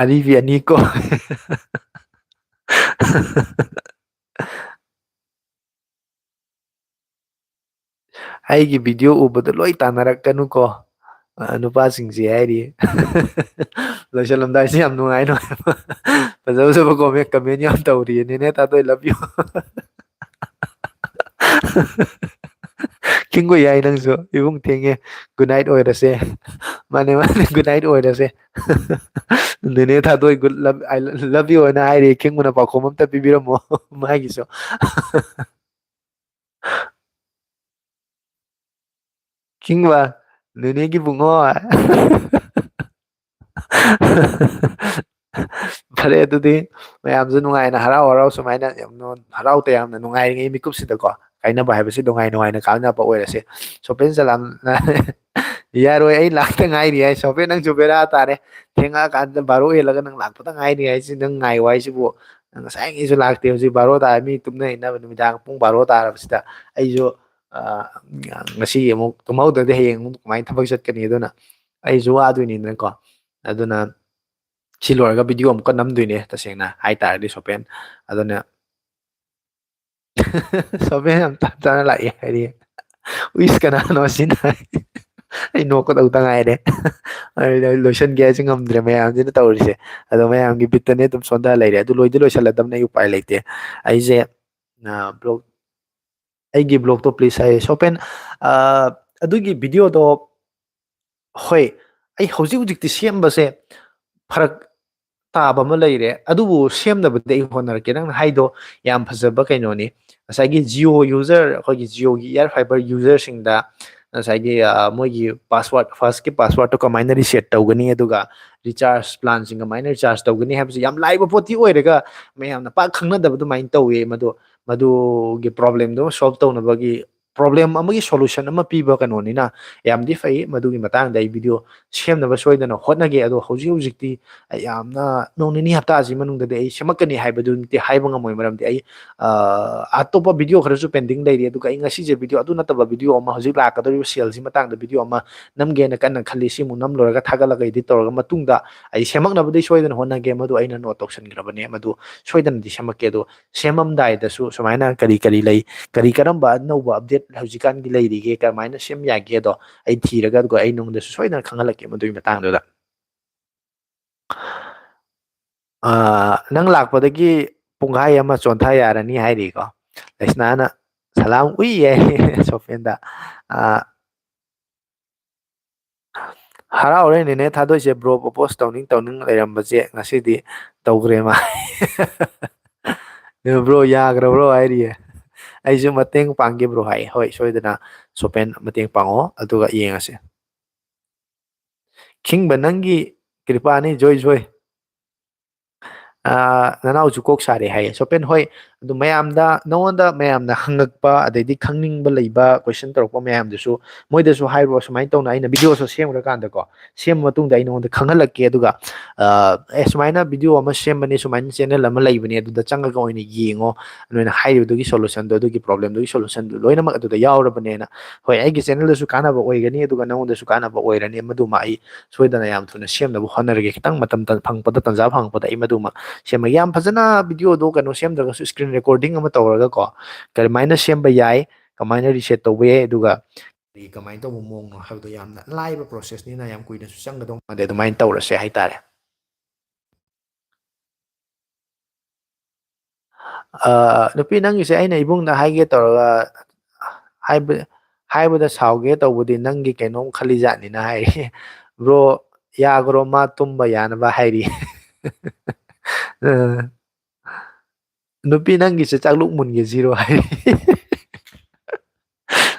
ꯑꯔꯤꯕꯤ ꯑꯅꯤ ꯀꯣ꯫ "ꯑꯩꯒꯤ ꯚꯤꯗꯤꯑꯣ ꯎꯕꯗ ꯂꯣꯏ ꯇꯥꯟꯅꯔꯛꯀꯅꯨꯀꯣ, ꯑ, ꯅꯨꯄꯥꯁꯤꯡꯁꯦ" ꯍꯥꯏꯔꯤ꯫ ꯂꯣꯏꯁꯤꯜꯂꯝꯗꯥꯏꯁꯤ ꯌꯥꯝ ꯅꯨꯡꯉꯥꯏ, ꯅꯨꯡꯉꯥꯏꯕ, ꯐꯖ ꯐꯖꯕ ꯀꯣꯃꯦꯟ, ꯀꯃꯦꯟ ꯌꯥꯝ ꯇꯧꯔꯤꯌꯦ꯫ "ꯅꯦꯅꯦ ꯊꯥꯗꯣꯏ, love you"꯫ ꯀꯤꯡꯒꯣꯏ ꯌꯥꯏ ꯅꯪꯁꯨ꯫ ꯏꯕꯨꯡ ꯊꯦꯡꯉꯦ꯫ Good night ꯑꯣꯏꯔꯁꯦ꯫ ꯃꯥꯅꯦ, ꯃꯥꯅꯦ, good night ꯑꯣꯏꯔꯁꯦ꯫ ꯅꯦꯅꯦ ꯊꯥꯗꯣꯏ, good love, I love you ꯍꯥꯏꯅ ꯍꯥꯏꯔꯤ꯫ ꯀꯤꯡꯕꯅ ꯄꯥꯎꯈꯨꯝ ꯑꯝꯇ ꯄꯤꯕꯤꯔꯝꯃꯣ ꯃꯥꯒꯤꯁꯨ꯫ ꯀꯤꯡꯕ, ꯅꯦꯅꯦꯒꯤ ꯕꯨꯡꯉꯣ꯫ ꯐꯔꯦ, ꯑꯗꯨꯗꯤ ꯃꯌꯥꯝꯁꯨ ꯅꯨꯡꯉꯥꯏꯅ ꯍꯔꯥꯎ ꯍꯔꯥꯎ ꯁꯨꯃꯥꯏꯅ ꯌꯥꯝ ꯅꯨ-, ꯍꯔꯥꯎ ꯇꯌꯥꯝꯅ ꯅꯨꯡꯉꯥꯏꯔꯤꯉꯩ ꯃꯤꯀꯨꯞꯁꯤꯗꯀꯣ, ꯀꯥꯏꯅꯕ ꯍꯥꯏꯕꯁꯤ ꯅꯨꯡꯉꯥꯏ ꯅꯨꯡꯉꯥꯏꯅ ꯀꯥꯏꯅꯕ ꯑꯣꯏꯔꯁꯦ꯫ ꯁꯣꯄꯦꯟ ꯆꯂꯥꯝꯅ ꯌꯥꯔꯣꯏ, ꯑꯩ ꯂꯥꯛꯇ ꯉꯥꯏꯔꯤ ꯍꯥꯏ꯫ ꯁꯣꯄꯦꯟ, ꯅꯪꯁꯨ ꯕꯦꯔꯥ ꯇꯥꯔꯦ꯫ ꯊꯦꯡꯉꯛꯑꯀꯥꯟꯗ ꯕꯥꯔꯣ ꯍꯦꯜꯂꯒ ꯅꯪ ꯂꯥꯛꯄꯗ ꯉꯥꯏꯔꯤ ꯍꯥꯏꯁꯤ, ꯅꯪ ꯉꯥꯏꯌꯨ ꯍꯥꯏꯁꯤꯕꯨ, ꯅꯪ ꯉꯁꯥꯏꯉꯩꯁꯨ ꯂꯥꯛꯇꯦ꯫ ꯍꯧꯖꯤꯛ ꯕꯥꯔꯣ ꯇꯥꯔꯦ, ꯃꯤ ꯇꯨꯝꯅꯔꯤꯅꯕ ꯅꯨꯃꯤꯗꯥꯡ ꯄꯨꯡ ꯕꯥꯔꯣ ꯇꯥꯔꯕꯁꯤꯗ꯫ ꯑꯩꯁꯨ, ꯑ, ꯉꯁꯤ ꯑꯃꯨꯛ ꯇꯨꯝꯍꯧꯗ꯭ꯔꯗꯤ ꯍꯌꯦꯡ ꯑꯃꯨꯛ ꯀꯃꯥꯏꯅ ꯊꯕꯛ ꯆꯠꯀꯅꯤ? ꯑꯗꯨꯅ ꯑꯩꯁꯨ ꯋꯥꯗꯣꯏꯅꯤꯗꯅꯀꯣ꯫ ꯑꯗꯨꯅ ꯁꯤ ꯂꯣꯏꯔꯒ ꯚꯤꯗꯤꯑꯣ ꯑꯃꯨꯛꯀ ꯅꯝꯗꯣꯏꯅꯦ, ꯇꯁꯦꯡꯅ ꯍꯥꯏ ꯇꯥꯔꯗꯤ, ꯁꯣꯄꯦꯟ꯫ ꯑꯗꯨꯅ ꯁꯣꯄꯦꯟ ꯌꯥꯝ ꯇꯞ ꯇꯞꯅ ꯂꯥꯛꯑꯦ ꯍꯥꯏꯗꯤ, "ꯎꯏꯁ, ꯀꯅꯥꯅꯣ ꯁꯤꯅ?" ꯑꯩ ꯅꯣꯛꯀꯗꯧꯗ ꯉꯥꯏꯔꯦ꯫ ꯑꯩ ꯂꯣꯏꯁꯟꯒꯦ ꯍꯥꯏꯁꯦ ꯉꯝꯗ꯭ꯔꯦ ꯃꯌꯥꯝꯁꯤꯅ ꯇꯧꯔꯤꯁꯦ꯫ ꯑꯗꯣ ꯃꯌꯥꯝꯒꯤ ꯕꯤꯠꯇꯅꯦ ꯑꯗꯨꯝ ꯁꯣꯟꯊ ꯂꯩꯔꯦ꯫ ꯑꯗꯨ ꯂꯣꯏꯗꯤ ꯂꯣꯏꯁꯜꯂꯗꯕꯅꯦ, ꯑꯩ ꯎꯄꯥꯏ ꯂꯩꯇꯦ꯫ ꯑꯩꯁꯦ, ꯑ, ꯕ꯭ꯂꯣꯛ, ꯑꯩꯒꯤ ꯕ꯭ꯂꯣꯛꯇꯣ please ꯍꯥꯏꯌꯦ꯫ ꯁꯣꯄꯦꯟ, ꯑ, ꯑꯗꯨꯒꯤ ꯚꯤꯗꯤꯑꯣꯗꯣ, ꯍꯣꯏ, ꯑꯩ ꯍꯧꯖꯤꯛ ꯍꯧꯖꯤꯛꯇꯤ ꯁꯦꯝꯕꯁꯦ ꯐꯔꯛ ꯇꯥꯕ ꯑꯃ ꯂꯩꯔꯦ, ꯑꯗꯨꯕꯨ ꯁꯦꯝꯅꯕꯗꯤ ꯑꯩ ꯍꯣꯠꯅꯔꯛꯀꯦ꯫ ꯅꯪꯅ ꯍꯥꯏꯗꯣ ꯌꯥꯝ ꯐꯖꯕ ꯀꯩꯅꯣꯅꯤ꯫ ꯉꯁꯥꯏꯒꯤ Jio user, ꯑꯩꯈꯣꯏꯒꯤ Jioꯒꯤ Air Fiber userꯁꯤꯡꯗ ꯉꯁꯥꯏꯒꯤ, ꯑ, ꯃꯣꯏꯒꯤ password, firstꯀꯤ passwordꯇꯣ ꯀꯃꯥꯏꯅ reset ꯇꯧꯒꯅꯤ, ꯑꯗꯨꯒ recharge planꯁꯤꯡ ꯀꯃꯥꯏꯅ recharge ꯇꯧꯒꯅꯤ ꯍꯥꯏꯕꯁꯤ ꯌꯥꯝ ꯂꯥꯏꯕ ꯄꯣꯠꯇꯤ ꯑꯣꯏꯔꯒ, ꯃꯌꯥꯝꯅ ꯄꯥꯛ ꯈꯪꯅꯗꯕ ꯑꯗꯨꯃꯥꯏꯅ ꯇꯧꯋꯤ꯫ ꯃꯗꯨ, ꯃꯗꯨꯒꯤ problemꯗꯣ solve ꯇꯧꯅꯕꯒꯤ, problem ꯑꯃꯒꯤ solution ꯑꯃ ꯄꯤꯕ ꯀꯩꯅꯣꯅꯤꯅ, ꯌꯥꯝꯗꯤ ꯐꯩ꯫ ꯃꯗꯨꯒꯤ ꯃꯇꯥꯡꯗ ꯑꯩ ꯚꯤꯗꯤꯑꯣ ꯁꯦꯝꯅꯕ ꯁꯣꯏꯗꯅ ꯍꯣꯠꯅꯒꯦ꯫ ꯑꯗꯣ ꯍꯧꯖꯤꯛ ꯍꯧꯖꯤꯛꯇꯤ ꯑꯩ ꯌꯥꯝꯅ ꯅꯣꯡ ꯅꯤꯅꯤ ꯍꯞꯇꯥ ꯑꯁꯤ ꯃꯅꯨꯡꯗꯗꯤ ꯑꯩ ꯁꯦꯝꯃꯛꯀꯅꯤ ꯍꯥꯏꯕꯗꯨꯃꯗꯤ ꯍꯥꯏꯕ ꯉꯝꯃꯣꯏ, ꯃꯔꯝꯗꯤ ꯑꯩ, ꯑ, ꯑꯇꯣꯞꯄ ꯚꯤꯗꯤꯑꯣ ꯈꯔꯁꯨ pending ꯂꯩꯔꯤ꯫ ꯑꯗꯨꯒ ꯑꯩ ꯉꯁꯤꯁꯦ ꯚꯤꯗꯤꯑꯣ ꯑꯗꯨ ꯅꯠꯇꯕ ꯚꯤꯗꯤꯑꯣ ꯑꯃ, ꯍꯧꯖꯤꯛ ꯂꯥꯛꯀꯗꯧꯔꯤꯕ saleꯁꯤ ꯃꯇꯥꯡꯗ ꯚꯤꯗꯤꯑꯣ ꯑꯃ ꯅꯝꯒꯦꯅ ꯀꯟꯅ ꯈꯜꯂꯤ꯫ ꯁꯤꯃꯨꯛ ꯅꯝ ꯂꯣꯏꯔꯒ ꯊꯥꯒꯠꯂꯒ edit ꯇꯧꯔꯒ ꯃꯇꯨꯡꯗ ꯑꯩ ꯁꯦꯝꯃꯛꯅꯕꯗꯤ ꯁꯣꯏꯗꯅ ꯍꯣꯠꯅꯒꯦ꯫ ꯃꯗꯨ ꯑꯩꯅ note ꯇꯧꯁꯟꯈ꯭ꯔꯕꯅꯦ꯫ ꯃꯗꯨ ꯁꯣꯏꯗꯅꯗꯤ ꯁꯦꯝꯃꯛꯀꯦ꯫ ꯑꯗꯣ ꯁꯦꯝꯃꯝꯗꯥꯏꯗꯁꯨ ꯁꯨꯃꯥꯏꯅ ꯀꯔꯤ ꯀꯔꯤ ꯂꯩ, ꯀꯔꯤ ꯀꯔꯝꯕ ꯑꯅꯧꯕ update ꯍꯧꯖꯤꯛꯀꯥꯟꯒꯤ ꯂꯩꯔꯤꯒꯦ, ꯀꯃꯥꯏꯅ ꯁꯦꯝ ꯌꯥꯒꯦꯗꯣ ꯑꯩ ꯊꯤꯔꯒ ꯑꯗꯨꯒ ꯑꯩ ꯅꯉꯣꯟꯗꯁꯨ ꯁꯣꯏꯗꯅ ꯈꯪꯍꯜꯂꯛꯀꯦ ꯃꯗꯨꯒꯤ ꯃꯇꯥꯡꯗꯨꯗ꯫ ꯑ, ꯅꯪ ꯂꯥꯛꯄꯗꯒꯤ ꯄꯨꯡꯈꯥꯏ ꯑꯃ ꯆꯣꯟꯊ ꯌꯥꯔꯅꯤ ꯍꯥꯏꯔꯤꯀꯣ꯫ ꯂꯩꯁꯅꯥꯅ ꯁꯂꯥꯝ ꯎꯏ ꯌꯥꯏ ꯁꯣꯐꯦꯟꯗ꯫ ꯑ, ꯍꯔꯥꯎꯔꯦ ꯅꯦꯅꯦ ꯊꯥꯗꯣꯏꯁꯦ, bro propose ꯇꯧꯅꯤꯡ ꯇꯧꯅꯤꯡ ꯂꯩꯔꯝꯕꯁꯦ ꯉꯁꯤꯗꯤ ꯇꯧꯈ꯭ꯔꯦ ꯃꯥ꯫ Bro ꯌꯥꯈ꯭ꯔꯕ꯭ꯔꯣ ꯍꯥꯏꯔꯤꯌꯦ꯫ ꯑꯩꯁꯨ ꯃꯇꯦꯡ ꯄꯥꯡꯒꯦ bro ꯍꯥꯏ꯫ ꯍꯣꯏ, ꯁꯣꯏꯗꯅ ꯁꯣꯄꯦꯟ ꯃꯇꯦꯡ ꯄꯥꯡꯉꯣ, ꯑꯗꯨꯒ ꯌꯦꯡꯉꯁꯦ꯫ ꯈꯤꯡꯕ ꯅꯪꯒꯤ ꯀ꯭ꯔꯤꯄꯥꯅꯤ ꯖꯣꯏ ꯖꯣꯏ꯫ ꯑ, ꯅꯅꯥꯎꯁꯨ ꯀꯣꯛ ꯁꯥꯔꯦ ꯍꯥꯏꯌꯦ꯫ ꯁꯣꯄꯦꯟ, ꯍꯣꯏ, ꯑꯗꯨ ꯃꯌꯥꯝꯗ, ꯅꯉꯣꯟꯗ ꯃꯌꯥꯝꯅ ꯍꯪꯉꯛꯄ, ꯑꯗꯩꯗꯤ ꯈꯪꯅꯤꯡꯕ ꯂꯩꯕ, question ꯇꯧꯔꯛꯄ ꯃꯌꯥꯝꯗꯨꯁꯨ ꯃꯣꯏꯗꯁꯨ ꯍꯥꯏꯔꯣ, ꯁꯨꯃꯥꯏꯅ ꯇꯧꯅ ꯑꯩꯅ videoꯁꯨ ꯁꯦꯝꯈ꯭ꯔꯀꯥꯟꯗꯀꯣ, ꯁꯦꯝꯕ ꯃꯇꯨꯡꯗ ꯑꯩ ꯅꯉꯣꯟꯗ ꯈꯪꯍꯜꯂꯛꯀꯦ꯫ ꯑꯗꯨꯒ, ꯑ, "ꯑꯦ, ꯁꯨꯃꯥꯏꯅ video ꯑꯃ ꯁꯦꯝꯕꯅꯦ, ꯁꯨꯃꯥꯏꯅ channel ꯑꯃ ꯂꯩꯕꯅꯦ, ꯑꯗꯨꯗ ꯆꯪꯉꯒ ꯑꯣꯏꯅ ꯌꯦꯡꯉꯣ, ꯅꯣꯏꯅ ꯍꯥꯏꯔꯤꯕꯗꯨꯒꯤ solutionꯗꯣ, ꯑꯗꯨꯒꯤ problemꯗꯨꯒꯤ solutionꯗꯨ ꯂꯣꯏꯅꯃꯛ ꯑꯗꯨꯗ ꯌꯥꯎꯔꯕꯅꯦꯅ"꯫ ꯍꯣꯏ, ꯑꯩꯒꯤ channelꯗꯁꯨ ꯀꯥꯟꯅꯕ ꯑꯣꯏꯒꯅꯤ, ꯑꯗꯨꯒ ꯅꯉꯣꯟꯗꯁꯨ ꯀꯥꯟꯅꯕ ꯑꯣꯏꯔꯅꯤ꯫ ꯃꯗꯨꯃ ꯑꯩ ꯁꯣꯏꯗꯅ ꯌꯥꯝ ꯊꯨꯅ ꯁꯦꯝꯅꯕ ꯍꯣꯠꯅꯔꯒꯦ꯫ ꯈꯤꯇꯪ ꯃꯇꯝ ꯇ-, ꯐꯪꯉꯛꯄꯗ, ꯇꯟꯖꯥ ꯐꯪꯉꯛꯄꯗ ꯑꯩ ꯃꯗꯨꯃ ꯁꯦꯝꯃꯒꯦ꯫ ꯌꯥꯝ ꯐꯖꯅ videoꯗꯣ ꯀꯩꯅꯣ ꯁꯦꯝꯗ꯭ꯔꯒꯁꯨ screen recording ꯑꯃ ꯇꯧꯔꯒꯀꯣ, ꯀꯔꯝꯍꯥꯏꯅ ꯁꯦꯝꯕ ꯌꯥꯏ, ꯀꯃꯥꯏꯅ reset ꯇꯧꯕ ꯌꯥꯏ, ꯑꯗꯨꯒ ꯀꯔꯤ, ꯀꯃꯥꯏꯅ ꯇꯧꯕ ꯃꯑꯣꯡꯅꯣ ꯍꯥꯏꯕꯗꯣ ꯌꯥꯝꯅ ꯂꯥꯏꯕ processꯅꯤꯅ ꯌꯥꯝ ꯀꯨꯏꯅꯁꯨ ꯆꯪꯒꯗꯧ ꯃꯥꯟꯗꯦ꯫ ꯑꯗꯨꯃꯥꯏꯅ ꯇꯧꯔꯁꯦ ꯍꯥꯏꯇꯥꯔꯦ꯫ ꯑ, ꯅꯨꯄꯤ, ꯅꯪꯒꯤꯁꯦ ꯑꯩꯅ ꯏꯕꯨꯡꯗ ꯍꯥꯏꯒꯦ ꯇꯧꯔꯒ, ꯍꯥꯏꯕ-, ꯍꯥꯏꯕꯗ ꯁꯥꯎꯒꯦ ꯇꯧꯕꯗꯤ ꯅꯪꯒꯤ ꯀꯩꯅꯣꯝ ꯈꯜꯂꯤꯖꯥꯠꯅꯤꯅ ꯍꯥꯏꯔꯤ꯫ Bro, ꯌꯥꯈ꯭ꯔꯣ, ꯃꯥ ꯇꯨꯝꯕ ꯌꯥꯅꯕ ꯍꯥꯏꯔꯤ꯫ ꯑ, ꯅꯨꯄꯤ, ꯅꯪꯒꯤꯁꯦ ꯆꯥꯛꯂꯨꯛ ꯃꯨꯟꯒꯦ ꯁꯤꯔꯣ ꯍꯥꯏꯔꯤ꯫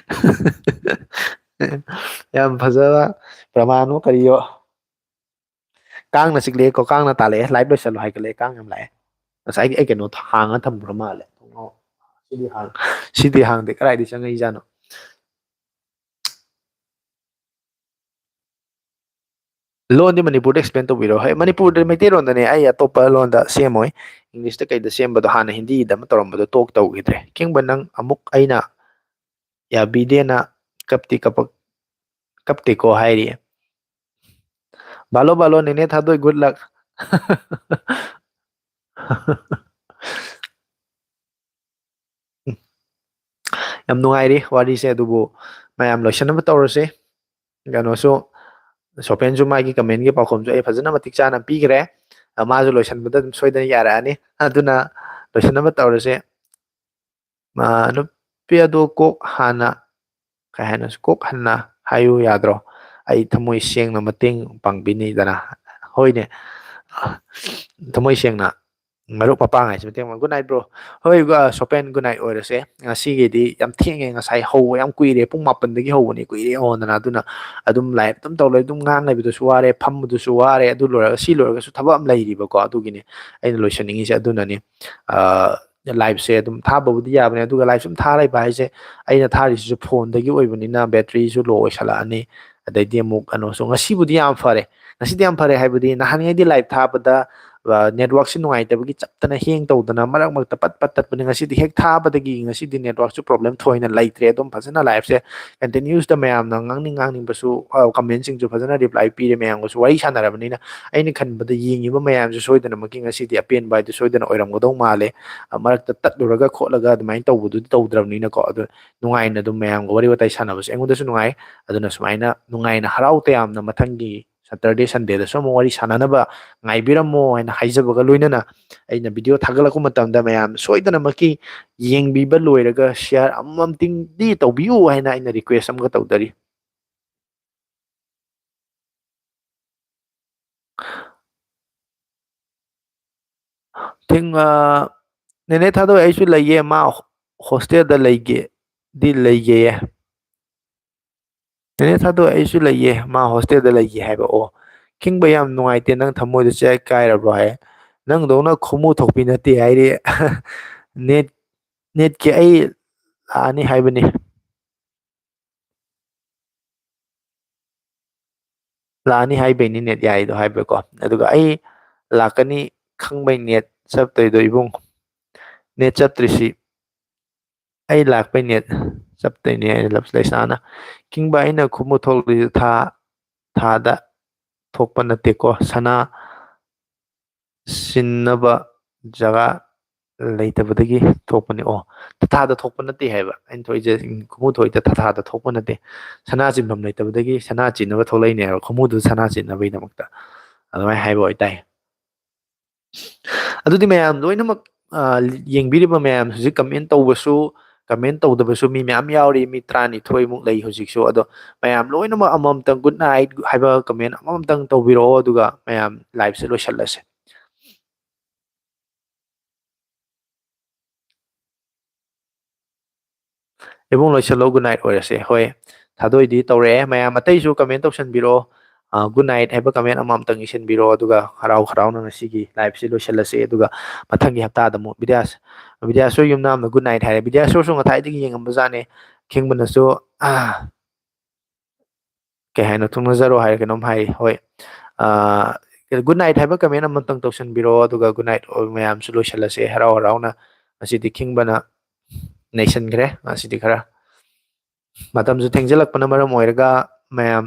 ꯌꯥꯝ ꯐꯖꯕ ꯄ꯭ꯔꯃꯥꯟ ꯑꯃ ꯀꯔꯤꯌꯣ꯫ ꯀꯥꯡꯅ ꯆꯤꯛꯂꯛꯑꯦꯀꯣ, ꯀꯥꯡꯅ ꯇꯥꯜꯂꯛꯑꯦ, live ꯂꯣꯏꯁꯜꯂꯣ ꯍꯥꯏꯒꯠꯂꯛꯑꯦ, ꯀꯥꯡ ꯌꯥꯝ ꯂꯥꯛꯑꯦ꯫ ꯉꯁꯥꯏꯒꯤ ꯑꯩ ꯀꯩꯅꯣ ꯍꯥꯡꯉ ꯊꯝꯕ꯭ꯔ ꯃꯥꯜꯂꯦ꯫ ꯊꯣꯡꯅꯥꯎ꯫ ꯁꯤꯗꯤ ꯍꯥꯡ-, ꯁꯤꯗꯤ ꯍꯥꯡꯗꯦ, ꯀꯗꯥꯏꯗ ꯆꯪꯉꯛꯏꯖꯥꯠꯅꯣ? ꯂꯣꯟꯗꯤ ꯃꯅꯤꯄꯨꯔꯗ explain ꯇꯧꯕꯤꯔꯣ꯫ ꯍꯣꯏ, ꯃꯅꯤꯄꯨꯔꯗ ꯃꯩꯇꯩꯂꯣꯟꯗꯅꯦ, ꯑꯩ ꯑꯇꯣꯞꯄ ꯂꯣꯟꯗ ꯁꯦꯝꯃꯣꯏ꯫ Englishꯇ ꯀꯩꯗ ꯁꯦꯝꯕꯗꯣ, ꯍꯥꯟꯅ ꯍꯤꯟꯗꯤꯗ ꯑꯃ ꯇꯧꯔꯝꯕꯗꯣ talk ꯇꯧꯈꯤꯗ꯭ꯔꯦ꯫ ꯈꯤꯡꯕ, ꯅꯪ ꯑꯃꯨꯛ ꯑꯩꯅ ꯌꯥꯕꯤꯗꯦꯅ ꯀꯞꯇꯤ ꯀꯞꯄꯛ-, ꯀꯞꯇꯦꯀꯣ ꯍꯥꯏꯔꯤ꯫ ꯕꯥꯂꯣ, ꯕꯥꯂꯣ, ꯅꯦꯅꯦ ꯊꯥꯗꯣꯏ, good luck꯫ ꯌꯥꯝ ꯅꯨꯡꯉꯥꯏꯔꯤ ꯋꯥꯔꯤꯁꯦ, ꯑꯗꯨꯕꯨ ꯃꯌꯥꯝ ꯂꯣꯏꯁꯟꯅꯕ ꯇꯧꯔꯁꯤ꯫ ꯀꯩꯅꯣꯁꯨ, ꯁꯣꯄꯦꯟꯁꯨ ꯃꯥꯒꯤ commentꯀꯤ ꯄꯥꯎꯈꯨꯝꯁꯨ ꯑꯩ ꯐꯖꯅ ꯃꯇꯤꯛ ꯆꯥꯅ ꯄꯤꯈ꯭ꯔꯦ꯫ ꯑ, ꯃꯥꯁꯨ ꯂꯣꯏꯁꯟꯕꯗ ꯑꯗꯨꯝ ꯁꯣꯏꯗꯅ ꯌꯥꯔꯛꯑꯅꯤ꯫ ꯑꯗꯨꯅ ꯂꯣꯏꯁꯟꯅꯕ ꯇꯧꯔꯁꯦ꯫ ꯑ, ꯅꯨꯞ-, ꯄꯦ ꯑꯗꯣ ꯀꯣꯛ ꯍꯥꯟꯅ, ꯀꯩ ꯍꯥꯏꯅꯣ, ꯀꯣꯛ ꯍꯟꯅ ꯍꯥꯏꯌꯨ ꯌꯥꯗ꯭ꯔꯣ? ꯑꯩ ꯊꯃꯣꯏ ꯁꯦꯡꯅ ꯃꯇꯦꯡ ꯄꯥꯡꯕꯤꯅꯤꯗꯅ꯫ ꯍꯣꯏꯅꯦ, ꯊꯃꯣꯏ ꯁꯦꯡꯅ ꯃꯔꯨꯞ ꯃꯄꯥꯡ ꯍꯥꯏꯁꯤ ꯃꯇꯦꯡ ꯄꯥꯡ-, good night bro꯫ ꯍꯣꯏ, ꯑ, ꯁꯣꯄꯦꯟ, good night ꯑꯣꯏꯔꯁꯦ꯫ ꯉꯁꯤꯒꯤꯗꯤ ꯌꯥꯝ ꯊꯦꯡꯉꯦ, ꯉꯁꯥꯏ ꯍꯧꯕ ꯌꯥꯝ ꯀꯨꯏꯔꯦ, ꯄꯨꯡ ꯃꯥꯄꯟꯗꯒꯤ ꯍꯧꯕꯅꯤ, ꯀꯨꯏꯔꯦ ꯌꯦꯡꯉꯣꯗꯅ꯫ ꯑꯗꯨꯅ ꯑꯗꯨꯝ live ꯑꯗꯨꯝ ꯇꯧ ꯂꯩ, ꯑꯗꯨꯝ ꯉꯥꯡ ꯂꯩꯕꯗꯨꯁꯨ ꯋꯥꯔꯦ, ꯐꯝꯕꯗꯨꯁꯨ ꯋꯥꯔꯦ, ꯑꯗꯨ ꯂꯣꯏꯔꯒ, ꯁꯤ ꯂꯣꯏꯔꯒꯁꯨ ꯊꯕꯛ ꯑꯃ ꯂꯩꯔꯤꯕꯀꯣ, ꯑꯗꯨꯒꯤꯅꯤ ꯑꯩꯅ ꯂꯣꯏꯁꯟꯅꯤꯡꯉꯤꯁꯦ꯫ ꯑꯗꯨꯅꯅꯤ, ꯑ, liveꯁꯦ ꯑꯗꯨꯝ ꯊꯥꯕꯕꯨꯗꯤ ꯌꯥꯕꯅꯦ, ꯑꯗꯨꯒ live ꯁꯨꯝ ꯊꯥ ꯂꯩꯕ ꯍꯥꯏꯁꯦ, ꯑꯩꯅ ꯊꯥꯔꯤꯁꯤꯁꯨ phoneꯗꯒꯤ ꯑꯣꯏꯕꯅꯤꯅ batteryꯁꯨ low ꯑꯣꯏꯁꯜꯂꯛꯑꯅꯤ꯫ ꯑꯗꯩꯗꯤ ꯑꯃꯨꯛ ꯀꯩꯅꯣꯁꯨ, ꯉꯁꯤꯕꯨꯗꯤ ꯌꯥꯝ ꯐꯔꯦ, ꯉꯁꯤꯗꯤ ꯌꯥꯝ ꯐꯔꯦ ꯍꯥꯏꯕꯗꯤ ꯅꯍꯥꯟꯉꯩꯗꯤ live ꯊꯥꯕꯗ, ꯑ, networkꯁꯤ ꯅꯨꯡꯉꯥꯏꯇꯕꯒꯤ ꯆꯞꯇꯅ hang ꯇꯧꯗꯅ ꯃꯔꯛ ꯃꯔꯛꯇ ꯄꯠ ꯄꯠ ꯇꯠꯄꯅꯦ꯫ ꯉꯁꯤꯗꯤ ꯍꯦꯛ ꯊꯥꯕꯗꯒꯤ ꯉꯁꯤꯗꯤ networkꯁꯨ problem ꯊꯣꯏꯅ ꯂꯩꯇ꯭ꯔꯦ꯫ ꯑꯗꯨꯝ ꯐꯖꯅ liveꯁꯦ continuousꯇ ꯃꯌꯥꯝꯅ ꯉꯥꯡꯅꯤꯡ ꯉꯥꯡꯅꯤꯡꯕꯁꯨ, ꯑ, commentꯁꯤꯡꯁꯨ ꯐꯖꯅ reply ꯄꯤꯔꯦ꯫ ꯃꯌꯥꯝꯒꯁꯨ ꯋꯥꯔꯤ ꯁꯥꯟꯅꯔꯕꯅꯤꯅ ꯑꯩꯅ ꯈꯟꯕꯗ ꯌꯦꯡꯉꯤꯕ ꯃꯌꯥꯝꯁꯨ ꯁꯣꯏꯗꯅꯃꯛꯀꯤ ꯉꯁꯤꯗꯤ ꯑꯄꯦꯟꯕ ꯍꯥꯏꯗꯨ ꯁꯣꯏꯗꯅ ꯑꯣꯏꯔꯝꯒꯗꯧ ꯃꯥꯜꯂꯦ꯫ ꯑ, ꯃꯔꯛꯇ ꯇꯠꯂꯨꯔꯒ ꯈꯣꯠꯂꯒ ꯑꯗꯨꯃꯥꯏꯅ ꯇꯧꯕꯗꯨꯗꯤ ꯇꯧꯗ꯭ꯔꯕꯅꯤꯅꯀꯣ꯫ ꯑꯗꯨ ꯅꯨꯡꯉꯥꯏꯅ ꯑꯗꯨꯝ ꯃꯌꯥꯝꯒ ꯋꯥꯔꯤ ꯋꯥꯇꯥꯏ ꯁꯥꯟꯅꯕꯁꯦ ꯑꯩꯉꯣꯟꯗꯁꯨ ꯅꯨꯡꯉꯥꯏ꯫ ꯑꯗꯨꯅ ꯁꯨꯃꯥꯏꯅ ꯅꯨꯡꯉꯥꯏꯅ ꯍꯔꯥꯎ ꯇꯌꯥꯝꯅ ꯃꯊꯪꯒꯤ Saturday, Sundayꯗꯁꯨ ꯑꯃꯨꯛ ꯋꯥꯔꯤ ꯁꯥꯟꯅꯅꯕ ꯉꯥꯏꯕꯤꯔꯝꯃꯣ ꯍꯥꯏꯅ ꯍꯥꯏꯖꯕꯒ ꯂꯣꯏꯅꯅ ꯑꯩꯅ video ꯊꯥꯒꯠꯂꯛꯄ ꯃꯇꯝꯗ ꯃꯌꯥꯝ ꯁꯣꯏꯗꯅꯃꯛꯀꯤ ꯌꯦꯡꯕꯤꯕ ꯂꯣꯏꯔꯒ share ꯑꯃꯃꯝꯇꯪꯗꯤ ꯇꯧꯕꯤꯌꯨ ꯍꯥꯏꯅ ꯑꯩꯅ request ꯑꯃꯒ ꯇꯧꯖꯔꯤ꯫ ꯊꯦꯡ-, ꯑ, ꯅꯦꯅꯦ ꯊꯥꯗꯣꯏ, ꯑꯩꯁꯨ ꯂꯩꯌꯦ, ꯃꯥ hostelꯗ ꯂꯩꯒꯦꯗꯤ ꯂꯩꯒꯦꯌꯦ꯫ ꯅꯦꯅꯦ ꯊꯥꯗꯣꯏ, ꯑꯩꯁꯨ ꯂꯩꯌꯦ, ꯃꯥ hostelꯗ ꯂꯩꯒꯦ ꯍꯥꯏꯕ꯫ ꯑꯣ, ꯈꯤꯡꯕ, ꯌꯥꯝ ꯅꯨꯡꯉꯥꯏꯇꯦ, ꯅꯪ ꯊꯃꯣꯏꯗ ꯆꯦ ꯀꯥꯏꯔꯕ꯭ꯔꯣ ꯍꯥꯏ꯫ ꯅꯪꯗꯧꯅ ꯈꯨꯃꯨ ꯊꯣꯛꯄꯤ ꯅꯠꯇꯦ ꯍꯥꯏꯔꯤ꯫ Net, netꯀꯤ ꯑꯩ ꯂꯥꯛꯑꯅꯤ ꯍꯥꯏꯕꯅꯤ꯫ ꯂꯥꯛꯑꯅꯤ ꯍꯥꯏꯕꯩꯅꯤ net ꯌꯥꯏꯗꯣ ꯍꯥꯏꯕꯀꯣ꯫ ꯑꯗꯨꯒ ꯑꯩ ꯂꯥꯛꯀꯅꯤ ꯈꯪꯕꯩ net ꯆꯞꯇꯣꯏꯗꯣ ꯏꯕꯨꯡ꯫ Net ꯆꯞꯇ꯭ꯔꯤꯁꯤ ꯑꯩ ꯂꯥꯛꯄꯩ net ꯆꯞꯇꯣꯏꯅꯦ ꯍꯥꯏꯅ ꯂꯞꯁ ꯂꯩꯁꯥꯅ꯫ ꯈꯤꯡꯕ, ꯑꯩꯅ ꯈꯨꯃꯨ ꯊꯣꯛꯂꯤꯁꯦ ꯊꯥ, ꯊꯥꯗ ꯊꯣꯛꯄ ꯅꯠꯇꯦꯀꯣ꯫ ꯁꯅꯥ ꯁꯤꯟꯅꯕ ꯖꯒꯥ ꯂꯩꯇꯕꯗꯒꯤ ꯊꯣꯛꯄꯅꯤ꯫ ꯑꯣ, ꯊꯥꯊꯥꯗ ꯊꯣꯛꯄ ꯅꯠꯇꯦ ꯍꯥꯏꯕ꯫ ꯑꯩꯅ ꯊꯣꯛꯏꯁꯦ, ꯈꯨꯃꯨ ꯊꯣꯛꯏꯗꯣ ꯊꯥꯊꯥꯗ ꯊꯣꯛꯄ ꯅꯠꯇꯦ꯫ ꯁꯅꯥ ꯆꯤꯟꯐꯝ ꯂꯩꯇꯕꯗꯒꯤ ꯁꯅꯥ ꯆꯤꯟꯅꯕ ꯊꯣꯛꯂꯛꯏꯅꯦ ꯍꯥꯏꯕ꯫ ꯈꯨꯃꯨꯗꯨ ꯁꯅꯥ ꯆꯤꯟꯅꯕꯒꯤꯗꯃꯛꯇ꯫ ꯑꯗꯨꯃꯥꯏꯅ ꯍꯥꯏꯕ ꯑꯣꯏꯇꯥꯏ꯫ ꯑꯗꯨꯗꯤ ꯃꯌꯥꯝ ꯂꯣꯏꯅꯃꯛ, ꯑ, ꯌꯦꯡꯕꯤꯔꯤꯕ ꯃꯌꯥꯝ ꯍꯧꯖꯤꯛ comment ꯇꯧꯕꯁꯨ, ꯀꯃꯦꯟ ꯇꯧꯗꯕꯁꯨ ꯃꯤ ꯃꯌꯥꯝ ꯌꯥꯎꯔꯤ, ꯃꯤ ꯇꯔꯥꯅꯤꯊꯣꯏꯃꯨꯛ ꯂꯩ ꯍꯧꯖꯤꯛꯁꯨ꯫ ꯑꯗꯣ ꯃꯌꯥꯝ ꯂꯣꯏꯅꯃꯛ ꯑꯃꯃꯝꯇꯪ good night ꯍꯥꯏꯕ ꯀꯃꯦꯟ ꯑꯃꯃꯝꯇꯪ ꯇꯧꯕꯤꯔꯛꯑꯣ, ꯑꯗꯨꯒ ꯃꯌꯥꯝ liveꯁꯦ ꯂꯣꯏꯁꯤꯜꯂꯁꯦ꯫ ꯏꯕꯨꯡ ꯂꯣꯏꯁꯤꯜꯂꯣ, good night ꯑꯣꯏꯔꯁꯦ꯫ ꯍꯣꯏ, ꯊꯥꯗꯣꯏꯗꯤ ꯇꯧꯔꯛꯑꯦ꯫ ꯃꯌꯥꯝ ꯑꯇꯩꯁꯨ ꯀꯃꯦꯟ ꯇꯧꯁꯟꯕꯤꯔꯛꯑꯣ꯫ ꯑ, good night ꯍꯥꯏꯕ ꯀꯃꯦꯟ ꯑꯃꯃꯝꯇꯪ ꯏꯁꯤꯟꯕꯤꯔꯣ, ꯑꯗꯨꯒ ꯍꯔꯥꯎ ꯍꯔꯥꯎꯅ ꯉꯁꯤꯒꯤ liveꯁꯤ ꯂꯣꯏꯁꯤꯜꯂꯁꯦ꯫ ꯑꯗꯨꯒ ꯃꯊꯪꯒꯤ ꯍꯞꯇꯥꯗ ꯑꯃꯨꯛ ꯕꯤꯗ꯭ꯌꯥꯁ-, ꯕꯤꯗ꯭ꯌꯥꯁꯣꯔ ꯌꯨꯝꯅꯥꯝꯅ good night ꯍꯥꯏꯔꯦ꯫ ꯕꯤꯗ꯭ꯌꯥꯁꯣꯔꯁꯨ ꯉꯁꯥꯏꯗꯒꯤ ꯌꯦꯡꯉꯝꯕꯖꯥꯠꯅꯦ꯫ ꯈꯤꯡꯕꯅꯁꯨ, ꯑ, ꯀꯩ ꯍꯥꯏꯅꯣ, ꯊꯨꯡꯅꯖꯔꯣ ꯍꯥꯏꯔ ꯀꯩꯅꯣꯝ ꯍꯥꯏ꯫ ꯍꯣꯏ, ꯑ, good night ꯍꯥꯏꯕ ꯀꯃꯦꯟ ꯑꯃꯃꯝꯇꯪ ꯇꯧꯁꯟꯕꯤꯔꯣ, ꯑꯗꯨꯒ good night ꯃꯌꯥꯝꯁꯨ ꯂꯣꯏꯁꯤꯜꯂꯁꯦ ꯍꯔꯥꯎ ꯍꯔꯥꯎꯅ꯫ ꯉꯁꯤꯗꯤ ꯈꯤꯡꯕꯅ ꯅꯩꯁꯟꯈ꯭ꯔꯦ꯫ ꯉꯁꯤꯗꯤ ꯈꯔ ꯃꯇꯝꯁꯨ ꯊꯦꯡꯖꯤꯜꯂꯛꯄꯅ ꯃꯔꯝ ꯑꯣꯏꯔꯒ ꯃꯌꯥꯝ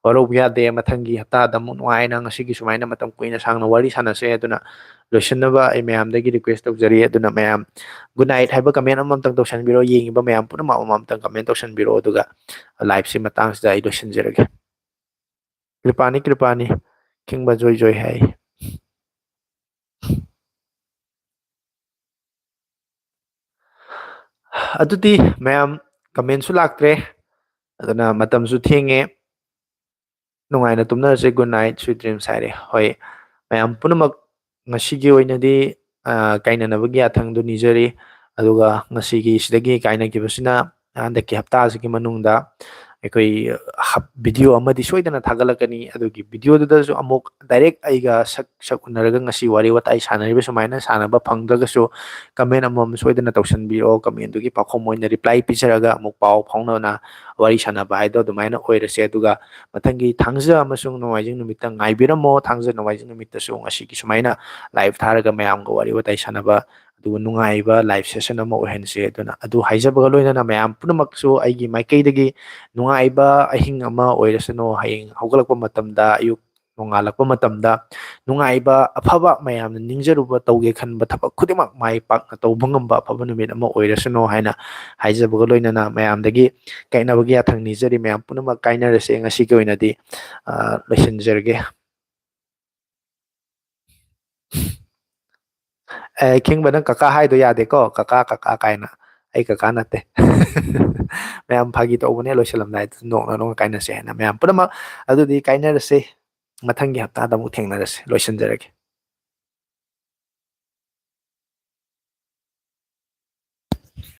ꯋꯥꯔꯧꯕ ꯌꯥꯗꯦ꯫ ꯃꯊꯪꯒꯤ ꯍꯞꯇꯥꯗ ꯑꯃꯨꯛ ꯅꯨꯡꯉꯥꯏꯅ ꯉꯁꯤꯒꯤ ꯁꯨꯃꯥꯏꯅ ꯃꯇꯝ ꯀꯨꯏꯅ ꯁꯥꯡꯅ ꯋꯥꯔꯤ ꯁꯥꯟꯅꯁꯦ꯫ ꯑꯗꯨꯅ ꯂꯣꯏꯁꯤꯟꯅꯕ ꯑꯩ ꯃꯌꯥꯝꯗꯒꯤ request ꯇꯧꯖꯔꯤ꯫ ꯑꯗꯨꯅ ꯃꯌꯥꯝ good night ꯍꯥꯏꯕ ꯀꯃꯦꯟ ꯑꯃꯃꯝꯇꯪ ꯇꯧꯁꯟꯕꯤꯔꯣ꯫ ꯌꯦꯡꯉꯤꯕ ꯃꯌꯥꯝ ꯄꯨꯝꯅꯃꯛ ꯑꯃꯃꯝꯇꯪ ꯀꯃꯦꯟ ꯇꯧꯁꯟꯕꯤꯔꯣ, ꯑꯗꯨꯒ liveꯁꯤ ꯃꯇꯥꯡꯁꯤꯗ ꯑꯩ ꯂꯣꯏꯁꯤꯟꯖꯔꯒꯦ꯫ ꯀ꯭ꯔꯤꯄꯥꯅꯤ, ꯀ꯭ꯔꯤꯄꯥꯅꯤ, ꯈꯤꯡꯕ ꯖꯣꯏ ꯖꯣꯏ ꯍꯥꯏ꯫ ꯑꯗꯨꯗꯤ ꯃꯌꯥꯝ ꯀꯃꯦꯟꯁꯨ ꯂꯥꯛꯇ꯭ꯔꯦ, ꯑꯗꯨꯅ ꯃꯇꯝꯁꯨ ꯊꯦꯡꯉꯦ, ꯅꯨꯡꯉꯥꯏꯅ ꯇꯨꯝꯅꯔꯁꯦ, good night, sweet dreams ꯍꯥꯏꯔꯦ꯫ ꯍꯣꯏ, ꯃꯌꯥꯝ ꯄꯨꯝꯅꯃꯛ ꯉꯁꯤꯒꯤ ꯑꯣꯏꯅꯗꯤ, ꯑ, ꯀꯥꯏꯅꯅꯕꯒꯤ ꯌꯥꯊꯪꯗꯨ ꯅꯤꯖꯔꯤ, ꯑꯗꯨꯒ ꯉꯁꯤꯒꯤ ꯁꯤꯗꯒꯤ ꯀꯥꯏꯅꯈꯤꯕꯁꯤꯅ ꯍꯟꯗꯛꯀꯤ ꯍꯞꯇꯥꯁꯤꯒꯤ ꯃꯅꯨꯡꯗ ꯑꯩꯈꯣꯏ ꯍꯞ-, video ꯑꯃꯗꯤ ꯁꯣꯏꯗꯅ ꯊꯥꯒꯠꯂꯛꯀꯅꯤ꯫ ꯑꯗꯨꯒꯤ videoꯗꯨꯗꯁꯨ ꯑꯃꯨꯛ direct ꯑꯩꯒ ꯁꯛ, ꯁꯛ ꯎꯅꯔꯒ ꯉꯁꯤ ꯋꯥꯔꯤ ꯋꯥꯇꯥꯏ ꯁꯥꯟꯅꯔꯤꯕ ꯁꯨꯃꯥꯏꯅ ꯁꯥꯟꯅꯕ ꯐꯪꯗ꯭ꯔꯒꯁꯨ comment ꯑꯃꯃꯝ ꯁꯣꯏꯗꯅ ꯇꯧꯁꯟꯕꯤꯔꯛꯑꯣ꯫ Commentꯗꯨꯒꯤ ꯄꯥꯎꯈꯨꯝ ꯑꯣꯏꯅ reply ꯄꯤꯖꯔꯒ ꯑꯃꯨꯛ ꯄꯥꯎ ꯐꯥꯎꯅꯅ ꯋꯥꯔꯤ ꯁꯥꯟꯅꯕ ꯍꯥꯏꯗꯣ ꯑꯗꯨꯃꯥꯏꯅ ꯑꯣꯏꯔꯁꯦ꯫ ꯑꯗꯨꯒ ꯃꯊꯪꯒꯤ ꯊꯥꯡꯖ ꯑꯃꯁꯨꯡ ꯅꯣꯡꯃꯥꯏꯖꯤꯡ ꯅꯨꯃꯤꯠꯇ ꯉꯥꯏꯕꯤꯔꯝꯃꯣ꯫ ꯊꯥꯡꯖ ꯅꯣꯡꯃꯥꯏꯖꯤꯡ ꯅꯨꯃꯤꯠꯇꯁꯨ ꯉꯁꯤꯒꯤ ꯁꯨꯃꯥꯏꯅ live ꯊꯥꯔꯒ ꯃꯌꯥꯝꯒ ꯋꯥꯔꯤ ꯋꯥꯇꯥꯏ ꯁꯥꯟꯅꯕ, ꯑꯗꯨꯒ ꯅꯨꯡꯉꯥꯏꯕ live session ꯑꯃ ꯑꯣꯏꯍꯟꯁꯦ꯫ ꯑꯗꯨꯅ ꯑꯗꯨ ꯍꯥꯏꯖꯕꯒ ꯂꯣꯏꯅꯅ ꯃꯌꯥꯝ ꯄꯨꯝꯅꯃꯛꯁꯨ ꯑꯩꯒꯤ ꯃꯥꯏꯀꯩꯗꯒꯤ ꯅꯨꯡꯉꯥꯏꯕ ꯑꯍꯤꯡ ꯑꯃ ꯑꯣꯏꯔꯁꯅꯨ꯫ ꯍꯌꯦꯡ ꯍꯧꯒꯠꯂꯛꯄ ꯃꯇꯝꯗ, ꯑꯌꯨꯛ ꯅꯣꯡꯉꯥꯜꯂꯛꯄ ꯃꯇꯝꯗ ꯅꯨꯡꯉꯥꯏꯕ, ꯑꯐꯕ, ꯃꯌꯥꯝꯅ ꯅꯤꯡꯖꯔꯨꯕ, ꯇꯧꯒꯦ ꯈꯟꯕ ꯊꯕꯛ ꯈꯨꯗꯤꯡꯃꯛ ꯃꯥꯏ ꯄꯥꯛꯅ ꯇꯧꯕ ꯉꯝꯕ ꯑꯐꯕ ꯅꯨꯃꯤꯠ ꯑꯃ ꯑꯣꯏꯔꯁꯅꯨ ꯍꯥꯏꯅ ꯍꯥꯏꯖꯕꯒ ꯂꯣꯏꯅꯅ ꯃꯌꯥꯝꯗꯒꯤ ꯀꯥꯏꯅꯕꯒꯤ ꯌꯥꯊꯪ ꯅꯤꯖꯔꯤ꯫ ꯃꯌꯥꯝ ꯄꯨꯝꯅꯃꯛ ꯀꯥꯏꯅꯔꯁꯦ ꯉꯁꯤꯒꯤ ꯑꯣꯏꯅꯗꯤ꯫ ꯑ, ꯂꯣꯏꯁꯤꯟꯖꯔꯒꯦ꯫ ꯑꯦ, ꯈꯤꯡꯕ, ꯅꯪ ꯀꯀꯥ ꯍꯥꯏꯗꯣ ꯌꯥꯗꯦꯀꯣ, ꯀꯀꯥ, ꯀꯀꯥ ꯀꯥꯏꯅ꯫ ꯑꯩ ꯀꯀꯥ ꯅꯠꯇꯦ꯫ ꯃꯌꯥꯝ ꯐꯥꯒꯤ ꯇꯧꯕꯅꯦ, ꯂꯣꯏꯁꯤꯜꯂꯝꯗꯥꯏꯗ ꯅꯣꯛꯅ ꯅꯣꯛꯅ ꯀꯥꯏꯅꯁꯦ ꯍꯥꯏꯅ꯫ ꯃꯌꯥꯝ ꯄꯨꯝꯅꯃꯛ ꯑꯗꯨꯗꯤ ꯀꯥꯏꯅꯔꯁꯦ, ꯃꯊꯪꯒꯤ ꯍꯞꯇꯥꯗ ꯑꯃꯨꯛ ꯊꯦꯡꯅꯔꯁꯦ꯫ ꯂꯣꯏꯁꯤꯟꯖꯔꯒꯦ꯫